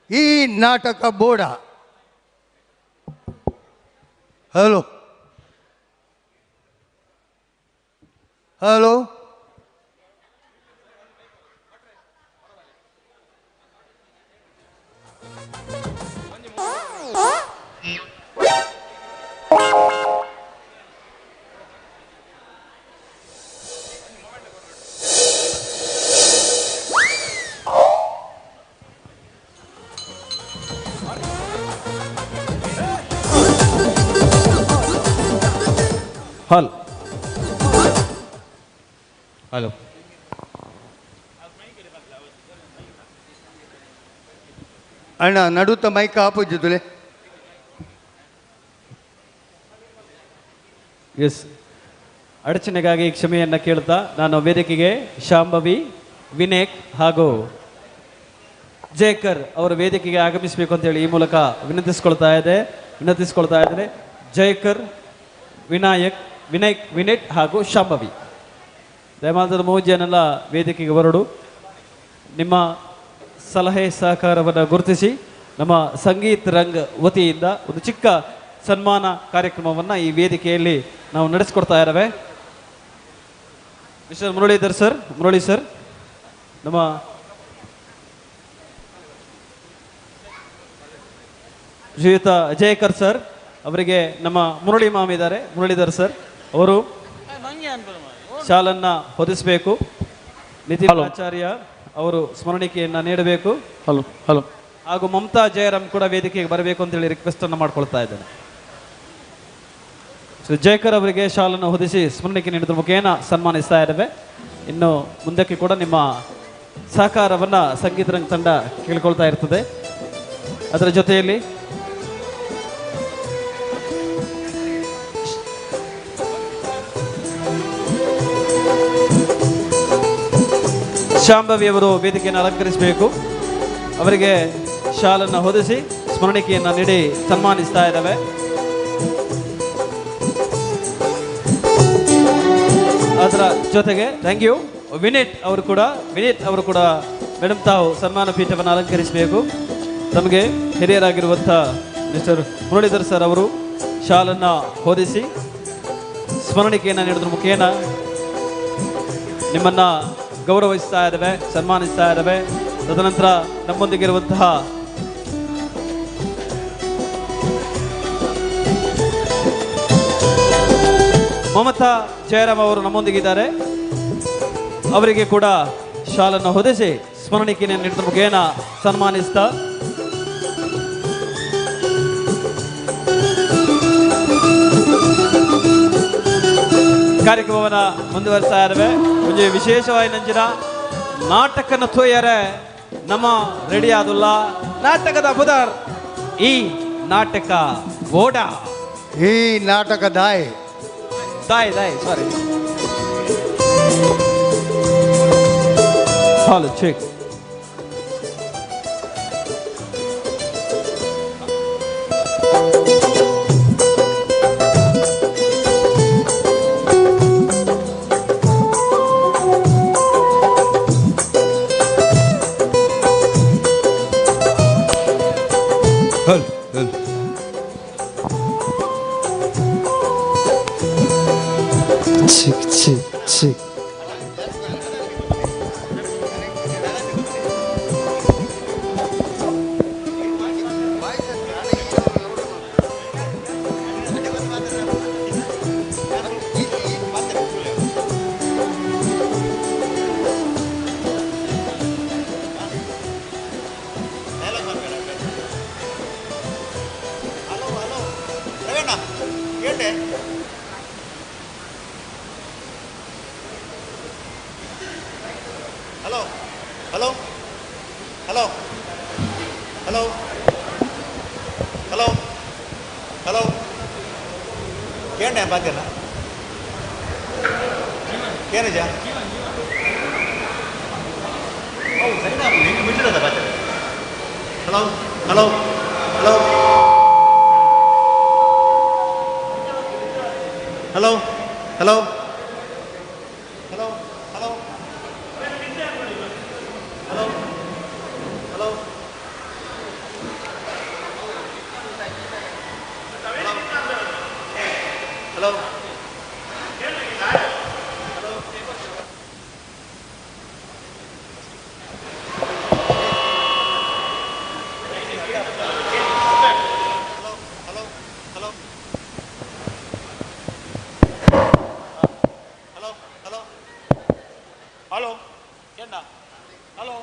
ಈ ನಾಟಕ ಬೋರ್ಡ. Hello hello. Hall hello. ಅಣ್ಣ ನಡುತ್ತ ಮೈಕ್ ಆಪೋಜಿತ್ತುಲೆ. ಎಸ್, ಅಡಚಣೆಗಾಗಿ ಕ್ಷಮೆಯನ್ನು ಕೇಳ್ತಾ ನಾನು ವೇದಿಕೆಗೆ ಶಾಂಭವಿ, ವಿನೇಕ್ ಹಾಗೂ ಜಯಕರ್ ಅವರ ವೇದಿಕೆಗೆ ಆಗಮಿಸಬೇಕು ಅಂತೇಳಿ ಈ ಮೂಲಕ ವಿನಂತಿಸ್ಕೊಳ್ತಾ ಇದ್ದೇನೆ. ಜಯಕರ್, ವಿನಾಯಕ್, ವಿನಯ್, ವಿನೇಟ್ ಹಾಗೂ ಶಾಂಭವಿ, ದಯಮಾದ ಮೌಜ್ಯನೆಲ್ಲ ವೇದಿಕೆಗೆ ಹೊರಡು. ನಿಮ್ಮ ಸಲಹೆ ಸಹಕಾರವನ್ನು ಗುರುತಿಸಿ ನಮ್ಮ ಸಂಗೀತ ರಂಗ್ ವತಿಯಿಂದ ಒಂದು ಚಿಕ್ಕ ಸನ್ಮಾನ ಕಾರ್ಯಕ್ರಮವನ್ನು ಈ ವೇದಿಕೆಯಲ್ಲಿ ನಾವು ನಡೆಸಿಕೊಡ್ತಾ ಇದ್ದೇವೆ. Mister Muralidhar sir, Murali sir, ನಮ್ಮ ಶ್ರೀಯುತ ಜಯಕರ್ ಸರ್ ಅವರಿಗೆ ನಮ್ಮ ಮುರಳಿ ಮಾಮ್ ಇದ್ದಾರೆ, ಮುರಳೀಧರ್ ಸರ್ ಅವರು ಶಾಲನ್ನು ಹೊದಿಸಬೇಕು. ನಿತಿನ್ ಆಚಾರ್ಯ ಅವರು ಸ್ಮರಣಿಕೆಯನ್ನು ನೀಡಬೇಕು. Hello hello. ಹಾಗೂ ಮಮತಾ ಜಯರಾಮ್ ಕೂಡ ವೇದಿಕೆಗೆ ಬರಬೇಕು ಅಂತೇಳಿ ರಿಕ್ವೆಸ್ಟ್ ಅನ್ನು ಮಾಡ್ಕೊಳ್ತಾ ಇದ್ದೇನೆ. ಸೊ ಜಯಕರ್ ಅವರಿಗೆ ಶಾಲನ್ನು ಹೊದಿಸಿ ಸ್ಮರಣಿಕೆ ನೀಡಿದ ಮುಖೇನ ಸನ್ಮಾನಿಸ್ತಾ ಇದ್ದೇವೆ. ಇನ್ನು ಮುಂದಕ್ಕೆ ಕೂಡ ನಿಮ್ಮ ಸಹಕಾರವನ್ನು ಸಂಗೀತ ರಂಗ ತಂಡ ಕೇಳ್ಕೊಳ್ತಾ ಇರ್ತದೆ. ಅದರ ಜೊತೆಯಲ್ಲಿ ಶಾಂಭವಿ ಅವರು ವೇದಿಕೆಯನ್ನು ಅಲಂಕರಿಸಬೇಕು. ಅವರಿಗೆ ಶಾಲನ್ನು ಹೊದಿಸಿ ಸ್ಮರಣಿಕೆಯನ್ನು ನೀಡಿ ಸನ್ಮಾನಿಸ್ತಾ ಇದ್ದಾವೆ. ಅದರ ಜೊತೆಗೆ thank you Vineet ಅವರು ಕೂಡ ಮೇಡಮ್ ತಾವು ಸನ್ಮಾನ ಪೀಠವನ್ನು ಅಲಂಕರಿಸಬೇಕು. ತಮಗೆ ಹಿರಿಯರಾಗಿರುವಂಥ ಮಿಸ್ಟರ್ ಮುರಳೀಧರ್ ಸರ್ ಅವರು ಶಾಲನ್ನು ಹೊದಿಸಿ ಸ್ಮರಣಿಕೆಯನ್ನು ನೀಡೋದ್ರ ಮುಖೇನ ನಿಮ್ಮನ್ನು ಗೌರವಿಸ್ತಾ ಇದ್ದಾವೆ, ಸನ್ಮಾನಿಸ್ತಾ ಇದ್ದಾವೆ. ತದನಂತರ ನಮ್ಮೊಂದಿಗಿರುವಂತಹ ಮಮತಾ ಜಯರಾಮ್ ಅವರು ನಮ್ಮೊಂದಿಗಿದ್ದಾರೆ. ಅವರಿಗೆ ಕೂಡ ಶಾಲನ್ನು ಹೊದಿಸಿ ಸ್ಮರಣಿಕೆಯನ್ನು ನೀಡಿದ ಮುಖೇನ ಸನ್ಮಾನಿಸ್ತಾ ಕಾರ್ಯಕ್ರಮವನ್ನು ಮುಂದುವರಿಸ್ತಾ ಇದ್ದಾವೆ. ಒಂದು ವಿಶೇಷವಾಗಿ ನಂಜಿನ ನಾಟಕನ ತೋಯರೆ ನಮ್ಮ ರೆಡಿ ಆದುಲ್ಲ ನಾಟಕದ ಬುದರ್ ಈ ನಾಟಕ ಓಡಾ ಈ ನಾಟಕ ದಾಯ್ ದಾಯ್ ದಾಯ್ ಸಾರಿ ಹಾಲು ಚೆಕ್. ಹಲ್ ಹಲ್. ಚಿಕ್ ಚಿಕ್ ಚಿಕ್. Hello hello hello hello hello hello ಕೇಂದ್ರ ಬಾತಿಲ್ಲ ಕೇನಜ ಹೌದು ಸರಿ ಹೆಂಗೆ ಬಿಟ್ಟಿರೋದ ಬಾತಿರ. Hello hello hello hello hello hello hello hello hello hello hello ಕೇಂದ್ರ ಹಲೋ.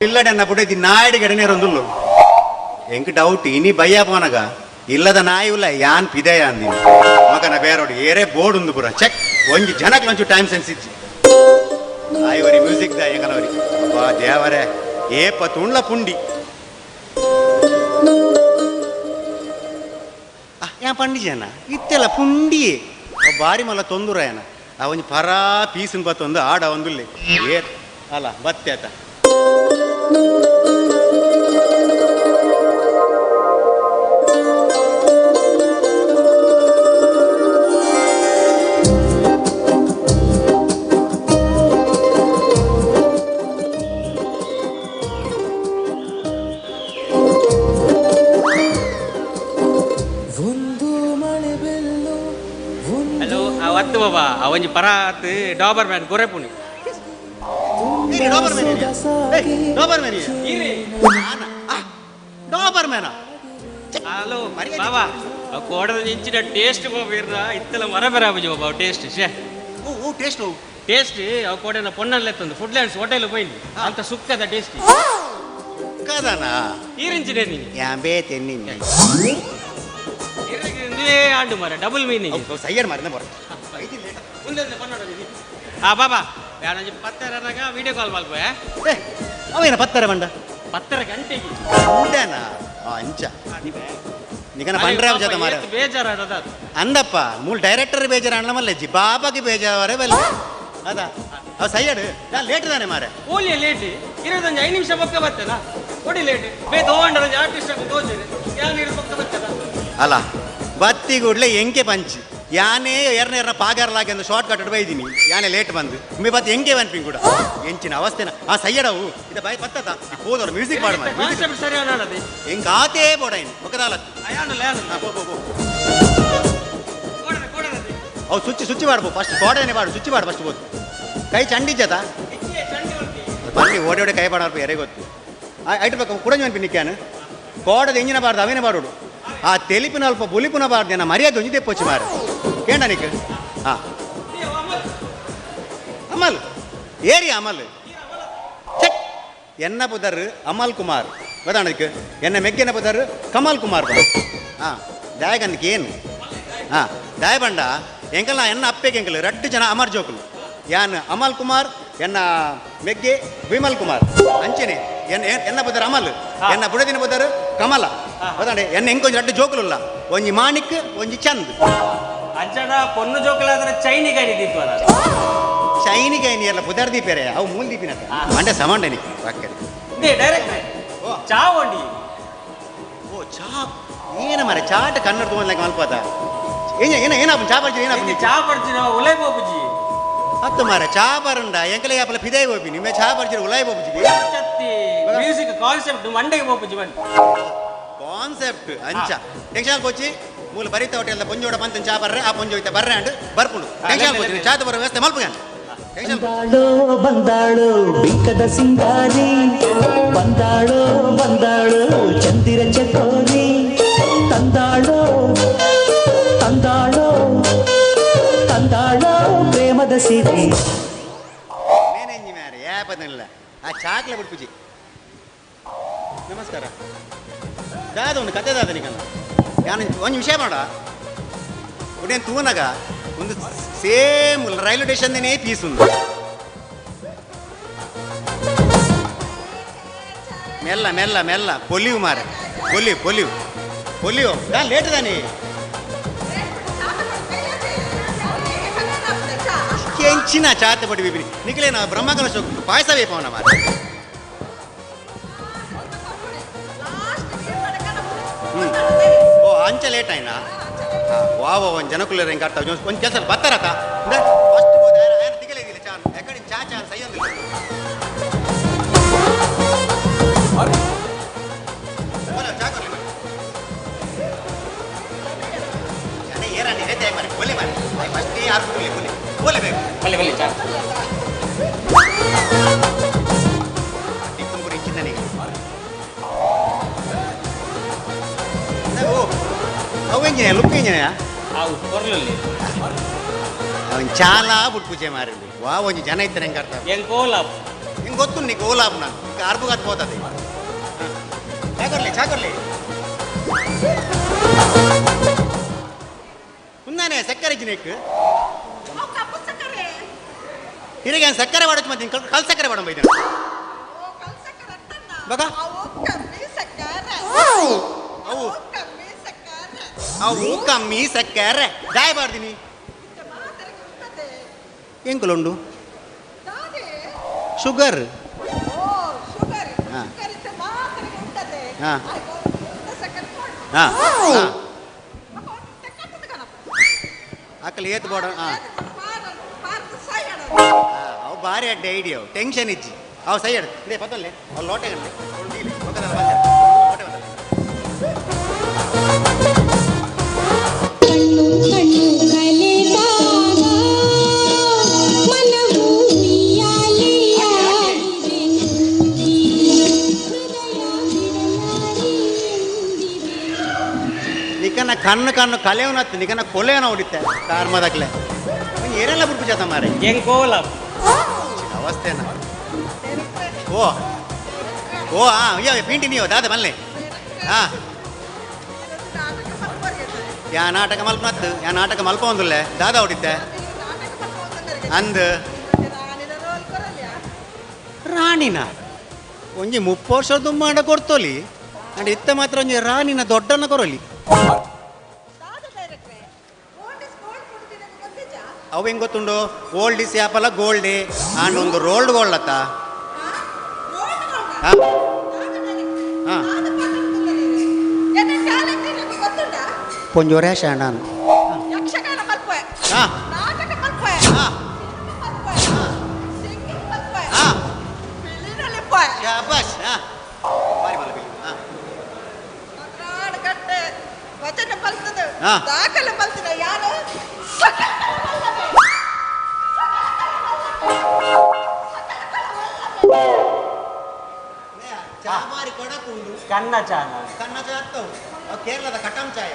ಇಲ್ಲಡೆನ್ನ ಪುಡೈತಿ ನಾಯ್ಡು ಗಡನೇರೊಂದುಲ್ಲು ಎಂಕ್ ಡೌಟ್ ಇನಿ ಬಯ್ಯ ಪೋನಗ ಇಲ್ಲದ ನಾಯಿ ಉಲ್ಲ ಯಾನ್ ಪಿದೆಯ ಅಂದಿನಿ ಮಗನ ಬೇರೋಡು ಏರೇ ಬೋರ್ಡ್ ಉಂದು ಪೂರ ಚೆಕ್ ಒಂಜಿ ಜನಕ್ಕೆ ಒಂಚು ಟೈಮ್ ಸೆನ್ಸ್ ಇಜ್ಜಿ ಆಯ್ವರಿ ಮ್ಯೂಸಿಕ್ ದ ಎಂಗನವರಿ ಅಬ್ಬಾ ದೇವರೇ ಏಪ ತುಣ್ಲ ಪುಂಡಿ ಯಾ ಪಂಡಿ ಜನ ಇತ್ತೆಲ್ಲ ಪುಂಡಿಯೇ ಬಾರಿ ಮಲ್ಲ ತೊಂದುರ ಏನ ಆ ಒಂಜಿ ಪರಾ ಪೀಸುನ್ ಬತ್ತೊಂದು ಆಡ ಒಂದುಲ್ಲೆ ಏ ಅಲ್ಲ ಬತ್ತೆ ಆತ ಹಲೋ ಆ ಒತ್ತು ಬಾಬಾ ಆ ಒಂಜಿ ಪರಾತ್ ಡಾಬರ್ ಮ್ಯಾನ್ ಗೊರೆಪುಣಿ Doberman Doberman hello ಬಾಬಾ ಆ ಕೋಡದ ಇಂಚಿನ ಟೇಸ್ಟ್ ಬಾಬಾ ಇತ್ತಲ ಮರ ಬೆರಾಬುಜಿ ಬಾಬಾ ಟೇಸ್ಟ್ ಶೇ ಓ ಓ ಟೇಸ್ಟ್ ಟೇಸ್ಟ್ ಅವು ಕೋಡೆನ ಪೊನ್ನಲ್ಲೇ ತಂದು ಫುಡ್ಲ್ಯಾಂಡ್ಸ್ ಹೋಟೆಲ್ ಪೋಯಿಂದು ಅಂತ ಸುಕ್ಕದ ಟೇಸ್ಟ್ ಕದನ ಈರಿಂಚಿನ ನೀನು ಯಾಂಬೇ ತೆನ್ನಿ ಇಂದುವೇ ಆಂಡು ಮರ ಡಬಲ್ ಮೀನಿಂಗ್ ಸಯ್ಯರ್ ಮಾರಿನ ಬರ ಆ ಬಾಬಾ ಯಾರೊಂಜಿ ಪತ್ತೆರನಾಗ ವಿಡಿಯೋ ಕಾಲ್ ಮಲ್ಪೆ ಅವೇನ ಪತ್ತರ ಬಂಡ ಪತ್ತರ ಗಂಟೆಗೆ ಉಂಡೇನಾ ಅಂಚ ನಿಗನ ಬಂಡ್ರೆ ಜಾತ ಮಾರ ಬೇಜಾರಾದ ಅಂದಪ್ಪ ಮೂಲ ಡೈರೆಕ್ಟರ್ ಬೇಜಾರ ಅಣ್ಣ ಮಲ್ಲೆಜ್ಜಿ ಬಾಬಾಗೆ ಬೇಜಾರೇ ಬಲ್ಲ ಅದ ಅವ ಸಯ್ಯಡು ನಾ ಲೇಟ್ ತಾನೆ ಮಾರೆ ಓಲಿಯ ಲೇಟ್ ಇರೋದೊಂದು 5 ನಿಮಿಷ ಪಕ್ಕ ಬರ್ತದ ಕೊಡಿ ಲೇಟ್ ಬೇ ತಗೊಂಡ್ರೆ ಆರ್ಟಿಸ್ಟ್ ತೋಜರೆ ಯಾನ್ ಇರೋ ಪಕ್ಕ ಬರ್ತದ ಅಲ್ಲ ಬತ್ತಿ ಕೂಡಲೇ ಎಂಕೆ ಪಂಚಿ ಯಾನೇ ಎರನ ಎರನ ಪಾಗಾರಲಾಗಿ ಒಂದು ಶಾರ್ಟ್ ಕಟ್ ಬೈದೀನಿ ಯಾನೇ ಲೇಟ್ ಬಂದು ಮೇ ಬತ್ತಿ ಎಂಕೆ ಬಂದ್ಪಿಂಗ್ ಕೂಡ ಎಂಚಿನ ಅವಸ್ಥೆನ ಆ ಸಯ್ಯಡವು ಇದ ಬಾಯಿ ಪತ್ತತ ಹೋದವರು ಮ್ಯೂಸಿಕ್ ಪಾಡು ಮಾಡಿ ಕಾನ್ಸೆಪ್ಟ್ ಸರಿ ಅನ್ನೋದು ಎಂಕ ಆತೇ ಬೋಡೈನ್ ಒಕದಾಲತ್ತು ಅಯಾನಲ್ಲ ಯಾನಲ್ಲ ಪೋ ಪೋ ಪೋ ಅವು ಸುಚ್ಚಿ ಸುಚ್ಚಿ ಮಾಡ್ಬೋ ಫಸ್ಟ್ ಕೋಡನೆ ಮಾಡು ಸುಚ್ಚಿ ಮಾಡು ಫಸ್ಟ್ ಬೋದು ಕೈ ಚಂಡಿ ಜತ ಬನ್ನಿ ಓಡಿ ಓಡಿ ಕೈ ಬಾಡೋರ್ಪ ಎರೆ ಗೊತ್ತು ಐಟ್ ಬೇಕು ಕುಡಂಜಿ ಅನ್ಪಿ ನಿಕ್ಯಾನು ಕೋಡದ ಎಂಜಿನ ಬಾರ್ದು ಅವೇನೇ ಬಾಡೋಡು ಆ ತೆಲಿಪಿನ ಅಲ್ಪ ಬುಲಿಪುನ ಬಾರ್ದು ನನ್ನ ಮರ್ಯಾದೆ ಒಂಜಿ ತೆಪ್ಪೊಚ್ಚಿ ಮಾರ ಕೇಂಡ ನಿಕ್ ಹಾಂ ಅಮಲ್ ಏರಿ ಅಮಲ್ ಚೆಕ್ ಎನ್ನ ಪುದರ್ ಅಮಲ್ ಕುಮಾರ್ ಗೊತ್ತಾಣದಕ್ಕೆ ಎನ್ನ ಮೆಗ್ಗೆನ ಪುದರ್ ಕಮಲ್ ಕುಮಾರ್ ಹಾಂ ದಾಯಗಂದಕ್ಕೆ ಏನು ಹಾಂ ದಾಯಬಂಡ ಎಂಕಲ್ಲ ಎನ್ನ ಅಪ್ಪೆಗೆ ಎಂಕಲ್ ರಡ್ಡು ಜನ ಅಮರ್ ಜೋಕುಲು ಯಾನ್ ಅಮಲ್ ಕುಮಾರ್ ಎನ್ನ ಮೆಗ್ಗೆ ವಿಮಲ್ ಕುಮಾರ್ ಅಂಚೆನೆ ಎನ್ನ ಎನ್ನ ಪುದರ್ ಅಮಲ್ ಎನ್ನ ಬುಡದಿನ ಪುದರ್ ಕಮಲ ಗೊತ್ತಾಂಡೆ ಎನ್ನ ಎಂಕೊಂಜಿ ರಡ್ಡು ಜೋಕುಲುಲ್ಲ ಒಂಜಿ ಮಾಣಿಕ್ ಒಂಜಿ ಚಂದ್ ಅಂಚಡ ಪೊನ್ನು ಜೋಕುಲಾದ್ರೆ ಚೈನಿ ಗೈನಿ ದೀಪನ ಚೈನಿ ಗೈನಿ ಎಲ್ಲ ಪುದರ್ ದೀಪೇರೆ ಅವು ಮೂಲ್ ದೀಪಿನ ಮಂಡೆ ಸಮಾಂಡನಿ ಪಕ್ಕನೆ they direct ಚಾ ಒಂಡಿ ಓ ಚಾ ಏನ ಮಾರೆ ಚಾಟ ಕನ್ನಡ ತಗೊಂಡ್ಲಕ್ಕೆ ಮಲ್ಪಾತ ಏನ ಏನ ಏನಪ್ಪ ಚಾ ಬರ್ಜಿ ಏನಪ್ಪ ಚಾ ಬರ್ಜಿ ಉಲೈ ಬೋಪುಜಿ ಹತ್ತು ಮಾರೆ ಚಾ ಬರಂಡ ಎಂಕಲೆ ಯಾಪಲ ಫಿದೈ ಬೋಪಿ ನಿಮ್ಮೆ ಚಾ ಬರ್ಜಿರ ಉಲೈ ಬೋಪುಜಿ ಮ್ಯೂಸಿಕ್ ಕಾನ್ಸೆಪ್ಟ್ ಮಂಡೆಗೆ ಬೋಪುಜಿ ಬಂಡಿ ಕಾನ್ಸೆಪ್ಟ್ ಅಂಚ ಟೆನ್ಷನ್ ಕೋಚಿ ಮೂಲ ಬರಿತ ಹೋಟೆಲ್ ಪೊಂಜೋಡ ಪಂತನ್ ಚಾ ಬರ್ರೆ ಆ ಪೊಂಜೋ ಇತ್ತ ಬರ್ರೆ ಅಂಡ್ ಬರ್ಪುಂಡು ಟೆನ್ಷನ್ ಕೋಚಿ ಚಾತ ಬರೋ ವ್ಯವಸ್ಥೆ ಮಲ್ಪುಗಾನ್ ಬಂದಾಳೋ ಬಂದಾಳೋ ಬಿಕ್ಕದ ಸಿಂಗಾರಿ ಬಂದಾಳೋ ಬಂದಾಳೋ ಚಂದಿರ ಚಕೋರಿ ತಂದಾಳೋ ತಂದಾಳೋ ತಂದಾಳೋ ಪ್ರೇಮದ ಸಿರಿ ಮೇನೆಂಜಿ ಮಾರೆ ಯಾಪದಲ್ಲ ಆ ಚಾಕ್ಲೆ ಬಿಡ್ಪುಜಿ ನಮಸ್ಕಾರ ದಾದ ಒಂದು ಕತೆ ದಾದ ನಿಕನ ಯಾನು ಒಂದು ವಿಷಯ ಮಾಡ ಉಡೇನು ತೂನಗ ಒಂದು ಸೇಮ್ ರೈಲ್ವೆ ಸ್ಟೇಷನ್ದೇನೆ ಪೀಸ್ ಉಂದು ಮೆಲ್ಲ ಮೆಲ್ಲ ಮೆಲ್ಲ ಪೊಲಿವು ಮಾರೆ ಪೊಲಿವು ಪೊಲಿವು ಪೊಲಿವು ದಾ ಲೇಟ್ ದಾನಿ ಕೆಂಚಿನ ಚಾತೆ ಪಡಿ ಬಿಬಿನಿ ನಿಖಲೇನ ಬ್ರಹ್ಮಕಲಶ ಪಾಯಸ ಬೇಪವನ ಮಾರೆ ಓ ಅಂಚ ಲೇಟ್ ಆಯ್ನಾ ವಾವ ಒಂದು ಜನಕುಲರ ಹೆಂಗೆ ಆಡ್ತಾವೆ ಒಂದು ಕೆಲಸ ಬರ್ತಾರತ ಫಸ್ಟ್ ಹೋದ ఆయన దిగలేదు చాన్ ఎక్కడి చా చాన్ సయ్యంది ಅವನ್ ಚಾಲ ಬಿಟ್ಟು ಪೂಜೆ ಮಾರಿಂದು ವಾ ಒಂಜಿ ಜನ ಇತ್ತಾರೆ ಹೆಂಗೆ ಅರ್ಥ ಎಂಕೋಲ ಹೆಂಗ್ ಹೆಂಗೆ ಗೊತ್ತು ನೀ ಗೋಲಾಬ್ನ ಕಾರ್ಬುಗಾತ್ ಹೋತದೆ. ಚಾಕೊರ್ಲಿ ಚಾಕೊರ್ಲಿ ಉನ್ನಾನೆ ಸಕ್ಕರೆ ಜಿನೇಕ್ ಹಿರಿಗೆ ಸಕ್ಕರೆ ಮಾಡಕ್ಕೆ ಮತ್ತೆ ಕಲ್ ಸಕ್ಕರೆ ಮಾಡೋ ಬೈದ ಬಗ ಅವು ಅವು ಕಮ್ಮಿ ಸಕ್ಕರೆ ದಾಯ ಬಾರ್ದಿನಿ ಎಂಕುಲುಂಡು ಶುಗರ್. ಹಾಂ ಹಾಂ ಹಾಂ ಅಕ್ಕಲಿ ಏತ್ ಬೋಡ. ಹಾಂ ಅವು ಭಾರಿ ಅಡ್ಡೆ ಐಡಿಯಾ, ಟೆನ್ಷನ್ ಇಜ್ಜಿ ಅವು ಸೈ ಅಡ್ ಇದೇ ಪತ್ತಲ್ಲೇ ಅವು ಲೋಟೆ ಗಂಟೆ ನಿಕನ ಕಣ್ಣು ಕಣ್ಣು ಕಲೆಯವನತ್ತು ನಿಕನ ಕೊಲೆಯವನ ಹೊಡಿತೆ ಕಾರ್ ಮದಕ್ಲೆ ಏನೆಲ್ಲ ಬಿಡ್ಪು ಜಾತ ಮಾರೆ ಹೆಂಗ್ ಕೋಲ ಅವಸ್ಥೆನ. ಓ ಓ ಹಾಂ ಅಯ್ಯೋ ಪಿಂಟಿ ನೀವು ದಾದ ಮಲ್ಲೆ. ಹಾಂ ಯಾ ನಾಟಕ ಮಲ್ಪನತ್ತು ಯಾ ನಾಟಕ ಮಲ್ಪ ಒಂದುಲ್ಲೆ ದಾದ ಹೊಡಿತೆ ಅಂದ್ ರಾಣಿನ ಒಂಜಿ 30 ವರ್ಷ ದುಮ್ಮಾಂಡ ಕೊಡ್ತೋಲಿ ಅಂಡ್ ಇತ್ತ ಮಾತ್ರ ಒಂಜಿ ರಾಣಿನ ದೊಡ್ಡನ್ನ ಕೊರಲಿ. ಅವು ಹೆಂಗ್ ಗೊತ್ತುಂಡು ಓಲ್ಡ್ is ಆಪಲ್ಲ ಗೋಲ್ಡ್ and ಒಂದು ರೋಲ್ಡ್ ಗೋಲ್ಡ್ ಅತ್ತ. ಪೊಂಜೋರೆ ಶಾಣಾನು ಶಾಬಾಷ್. ದಾಖಲೆ ಬಲ್ತದ ಯಾರು ಕನ್ನ ಚಾನ ಕನ್ನ ಚಾತ್ತವು ಕೇರಳದ ಕಟಂ ಚಾಯ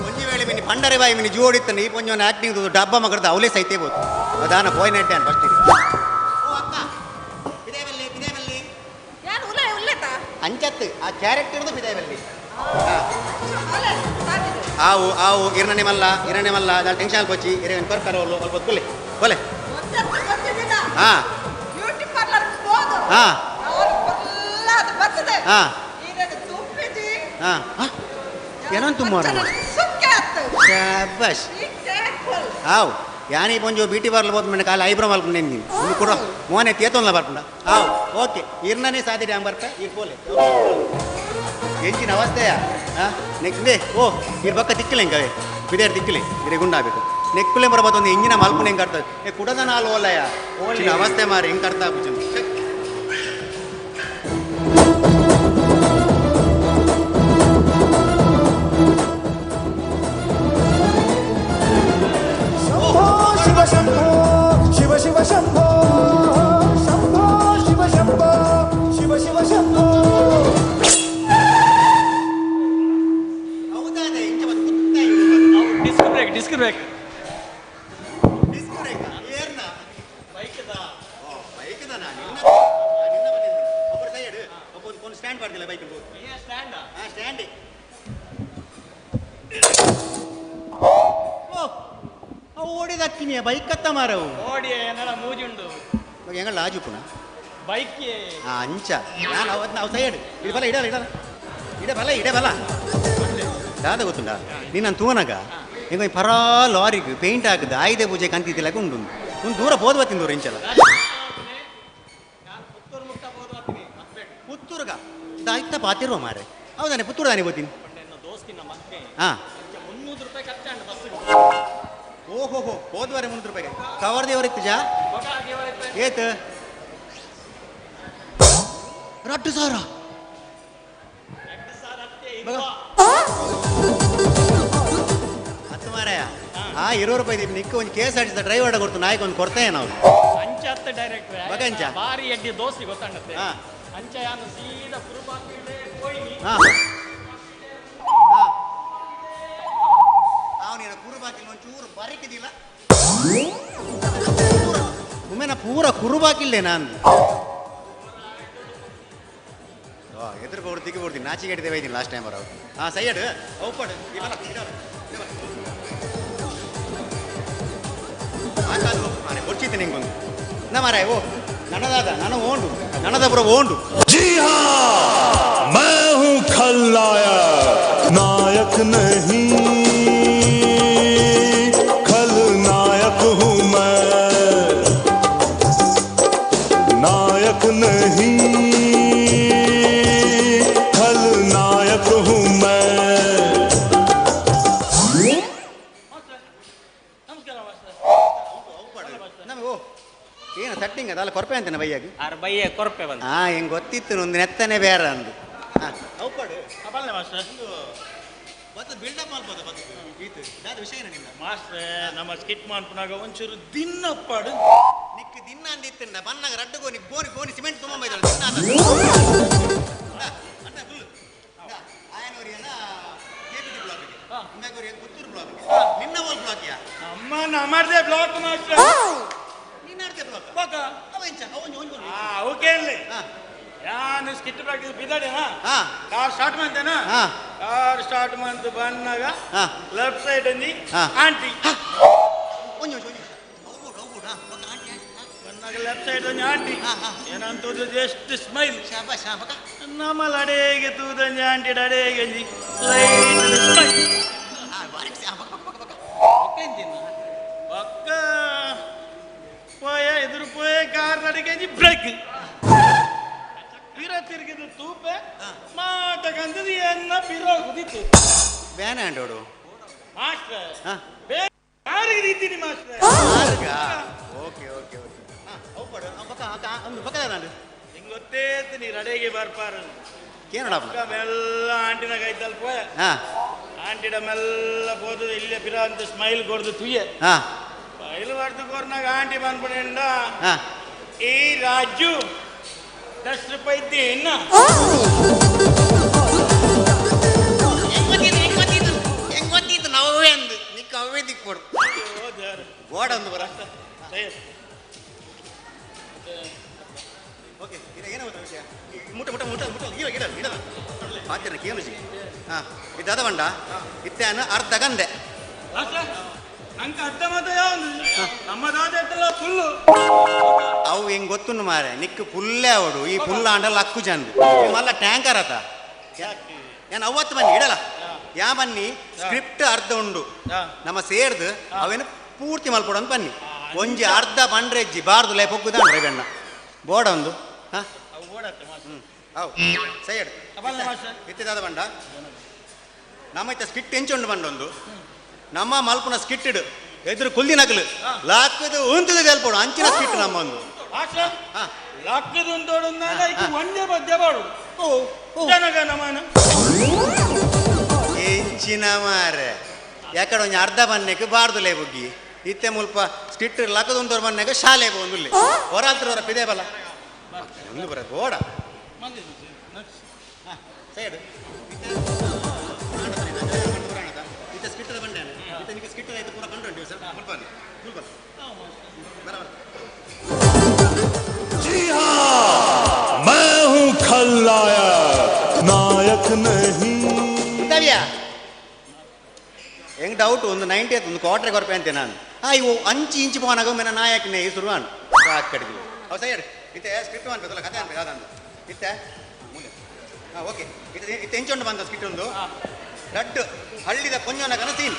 ಒಂಜಿ ವೇಳೆ ಮಿನಿ ಪಂಡರೆ ಬಾಯಿ ಮಿನಿ ಜೋಡಿತ್ತಾನೆ ಈ ಪೊಂಜೋನ ಆಕ್ಟಿಂಗ್ ಡಬ್ಬ ಮಗರ್ದ ಅವಲೇ ಸೈತೇ ಬೋದು ಅದಾನ ಪೋಯ್ ನೆಟ್ಟೆ ಫಸ್ಟ್. ಅಂಚತ್ತು ಆ ಕ್ಯಾರೆಕ್ಟರ್ದು ಬಿದೇವಲ್ಲಿ. ಆವು ಆವು ಇರನೇ ಮಲ್ಲ ಇರನೇ ಮಲ್ಲ ದಾಲ್ ಟೆನ್ಷನ್ ಅಲ್ಪೊಚ್ಚಿ ಇರೇ ಕೊರ್ಕರ ಅಲ್ಪ ಕೊಲೆ ಕೊಲೆ. ಹಾಂ ಹಾಂ ಹಾಂ ಹಾಂ ಏನಂತ ತುಂಬ ಶಾಬಾಷ್. ಆವು ಯಾನಿ ಪೊಂಜು ಬ್ಯೂಟಿ ಪಾರ್ಲರ್ ಹೋದ ಮೇಲೆ ಕಾಲ ಐಬ್ರೋ ಮಲ್ಕೊಂಡು ನೀನು ಇನ್ನು ಕೂಡ ಮೋನೆ ತೇತೊಂದ ಬರ್ಪುಂಡ. ಆವು ಓಕೆ ಇರ್ನನೇ ಸಾಧ್ಯ ಡ್ಯಾಮ್ ಬರ್ಪ ಇರ್ ಪೋಲೆ ಎಂಚಿನ ಅವಸ್ಥೆಯ. ಹಾಂ ನೆಕ್ಸ್ಟ್ ಡೇ ಓ ಇರ್ ಬಕ್ಕ ತಿಕ್ಕಲೆ ಹಿಂಗವೆ ಬಿದೇರ್ ತಿಕ್ಕಲೆ ಇರೆ ಗುಂಡಾಗಬೇಕು ನೆಕ್ಕುಲೆ ಬರಬೋದು ಒಂದು ಎಂಜಿನ ಮಲ್ಪುನ ಹೆಂಗೆ ಕಟ್ತದೆ ಏ ಕುಡದ ನಾಲ್ ಓಲಯ ಓಲಿನ ಅವಸ್ಥೆ ಮಾರಿ ಹೆಂಗೆ ಕಟ್ತಾ ಪುಚ್ಚು. Shiva Shambho Shiva Shiva Shambho Shambho Shiva Shambho Shiva Shiva Shambho. Disc brake disc brake disc brake ಏರ್ನ ಬೈಕ್ದ ಬೈಕ್ದ ನಿನ್ನ ನಿನ್ನ ಮನೆ ಒಬ್ಬರು ಸೈಡ್ ಒಬ್ಬರು ಒಂದು ಸ್ಟ್ಯಾಂಡ್ ಮಾಡ್ತಿಲ್ಲ ಬೈಕ್ ಸ್ಟ್ಯಾಂಡ್. ಹಾಂ ಸ್ಟ್ಯಾಂಡ್. ಓ ಅವು ಓಡಿದಕ್ಕಿನಿಯ ಬೈಕ್ ಅತ್ತ ಮಾರವು ಓಡಿ ಏನಾರ ಮೂಜುಂಡು ಎಂಗಳ ಆಜುಪುನ ಬೈಕ್. ಹಾಂ ಅಂಚ ನಾನು ಅವತ್ತು ನಾವು ಸೈಡ್ ಇದು ಬಲ ಇಡಲ್ಲ ಇಡಲ್ಲ ಇಡೆ ಬಲ ಇಡೆ ಬಲ ದಾದ ಗೊತ್ತುಂಡ ನೀನು ನಾನು ತೂವನಾಗ ಹಿಂಗ ಪರಾ ಲಾರಿಗೆ ಪೇಂಟ್ ಹಾಕದ ಆಯ್ದೆ ಪೂಜೆ ಕಂತಿದ್ದಿಲ್ಲ ಉಂಟು ಒಂದು ದೂರ ಬೋದ್ ಬತ್ತಿನ ದೂರ ಇಂಚಲ್ಲ ಪುತ್ತೂರ್ಗ ದಾಯ್ತ ಪಾತಿರುವ ಮಾರೆ ಹೌದಾನೆ ಪುತ್ತೂರು ದಾನೆ ಬೋತೀನಿ. ಹಾಂ 300 ರೂಪಾಯಿ ಖರ್ಚಾಂಡು ಬಸ್. ಓಹೋ ಹೋ ಹೋದ್ವಾರೆ 300 ರೂಪಾಯಿಗೆ ಕವರ್ ದೇವರಿತ್ತು ಜಾ ಏತ್ 2000. ಹತ್ತು ಮಾರಾಯ ಆ 20 ರೂಪಾಯಿ ದೀಪ ನಿಕ್ಕ ಒಂದು K S R T C driver ಕೊಡ್ತು ನಾಯಕ ಒಂದು ಕೊಡ್ತೇನೆ ನಾವು ಅಂಚ ಅತ್ತ ಡೈರೆಕ್ಟ್ ಮಗಂಚ. ಬಾರಿ ಎಡ್ಡಿ ದೋಸ್ತಿ ಗೊತ್ತಣ್ಣತ್ತೆ ಅಂಚ ಯಾನು ಸೀದಾ ಕುರುಬಾಕಿಡೆ ಹೋಯಿ. ಹಾಂ ಅವನಿನ ಕುರುಬಾಕಿಲ್ ಒಂಚೂರು ಬರಿಕಿದಿಲ್ಲ ಒಮ್ಮೆನ ಪೂರ ಕುರುಬಾಕಿಲ್ ಉಲ್ಲೆ ನಾನು ಎದುರು ಬೋರ್ಡ್ ತಿಕ್ಕಿ ಬೋಡ್ತೀನಿ ನಾಚಿಗೆ ಹಿಡಿದೇ ಒಯ್ತೀನಿ ಲಾಸ್ಟ್ ಟೈಮ್ ಬರೋ. ಹಾಂ ಸೈಯಡ್ ಒಪ್ಪಡು ಕೊಡ್ಚಿತ್ತೆ ನಿಂಗೊಂದು ನಾ ಮಾರಾಯ ಓ ನನದಾದ ನಾನು ಓಂಡು ನನದ ಪುರ ಓಂಡು. जी हाँ मैं हूँ खलनायक, नायक नहीं खलनायक हूँ मैं, नायक नहीं खलनायक हूँ मैं। ನಮಗೆ ಓ ಏನು ತಟ್ಟಿಂಗ್ ಅದಲ್ಲ ಕೊರ್ಪೆ ಅಂತಾನೆ ಬೈಯಾಗಿ ಆರ್ ಬಯ್ಯ ಕೊರ್ಪೆ ಬಂದು. ಹಾಂ ಹೆಂಗೆ ಗೊತ್ತಿತ್ತು ಒಂದು ನೆತ್ತನೆ ಬೇರೆ ಅಂದು. ಹಾಂ ಅವಪಾಡು ಬಲ್ಲೆ ಮಾಸ್ಟರ್ ಮತ್ತೆ ಬಿಲ್ಡಪ್ ಮಾಡ್ಬೋದು ಈತು ದಾದ ವಿಷಯ ನಿನ್ನ ಮಾಸ್ಟ್ರೆ ನಮ್ಮ ಸ್ಕಿಟ್ ಮಾಡ್ಪುನಾಗ ಒಂಚೂರು ದಿನ್ನಪ್ಪಾಡು ನಿಕ್ ದಿನ್ನ ಅಂದಿತ್ತಿನ ಬನ್ನಾಗ ರಡ್ಡು ಗೋನಿ ಗೋನಿ ಗೋನಿ ಸಿಮೆಂಟ್ ತುಂಬ ಬೈದಳು ದಿನ್ನ ಅಂದ ಫುಲ್ ಆಯನೂರಿಯನ್ನ ಕೆ ಪಿ ಟಿ ಬ್ಲಾಕ್ಗೆ ಇಂದಾಗೋರಿಯ ಪುತ್ತೂರು ಬ್ಲಾಕ್ಗೆ ನಿನ್ನ ಓಲ್ ಬ್ಲಾಕ್ಯಾ ಅಮ್ಮ ನಮ್ಮದೇ ಬ್ಲಾಕ್ ಮಾಸ್ಟ್ರೆ ನಿನ್ನ ಅರ್ಧ ಬ್ಲಾಕ್ ಬಾಕ ಅವ ಇಂಚ ಅವ ಒಂಜಿ ಒಂಜಿ ಆ ಅವಕೇನ್ಲಿ ಯಾನು ಸ್ಕಿಟ್ ಪ್ರಾಕ್ಟೀಸ್ ಬಿದ್ದಾಡೇನಾ ಕಾರ್ ಸ್ಟಾರ್ಟ್ ಮಾಡ್ತೇನಾ ಕಾರ್ ಸ್ಟಾರ್ಟ್ ಮಾಡ್ತು ಬಂದಾಗ ಲೆಫ್ಟ್ ಸೈಡ್ ಒಂಜಿ ಆಂಟಿ ಒಂಜಿ ಒಂಜಿ ಒಂಜಿ ಬಂದಾಗ ಲೆಫ್ಟ್ ಸೈಡ್ ಒಂಜಿ ಆಂಟಿ ಏನಂತ ಜಸ್ಟ್ ಸ್ಮೈಲ್ ನಮ್ಮಲ್ಲಿ ಅಡೇಗೆ ತೂದೊಂಜಿ ಆಂಟಿ ಅಡೇಗೆ ಒಂಜಿ ಲೈಟ್ ಸ್ಮೈಲ್ ಪಕ್ಕ ಪೋಯ ಎದುರು ಪೋಯ ಕಾರ್ ನಡಿಗೆ ಬ್ರೇಕ್ ಪಿರ ತಿರುಗಿದ ತೂಪೆ ಮಾತಕಂದದು ಎನ್ನ ಪಿರ ಕುದಿತ್ತು ಬ್ಯಾನ ಅಂಡೋಡು ಮಾಸ್ಟರ್ ಕಾರಿಗೆ ಇದ್ದೀನಿ ಮಾಸ್ಟರ್. ಓಕೆ ಓಕೆ ಓಕೆ ಹಾಂ ಅವು ಪಕ್ಕ ಒಂದು ಪಕ್ಕದ ನಾನು ನಿಂಗೆ ಗೊತ್ತೇತು ನೀ ರಡೆಗೆ ಬರ್ಪಾರ ಏನೋಡಪ್ಪ ಮೆಲ್ಲ ಆಂಟಿನ ಕೈತಲ್ ಪೋಯ ಹಾಂ ಆಂಟಿಡ ಮೆಲ್ಲ போது ಇಲ್ಲೇ ಪಿರ ಅಂತ ಸ್ಮೈಲ್ ಕೊಡ್ದು ತುಯ್ಯೆ ಹಾಂ ಸ್ಮೈಲ್ ಹೊಡೆದು ಕೊರ್ನಾಗ ಆಂಟಿ ಬಂದ್ಬಿಡ ಹಾಂ ಈ ರಾಜು 10 ರೂಪಾಯಿ ಇದ್ದೆ ಇನ್ನ ಹೆಂಗ್ ಗೊತ್ತಿತ್ತು ನಾವೇ ಅಂದು ನಿಕ್ಕ ಅವೇ ದಿಕ್ಕು ಕೊಡು ಗೋಡ ಒಂದು ಬರ ಓಕೆ ಇದು ಏನೋ ಗೊತ್ತಾ ವಿಷಯ ಮುಟ್ಟ ಮುಟ್ಟ ಮುಟ್ಟ ಮುಟ್ಟ ಗಿಡ ಗಿಡ ಗಿಡ ಪಾತಿರ ಕೇನು ಜಿ ಹಾಂ ಇದಾದ ಬಂಡ ಇತ್ತಾನ ಅರ್ಧ ಗಂದೆ ನಂಗೆ ಅರ್ಧ ಮಾತ ಯಾವುದು ನಮ್ಮ ದಾದ ಎತ್ತಲ್ಲ ಫುಲ್ಲು ಅವು ಹೆಂಗ್ ಗೊತ್ತುನು ಮಾರೆ ನಿಕ್ಕು ಪುಲ್ಲೇ ಅವಡು ಈ ಪುಲ್ಲ ಅಂಡಲ್ಲ ಅಕ್ಕು ಜನ ಮಲ್ಲ ಟ್ಯಾಂಕರ್ ಆತ ಏನ್ ಅವತ್ತು ಬನ್ನಿ ಇಡಲ್ಲ ಯಾ ಬನ್ನಿ ಸ್ಕ್ರಿಪ್ಟ್ ಅರ್ಧ ಉಂಡು ನಮ್ಮ ಸೇರ್ದು ಅವೇನು ಪೂರ್ತಿ ಮಲ್ಕೊಡು ಅಂತ ಬನ್ನಿ ಒಂಜಿ ಅರ್ಧ ಬಂಡ್ರೆಜ್ಜಿ ಬಾರ್ದು ಲೇ ಪೊಗ್ಗುದಾಂಡ್ರೆ ಬೆಣ್ಣ ಬೋರ್ಡ್ ಒಂದು ಹಾಂ ಅವು ಸೈಡ್ ಇತ್ತಿದಾದ ಬಂಡ ನಮ್ಮ ಇತ್ತ ಸ್ಕಿಟ್ ಎಂಚುಂಡು ಬಂಡೊಂದು ನಮ್ಮ ಮಲ್ಪುನ ಸ್ಕಿಟ್ ಇಡು ಎದುರು ಕುಲ್ದಿ ನಗಲು ಲಾಕ್ಕದು ಉಂತದ ತೆಲ್ಪೋಡು ಅಂಚಿನ ಸ್ಕಿಟ್ ನಮ್ಮ ಒಂದು ಲಾಕ್ಕದು ಉಂಟೋಡು ಒಂದೇ ಪದ್ಯ ಬಾಡು ಜನಗಣಮನ ಎಂಚಿನ ಮಾರೆ ಯಾಕಡೆ ಒಂಜಿ ಅರ್ಧ ಬನ್ನೆಕ್ ಬಾರ್ದುಲೇ ಬುಗ್ಗಿ ಇತ್ತೆ ಮುಲ್ಪ ಸ್ಕಿಟ್ ಲಕ್ಕದ ಉಂತೋರು ಬನ್ನೆಕ್ ಶಾಲೆ ಒಂದುಲ್ಲೆ ಹೊರಾಲ್ತಿರೋರ ಪಿದೆ ಬಲ್ಲ ಒಂದು ಬರ ಬೋಡ ಸೈಡ್ ಇತ್ತೆ ಸ್ಕಿಟ್ಟದ ಬಂಡೆ ಇತ್ತೆ ನಿಮಗೆ ಸ್ಕಿಟ್ಟದ ಆಯ್ತು ಪೂರ ಕಂಡು ಸರ್ ಮುಲ್ಪಲ್ಲಿ ಮುಲ್ಪಲ್ಲಿ ಬರಬರ. जी हाँ मैं हूँ खलनायक, नायक नहीं. ಇಂತವ್ಯಾ ಹೆಂಗ್ ಡೌಟ್ ಒಂದು 90 ಒಂದು ಕ್ವಾರ್ಟರ್ ಕೊರಪೆ ಅಂತೆ ನಾನು ಇವು ಅಂಚಿ ಇಂಚು ಪೋನಾಗ ಒಮ್ಮೆ ನಾಯಕನೇ ಶುರುವಾನ್ ಕಡಿದ್ವಿ ಅವು ಸರಿ ಇತ್ತೆ ಸ್ಕ್ರಿಪ್ಟ್ ಅನ್ಬೇಕಲ್ಲ ಕತೆ ಅನ್ಬೇಕು ಅದಂದು ಇತ್ತೆ ಮೂಲೆ ಹಾಂ ಓಕೆ ಇತ್ತೆ ಇತ್ತೆ ಎಂಚುಂಡು ಬಂದ ಸ್ಕಿಟ್ ಒಂದು ರಡ್ಡು ಹಳ್ಳಿದ ಕೊಂಜೋನಕನ ಸೀನ್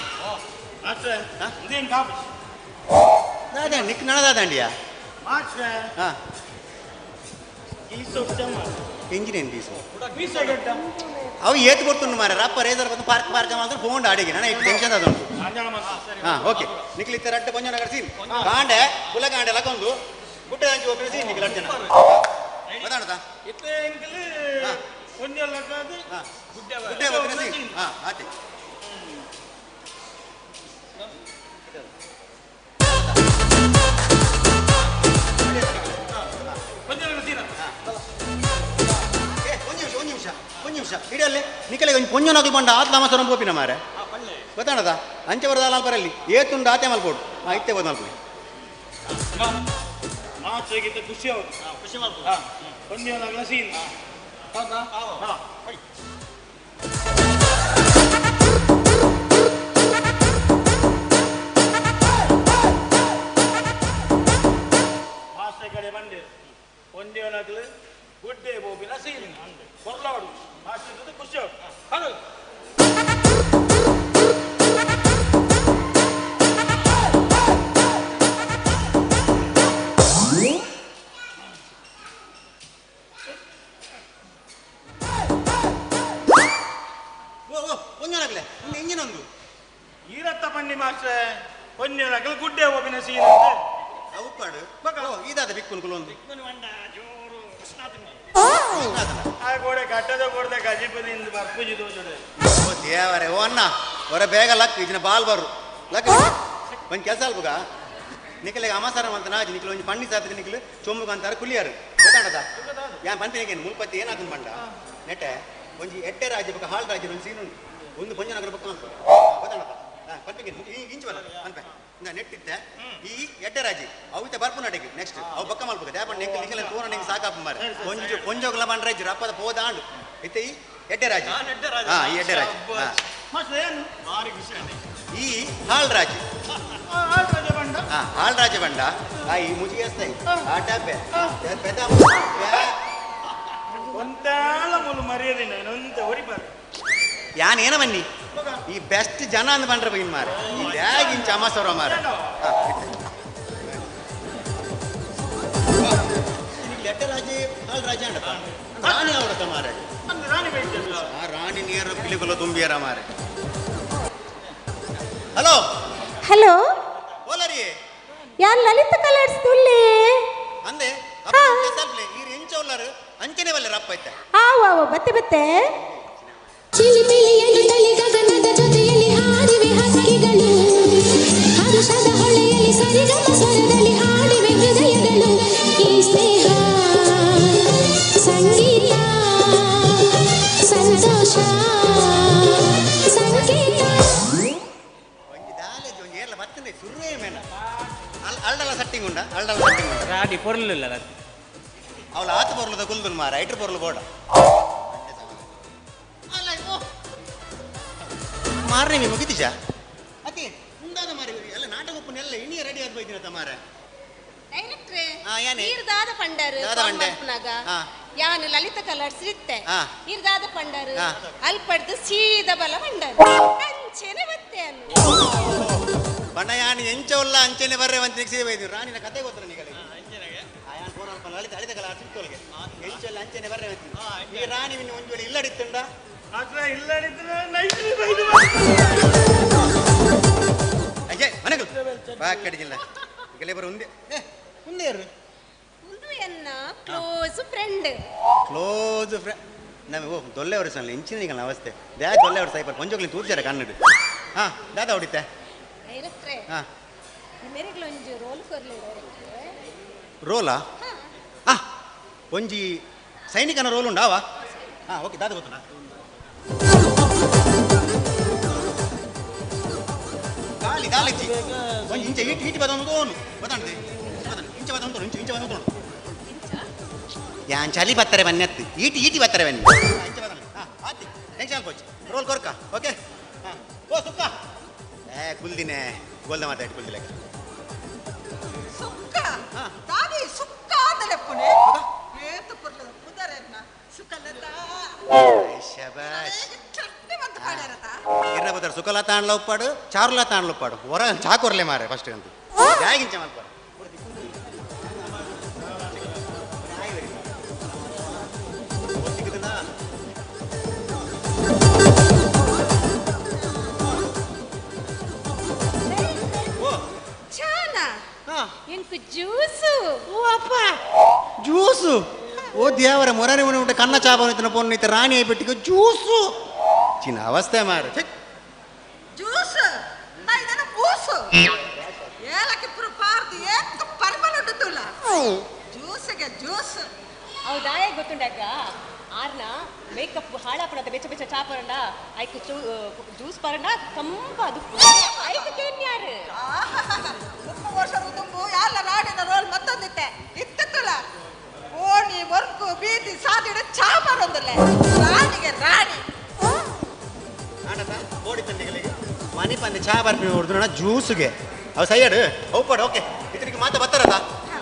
ದಾದ ನಿಕ್ ನಳದಾದಂಡಿಯಾ ಹಾಂ ಇಂಜಿನಿಯರ್ ಪೀಸು ಅವು ಏತ್ ಕೊಡ್ತುಂಡು ಮಾರೆ ರಪ್ಪ ರೇಸರ್ ಬಂದು ಪಾರ್ಕ್ ಪಾರ್ಕ್ ಮಾತ್ರ ಫೋನ್ ಅಡಿಗೆ ನಾನು ಟೆನ್ಷನ್ ಅದೊಂದು ಹಾಂ ಓಕೆ ನಿಕ್ಲಿತ್ತ ರಡ್ಡು ಕೊಂಜೋನಕರ ಸೀನ್ ಕಾಂಡೆ ಕುಲ ಕಾಂಡೆ ಲಕೊಂದು ಗುಟ್ಟೆ ಅಂಚು ಒಬ್ಬರು ಸೀನ್ ನಿಕ್ಲ ಜನ ಗೊತ್ತಾಣದ ಗುಡ್ಡೆ ಒಬ್ಬರು ಸೀನ್ ಹಾಂ ಆತೆ ಒಂದು ನಿಮಿಷ ಇಡಲ್ಲಿ ನಿಕಲೆ ಒಂಜಿ ಪೊಂಜೊನಕಲು ಬಂಡ ಆತ್ಲ ಮಸರಂ ಪೋಪಿನ ಮಾರೆ ಗೊತ್ತಾಣದ ಅಂಚೆ ಬರದ ಅಲ್ಲ ಬರಲ್ಲಿ ಏತುಂಡು ಆತೆ ಮಲ್ಪೋಡು ಹಾಂ ಇತ್ತೆ ಹೋದ್ ಮಲ್ಪಡಿ ಮಾಸ್ಟರ್ಗಿಂತ ಖುಷಿ ಆಗುದು ಖುಷಿ ಮಾಡ್ಬೋದು ಒಂದೇ ಸೀನ್ ಹೌದಾ ಹಾ ಮಾಸ್ಟರ್ ಕಡೆ ಬಂದೆ ಒಂದೇ ಒಣಗಲು ಗುಡ್ಡೆ ಬೋಬಿನ ಸೀನ್ ಕೊರ್ಲಾಡು ಮಾಸ್ಟರ್ ಖುಷಿ ಆಗುದು ಹೌದು ಈರತ್ತ ಬನ್ನಿ ಮಾಸ್ಟ್ರೆ ಒಂಜೊನಗಲು ಗುಡ್ಡೆ ಹೋಗಿನ ಸೀನ್ ಉಪ್ಪಾಡು ಇದಾದ ಬಿಕ್ಕುನ್ ಕುಲೊಂದು ಆ ಗೋಡೆ ಕಟ್ಟದ ಗೋಡೆ ಗಜಿಪದಿಂದ ಬರ್ಪುಜಿ ದೋಜುಡೆ ಓ ದೇವರೇ ಓ ಅಣ್ಣ ಹೊರ ಬೇಗ ಲಕ್ ಇಜಿನ ಬಾಲ್ ಬರು ಲಕ್ ಒಂಜಿ ಕೆಲಸ ಅಲ್ಪುಗ ನಿಖಲಿಗೆ ಅಮಾಸಾರ ಅಂತ ನಾಜಿ ನಿಖಲು ಒಂಜಿ ಪಣ್ಣಿ ಸಾತಿಗೆ ನಿಖಲು ಚೊಂಬುಗ ಅಂತಾರೆ ಕುಲಿಯಾರು ಗೊತ್ತಾಡದ ಯಾನ್ ಪಂಪಿನ ಮುಲ್ಪತ್ತಿ ಏನಾತನ್ ಪಂಡ ನೆಟ್ಟೆ ಒಂಜಿ ಎಡ್ಡೆ ರಾಜ್ಯ ಬೊಕ ಹಾಳ್ ರಾಜ್ಯ ಒಂಜಿ ಸೀನ್ ಉಂಟು ಒಂದು ಪಂಜನಗರ ಬೊಕ್ಕ ಅಲ್ಪ ಗೊತ್ತಾಡದ ಪಂಪಿಗೆ ಇಂಚು ಬಲ್ಲ ಪನ್ಪೆ ಇಂದ ನೆಟ್ಟಿತ್ತೆ ಈ ಎಡ್ಡೆ ರಾಜಿ ಅವು ಇತ್ತೆ ಬರ್ಪು ನಡೆಗೆ ನೆಕ್ಸ್ಟ್ ಅವು ಬೊಕ್ಕ ಮಲ್ಪುಗ ದ್ಯಾಪಂಡ ನಿಖಲ್ ನಿಖಲ ತೂನ ನಿಂಗೆ ಸಾಕಾಪ ಮಾರೆ ಒಂಜು ಕೊಂಜೋಗ್ಲ ಬಂಡ್ರೆ ಇಜ್ಜಿ ರಪ್ಪದ ಪೋದಾಂಡು ಇತ್ತೆ ಈ ಎಡ್ಡೆ ರಾಜಿ ಹಾ ಈ ಎಡ್ಡೆ ರಾಜಿ ಹಾ ಈ ಹಾಳ್ ರಾಜಿ ಹಾ ಹಾಳ್ ರಾಜ ಬಂಡ ಆ ಈ ಮುಜಿಗೆ ಆ ಟ್ಯಾಪೆ ಪೆದ ಒಂತಾಳ ಮುಲು ಮರ್ಯಾದೆ ಒಂತ ಒರಿಪಾರು ಯಾನ್ ಏನ ಬನ್ನಿ ಈ ಬೆಸ್ಟ್ ಜನ ಅಂದ್ ಬಂಡ್ರೆ ಬೈನ್ ಮಾರೆ ಈ ಬ್ಯಾಗ್ ಇಂಚ ಅಮಾಸವರ ಮಾರೆ ಎಡ್ಡೆ ರಾಜಿ ಹಾಳ್ ರಾಜ ಅಂಡಪ್ಪ ರಾಣಿ ಅವಡತ್ತ ಮಾರೆ ಆ ರಾಣಿ ನೀರು ಪಿಲಿಗುಲ ತುಂಬಿಯರ ಮಾರೆ ಹಲೋ ಹಲೋ ಓಲರಿ ಯಾನ್ ಲಲಿತ ಕಲರ್ಸ್ ತುಲ್ಲೆ ಅಂದೆ ಈರ್ ಎಂಚ ಉಲ್ಲರು ಅಂಚನೆ ಬಲ್ಲೆ ರಪ್ಪ ಐತೆ ಆವು ಆವು ಬತ್ತೆ ಬತ್ತೆ ಚಿಲಿಪಿಲಿಯನ್ನುತ್ತಲೇ ಗಗನದ ಜೊತೆಯಲ್ಲಿ ಹಾರಿವೆ ಹಕ್ಕಿಗಳು ಹರುಷದ ಹೊಳೆಯಲ್ಲಿ ಸರಿಗಮ ಸ್ವರದಲ್ಲಿ ಹಾಡಿವೆ ಹೃದಯಗಳು ಈ ಸ್ನೇಹ ಸಂಗೀತ ಸಂತೋಷ ಸಂಕೇತ ಒಂಜಿ ಏರ್ಲ ಬತ್ತನೆ ಸುರ್ರೇ ಮೇನ ಅಲ್ಡಲ ಸಟ್ಟಿಂಗ್ ಉಂಡ ಅಲ್ಡಲ ಸಟ್ಟಿಂಗ್ ಉಂಡ ರಾಡಿ ಪೊರ್ಲಿಲ್ಲ ರಾಡಿ ಅವಳ ಆತ ಪೊರ್ಲದ ಕುಲ್ದುನ್ ಮಾರ ಐಟ್ರ್ ಪೊರ್ಲು ಬೋಡ ಮಾರನೆ ಮಿ ಮುಗಿತಿಜ ಅತಿ ಉಂಡಾದ ಮಾರಿ ಎಲ್ಲ ನಾಟಕ ಉಪ್ಪುನೆಲ್ಲ ಇಣಿಯ ರೆಡಿ ಆದ್ ಬೈದಿನ ಮಾರ ಡೈರೆಕ್ಟ್ರೆ ಹಾ, ಯಾನೆ? ನೀರ್ದಾದ ಪಂಡರು ದಾದ ಪಂಡೆ. ಮಲ್ಪುನಾಗ ಹಾ. ಯಾನು ಲಲಿತ ಕಲರ್ಸ್ ಇತ್ತೆ ಹಾ. ನೀರ್ದಾದ ಪಂಡರು ಹಾ. ಅಲ್ಪಡ್ದು ಸೀದಾ ಬಲ ಪಂಡರು ಅಂಚೆನೆ ಬತ್ತೆ ಅನ್ನು ಬಣ್ಣ ಯಾನ್ ಎಂಚ ಉಲ್ಲ ಅಂಚೆನೆ ಬರ್ರೆ ಅಂತ ನಿಕ್ಸಿ ಬೈದು ರಾಣಿನ ಕತೆ ಗೊತ್ತಲ್ಲ ನಿಗಳಿಗೆ ಯಾನ್ ಫೋನ್ ಅಲ್ಪ ಲಲಿತ ಲಲಿತ ಕಲಾ ಸಿಕ್ತೋಲ್ಗೆ ಎಂಚ ಉಲ್ಲ ಅಂಚೆನೆ ಬರ್ರೆ ಅಂತ ಈ ರಾಣಿ ಮಿನ್ನ ಒಂಜಿ ವೇಳೆ ಇಲ್ಲಡಿತ್ತುಂಡ ಇಲ್ಲಡಿದ್ರೆ ನೈಟ್ ಬೈದು ಅಜ್ಜೆ ಮನೆಗಳು ಬಾಕಡಿಗಿಲ್ಲ ಈಗಲೇ ಬರ ಉಂದೆ ಏ ಉಂದೆ ಯಾರು ಉಂದು ಎನ್ನ ಕ್ಲೋಸ್ ಫ್ರೆಂಡ್ ಕ್ಲೋಸ್ ಫ್ರೆಂಡ್ ನಮಗೆ ಓ ದೊಲ್ಲೆ ವರ್ಷ ಅಲ್ಲ ಇಂಚಿನ ಈಗ ಅವಸ್ಥೆ ದ್ಯಾ ದೊಲ್ಲೆ ವರ್ಷ ಐಪರ್ ಕೊಂಚೋಗ್ಲಿ ತೂರ್ಚಾರ ಕನ್ನಡ ಹಾ ದಾದ ಹೊಡಿತೆ ಡೈರೆಕ್ಟ್ರೆ ಹಾ ಮೇರೆಗ್ಲ ಒಂಜಿ ರೋಲ್ ಕೊರ್ಲೆ ಡೈರೆಕ್ಟ್ರೆ ರೋಲಾ ಆ ಒಂಜಿ ಸೈನಿಕನ ರೋಲ್ ಉಂಡಾವಾ ಹಾ ಓಕೆ ದಾದ ಗೊತ್ತುನಾ ಗಾಲಿ ಗಾಲಿ ಒಂಜಿ ಇಂಚ ಈಟ್ ಈಟಿ ಬದೊಂದು ತೋನು ಬದಣ್ದೆ ಇಂಚ ಬದೊಂದು ತೋನು ಇಂಚ ಇಂಚ ಬದೊಂದು ತೋನು ಯಾನ್ ಚಲಿ ಬತ್ತಾರೆ ಬನ್ನಿ ಅತ್ತು ಈಟಿ ಈಟಿ ಬತ್ತಾರೆ ಬನ್ನಿ ಇಂಚ ಬದೊಂದು ಹಾ ಆತಿ ಟೆನ್ಷನ್ ಕೋಚ್ ರೋಲ್ ಕೊರ್ಕ ಓಕೆ ಹಾ ಓ ಸುಕ್ಕ ಏ ಕುಲ್ದಿನೇ ಗೋಲ್ದ ಮಾತಾಡಿ ಕುಲ್ದಿಲೆಕ್ಕ ಸುಕ್ಕ ತಾದಿ ಸುಕ್ಕ ಆದಲೆಪ್ಪುನೆ ಏತು ಪುರ್ಲ ಪುದರೆನ್ನ ಸುಕಲತಾ ಶಬಾಷ್ ಚಟ್ನಿ ಮತ್ತು ಪಾಡ್ಯಾರತ ಇರ್ನ ಬದರ್ ಸುಕಲತಾ ಅಣ್ಲ ಉಪ್ಪಾಡು ಚಾರುಲತಾ ಅಣ್ಲ ಉಪ್ಪಾಡು ಹೊರ ಚಾಕೊರ್ಲೆ ಮಾರೆ ಫಸ್ಟ್ ಅಂತ ಜಾಗಿಂಚ ಮಲ್ಪಾಡು ಚಾನ ಎಂಕು ಜ್ಯೂಸು ಓ ಅಪ್ಪ ಜ್ಯೂಸು ಓ ದೇವರ ಮೊರನೆ ಉಂಟು ಕನ್ನ ಚಾಪನ ಪೊನ್ನು ಇತ್ತ ರಾಣಿ ಬಿಟ್ಟಿಗೆ ಜ್ಯೂಸು ಚಿನ್ನ ಅವಸ್ಥೆ ಮಾರೆ ಛೆ. ಜ್ಯೂಸ್ ಇದನ್ನ ಪೂಸು ಏಲಕ್ಕಿ ಪುರು ಪಾರ್ದು ಏತ್ ಪರಿಮಳ ಉಂಟುಲ್ಲ ಜ್ಯೂಸಿಗೆ ಜ್ಯೂಸ್ ಹೌದಾಯ ಗೊತ್ತುಂಡಾಗ ಆರ್ನ ಮೇಕಪ್ ಹಾಳಾಪುಣದ ಬೆಚ್ಚ ಬೆಚ್ಚ ಚಾಪರಂಡ ಐಕ್ ಜ್ಯೂಸ್ ಪರಂಡ ಕಂಪ ಅದು ಐಕ್ ಕೇನ್ಯಾರು ಮುಪ್ಪ ವರ್ಷದ ತುಂಬು ಎಲ್ಲ ರಾಡಿನ ರೋಲ್ ಮತ್ತೊಂದಿತ್ತೆ ಇತ್ತ ಬೊಕ್ಕು ಬೀದಿ ಸಾದಿಡ ಚಾ ಬರೋದಿಲ್ಲ ರಾಣಿಗೆ ರಾಣಿ ಆಂಡತ ಬೋಡಿ ತಂದಿಗಳಿಗೆ ಮನಿ ಪಂದೆ ಚಾ ಬರ್ಪಿ ಹೊಡ್ದು ನನ್ನ ಜ್ಯೂಸ್ಗೆ ಅವು ಸೈಯಡ್ ಅವು ಓಕೆ ಇತನಿಗೆ ಮಾತಾ ಬತ್ತಾರತ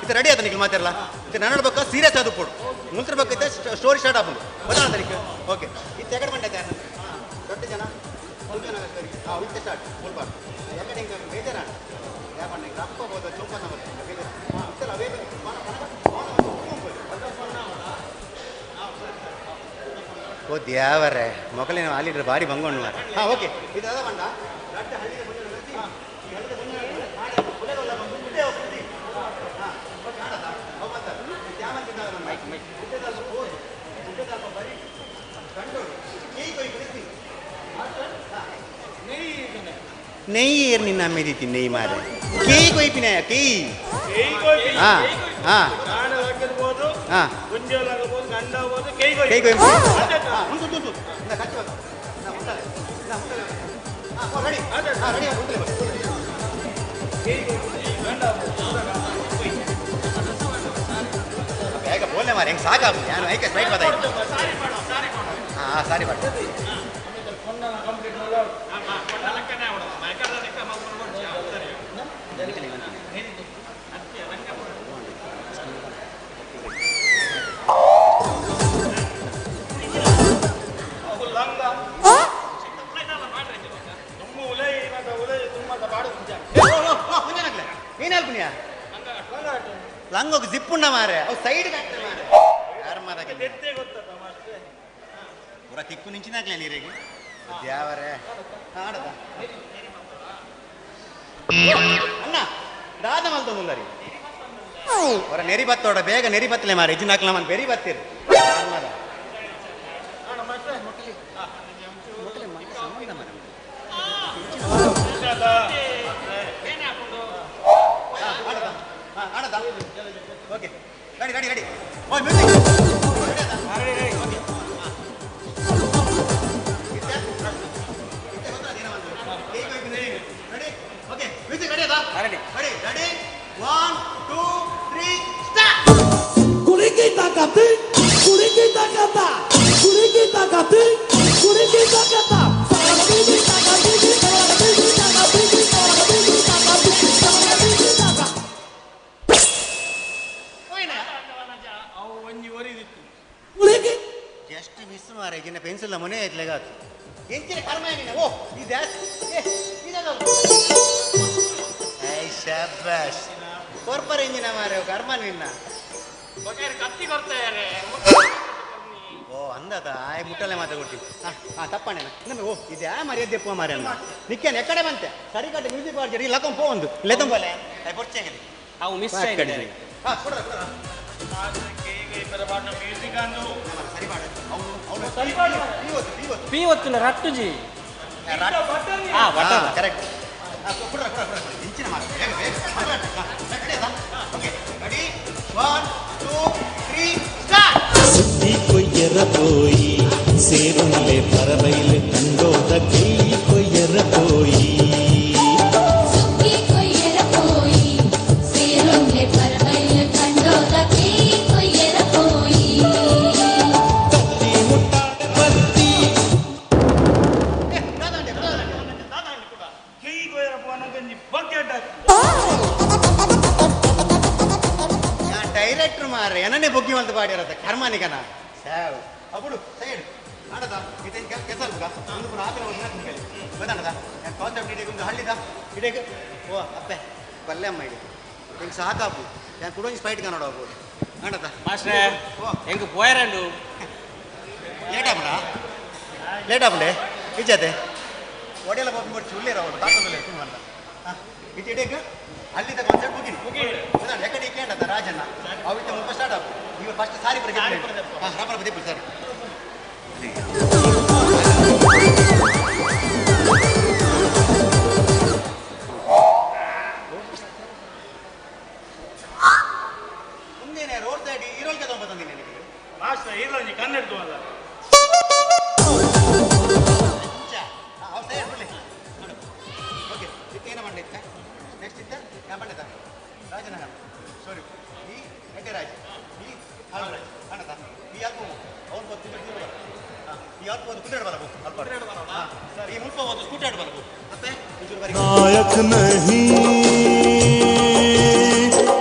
ಇದು ರೆಡಿ ಆತ ನಿಖಲ್ ಮಾತಾರಲ್ಲ ಇದು ನನ್ನ ಬೇಕಾ ಸೀರಿಯಸ್ ಅದು ಪೋಡು ಮುಂತ್ರ ಬೇಕೈತೆ ಸ್ಟೋರಿ ಸ್ಟಾರ್ಟ್ ಆಪುಂಡು ಗೊತ್ತಾಣ ತನಿಖೆ ಓಕೆ ಇದು ಎಕಡೆ ಬಂಡೈತೆ ದೊಡ್ಡ ಜನ ಸ್ವಲ್ಪ ಜನ ಹಾಂ ಇತ್ತೆ ಸ್ಟಾರ್ಟ್ ಮುಲ್ಪಾಡು ಎಕಡೆ ಹಿಂಗೆ ಬೇಜಾರಾಣ ಯಾಕಂದ್ರೆ ಹಿಂಗೆ ರಪ್ಪ ಹೋದ ಚೊಂಪನ ಇತ್ತಲ್ಲ ಅವೇ ಓ ದ್ಯಾವರೇ ಮೊಗಲಿನ ಆಲಿಡ್ರೆ ಭಾರಿ ಬಂಗೊಂಡು ಮಾರ ಹಾಂ ಓಕೆ ಇದು ಅದ ಬಂಡ ನೆಯ್ಯಿ ಏರ್ ನಿನ್ನ ಅಮ್ಮೆದಿತ್ತಿ ನೆಯ್ಯಿ ಮಾರೆ ಕೇಯಿ ಕೊಯ್ಪಿನ ಕೇಯಿ ಹಾಂ ಹಾಂ ಹಾಂ ಕೇಯಿ ಕೊಯ್ಪು ಬೇಗ ಬೋಲ್ಲೆ ಮಾರೆ ಹೆಂಗೆ ಸಾಕಾಗು ನಾನು ಐಕೆ ಸ್ಟ್ರೈಟ್ ಬತ್ತಾಯ್ತು ಹಾಂ ಸಾರಿ ಬಾಟ್ ಲಂಗೋಗಿ ಜಿಪ್ಪುಂಡ ಮಾರೆ ಅವು ಸೈಡ್ ಮಾರೆ ಯಾರು ಮಾರ ಪೂರ ತಿಕ್ಕು ನಿಂಚಿನಾಗ್ಲೇ ನೀರಿಗೆ ದ್ಯಾವರೇ ಆಡದ ಅಣ್ಣ ದಾದ ಮಲ್ತೊಂದುಲ್ಲರಿ ಹೊರ ನೆರಿ ಬತ್ತೋಡ ಬೇಗ ನೆರಿ ಬತ್ತಲೆ ಮಾರೆ ಇಜ್ಜಿನ ಹಾಕ್ಲ ಮನ್ ಬೆರಿ ಬತ್ತೀರಿ ಮಾರ okay ready ready ready ಓ ಮ್ಯೂಸಿಕ್ ಓಕೆ ಮ್ಯೂಸಿಕ್ ರೆಡಿ ಅದಾ ready ready ready 1 2 3 start ಕುಡಿಕಿ ತಾಕತಿ ಕುಡಿಕಿ ತಾಕತ ಕುಡಿಕಿ ತಾಕತಿ ಕುಡಿಕಿ ತಾಕತ ಸಾರತಿ ತಾಕತಿ ತಾಕತಿ ತಾಕತಿ ತಾಕತಿ ತಾಕತಿ ತಾಕತಿ ತಾಕ ಜಸ್ಟ್ ಮಿಸ್ ಮಾರೆ ಗಿನ್ನ ಪೆನ್ಸಿಲ್ ಮನೆ ಐತ್ಲೆಗಾತು ಎಂಚಿನ ಕರ್ಮ ಏನಿನ ಓ ಇದು I ಶಬ್ಬಾಷ್ ಕೊರ್ಪರ್ ಎಂಜಿನ ಮಾರೆ ಕರ್ಮ ನಿನ್ನ ಕತ್ತಿ ಕೊಡ್ತಾರೆ ಓ ಅಂದದ ಆಯ್ ಮುಟ್ಟಲೆ ಮಾತಾಡ್ಕೊಡ್ತೀವಿ ಹಾಂ ಹಾಂ ತಪ್ಪಣೆ ನಮಗೆ ಓ ಇದು ಯಾ ಮರ್ಯಾದೆ ಪೋ ಮಾರೆ ಅನ್ನ ನಿಕ್ಕೇನೆ ಎಕ್ಕಡೆ ಬಂತೆ ಸರಿ ಕಟ್ಟೆ ಮ್ಯೂಸಿಕ್ ಬಾರ್ಜರಿ ಲಕಂ ಪೋ ಒಂದು ಲೆತಂಬೋಲೆ I ಬೊರ್ಚೆಂಗಲಿ ಅವು ಮಿಸ್ ಆಗಿದೆ ಹಾಂ ಕೊಡ್ರ ಕೊಡ್ರ ಪಿ ಒತ್ತಿಲ್ಲ ರಟ್ಟುಜಿ ಹಾ ಬಟನ್ ಕರೆಕ್ಟ್ ಕೊಡ್ರ ಕೊಡ್ರ ಕೊಡ್ರ ಇಂಚಿನ ಮಾಡು ಬೇಗ ಬೇಗ ಓಕೆ ರೆಡಿ 1 2 3 ಸ್ಟಾರ್ಟ್ ಸುದ್ದಿ ಕೊಯ್ಯರ ಪೋಯಿ ಸೇರುಂಲೆ ಪರಬೈಲೆ ಕಂಡೋದ ಕೈ ಕೊಯ್ಯರ ಪೋಯಿ ಸುಗ್ಗಿ ಕೊಯ್ಯರ ಪೋಯಿ ಸೇರುಂಲೆ ಪರಬೈಲ ಕಂಡೋದ ಕೈ ಕೊಯ್ಯರ ಪೋಯಿ ಡೈರೆಕ್ಟರ್ ಮಾರ್ರೆ ಏನನ್ನೇ ಬೊಗ್ಗಿ ಮಲ್ತ ಬಾಡಿರತ್ತ ಕರ್ಮಾನಿಕನ ಸಾವ್ ಅప్పుడు ಸೈಡ್ ಆಡದ ಇದೇನು ಕೆಲಸ ಅಲ್ಗ ಒಂದು ಪುರ ಆತನ ಒಂದು ನಿಂಗಲಿ ಗೊತ್ತಾಣದ ನಾನು ಕಾನ್ಸೆಪ್ಟ್ ಇಡೀಗ ಒಂದು ಹಳ್ಳಿದ ಇಡೀಗ ಓ ಅಪ್ಪೆ ಬಲ್ಲೆ ಅಮ್ಮ ಇಡಿ ಹಿಂಗೆ ಸಾಕಾಪು ನಾನು ಕುಡೊಂಜಿ ಸ್ಪೈಟ್ ಕನ್ನಡ ಹೋಗ್ಬೋದು ಆಡದ ಮಾಸ್ಟ್ರೇ ಹೆಂಗ್ ಪೋಯರಂಡು ಲೇಟ್ ಆಪುಂಡ ಲೇಟ್ ಆಪುಂಡೆ ಇಜ್ಜಾತೆ ಒಡೆಯಲ್ಲ ಪಾಪ ಮಾಡಿ ಚುಳ್ಳಿರ ಅವಳು ತಾತಂದಲ್ಲ ತುಂಬ ಅಂತ ಹಾಂ ಇದು ಇಡೀಗ ಅಲ್ಲಿದ್ದ ಕಾನ್ಸೆಪ್ಟ್ ಮುಗಿನಿ ಗೊತ್ತಾಣ ಎಕಡೆ ಕೇಂದ್ರ ರಾಜಣ್ಣ ಅವಿತ್ತ ಮುಲ್ಪ ಸ್ಟಾರ್ಟ್ ಆಪು ನೀವು ಫಸ್ಟ್ ಸಾರಿ ಬರ ಹಾಂ ರಬ್ಬರ್ ಬದಿಪ್ಪು ಸರಿ ಮುಂದೇನೆ ರೋಡ್ ಸೈಡ್ ಈರೋಳ್ಗೆ ತಗೊಂಡ್ಬಂದಿನಿ ನಿನಗೆ ಮಾಸ್ಟರ್ ಈರೋಳಿ ಕನ್ನಡ ಅಲ್ಲ ಅವ್ರು ಸೈಡ್ ಬಿಡ್ಲಿ ನೋಡು ಓಕೆ ಇತ್ತ ಏನ ಮಂಡ ಇತ್ತ ನೆಕ್ಸ್ಟ್ ಇತ್ತ ಯಾ ಮಂಡದ ರಾಜನಗರ ಸಾರಿ ಈ ಹೆಡ್ಡೆ ರಾಜ್ ಈ ಹಾಳು ರಾಜ್ ಅಣ್ಣದ ಈ ಮುಲ್ಪ ಹೋದು ಸ್ಕೂಟರ್ ಆಡ್ಬಾರ್ದು ಅಪ್ಪೆ नायक नहीं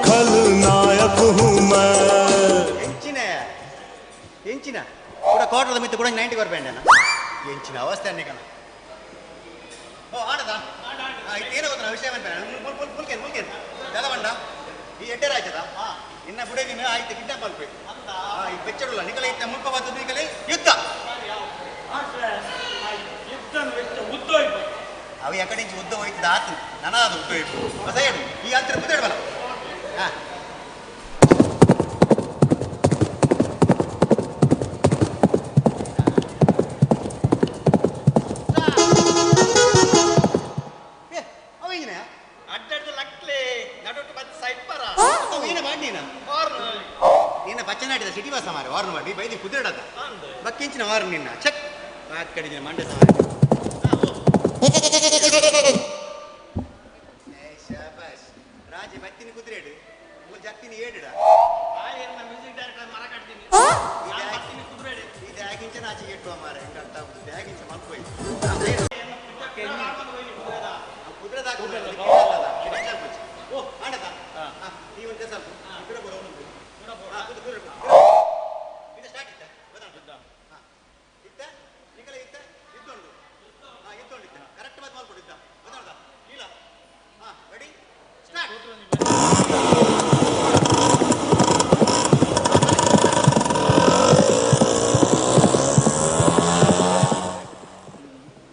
खलनायक हूँ मैं ಎಂಚಿನ ಎಂಚಿನ ಕೂಡ ಕೋಟದ ಮಿತ್ತು ಕೂಡ 90 ಬರ್ಬೇಂಡ ಎಂಚಿನ ಅವಸ್ಥೆ ಅನ್ನಿಕನ ಓ ಆಡದ ಏನೋ ಗೊತ್ತ ವಿಷಯ ಮುಲ್ಕೇನು ಮುಲ್ಕೇನು ದಾದ ಬಂಡ ಈ ಎಡ್ಡೆ ರಾಜ್ಯದ ಇನ್ನ ಬುಡಗಿನ ಆಯ್ತು ಕಿಡ್ನಾಪ್ ಅಲ್ಪೆ ಈ ಬೆಚ್ಚಡುಲ್ಲ ನಿಕಲೆ ಇತ್ತ ಮುಲ್ಪ ಬರ್ತದೆ ನಿಕಲೆ ಯುದ್ಧ ಅವು ಎಕಡೆ ಇಂಚು ಉದ್ದ ಹೋಯ್ತದ ಆತು ನನ ಅದು ಉದ್ದ ಹೋಯ್ತು ಹೊಸ ಹೇಳು ಈ ಹತ್ರ ಕುದಿಡಬಲ್ಲ ಹಾಂ ಸಿಟಿ ಬಸ್ ಮಾರೆ ವಾರ್ನ್ ಮಾಡಿ ಬೈದಿ ಕುದುರೆಡದ ಬಕ್ಕಿಂಚಿನ ವಾರ್ನ್ ನಿನ್ನ ಚೆಕ್ ಕಡಿಜಿನ ಮಂಡೆ ಸಮಾರೆ ಶಾಬಾಷ್ ರಾಜಿ ಬತ್ತಿನ ಕುದುರೆಡು ಮೂರು ಜತ್ತಿನ ಏಡಿಡ ಇದು ಆಗಿಂಚನ ಆಚೆಗೆ ಇಟ್ಟುವ ಮಾರೆ ಹೆಂಗೆ ಅರ್ಥ ಆಗುದು ಬ್ಯಾಗಿಂಚ ಮಲ್ಪೋಯ್ ಕುದುರೆ ಓ ಆಡದ ಈ ಒಂದು ಸ್ವಲ್ಪ ಕುದುರೆ ಬರೋ ಇದು ಸ್ಟಾರ್ಟ್ ಇತ್ತ ಗೊತ್ತಾಗ್ತದ ಇತ್ತ ನಿಕಲ ಇತ್ತ ಇತ್ತೊಂಡು ಹಾಂ ಇತ್ತೊಂಡು ಇತ್ತ ಕರೆಕ್ಟ್ ಬಾತ್ ಮಾಡ್ಕೊಡು ಇತ್ತ ಗೊತ್ತಾಗ್ತದ ಇಲ್ಲ ಹಾಂ ರೆಡಿ ಸ್ಟಾರ್ಟ್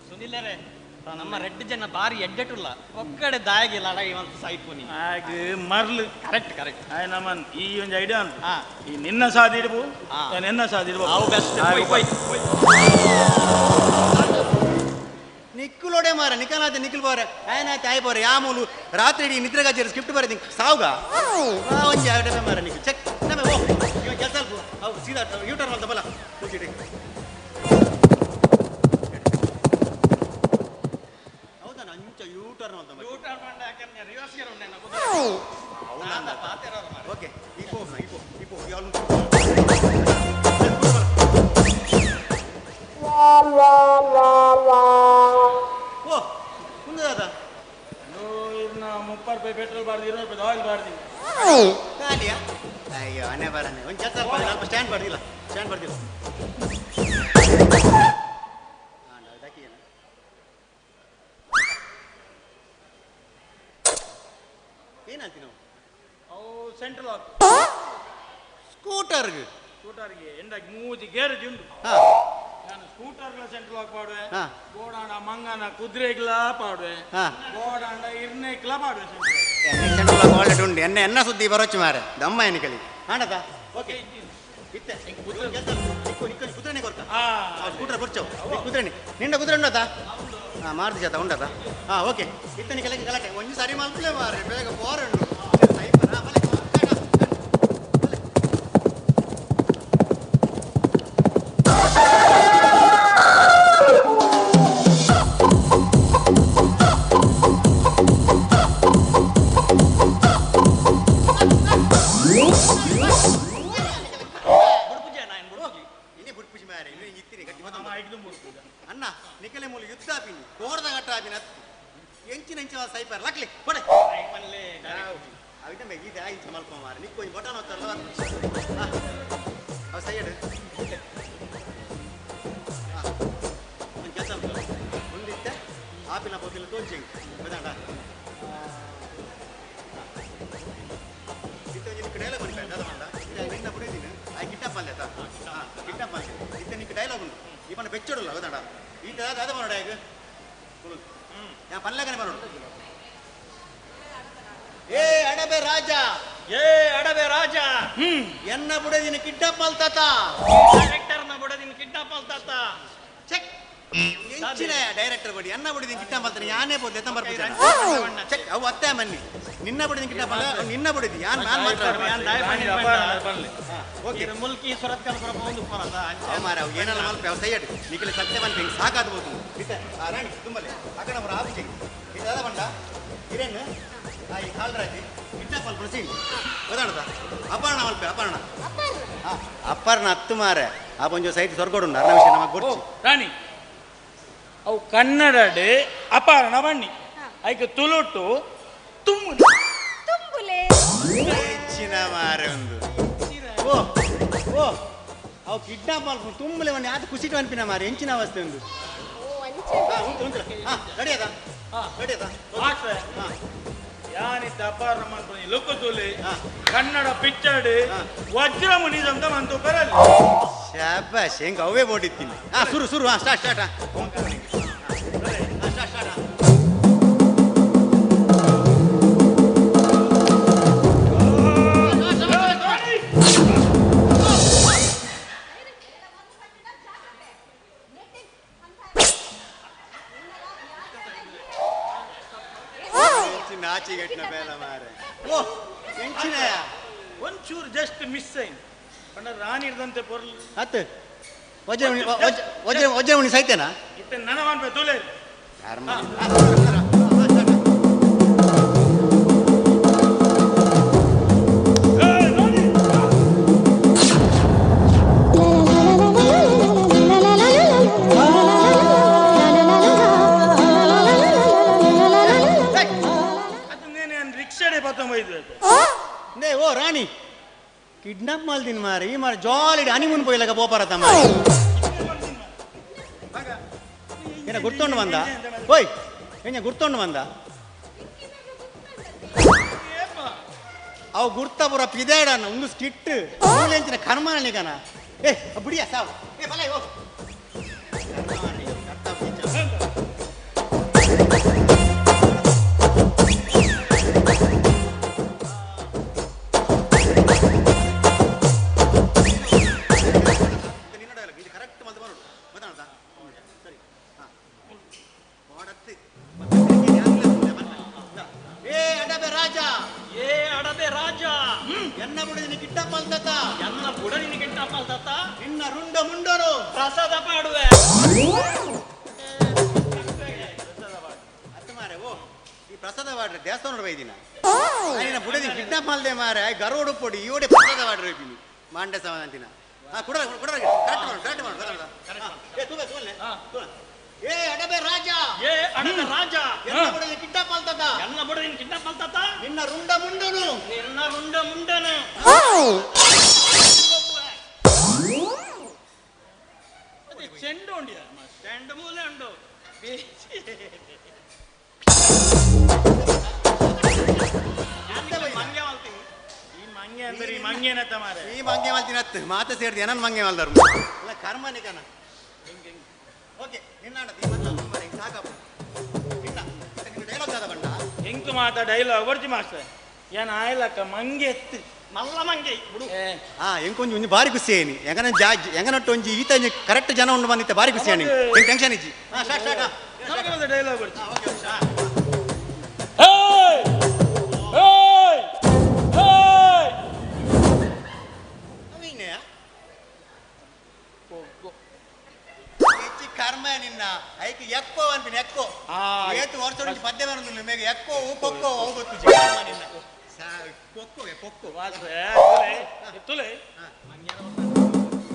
ಸುನಿಲರೇ ನಮ್ಮ ರೆಡ್ ಜನ ಬಾರಿ ಎಡ್ಡೆಟುಲ್ಲ ಒಕ್ಕಡೆ ದಾಯಗಿಲ್ಲ ಅಡ ಇವಂತ ಸೈಪುನಿ ಹಾಗೆ ಮರ್ಲು ಕರೆಕ್ಟ್ ಕರೆಕ್ಟ್ ಆಯ್ ನಮನ್ ಈ ಒಂದು ಐಡಿಯಾ ಉಂಟು ಈ ನಿನ್ನ ಸಾದಿಡ್ಬು ನಿನ್ನ ಸಾದಿಡ್ಬು ಅವು ಬೆಸ್ಟ್ ನಿಕ್ಕುಲೋಡೆ ಮಾರ ನಿಕಲಾತ ನಿಖಲ್ ಬೋರೆ ಆಯನಾತ ಆಯ್ ಬೋರೆ ಯಾಮೂಲು ರಾತ್ರಿ ಇಡೀ ನಿದ್ರೆಗಾಜರು ಸ್ಕ್ರಿಪ್ಟ್ ಬರೆದಿ ಸಾವುಗ ಒಂಜಿ ಆಡಬೆ ಮಾರ ನಿಕ್ಕು ಚೆಕ್ ನಮೆ ಓ ಇವ ಕೆಲಸ ಅಲ್ಪ ಅವು ಸೀದಾ ಯೂಟರ್ನ್ ಅಂತ ಬಲ ಕೂಚಿಡಿ ಹೌದಾ ಅಂಚ ಯೂಟರ್ನ್ ಅಂತ ಯೂಟರ್ನ್ ಬಂಡ ಯಾಕಂದ್ರೆ ರಿವರ್ಸ್ ಗೇರ್ ಉಂಡೆ ಓಕೆ ಇಪೋ ಇಪೋ ಇಪೋ ಯಾಲು ಓ ಮುಂದೆ 30 ರೂಪಾಯಿ ಪೆಟ್ರೋಲ್ ಬಾರ್ದು 20 ರೂಪಾಯಿ ಆಯಿಲ್ ಬಾರ್ದು ಖಾಲಿಯಾ ಅಯ್ಯೋ ಅನೇ ಬರನೆ ಒಂದು ಕೆಲಸ ಸ್ವಲ್ಪ ಸ್ಟ್ಯಾಂಡ್ ಬರ್ದಿಲ್ಲ ಸ್ಟ್ಯಾಂಡ್ ಬರ್ದಿಲ್ಲ ಏನಂತೀವಿ ನಾವು ಅವು ಸೆಂಟ್ರಲ್ ಲಾಕ್ ಸ್ಕೂಟರ್ಗೆ ಸ್ಕೂಟರ್ಗೆ ಎಂದಾಗಿ ಮೂಜಿ ಗೇರೇಜ್ ಉಂಟು ನಾನು ಸ್ಕೂಟರ್ಗಳ ಸೆಂಟ್ರಲ್ ಲಾಕ್ ಪಾಡುವೆ ಗೋಡಾಂಡ ಮಂಗನ ಕುದುರೆಗ್ಲ ಪಾಡುವೆ ಗೋಡಾಂಡ ಇರ್ನೆಕ್ಲ ಪಾಡುವೆ ಸೆಂಟ್ರಲ್ ಲಾಕ್ ಆಲ್ರೆಡಿ ಉಂಟು ಎನ್ನ ಎನ್ನ ಸುದ್ದಿ ಬರೋಚ್ಚು ಮಾರೆ ದಮ್ಮ ಎನ್ನಿಕಲಿ ಹಾಡದ ಓಕೆ ಇತ್ತೆ ಕುದುರೆನೆ ಕೊರ್ತ ಸ್ಕೂಟರ್ ಕೊರ್ಚವು ಕುದುರೆನೆ ನಿಂಡ ಕುದುರೆ ಉಂಡತಾ ಹಾಂ ಮಾರುತಿ ಜಾತ ಉಂಡತ ಹಾಂ ಓಕೆ ಇತ್ತನಿ ಕೆಲಕ್ಕೆ ಗಲಾಟೆ ಒಂಜಿ ಸರಿ ಮಲ್ಪಲೆ ಮಾರೆ ಬೇಗ ಪೋರುಂಡು ಅಣ್ಣ ನಿಕಲೆ ಮೂಲ ಯುದ್ಧ ಆಪಿನಿ ಕೋರ್ದ ಗಟ್ಟ ಆಪಿನ ಎಂಚಿನ ಎಂಚಿನ ಸೈಪರ್ ಲಕ್ಲಿ ಕೊಡೆ ಅವಿದ ಮೆಗಿದೆ ಇಂಚ ಮಲ್ಪ ಮಾರ ನಿಕ್ಕು ಒಂಜಿ ಬಟನ್ ಒತ್ತಲ್ಲ ಅವ ಸೈಯಡ್ ಒಂದು ಕೆಲಸ ಒಂದಿತ್ತೆ ಆಪಿನ ಪೋತಿಲ್ಲ ತೋಜಿ ಗೊತ್ತಾಂಡ ಇತ್ತೆ ಒಂಜಿ ನಿಕ್ಕು ಡೈಲಾಗ್ ಉಂಟು ದಾದ ಮಂಡ ಇತ್ತೆ ನಿನ್ನ ಪುಡಿದಿನ ಆ ಕಿಡ್ನಾಪ್ ಅಲ್ಲ ಕಿಡ್ನಾಪ್ ಅಲ್ಲ ಇತ್ತೆ ನಿಕ್ಕು ಡೈಲಾಗ್ ಉಂಟು ಈ ಪಂಡ ಬೆಚ್ಚಡುಲ್ಲ ಗೊತ್ತಾಂಡ ಈತ ದಾದ ಮಾಡೋಡ ಈಗ ಯಾ ಪನ್ಲಗನೆ ಬರೋಡು ಏ ಅಡಬೆ ರಾಜ ಏ ಅಡಬೆ ರಾಜ ಎನ್ನ ಬುಡದಿನ ಕಿಡ್ನಾಪ್ ಮಲ್ತಾತ ಡೈರೆಕ್ಟರ್ ನ ಬುಡದಿನ ಕಿಡ್ನಾಪ್ ಮಲ್ತಾತ ಚೆಕ್ ಎಂಚಿನ ಡೈರೆಕ್ಟರ್ ಬಡಿ ಎನ್ನ ಬುಡದಿನ ಕಿಡ್ನಾಪ್ ಮಲ್ತಾನೆ ಯಾನೇ ಬೋದು ಎತ್ತ ಬರ್ಪು ಚೆಕ್ ಅವು ಅತ್ತೆ ಮನ್ನಿ ನಿನ್ನ ಬುಡದಿನ ಕಿಡ್ನಾಪ್ ಮಲ್ಲ ನಿನ್ನ ಬುಡದಿ ಯಾನ್ ನಾನ್ ಮಾತ್ರ ಓಕೆ ಮುಲ್ಕಿ ಸುರತ್ಕಲ್ ಬರಬಹುದು ಒಂದು ಪರದ ಮಾರ ಅವು ಏನೆಲ್ಲ ಮಲ್ಪ ಅವು ಸೈಯಡ್ ನಿಖಿಲ ಸತ್ಯ ಬಂತ ಹಿಂಗೆ ಸಾಕಾದ ಬೋದು ಇತ್ತೆ ಆ ರಾಣಿ ತುಂಬಲೆ ಅಕಡ ಬರ ಆಫೀಸಿಗೆ ಇದು ಬಂಡ ಹಿರೇನ್ ಆ ಈ ಕಾಲ್ರಾಜಿ ಕಿಡ್ನಾಪ್ ಅಲ್ಪ ಸೀನ್ ಗೊತ್ತಾಡದ ಅಪರ್ಣ ಮಲ್ಪೆ ಅಪರ್ಣ ಅಪರ್ಣ ಹತ್ತು ಮಾರೆ ಆ ಪಂಜು ಸೈಟ್ ಸೊರ್ಗೋಡು ಅರ್ಣ ವಿಷಯ ನಮಗೆ ಗೊತ್ತು ರಾಣಿ ಅವು ಕನ್ನಡಡೆ ಅಪಾರಣ ಬಣ್ಣಿ ಐಕ್ ತುಳುಟು ತುಂಬು ತುಂಬುಲೆ ಹೆಚ್ಚಿನ ಮಾರೆ ಒಂದು ಓ ಓ ಅವು ಕಿಡ್ನಾಪ್ ಮಾಡ್ಕೊಂಡು ತುಂಬಲೆ ಒಂದು ಯಾವ್ದು ಖುಷಿ ಅನ್ಪಿನ ಮಾರೆ ಹೆಂಚಿನ ಅವಸ್ಥೆ ಒಂದು ಉಂಟು ಉಂಟು ಹಾಂ ರೆಡಿ ಅದ ರೆಡಿ ಅದ ಯಾನಿತ್ತ ಅಪಾರಣ ಮಾಡ್ಕೊಂಡು ಲೋಕತುಲೆ ಕನ್ನಡ ಪಿಕ್ಚರ್ ವಜ್ರ ಮುನಿದಂತ ಮಂತು ಬರಲ್ಲ ಶಾಬಾಷ್ ಹೆಂಗೆ ಅವೇ ಬೋಡಿತ್ತೀನಿ ಹಾಂ ಸುರು ಸುರು ಹಾಂ ಸ್ಟಾರ್ಟ್ ಸ್ಟಾರ್ಟ್ ಹಾಂ ಸ್ಟಾರ್ಟ್ ಸ್ಟಾರ್ಟ್. ನಾಚಿಗೆಟ್ನ ಬೇಲ ಮಾರೆ ಓ ಎಂಚಿನಯ ಒಂಚೂರು ಜಸ್ಟ್ ಮಿಸ್ ಆಯ್ತು ಪಂಡ ರಾಣಿ ಇರ್ದಂತೆ ಪೊರ್ಲು ಹತ್ತು ವಜ್ರ ವಜ್ರ ವಜ್ರಮುನಿ ಸೈತೇನಾ ಇತ್ತೆ ನನವನ್ಪೆ ತುಲೆ ರಿಕ್ಷಾಡೆ ಪತ್ತೊಂಬೈದು ನೇ ಓ ರಾಣಿ ಕಿಡ್ನಾಪ್ ಮಾಡ್ತೀನಿ ಮಾರಿ ಈ ಮಾರಿ ಜಾಲಿ ಹನಿಮೂನ್ ಪೋಯ್ಲಕ ಪೋಪಾರ ತಮ್ಮ ಏನ ಗುರ್ತೊಂಡು ಬಂದ ಓಯ್ ಏನ ಗುರ್ತೊಂಡು ಬಂದ ಅವು ಗುರ್ತ ಪೂರ ಪಿದೇಡನ ಒಂದು ಸ್ಕಿಟ್ ಎಂಚಿನ ಕರ್ಮಾನಿಗನ ಏ ಬಿಡಿಯ ಸಾವು ಏ ಬಲ ಹೋಗು ಏ ಅಡಬೆ ರಾಜ ಏ ಅಡಬೆ ರಾಜ ಎನ್ನ ಬುಡದಿನಿ ಕಿಟ್ಟಪ್ಪ ಅಲ್ದತ್ತ ಎನ್ನ ಬುಡದಿನಿ ಕಿಟ್ಟಪ್ಪ ಅಲ್ದತ್ತ ನಿನ್ನ ರುಂಡ ಮುಂಡನು ಪ್ರಸಾದ ಪಾಡುವೆ ಅತ್ತ ಮಾರೆ ಓ ಈ ಪ್ರಸಾದ ವಾಡ್ರೆ ದೇವಸ್ಥಾನ ಬೈದಿನ ನಿನ್ನ ಬುಡದಿ ಕಿಡ್ನಾಪ್ ಅಲ್ದೆ ಮಾರೆ ಗರೋಡು ಪೊಡಿ ಇವಡೆ ಪ್ರಸಾದ ವಾಡ್ರೆ ಹೋಗ್ತೀನಿ ಮಾಂಡೆ ಸಮಾಧಾನ ಹಾ ಕುಡ ಕುಡ ಕರೆಕ್ಟ್ ಮಾಡು ಕರೆಕ್ಟ್ ಮಾಡು ಏ ತೂಬೆ ತೂಲೆ ಏ ಅಡಬೆ ರಾಜ ಏ ಅಡಬೆ ರಾಜ ಎನ್ನ ಬುಡದಿ ಕಿಡ್ನಾಪ್ ಅಲ್ದತ್ತ ಎನ್ನ ಬುಡದಿನಿ ಕಿಡ್ನಾಪ್ ಅಲ್ದತ್ತ ನಿನ್ನ ರುಂಡ ಮುಂಡನು ನಿನ್ನ ರುಂಡ ಮುಂಡನು ಚೆಂಡು ಉಂಡಿಯ ಚೆಂಡು ಮೂಲೆ ಉಂಡು ಈ ಮಂಗೆ ಅಂದ್ರೆ ಈ ಮಂಗೇನತ್ತ ಮಾರೆ ಈ ಮಂಗೆ ಮಲ್ತಿನ ಹತ್ತು ಮಾತೆ ಸೇರಿದ ಏನನ್ ಮಂಗೆ ಮಲ್ದರು ಅಲ್ಲ ಕರ್ಮನೆ ಕಣ ಓಕೆ ನಿನ್ನ ಸಾಕಪ್ಪ ನಿನ್ನ ಡೈಲಾಗ್ ದಾದ ಬಂಡ ಎಂಕು ಮಾತ ಡೈಲಾಗ್ ಬರ್ಜಿ ಮಾಸ್ಟರ್ ಏನ್ ಆಯ್ಲಕ್ಕ ಮಂಗೆ ಎತ್ತು ಮಲ್ಲ ಮಂಗೆ ಬಿಡು ಹಾ ಎಂಕೊಂಜಿ ಒಂಜಿ ಬಾರಿ ಖುಷಿ ಏನಿ ಎಂಗನ ಜಾಜ್ ಎಂಗನಟ್ಟು ಒಂಜಿ ಈತ ಒಂಜಿ ಕರೆಕ್ಟ್ ಜನ ಉಂಡು ಬಂದಿತ್ತೆ ಬಾರಿ ಖುಷಿ ಏನಿ ಟೆನ್ಷನ್ ಇಜ್ಜಿ ಹಾ ಸ್ಟಾರ್ಟ್ ಸ್ಟಾರ್ಟ್ ಡೈಲಾಗ್ ಬರ್ಜಿ ಏಯ್ ಏಯ್ ಏಯ್ ಹೆಚ್ಚಿ ಕರ್ಮ ನಿನ್ನ ಐಕ್ ಎಕ್ಕೋ ಅನ್ಪಿನ ಎಕ್ಕೋ ಏತು ವರ್ಷ ಒಂಜಿ ಪದ್ಯ ಬರೋದಿಲ್ಲ ಮೇಗ ಎಕ್ಕೋ ಕೊಕ್ಕೋ ಅವು ಗೊತ್ತು ಕರ್ಮ ನಿನ್ನ ಕೊಕ್ಕೋ ಕೊಕ್ಕೋ ತುಲೆ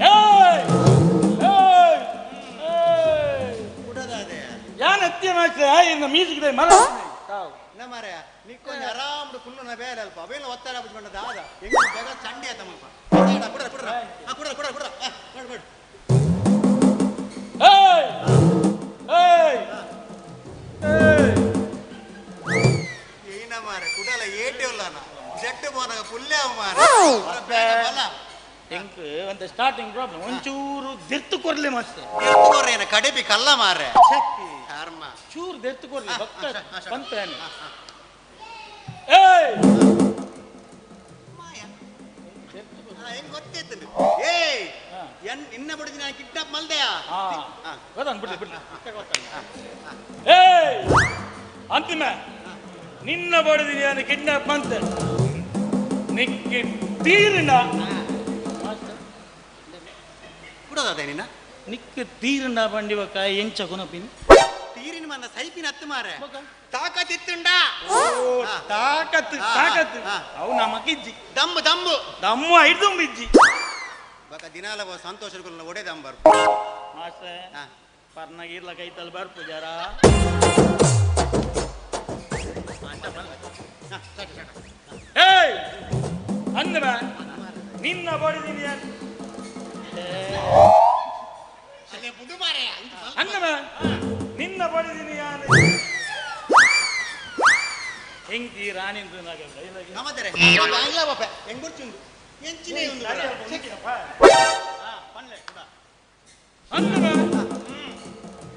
ಏಯ್ ಏಯ್ ಏಯ್ ಕುಡದಾದೆ ಯಾನ್ ಅತ್ಯ ಮಾಸ್ಟರ್ ಆಯ್ನ ಮ್ಯೂಸಿಕ್ they ಮರ ನ ಮಾರಾಯ ನಿಕ್ಕೊಂಜಿ ಆರಾಮ್ ಕುಲ್ಲುನ ಬೇಲೆ ಅಲ್ಪ ಅವೇನ ಒತ್ತಡ ಬಿಟ್ಕೊಂಡ ದಾದ ಹೆಂಗ ಬೇಗ ಚಂಡಿ ಆತ ಮಲ್ಪ ಕುಡ್ರ ಕುಡ್ರ ಹಾ ಕುಡ್ರ ಕುಡ್ರ ಕುಡ್ರ ಮಾಡು ಮಾಡು ಏಯ್ ಏಯ್ ಏಯ್ ಏನ ಮಾರ ಕುಡಲ ಏಟೆ ಉಲ್ಲನ ಜಟ್ಟು ಮೋನಗ ಪುಲ್ಲೆ ಮಾರ ಎಂಕ್ ಒಂದು ಸ್ಟಾರ್ಟಿಂಗ್ ಪ್ರಾಬ್ಲಮ್ ಒಂಚೂರು ದೆರ್ತು ಕೊರ್ಲೆ ಮಾಸ್ಟರ್ ದೆರ್ತು ಕೊರ್ರೇನ ಕಡೆಪಿ ಕಲ್ಲ ಮಾರೆ ಕರ್ಮ ಚೂರು ದೆರ್ತು ಕೊರ್ಲೆ ಭಕ್ತ ಪಂತಾನೆ ಏಯ್ ಹೆಂಗ್ ಗೊತ್ತಿತ್ತು ಏಯ್ ಎನ್ ನಿನ್ನ ಬುಡಿದಿ ನಾನು ಕಿಡ್ನಾಪ್ ಮಲ್ದೆಯಾ ಗೊತ್ತಾನ್ ಬಿಡ್ಲಿ ಬಿಡ್ಲಿ ಏಯ್ ಅಂತಿಮ ನಿನ್ನ ಬಡದಿ ನಾನು ಕಿಡ್ನಾಪ್ ಮಂತೆ ನಿಕ್ಕಿ ತೀರಿನ ಕುಡೋದಾದೆ ನಿನ್ನ ನಿಕ್ಕ ತೀರಿನ ಬಂಡಿವಕ ಎಂಚ ಗುಣಪಿನ್ ತೀರಿನ ಮನ್ನ ಸೈಪಿನ ಹತ್ತು ಮಾರೆ ತಾಕತ್ತಿತ್ತುಂಡ ಓ ತಾಕತ್ತು ತಾಕತ್ತು ಅವು ನಮಕಿಜ್ಜಿ ದಮ್ಮು ದಮ್ಮು ದಮ್ಮು ಐದು ಇಜ್ಜಿ ಬಕ ದಿನಾಲ ಸಂತೋಷ ಒಡೆ ದಂಬರ್ ಮಾಸ್ಟರ್ ಪರ್ನಾಗ ಇರ್ಲಕ್ಕ ಐತಲ್ ಬರ್ಪುಜಾರ ಏಯ್ ಅಂದ ನಿನ್ನ ಬಡಿದೀನಿ ಅಂದ ನಿನ್ನ ಬಡಿದೀನಿ ಹೆಂಗಿ ರಾಣಿಂದು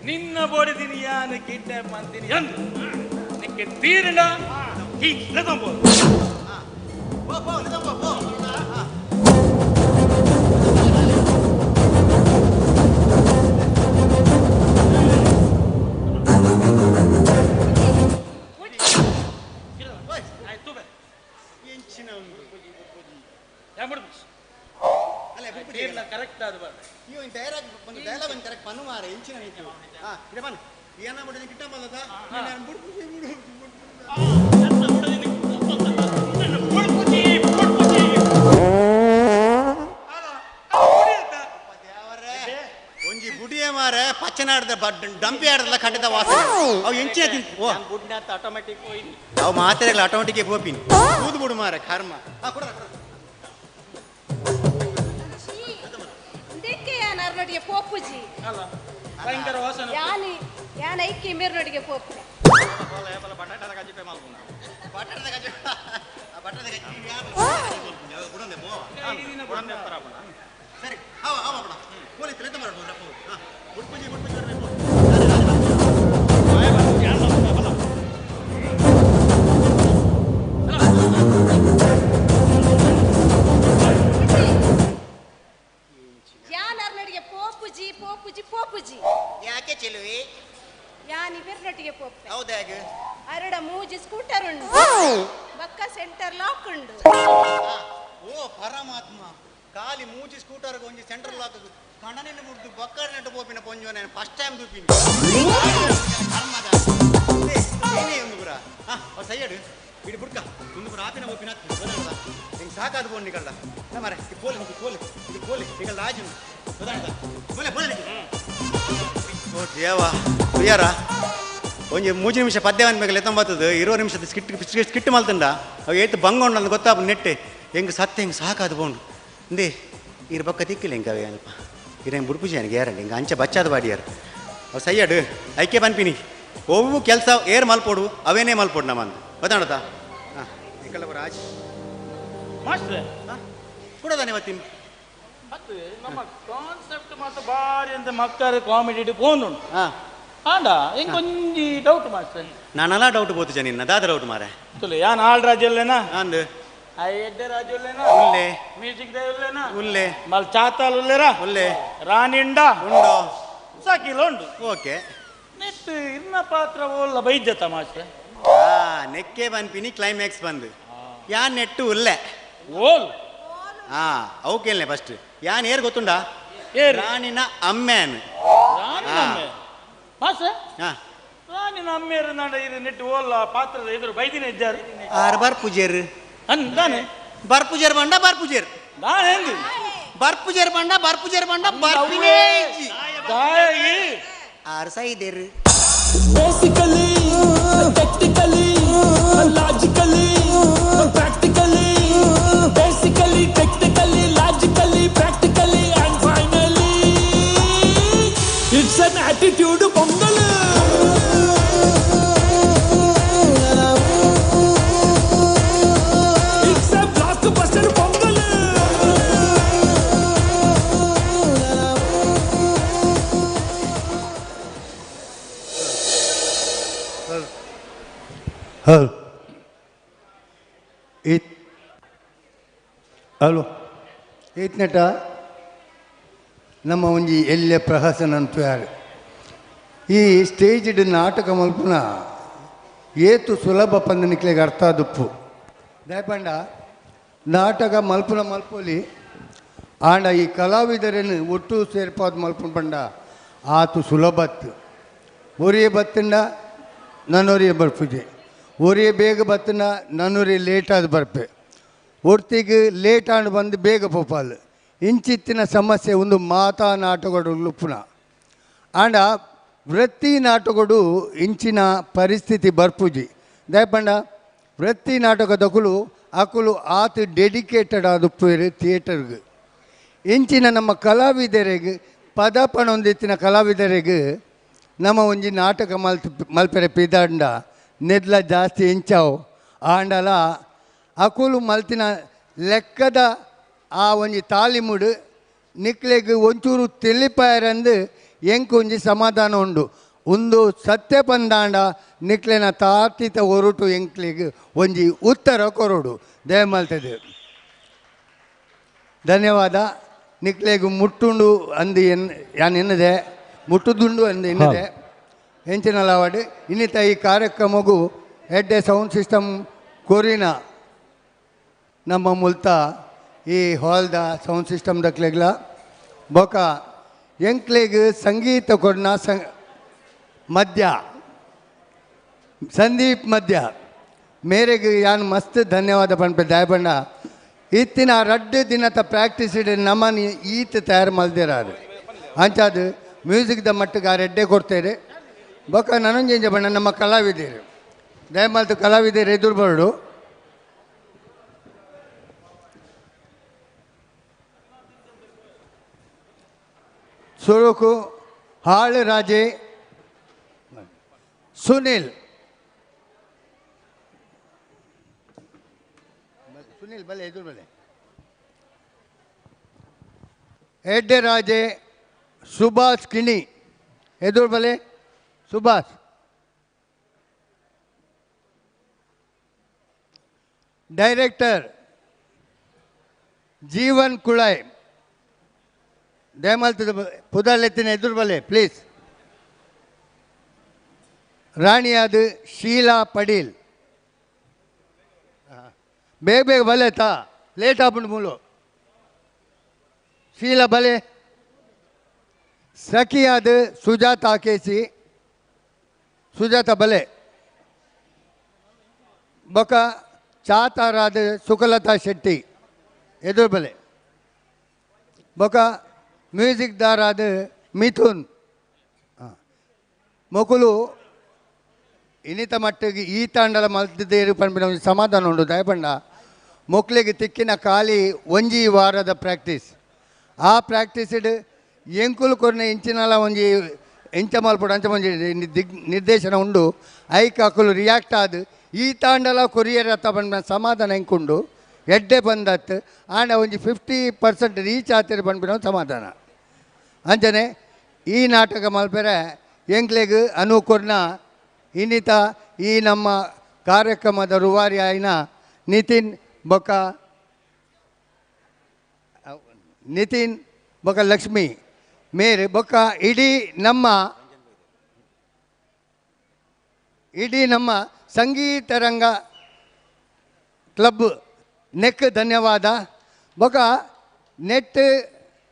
ನಿನ್ನ ಬಡಿದೀನಿ ಯಾನು ಕಿಡ್ನಾಪ್ ಅಂತೀನಿ ಅಂದು ನಿಕ್ಕೆ ತೀರಿನ ಹೀಗೆ ಕರೆಕ್ಟ್ ಅದು ನೀವು ಡೈಲಾಗ್ ಒಂದು ಡೈಲಾಗ್ ಒಂದು ಕರೆಕ್ಟ್ ಪನ್ನು ಮಾರ ಎಂಚಿನ ನೀನು ಹಾಂ ಇದೆ ಬನ್ನಿ ಏನ ಬಿಡೋದು ಕಿಟ್ಟ ಬಲ್ಲದ ನಾನು ಬುಡ್ಪುಜಿ ಒಂಜಿ ಬುಡಿಯ ಮಾರ ಪಚ್ಚನಾಡ್ದ ಡಂಪಿ ಆಡ್ದಲ್ಲ ಖಂಡಿತ ವಾಸನೆ ಅವು ಎಂಚಿನ ತಿನ್ ಓ ಆಟೋಮೆಟಿಕ್ ಹೋಯ್ನಿ ಅವು ಮಾತ್ರೆಗಳು ಆಟೋಮೆಟಿಕ್ ಹೋಪಿನಿ ಊದು ಬಿಡು ಮಾರ ಕರ್ಮ ಹಾಂ ಕೊಡ ಅರ್ನೊಟ್ಟಿಗೆ ಪೋಪುಜಿ ಅಲ್ಲ ಭಯಂಕರ ವಾಸನೆ ಯಾನಿ ಯಾನ್ ಐಕಿ ಮೇರ್ನೊಟ್ಟಿಗೆ ಪೋಪು ಬಟಾಟದ ಕಜ್ಜಿ ಮಲ್ಪುನ ಬಟಾಟದ ಕಜ್ಜಿ ಬಟಾಟದ ಕಜ್ಜಿ ಸರಿ ಅವ ಅವ ಬಿಡ ಪೊಲೀಸ್ ಲೆತ್ತ ಮಾಡ ಹಾಂ ಬುಡ್ಪುಜಿ ಬುಡ್ಪುಜಿ ಯಾನ್ ಅರ್ನೊಟ್ಟಿಗೆ ಪೋಪುಜಿ ಪೋಪುಜಿ ಪೋಪುಜಿ ಯಾಕೆ ಚೆಲುವೆ ಯಾನ್ ಇವೆರ್ನೊಟ್ಟಿಗೆ ಪೋಪೆ ಹೌದಾ ಹೇಗೆ ಅರಡ ಮೂಜಿ ಸ್ಕೂಟರ್ ಉಂಡು ಬಕ್ಕ ಸೆಂಟರ್ ಲಾಕ್ ಉಂಡು ಓ ಪರಮಾತ್ಮ ಖಾಲಿ ಮೂಜಿ ಸ್ಕೂಟರ್ ಒಂಜಿ ಸೆಂಟ್ರಲ್ ಲಾಕ್ ಕಣನಿನ ಮುಡ್ದು ಬಕ್ಕರ್ ನೆಟ್ಟು ಪೋಪಿನ ಪೊಂಜೋ ನಾನು ಫಸ್ಟ್ ಟೈಮ್ ದೂಪಿನಿ ಏನೇ ಒಂದು ಪುರ ಹಾಂ ಅವ್ರು ಸೈಯಡು ಇಡಿ ಬುಡ್ಕ ಒಂದು ಪುರ ಆಪಿನ ಪೋಪಿನ ಗೊತ್ತಾಡ್ದ ಹಿಂಗೆ ಸಾಕಾದ ಪೋನ್ ನಿಕಲ್ದ ಮಾರೆ ಈ ಪೋಲಿ ಇದು ಪೋಲಿ ಇದು ಪೋಲಿ ನಿಕಲ್ದ ಆಜು ಗೊತ್ತಾಡ್ದ ಬೋಲೆ ಬೋಲೆ ಓ ದೇವ ಪ್ರಿಯರ ಒಂಜಿ ಮೂಜಿ ನಿಮಿಷ ಪದ್ಯ ಅನ್ಬೇಕು ಎತ್ತೊಂಬತ್ತದು 20 ನಿಮಿಷದ ಸ್ಕಿಟ್ ಸ್ಕಿಟ್ ಮಲ್ತಂಡ ಅವು ಏತು ಬಂಗೊಂಡು ಅಂದ್ ಗೊತ್ತಾಪ ನೆಟ್ಟೆ ಹೆಂಗೆ ಸತ್ತೆ ಹೆಂಗೆ ಸಾಕಾದು ಬೋಂಡು ಇಂದೇ ಇರ ಪಕ್ಕ ತಿಕ್ಕಿಲ್ಲ ಹೆಂಗೆ ಅವೆ ಅಲ್ಪ ಇರ ಹೆಂಗೆ ಬುಡ್ಪುಜಿ ನನಗೆ ಯಾರಂడి ಹಿಂಗೆ ಅಂಚೆ ಬಚ್ಚಾದ ಬಾಡಿಯಾರು ಅವು ಸೈಯಡು ಐಕೆ ಪನ್ಪಿನಿ ಒವ್ವು ಕೆಲಸ ಏರ್ ಮಲ್ಪೋಡು ಅವೇನೇ ಮಲ್ಪೋಡು ನಮ್ಮಂದು ಗೊತ್ತಾಡತಾ ಹಾಂ ಎಂಕಲ್ಲ ರಾಜ್ ಮಾಸ್ಟ್ರೆ ಕೊಡೋದಾನೆ ಮತ್ತಿನ್ ಅದು ನಮ್ಮ ಕಾನ್ಸೆಪ್ಟ್ ಮಾತ್ರ ಬಾರಿ ಅಂತ ಮಕ್ಕಳ ಕಾಮಿಡಿ ಫೋನ್ ಉಂಟು ಆಂಡ ಇಂಕೊಂಜಿ ಡೌಟ್ ಮಾಸ್ಟರ್ ನಾನೆಲ್ಲ ಡೌಟ್ ಬೋತು ಜನ ನಿನ್ನ ದಾದ ಡೌಟ್ ಮಾರೆ ತುಲೆ ಯಾನ್ ಆಳ್ ರಾಜಲ್ಲೇನಾ ಅಂದು I ಎಡ್ಡೆ ರಾಜುಲ್ಲೇನಾ ಉಲ್ಲೆ ಮ್ಯೂಸಿಕ್ they ಉಲ್ಲೇನಾ ಉಲ್ಲೆ ಮಲ್ ಚಾತಾಲ್ ಉಲ್ಲೇರಾ ಉಲ್ಲೆ ರಾಣಿಂಡ ಉಂಡೋ ಸಾಕಿಲ್ಲ ಉಂಡು ಓಕೆ ನೆಟ್ ಇನ್ನ ಪಾತ್ರ ಓಲ್ಲ ಬೈದ್ಯತ ಮಾಸ್ಟರ್ ಆ ನೆಕ್ಕೆ ಬನ್ಪಿನಿ ಕ್ಲೈಮ್ಯಾಕ್ಸ್ ಬಂದು ಯಾನ್ ನೆಟ್ಟು ಉಲ್ಲೆ ಓಲ್ ಹಾ ಅವು ಕೇಳನೆ ಫಸ್ಟ್ ಯಾನ್ ಏರ್ ಗೊತ್ತುಂಡಾ ರಾಣಿನ ಅಮ್ಮೇನ್ ರಾಣಿನ ಅಮ್ಮೆ ಮಾಸ್ಟರ್ ಹಾ ರಾಣಿನ ಅಮ್ಮೇರು ನಾಡ ಇದು ನೆಟ್ಟು ಓಲ್ಲ ಪಾತ್ರದ ಎದುರು ಬೈದಿನ ಇದ್ದಾರೆ ಆರ್ ಬಾರ್ ಪೂಜೇರು ಅಂದಾನೆ ಬಾರ್ ಪೂಜೇರ್ ಬಂಡ ಬಾರ್ ಪೂಜೇರ್ ನಾನೆಂದು ಬಾರ್ ಪೂಜೇರ್ ಬಂಡ ಬಾರ್ ಪೂಜೇರ್ ಬಂಡ ಬಾರ್ ಪಿನೇ ದಾಯಿ ಆರ್ ಸೈದೇರು Basically, tactically, logically, practically, basically, technically, logically, practically, and finally, it's an attitude pongal. It's a blockbuster pongal. Hello ಈತ್ hello ಈತ್ನೆಟ ನಮ್ಮ ಒಂಜಿ ಎಲ್ಲೆ ಪ್ರಹಸನ ಅಂತ ಯಾರು ಈ ಸ್ಟೇಜ್ಡ್ ನಾಟಕ ಮಲ್ಪುನ ಏತು ಸುಲಭ ಪಂದ ನಿಕ್ಲೆಗ್ ಅರ್ಥ ಆದುಪ್ಪು ದಯಪಂಡ ನಾಟಕ ಮಲ್ಪುನ ಮಲ್ಪೊಲಿ ಆಂಡ ಈ ಕಲಾವಿದರನ್ನು ಒಟ್ಟು ಸೇರ್ಪಾದ ಮಲ್ಪುನ ಪಂಡ ಆತು ಸುಲಭತ್ತು ಒರಿಯೆ ಬತ್ತಂಡ ನನ್ನೊರಿಯೆ ಬರ್ಪುಜೆ ಒರಿಯೆ ಬೇಗ ಬತ್ತನ ನನ್ನೊರಿಯೆ ಲೇಟಾದ ಬರ್ಪೆ ಒರ್ತಿಗೆ ಲೇಟ್ ಆಂಡ್ ಬಂದು ಬೇಗ ಪೋಪಾಲ್ ಇಂಚಿತ್ತಿನ ಸಮಸ್ಯೆ ಒಂದು ಮಾತಾ ನಾಟಕಡು ಉಪ್ಪುನ ಆಂಡ ವೃತ್ತಿ ನಾಟಕಡು ಇಂಚಿನ ಪರಿಸ್ಥಿತಿ ಬರ್ಪುಜಿ ದಯಪಂಡ ವೃತ್ತಿ ನಾಟಕದಕುಲು ಅಕುಲು ಆತ ಡೆಡಿಕೇಟೆಡ್ ಆದುಪ್ಪೇರು ಥಿಯೇಟರ್ಗೆ ಇಂಚಿನ ನಮ್ಮ ಕಲಾವಿದರಿಗೆ ಪದ ಪಣೊಂದಿತ್ತಿನ ಕಲಾವಿದರಿಗೆ ನಮ್ಮ ಒಂಜಿ ನಾಟಕ ಮಲ್ಪೆರೆ ಪಿದಾಂಡ ನೆದ್ಲ ಜಾಸ್ತಿ ಇಂಚಾವು ಆಂಡಲ ಅಕುಲು ಮಲ್ತಿನ ಲೆಕ್ಕದ ಆ ಒಂಜಿ ತಾಲಿಮುಡು ನಿಕ್ಲೆಗ್ ಒಂಚೂರು ತೆಲಿಪಾಯರಂದು ಎಂಕ್ ಒಂಜಿ ಸಮಾಧಾನ ಉಂಡು ಒಂದು ಸತ್ಯ ಪಂದಾಂಡ ನಿಕ್ಲೆನ ತಾರ್ತಿತ ಒರುಟು ಎಂಕ್ಲೆಗ್ ಒಂಜಿ ಉತ್ತರ ಕೊರೊಡು ದಯಮಲ್ತದೆ ಧನ್ಯವಾದ ನಿಕ್ಲೆಗ್ ಮುಟ್ಟುಂಡು ಅಂದು ಎನ್ ಯಾನ್ ಎನ್ನದೆ ಮುಟ್ಟುದುಂಡು ಅಂದು ಎನ್ನದೆ ಹೆಂಚಿನ ಲಾವಾಡು ಇನ್ನಿತ ಈ ಕಾರ್ಯಕ್ರಮಗೂ ಎಡ್ಡೆ ಸೌಂಡ್ ಸಿಸ್ಟಮ್ ಕೊರಿನ ನಮ್ಮ ಮುಲ್ತ ಈ ಹಾಲ್ದ ಸೌಂಡ್ ಸಿಸ್ಟಮ್ ದಕ್ಲೆಗ್ಲ ಬೊಕ ಎಂಕ್ಲೆಗ್ ಸಂಗೀತ ಕೊರ್ನ ಮಧ್ಯ ಸಂದೀಪ್ ಮಧ್ಯ ಮೇರೆಗೆ ಯಾನ್ ಮಸ್ತ್ ಧನ್ಯವಾದ ಪನ್ಪೆ ದಯಬಣ್ಣ ಇತ್ತಿನ ರಡ್ಡು ದಿನದ ಪ್ರಾಕ್ಟೀಸ್ ನಮ್ಮನ್ನು ಈತ ತಯಾರು ಮಲ್ದಿರಾರು ಅಂಚಾದು ಮ್ಯೂಸಿಕ್ದ ಮಟ್ಟಿಗೆ ಆ ರೆಡ್ಡೆ ಕೊಡ್ತೇವೆ ಬೊಕ ನನೊಂಜೆಂಜ ಬಣ್ಣ ನಮ್ಮ ಕಲಾವಿದರು ದಯಮಲ್ತು ಕಲಾವಿದರು ಎದುರು ಬರಡು ಸುರುಕು ಹಾಳು ರಾಜೆ ಸುನಿಲ್ ಸುನಿಲ್ ಬಲೆ ಎದುರು ಬಲೆ ಎಡ್ಡೆ ರಾಜೆ ಸುಭಾಷ್ ಕಿಣಿ ಎದುರು ಬಲೆ ಸುಭಾಷ್ ಡೈರೆಕ್ಟರ್ ಜೀವನ್ ಕುಳಾಯ್ ದಯಮಲ್ತದ ಪುದಲೆತ್ತಿನ ಎದುರು ಬಲೆ ಪ್ಲೀಸ್ ರಾಣಿಯಾದ ಶೀಲಾ ಪಡೀಲ್ ಬೇಗ ಬೇಗ ಬಲೆ ತಾ ಲೇಟ್ ಆಪುಂಡು ಮೂಲು ಶೀಲಾ ಬಲೆ ಸಖಿಯಾದ ಸುಜಾತ ಕೇಸಿ ಸುಜಾತ ಬಲೆ ಬೊಕ ಚಾತಾರಾದ ಸುಖಲತಾ ಶೆಟ್ಟಿ ಎದುರು ಬಲೆ ಬೊಕ ಮ್ಯೂಸಿಕ್ ದಾರಾದ ಮಿಥುನ್ ಮೊಕುಲು ಇನ್ನಿತ ಮಟ್ಟಿಗೆ ಈ ತಾಂಡಲ ಮಲ್ತಿದ್ದೇರು ಪನ್ಪಿನ ಒಂಜಿ ಸಮಾಧಾನ ಉಂಡು ದಯಪಂಡ ಮೊಕ್ಲೆಗ್ ತಿಕ್ಕಿನ ಖಾಲಿ ಒಂಜಿ ವಾರದ ಪ್ರಾಕ್ಟೀಸ್ ಆ ಪ್ರಾಕ್ಟೀಸ್ಡ್ ಎಂಕುಲು ಕೊರ್ನ ಇಂಚಿನಲ ಒಂಜಿ ಎಂಚ ಮಲ್ಪೊಡು ಅಂಚ ಒಂಜಿ ದಿಗ್ ನಿರ್ದೇಶನ ಉಂಡು ಐಕ್ ಅಕುಲು ರಿಯಾಕ್ಟ್ ಆದ್ ಈ ತಾಂಡಲ ಕೊರಿಯರ್ ಅತ್ತ ಪನ್ಪಿನ ಸಮಾಧಾನ ಎಂಕುಂಡು ಎಡ್ಡೆ ಬಂದತ್ತು ಆಂಡ ಒಂಜಿ 50% ರೀಚ್ ಆತಿರು ಪನ್ಪಿನ ಸಮಾಧಾನ ಅಂಚನೆ ಈ ನಾಟಕ ಮಲ್ಪೆರೆ ಎಂಕ್ಲೆಗ್ ಅನು ಕೊರ್ನ ಇನ್ನಿತ ಈ ನಮ್ಮ ಕಾರ್ಯಕ್ರಮದ ರೂವಾರಿ ಆಯಿನ ನಿತಿನ್ ಬೊಕ ನಿತಿನ್ ಬೊಕ ಲಕ್ಷ್ಮಿ ಮೇರೆ ಬೊಕ್ಕ ಇಡೀ ನಮ್ಮ ಸಂಗೀತ ರಂಗ ಕ್ಲಬ್ ನೆಕ್ ಧನ್ಯವಾದ ಬೊಕ ನೆಟ್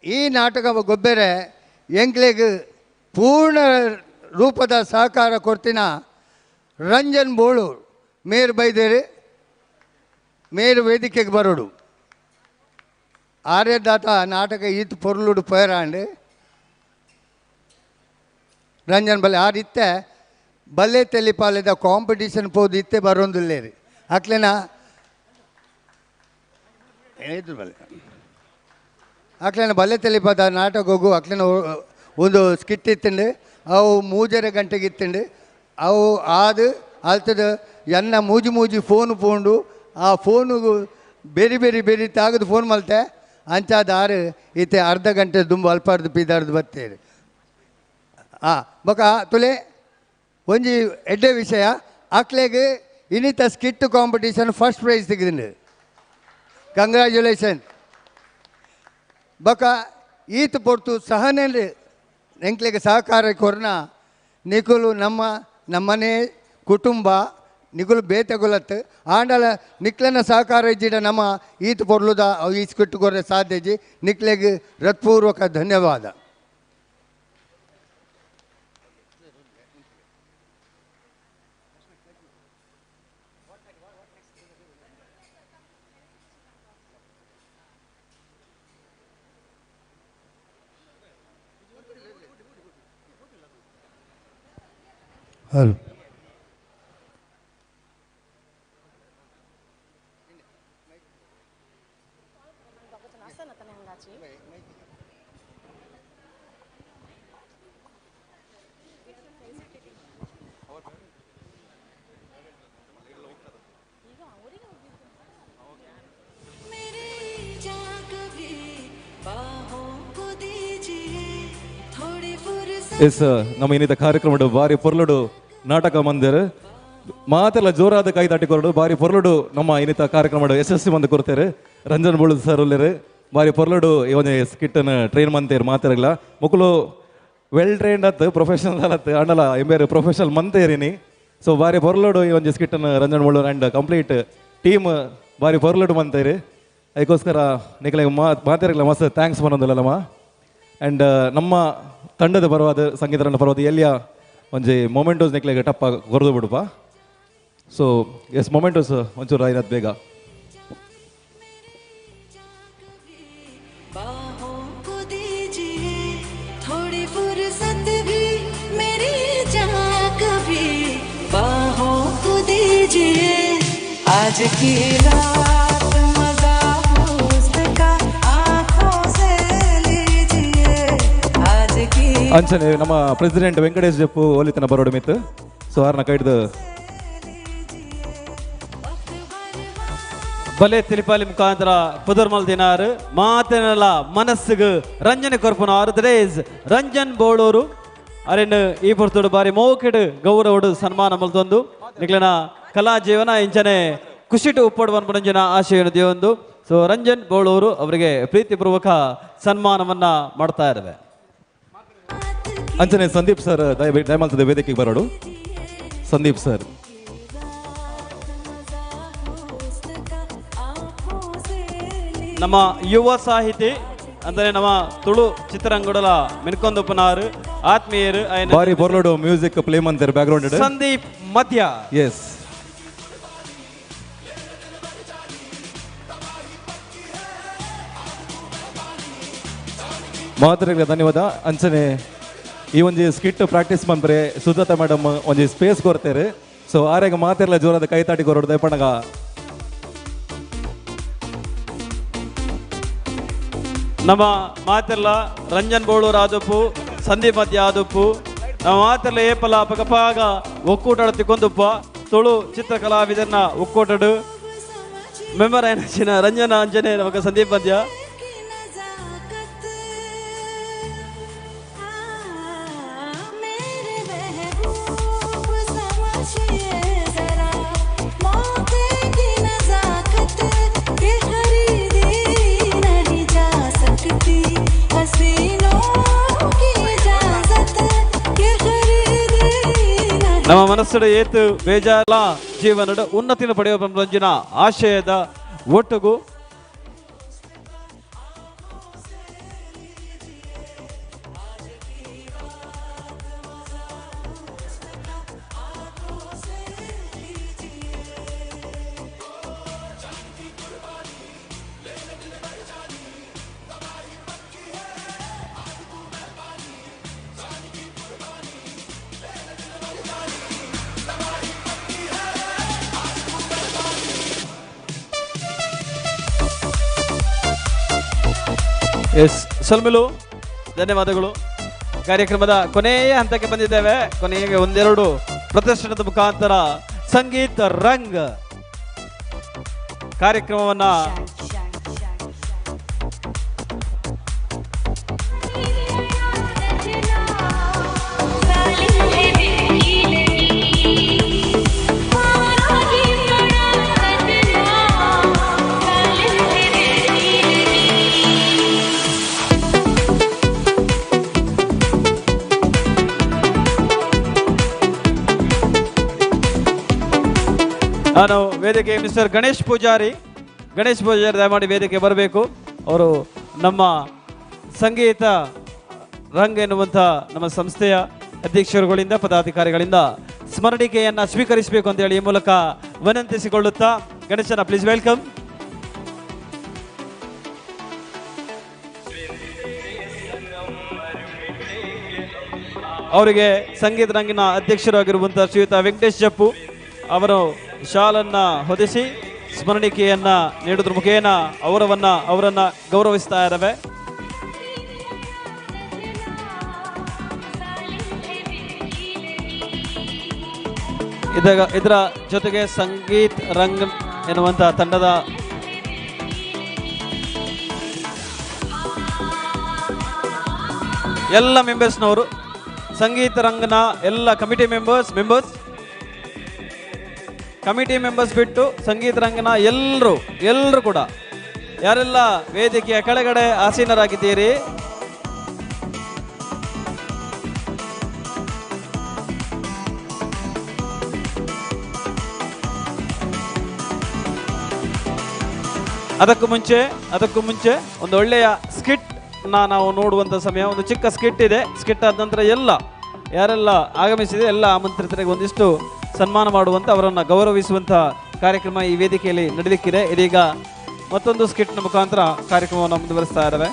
ಈ ನಾಟಕ ಗೊಬ್ಬೆರೆ ಎಂಕ್ಲೆಗ್ ಪೂರ್ಣ ರೂಪದ ಸಹಕಾರ ಕೊಡ್ತಿನ ರಂಜನ್ ಬೋಳು ಮೇರ್ ಬೈದೇರು ಮೇರು ವೇದಿಕೆಗೆ ಬರೋಡು ಆರ್ಯದಾತ ನಾಟಕ ಈತ್ ಪೊರ್ಲುಡು ಪೇರಾಂಡ್ ರಂಜನ್ ಬಲ್ಲೆ ಆರ್ ಇತ್ತೆ ಬಲ್ಲೆ ತೆಲಿಪಾಲೆದ ಕಾಂಪಿಟೇಷನ್ ಪೋದು ಇತ್ತೆ ಬರೋಂದಿಲ್ಲೇರಿ ಅಕ್ಲೆನ ಎದುರು ಬಲ್ಲೆ ಅಕ್ಲೆನ ಬಲ್ಲೆ ತೆಲಿಪಾದ ನಾಟಕಗೂ ಅಕ್ಲೆನ ಒಂದು ಸ್ಕಿಟ್ ಇತ್ತಂಡು ಅವು 3.5 ಗಂಟೆಗೆ ಇತ್ತಂಡು ಅವು ಆದು ಅಲ್ತದ ಎನ್ನ ಮೂಜಿ ಮೂಜಿ ಫೋನ್ ಪೋಂಡು ಆ ಫೋನುಗು ಬೇರೆ ಬೇರೆ ಬೇರೆ ತಾಗದು ಫೋನ್ ಮಲ್ತೆ ಅಂಚಾದ ಆರು ಈತೆ ಅರ್ಧ ಗಂಟೆ ದುಂಬು ಅಲ್ಪಾರ್ದು ಪೀದಾರ್ದು ಬತ್ತೇರಿ ಹಾಂ ಬೊಕ ತುಲೆ ಒಂಜಿ ಎಡ್ಡೆ ವಿಷಯ ಅಕ್ಲೆಗ್ ಇನ್ನಿತ ಸ್ಕಿಟ್ ಕಾಂಪಿಟೇಷನ್ ಫಸ್ಟ್ ಪ್ರೈಸ್ ತೆಗೆದಿಂಡು ಕಂಗ್ರ್ಯಾಚುಲೇಷನ್ ಬೊಕ ಈತ ಪೊರ್ತು ಸಹನೆ ಎಂಕ್ಲೆಗ್ ಸಹಕಾರ ಕೊರ್ನ ನಿಕುಲು ನಮ್ಮ ನಮ್ಮನೆ ಕುಟುಂಬ ನಿಕುಲು ಬೇತೆಗುಲತ್ತು ಆಂಡಲ ನಿಕ್ಲೆನ ಸಹಕಾರ ಇಜ್ಜಿಡ ನಮ್ಮ ಈತ ಪೊರ್ಲುದ ಅವು ಈ ಸ್ಕಿಟ್ ಕೊರ್ರೆ ಸಾಧ್ಯ ಇಜ್ಜಿ ನಿಕ್ಲೆಗ್ ಹೃತ್ಪೂರ್ವಕ ಧನ್ಯವಾದ. ಹಲೋ. ಎಸ್, ನಮ್ಮ ಇನ್ನಿತ ಕಾರ್ಯಕ್ರಮಡು ಬಾರಿ ಪೊರ್ಲುಡು ನಾಟಕ ಮಂದಿರ ಮಾತೆಲ್ಲ ಜೋರಾದ ಕೈ ತಾಟಿ ಕೊರಡು ಬಾರಿ ಪೊರ್ಲುಡು ನಮ್ಮ ಇನ್ನಿತ ಕಾರ್ಯಕ್ರಮಡು ಯಶಸ್ವಿ ಬಂದು ಕೊಡ್ತಾರೆ. ರಂಜನ್ ಬೋಳು ಸರ್ ಉಲ್ಲೇರು ಬಾರಿ ಪೊರ್ಲುಡು ಈ ಒಂಜಿ ಸ್ಕಿಟ್ಟನ್ ಟ್ರೈನ್ ಮಂತೇರು ಮಾತಾರಲ್ಲ ಮುಕುಲು ವೆಲ್ ಟ್ರೈನ್ಡ್ ಅತ್ತು ಪ್ರೊಫೆಷನಲ್ ಅತ್ತು ಅಂಡಲ ಎಂಬೇರು ಪ್ರೊಫೆಷನಲ್ ಮಂತೇರಿನಿ. ಸೊ ಬಾರಿ ಪೊರ್ಲುಡು ಈ ಒಂಜಿ ಸ್ಕಿಟ್ಟನ್ ರಂಜನ್ ಬೋಳು ಆ್ಯಂಡ್ ಕಂಪ್ಲೀಟ್ ಟೀಮ್ ಬಾರಿ ಪೊರ್ಲುಡು ಮಂತೇರು. ಅದಕ್ಕೋಸ್ಕರ ನಿಕಲೆ ಮಾತಾರಲ್ಲ ಮಸ್ತ್ thanks ಬಂದೊಂದಿಲ್ಲಮ್ಮ. ಆ್ಯಂಡ್ ನಮ್ಮ ತಂಡದ ಪರವಾದ ಸಂಗೀತರಂಡ ಪರವಾದ ಎಲ್ಲಿಯ ಒಂಜಿ ಮೊಮೆಂಟೋಸ್ ನಿಕ್ಲೆಗೆ ಟಪ್ಪ ಕೊರದು ಬಿಡುಪ. ಸೊ ಎಸ್, ಮೊಮೆಂಟೋಸ್ ಒಂಚೂರು ಐನತ್ ಬೇಗ. आज की रात मजा हुस्न का आंखों से लीजिए आज की. ಅಂಚನೆ ನಮ್ಮ ಪ್ರೆಸಿಡೆಂಟ್ ವೆಂಕಟೇಶ್ ಜಪ್ಪು ಒಲಿತನ ಬರೋಡು ಮಿತ್ತು. ಸೊ ಆರ್ನ ಕೈಡ್ದು ಬಲೆ ತಿಳಿಪಾಲಿ ಮುಖಾಂತರ ಪುದರ್ಮಲ್ ದಿನಾರು ಮಾತಿನಲ್ಲ ಮನಸ್ಸಿಗೆ ರಂಜನೆ ಕೊರ್ಪುನ ಆರು ರಂಜನ್ ಬೋಳೂರು ಅರೆನ್ ಈ ಪೊರ್ತುಡು ಬಾರಿ ಮೋಕೆಡು ಗೌರವಡು ಸನ್ಮಾನ ಮಲ್ತೊಂದು ನಿಕ್ಲೆನ ಕಲಾ ಜೀವನ ಇಂಚನೆ ಖುಷಿಟು ಉಪ್ಪಡು ಪನ್ಪುನಂಚಿನ ಆಶಯ ದೇವೊಂದು. ಸೊ ರಂಜನ್ ಬೋಳೂರು ಅವರಿಗೆ ಪ್ರೀತಿಪೂರ್ವಕ ಸನ್ಮಾನವನ್ನ ಮಾಡ್ತಾ ಇರುವೆ. ಅಂಚನೆ ಸಂದೀಪ್ ಸರ್ ದಯಮಾಲ್ತದ ವೇದಿಕೆಗೆ ಬರೋಡು. ಸಂದೀಪ್ ಸರ್ ನಮ್ಮ ಯುವ ಸಾಹಿತಿ ಅಂದರೆ ನಮ್ಮ ತುಳು ಚಿತ್ರರಂಗಡಲ ಮಿನ್ಕೊಂದುಪ್ಪನಾರು ಆತ್ಮೀಯರು ಬಾರಿ ಬೊರ್ಲೋಡು ಮ್ಯೂಸಿಕ್ ಪ್ಲೇ ಮಂತೇರು ಬ್ಯಾಕ್ ಗ್ರೌಂಡ್ ಸಂದೀಪ್ ಮಧ್ಯ. ಎಸ್, ಮಾತರಿಗೆ ಧನ್ಯವಾದ. ಅಂಚನೆ ಈ ಒಂಜಿ ಸ್ಕಿಟ್ ಪ್ರಾಕ್ಟೀಸ್ ಮನ್ಪರೆ ಸುಜಾತ ಮೇಡಮ್ ಒಂಜಿ ಸ್ಪೇಸ್ ಕೊರ್ತಾರೆ. ಸೊ ಆರೆಗ ಮಾತೆರ್ಲ ಜೋರಾದ ಕೈ ತಾಟಿ ಕೊರಡು ದಯಪಣಗ. ನಮ್ಮ ಮಾತೆಲ್ಲ ರಂಜನ್ ಬೋಳೂರು ಆದಪ್ಪು ಸಂದೀಪ್ ಮಧ್ಯ ಆದಪ್ಪು ನಮ್ಮ ಮಾತೆಲ್ಲ ಏಪಲ ಪಕಪಾಗ ಒಕ್ಕೂಟ ತಿಕ್ಕೊಂದುಪ್ಪ ತುಳು ಚಿತ್ರಕಲಾವಿದನ್ನ ಒಕ್ಕೂಟಡು ಮೆಂಬರ್ అయిన ರಂಜನ ಅಂಜನೆ ನಮಗ ಸಂದೀಪ್ ಮಧ್ಯ. ನಮ್ಮ ಮನಸ್ಸು ಏತು ಬೇಜಾರ ಜೀವನದ ಉನ್ನತಿನ ಪಡೆಯುವ ರಂಜನ ಆಶಯದ ಒಟ್ಟುಗು ಎಸ್ ಸಲ್ಮಿಲು ಧನ್ಯವಾದಗಳು. ಕಾರ್ಯಕ್ರಮದ ಕೊನೆಯ ಹಂತಕ್ಕೆ ಬಂದಿದ್ದೇವೆ. ಕೊನೆಗೆ ಒಂದೆರಡು ಪ್ರದರ್ಶನದ ಮುಖಾಂತರ ಸಂಗೀತ ರಂಗ್ ಕಾರ್ಯಕ್ರಮವನ್ನ ನಾನು ವೇದಿಕೆ ಮಿಸ್ಟರ್ ಗಣೇಶ್ ಪೂಜಾರಿ, ಗಣೇಶ್ ಪೂಜಾರಿ ದಯಮಾಡಿ ವೇದಿಕೆ ಬರಬೇಕು. ಅವರು ನಮ್ಮ ಸಂಗೀತ ರಂಗ್ ಎನ್ನುವಂಥ ನಮ್ಮ ಸಂಸ್ಥೆಯ ಅಧ್ಯಕ್ಷರುಗಳಿಂದ ಪದಾಧಿಕಾರಿಗಳಿಂದ ಸ್ಮರಣಿಕೆಯನ್ನು ಸ್ವೀಕರಿಸಬೇಕು ಅಂತೇಳಿ ಈ ಮೂಲಕ ವಿನಂತಿಸಿಕೊಳ್ಳುತ್ತಾ ಗಣೇಶನ ಪ್ಲೀಸ್ welcome. ಅವರಿಗೆ ಸಂಗೀತ ರಂಗಿನ ಅಧ್ಯಕ್ಷರಾಗಿರುವಂಥ ಶ್ರೀಯುತ ವೆಂಕಟೇಶ್ ಜಪ್ಪು ಅವರು ಶಾಲನ್ನು ಹೊದಿಸಿ ಸ್ಮರಣಿಕೆಯನ್ನು ನೀಡುವುದರ ಮುಖೇನ ಅವರನ್ನು ಗೌರವಿಸ್ತಾ ಇದ್ದಾವೆ. ಇದರ ಜೊತೆಗೆ ಸಂಗೀತ್ ರಂಗ್ ಎನ್ನುವಂಥ ತಂಡದ ಎಲ್ಲ ಮೆಂಬರ್ಸ್ನವರು, ಸಂಗೀತ ರಂಗನ ಎಲ್ಲ ಕಮಿಟಿ ಮೆಂಬರ್ಸ್ ಬಿಟ್ಟು ಸಂಗೀತ ರಂಗನ ಎಲ್ಲರೂ ಕೂಡ ಯಾರೆಲ್ಲ ವೇದಿಕೆಯ ಕೆಳಗಡೆ ಆಸೀನರಾಗಿದ್ದೀರಿ, ಅದಕ್ಕೂ ಮುಂಚೆ ಒಂದು ಒಳ್ಳೆಯ ಸ್ಕಿಟ್ ನಾವು ನೋಡುವಂಥ ಸಮಯ. ಒಂದು ಚಿಕ್ಕ ಸ್ಕಿಟ್ ಇದೆ. ಸ್ಕಿಟ್ ಆದ ನಂತರ ಎಲ್ಲ ಯಾರೆಲ್ಲ ಆಗಮಿಸಿದೆ ಎಲ್ಲ ಆಮಂತ್ರಿತರಿಗೆ ಒಂದಿಷ್ಟು ಸನ್ಮಾನ ಮಾಡುವಂಥ, ಅವರನ್ನು ಗೌರವಿಸುವಂಥ ಕಾರ್ಯಕ್ರಮ ಈ ವೇದಿಕೆಯಲ್ಲಿ ನಡೆಯಲಿಕ್ಕಿದೆ. ಇದೀಗ ಮತ್ತೊಂದು ಸ್ಕಿಟ್ನ ಮುಖಾಂತರ ಕಾರ್ಯಕ್ರಮವನ್ನು ಮುಂದುವರಿಸ್ತಾ ಇದ್ದಾವೆ.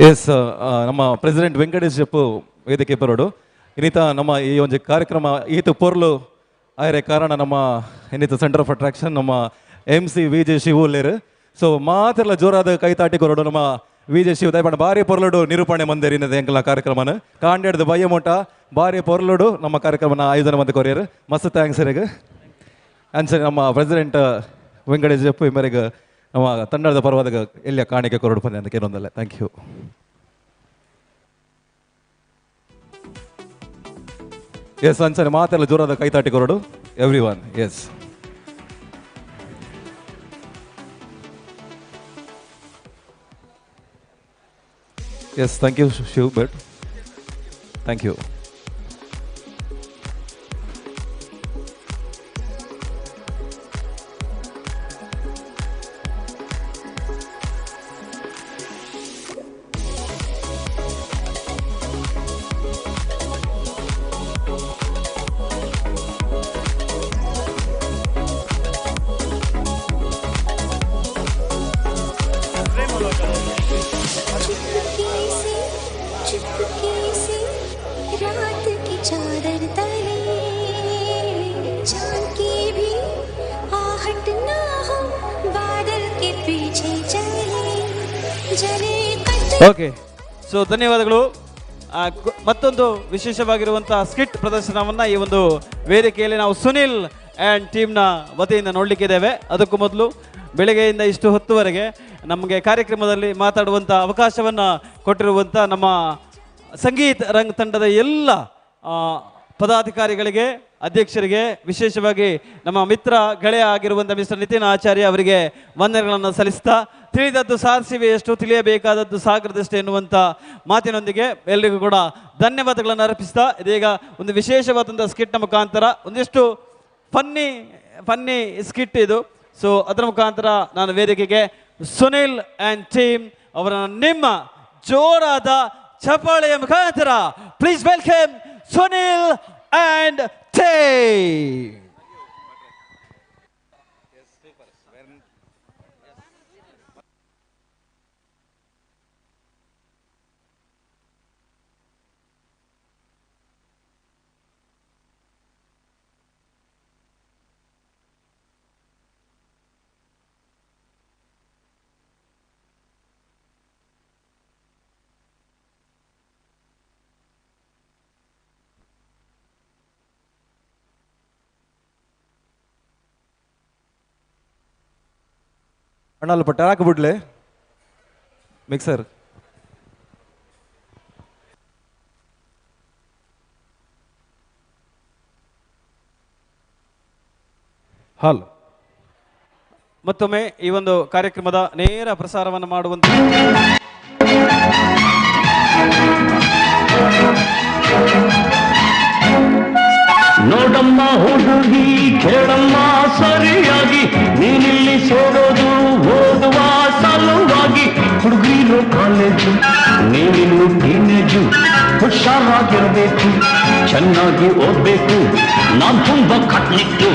ಎಸ್, ನಮ್ಮ ಪ್ರೆಸಿಡೆಂಟ್ ವೆಂಕಟೇಶ್ ಜಪ್ಪು ವೇದಿಕೆ ಬರೋಡು. ಇನ್ನಿತ ನಮ್ಮ ಈ ಒಂದು ಕಾರ್ಯಕ್ರಮ ಈತ ಪೊರ್ಲು ಆಯರೆ ಕಾರಣ ನಮ್ಮ ಇನ್ನಿತ ಸೆಂಟರ್ ಆಫ್ ಅಟ್ರಾಕ್ಷನ್ ನಮ್ಮ M C V J Shivu ಲೇರು. ಸೊ ಮಾತೆಲ್ಲ ಜೋರಾದ ಕೈ ತಾಟಿ ಕೊರಡು ನಮ್ಮ ವಿ ಜೆ ಶಿವ ದಯಮಾಡಿ ಭಾರಿ ಪೊರ್ಲುಡು ನಿರೂಪಣೆ ಮಂದಿರ ಇನ್ನದ ಎಂಕಲ್ನ ಕಾರ್ಯಕ್ರಮನ ಕಾಂಡೇಡ್ದು ಬಯ್ಯ ಮೋಟ ಭಾರಿ ಪೊರ್ಲುಡು ನಮ್ಮ ಕಾರ್ಯಕ್ರಮನ ಆಯೋಜನೆ ಮಂದಿ ಕೊರಿಯರ್. ಮಸ್ತ್ thanks ಇರೆಗ್. ಅಂಚನೆ ನಮ್ಮ ಪ್ರೆಸಿಡೆಂಟ್ ವೆಂಕಟೇಶ್ ಜಪ್ಪು ಈ ಮೇರೆಗೆ ನಮ್ಮ ತಂಡದ ಪರವಾದ ಎಲ್ಲಿಯ ಕಾಣಿಕೆ ಕೊರಡು ಬಂದೆ ಅಂತ ಕೇಳೊಂದಲ್ಲ. Thank you. S, ಅಂಚನೆ ಮಾತೆಲ್ಲ ಜೋರಾದ ಕೈತಾಟಿ ಕೊರಡು everyone. Yes, yes, thank you Shiv Bhat, thank you. Okay, so ಧನ್ಯವಾದಗಳು. ಮತ್ತೊಂದು ವಿಶೇಷವಾಗಿರುವಂಥ ಸ್ಕಿಟ್ ಪ್ರದರ್ಶನವನ್ನು ಈ ಒಂದು ವೇದಿಕೆಯಲ್ಲಿ ನಾವು ಸುನಿಲ್ ಆ್ಯಂಡ್ ಟೀಮ್ನ ವತಿಯಿಂದ ನೋಡಲಿಕ್ಕಿದ್ದೇವೆ. ಅದಕ್ಕೂ ಮೊದಲು ಬೆಳಗ್ಗೆಯಿಂದ ಇಷ್ಟು ಹೊತ್ತುವರೆಗೆ ನಮಗೆ ಕಾರ್ಯಕ್ರಮದಲ್ಲಿ ಮಾತಾಡುವಂಥ ಅವಕಾಶವನ್ನು ಕೊಟ್ಟಿರುವಂಥ ನಮ್ಮ ಸಂಗೀತ ರಂಗ್ ತಂಡದ ಎಲ್ಲ ಪದಾಧಿಕಾರಿಗಳಿಗೆ, ಅಧ್ಯಕ್ಷರಿಗೆ, ವಿಶೇಷವಾಗಿ ನಮ್ಮ ಮಿತ್ರ ಗೆಳೆಯ ಆಗಿರುವಂಥ ಮಿಸ್ಟರ್ ನಿತಿನ್ ಆಚಾರ್ಯ ಅವರಿಗೆ ವಂದನೆಗಳನ್ನು ಸಲ್ಲಿಸ್ತಾ, ತಿಳಿದದ್ದು ಸಾಧಿಸಿವೆಯಷ್ಟು, ತಿಳಿಯಬೇಕಾದದ್ದು ಸಾಗರದಷ್ಟು ಎನ್ನುವಂಥ ಮಾತಿನೊಂದಿಗೆ ಎಲ್ರಿಗೂ ಕೂಡ ಧನ್ಯವಾದಗಳನ್ನು ಅರ್ಪಿಸ್ತಾ, ಇದೀಗ ಒಂದು ವಿಶೇಷವಾದಂಥ ಸ್ಕಿಟ್ನ ಮುಖಾಂತರ ಒಂದಿಷ್ಟು ಫನ್ನಿ ಸ್ಕಿಟ್ ಇದು. ಸೊ ಅದರ ಮುಖಾಂತರ ನಾನು ವೇದಿಕೆಗೆ ಸುನಿಲ್ ಆ್ಯಂಡ್ ಟೀಮ್ ಅವರನ್ನು ನಿಮ್ಮ ಜೋರಾದ ಚಪ್ಪಾಳೆಯ ಮುಖಾಂತರ please welcome Sunil and team. ಅಣ್ಣ ಅಲ್ಪ ಟ್ರ್ಯಾಕ್ ಬಿಡ್ಲೆ ಮಿಕ್ಸರ್. ಹಾಲ್ ಮತ್ತೊಮ್ಮೆ ಈ ಒಂದು ಕಾರ್ಯಕ್ರಮದ ನೇರ ಪ್ರಸಾರವನ್ನು ಮಾಡುವಂತ ನೋಡಮ್ಮ ಹುಡುಗಿ ಕೇಳಮ್ಮ ಸರಿಯಾಗಿ, ನೀನಿಲ್ಲಿ ಸೇರೋದು ಓದುವ ಸಲುವಾಗಿ. ಹುಡುಗಿರೋ ಕಾಲೇಜು, ನೀನಿನ್ನು ಟೀನೇಜು, ಹುಷಾರಾಗಿರ್ಬೇಕು, ಚೆನ್ನಾಗಿ ಓದ್ಬೇಕು, ನಾನ್ ತುಂಬಾ ಕಟ್ನಿಟ್ಟು.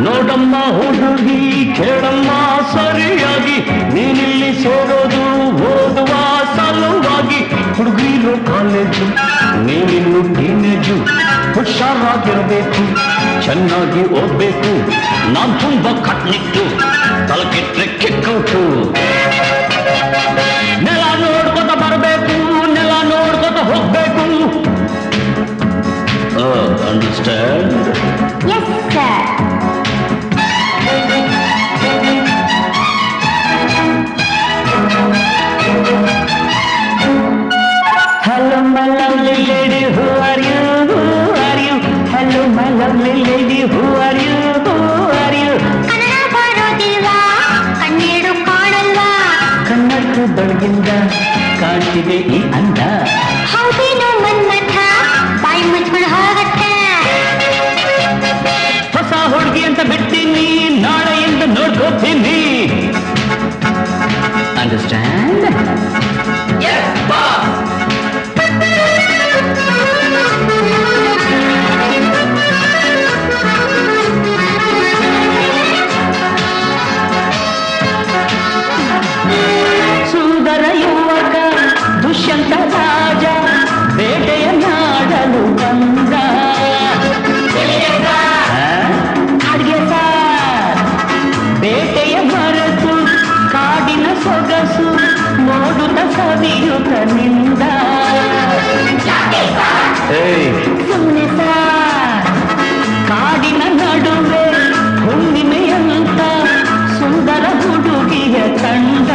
ನೋಡಮ್ಮ ಹುಡುಗಿ ಕೇಳಮ್ಮ ಸರಿಯಾಗಿ, ನೀನಿಲ್ಲಿ ಸೇರೋದು ಓದುವ ಸಲುವಾಗಿ. ಹುಡುಗಿರೋ ಕಾಲೇಜು, ನೀನಿನ್ನು ಟೀನೇಜು, ಹುಷಾರಾಗಿರ್ಬೇಕು, ಚೆನ್ನಾಗಿ ಓದ್ಬೇಕು, ನಾನ್ ತುಂಬಾ ಕಟ್ನಿಟ್ಟು, ತಲೆಕೆಟ್ರೆ ಕಿಕ್ಕೌಟು. ನೆಲ ನೋಡ್ಕೊತ ಬರಬೇಕು, ನೆಲ ನೋಡ್ಕೊತ ಹೋಗ್ಬೇಕು. Understand? Yes sir. Hello my lovely lady, who are you? Who are you? Hello my lovely lady, who are you? Who are you? Kannada ಬರೋದಿಲ್ವಾ, ಕಣ್ಣೀರು ಕಾಣಲ್ವಾ? ಕನ್ನಡದ ಬೆಳಗಿಂದ ಕಾಣ್ತಿದೆ ಈ ಅಂದ. ಹೌದೇನೋ ಮನ್ಮಥ, ಬಾಯಿ ಮುಚ್ಕೊಂಡು ಹೋಗತ್ತೆ. ಹೊಸ ಹುಡುಗಿ ಅಂತ ಬಿಡ್ತೀನಿ, ನಾಳೆಯಿಂದ ನೋಡ್ಕೋತೀನಿ. ಅಂಡರ್ಸ್ಟ್ಯಾಂಡ್? ಸುಂದರ ಯುವಕ ದುಷ್ಯಂತ ರಾಜ ಬೇಟೆಯ ನಾಡಲು ಬಂದ. ಅಡ್ಗೆ ಸಾರ್ ಬೇಟೆಯ ಮರೆತು ಕಾಡಿನ ಸೊಗಸು ನೋಡುತ್ತ ಸವಿಯುತ್ತ ನಿಂದ. ಸುಮ್ಮನೆ ಸಾರ್ ಕಾಡಿನ ನಡುವೆ ಹುಣ್ಣಿಮೆಯಂತ ಸುಂದರ ಹುಡುಗಿಯ ತಂಡ.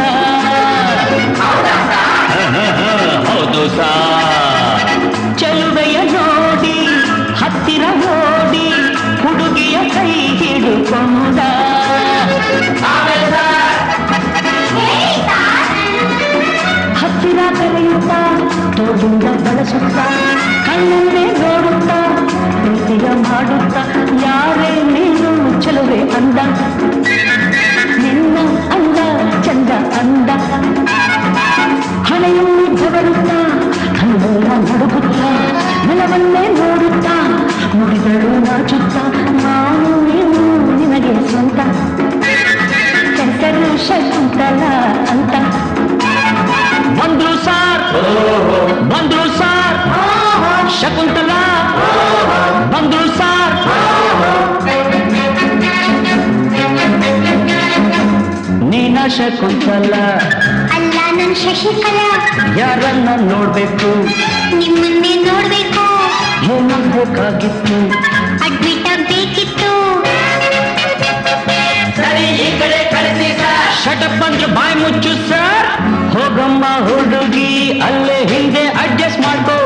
ಹೌದು ಸಾ ಚೆಲುವೆಯ ನೋಡಿ ಹತ್ತಿರ ಓಡಿ ಹುಡುಗಿಯ ಕೈ ಹಿಡುಕೊಂಡ. ಹತ್ತಿರ ಕರೆಯುತ್ತಾ ತೋಳಿಂದ ಬಳಸುತ್ತಾ ಕಣ್ಣನ್ನೇ ನೋಡುತ್ತಾ ಪ್ರೀತಿಯ ಮಾಡುತ್ತಾ, ಯಾರೇ ನೀನು ಚೆಲುವೆ ಅಂದ, ನಿನ್ನ ಅಂದ ಚಂದ ಅಂದ. ಹಣೆಯಲ್ಲಿ ಬೆವರುತ್ತಾ ಕಣ್ಣೆಲ್ಲ ನಡುಗುತ್ತಾ ನೆಲವನ್ನೇ ನೋಡುತ್ತಾ ನುಡಿದಳು ನಾಚುತ್ತಾ, ನಾನು ನೀನು ನಿನಗೆ ಸ್ವಂತ, ಹೆಸರು ಶಕುಂತಲ ಅಂತ. ಬಂದ್ರು ಸಾರ್, ಬಂದ್ರು ಸಾರ್, ಶಕುಂತಲಾ ಬಂದ್ರು ಸಾರ್. ನೀನ ಶಕುಂತಲ ಅಲ್ಲ, ನನ್ ಶಶಿಕಲಾ. ಯಾರನ್ನ ನೋಡ್ಬೇಕು? ನಿಮ್ಮನ್ನೇ ನೋಡ್ಬೇಕು. ಏನಾಗ್ಬೇಕಾಗಿತ್ತು? ಅಡ್ಮಿಟ್ ಆಗ್ಬೇಕಿತ್ತು. ಸರಿ ಈ ಕಡೆ ಕಳಿಸಿ ಸರ್. ಶಟಪ್ ಅಂದ್ರೆ ಬಾಯಿ ಮುಚ್ಚು ಸರ್. ಹೋಗಮ್ಮ ಹುಡುಗಿ, ಅಲ್ಲೇ ಹಿಂದೆ ಅಡ್ಜಸ್ಟ್ ಮಾಡ್ಕೋ.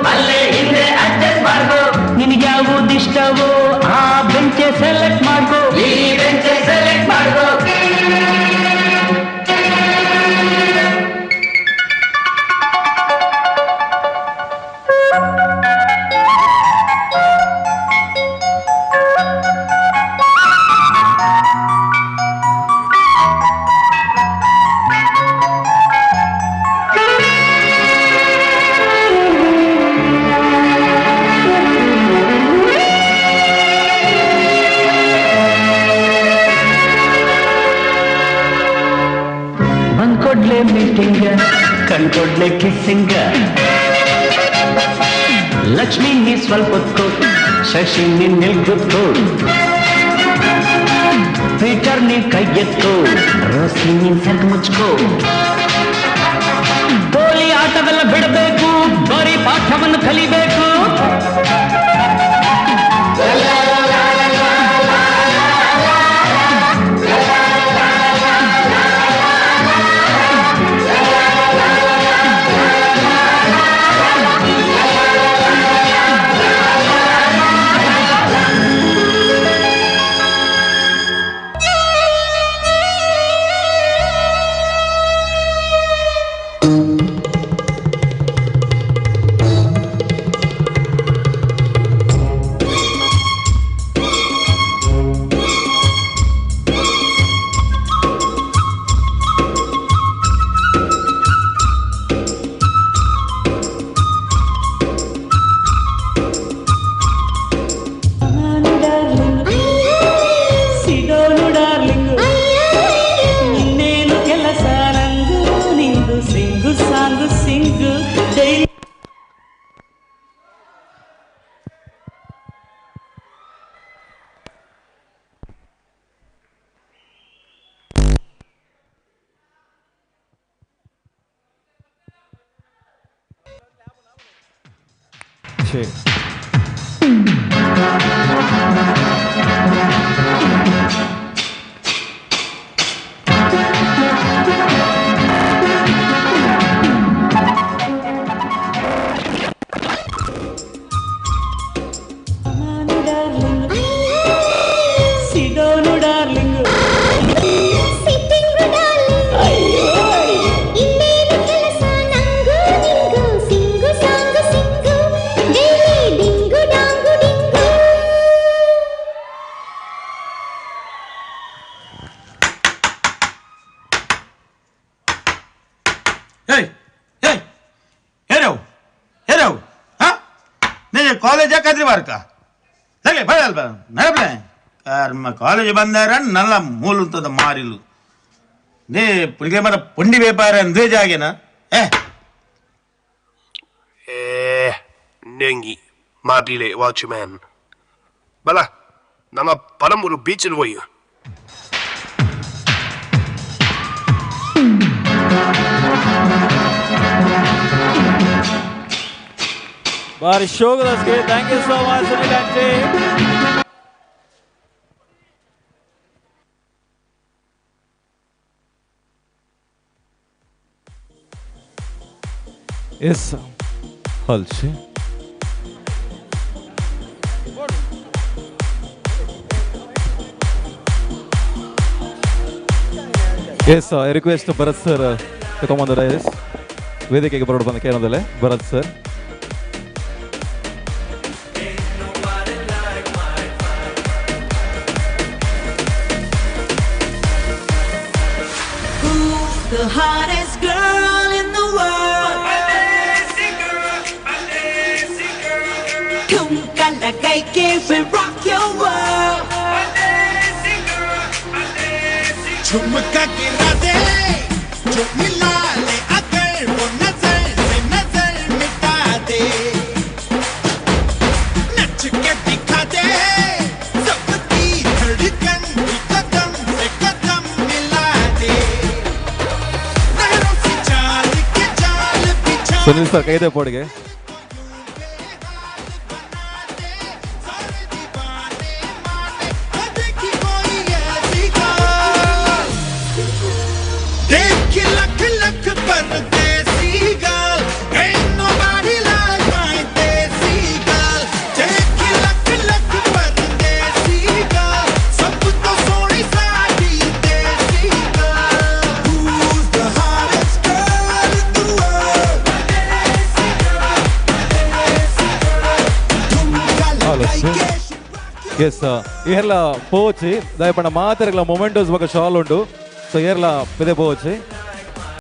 ಇಷ್ಟವೋ ಆ ಬೆಂಚೆ ಸೆಲೆಕ್ಟ್ ಮಾಡ್ಕೋ, ಈ ಬೆಂಚೆ ಸೆಲೆಕ್ಟ್ ಮಾಡ್ಕೋ. ಬಂದ್ಕೊಡ್ಲೆ ಮೀಟಿಂಗ್, ಕಣ್ಕೊಡ್ಲೆ ಕಿಸ್ಸಿಂಗ್, ಲಕ್ಷ್ಮಿ ನೀ ಸ್ವಲ್ಪ ಹೊತ್ತು, ಶಶಿ ನೀ ನಿಲ್ಗುತ್ತು, ಪೀಟರ್ ನೀ ಕೈ ಎತ್ತು, ರೋಸಿ ನೀನ್ ಸೆರ್ಗ್ ಮುಚ್ಕೋ. ಗೋಲಿ ಆಟವೆಲ್ಲ ಬಿಡಬೇಕು, ಬರೀ ಪಾಠವನ್ನು ಕಲಿಬೇಕು. ಸಿಗೋನು ಡಾರ್ಲಿಂಗು, ಇನ್ನೇನು ಕೆಲಸ ನಂಗು ನಿಂದು, ಸಿಂಗು ಸಾಂಗು ಸಿಂಗು ಡೈಲಿ. ಸಿಗೋನು ಡಾರ್ಲಿಂಗು, ಇನ್ನೇನು ಕೆಲಸ ನಂಗು ನಿಂಗು, ಸಿಂಗು ಸಾಂಗು ಸಿಂಗು ಡೈಲಿ ಡಿಂಗು ಡಾಂಗು ಡಿಂಗು. ಏಯ್ ಏಯ್, ಹೇರವು ಹೇರವು, ಹಾ ನೀನು ಕಾಲೇಜ್ ಯಾಕಾದ್ರಿ ಬಾರ್ಕ ಸರಿ ಬರಲ್ಲ ನಡಪ್ಲೆ ಕರ್ಮ ಕಾಲೇಜ್ ಬಂದಾರ ನಲ್ಲ ಮೂಲುಂತದ ಮಾರಿಲು ನೇ ಪುಳಿಗೆ ಮರ ಪುಂಡಿ ವ್ಯಾಪಾರ ಅಂದೇ ಜಾಗೇನ. ಏ ಏ ನೆಂಗಿ ಮಾರ್ಲಿಲೆ ವಾಚ್ಮ್ಯಾನ್ ಬಲ ನಮ್ಮ ಪಲಂಬೂರು ಬೀಚಲ್ಲಿ ಹೋಯ್. ಬಾರಿ ಶೋಗದಸ್ಗೆ thank you so much Sunil aunty. Yes ಹಲ್ಸಿ yes request Bharat sir ತಗೊಂಬಂದ ಎಸ್ ವೇದಿಕೆಗೆ ಬರೋಡು ಬಂದ ಕೇಳೋದಲ್ಲೇ Bharat sir. Who's the hottest girl in the world? Thumka lagai ke we rock your world. झुमका गिरा दे जो मिला ले अगर वो नजर से नजर मिटा दे, नच के दिखा दे सबकी धड़कन भी कदम से कदम मिला दे, नहरों से चाल के जाल बिछा। ಸುನಿಲ್ ಸರ್ ಕೈದೆ ಪೋಡಿಗೆ. देख लख लख परदेसी girl, ain't nobody like my desi girl. देख लख लख ಎಸ್ ಏರ್ಲ ಪೋಚಿ ದಯಪಂಡ ಮಾತೆರ್ಲ ಮೊಮೆಂಟೋಸ್ ಬೊಕ ಶಾಲ್ ಉಂಡು. ಸೊ ಏರ್ಲ ಪಿದೆ ಪೋಚಿ.